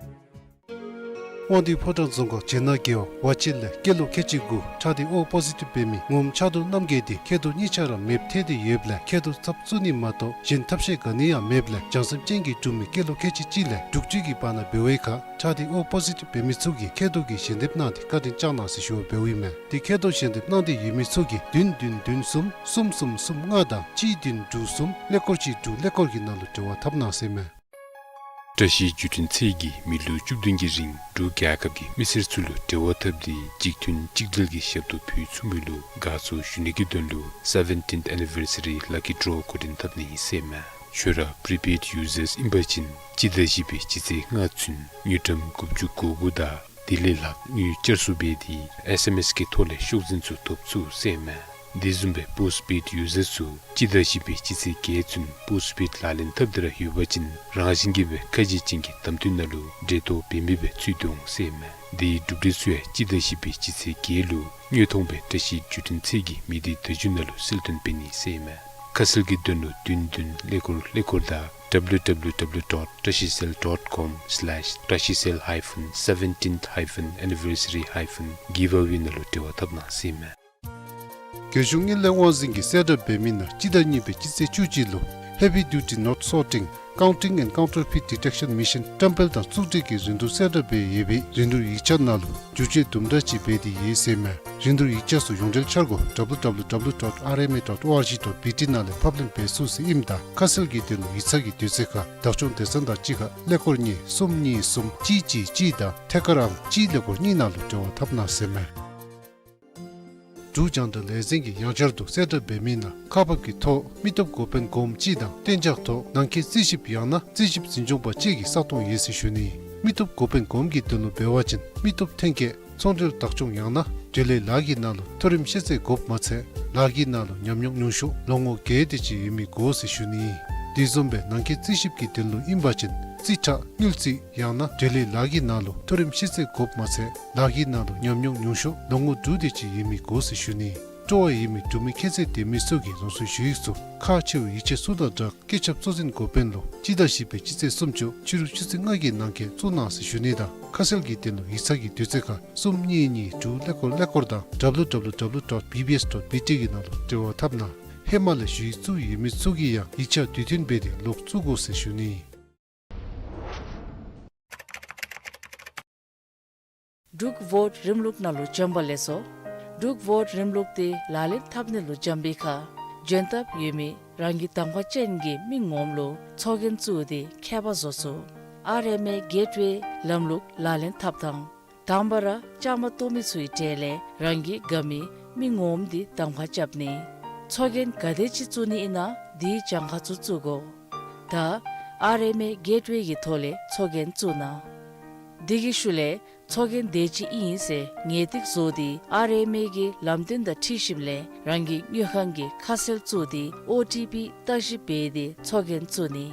དབང་འདུས་ཕོ་བྲང་རྫོང་ཁག་བྱེ་ནག་རྒེད་འོག་ཝ་ཆེ་ལས་སྐྱེས་ལོ་ཁལ་གཅིག་དགུ་ཁྲག་སྡེ་ཨོ་པོ་ཟི་ཊིབ་འབད་མི་ངོམ་ཕྱག་རྡོར་རྣམ་རྒྱལ་འདི་མཁལ་རྡོག་གཉིས་ཆ་ར་མེདཔ་ཐལ་ཏེ་ཡོདཔ་ལས་མཁལ་རྡོག་ཚབ་བཙུགས་ནི་མ་གཏོགས་གཞན་ཐབས་ཤེས་ག་ནི་ཡང་མེདཔ་ལས་བྱང་སེམས་ཅན་གྱིས་སྒྲུབ་མི་སྐྱེས་ལོ་ཁལ་གཅིག་གཅིག་ལས་དྲུག་ཅུ་གི་བར་ན་འབད་བའི་ཁར་ཁྲག་སྡེ་ཨོ་པོ་ཟི་ཊིབ་འབད་མི་ཚུ་གིས་མཁལ་རྡོག་གི་ཞལ་འདེབས་གནང་སྟེ་བཀའ་དྲིན་བསྐྱང་གནང་ཟེར་ཞུ་བར་འབདཝ་ཨིན་མས། དེ་མཁལ་རྡོག་ཞལ་འདེབས་གནང་སྟེ་ཡོད་མི་ཚུ་གིས་བདུན་བདུན་བདུན་གསུམ་གསུམ་གསུམ་གསུམ་ལྔ་དང་གཅིག་བདུན་དྲུག་གསུམ་ཀླད་ཀོར་གཅིག་དྲུག་ཀླད་ཀོར་གྱི་ནང་ལུ་འབྲེལ་བ་འཐབ་གནང་ཟེར་མས། བཀྲ་ཤིས་བརྒྱུད་འཕྲིན་ཚད་ཀྱིས་མི་ལོ་བཅུ་བདུན་གྱི་རིང་འབྲུག་རྒྱལ་ཁབ་ཀྱི་མི་སེར་ཚུ་ལུ་འབྲེལ་བ་འཐབ་སྟེ་གཅིག་མཐུན་གཅིག་སྒྲིལ་གྱི་ཞབས་ཏོག་ཕུལ་ཚུགས་མི་ལུ་དགའ་ཚོར་ཞུ་ནི་གི་དོན་ལུ་སེ་ཝེན་ཊིནཐ་ཨེ་ནི་ཝར་སི་རི་ལ་ཀི་ཌོ་འགོ་འདྲེན་འཐབ་ནི་ཨིན་ཟེར་མས། ཁྱོད་ར་པི་རི་པེཌ་ཡུ་ཛརསི་ཨིན་པ་ཅིན་སྤྱི་ཟླ་བཞི་པའི་སྤྱི་ཚེས་ལྔ་ཚུན་དངུལ་ཀྲམ་དགུ་བཅུ་གོ་དགུ་དང་དེ་ལས་ལྷག་དངུལ་བསྐྱར་གསོ་འབད་དེ་ཨེསི་ཨེམ་ཨེསི་གི་ཐོག་ལས་ཤོག་འཛིན་ཚུ་ཐོབ་ཚུགས་ཟེར་མས། དེ་བཟུམ་སྦེ་པོསཊ་པེཌ་ཡུ་ཟར་ཚུ་སྤྱི་ཟླ་བཞི་པའི་སྤྱི་ཚེས་བརྒྱད་ཚུན་པོསཊ་པེཌ་ལག་ལེན་འཐབ་སྟེ་ར་ཡོད་པ་ཅིན་རང་བཞིན་གྱིས་སྦེ་ཁ་རྗེ་ཅན་གྱི་བདམས་ཐོན་ནང་ལུ་འབྲེལ་གཏོགས་འབད་མི་སྦེ་ཚུད་དེ་འོང་ཟེར་ཨིན་མས། དེའི་གྲུབ་འབྲས་ཚུ་ཡང་སྤྱི་ཟླ་བཞི་པའི་སྤྱི་ཚེས་བརྒྱད་ལུ་དངོས་མཐོང་སྦེ་བཀྲ་ཤིས་བརྒྱུད་འཕྲིན་ཚད་ཀྱི་མི་སྡེ་བརྡ་བརྒྱུད་ནང་ལུ་གསལ་སྟོན་འབད་ནི་ཟེར་ཨིན་མས། ཁ་གསལ་གྱི་དོན་ལུ་བདུན་བདུན་ཀླད་ཀོར་ཀླད་ཀོར་དང་W W W dot trashicell dot com slash trashicell hyphen seventeenth hyphen anniversary hyphen giveaway ནང་ལུ་འབྲེལ་བ་འཐབ་གནང་ཟེར་ཨིན་མས། རྒྱལ་གཞུང་དངུལ་ལས་དབང་འཛིན་གྱིས་གསལ་བསྒྲགས་འབད་མི་ནང་སྤྱི་ཟླ་གཉིས་པའི་སྤྱི་ཚེས་བཅུ་གཅིག་ལུ་Heavy Duty Note Sorting, Counting and Counterfeit Detection Mission བཀྲམ་སྤེལ་དང་བཙུགས་སྒྲིག་གི་རིན་བསྡུར་གསལ་བསྒྲགས་འབད་ཡོད་པའི་རིན་བསྡུར་ཡིག་ཆ་ནང་ལུ་བསྒྱུར་བཅོས་དུམ་གྲ་ཅིག་འབད་དེ་ཡོད་ཟེར་ཨིན་མས། རིན་བསྡུར་ཡིག་ཆ་ཚུ་ཡོངས་འབྲེལ་འཆར་སྒོ་W W W dot R M A dot org dot B T ནང་ལས་ཕབ་ལེན་འབད་ཚུགས་ཟེར་ཨིནམ་ད་ཁ་གསལ་གྱི་དོན་ལུ་ཡིག་ཚང་གི་དུས་ཚོད་ཁར་བདག་སྐྱོང་སྡེ་ཚན་དང་གཅིག་ཁར་ཀླད་ཀོར་གཉིས་གསུམ་གཉིས་གསུམ་གཅིག་གཅིག་གཅིག་དང་ཐད་ཀར་ཨང་གཅིག་ཀླད་ཀོར་གཉིས་ནང་ལུ་འབྲེལ་བ་འཐབ་གནང་ཟེར་ཨིན་མས། འབྲུག་རྒྱང་བསྒྲགས་ལས་འཛིན་གྱིས་ཡང་བསྐྱར་དུ་གསལ་བསྒྲགས་འབད་མི་ནང་ཁག་འབག་གི་ཐོག་མི་སྟོབས་འགོ་དཔོན་གོངམ་གཅིག་དང་གཏན་འཇགས་ཐོག་ནང་འཁོད་རྩིས་ཞིབ་ཡང་ན་རྩིས་ཞིབ་འཛིན་སྐྱོང་པ་གཅིག་གི་ས་སྟོང་ཡོད་ཟེར་ཞུ་ནི། མི་སྟོབས་འགོ་དཔོན་གོངམ་གྱི་དོན་ལུ་འབད་བ་ཅིན་མི་སྟོབས་ཐོན་སྐྱེད་ཚོང་འབྲེལ་བདག་སྐྱོང་ཡང་ན་འབྲེལ་ཡོད་ལཱ་གི་ནང་ལུ་མཐོ་རིམ་ཤེས་ཚད་དགོཔ་མ་ཚད་ལཱ་གི་ནང་ལུ་ཉམས་མྱོང་ཉུང་ཤོས་ལོ་ངོ་བརྒྱད་དེ་ཅིག་ཡོད་མི་དགོ་ཟེར་ཞུ་ནི། དེ་བཟུམ་སྦེ་ནང་འཁོད་རྩིས་ཞིབ་ཀྱི་དོན་ལུ་ཨིན་པ་ཅིན་རྩིས་ཁྲ་དངུལ་རྩིས་ཡང་ན་འབྲེལ་ཡོད་ལཱ་གི་ནང་ལུ་མཐོ་རིམ་ཤེས་ཚད་དགོཔ་མ་ཚད་ལཱ་གི་ནང་ལུ་ཉམས་མྱོང་ཉུང་ཤོས་ལོ་ངོ་དྲུག་དེ་ཅིག་ཡོད་མི་དགོ་ཟེར་ཞུ་ནི། སྤྲོ་བ་ཡོད་མི་འབྲུག་མི་ཁྱད་ཚད་ལྡན་མི་ཚུ་གིས་རང་སོའི་ཞུ་ཡིག་ཚུ་ཁག་ཆེ་བའི་ཡིག་ཆ་ཚུ་དང་སྦྲགས་སྐུ་ཚབ་གཙོ་འཛིན་འགོ་དཔོན་ལུ་སྤྱི་ཟླ་བཞི་པའི་སྤྱི་ཚེས་སུམ་ཅུ་ཕྱི་རུ་ཆུ་ཚོད་ལྔ་གི་ནང་འཁོད་བཙུགས་གནང་ཟེར་ཞུ་ནི་དང་ཁ་གསལ་གྱི་དོན་ལུ་ཡིག་ཚང་གི་དུས་ཚོད་ཁར་གསུམ་གཉིས་གཉིས་དྲུག་ཀླད་ཀོར་ཀླད་ཀོར་དང་W W W dot B B S dot B T གི་ནང་ལུ་འབྲེལ་བ་འཐབ་གནང་། ཧེ་མ་ལས་ཞུ་ཡིག་བཙུགས་ཡོད་མི་ཚུ་གིས་ཡང་ཡིག་ཆ་དུས་མཐུན་འབད་དེ་ལོག་བཙུགས་དགོ་ཟེར་ཞུ་ནི། འབྲུག་བོཊ་རིམ་ལུགས་ནང་ལུ་བྱོན་པ་ལེགས་སོ། འབྲུག་བོཊ་རིམ་ལུགས་དེ་ལག་ལེན་འཐབ་ནི་ལུ་བྱོན་པའི་ཁར་འབྱོན་ཐབས་ཡོད་མི་རང་གི་གདམ་ཁ་ཅན་གྱི་མི་ངོམ་ལུ་ཚོགས་རྒྱན་བཙུགས་ཏེ་ཁྱད་པར་བཟོ་ཚུགས། ཨར་ཨེམ་ཨེ་གེཊ་ཝེ་ལམ་ལུགས་ལག་ལེན་འཐབ་ཐངས། དང་པ་ར་བཅའ་མར་གཏོགས་མི་ཚུའི་གྲས་ལས་རང་གིས་དགའ་མི་མི་ངོམ་དེ་གདམ་ཁ་རྐྱབ་ནི། ཚོགས་རྒྱན་ག་དེ་ཅིག་བཙུགས་ནི་ཨིན་ན་དེའི་གྱངས་ཁ་ཚུ་བཙུགས་དགོ། ད་ཨར་ཨེམ་ཨེ་གེཊ་ཝེ་གི་ཐོག་ལས་ཚོགས་རྒྱན་བཙུགས་གནང་། དེ་གི་ཤུལ་ལས་ཚོགས་རྒྱན་དེ་ཅིག་ཨིན་ཟེར་ངེས་ཏིག་བཟོ་སྟེ་ཨར་ཨེམ་ཨེ་གི་ལམ་སྟོན་དང་འཁྲིལ་ཞིནམ་ལས་རང་གི་དངུལ་ཁང་གི་ཁ་གསལ་བཙུགས་ཏེ་ཨོ་ཊི་པི་བརྟག་ཞིབ་འབད་དེ་ཚོགས་རྒྱན་བཙུགས་ནི།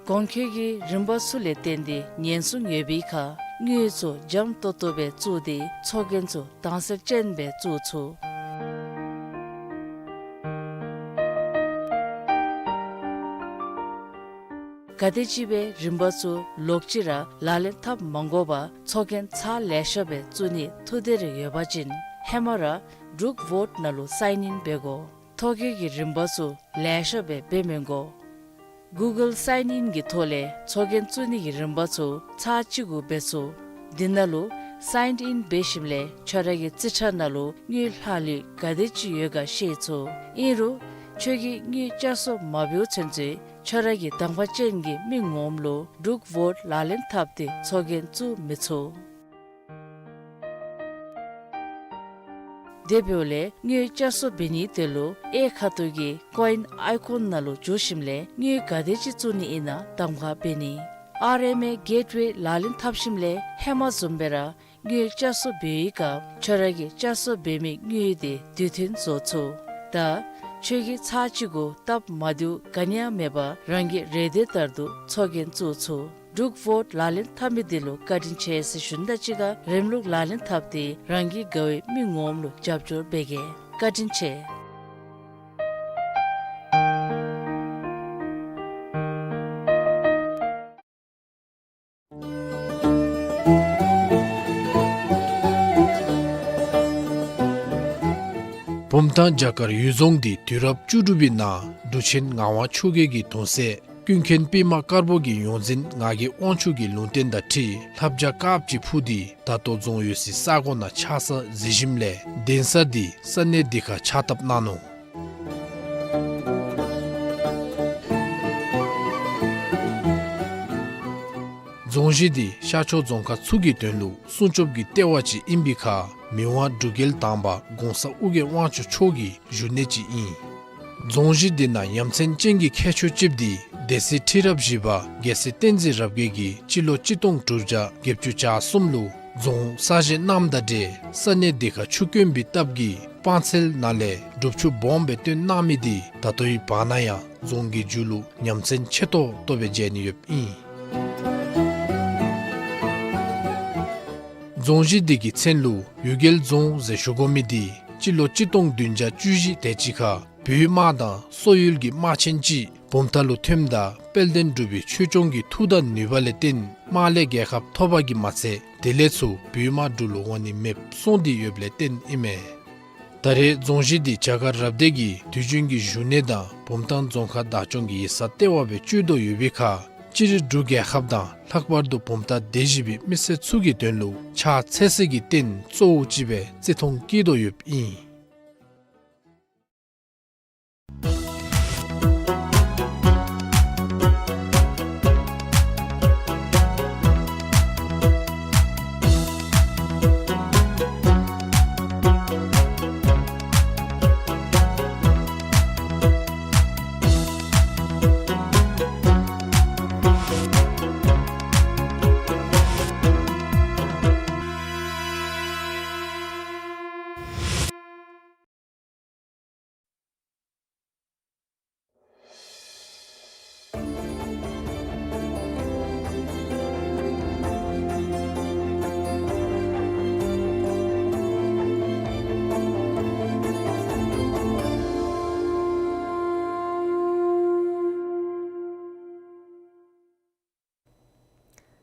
གོང་འཁོད་ཀྱི་རིམ་པ་ཚུ་ལས་བརྟེན་ཏེ་ཉེན་སྲུང་ཡོད་པའི་ཁར་དངུལ་ཚུ་འཇམ་ཏོང་ཏོ་སྦེ་བཙུགས་ཏེ་ཚོགས་རྒྱན་ཚུ་དྭངས་གསལ་ཅན་སྦེ་བཙུགས་ཚུགས། ག་དེམ་ཅིག་སྦེ་རིམ་པ་ཚུ་ལོག་ཅི་ར་ལག་ལེན་འཐབ་མ་དགོ་པར་ཚོགས་རྒྱན་ཚར་ལེ་ཤ་སྦེ་བཙུགས་ནི་ཐུགས་འདོད་རེ་ཡོད་པ་ཅིན་ཧེ་མ་ར་འབྲུག་བོཊ་ནང་ལུ་སའིན་ཨིན་འབད་དགོ། ཐོ་བཀོད་ཀྱི་རིམ་པ་ཚུ་ལེ་ཤ་སྦེ་འབད་མི་དགོ། གུ་གཱལ་སའིན་ཨིན་གྱི་ཐོག་ལས་ཚོགས་རྒྱན་བཙུགས་ནི་གི་རིམ་པ་ཚུ་ཚར་གཅིག་གུ་འབད་ཚུགས། དེ་ནང་ལུ་སའིན་ཨིན་འབད་ཞིནམ་ལས་ཁྱོད་ར་གི་རྩིས་ཁྲ་ནང་ལུ་དངུལ་ལྷག་ལུས་ག་དེ་ཅིག་ཡོད་ག་ཤེས་ཚུགས། ཨིན་རུང་ཁྱོད་ཀྱིས་དངུལ་བསྐྱར་གསོ་མ་འབདཝ་ཚུན་ཚོད་ཁྱོད་ར་གི་གདམ་ཁ་ཅན་གྱི་མི་ངོམ་ལུ་འབྲུག་བོཊ་ལག་ལེན་འཐབ་སྟེ་ཚོགས་རྒྱན་བཙུགས་མི་ཚུགས། དེ་འབདཝ་ལས་དངུལ་བསྐྱར་གསོ་འབད་ནིའི་དོན་ལུ་གཡས་ཁ་ཐུག་གི་ཀོ་ཨིན་ཨའི་ཀོན་ནང་ལུ་འཛུལ་ཞིནམ་ལས་དངུལ་ག་དེ་ཅིག་བཙུགས་ནི་ཨིན་ན་གདམ་ཁ་འབད་ནི། ཨར་ཨེམ་ཨེ་གེཊ་ཝེ་ལག་ལེན་འཐབ་ཞིནམ་ལས་ཧེ་མ་བཟུམ་སྦེ་ར་དངུལ་བསྐྱར་གསོ་འབད་བའི་སྐབས་ཁྱོད་ར་གིས་བསྐྱར་གསོ་འབད་མི་དངུལ་དེ་དུས་མཐུན་བཟོ་ཚུགས། ད་ཁྱོད་ཀྱིས་ཚར་གཅིག་གུ་སྟབས་མ་བདེཝ་ག་ནི་ཡང་མེད་པར་རང་གི་རེ་འདོད་ལྟར་དུ་ཚོགས་རྒྱན་བཙུགས་ཚུགས། འབྲུག་བོཊ་ལག་ལེན་འཐབ་མི་དེ་ལུ་བཀའ་དྲིན་ཆེ་ཟེར་ཞུ་ནི་དང་གཅིག་ཁར་རིམ་ལུགས་ལག་ལེན་འཐབ་སྟེ་རང་གི་དགའ་བའི་མི་ངོམ་ལུ་རྒྱབ་སྐྱོར་འབད་གེ། བཀའ་དྲིན་ཆེ། བུམ་ཐང་བྱ་དཀར་གཡུལ་རྫོང་འདི་དུས་རབས་བཅུ་དྲུག་པའི་ནང་འབྲུག་ཆེན་ངག་དབང་ཆོས་རྒྱལ་གྱི་གདུང་སྲས་ཀུན་མཁྱེན་པདྨ་དཀར་པོ་གི་ཡོངས་འཛིན་ངག་གི་དབང་ཕྱུག་གི་ལུང་བསྟན་དང་འཁྲིལ་ལྷ་བྱ་དཀརཔོ་ཅིག་འཕུར་ཏེ་ད་ལྟོ་རྫོང་ཡོད་སའི་ས་གོ་ནང་ཆགས་ས་གཟིགས་ཞིནམ་ལས་གདན་ས་འདི་ས་གནས་འདི་ཁར་ཕྱག་བཏབ་གནང་ནུག། རྫོང་གཞི་འདི་ཤར་ཕྱོགས་རྫོང་ཁག་ཚུ་གི་དོན་ལུ་སྲུང་སྐྱོབ་ཀྱི་ལྟེ་བ་ཅིག་ཨིན་པའི་ཁར་མི་དབང་འབྲུག་རྒྱལ་དང་པ་གོང་ས་ཨོ་རྒྱན་དབང་ཕྱུག་མཆོག་གི་བཞུགས་གནས་ཅིག་ཨིན། རྫོང་གཞི་འདི་ནང་ཡ་མཚན་ཅན་གྱི་ཁྱད་ཆོས་ཅིག་འདི་སྡེ་སྲིད་ཁྲི་རབས་བཞི་པ་རྒྱལ་སྲས་བསྟན་འཛིན་རབ་རྒྱས་ཀྱིས་སྤྱི་ལོ་གཅིག་སྟོང་དྲུག་བརྒྱ་བརྒྱད་ཅུ་གྱ་གསུམ་ལུ་ རྫོང་གསར་བཞེངས་གནངམ་དང་འབྲེལ་ས་གནས་དེ་ཁར་ཆུ་དཀོན་པའི་སྟབས་ཀྱིས་སྤང་ཚལ་ནང་ལས་སྒྲུབ་ཆུ་སྦོམ་སྦེ་བཏོན་གནང་མི་དེ་ད་ལྟོའི་བར་ན་ཡང་རྫོང་གི་མཇུག་ལུ་ཉམས་ཚན་ཆེ་ཏོག་ཏོ་སྦེ་མཇལ་ནི་ཡོདཔ་ཨིན། རྫོང་གཞི་དེ་གི་མཚན་ལུ་གཡུལ་རྒྱལ་རྫོང་ཟེར་ཞུ་དགོ་མི་དེ་སྤྱི་ལོ་གཅིག་སྟོང་བདུན་བརྒྱ་བཅུ་བཞི་དེ་ཅིག་ཁར་བོད་དམག་དང་སོག་ཡུལ་གྱི་དམག་ཆེན་ཅིག་བུམ་ཐང་ལུ་ཐོནམ་ད་དཔལ་ལྡན་འབྲུག་པའི་ཆོས་སྐྱོང་གི་མཐུ་དང་ནུས་པ་ལས་བརྟེན་དམག་ལས་རྒྱལ་ཁ་ཐོབ་པ་གིས་མ་ཚད་དེ་ལས་ཚུར་བོད་དམག་འབྲུག་ལུ་འོང་ནི་མེདཔ་སོང་སྟེ་ཡོདཔ་ལས་བརྟེན་ཨིན་མས། ད་རེས་རྫོང་གཞི་དེ་རྒྱ་གར་རབ་སྡེ་གི་དུས་རྒྱུན་གྱི་བཞུགས་གནས་དང་བུམ་ཐང་རྫོང་ཁག་བདག་སྐྱོང་གི་ཡིག་ཚང་ལྟེ་བ་སྦེ་སྤྱོད་དོ་ཡོད་པའི་ཁར་སྤྱིར་འབྲུག་རྒྱལ་ཁབ་དང་ལྷག་པར་དུ་བུམ་ཐང་སྡེ་བཞི་པའི་མི་སེར་ཚུ་གི་དོན་ལུ་ཕྱག་འཚལ་སའི་གི་རྟེན་གཙོ་བོ་ཅིག་སྦེ་བརྩི་མཐོང་བསྐྱེད་དོ་ཡོདཔ་ཨིན།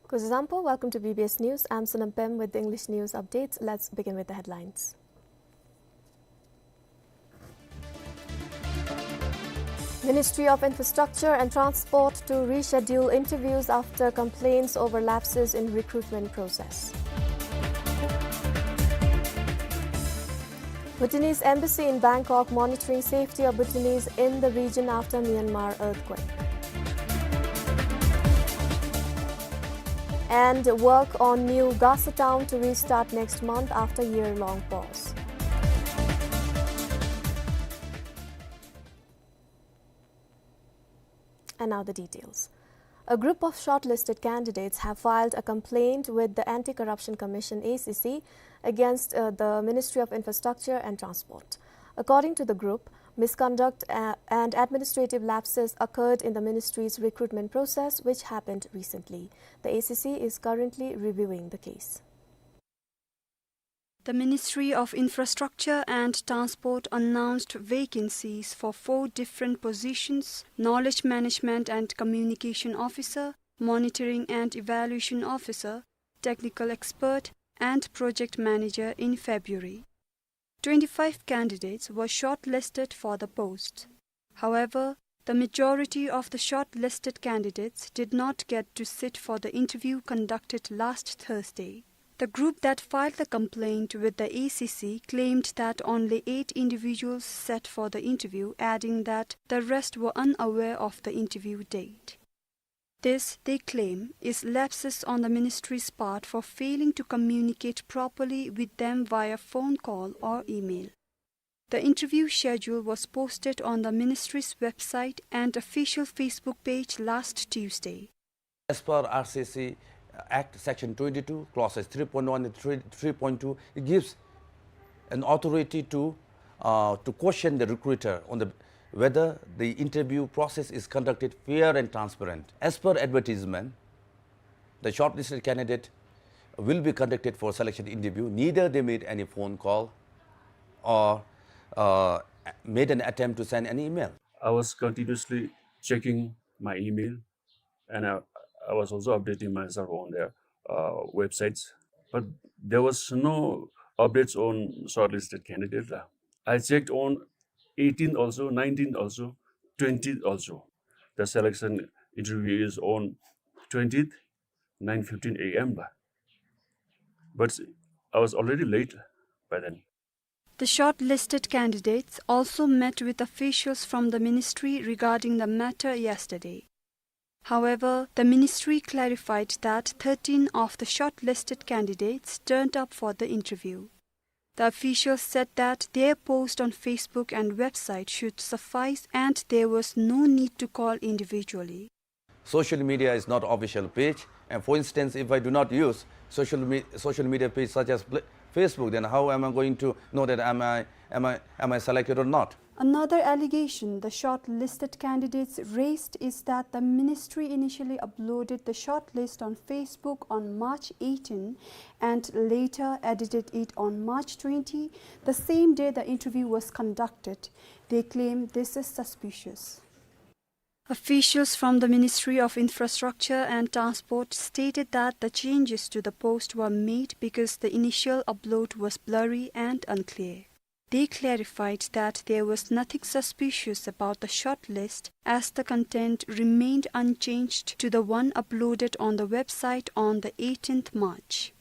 Kuzuzangpo, welcome to B B S News. I'm Sonam Pem with the English news updates. Let's begin with the headlines. Ministry of Infrastructure and Transport to reschedule interviews after complaints over lapses in recruitment process. Bhutanese embassy in Bangkok monitoring safety of Bhutanese in the region after Myanmar earthquake. And work on new Gasa town to restart next month after year-long pause. And now the details. A group of shortlisted candidates have filed a complaint with the Anti-Corruption Commission, A C C, against, uh, the Ministry of Infrastructure and Transport. According to the group, misconduct, uh, and administrative lapses occurred in the ministry's recruitment process, which happened recently. The A C C is currently reviewing the case. The Ministry of Infrastructure and Transport announced vacancies for four different positions: Knowledge Management and Communication Officer, Monitoring and Evaluation Officer, Technical Expert, and Project Manager in February. Twenty-five candidates were shortlisted for the post. However, the majority of the shortlisted candidates did not get to sit for the interview conducted last Thursday. The group that filed the complaint with the A C C claimed that only eight individuals sat for the interview, adding that the rest were unaware of the interview date. This, they claim, is lapses on the ministry's part for failing to communicate properly with them via phone call or email. The interview schedule was posted on the ministry's website and official Facebook page last Tuesday. As per R C C Act, Section twenty-two, clauses three point one and three, three point two, it gives an authority to, uh, to question the recruiter on the, whether the interview process is conducted fair and transparent. As per advertisement, the shortlisted candidate will be conducted for selection interview. Neither they made any phone call or, uh, made an attempt to send an email. I was continuously checking my email, and I, I was also updating myself on their, uh, websites, but there was no updates on shortlisted candidate, uh. I checked on eighteenth also, nineteenth also, twentieth also. The selection interview is on twentieth, nine fifteen A M, uh. But I was already late by then. The shortlisted candidates also met with officials from the ministry regarding the matter yesterday. However, the ministry clarified that thirteen of the shortlisted candidates turned up for the interview. The officials said that their post on Facebook and website should suffice and there was no need to call individually. Social media is not official page, and for instance, if I do not use social me-, social media page such as Pla-, Facebook, then how am I going to know that am I, am I, am I selected or not? Another allegation the shortlisted candidates raised is that the ministry initially uploaded the shortlist on Facebook on March eighteen and later edited it on March twenty, the same day the interview was conducted. They claim this is suspicious. Officials from the Ministry of Infrastructure and Transport stated that the changes to the post were made because the initial upload was blurry and unclear. They clarified that there was nothing suspicious about the shortlist, as the content remained unchanged to the one uploaded on the website on the eighteenth March.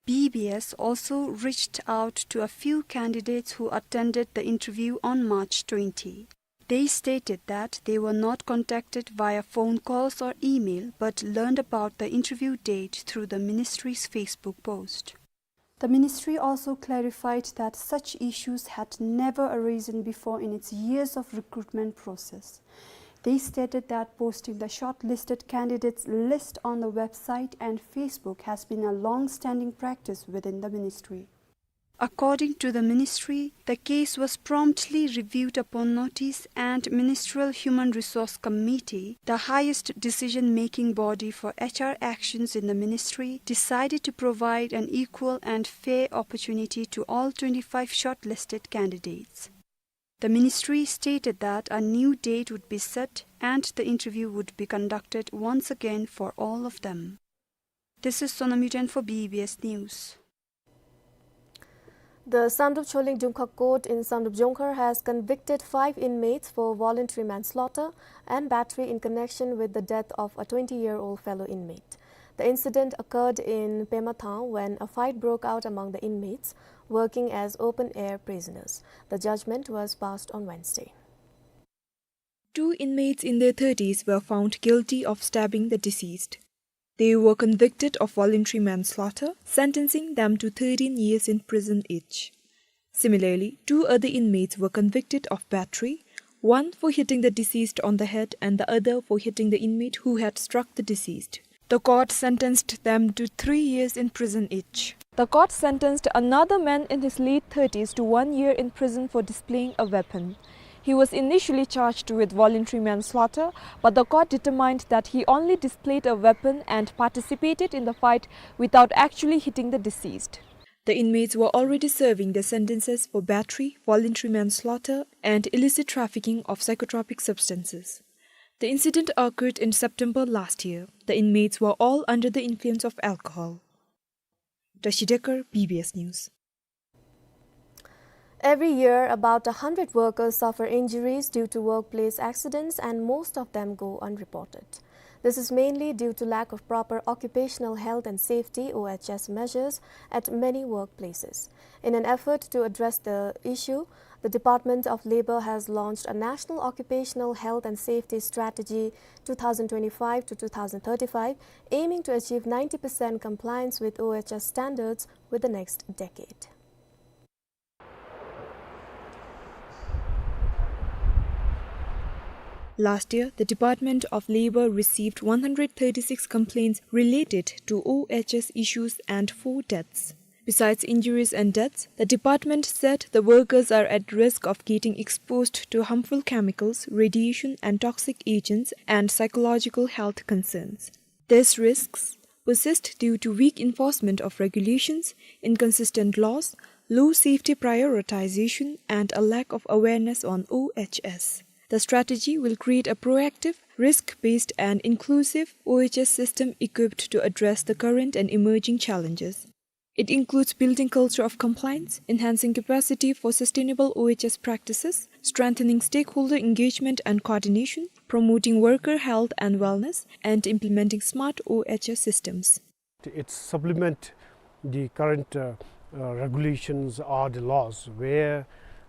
B B S also reached out to a few candidates who attended the interview on March twenty. They stated that they were not contacted via phone calls or email, but learned about the interview date through the ministry's Facebook post. The ministry also clarified that such issues had never arisen before in its years of recruitment process. They stated that posting the shortlisted candidates list on the website and Facebook has been a long-standing practice within the ministry. According to the ministry, the case was promptly reviewed upon notice, and Ministerial Human Resource Committee, the highest decision-making body for H R actions in the ministry, decided to provide an equal and fair opportunity to all twenty-five shortlisted candidates. The ministry stated that a new date would be set and the interview would be conducted once again for all of them. This is Sonam Yuden for B B S News. The Samdrup Choling Jumkhak Court in Samdrup Jongkhar has convicted five inmates for voluntary manslaughter and battery in connection with the death of a twenty-year-old fellow inmate. The incident occurred in Pemathang when a fight broke out among the inmates working as open-air prisoners. The judgment was passed on Wednesday. Two inmates in their thirties were found guilty of stabbing the deceased. They were convicted of voluntary manslaughter, sentencing them to thirteen years in prison each. Similarly, two other inmates were convicted of battery, one for hitting the deceased on the head and the other for hitting the inmate who had struck the deceased. The court sentenced them to three years in prison each. The court sentenced another man in his late thirties to one year in prison for displaying a weapon. He was initially charged with voluntary manslaughter, but the court determined that he only displayed a weapon and participated in the fight without actually hitting the deceased. The inmates were already serving their sentences for battery, voluntary manslaughter, and illicit trafficking of psychotropic substances. The incident occurred in September last year. The inmates were all under the influence of alcohol. Tashi Dekar, B B S News. Every year, about a hundred workers suffer injuries due to workplace accidents, and most of them go unreported. This is mainly due to lack of proper occupational health and safety, O H S, measures at many workplaces. In an effort to address the issue, the Department of Labour has launched a National Occupational Health and Safety Strategy two thousand twenty-five to two thousand thirty-five, aiming to achieve ninety percent compliance with O H S standards with the next decade. Last year, the Department of Labour received one hundred thirty-six complaints related to O H S issues and four deaths. Besides injuries and deaths, the department said the workers are at risk of getting exposed to harmful chemicals, radiation, and toxic agents, and psychological health concerns. These risks persist due to weak enforcement of regulations, inconsistent laws, low safety prioritization, and a lack of awareness on O H S. The strategy will create a proactive, risk-based, and inclusive O H S system equipped to address the current and emerging challenges. It includes building culture of compliance, enhancing capacity for sustainable O H S practices, strengthening stakeholder engagement and coordination, promoting worker health and wellness, and implementing smart O H S systems. It supplement the current, uh, uh, regulations or the laws where,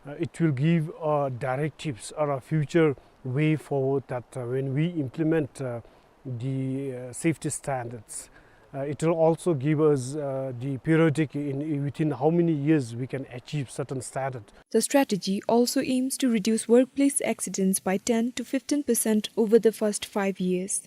uh, it will give, uh, directives or a future way forward that, uh, when we implement, uh, the, uh, safety standards, uh, it will also give us, uh, the periodic in, in within how many years we can achieve certain standard. The strategy also aims to reduce workplace accidents by ten to fifteen percent over the first five years.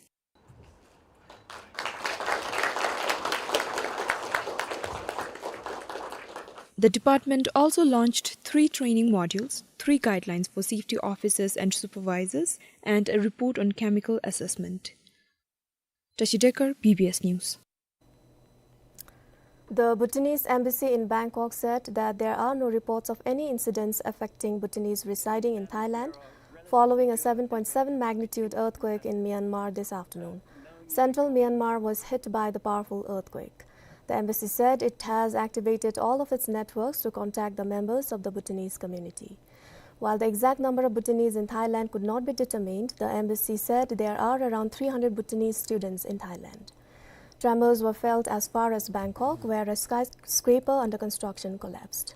The department also launched three training modules, three guidelines for safety officers and supervisors, and a report on chemical assessment. Tashi Dekar, B B S News. The Bhutanese embassy in Bangkok said that there are no reports of any incidents affecting Bhutanese residing in Thailand following a seven point seven magnitude earthquake in Myanmar this afternoon. Central Myanmar was hit by the powerful earthquake. The embassy said it has activated all of its networks to contact the members of the Bhutanese community. While the exact number of Bhutanese in Thailand could not be determined, the embassy said there are around three hundred Bhutanese students in Thailand. Tremors were felt as far as Bangkok, where a skyscraper under construction collapsed.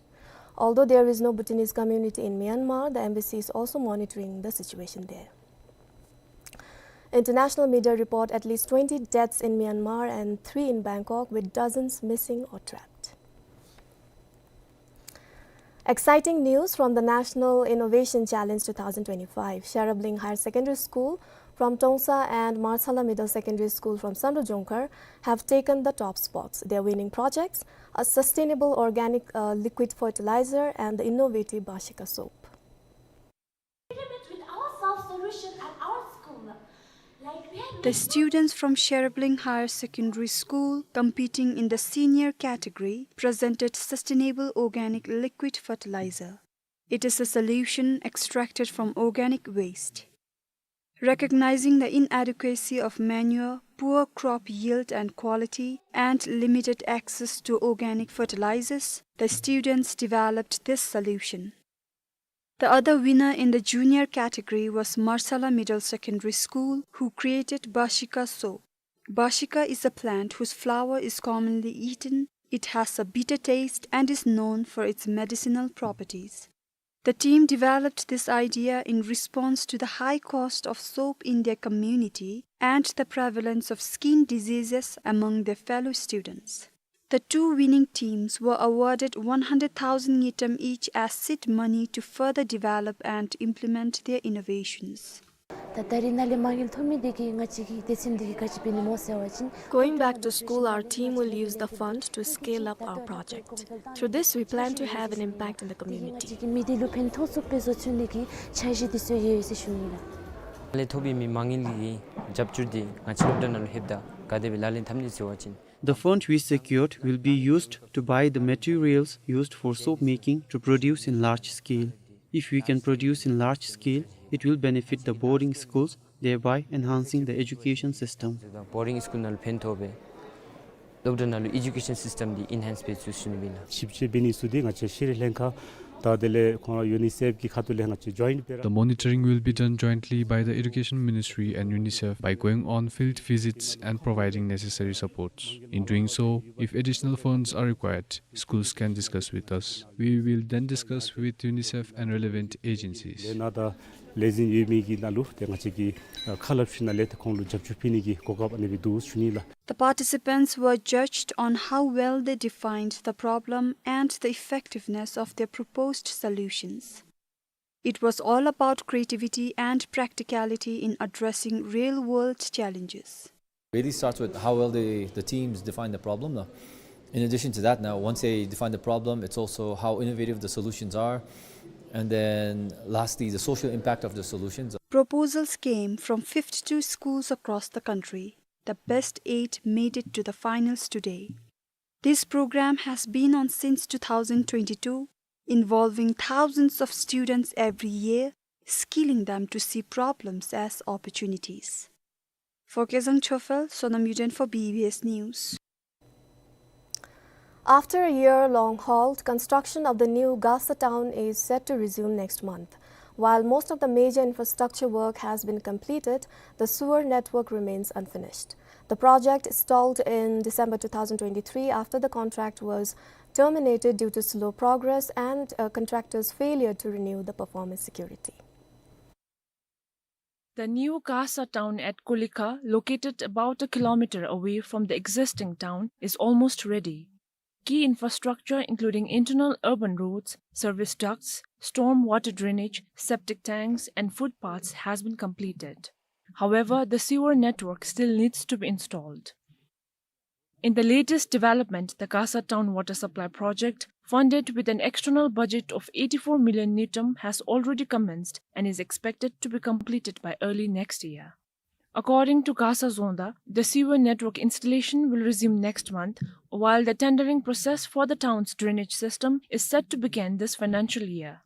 Although there is no Bhutanese community in Myanmar, the embassy is also monitoring the situation there. International media report at least twenty deaths in Myanmar and three in Bangkok, with dozens missing or trapped. Exciting news from the National Innovation Challenge two thousand twenty-five. Sherabling Higher Secondary School from Tongsa and Marsala Middle Secondary School from Samdrup Jongkhar have taken the top spots. Their winning projects, a sustainable organic, uh, liquid fertilizer and the innovative Bashika soap. The students from Sherabling Higher Secondary School, competing in the senior category, presented sustainable organic liquid fertilizer. It is a solution extracted from organic waste. Recognizing the inadequacy of manure, poor crop yield and quality, and limited access to organic fertilizers, the students developed this solution. The other winner in the junior category was Marsala Middle Secondary School, who created Bashika soap. Bashika is a plant whose flower is commonly eaten. It has a bitter taste and is known for its medicinal properties. The team developed this idea in response to the high cost of soap in their community and the prevalence of skin diseases among their fellow students. The two winning teams were awarded one hundred thousand ngultrum each as seed money to further develop and implement their innovations. ད་ད་རིས་ནཱ་ལས་མ་དངུལ་ཐོབ་མི་འདི་གིས་ང་བཅས་ཀྱི་སྡེ་ཚན་འདི་གིས་ག་ཅི་འབད་ནི་སྨོ་ཟེར་བ་ཅིན། Going back to school, our team will use the fund to scale up our project. Through this, we plan to have an impact in the community. ང་བཅས་ཀྱིས་མི་སྡེ་ལུ་ཕན་ཐོགས་ཚུགསཔ་སྦེ་བཟོ་ཚུགས་ནི་གི་འཆར་གཞི་འདི་ཚུ་ཡོད་ཟེར་ཞུ་ནི་ལགས། ནཱ་ལས་ཐོབ་པའི་མི་མ་དངུལ་གྱི་རྒྱབ་སྐྱོར་འདི་ང་བཅས་སློབ་གྲྭ་ནང་ལུ་ལྷོདཔ་ད་ག་དེ་སྦེ་ལག་ལེན་འཐབ་ནི་ཟེར་བ་ཅིན། The fund we secured will be used to buy the materials used for soap making to produce in large scale. If we can produce in large scale, it will benefit the boarding schools, thereby enhancing the education system. Boarding school ནང་ལུ་ཕན་ཐོགས་པས། སློབ་གྲྭ་ནང་ལུ་education system འདི་enhance འབད་ཚུགས་ཟེར་ཞུ་ནི་ཨིན་ལགས། ཞིབ་དཔྱད་འབད་ནི་ཚུ་འདི་ང་བཅས་ཤེས་རིག་ལྷན་ཁག་དང་དེ་ལས་ཁོང་ར་ཡུ་ནི་སེཕ་གི་ཁ་ཐུག་ལས་ང་བཅས་joint སྦེ་ར། The monitoring will be done jointly by the Education Ministry and UNICEF by going on field visits and providing necessary supports. In doing so, if additional funds are required, schools can discuss with us. We will then discuss with UNICEF and relevant agencies. ལས་ནང་ད་ལས་འཛིན་ཡོད་མི་གི་ནང་ལུ་ཏེ་ང་བཅས་ཀྱིས་ཨ་ཁ་སླབ་ཞིནམ་ལས་ཏེ་ཁོང་ལུ་རྒྱབ་སྐྱོར་ཕུལ་ནི་གི་གོ་སྐབས་ཨ་ནི་སྦེ་འདུག་ཟེར་ཞུ་ནི་ལགས། The participants were judged on how well they defined the problem and the effectiveness of their proposed solutions. It was all about creativity and practicality in addressing real-world challenges. Really starts with how well they, the teams define the problem, though. In addition to that, now, once they define the problem, it's also how innovative the solutions are. And then, lastly, the social impact of the solutions. Proposals came from fifty-two schools across the country. The best eight made it to the finals today. This program has been on since two thousand twenty-two, involving thousands of students every year, skilling them to see problems as opportunities. For Kezang Chofel, Sonam Yuden for B B S News. After a year-long halt, construction of the new Gasa town is set to resume next month. While most of the major infrastructure work has been completed, the sewer network remains unfinished. The project stalled in December two thousand twenty-three after the contract was terminated due to slow progress and a contractor's failure to renew the performance security. The new Gasa town at Kulika, located about a kilometer away from the existing town, is almost ready. Key infrastructure, including internal urban roads, service ducts, storm water drainage, septic tanks, and footpaths, has been completed. However, the sewer network still needs to be installed. In the latest development, the Gasa Town Water Supply Project, funded with an external budget of eighty-four million ngultrum, has already commenced and is expected to be completed by early next year. According to Gasa Dzongda, the sewer network installation will resume next month, while the tendering process for the town's drainage system is set to begin this financial year.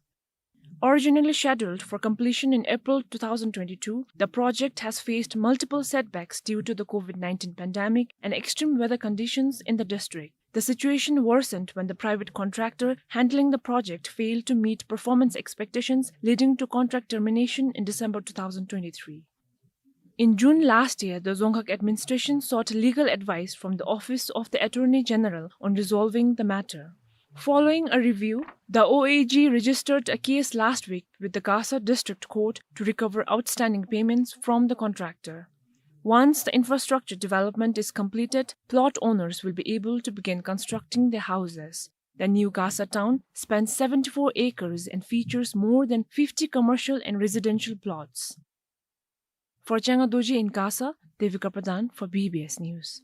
Originally scheduled for completion in April two thousand twenty-two, the project has faced multiple setbacks due to the COVID nineteen pandemic and extreme weather conditions in the district. The situation worsened when the private contractor handling the project failed to meet performance expectations, leading to contract termination in December two thousand twenty-three. In June last year, the Dzongkhag administration sought legal advice from the Office of the Attorney General on resolving the matter. Following a review, the O A G registered a case last week with the Gasa District Court to recover outstanding payments from the contractor. Once the infrastructure development is completed, plot owners will be able to begin constructing their houses. The new Gasa town spans seventy-four acres and features more than fifty commercial and residential plots. For Changa Dorji in Gasa, Devika Pradhan for B B S News.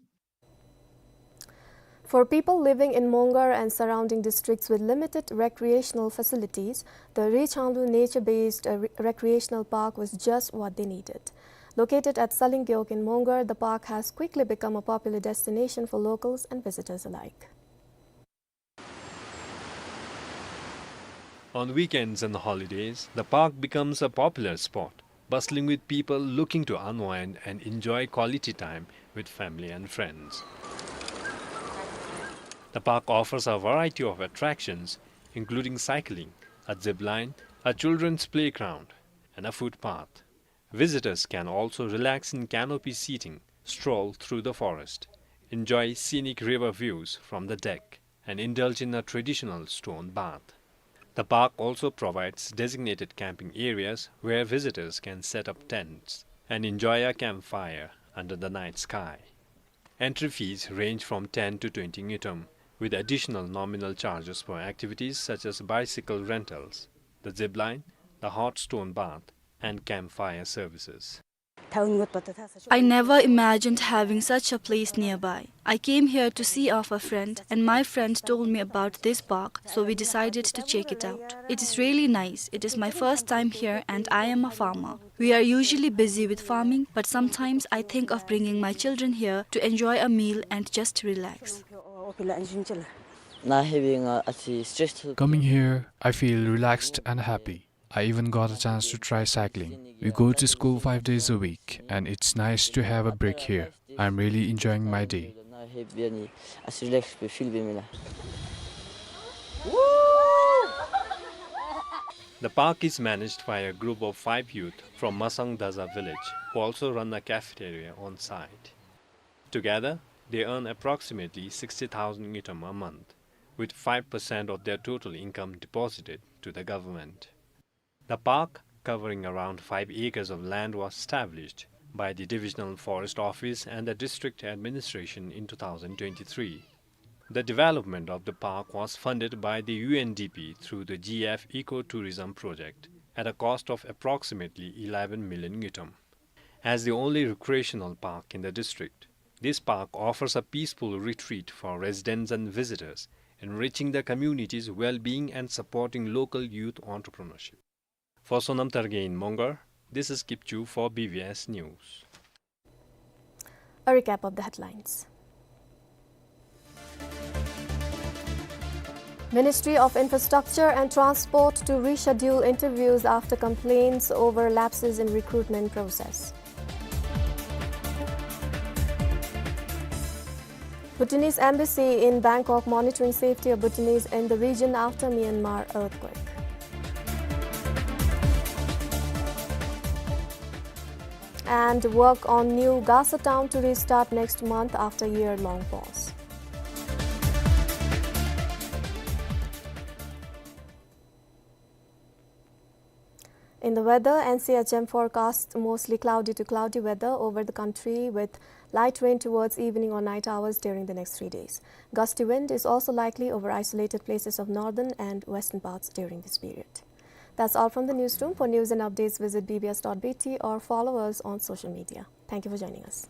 For people living in Mongar and surrounding districts with limited recreational facilities, the Ri Changlu nature-based, uh, re-, recreational park was just what they needed. Located at Saling Gewog in Mongar, the park has quickly become a popular destination for locals and visitors alike. On weekends and holidays, the park becomes a popular spot, bustling with people looking to unwind and enjoy quality time with family and friends. The park offers a variety of attractions, including cycling, a zip line, a children's playground, and a footpath. Visitors can also relax in canopy seating, stroll through the forest, enjoy scenic river views from the deck, and indulge in a traditional stone bath. The park also provides designated camping areas where visitors can set up tents and enjoy a campfire under the night sky. Entry fees range from ten to twenty ngultrum, with additional nominal charges for activities such as bicycle rentals, the zip line, the hot stone bath, and campfire services. I never imagined having such a place nearby. I came here to see off a friend, and my friend told me about this park, so we decided to check it out. It is really nice. It is my first time here, and I am a farmer. We are usually busy with farming, but sometimes I think of bringing my children here to enjoy a meal and just relax. Coming here, I feel relaxed and happy. I even got a chance to try cycling. We go to school five days a week, and it's nice to have a break here. I'm really enjoying my day. The park is managed by a group of five youth from Masang Daza village, who also run a cafeteria on site. Together, they earn approximately sixty thousand ngultrum a month, with five percent of their total income deposited to the government. The park, covering around five acres of land, was established by the Divisional Forest Office and the district administration in two thousand twenty-three. The development of the park was funded by the U N D P through the G F Eco-Tourism Project at a cost of approximately eleven million ngultrum. As the only recreational park in the district, this park offers a peaceful retreat for residents and visitors, enriching the community's well-being and supporting local youth entrepreneurship. For Sonam Targay in Mongar, this is Kipchu for B B S News. A recap of the headlines. Ministry of Infrastructure and Transport to reschedule interviews after complaints over lapses in recruitment process. Bhutanese embassy in Bangkok monitoring safety of Bhutanese in the region after Myanmar earthquake. And work on new Gasa town to restart next month after year-long pause. In the weather, N C H M forecasts mostly cloudy to cloudy weather over the country, with light rain towards evening or night hours during the next three days. Gusty wind is also likely over isolated places of northern and western parts during this period. That's all from the newsroom. For news and updates, visit B B S dot B T or follow us on social media. Thank you for joining us.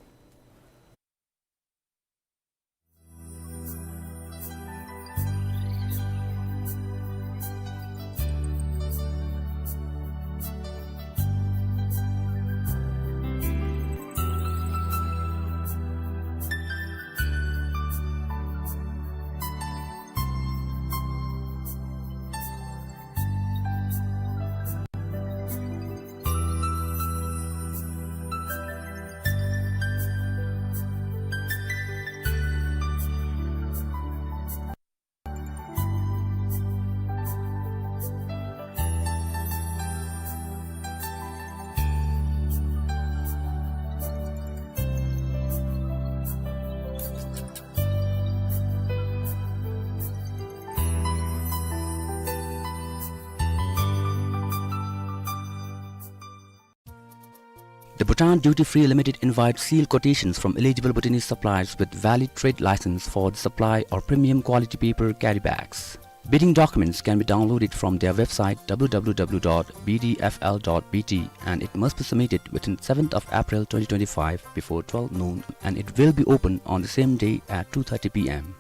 The Bhutan Duty Free Limited invites sealed quotations from eligible Bhutanese suppliers with valid trade license for the supply of premium quality paper carry bags. Bidding documents can be downloaded from their website w w w dot b d f l dot b t, and it must be submitted within seventh of April twenty twenty-five before twelve noon, and it will be open on the same day at two thirty p m.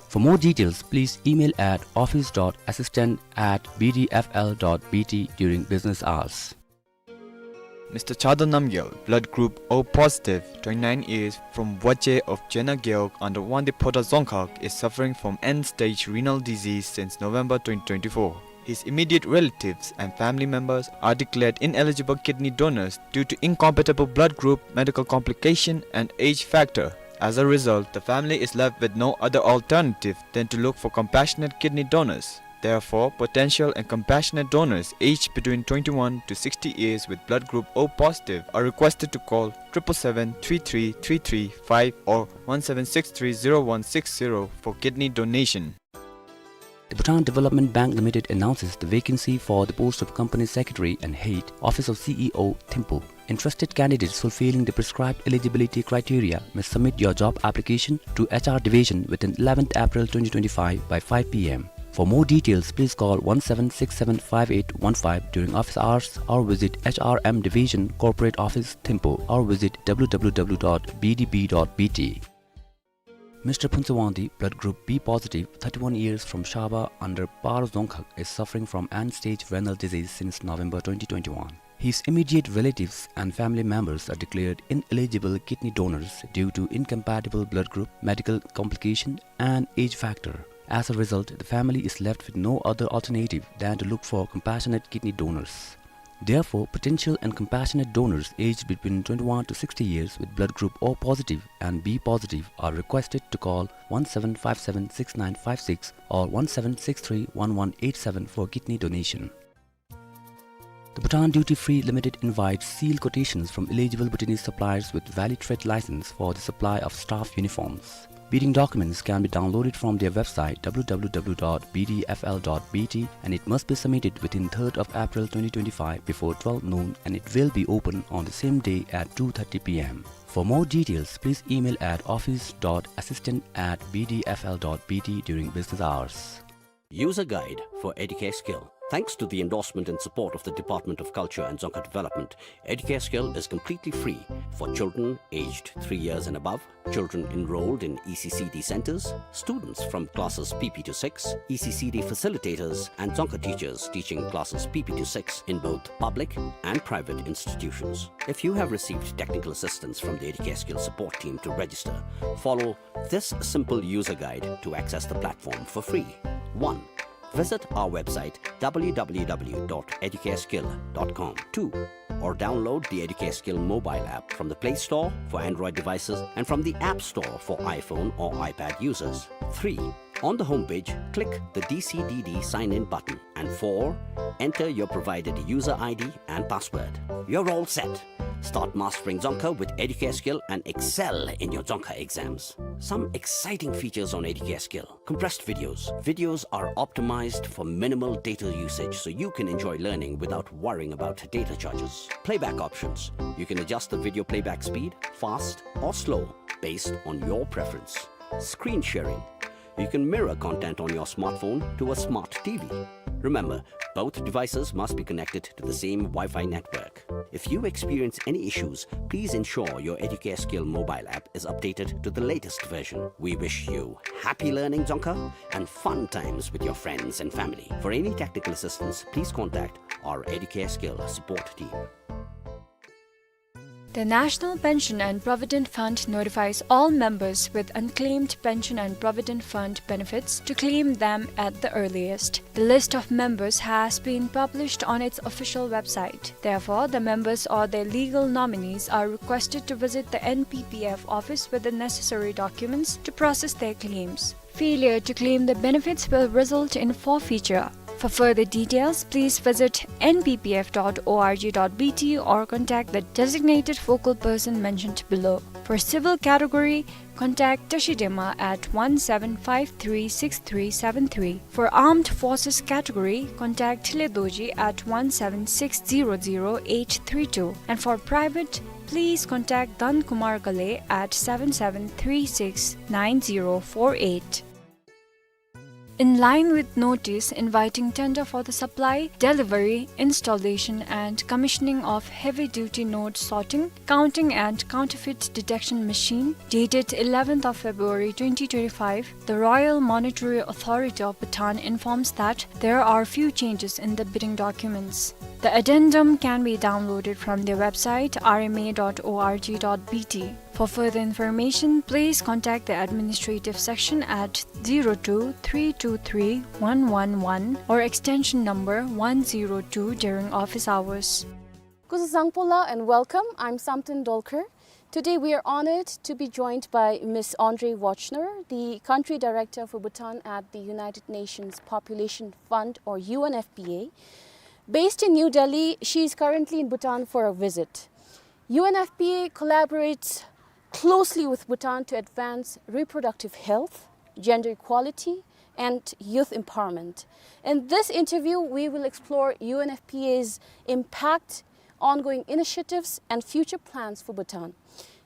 For more details, please email at office dot assistant at b d f l dot b t during business hours. Mister Chado Namgyal, blood group O positive, twenty-nine years, from Wache of Jena Gewog under Wangdue Phodrang Dzongkhag, is suffering from end-stage renal disease since November twenty twenty-four. His immediate relatives and family members are declared ineligible kidney donors due to incompatible blood group, medical complication, and age factor. As a result, the family is left with no other alternative than to look for compassionate kidney donors. Therefore, potential and compassionate donors aged between twenty-one to sixty years with blood group O positive are requested to call triple seven three three three three five or one seven six three zero one six zero for kidney donation. The Bhutan Development Bank Limited announces the vacancy for the post of Company Secretary and Head, Office of C E O, Thimphu. Interested candidates fulfilling the prescribed eligibility criteria may submit your job application to H R Division within eleventh April twenty twenty-five by five p m. For more details, please call one seven six seven five eight one five during office hours or visit H R M Division, Corporate Office, Thimphu, or visit w w w dot b d b dot b t. Mister Phuntsay Wangdi, blood group B positive, thirty-one years, from Shaba under Paro Dzongkhag, is suffering from end-stage renal disease since November twenty twenty-one. His immediate relatives and family members are declared ineligible kidney donors due to incompatible blood group, medical complication, and age factor. As a result, the family is left with no other alternative than to look for compassionate kidney donors. Therefore, potential and compassionate donors aged between twenty-one to sixty years with blood group O positive and B positive are requested to call one seven five seven six nine five six or one seven six three one one eight seven for kidney donation. The Bhutan Duty Free Limited invites sealed quotations from eligible Bhutanese suppliers with valid trade license for the supply of staff uniforms. Bidding documents can be downloaded from their website w w w dot b d f l dot b t, and it must be submitted within third of April twenty twenty-five before twelve noon, and it will be open on the same day at two thirty p m. For more details, please email at office dot assistant at b d f l dot b t during business hours. User guide for Educare Skill. Thanks to the endorsement and support of the Department of Culture and Dzongkha Development, Educare Skill is completely free for children aged three years and above, children enrolled in E C C D centers, students from classes P P to six, E C C D facilitators, and Dzongkha teachers teaching classes P P to six in both public and private institutions. If you have received technical assistance from the Educare Skill support team to register, follow this simple user guide to access the platform for free. One. Visit our website w w w dot educareskill dot com. Two. Or download the Educare Skill mobile app from the Play Store for Android devices and from the App Store for iPhone or iPad users. Three. On the homepage, click the D C D D sign-in button. And four. Enter your provided user I D and password. You're all set. Start mastering Dzongkha with Educare Skill and excel in your Dzongkha exams. Some exciting features on Educare Skill. Compressed videos. Videos are optimized for minimal data usage, so you can enjoy learning without worrying about data charges. Playback options. You can adjust the video playback speed, fast or slow, based on your preference. Screen sharing. You can mirror content on your smartphone to a smart T V. Remember, both devices must be connected to the same Wi-Fi network. If you experience any issues, please ensure your Educare Skill mobile app is updated to the latest version. We wish you happy learning Dzongkha and fun times with your friends and family. For any technical assistance, please contact our Educare Skill support team. The National Pension and Provident Fund notifies all members with unclaimed pension and provident fund benefits to claim them at the earliest. The list of members has been published on its official website. Therefore, the members or their legal nominees are requested to visit the N P P F office with the necessary documents to process their claims. Failure to claim the benefits will result in forfeiture. For further details, please visit N P P F dot org dot B T or contact the designated focal person mentioned below. For civil category, Contact Tashi Dema at one seven five three six three seven three. For Armed Forces category, contact Thile Dorji at one seven six zero zero eight three two. And for private, please contact Dhan Kumar Ghale at seven seven three six nine zero four eight. In line with notice inviting tender for the supply, delivery, installation and commissioning of heavy duty note sorting, counting and counterfeit detection machine, dated eleventh of February twenty twenty-five, the Royal Monetary Authority of Bhutan informs that there are few changes in the bidding documents. The addendum can be downloaded from their website, R M A dot org dot B T. For further information, please contact the administrative section at zero two three two three one one one or extension number one zero two during office hours. Kuzu zangpo la and welcome. I'm Samten Dolkar. Today we are honored to be joined by Miss Andre Wojtner, the Country Director for Bhutan at the United Nations Population Fund, or U N F P A. Based in New Delhi, she is currently in Bhutan for a visit. U N F P A collaborates closely with Bhutan to advance reproductive health, gender equality, and youth empowerment. In this interview, we will explore U N F P A's impact, ongoing initiatives, and future plans for Bhutan.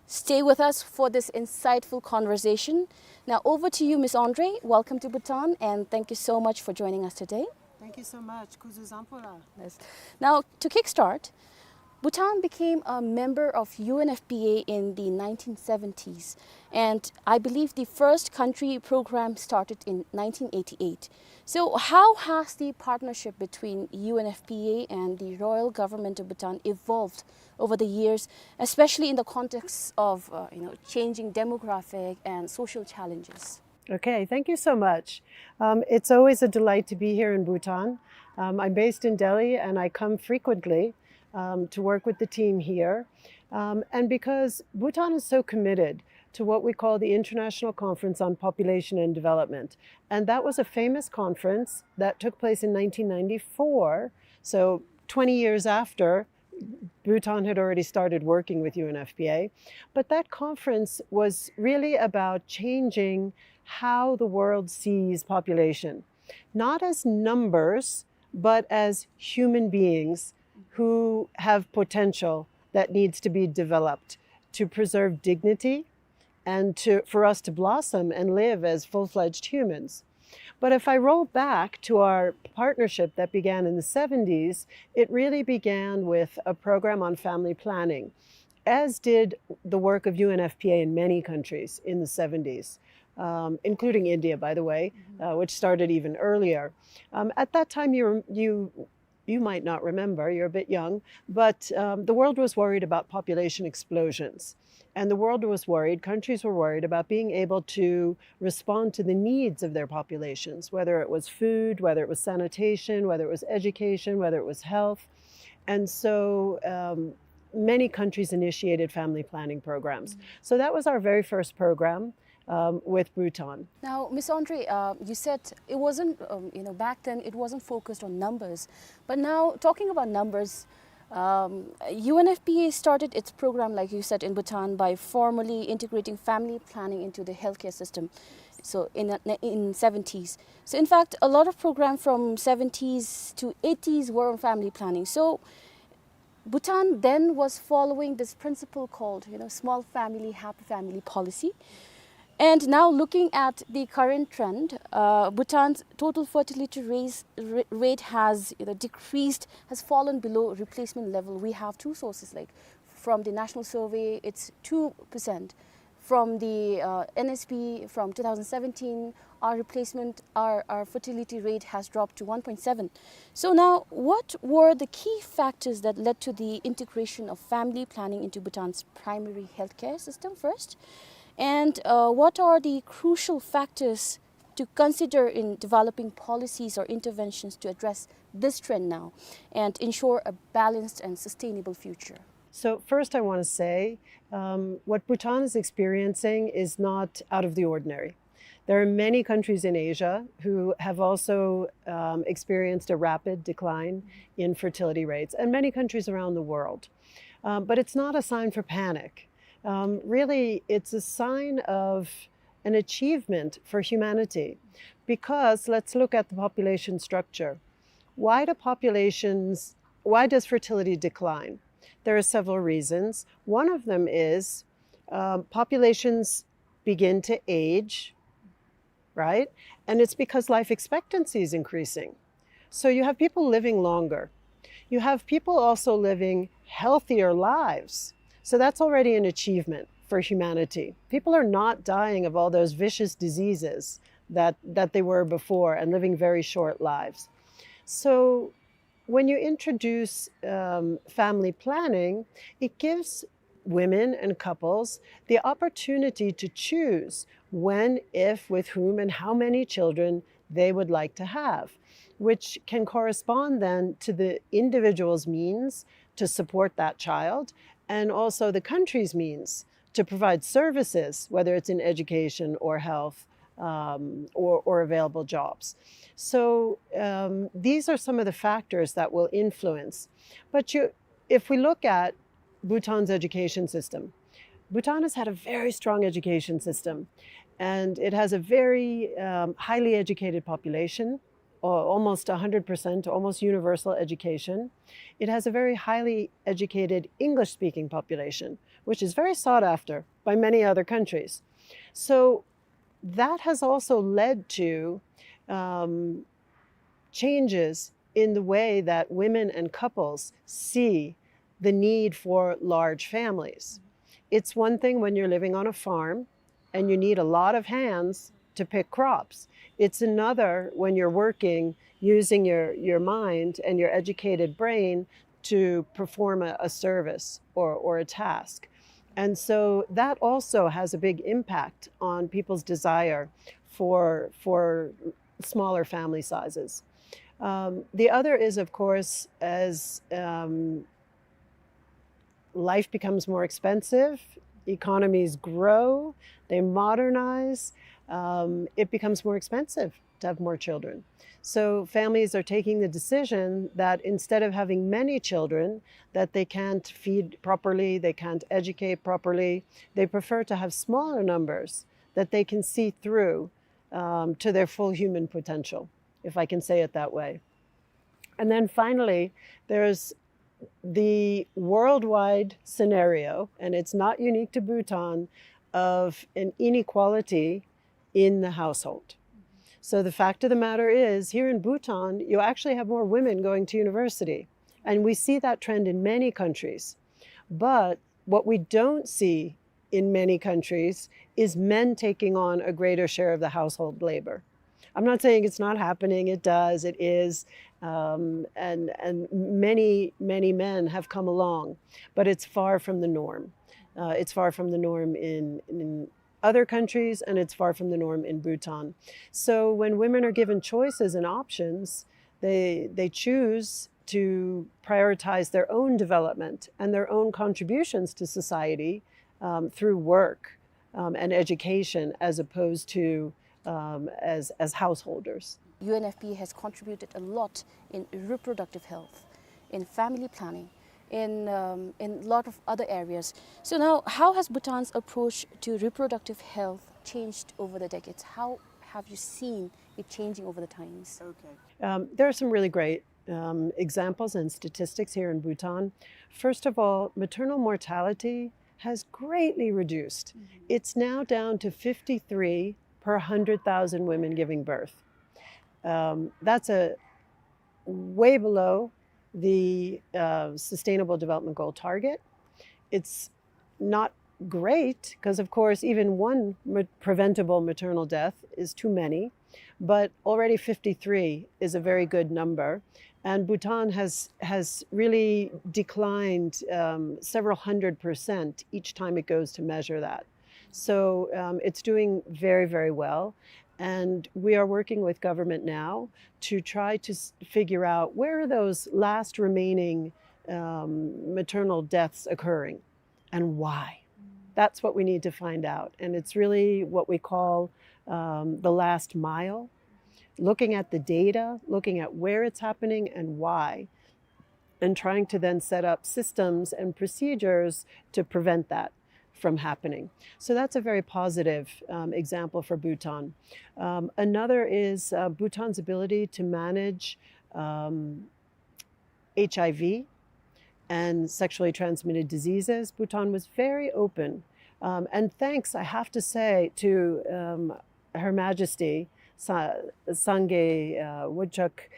Stay with us for this insightful conversation. Now, over to you, Miss Andre. Welcome to Bhutan, and thank you so much for joining us today. Thank you so much. Kuzu zangpo la. Yes. Now, to kickstart, Bhutan became a member of U N F P A in the nineteen seventies, and I believe the first country program started in nineteen eighty-eight. So, how has the partnership between U N F P A and the Royal Government of Bhutan evolved over the years, especially in the context of, uh, you know, changing demographic and social challenges? Okay, thank you so much. Um, it's always a delight to be here in Bhutan. Um, I'm based in Delhi and I come frequently, um, to work with the team here. Um, and because Bhutan is so committed to what we call the International Conference on Population and Development, and that was a famous conference that took place in nineteen ninety-four, so twenty years after Bhutan had already started working with U N F P A. But that conference was really about changing how the world sees population, not as numbers, but as human beings who have potential that needs to be developed to preserve dignity and to, for us to blossom and live as full-fledged humans. But if I roll back to our partnership that began in the seventies, it really began with a program on family planning, as did the work of U N F P A in many countries in the seventies, um, including India, by the way, uh, which started even earlier. Um, at that time, you, you, you might not remember, you're a bit young, but, um, the world was worried about population explosions. And the world was worried, countries were worried about being able to respond to the needs of their populations, whether it was food, whether it was sanitation, whether it was education, whether it was health. And so, um, many countries initiated family planning programs. So that was our very first program, um, with Bhutan. Now, Miss Andre, uh, you said it wasn't, um, you know, back then it wasn't focused on numbers. But now, talking about numbers, um, U N F P A started its program, like you said, in Bhutan by formally integrating family planning into the healthcare system. So in, in seventies. So in fact, a lot of programs from seventies to eighties were on family planning. So Bhutan then was following this principle called, you know, small family, happy family policy. And now looking at the current trend, uh, Bhutan's total fertility raise, ra-, rate has, you know, decreased, has fallen below replacement level. We have two sources, like from the National Survey, it's two percent. From the, uh, N S P from two thousand seventeen, our replacement, our, our fertility rate has dropped to one point seven. So now, what were the key factors that led to the integration of family planning into Bhutan's primary healthcare system first? And, uh, what are the crucial factors to consider in developing policies or interventions to address this trend now and ensure a balanced and sustainable future? So first I want to say, um, what Bhutan is experiencing is not out of the ordinary. There are many countries in Asia who have also, um, experienced a rapid decline in fertility rates, and many countries around the world. Um, but it's not a sign for panic. Um, really, it's a sign of an achievement for humanity, because let's look at the population structure. Why do populations, why does fertility decline? There are several reasons. One of them is, um, populations begin to age, right? And it's because life expectancy is increasing. So you have people living longer. You have people also living healthier lives. So that's already an achievement for humanity. People are not dying of all those vicious diseases that, that they were before and living very short lives. So when you introduce, um, family planning, it gives women and couples the opportunity to choose when, if, with whom, and how many children they would like to have, which can correspond then to the individual's means to support that child and also the country's means to provide services, whether it's in education or health, um, or, or available jobs. So, um, these are some of the factors that will influence. But you, if we look at Bhutan's education system, Bhutan has had a very strong education system, and it has a very, um, highly educated population, or almost one hundred percent, almost universal education. It has a very highly educated English-speaking population, which is very sought after by many other countries. So that has also led to, um, changes in the way that women and couples see the need for large families. It's one thing when you're living on a farm and you need a lot of hands to pick crops. It's another when you're working using your, your mind and your educated brain to perform a, a service or, or a task. And so that also has a big impact on people's desire for, for smaller family sizes. Um, the other is, of course, as, um, life becomes more expensive, economies grow, they modernize, um, it becomes more expensive to have more children. So families are taking the decision that instead of having many children that they can't feed properly, they can't educate properly, they prefer to have smaller numbers that they can see through, um, to their full human potential, if I can say it that way. And then finally, there's the worldwide scenario, and it's not unique to Bhutan, of an inequality in the household. So the fact of the matter is, here in Bhutan, you actually have more women going to university. And we see that trend in many countries. But what we don't see in many countries is men taking on a greater share of the household labor. I'm not saying it's not happening, it does, it is, um, and, and many, many men have come along, but it's far from the norm. Uh, it's far from the norm in, in other countries, and it's far from the norm in Bhutan. So when women are given choices and options, they, they choose to prioritize their own development and their own contributions to society, um, through work, um, and education as opposed to, um, as, as householders. U N F P A has contributed a lot in reproductive health, in family planning, in, um, in lot of other areas. So now, how has Bhutan's approach to reproductive health changed over the decades? How have you seen it changing over the times? Okay. Um, there are some really great, um, examples and statistics here in Bhutan. First of all, maternal mortality has greatly reduced. Mm-hmm. It's now down to fifty-three per hundred thousand women giving birth. Um, that's a way below the, uh, Sustainable Development Goal target. It's not great, 'cause of course even one ma-, preventable maternal death is too many, but already fifty-three is a very good number. And Bhutan has, has really declined, um, several hundred percent each time it goes to measure that. So, um, it's doing very, very well. And we are working with government now to try to s-, figure out where are those last remaining, um, maternal deaths occurring and why. That's what we need to find out. And it's really what we call, um, the last mile, looking at the data, looking at where it's happening and why, and trying to then set up systems and procedures to prevent that from happening. So that's a very positive, um, example for Bhutan. Um, another is, uh, Bhutan's ability to manage, um, H I V and sexually transmitted diseases. Bhutan was very open. Um, and thanks, I have to say, to, um, Her Majesty Sa-, Sangay, uh, Wangchuck.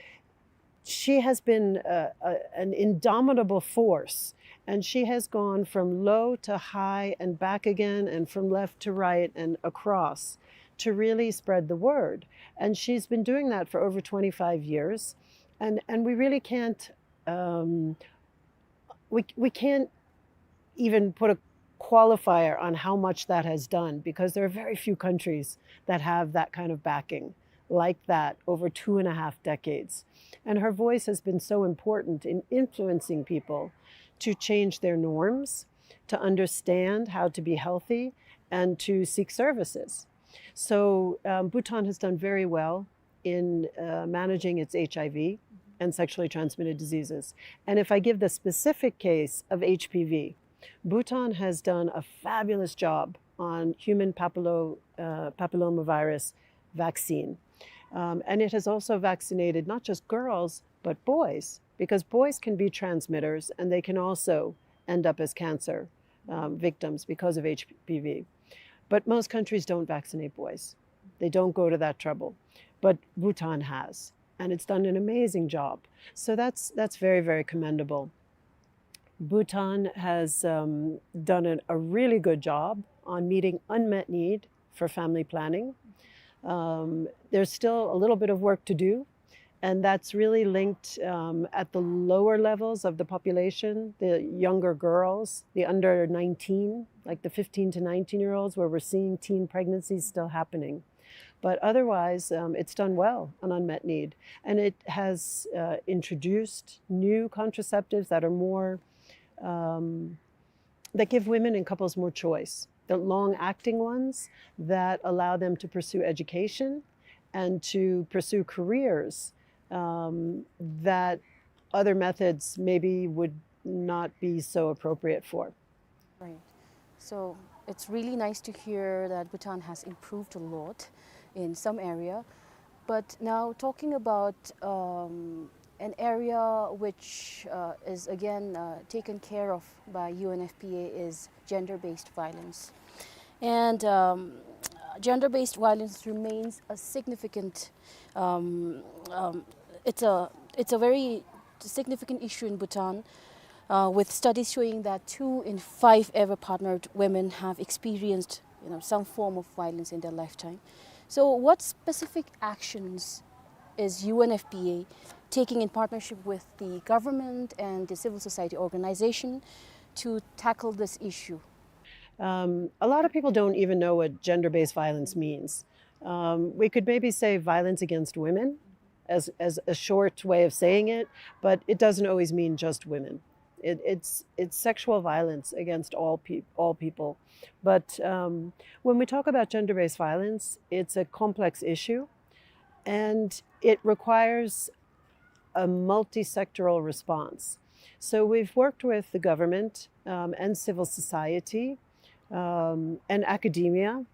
She has been, uh, a, an indomitable force, and she has gone from low to high and back again, and from left to right and across, to really spread the word. And she's been doing that for over twenty-five years. And, and we really can't, um, we, we can't even put a qualifier on how much that has done, because there are very few countries that have that kind of backing like that over two and a half decades. And her voice has been so important in influencing people to change their norms, to understand how to be healthy, and to seek services. So, um, Bhutan has done very well in, uh, managing its H I V and sexually transmitted diseases. And if I give the specific case of H P V, Bhutan has done a fabulous job on human papillo-, uh, papillomavirus vaccine. Um, and it has also vaccinated not just girls, but boys, because boys can be transmitters and they can also end up as cancer, um, victims because of H P V. But most countries don't vaccinate boys. They don't go to that trouble. But Bhutan has, and it's done an amazing job. So that's, that's very, very commendable. Bhutan has, um, done a, a really good job on meeting unmet need for family planning. Um, there's still a little bit of work to do, and that's really linked, um, at the lower levels of the population, the younger girls, the under nineteen, like the fifteen to nineteen year olds, where we're seeing teen pregnancies still happening. But otherwise, um, it's done well on unmet need, and it has, uh, introduced new contraceptives that are more, um, that give women and couples more choice. The long-acting ones that allow them to pursue education and to pursue careers, um, that other methods maybe would not be so appropriate for. Right. So it's really nice to hear that Bhutan has improved a lot in some area. But now talking about, um, an area which, uh, is again, uh, taken care of by U N F P A is gender-based violence. And, um, gender-based violence remains a significant, um, um, it's a, it's a very significant issue in Bhutan, uh, with studies showing that two in five ever partnered women have experienced, you know, some form of violence in their lifetime. So what specific actions is U N F P A taking in partnership with the government and the civil society organization to tackle this issue? Um, a lot of people don't even know what gender-based violence means. Um, we could maybe say violence against women as, as a short way of saying it, but it doesn't always mean just women. It, it's, it's sexual violence against all peop-, all people. But, um, when we talk about gender-based violence, it's a complex issue, and it requires a multi-sectoral response. So we've worked with the government, um, and civil society, um, and academia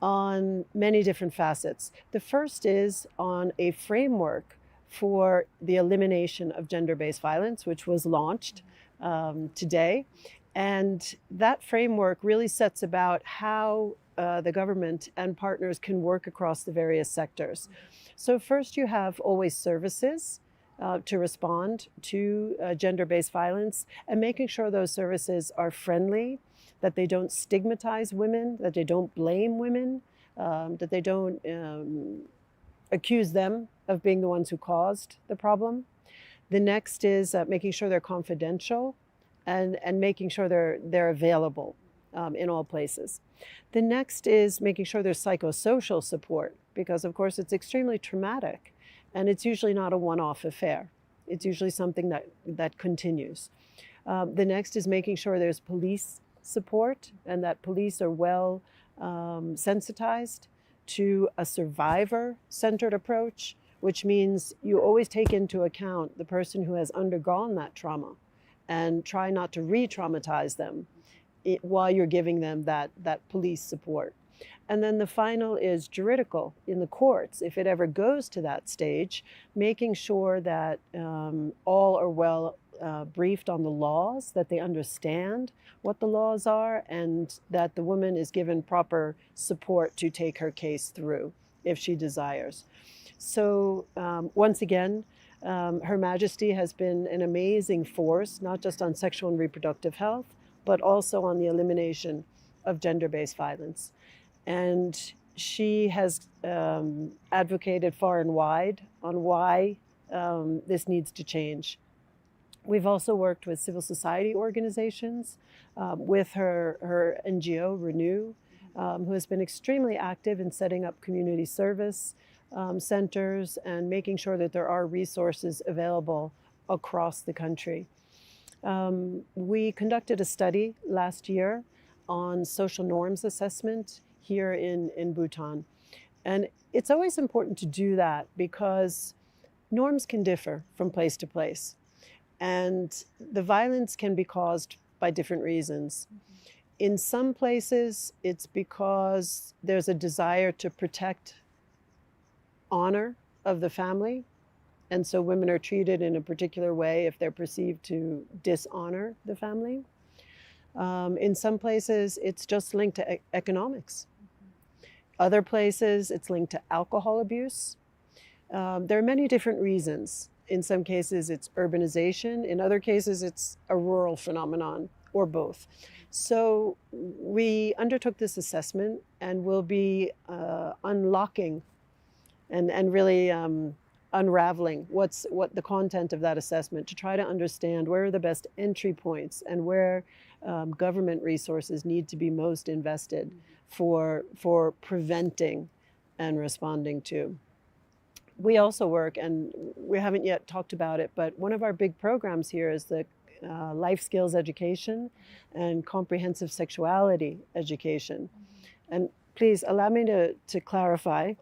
on many different facets. The first is on a framework for the elimination of gender-based violence, which was launched, um, today. And that framework really sets about how, uh, the government and partners can work across the various sectors. So first you have always services, uh, to respond to, uh, gender-based violence, and making sure those services are friendly, that they don't stigmatize women, that they don't blame women, um, that they don't, um, accuse them of being the ones who caused the problem. The next is, uh, making sure they're confidential and, and making sure they're, they're available, um, in all places. The next is making sure there's psychosocial support, because of course it's extremely traumatic, and it's usually not a one-off affair. It's usually something that, that continues. Um, the next is making sure there's police support and that police are well, um, sensitized to a survivor-centered approach, which means you always take into account the person who has undergone that trauma and try not to re-traumatize them. i- while you're giving them that, that police support. And then the final is juridical in the courts, if it ever goes to that stage, making sure that um, all are well uh, briefed on the laws, that they understand what the laws are, and that the woman is given proper support to take her case through if she desires. So, um, once again, um, Her Majesty has been an amazing force, not just on sexual and reproductive health, but also on the elimination of gender-based violence. And she has um, advocated far and wide on why um, this needs to change. We've also worked with civil society organizations, um, with her, her N G O, Renew, um, who has been extremely active in setting up community service um, centers and making sure that there are resources available across the country. Um, we conducted a study last year on social norms assessment here in, in Bhutan. And it's always important to do that because norms can differ from place to place. And the violence can be caused by different reasons. In some places, it's because there's a desire to protect honor of the family. And so women are treated in a particular way if they're perceived to dishonor the family. Um, in some places, it's just linked to e- economics. Other places, it's linked to alcohol abuse. Um, there are many different reasons. In some cases, it's urbanization. In other cases, it's a rural phenomenon, or both. So we undertook this assessment and will be uh, unlocking and, and really um, unraveling what's, what the content of that assessment, to try to understand where are the best entry points and where um, government resources need to be most invested for, for preventing and responding to. We also work, and we haven't yet talked about it, but one of our big programs here is the uh, life skills education and comprehensive sexuality education. And please allow me to, to clarify.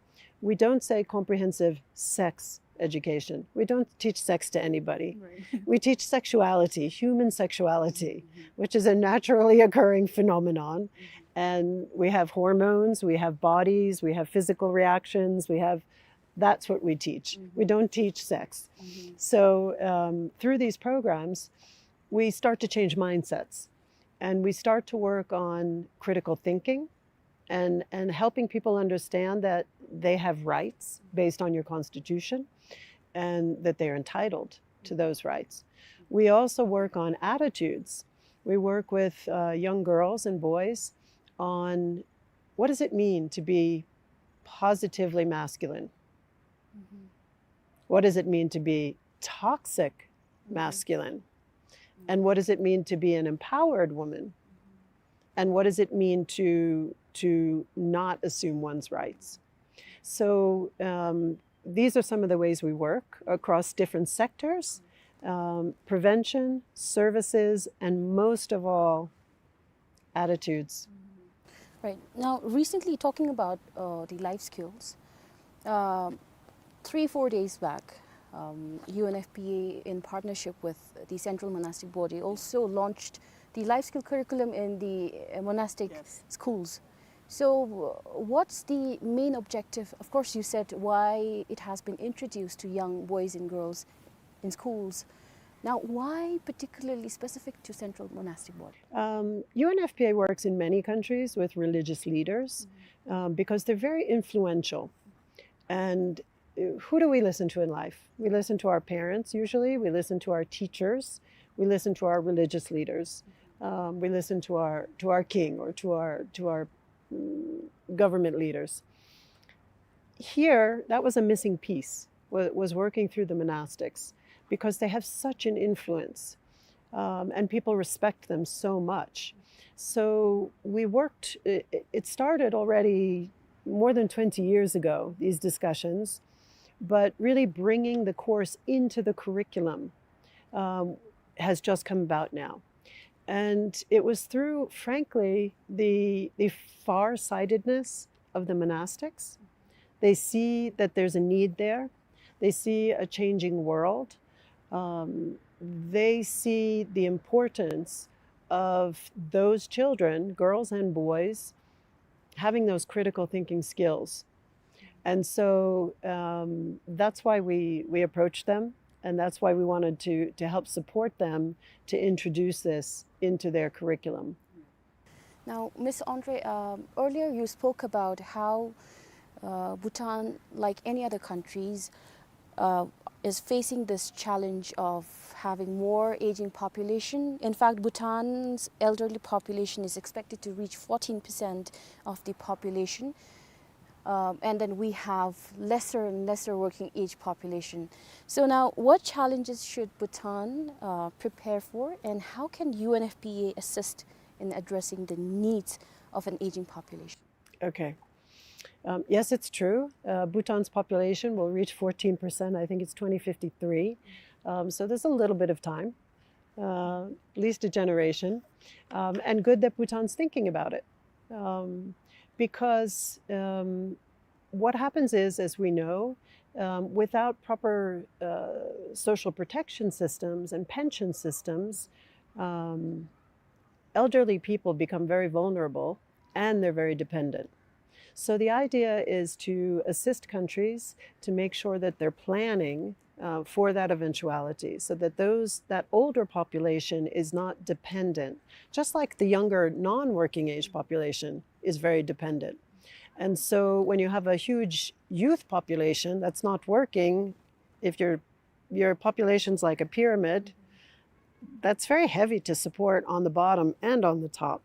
We don't say comprehensive sex education. We don't teach sex to anybody. Right. We teach sexuality, human sexuality, which is a naturally occurring phenomenon. And we have hormones, we have bodies, we have physical reactions, we have, that's what we teach. We don't teach sex. So um, through these programs, we start to change mindsets, and we start to work on critical thinking and, and helping people understand that they have rights based on your constitution and that they're entitled to those rights. We also work on attitudes. We work with uh, young girls and boys on what does it mean to be positively masculine? What does it mean to be toxic masculine? And what does it mean to be an empowered woman? And what does it mean to, to not assume one's rights? So um, these are some of the ways we work across different sectors, um, prevention, services, and most of all, attitudes. Right. Now, recently, talking about uh, the life skills, uh, three, four days back, um, U N F P A, in partnership with the Central Monastic Body, also launched the life skill curriculum in the uh, monastic schools. So, uh, what's the main objective? Of course, you said why it has been introduced to young boys and girls in schools. Now, why particularly specific to Central Monastic Body? Um, U N F P A works in many countries with religious leaders um, because they're very influential. And uh, who do we listen to in life? We listen to our parents, usually. We listen to our teachers. We listen to our religious leaders. Um, we listen to our, to our king or to our, to our mm, government leaders. Here, that was a missing piece, wa- was working through the monastics, because they have such an influence um, and people respect them so much. So we worked, it, it started already more than twenty years ago, these discussions, but really bringing the course into the curriculum um, has just come about now. And it was through, frankly, the, the farsightedness of the monastics. They see that there's a need there. They see a changing world. Um, they see the importance of those children, girls and boys, having those critical thinking skills. And so, um, that's why we, we approached them, and that's why we wanted to, to help support them to introduce this into their curriculum. Now, Miss Andre, um, earlier you spoke about how, uh, Bhutan, like any other countries, uh, is facing this challenge of having more aging population. In fact, Bhutan's elderly population is expected to reach fourteen percent of the population. Um, and then we have lesser and lesser working age population. So now, what challenges should Bhutan, uh, prepare for, and how can U N F P A assist in addressing the needs of an aging population? Okay. Um, yes, it's true. Uh, Bhutan's population will reach fourteen percent. I think it's twenty fifty-three. Um, so there's a little bit of time, uh, at least a generation. Um, and good that Bhutan's thinking about it. Um, because, um, what happens is, as we know, um, without proper, uh, social protection systems and pension systems, um, elderly people become very vulnerable and they're very dependent. So the idea is to assist countries to make sure that they're planning, uh, for that eventuality, so that those, that older population is not dependent, just like the younger non-working age population is very dependent. And so when you have a huge youth population that's not working, if your, your population's like a pyramid, that's very heavy to support on the bottom and on the top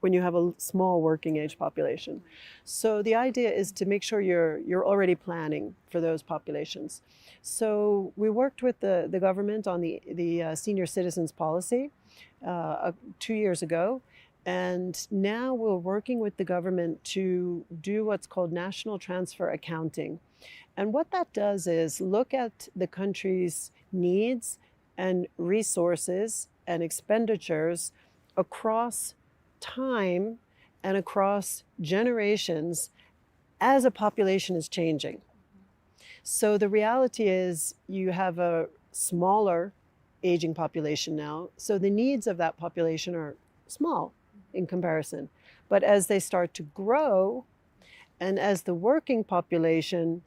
when you have a l-, small working age population. So the idea is to make sure you're, you're already planning for those populations. So we worked with the, the government on the, the, uh, senior citizens policy, uh, uh, two years ago, and now we're working with the government to do what's called national transfer accounting. And what that does is look at the country's needs and resources and expenditures across time and across generations as a population is changing. So the reality is you have a smaller aging population now, so the needs of that population are small in comparison. But as they start to grow, and as the working population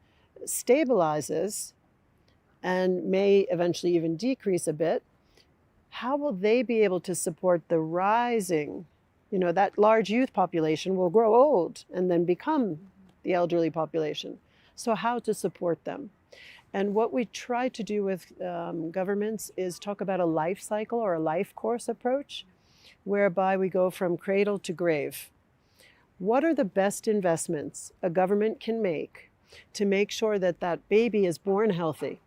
stabilizes and may eventually even decrease a bit, how will they be able to support the rising, you know, that large youth population will grow old and then become the elderly population. So how to support them? And what we try to do with, um, governments is talk about a life cycle or a life course approach, whereby we go from cradle to grave. What are the best investments a government can make to make sure that that baby is born healthy?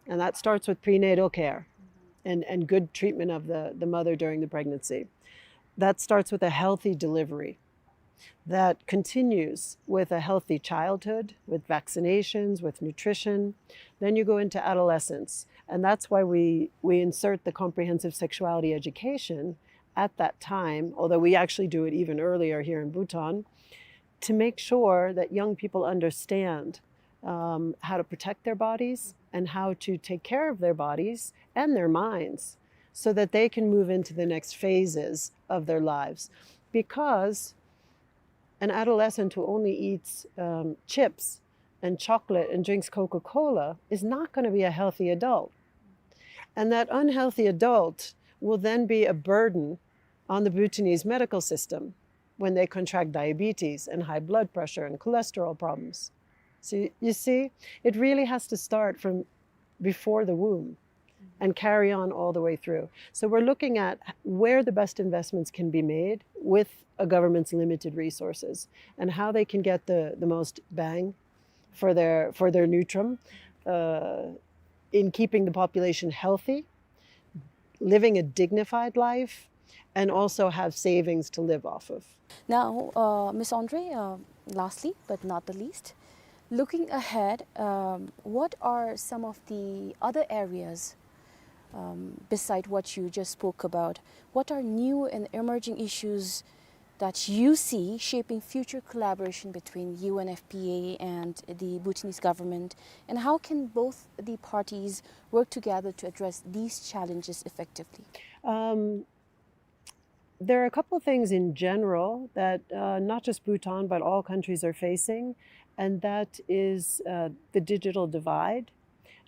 And that starts with prenatal care and, and good treatment of the, the mother during the pregnancy. That starts with a healthy delivery. That continues with a healthy childhood, with vaccinations, with nutrition. Then you go into adolescence. And that's why we, we insert the comprehensive sexuality education at that time, although we actually do it even earlier here in Bhutan, to make sure that young people understand, um, how to protect their bodies and how to take care of their bodies and their minds so that they can move into the next phases of their lives. Because an adolescent who only eats, um, chips and chocolate and drinks Coca-Cola is not gonna be a healthy adult. And that unhealthy adult will then be a burden on the Bhutanese medical system when they contract diabetes and high blood pressure and cholesterol problems. So you see, it really has to start from before the womb and carry on all the way through. So we're looking at where the best investments can be made with a government's limited resources and how they can get the, the most bang for their, for their ngultrum, uh, in keeping the population healthy, living a dignified life, and also have savings to live off of. Now, uh, Miss Andre, uh, lastly but not the least, looking ahead, um, what are some of the other areas, um, beside what you just spoke about? What are new and emerging issues that you see shaping future collaboration between U N F P A and the Bhutanese government, and how can both the parties work together to address these challenges effectively? Um, There are a couple of things in general that, uh, not just Bhutan, but all countries are facing, and that is, uh, the digital divide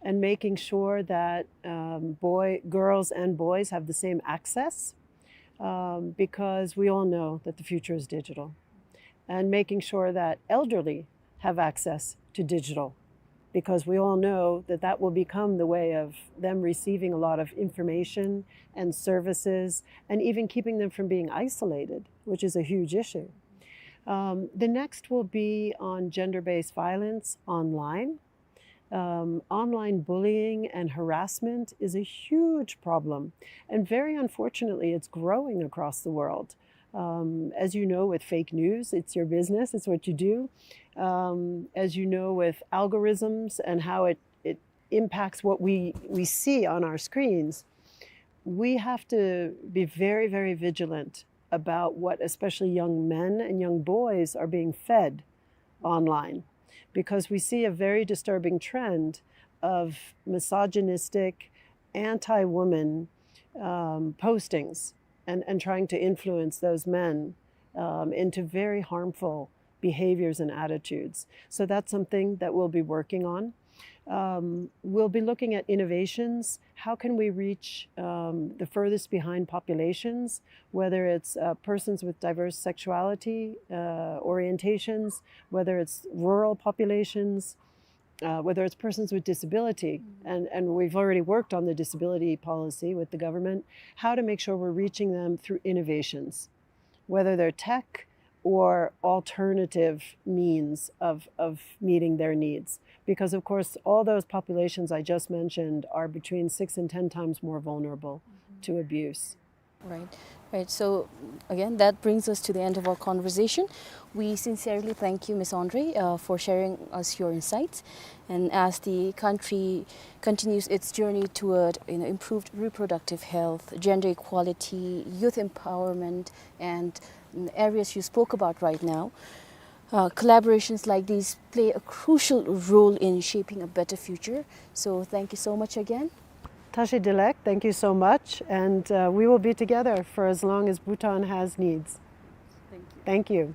and making sure that, um, boy, girls and boys have the same access, um, because we all know that the future is digital, and making sure that elderly have access to digital, because we all know that that will become the way of them receiving a lot of information and services, and even keeping them from being isolated, which is a huge issue. Um, the next will be on gender-based violence online. Um, online bullying and harassment is a huge problem, and very unfortunately, it's growing across the world. Um, as you know, with fake news, it's your business, it's what you do. Um, as you know, with algorithms and how it, it impacts what we, we see on our screens, we have to be very, very vigilant about what especially young men and young boys are being fed online, because we see a very disturbing trend of misogynistic, anti-woman, um, postings and, and trying to influence those men, um, into very harmful behaviors and attitudes. So that's something that we'll be working on. Um, we'll be looking at innovations. How can we reach, um, the furthest behind populations, whether it's, uh, persons with diverse sexuality, uh, orientations, whether it's rural populations, uh, whether it's persons with disability, and, and we've already worked on the disability policy with the government, how to make sure we're reaching them through innovations, whether they're tech or alternative means of, of meeting their needs. Because, of course, all those populations I just mentioned are between six and ten times more vulnerable to abuse. Right, right. So, again, that brings us to the end of our conversation. We sincerely thank you, Miss Andre, uh, for sharing us your insights. And as the country continues its journey toward, you know, improved reproductive health, gender equality, youth empowerment, and, mm, areas you spoke about right now, uh, collaborations like these play a crucial role in shaping a better future. So thank you so much again. Tashi Delek, thank you so much, and, uh, we will be together for as long as Bhutan has needs. Thank you. Thank you.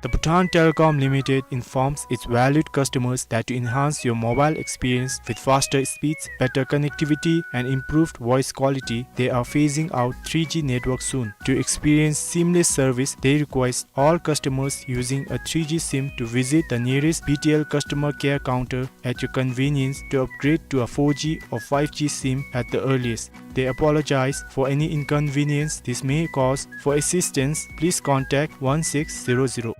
The Bhutan Telecom Limited informs its valued customers that to enhance your mobile experience with faster speeds, better connectivity, and improved voice quality, they are phasing out three G network soon. To experience seamless service, they request all customers using a three G SIM to visit the nearest B T L customer care counter at your convenience to upgrade to a four G or five G SIM at the earliest. They apologize for any inconvenience this may cause. For assistance, please contact one six zero zero.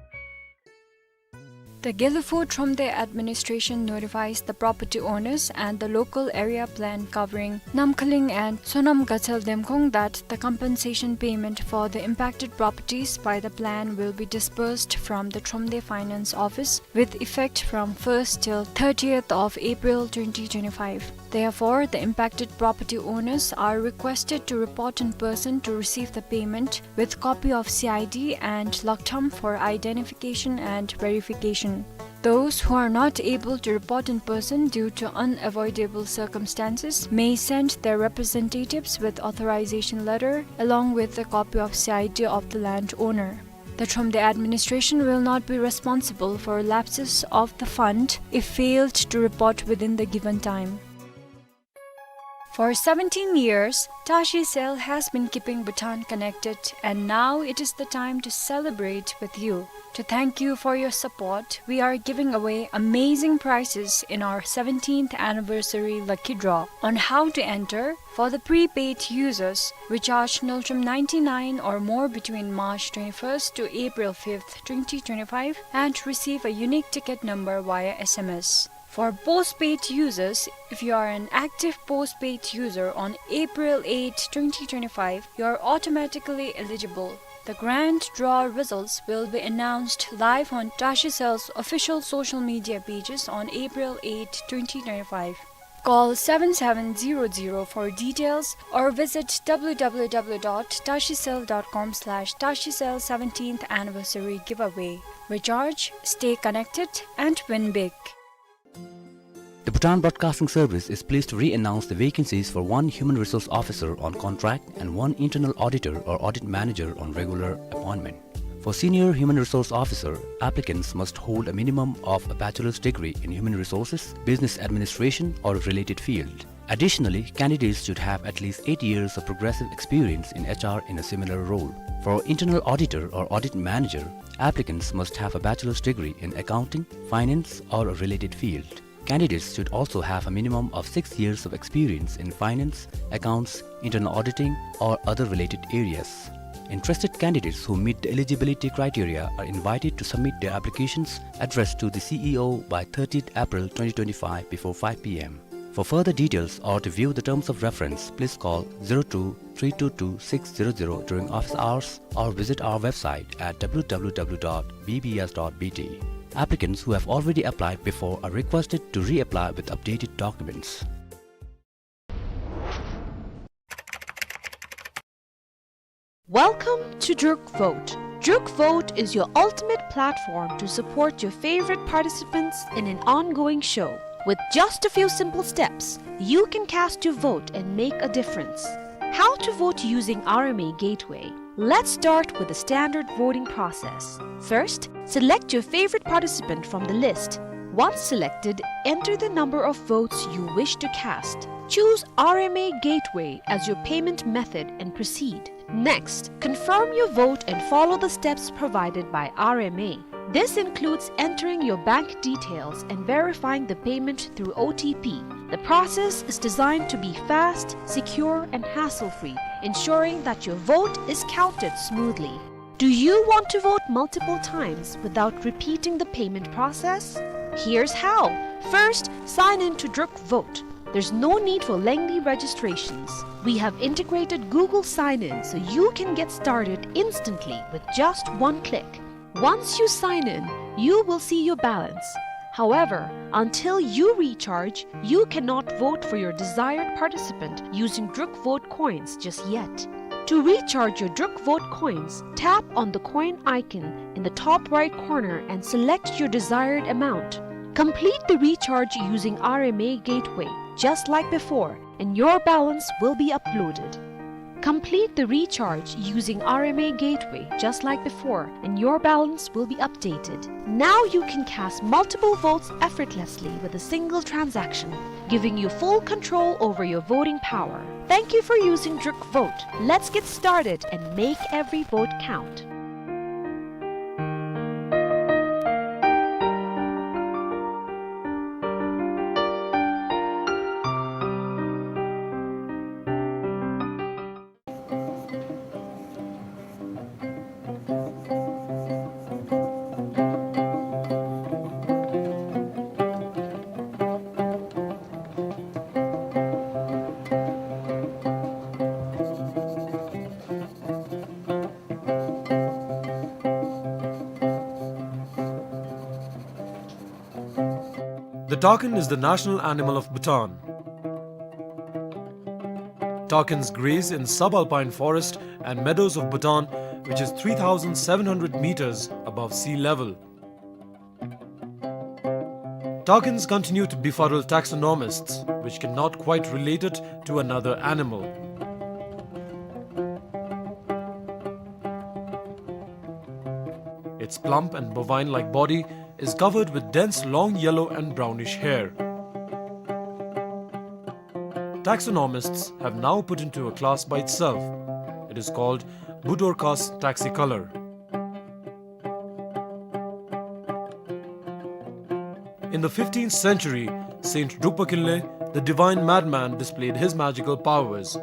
The Gelephu Thromde administration notifies the property owners and the local area plan covering Namkhaling and Sonam Gatsal Demkhong that the compensation payment for the impacted properties by the plan will be disbursed from the Thromde Finance Office with effect from first till thirtieth of April twenty twenty-five. Therefore, the impacted property owners are requested to report in person to receive the payment with copy of C I D and logthumb for identification and verification. Those who are not able to report in person due to unavoidable circumstances may send their representatives with authorization letter along with a copy of C I D of the landowner. The Thromde administration will not be responsible for lapses of the fund if failed to report within the given time. For seventeen years, Tashi Cell has been keeping Bhutan connected, and now it is the time to celebrate with you. To thank you for your support, we are giving away amazing prizes in our seventeenth anniversary lucky draw. On how to enter: for the prepaid users, recharge Ngultrum ninety-nine or more between March twenty-first to April fifth, twenty twenty-five, and receive a unique ticket number via S M S. For postpaid users, if you are an active postpaid user on April eighth, twenty twenty-five, you are automatically eligible. The grand draw results will be announced live on Tashi Cell's official social media pages on April eighth, twenty twenty-five. Call seven seven zero zero for details or visit W W W dot tashi cell dot com slash tashi cell seventeenth anniversary giveaway. Recharge, stay connected, and win big. The Bhutan Broadcasting Service is pleased to re-announce the vacancies for one Human Resource Officer on contract and one Internal Auditor or Audit Manager on regular appointment. For Senior Human Resource Officer, applicants must hold a minimum of a bachelor's degree in human resources, business administration, or a related field. Additionally, candidates should have at least eight years of progressive experience in H R in a similar role. For Internal Auditor or Audit Manager, applicants must have a bachelor's degree in accounting, finance, or a related field. Candidates should also have a minimum of six years of experience in finance, accounts, internal auditing, or other related areas. Interested candidates who meet the eligibility criteria are invited to submit their applications addressed to the C E O by thirtieth April twenty twenty-five before five P M. For further details or to view the terms of reference, please call zero two three two two six zero zero during office hours or visit our website at W W W dot B B S dot B T. Applicants who have already applied before are requested to reapply with updated documents. Welcome to Druk Vote. Druk Vote is your ultimate platform to support your favorite participants in an ongoing show. With just a few simple steps, you can cast your vote and make a difference. How to vote using R M A Gateway? Let's start with the standard voting process. First, select your favorite participant from the list. Once selected, enter the number of votes you wish to cast. Choose R M A Gateway as your payment method and proceed. Next, confirm your vote and follow the steps provided by R M A. This includes entering your bank details and verifying the payment through O T P. The process is designed to be fast, secure, and hassle-free, ensuring that your vote is counted smoothly. Do you want to vote multiple times without repeating the payment process? Here's how. First, sign in to Druk Vote. There's no need for lengthy registrations. We have integrated Google Sign-In so you can get started instantly with just one click. Once you sign in, you will see your balance. However, until you recharge, you cannot vote for your desired participant using Druk Vote coins just yet. To recharge your Druk Vote coins, tap on the coin icon in the top right corner and select your desired amount. Complete the recharge using R M A Gateway, just like before, and your balance will be uploaded. Complete the recharge using R M A Gateway, just like before, and your balance will be updated. Now you can cast multiple votes effortlessly with a single transaction, giving you full control over your voting power. Thank you for using Druk Vote. Let's get started and make every vote count. The takin is the national animal of Bhutan. Takins graze in subalpine forest and meadows of Bhutan, which is three thousand seven hundred meters above sea level. Takins continue to befuddle taxonomists, which cannot quite relate it to another animal. Its plump and bovine-like body is covered with dense long yellow and brownish hair. Taxonomists have now put into a class by itself. It is called Budorcas taxicolor. In the fifteenth century, Saint Drukpa Kinley, the divine madman, displayed his magical powers.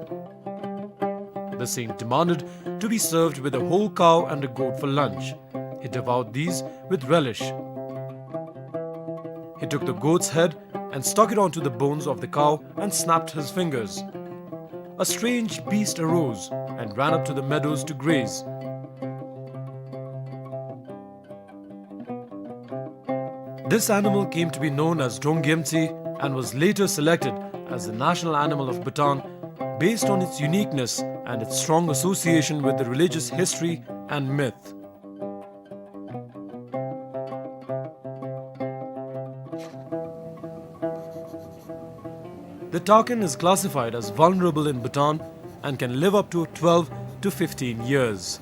The saint demanded to be served with a whole cow and a goat for lunch. He devoured these with relish. He took the goat's head and stuck it onto the bones of the cow and snapped his fingers. A strange beast arose and ran up to the meadows to graze. This animal came to be known as Drong Gyemtsi and was later selected as the national animal of Bhutan based on its uniqueness and its strong association with the religious history and myth. The takin is classified as vulnerable in Bhutan and can live up to twelve to fifteen years.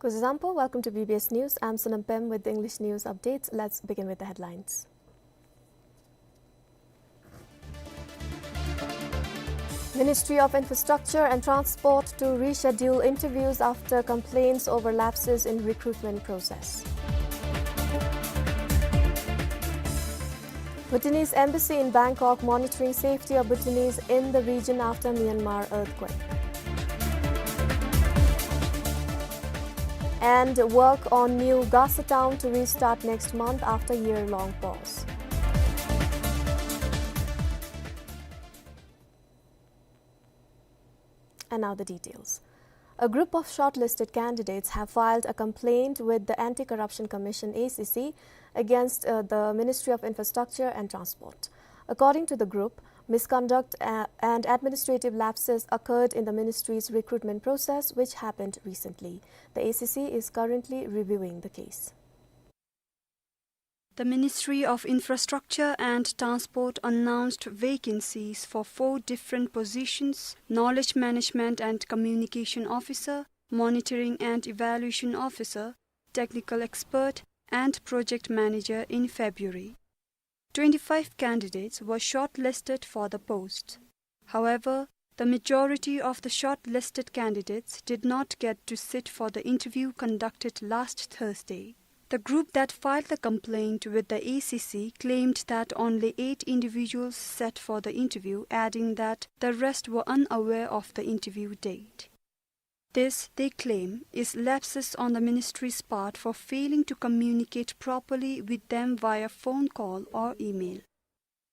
Kuzuzangpo, welcome to B B S News. I'm Sonam Pem with the English news updates. Let's begin with the headlines. Ministry of Infrastructure and Transport to reschedule interviews after complaints over lapses in recruitment process. Bhutanese embassy in Bangkok monitoring safety of Bhutanese in the region after Myanmar earthquake. And work on new Gasa town to restart next month after year-long pause. And now the details. A group of shortlisted candidates have filed a complaint with the Anti-Corruption Commission, A C C, against, uh, the Ministry of Infrastructure and Transport. According to the group, misconduct, uh, and administrative lapses occurred in the ministry's recruitment process, which happened recently. The A C C is currently reviewing the case. The Ministry of Infrastructure and Transport announced vacancies for four different positions: Knowledge Management and Communication Officer, Monitoring and Evaluation Officer, Technical Expert, and Project Manager in February. Twenty-five candidates were shortlisted for the post. However, the majority of the shortlisted candidates did not get to sit for the interview conducted last Thursday. The group that filed the complaint with the A C C claimed that only eight individuals sat for the interview, adding that the rest were unaware of the interview date. This, they claim, is lapses on the ministry's part for failing to communicate properly with them via phone call or email.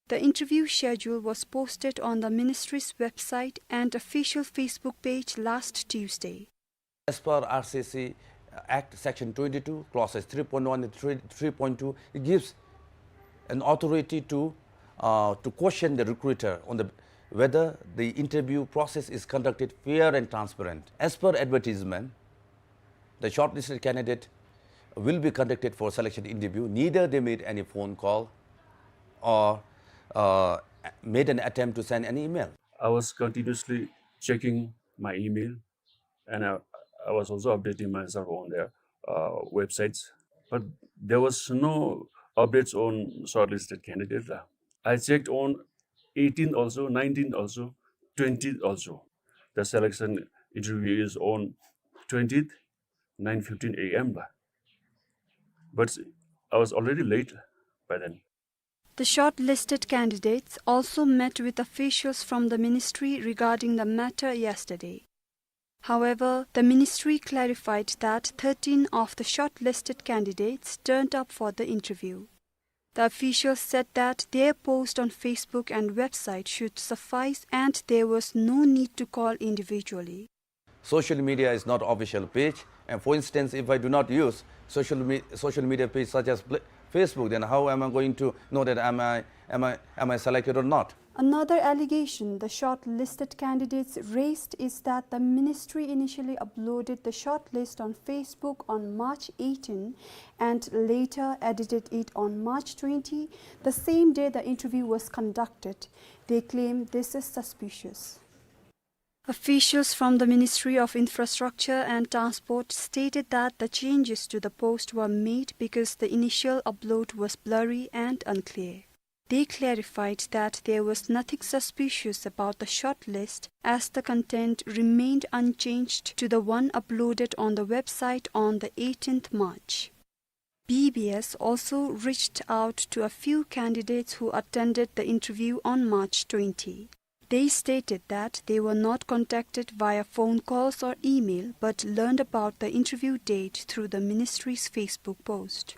The interview schedule was posted on the ministry's website and official Facebook page last Tuesday. As per R C C Act, Section twenty-two, clauses three point one and three, three point two, it gives an authority to, uh, to question the recruiter on the, whether the interview process is conducted fair and transparent. As per advertisement, the shortlisted candidate will be conducted for selection interview. Neither they made any phone call or, uh, made an attempt to send an email. I was continuously checking my email, and I, I was also updating myself on their, uh, websites. But there was no updates on shortlisted candidate, lah. I checked on eighteenth also, nineteenth also, twentieth also. The selection interview is on twentieth, nine fifteen A M, lah. But I was already late by then. The shortlisted candidates also met with officials from the ministry regarding the matter yesterday. However, the ministry clarified that thirteen of the shortlisted candidates turned up for the interview. The officials said that their post on Facebook and website should suffice and there was no need to call individually. Social media is not official page. And for instance, if I do not use social me-, social media page such as pla-, Facebook, then how am I going to know that am I, am I, am I selected or not? Another allegation the shortlisted candidates raised is that the ministry initially uploaded the shortlist on Facebook on March eighteen and later edited it on March twenty, the same day the interview was conducted. They claim this is suspicious. Officials from the Ministry of Infrastructure and Transport stated that the changes to the post were made because the initial upload was blurry and unclear. They clarified that there was nothing suspicious about the shortlist, as the content remained unchanged to the one uploaded on the website on the eighteenth March. B B S also reached out to a few candidates who attended the interview on March twenty. They stated that they were not contacted via phone calls or email, but learned about the interview date through the ministry's Facebook post.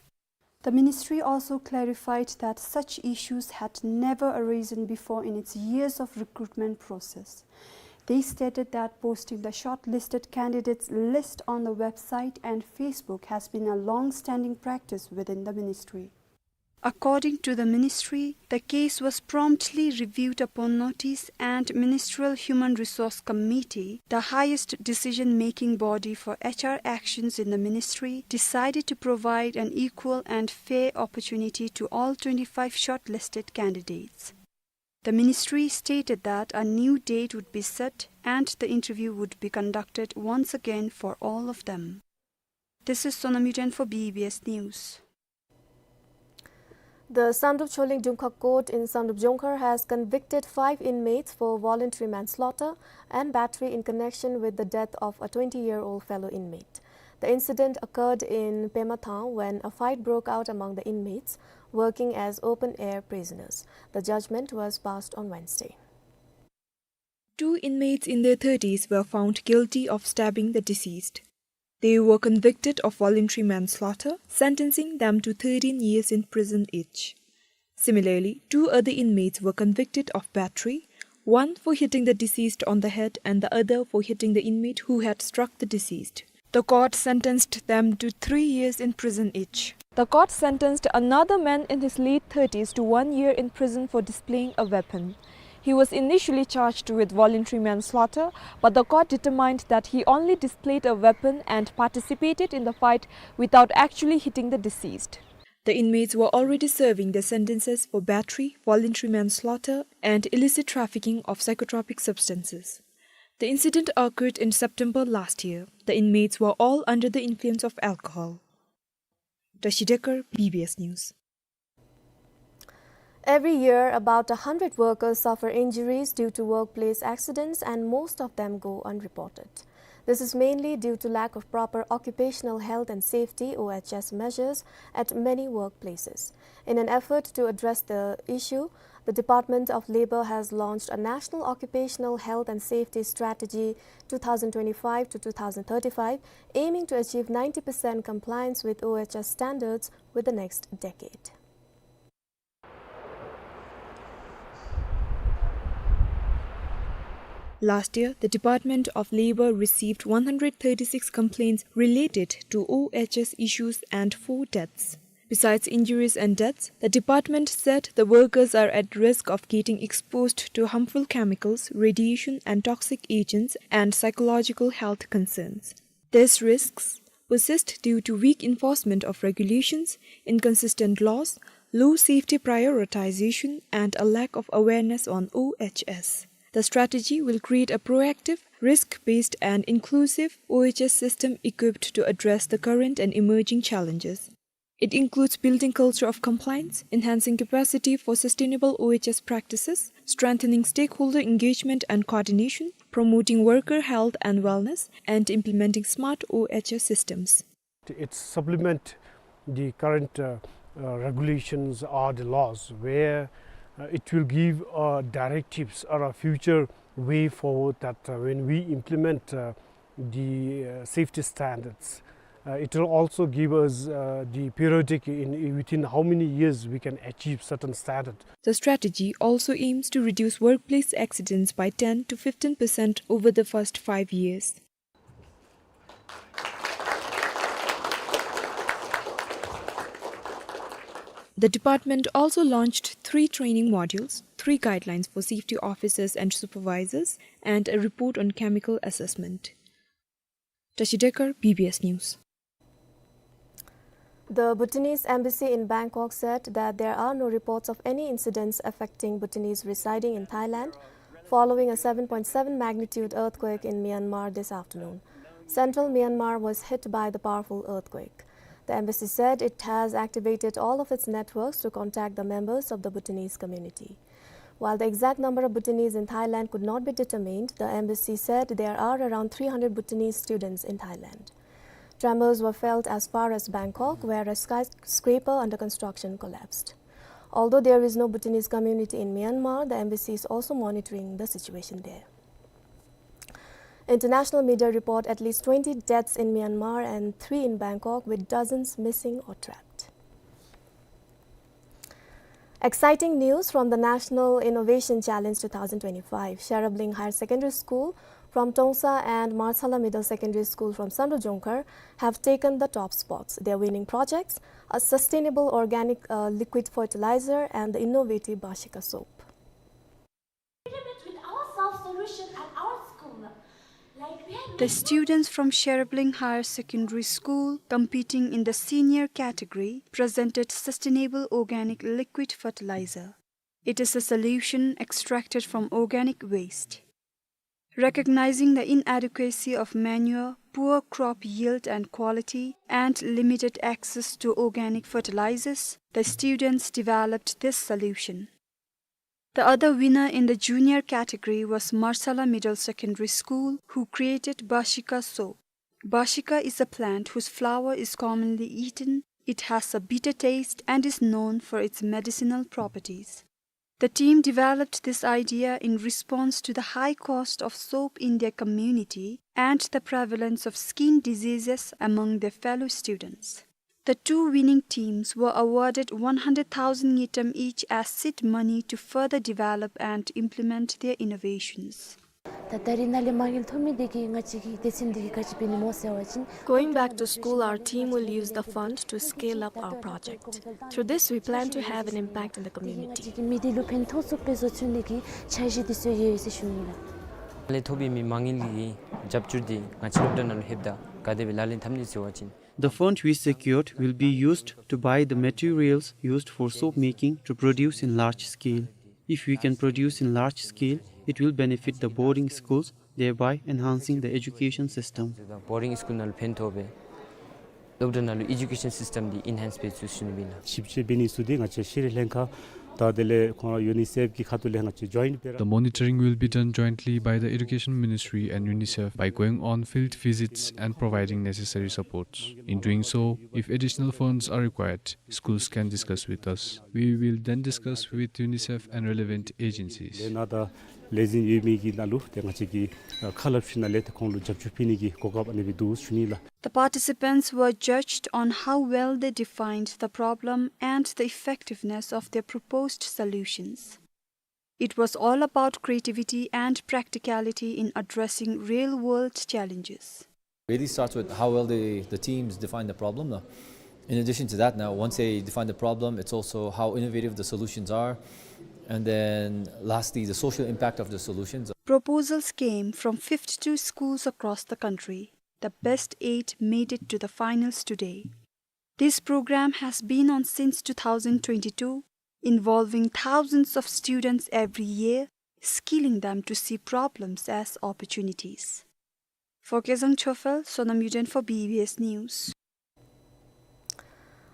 The ministry also clarified that such issues had never arisen before in its years of recruitment process. They stated that posting the shortlisted candidates list on the website and Facebook has been a long-standing practice within the ministry. According to the ministry, the case was promptly reviewed upon notice, and Ministerial Human Resource Committee, the highest decision-making body for H R actions in the ministry, decided to provide an equal and fair opportunity to all twenty-five shortlisted candidates. The ministry stated that a new date would be set and the interview would be conducted once again for all of them. This is Sonam Yuden for B B S News. The Samdrup Choling Dumkhak Court in Samdrup Jongkhar has convicted five inmates for voluntary manslaughter and battery in connection with the death of a twenty-year-old fellow inmate. The incident occurred in Pemathang when a fight broke out among the inmates working as open-air prisoners. The judgment was passed on Wednesday. Two inmates in their thirties were found guilty of stabbing the deceased. They were convicted of voluntary manslaughter, sentencing them to thirteen years in prison each. Similarly, two other inmates were convicted of battery, one for hitting the deceased on the head and the other for hitting the inmate who had struck the deceased. The court sentenced them to three years in prison each. The court sentenced another man in his late thirties to one year in prison for displaying a weapon. He was initially charged with voluntary manslaughter, but the court determined that he only displayed a weapon and participated in the fight without actually hitting the deceased. The inmates were already serving their sentences for battery, voluntary manslaughter, and illicit trafficking of psychotropic substances. The incident occurred in September last year. The inmates were all under the influence of alcohol. Tashi Dekar, B B S News. Every year, about a hundred workers suffer injuries due to workplace accidents, and most of them go unreported. This is mainly due to lack of proper occupational health and safety, O H S, measures at many workplaces. In an effort to address the issue, the Department of Labour has launched a National Occupational Health and Safety Strategy two thousand twenty-five to two thousand thirty-five, aiming to achieve ninety percent compliance with O H S standards with the next decade. Last year, the Department of Labour received one hundred thirty-six complaints related to O H S issues and four deaths. Besides injuries and deaths, the department said the workers are at risk of getting exposed to harmful chemicals, radiation, and toxic agents, and psychological health concerns. These risks persist due to weak enforcement of regulations, inconsistent laws, low safety prioritization, and a lack of awareness on O H S. The strategy will create a proactive, risk-based, and inclusive O H S system equipped to address the current and emerging challenges. It includes building culture of compliance, enhancing capacity for sustainable O H S practices, strengthening stakeholder engagement and coordination, promoting worker health and wellness, and implementing smart O H S systems. It supplement the current, uh, uh, regulations or the laws where, uh, it will give, uh, directives or a future way forward that, uh, when we implement, uh, the, uh, safety standards, uh, it will also give us, uh, the periodic in, within how many years we can achieve certain standard. The strategy also aims to reduce workplace accidents by ten to fifteen percent over the first five years. The department also launched three training modules, pre-guidelines for safety officers and supervisors, and a report on chemical assessment. Tashi Dekar, B B S News. The Bhutanese embassy in Bangkok said that there are no reports of any incidents affecting Bhutanese residing in Thailand following a seven point seven magnitude earthquake in Myanmar this afternoon. Central Myanmar was hit by the powerful earthquake. The embassy said it has activated all of its networks to contact the members of the Bhutanese community. While the exact number of Bhutanese in Thailand could not be determined, the embassy said there are around three hundred Bhutanese students in Thailand. Tremors were felt as far as Bangkok, where a skyscraper under construction collapsed. Although there is no Bhutanese community in Myanmar, the embassy is also monitoring the situation there. International media report at least twenty deaths in Myanmar and three in Bangkok, with dozens missing or trapped. Exciting news from the National Innovation Challenge two thousand twenty-five. Sherabling Higher Secondary School from Tongsa and Marsala Middle Secondary School from Samdrup Jongkhar have taken the top spots. Their winning projects, a sustainable organic, uh, liquid fertilizer and the innovative Bashika soap. With our self solution at our school, like, we have... The students from Sherabling Higher Secondary School, competing in the senior category, presented sustainable organic liquid fertilizer. It is a solution extracted from organic waste. Recognizing the inadequacy of manure, poor crop yield and quality, and limited access to organic fertilizers, the students developed this solution. The other winner in the junior category was Marsala Middle Secondary School, who created Bashika soap. Bashika is a plant whose flower is commonly eaten. It has a bitter taste and is known for its medicinal properties. The team developed this idea in response to the high cost of soap in their community and the prevalence of skin diseases among their fellow students. The two winning teams were awarded one hundred thousand ngultrum each as seed money to further develop and implement their innovations. ད་ད་རིས་ནཱ་ལས་མ་དངུལ་ཐོབ་མི་དེ་གིས་ང་བཅས་ཀྱི་སྡེ་ཚན་འདི་གི་ག་ཅི་འབད་ནི་སྨོ་ཟེར་བ་ཅིན། Going back to school, our team will use the fund to scale up our project. Through this, we plan to have an impact in the community. ང་བཅས་ཀྱི་མི་སྡེ་ལུ་ཕན་ཐོགས་ཚུགསཔ་སྦེ་བཟོ་ཚུགས་ནི་གི་འཆར་གཞི་འདི་ཚུ་ཡོད་ཟེར་ཞུ་ནི་ལགས། ནཱ་ལས་ཐོབ་པའི་མི་མ་དངུལ་གྱི་རྒྱབ་སྐྱོར་འདི་ང་བཅས་སློབ་གྲྭ་ནང་ལུ་ལྷོདཔ་ད་ག་དེ་སྦེ་ལག་ལེན་འཐབ་ནི་ཟེར་བ་ཅིན། The fund we secured will be used to buy the materials used for soap making to produce in large scale. If we can produce in large scale, it will benefit the boarding schools, thereby enhancing the education system. Boarding school ནང་ལུ་ཕན་ཐོགས་པས། སློབ་གྲྭ་ནང་ལུ་education system འདི་enhance འབད་ཚུགས་ཟེར་ཞུ་ནི་ཨིན་ལགས། ཞིབ་དཔྱད་འབད་ནི་ཚུ་འདི་ང་བཅས་ཤེས་རིག་ལྷན་ཁག་དང་དེ་ལས་ཁོང་ར་ཡུ་ནི་སེཕ་གི་ཁ་ཐུག་ལས་ང་བཅས་joint འབད་ར། The monitoring will be done jointly by the Education Ministry and UNICEF by going on field visits and providing necessary supports. In doing so, if additional funds are required, schools can discuss with us. We will then discuss with UNICEF and relevant agencies. ལས་སྣ་དང་ལས་འཛིན་ཡོད་མི་གི་ནང་ལུ་ཏེ་ང་བཅས་ཀྱིས་ཨ་ཁ་སླབ་ཞིནམ་ལས་ཏེ་ཁོང་ལུ་རྒྱབ་སྐྱོར་འབད་ནི་གི་གོ་སྐབས་ཨ་ནི་སྦེ་འདུག་ཞུ་ནི་ལགས། The participants were judged on how well they defined the problem and the effectiveness of their proposed solutions. It was all about creativity and practicality in addressing real-world challenges. Really starts with how well they, the teams define the problem, no? In addition to that, now, once they define the problem, it's also how innovative the solutions are. And then, lastly, the social impact of the solutions. Proposals came from fifty-two schools across the country. The best eight made it to the finals today. This program has been on since two thousand twenty-two, involving thousands of students every year, skilling them to see problems as opportunities. For Kezang Chofel, Sonam Yuden for B B S News.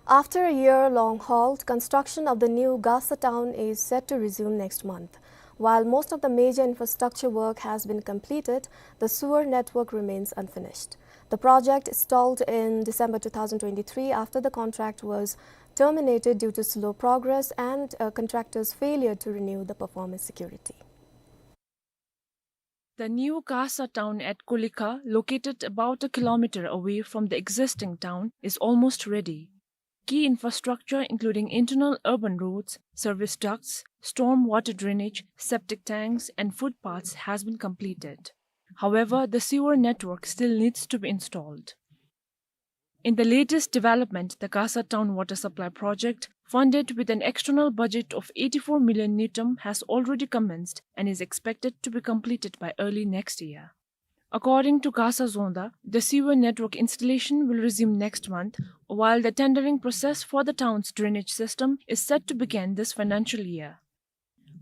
After a year-long halt, construction of the new Gasa town is set to resume next month. While most of the major infrastructure work has been completed, the sewer network remains unfinished. The project stalled in December two thousand twenty-three after the contract was terminated due to slow progress and a contractor's failure to renew the performance security. The new Gasa town at Kulika, located about a kilometer away from the existing town, is almost ready. Key infrastructure, including internal urban roads, service ducts, storm water drainage, septic tanks, and footpaths, has been completed. However, the sewer network still needs to be installed. In the latest development, the Gasa Town Water Supply Project, funded with an external budget of eighty-four million ngultrum, has already commenced and is expected to be completed by early next year. According to Gasa Dzongda, the sewer network installation will resume next month, while the tendering process for the town's drainage system is set to begin this financial year.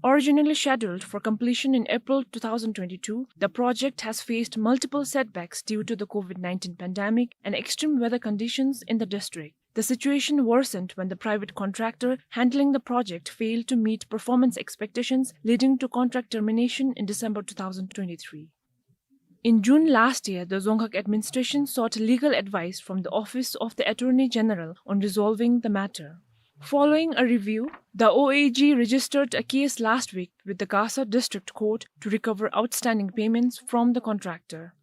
Originally scheduled for completion in April two thousand twenty-two, the project has faced multiple setbacks due to the COVID nineteen pandemic and extreme weather conditions in the district. The situation worsened when the private contractor handling the project failed to meet performance expectations, leading to contract termination in December two thousand twenty-three. In June last year, the Dzongkhag administration sought legal advice from the Office of the Attorney General on resolving the matter. Following a review, the O A G registered a case last week with the Gasa District Court to recover outstanding payments from the contractor.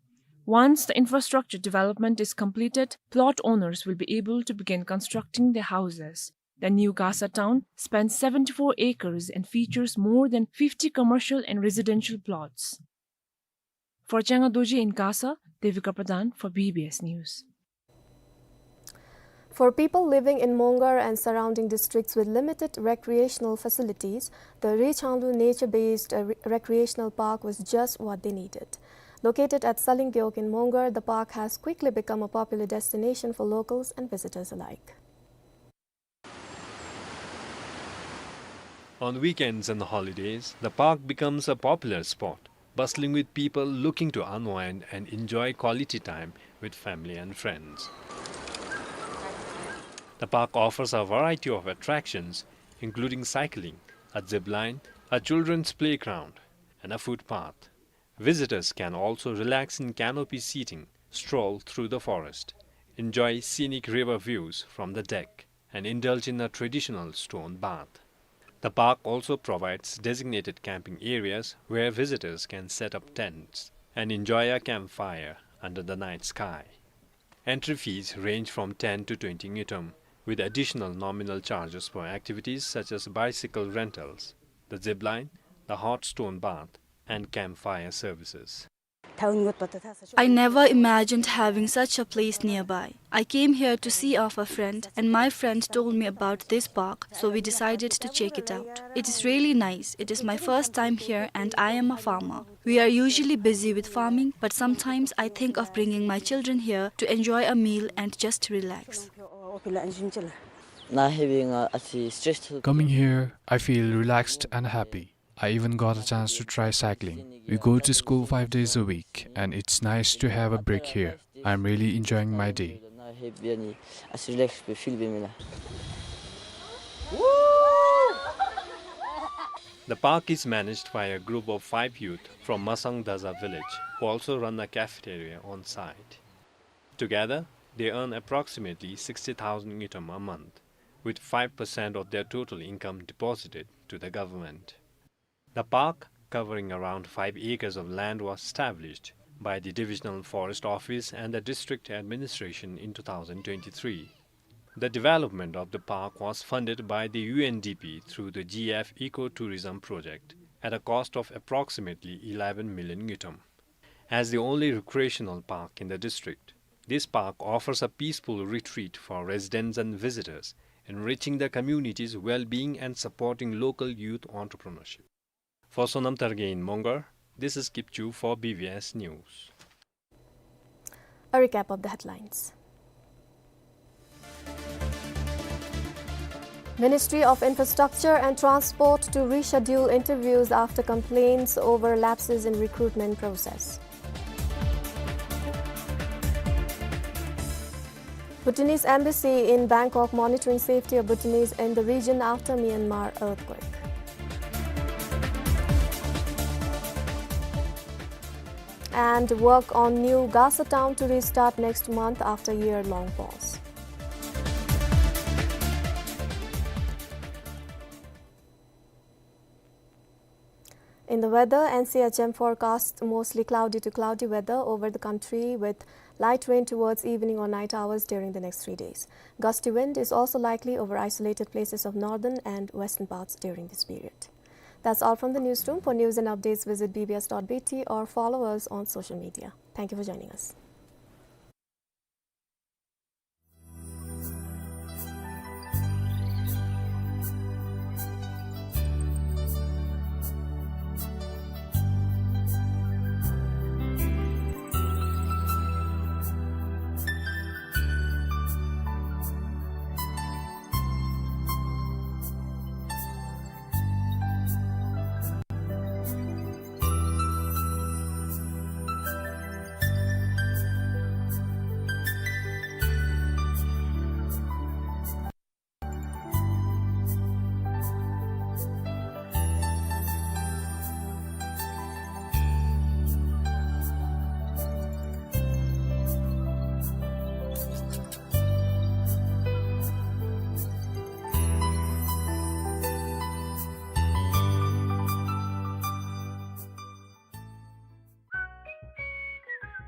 Once the infrastructure development is completed, plot owners will be able to begin constructing their houses. The new Gasa town spans seventy-four acres and features more than fifty commercial and residential plots. For Changa Dorji in Gasa, Devika Pradhan for B B S News. For people living in Mongar and surrounding districts with limited recreational facilities, the Ri Changlu nature-based, uh, re-, recreational park was just what they needed. Located at Saling Gewog in Mongar, the park has quickly become a popular destination for locals and visitors alike. On weekends and holidays, the park becomes a popular spot, bustling with people looking to unwind and enjoy quality time with family and friends. The park offers a variety of attractions, including cycling, a zip line, a children's playground, and a footpath. Visitors can also relax in canopy seating, stroll through the forest, enjoy scenic river views from the deck, and indulge in a traditional stone bath. The park also provides designated camping areas where visitors can set up tents and enjoy a campfire under the night sky. Entry fees range from ten to twenty ngultrum, with additional nominal charges for activities such as bicycle rentals, the zip line, the hot stone bath, and campfire services. I never imagined having such a place nearby. I came here to see off a friend, and my friend told me about this park, so we decided to check it out. It is really nice. It is my first time here, and I am a farmer. We are usually busy with farming, but sometimes I think of bringing my children here to enjoy a meal and just relax. Coming here, I feel relaxed and happy. I even got a chance to try cycling. We go to school five days a week, and it's nice to have a break here. I'm really enjoying my day. The park is managed by a group of five youth from Masang Daza village, who also run a cafeteria on site. Together, they earn approximately sixty thousand ngultrum a month, with five percent of their total income deposited to the government. The park, covering around five acres of land, was established by the Divisional Forest Office and the district administration in two thousand twenty-three. The development of the park was funded by the U N D P through the G F Eco-Tourism Project at a cost of approximately eleven million ngultrum. As the only recreational park in the district, this park offers a peaceful retreat for residents and visitors, enriching the community's well-being and supporting local youth entrepreneurship. For Sonam Targe in Mongar, this is Kipchu for B B S News. A recap of the headlines. Ministry of Infrastructure and Transport to reschedule interviews after complaints over lapses in recruitment process. Bhutanese embassy in Bangkok monitoring safety of Bhutanese in the region after Myanmar earthquake. And work on new Gasa town to restart next month after year-long pause. In the weather, N C H M forecasts mostly cloudy to cloudy weather over the country with light rain towards evening or night hours during the next three days. Gusty wind is also likely over isolated places of northern and western parts during this period. That's all from the newsroom. For news and updates, visit B B S dot B T or follow us on social media. Thank you for joining us.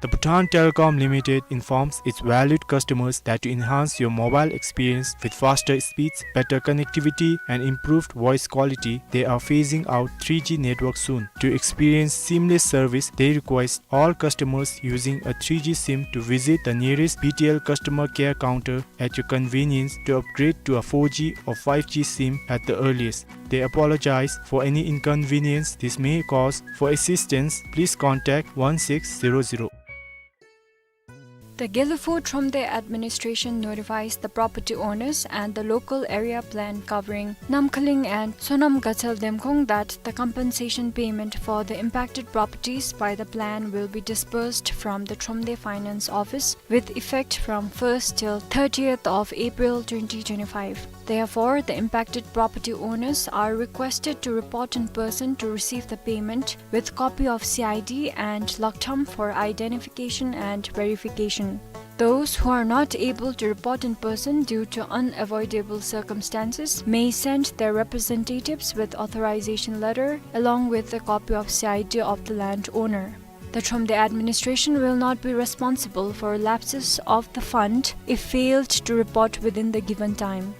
The Bhutan Telecom Limited informs its valued customers that to enhance your mobile experience with faster speeds, better connectivity, and improved voice quality, they are phasing out three G network soon. To experience seamless service, they request all customers using a three G SIM to visit the nearest B T L customer care counter at your convenience to upgrade to a four G or five G SIM at the earliest. They apologize for any inconvenience this may cause. For assistance, please contact one six zero zero. The Gelephu Thromde administration notifies the property owners and the local area plan covering Namkhaling and Sonam Gatsel Demkhong that the compensation payment for the impacted properties by the plan will be disbursed from the Thromde Finance Office with effect from first till thirtieth of April twenty twenty-five. Therefore, the impacted property owners are requested to report in person to receive the payment with copy of C I D and laktham for identification and verification. Those who are not able to report in person due to unavoidable circumstances may send their representatives with authorization letter along with a copy of C I D of the landowner. The Thromde administration will not be responsible for lapses of the fund if failed to report within the given time.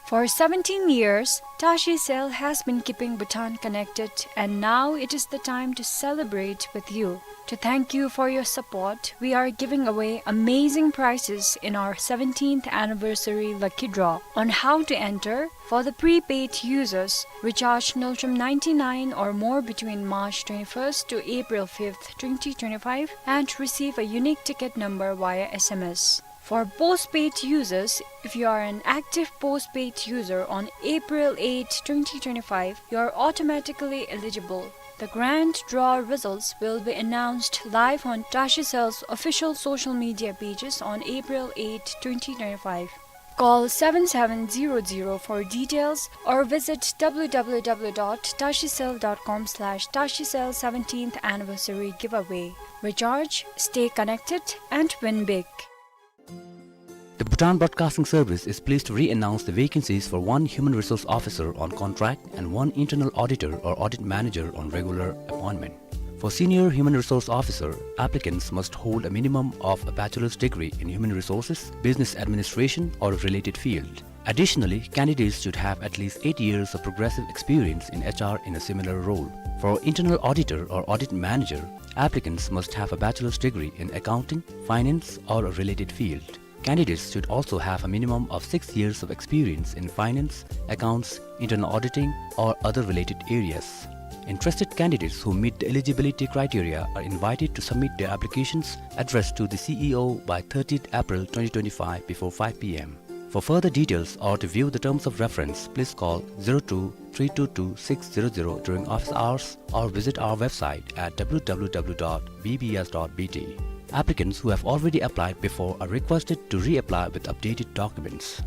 For seventeen years, Tashi Cell has been keeping Bhutan connected, and now it is the time to celebrate with you. To thank you for your support, we are giving away amazing prizes in our seventeenth anniversary lucky draw. On how to enter: for the prepaid users, recharge Ngultrum ninety-nine or more between March twenty-first to April fifth, twenty twenty-five, and receive a unique ticket number via S M S. For postpaid users, if you are an active postpaid user on April eighth, twenty twenty-five, you are automatically eligible. The grand draw results will be announced live on Tashi Cell's official social media pages on April eighth, twenty twenty-five. Call seven seven zero zero for details or visit w w w dot tashi cell dot com slash tashi cell seventeenth anniversary giveaway. Recharge, stay connected, and win big. The Bhutan Broadcasting Service is pleased to re-announce the vacancies for one Human Resource Officer on contract and one Internal Auditor or Audit Manager on regular appointment. For Senior Human Resource Officer, applicants must hold a minimum of a bachelor's degree in human resources, business administration, or a related field. Additionally, candidates should have at least eight years of progressive experience in H R in a similar role. For Internal Auditor or Audit Manager, applicants must have a bachelor's degree in accounting, finance, or a related field. Candidates should also have a minimum of six years of experience in finance, accounts, internal auditing, or other related areas. Interested candidates who meet the eligibility criteria are invited to submit their applications addressed to the C E O by thirtieth April twenty twenty-five before five P M. For further details or to view the terms of reference, please call zero two three two two six zero zero during office hours or visit our website at w w w dot b b s dot b t. Applicants who have already applied before are requested to reapply with updated documents.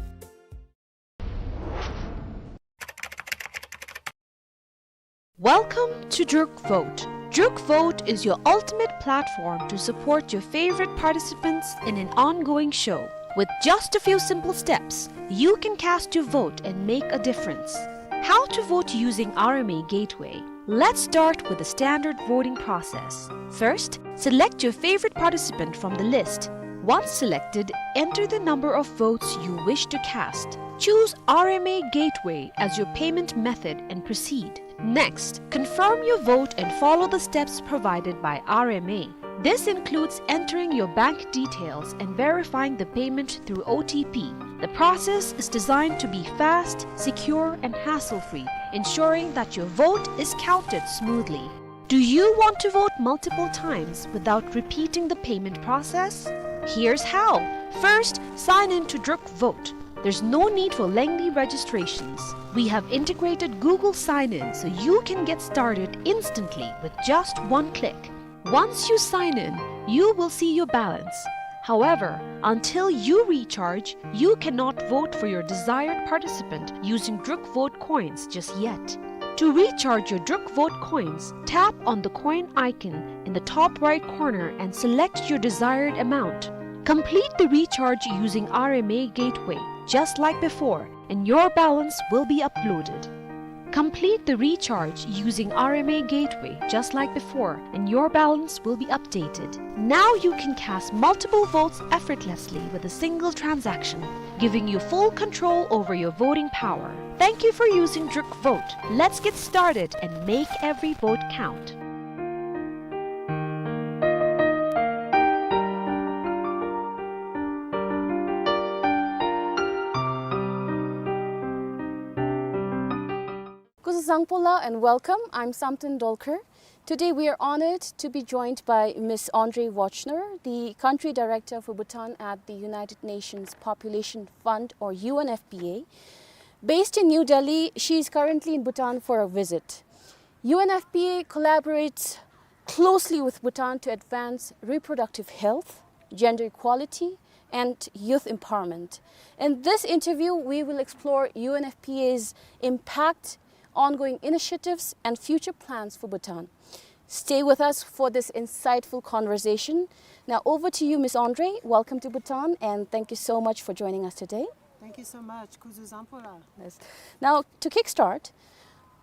Welcome to Druk Vote. Druk Vote is your ultimate platform to support your favorite participants in an ongoing show. With just a few simple steps, you can cast your vote and make a difference. How to vote using R M A Gateway. Let's start with the standard voting process. First, select your favorite participant from the list. Once selected, enter the number of votes you wish to cast. Choose R M A Gateway as your payment method and proceed. Next, confirm your vote and follow the steps provided by R M A. This includes entering your bank details and verifying the payment through O T P. The process is designed to be fast, secure, and hassle-free, ensuring that your vote is counted smoothly. Do you want to vote multiple times without repeating the payment process? Here's how. First, sign in to Druk Vote. There's no need for lengthy registrations. We have integrated Google Sign-In so you can get started instantly with just one click. Once you sign in, you will see your balance. However, until you recharge, you cannot vote for your desired participant using Druk Vote coins just yet. To recharge your Druk Vote coins, tap on the coin icon in the top right corner and select your desired amount. Complete the recharge using R M A Gateway, just like before, and your balance will be uploaded. Complete the recharge using R M A Gateway just like before, and your balance will be updated. Now you can cast multiple votes effortlessly with a single transaction, giving you full control over your voting power. Thank you for using Druk Vote. Let's get started and make every vote count. Kuzuzangpo la and welcome. I'm Samten Dolkar. Today we are honored to be joined by Miss Andrée Wojtner, the Country Director for Bhutan at the United Nations Population Fund, or U N F P A. Based in New Delhi, she is currently in Bhutan for a visit. U N F P A collaborates closely with Bhutan to advance reproductive health, gender equality, and youth empowerment. In this interview, we will explore U N F P A's impact, ongoing initiatives, and future plans for Bhutan. Stay with us for this insightful conversation. Now, over to you, Miss Andrée. Welcome to Bhutan, and thank you so much for joining us today. Thank you so much. Kuzuzangpo la. Yes. Now, to kickstart,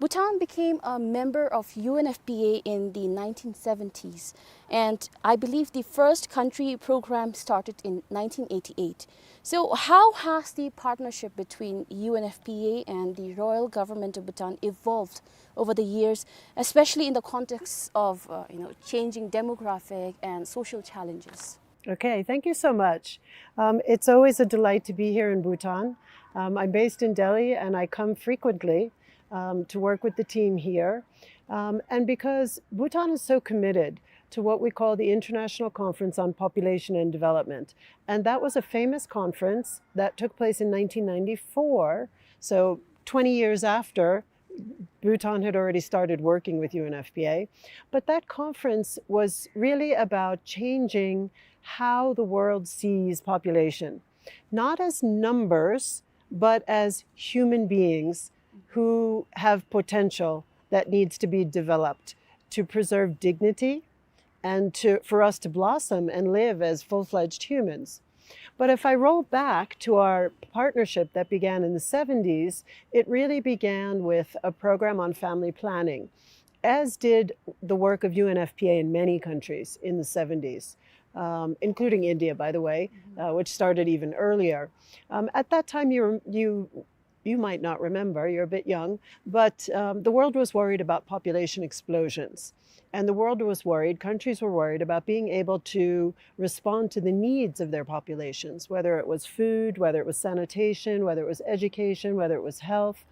Bhutan became a member of U N F P A in the nineteen seventies, and I believe the first country program started in nineteen eighty-eight. So, how has the partnership between U N F P A and the Royal Government of Bhutan evolved over the years, especially in the context of, uh, you know, changing demographic and social challenges? Okay, thank you so much. Um, it's always a delight to be here in Bhutan. Um, I'm based in Delhi and I come frequently, um, to work with the team here. Um, and because Bhutan is so committed to what we call the International Conference on Population and Development, and that was a famous conference that took place in nineteen ninety-four, so twenty years after Bhutan had already started working with U N F P A. But that conference was really about changing how the world sees population, not as numbers, but as human beings who have potential that needs to be developed to preserve dignity and to, for us to blossom and live as full-fledged humans. But if I roll back to our partnership that began in the seventies, it really began with a program on family planning, as did the work of U N F P A in many countries in the seventies, um, including India, by the way, uh, which started even earlier. Um, at that time, you, you, you might not remember, you're a bit young, but, um, the world was worried about population explosions. And the world was worried, countries were worried about being able to respond to the needs of their populations, whether it was food, whether it was sanitation, whether it was education, whether it was health.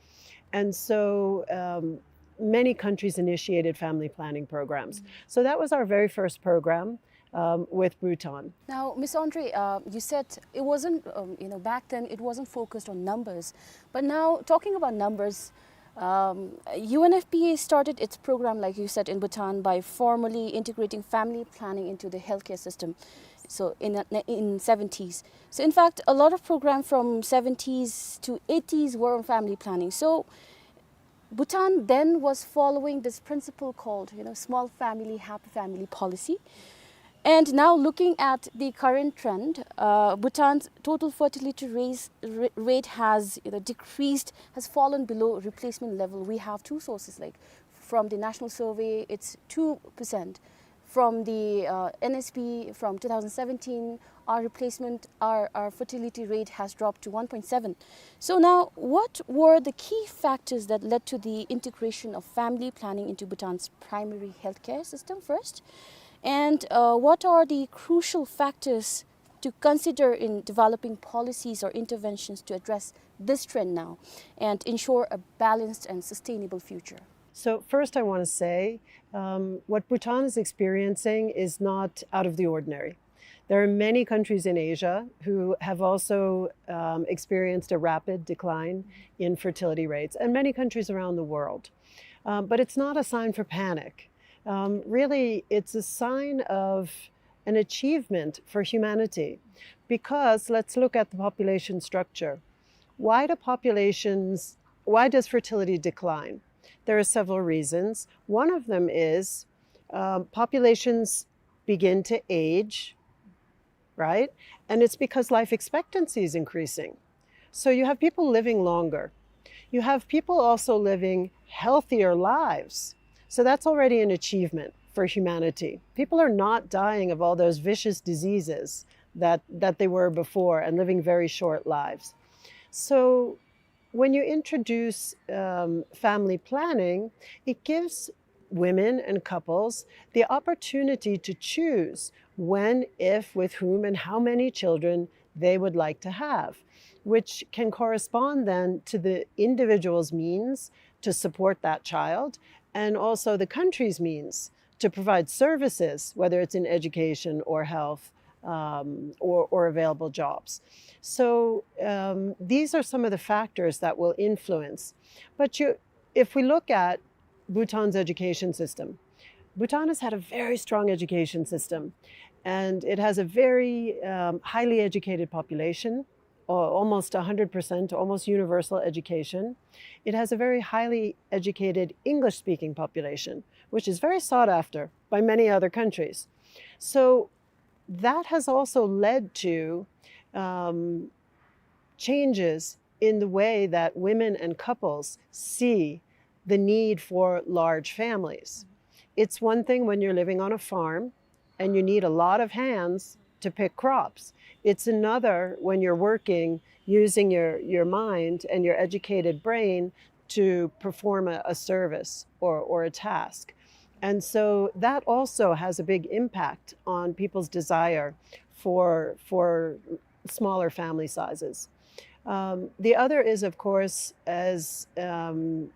And so, um, many countries initiated family planning programs. So that was our very first program, um, with Bhutan. Now, Miss Andrée, uh, you said it wasn't, um, you know, back then it wasn't focused on numbers. But now, talking about numbers, um, U N F P A started its program, like you said, in Bhutan by formally integrating family planning into the healthcare system. So in, in seventies. So in fact, a lot of programs from seventies to eighties were on family planning. So Bhutan then was following this principle called, you know, small family, happy family policy. And now looking at the current trend, uh, Bhutan's total fertility raise, ra-, rate has, you know, decreased, has fallen below replacement level. We have two sources, like, from the National Survey, it's two percent. From the, uh, N S P, from two thousand seventeen, our replacement, our, our fertility rate has dropped to one point seven. So now, what were the key factors that led to the integration of family planning into Bhutan's primary healthcare system first? And, uh, what are the crucial factors to consider in developing policies or interventions to address this trend now and ensure a balanced and sustainable future? So first I want to say, um, what Bhutan is experiencing is not out of the ordinary. There are many countries in Asia who have also, um, experienced a rapid decline in fertility rates, and many countries around the world. Um, but it's not a sign for panic. Um, really, it's a sign of an achievement for humanity, because let's look at the population structure. Why do populations, why does fertility decline? There are several reasons. One of them is, um, populations begin to age, right? And it's because life expectancy is increasing. So you have people living longer. You have people also living healthier lives. So that's already an achievement for humanity. People are not dying of all those vicious diseases that, that they were before and living very short lives. So when you introduce um, family planning, it gives women and couples the opportunity to choose when, if, with whom, and how many children they would like to have, which can correspond then to the individual's means to support that child and also the country's means to provide services, whether it's in education or health um, or, or available jobs. So um, these are some of the factors that will influence. But you, if we look at Bhutan's education system, Bhutan has had a very strong education system, and it has a very um, highly educated population, almost one hundred percent, almost universal education. It has a very highly educated English speaking population, which is very sought after by many other countries. So that has also led to um, changes in the way that women and couples see the need for large families. It's one thing when you're living on a farm and you need a lot of hands to pick crops. It's another when you're working using your, your mind and your educated brain to perform a, a service or, or a task. And so that also has a big impact on people's desire for, for smaller family sizes. Um, the other is, of course, as um,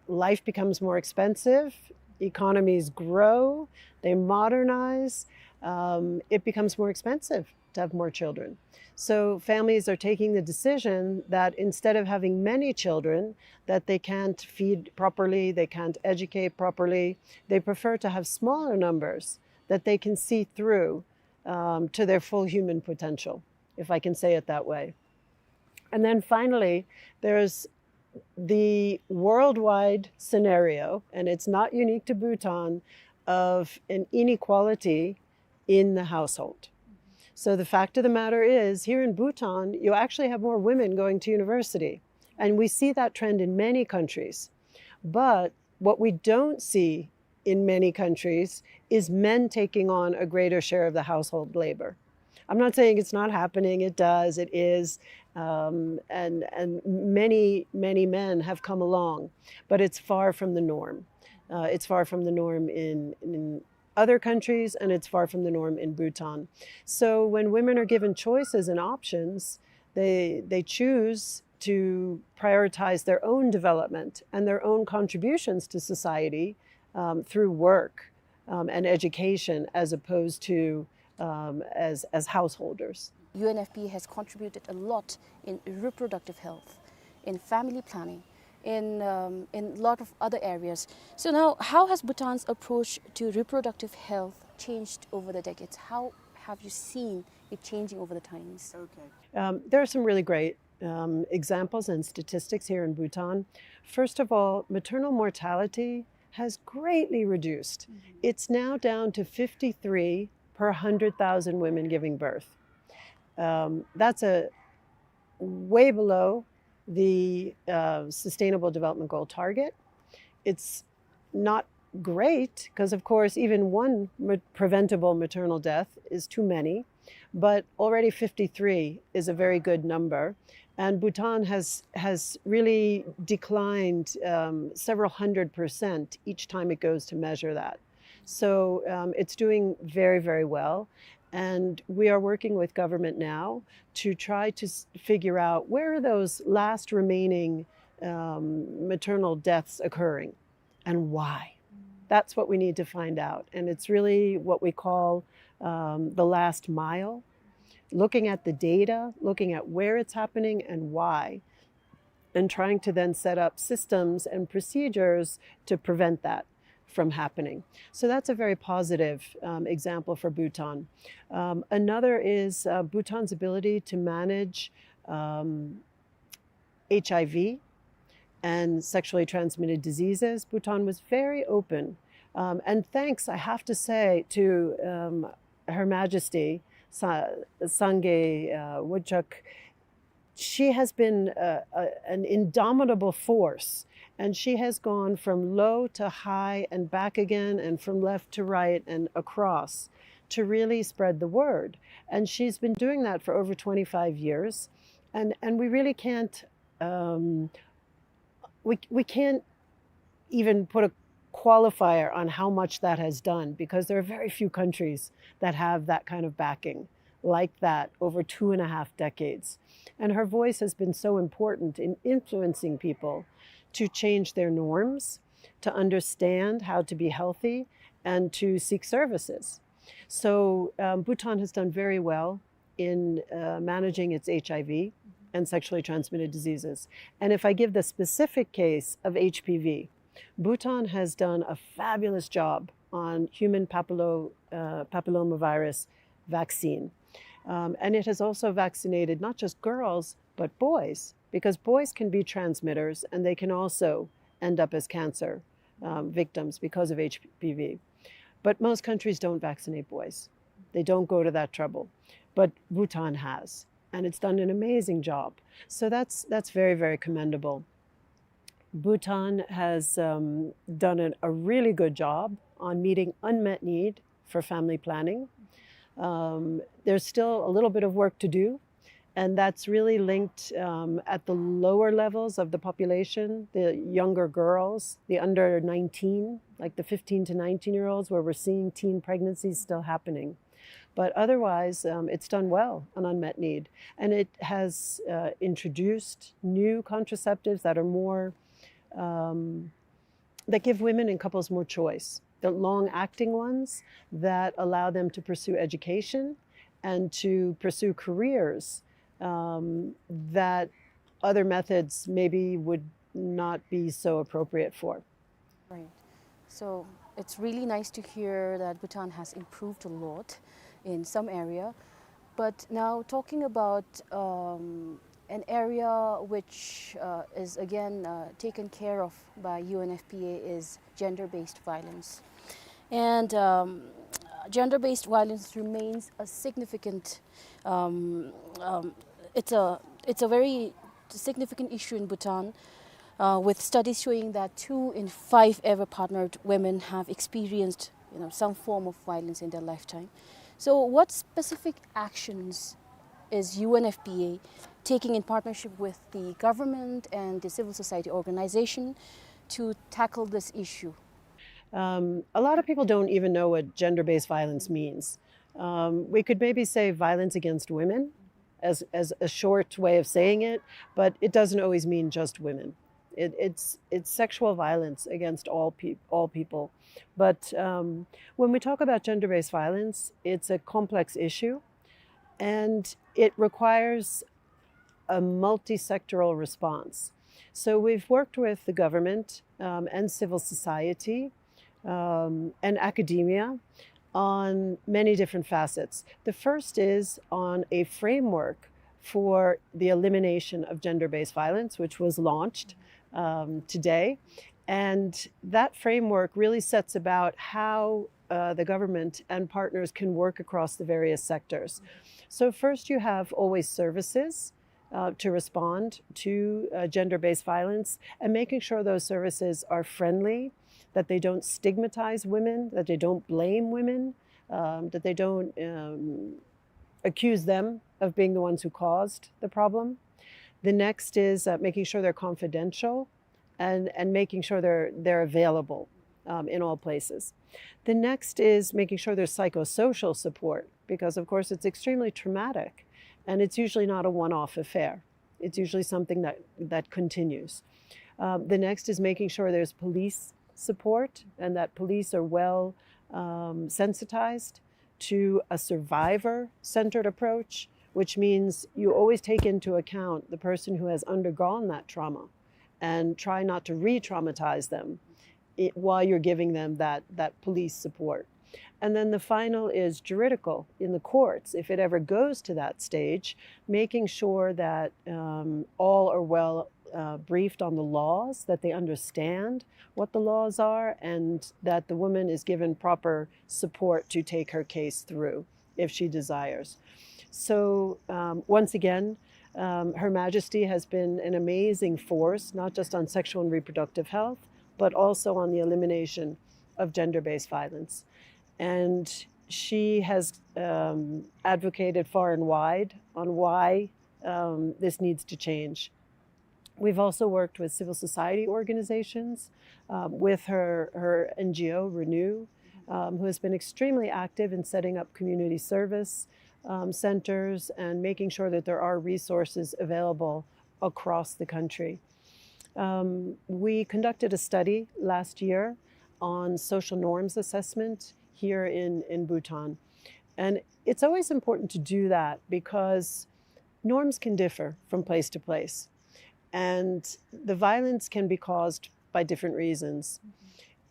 life becomes more expensive, economies grow, they modernize, um, it becomes more expensive to have more children. So families are taking the decision that instead of having many children that they can't feed properly, they can't educate properly, they prefer to have smaller numbers that they can see through um, to their full human potential, if I can say it that way. And then finally, there's the worldwide scenario, and it's not unique to Bhutan, of an inequality in the household. So the fact of the matter is, here in Bhutan, you actually have more women going to university. And we see that trend in many countries. But what we don't see in many countries is men taking on a greater share of the household labor. I'm not saying it's not happening, it does, it is. Um, and, and many, many men have come along, but it's far from the norm. Uh, it's far from the norm in, in other countries, and it's far from the norm in Bhutan. So when women are given choices and options, they, they choose to prioritize their own development and their own contributions to society um, through work um, and education as opposed to um, as, as householders. U N F P A has contributed a lot in reproductive health, in family planning, in um, in lot of other areas. So now, how has Bhutan's approach to reproductive health changed over the decades? How have you seen it changing over the times? Okay. Um, there are some really great um, examples and statistics here in Bhutan. First of all, maternal mortality has greatly reduced. Mm-hmm. It's now down to fifty-three per hundred thousand women giving birth. Um, that's a way below the uh, Sustainable Development Goal target. It's not great because, of course, even one ma- preventable maternal death is too many, but already fifty-three is a very good number. And Bhutan has, has really declined um, several hundred percent each time it goes to measure that. So um, it's doing very, very well. And we are working with government now to try to s- figure out where are those last remaining um, maternal deaths occurring and why. That's what we need to find out. And it's really what we call um, the last mile, looking at the data, looking at where it's happening and why, and trying to then set up systems and procedures to prevent that from happening. So that's a very positive um, example for Bhutan. Um, another is uh, Bhutan's ability to manage um, H I V and sexually transmitted diseases. Bhutan was very open. Um, and thanks, I have to say, to um, Her Majesty Sa- Sangay uh, Wangchuck. She has been uh, a, an indomitable force And she has gone from low to high and back again, and from left to right and across, to really spread the word. And she's been doing that for over twenty-five years. And, and we really can't, um, we, we can't even put a qualifier on how much that has done, because there are very few countries that have that kind of backing like that over two and a half decades. And her voice has been so important in influencing people to change their norms, to understand how to be healthy, and to seek services. So, um, Bhutan has done very well in, uh, managing its H I V and sexually transmitted diseases. And if I give the specific case of H P V, Bhutan has done a fabulous job on human papillo-, uh, papillomavirus vaccine. Um, and it has also vaccinated not just girls, but boys, because boys can be transmitters and they can also end up as cancer, um, victims because of H P V. But most countries don't vaccinate boys. They don't go to that trouble. But Bhutan has, and it's done an amazing job. So that's, that's very, very commendable. Bhutan has, um, done an, a really good job on meeting unmet need for family planning. Um, there's still a little bit of work to do, and that's really linked, um, at the lower levels of the population, the younger girls, the under nineteen, like the fifteen to nineteen year olds, where we're seeing teen pregnancies still happening. But otherwise, um, it's done well on unmet need. And it has, uh, introduced new contraceptives that are more, um, that give women and couples more choice. The long-acting ones that allow them to pursue education and to pursue careers, um, that other methods maybe would not be so appropriate for. Right. So it's really nice to hear that Bhutan has improved a lot in some area. But now talking about, um, an area which, uh, is again, uh, taken care of by U N F P A is gender-based violence. And, um, gender-based violence remains a significant, um, um, it's a, it's a very significant issue in Bhutan, uh, with studies showing that two in five ever partnered women have experienced, you know, some form of violence in their lifetime. So what specific actions is U N F P A taking in partnership with the government and the civil society organization to tackle this issue? Um, a lot of people don't even know what gender-based violence means. Um, we could maybe say violence against women as, as a short way of saying it, but it doesn't always mean just women. It, it's, it's sexual violence against all peop-, all people. But, um, when we talk about gender-based violence, it's a complex issue, and it requires a multi-sectoral response. So we've worked with the government, um, and civil society, um, and academia on many different facets. The first is on a framework for the elimination of gender-based violence, which was launched, um, today. And that framework really sets about how, uh, the government and partners can work across the various sectors. So first you have always services, uh, to respond to, uh, gender-based violence, and making sure those services are friendly, that they don't stigmatize women, that they don't blame women, um, that they don't, um, accuse them of being the ones who caused the problem. The next is, uh, making sure they're confidential and, and making sure they're, they're available, um, in all places. The next is making sure there's psychosocial support, because of course it's extremely traumatic and it's usually not a one-off affair. It's usually something that, that continues. Um, the next is making sure there's police support and that police are well, um, sensitized to a survivor-centered approach, which means you always take into account the person who has undergone that trauma and try not to re-traumatize them i-, while you're giving them that, that police support. And then the final is juridical in the courts. If it ever goes to that stage, making sure that, um, all are well, uh, briefed on the laws, that they understand what the laws are, and that the woman is given proper support to take her case through if she desires. So, um, once again, um, Her Majesty has been an amazing force, not just on sexual and reproductive health, but also on the elimination of gender-based violence. And she has, um, advocated far and wide on why, um, this needs to change. We've also worked with civil society organizations, um, with her, her N G O, Renew, um, who has been extremely active in setting up community service, um, centers and making sure that there are resources available across the country. Um, we conducted a study last year on social norms assessment here in, in Bhutan. And it's always important to do that because norms can differ from place to place. And the violence can be caused by different reasons.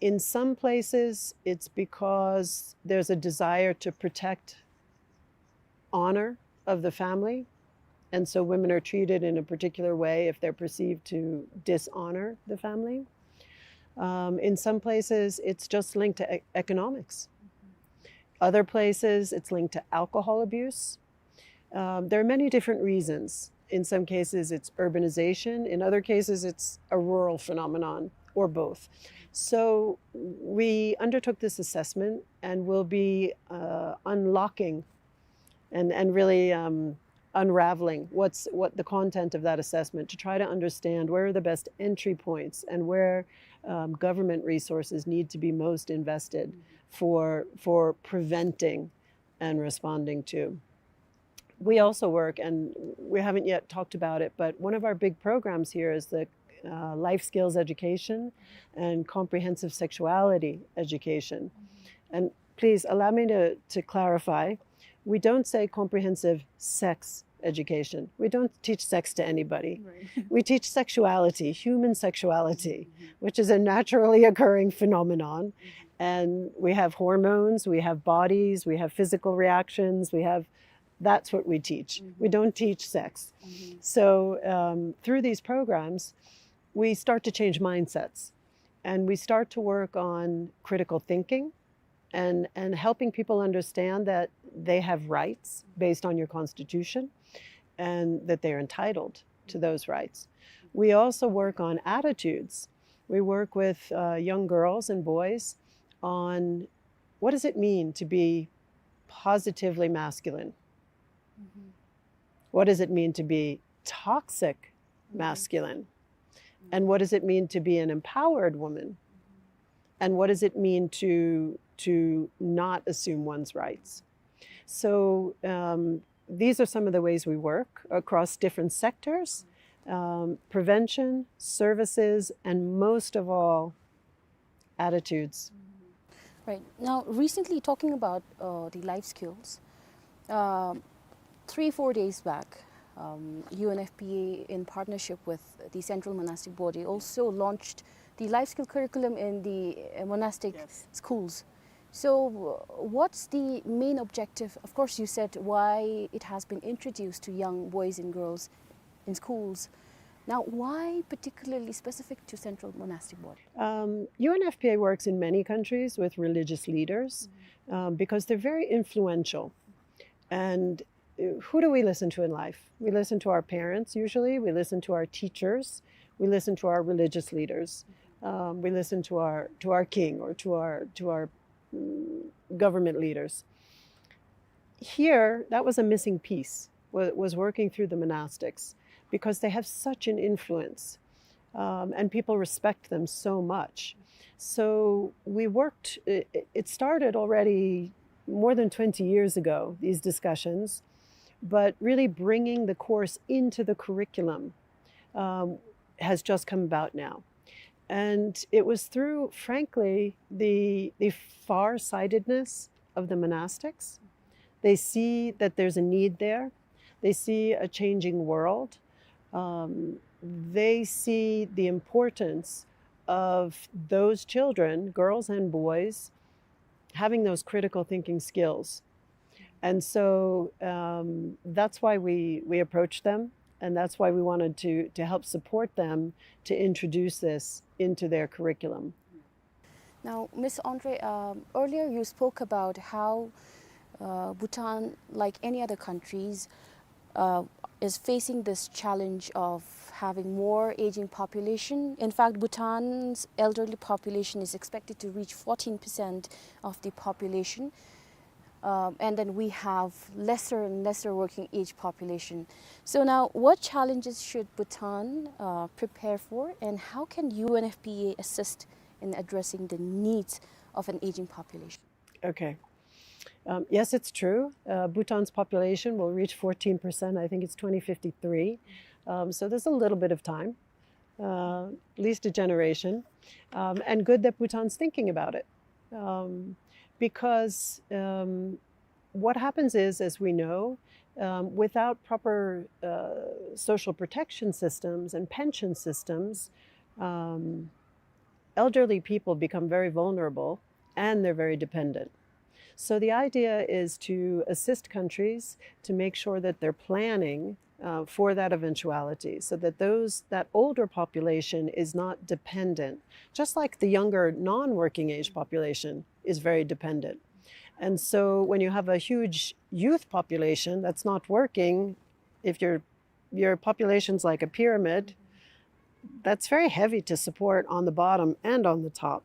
In some places, it's because there's a desire to protect honor of the family. And so women are treated in a particular way if they're perceived to dishonor the family. Um, in some places, it's just linked to e-, economics. Other places, it's linked to alcohol abuse. Um, there are many different reasons. In some cases, it's urbanization. In other cases, it's a rural phenomenon, or both. So we undertook this assessment and will be, uh, unlocking and, and really, um, unraveling what's, what the content of that assessment, to try to understand where are the best entry points and where, um, government resources need to be most invested for, for preventing and responding to. We also work, and we haven't yet talked about it, but one of our big programs here is the, uh, life skills education and comprehensive sexuality education. And please allow me to, to clarify. We don't say comprehensive sex education. We don't teach sex to anybody. Right. We teach sexuality, human sexuality, mm-hmm, which is a naturally occurring phenomenon. Mm-hmm. And we have hormones, we have bodies, we have physical reactions, we have, that's what we teach. Mm-hmm. We don't teach sex. Mm-hmm. So, um, through these programs, we start to change mindsets, and we start to work on critical thinking and, and helping people understand that they have rights based on your constitution and that they're entitled to those rights. We also work on attitudes. We work with, uh, young girls and boys on what does it mean to be positively masculine? Mm-hmm. What does it mean to be toxic, mm-hmm, masculine? Mm-hmm. And what does it mean to be an empowered woman? Mm-hmm. And what does it mean to, to not assume one's rights? So, um, these are some of the ways we work across different sectors, um, prevention, services, and most of all, attitudes. Right. Now, recently, talking about, uh, the life skills, um, three, four days back, um, U N F P A, in partnership with the Central Monastic Body, also launched the life skill curriculum in the, uh, monastic, yes, schools. So, uh, what's the main objective? Of course, you said why it has been introduced to young boys and girls in schools. Now, why particularly specific to Central Monastic Body? Um, U N F P A works in many countries with religious leaders, mm-hmm, um, because they're very influential. And, uh, who do we listen to in life? We listen to our parents, usually. We listen to our teachers. We listen to our religious leaders. Um, we listen to our, to our king or to our, to our, mm, government leaders. Here, that was a missing piece, wa-, was working through the monastics, because they have such an influence, um, and people respect them so much. So we worked, it, it started already more than twenty years ago, these discussions, but really bringing the course into the curriculum, um, has just come about now. And it was through, frankly, the, the farsightedness of the monastics. They see that there's a need there. They see a changing world. Um, they see the importance of those children, girls and boys, having those critical thinking skills. And so, um, that's why we, we approached them, and that's why we wanted to, to help support them to introduce this into their curriculum. Now, Miss Andre, um, earlier you spoke about how Uh, Bhutan, like any other countries, uh, is facing this challenge of having more aging population. In fact, Bhutan's elderly population is expected to reach fourteen percent of the population. Um, and then we have lesser and lesser working age population. So now, what challenges should Bhutan, uh, prepare for, and how can U N F P A assist in addressing the needs of an aging population? Okay. Um, yes, it's true. Uh, Bhutan's population will reach fourteen percent. I think it's twenty fifty-three. Um, so there's a little bit of time, uh, at least a generation. Um, and good that Bhutan's thinking about it. Um, because um, what happens is, as we know, um, without proper uh, social protection systems and pension systems, um, elderly people become very vulnerable and they're very dependent. So the idea is to assist countries to make sure that they're planning uh, for that eventuality, so that those, that older population is not dependent, just like the younger non-working age population is very dependent. And so when you have a huge youth population that's not working, if your, your population's like a pyramid, that's very heavy to support on the bottom and on the top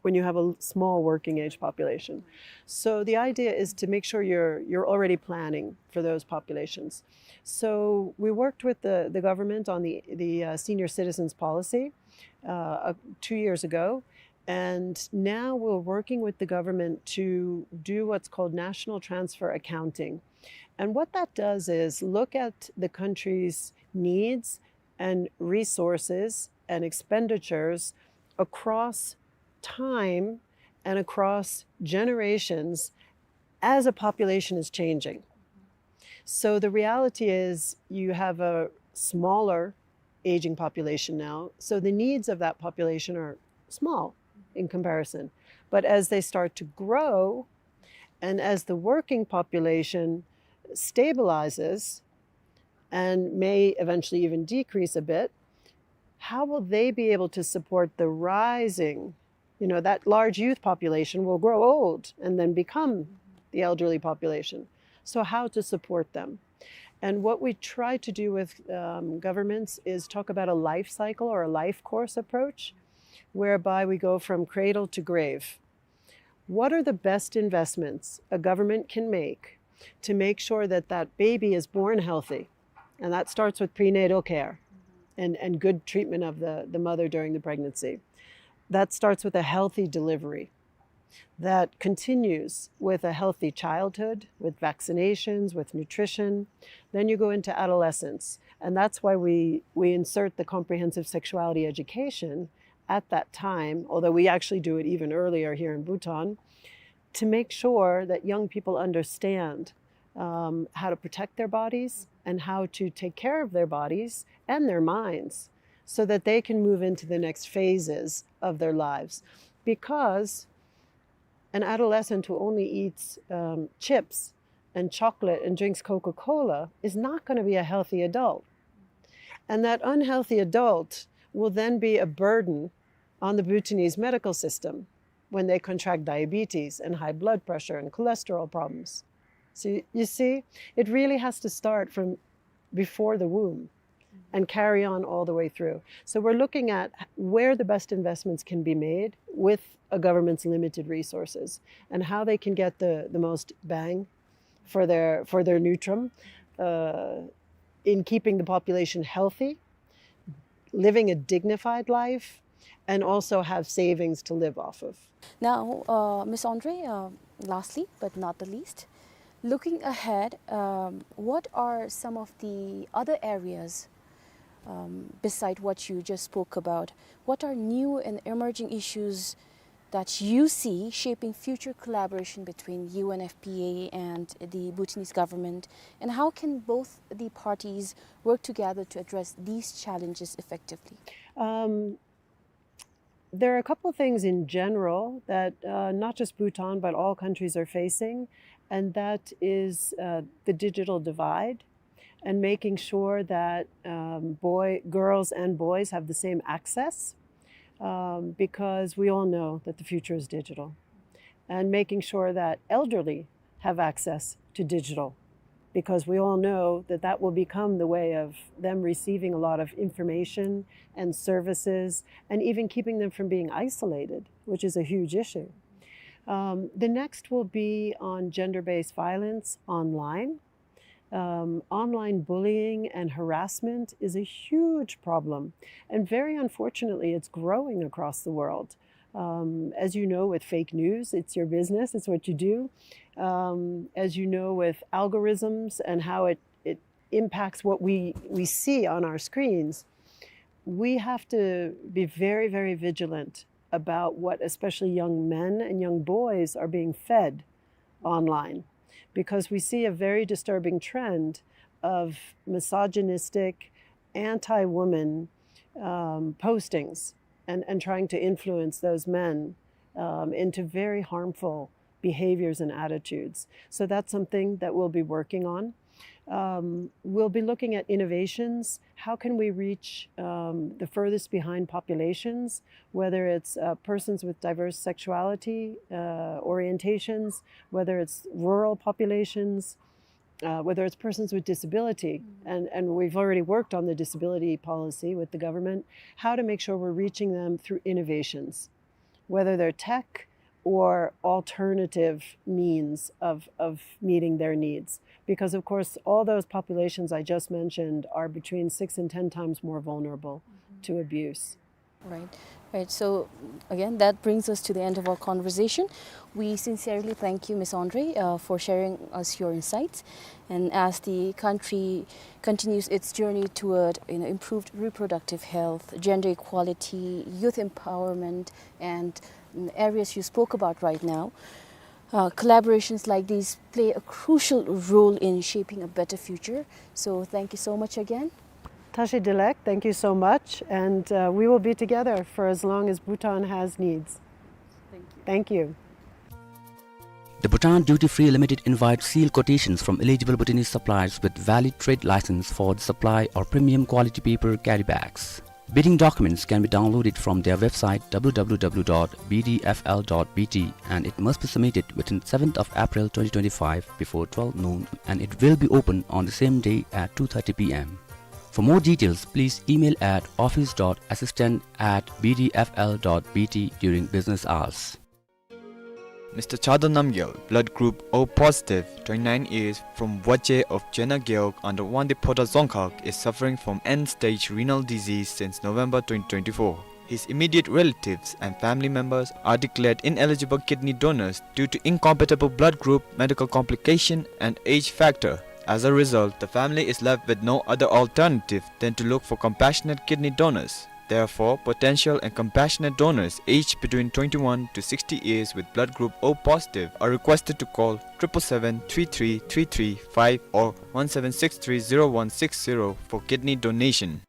when you have a l-, small working age population. So the idea is to make sure you're, you're already planning for those populations. So we worked with the, the government on the, the uh, senior citizens policy uh, uh, two years ago. And now we're working with the government to do what's called national transfer accounting. And what that does is look at the country's needs and resources and expenditures across time and across generations as a population is changing. So the reality is you have a smaller aging population now, so the needs of that population are small in comparison. But as they start to grow, and as the working population stabilizes and may eventually even decrease a bit, how will they be able to support the rising, you know, that large youth population will grow old and then become the elderly population. So how to support them? And what we try to do with um, governments is talk about a life cycle or a life course approach, whereby we go from cradle to grave. What are the best investments a government can make to make sure that that baby is born healthy? And that starts with prenatal care and, and good treatment of the, the mother during the pregnancy. That starts with a healthy delivery. That continues with a healthy childhood, with vaccinations, with nutrition. Then you go into adolescence. And that's why we, we insert the comprehensive sexuality education at that time, although we actually do it even earlier here in Bhutan, to make sure that young people understand um, how to protect their bodies and how to take care of their bodies and their minds so that they can move into the next phases of their lives. Because an adolescent who only eats um, chips and chocolate and drinks Coca Cola is not going to be a healthy adult. And that unhealthy adult will then be a burden on the Bhutanese medical system when they contract diabetes and high blood pressure and cholesterol problems. So you see, it really has to start from before the womb and carry on all the way through. So we're looking at where the best investments can be made with a government's limited resources and how they can get the, the most bang for their, for their ngultrum uh, in keeping the population healthy, living a dignified life, and also have savings to live off of. Now, uh, Miss Andre, uh, lastly but not the least, looking ahead, um, what are some of the other areas, um, beside what you just spoke about? What are new and emerging issues that you see shaping future collaboration between U N F P A and the Bhutanese government, and how can both the parties work together to address these challenges effectively? Um, there are a couple of things in general that uh, not just Bhutan but all countries are facing, and that is uh, the digital divide and making sure that um, boy, girls and boys have the same access, um, because we all know that the future is digital. And making sure that elderly have access to digital, because we all know that that will become the way of them receiving a lot of information and services, and even keeping them from being isolated, which is a huge issue. Um, the next will be on gender-based violence online. Um, online bullying and harassment is a huge problem, and very unfortunately, it's growing across the world. Um, as you know, with fake news, it's your business, it's what you do. Um, as you know, with algorithms and how it, it impacts what we, we see on our screens, we have to be very, very vigilant about what especially young men and young boys are being fed online, because we see a very disturbing trend of misogynistic, anti-woman, um, postings and, and trying to influence those men, um, into very harmful behaviors and attitudes. So that's something that we'll be working on. Um, we'll be looking at innovations. How can we reach, um, the furthest behind populations, whether it's, uh, persons with diverse sexuality, uh, orientations, whether it's rural populations, uh, whether it's persons with disability? And, and we've already worked on the disability policy with the government, how to make sure we're reaching them through innovations, whether they're tech or alternative means of, of meeting their needs. Because, of course, all those populations I just mentioned are between six and ten times more vulnerable to abuse. Right, right. So, again, that brings us to the end of our conversation. We sincerely thank you, Miss Andre, uh, for sharing us your insights. And as the country continues its journey toward, you know, improved reproductive health, gender equality, youth empowerment, and, mm, areas you spoke about right now, uh, collaborations like these play a crucial role in shaping a better future. So thank you so much again. Tashi Delek, thank you so much. And, uh, we will be together for as long as Bhutan has needs. Thank you. Thank you. The Bhutan Duty Free Limited invites sealed quotations from eligible Bhutanese suppliers with valid trade license for the supply of premium quality paper carry bags. Bidding documents can be downloaded from their website, w w w dot b d f l dot b t, and it must be submitted within seventh of April twenty twenty-five before twelve noon, and it will be open on the same day at two thirty p m. For more details, please email at office dot assistant at b d f l dot b t during business hours. Mister Chada Namgyal, blood group O positive, twenty-nine years, from Wache of Chena Gewog under Wangdue Phodrang Dzongkhag, is suffering from end-stage renal disease since November twenty twenty-four. His immediate relatives and family members are declared ineligible kidney donors due to incompatible blood group, medical complication, and age factor. As a result, the family is left with no other alternative than to look for compassionate kidney donors. Therefore, potential and compassionate donors aged between twenty-one to sixty years with blood group O positive are requested to call triple seven three three three three five or one seven six three zero one six zero for kidney donation.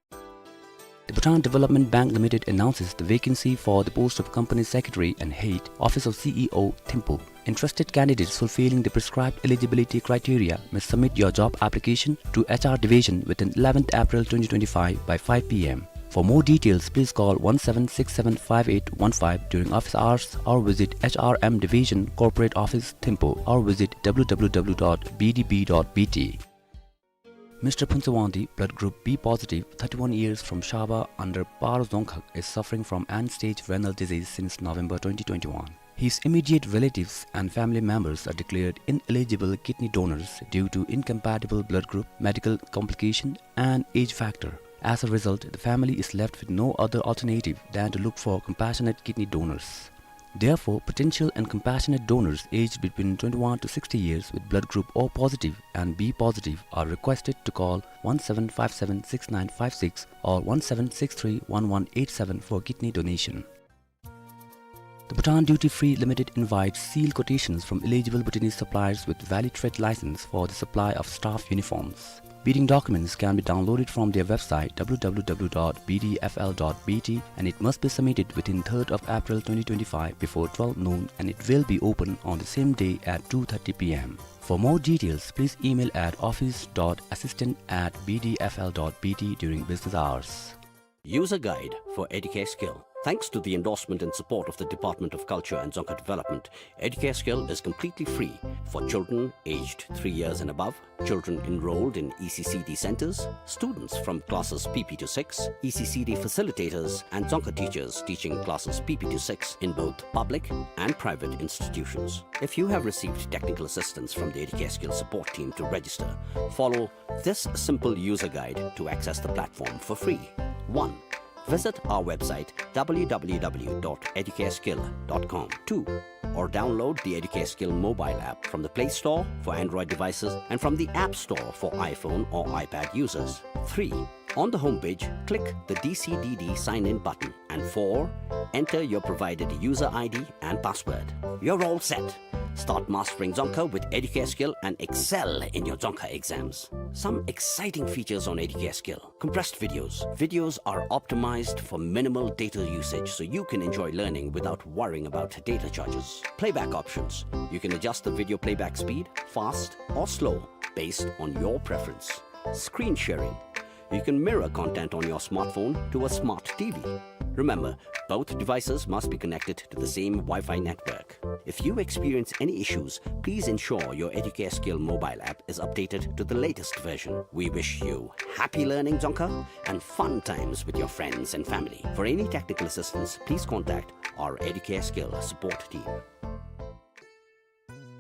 The Bhutan Development Bank Limited announces the vacancy for the post of Company Secretary and Head, Office of C E O, Thimphu. Interested candidates fulfilling the prescribed eligibility criteria may submit your job application to H R Division within eleventh April twenty twenty-five by five p m. For more details, please call one seven six seven five eight one five during office hours or visit H R M Division, Corporate Office, Thimphu, or visit w w w dot b d b dot b t. Mister Phuntsay Wangdi, blood group B positive, thirty-one years, from Shaba under Par Dzongkhag, is suffering from end-stage renal disease since November twenty twenty-one. His immediate relatives and family members are declared ineligible kidney donors due to incompatible blood group, medical complication, and age factor. As a result, the family is left with no other alternative than to look for compassionate kidney donors. Therefore, potential and compassionate donors aged between twenty-one to sixty years with blood group O positive and B positive are requested to call one seven five seven six nine five six or one seven six three one one eight seven for kidney donation. The Bhutan Duty Free Limited invites sealed quotations from eligible Bhutanese suppliers with valid trade license for the supply of staff uniforms. Bidding documents can be downloaded from their website, w w w dot b d f l dot b t, and it must be submitted within third of April twenty twenty-five before twelve noon, and it will be open on the same day at two thirty p m. For more details, please email at office dot assistant at b d f l dot b t during business hours. User guide for Educare Skill. Thanks to the endorsement and support of the Department of Culture and Dzongkha Development, Educare Skill is completely free for children aged three years and above, children enrolled in E C C D centers, students from classes P P to six, E C C D facilitators, and Dzongkha teachers teaching classes P P to six in both public and private institutions. If you have received technical assistance from the Educare Skill support team to register, follow this simple user guide to access the platform for free. One, visit our website w w w dot educareskill dot com. Two, or download the Educare Skill mobile app from the Play Store for Android devices and from the App Store for iPhone or iPad users. Three, on the homepage, click the D C D D sign in button. And four, enter your provided user I D and password. You're all set. Start mastering Dzongkha with Educare Skill and excel in your Dzongkha exams. Some exciting features on Educare Skill. Compressed videos. Videos are optimized for minimal data usage, so you can enjoy learning without worrying about data charges. Playback options. You can adjust the video playback speed, fast or slow, based on your preference. Screen sharing. You can mirror content on your smartphone to a smart T V. Remember, both devices must be connected to the same Wi-Fi network. If you experience any issues, please ensure your Educare Skill mobile app is updated to the latest version. We wish you happy learning Dzongkha and fun times with your friends and family. For any technical assistance, please contact our Educare Skill support team.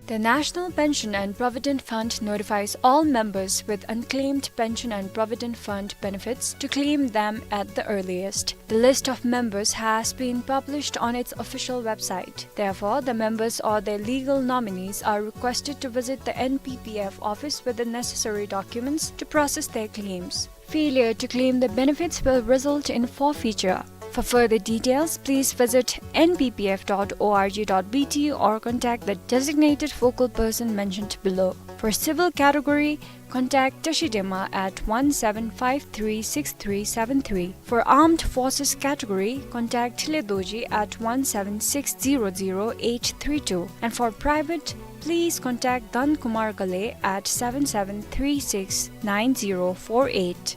The National Pension and Provident Fund notifies all members with unclaimed pension and provident fund benefits to claim them at the earliest. The list of members has been published on its official website. Therefore, the members or their legal nominees are requested to visit the N P P F office with the necessary documents to process their claims. Failure to claim the benefits will result in forfeiture. For further details, please visit N P P F dot org dot B T or contact the designated focal person mentioned below. For civil category, contact Tashi Dema at one seven five three six three seven three. For armed forces category, contact Thile Dorji at one seven six zero zero eight three two. And for private, please contact Dhan Kumar Ghale at seven seven three six nine zero four eight.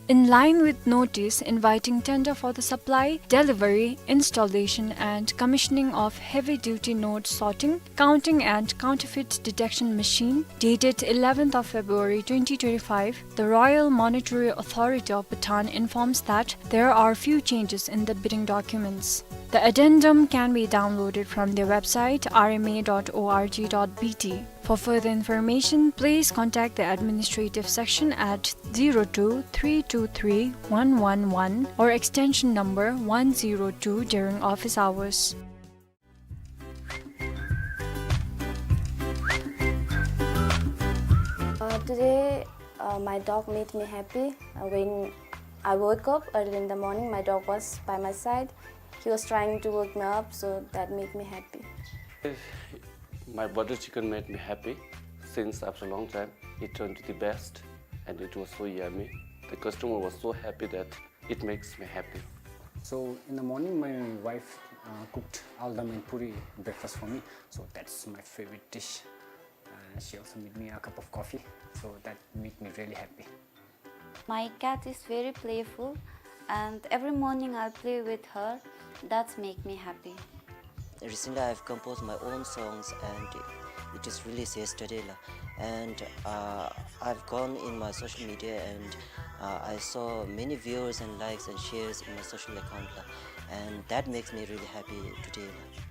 In line with notice inviting tender for the supply, delivery, installation and commissioning of heavy duty note sorting, counting and counterfeit detection machine, dated eleventh of February twenty twenty-five, the Royal Monetary Authority of Bhutan informs that there are few changes in the bidding documents. The addendum can be downloaded from their website, R M A dot org dot B T. For further information, please contact the administrative section at zero two three two three one one one or extension number one zero two during office hours. Uh, today, uh, my dog made me happy. Uh, when I woke up early in the morning, my dog was by my side. He was trying to wake me up, so that made me happy. My butter chicken made me happy since after a long time. It turned to the best and it was so yummy. The customer was so happy that it makes me happy. So in the morning, my wife, uh, cooked aldam and puri breakfast for me. So that's my favorite dish. Uh, she also made me a cup of coffee. So that made me really happy. My cat is very playful, and every morning I play with her. That's make me happy. Recently, I've composed my own songs, and it is released yesterday, la. And, uh, I've gone in my social media, and, uh, I saw many viewers and likes and shares in my social account, la. And that makes me really happy today, la.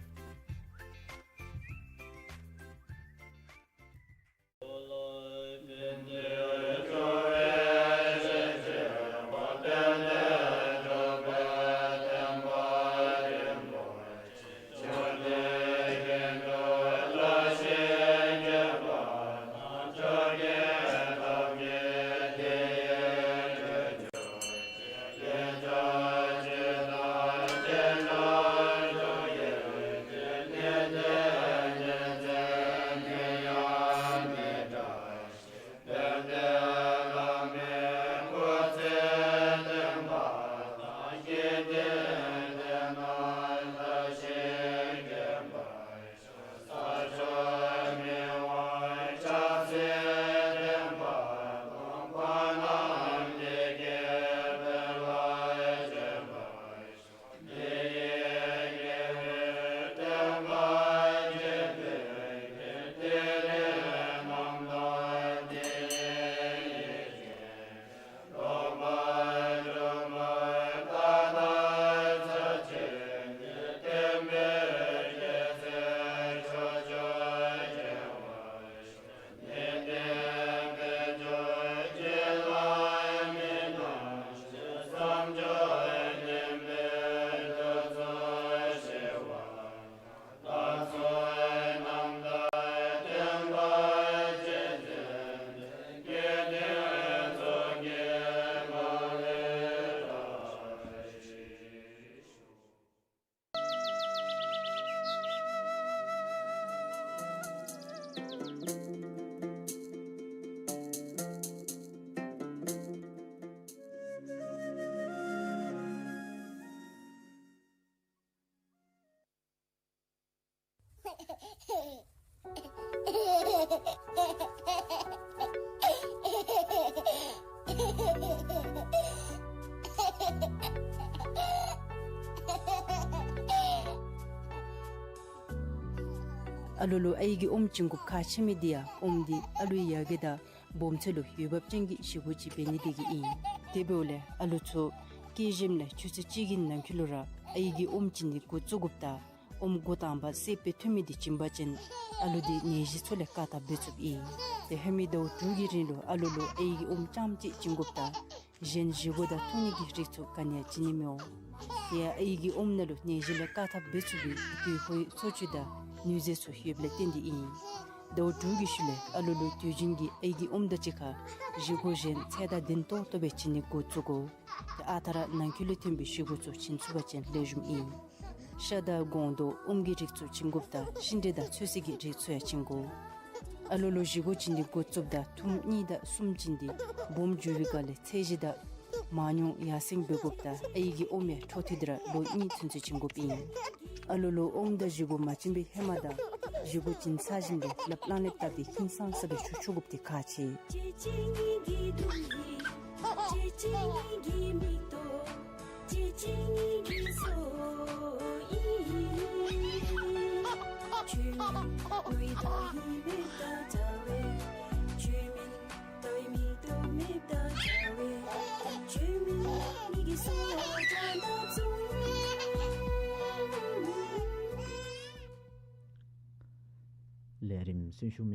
ཨ་ལུ་ལུ་ཨའི་གི་ཨོམ་བྱིན་དགོཔ་ཁག་ཆེ་མི་འདི་ཡང་ཨོམ་འདི་ཨ་ལུའི་ཡ་གི་དང་སྦོམ་ཚད་ལུ་འོས་འབབ་ཅན་གྱི་བཞེས་སྒོ་ཅིག་འབད་ནི་དེ་གིས་ཨིན། དེ་འབདཝ་ལས་ཨ་ལུ་ཚུ་སྐྱེས་ཞིནམ་ལས་ཆུ་ཚོད་གཅིག་གི་ནང་འཁོད་ལུ་ར་ཨའི་གི་ཨོམ་བྱིན་ནི་འགོ་བཙུགས་དགོཔ་དང་ཨོམ་འགོ་དང་པ་སེ་སྤེ་ཐོན་མི་འདི་བྱིན་པ་ཅིན་ཨ་ལུ་འདི་ནད་གཞི་ཚུ་ལས་བཀག་ཐབས་འབད་ཚུགསཔ་ཨིན། ཏེ་ཧེ་མའི་ཟླཝ་དྲུག་གི་རིང་ལུ་ཨ་ལུ་ལུ་ཨའི་གི་ཨོམ་རྐྱངམ་གཅིག་བྱིན་དགོཔ་དང་གཞན་བཞེས་སྒོ་དང་འཐུང་ནི་གི་རིགས་ཚུ་ག་ནི་ཡང་བྱིན་ནི་མི་འོང་། དེ་ཡང་ཨའི་གི་ཨོམ་ནང་ལུ་ནད་གཞི་ལས་བཀག་ཐབས་འབད་ཚུགས་པའི་དུས་ཧོའི་འཚོ་བཅུད་དང་ནུས་རྫས་ཚུ་ཡོདཔ་ལས་བརྟེན་ཏེ་ཨིན། ཟླཝ་དྲུག་གི་ཤུལ་ལས་ཨ་ལུ་ལུ་དུས་རྒྱུན་གྱི་ཨའི་གི་ཨོམ་དང་གཅིག་ཁར་བཞེས་སྒོ་གཞན་ཚད་དང་ལྡན་ཏོག་ཏོ་སྦེ་བྱིན་ནི་འགོ་བཙུགས་དགོ། ཏེ་ཨ་རྟག་ར་ནང་འཁོད་ལས་ཐོན་པའི་བཞེས་སྒོ་ཚུ་བྱིན་ཚུགས་པ་ཅིན་ལེགས་ཤོམ་ཨིན། ཤ་དང་སྒོང་རྡོག་ཨོམ་གྱི་རིགས་ཚུ་བྱིན་དགོཔ་དང་ཤིང་འབྲས་དང་ཚོད་བསྲེ་གི་རིགས་ཚུ་ཡང་བྱིན་དགོ། ཨ་ལུ་ལུ་བཞེས་སྒོ་བྱིན་ནི་འགོ་བཙུགསཔ་ད་ཐུམ་གཉིས་དང་གསུམ་བྱིན་ཏེ་སྦོམ་འགྱོ་བའི་སྒང་ལས་ཚད་གཞི་དང་མང་ཉུང་ཡར་སེང་འབད་དགོཔ་ད་ཨའི་གི་ཨོམ་ཡང་འཕྲོ་མཐུད་དེ་ར་ལོ་གཉིས་ཚུན་ཚོད་བྱིན་དགོཔ་ཨིན། ཨ་ལུ་ལུ་ཨོམ་དང་བཞེས་སྒོ་མ་བྱིན་པའི་ཧེ་མ་དང་བཞེས་སྒོ་བྱིན་ཚར་ཞིནམ་ལས་ལགཔ་གླང་ལེབ་བཏབ་སྟེ་ཧིང་སངས་ས་སྦེ་བཞུགས་བཅུག་དགོཔ་འདི་ཁག་ཆེ། ལས་རིམ་གསན་ཞུ་མི་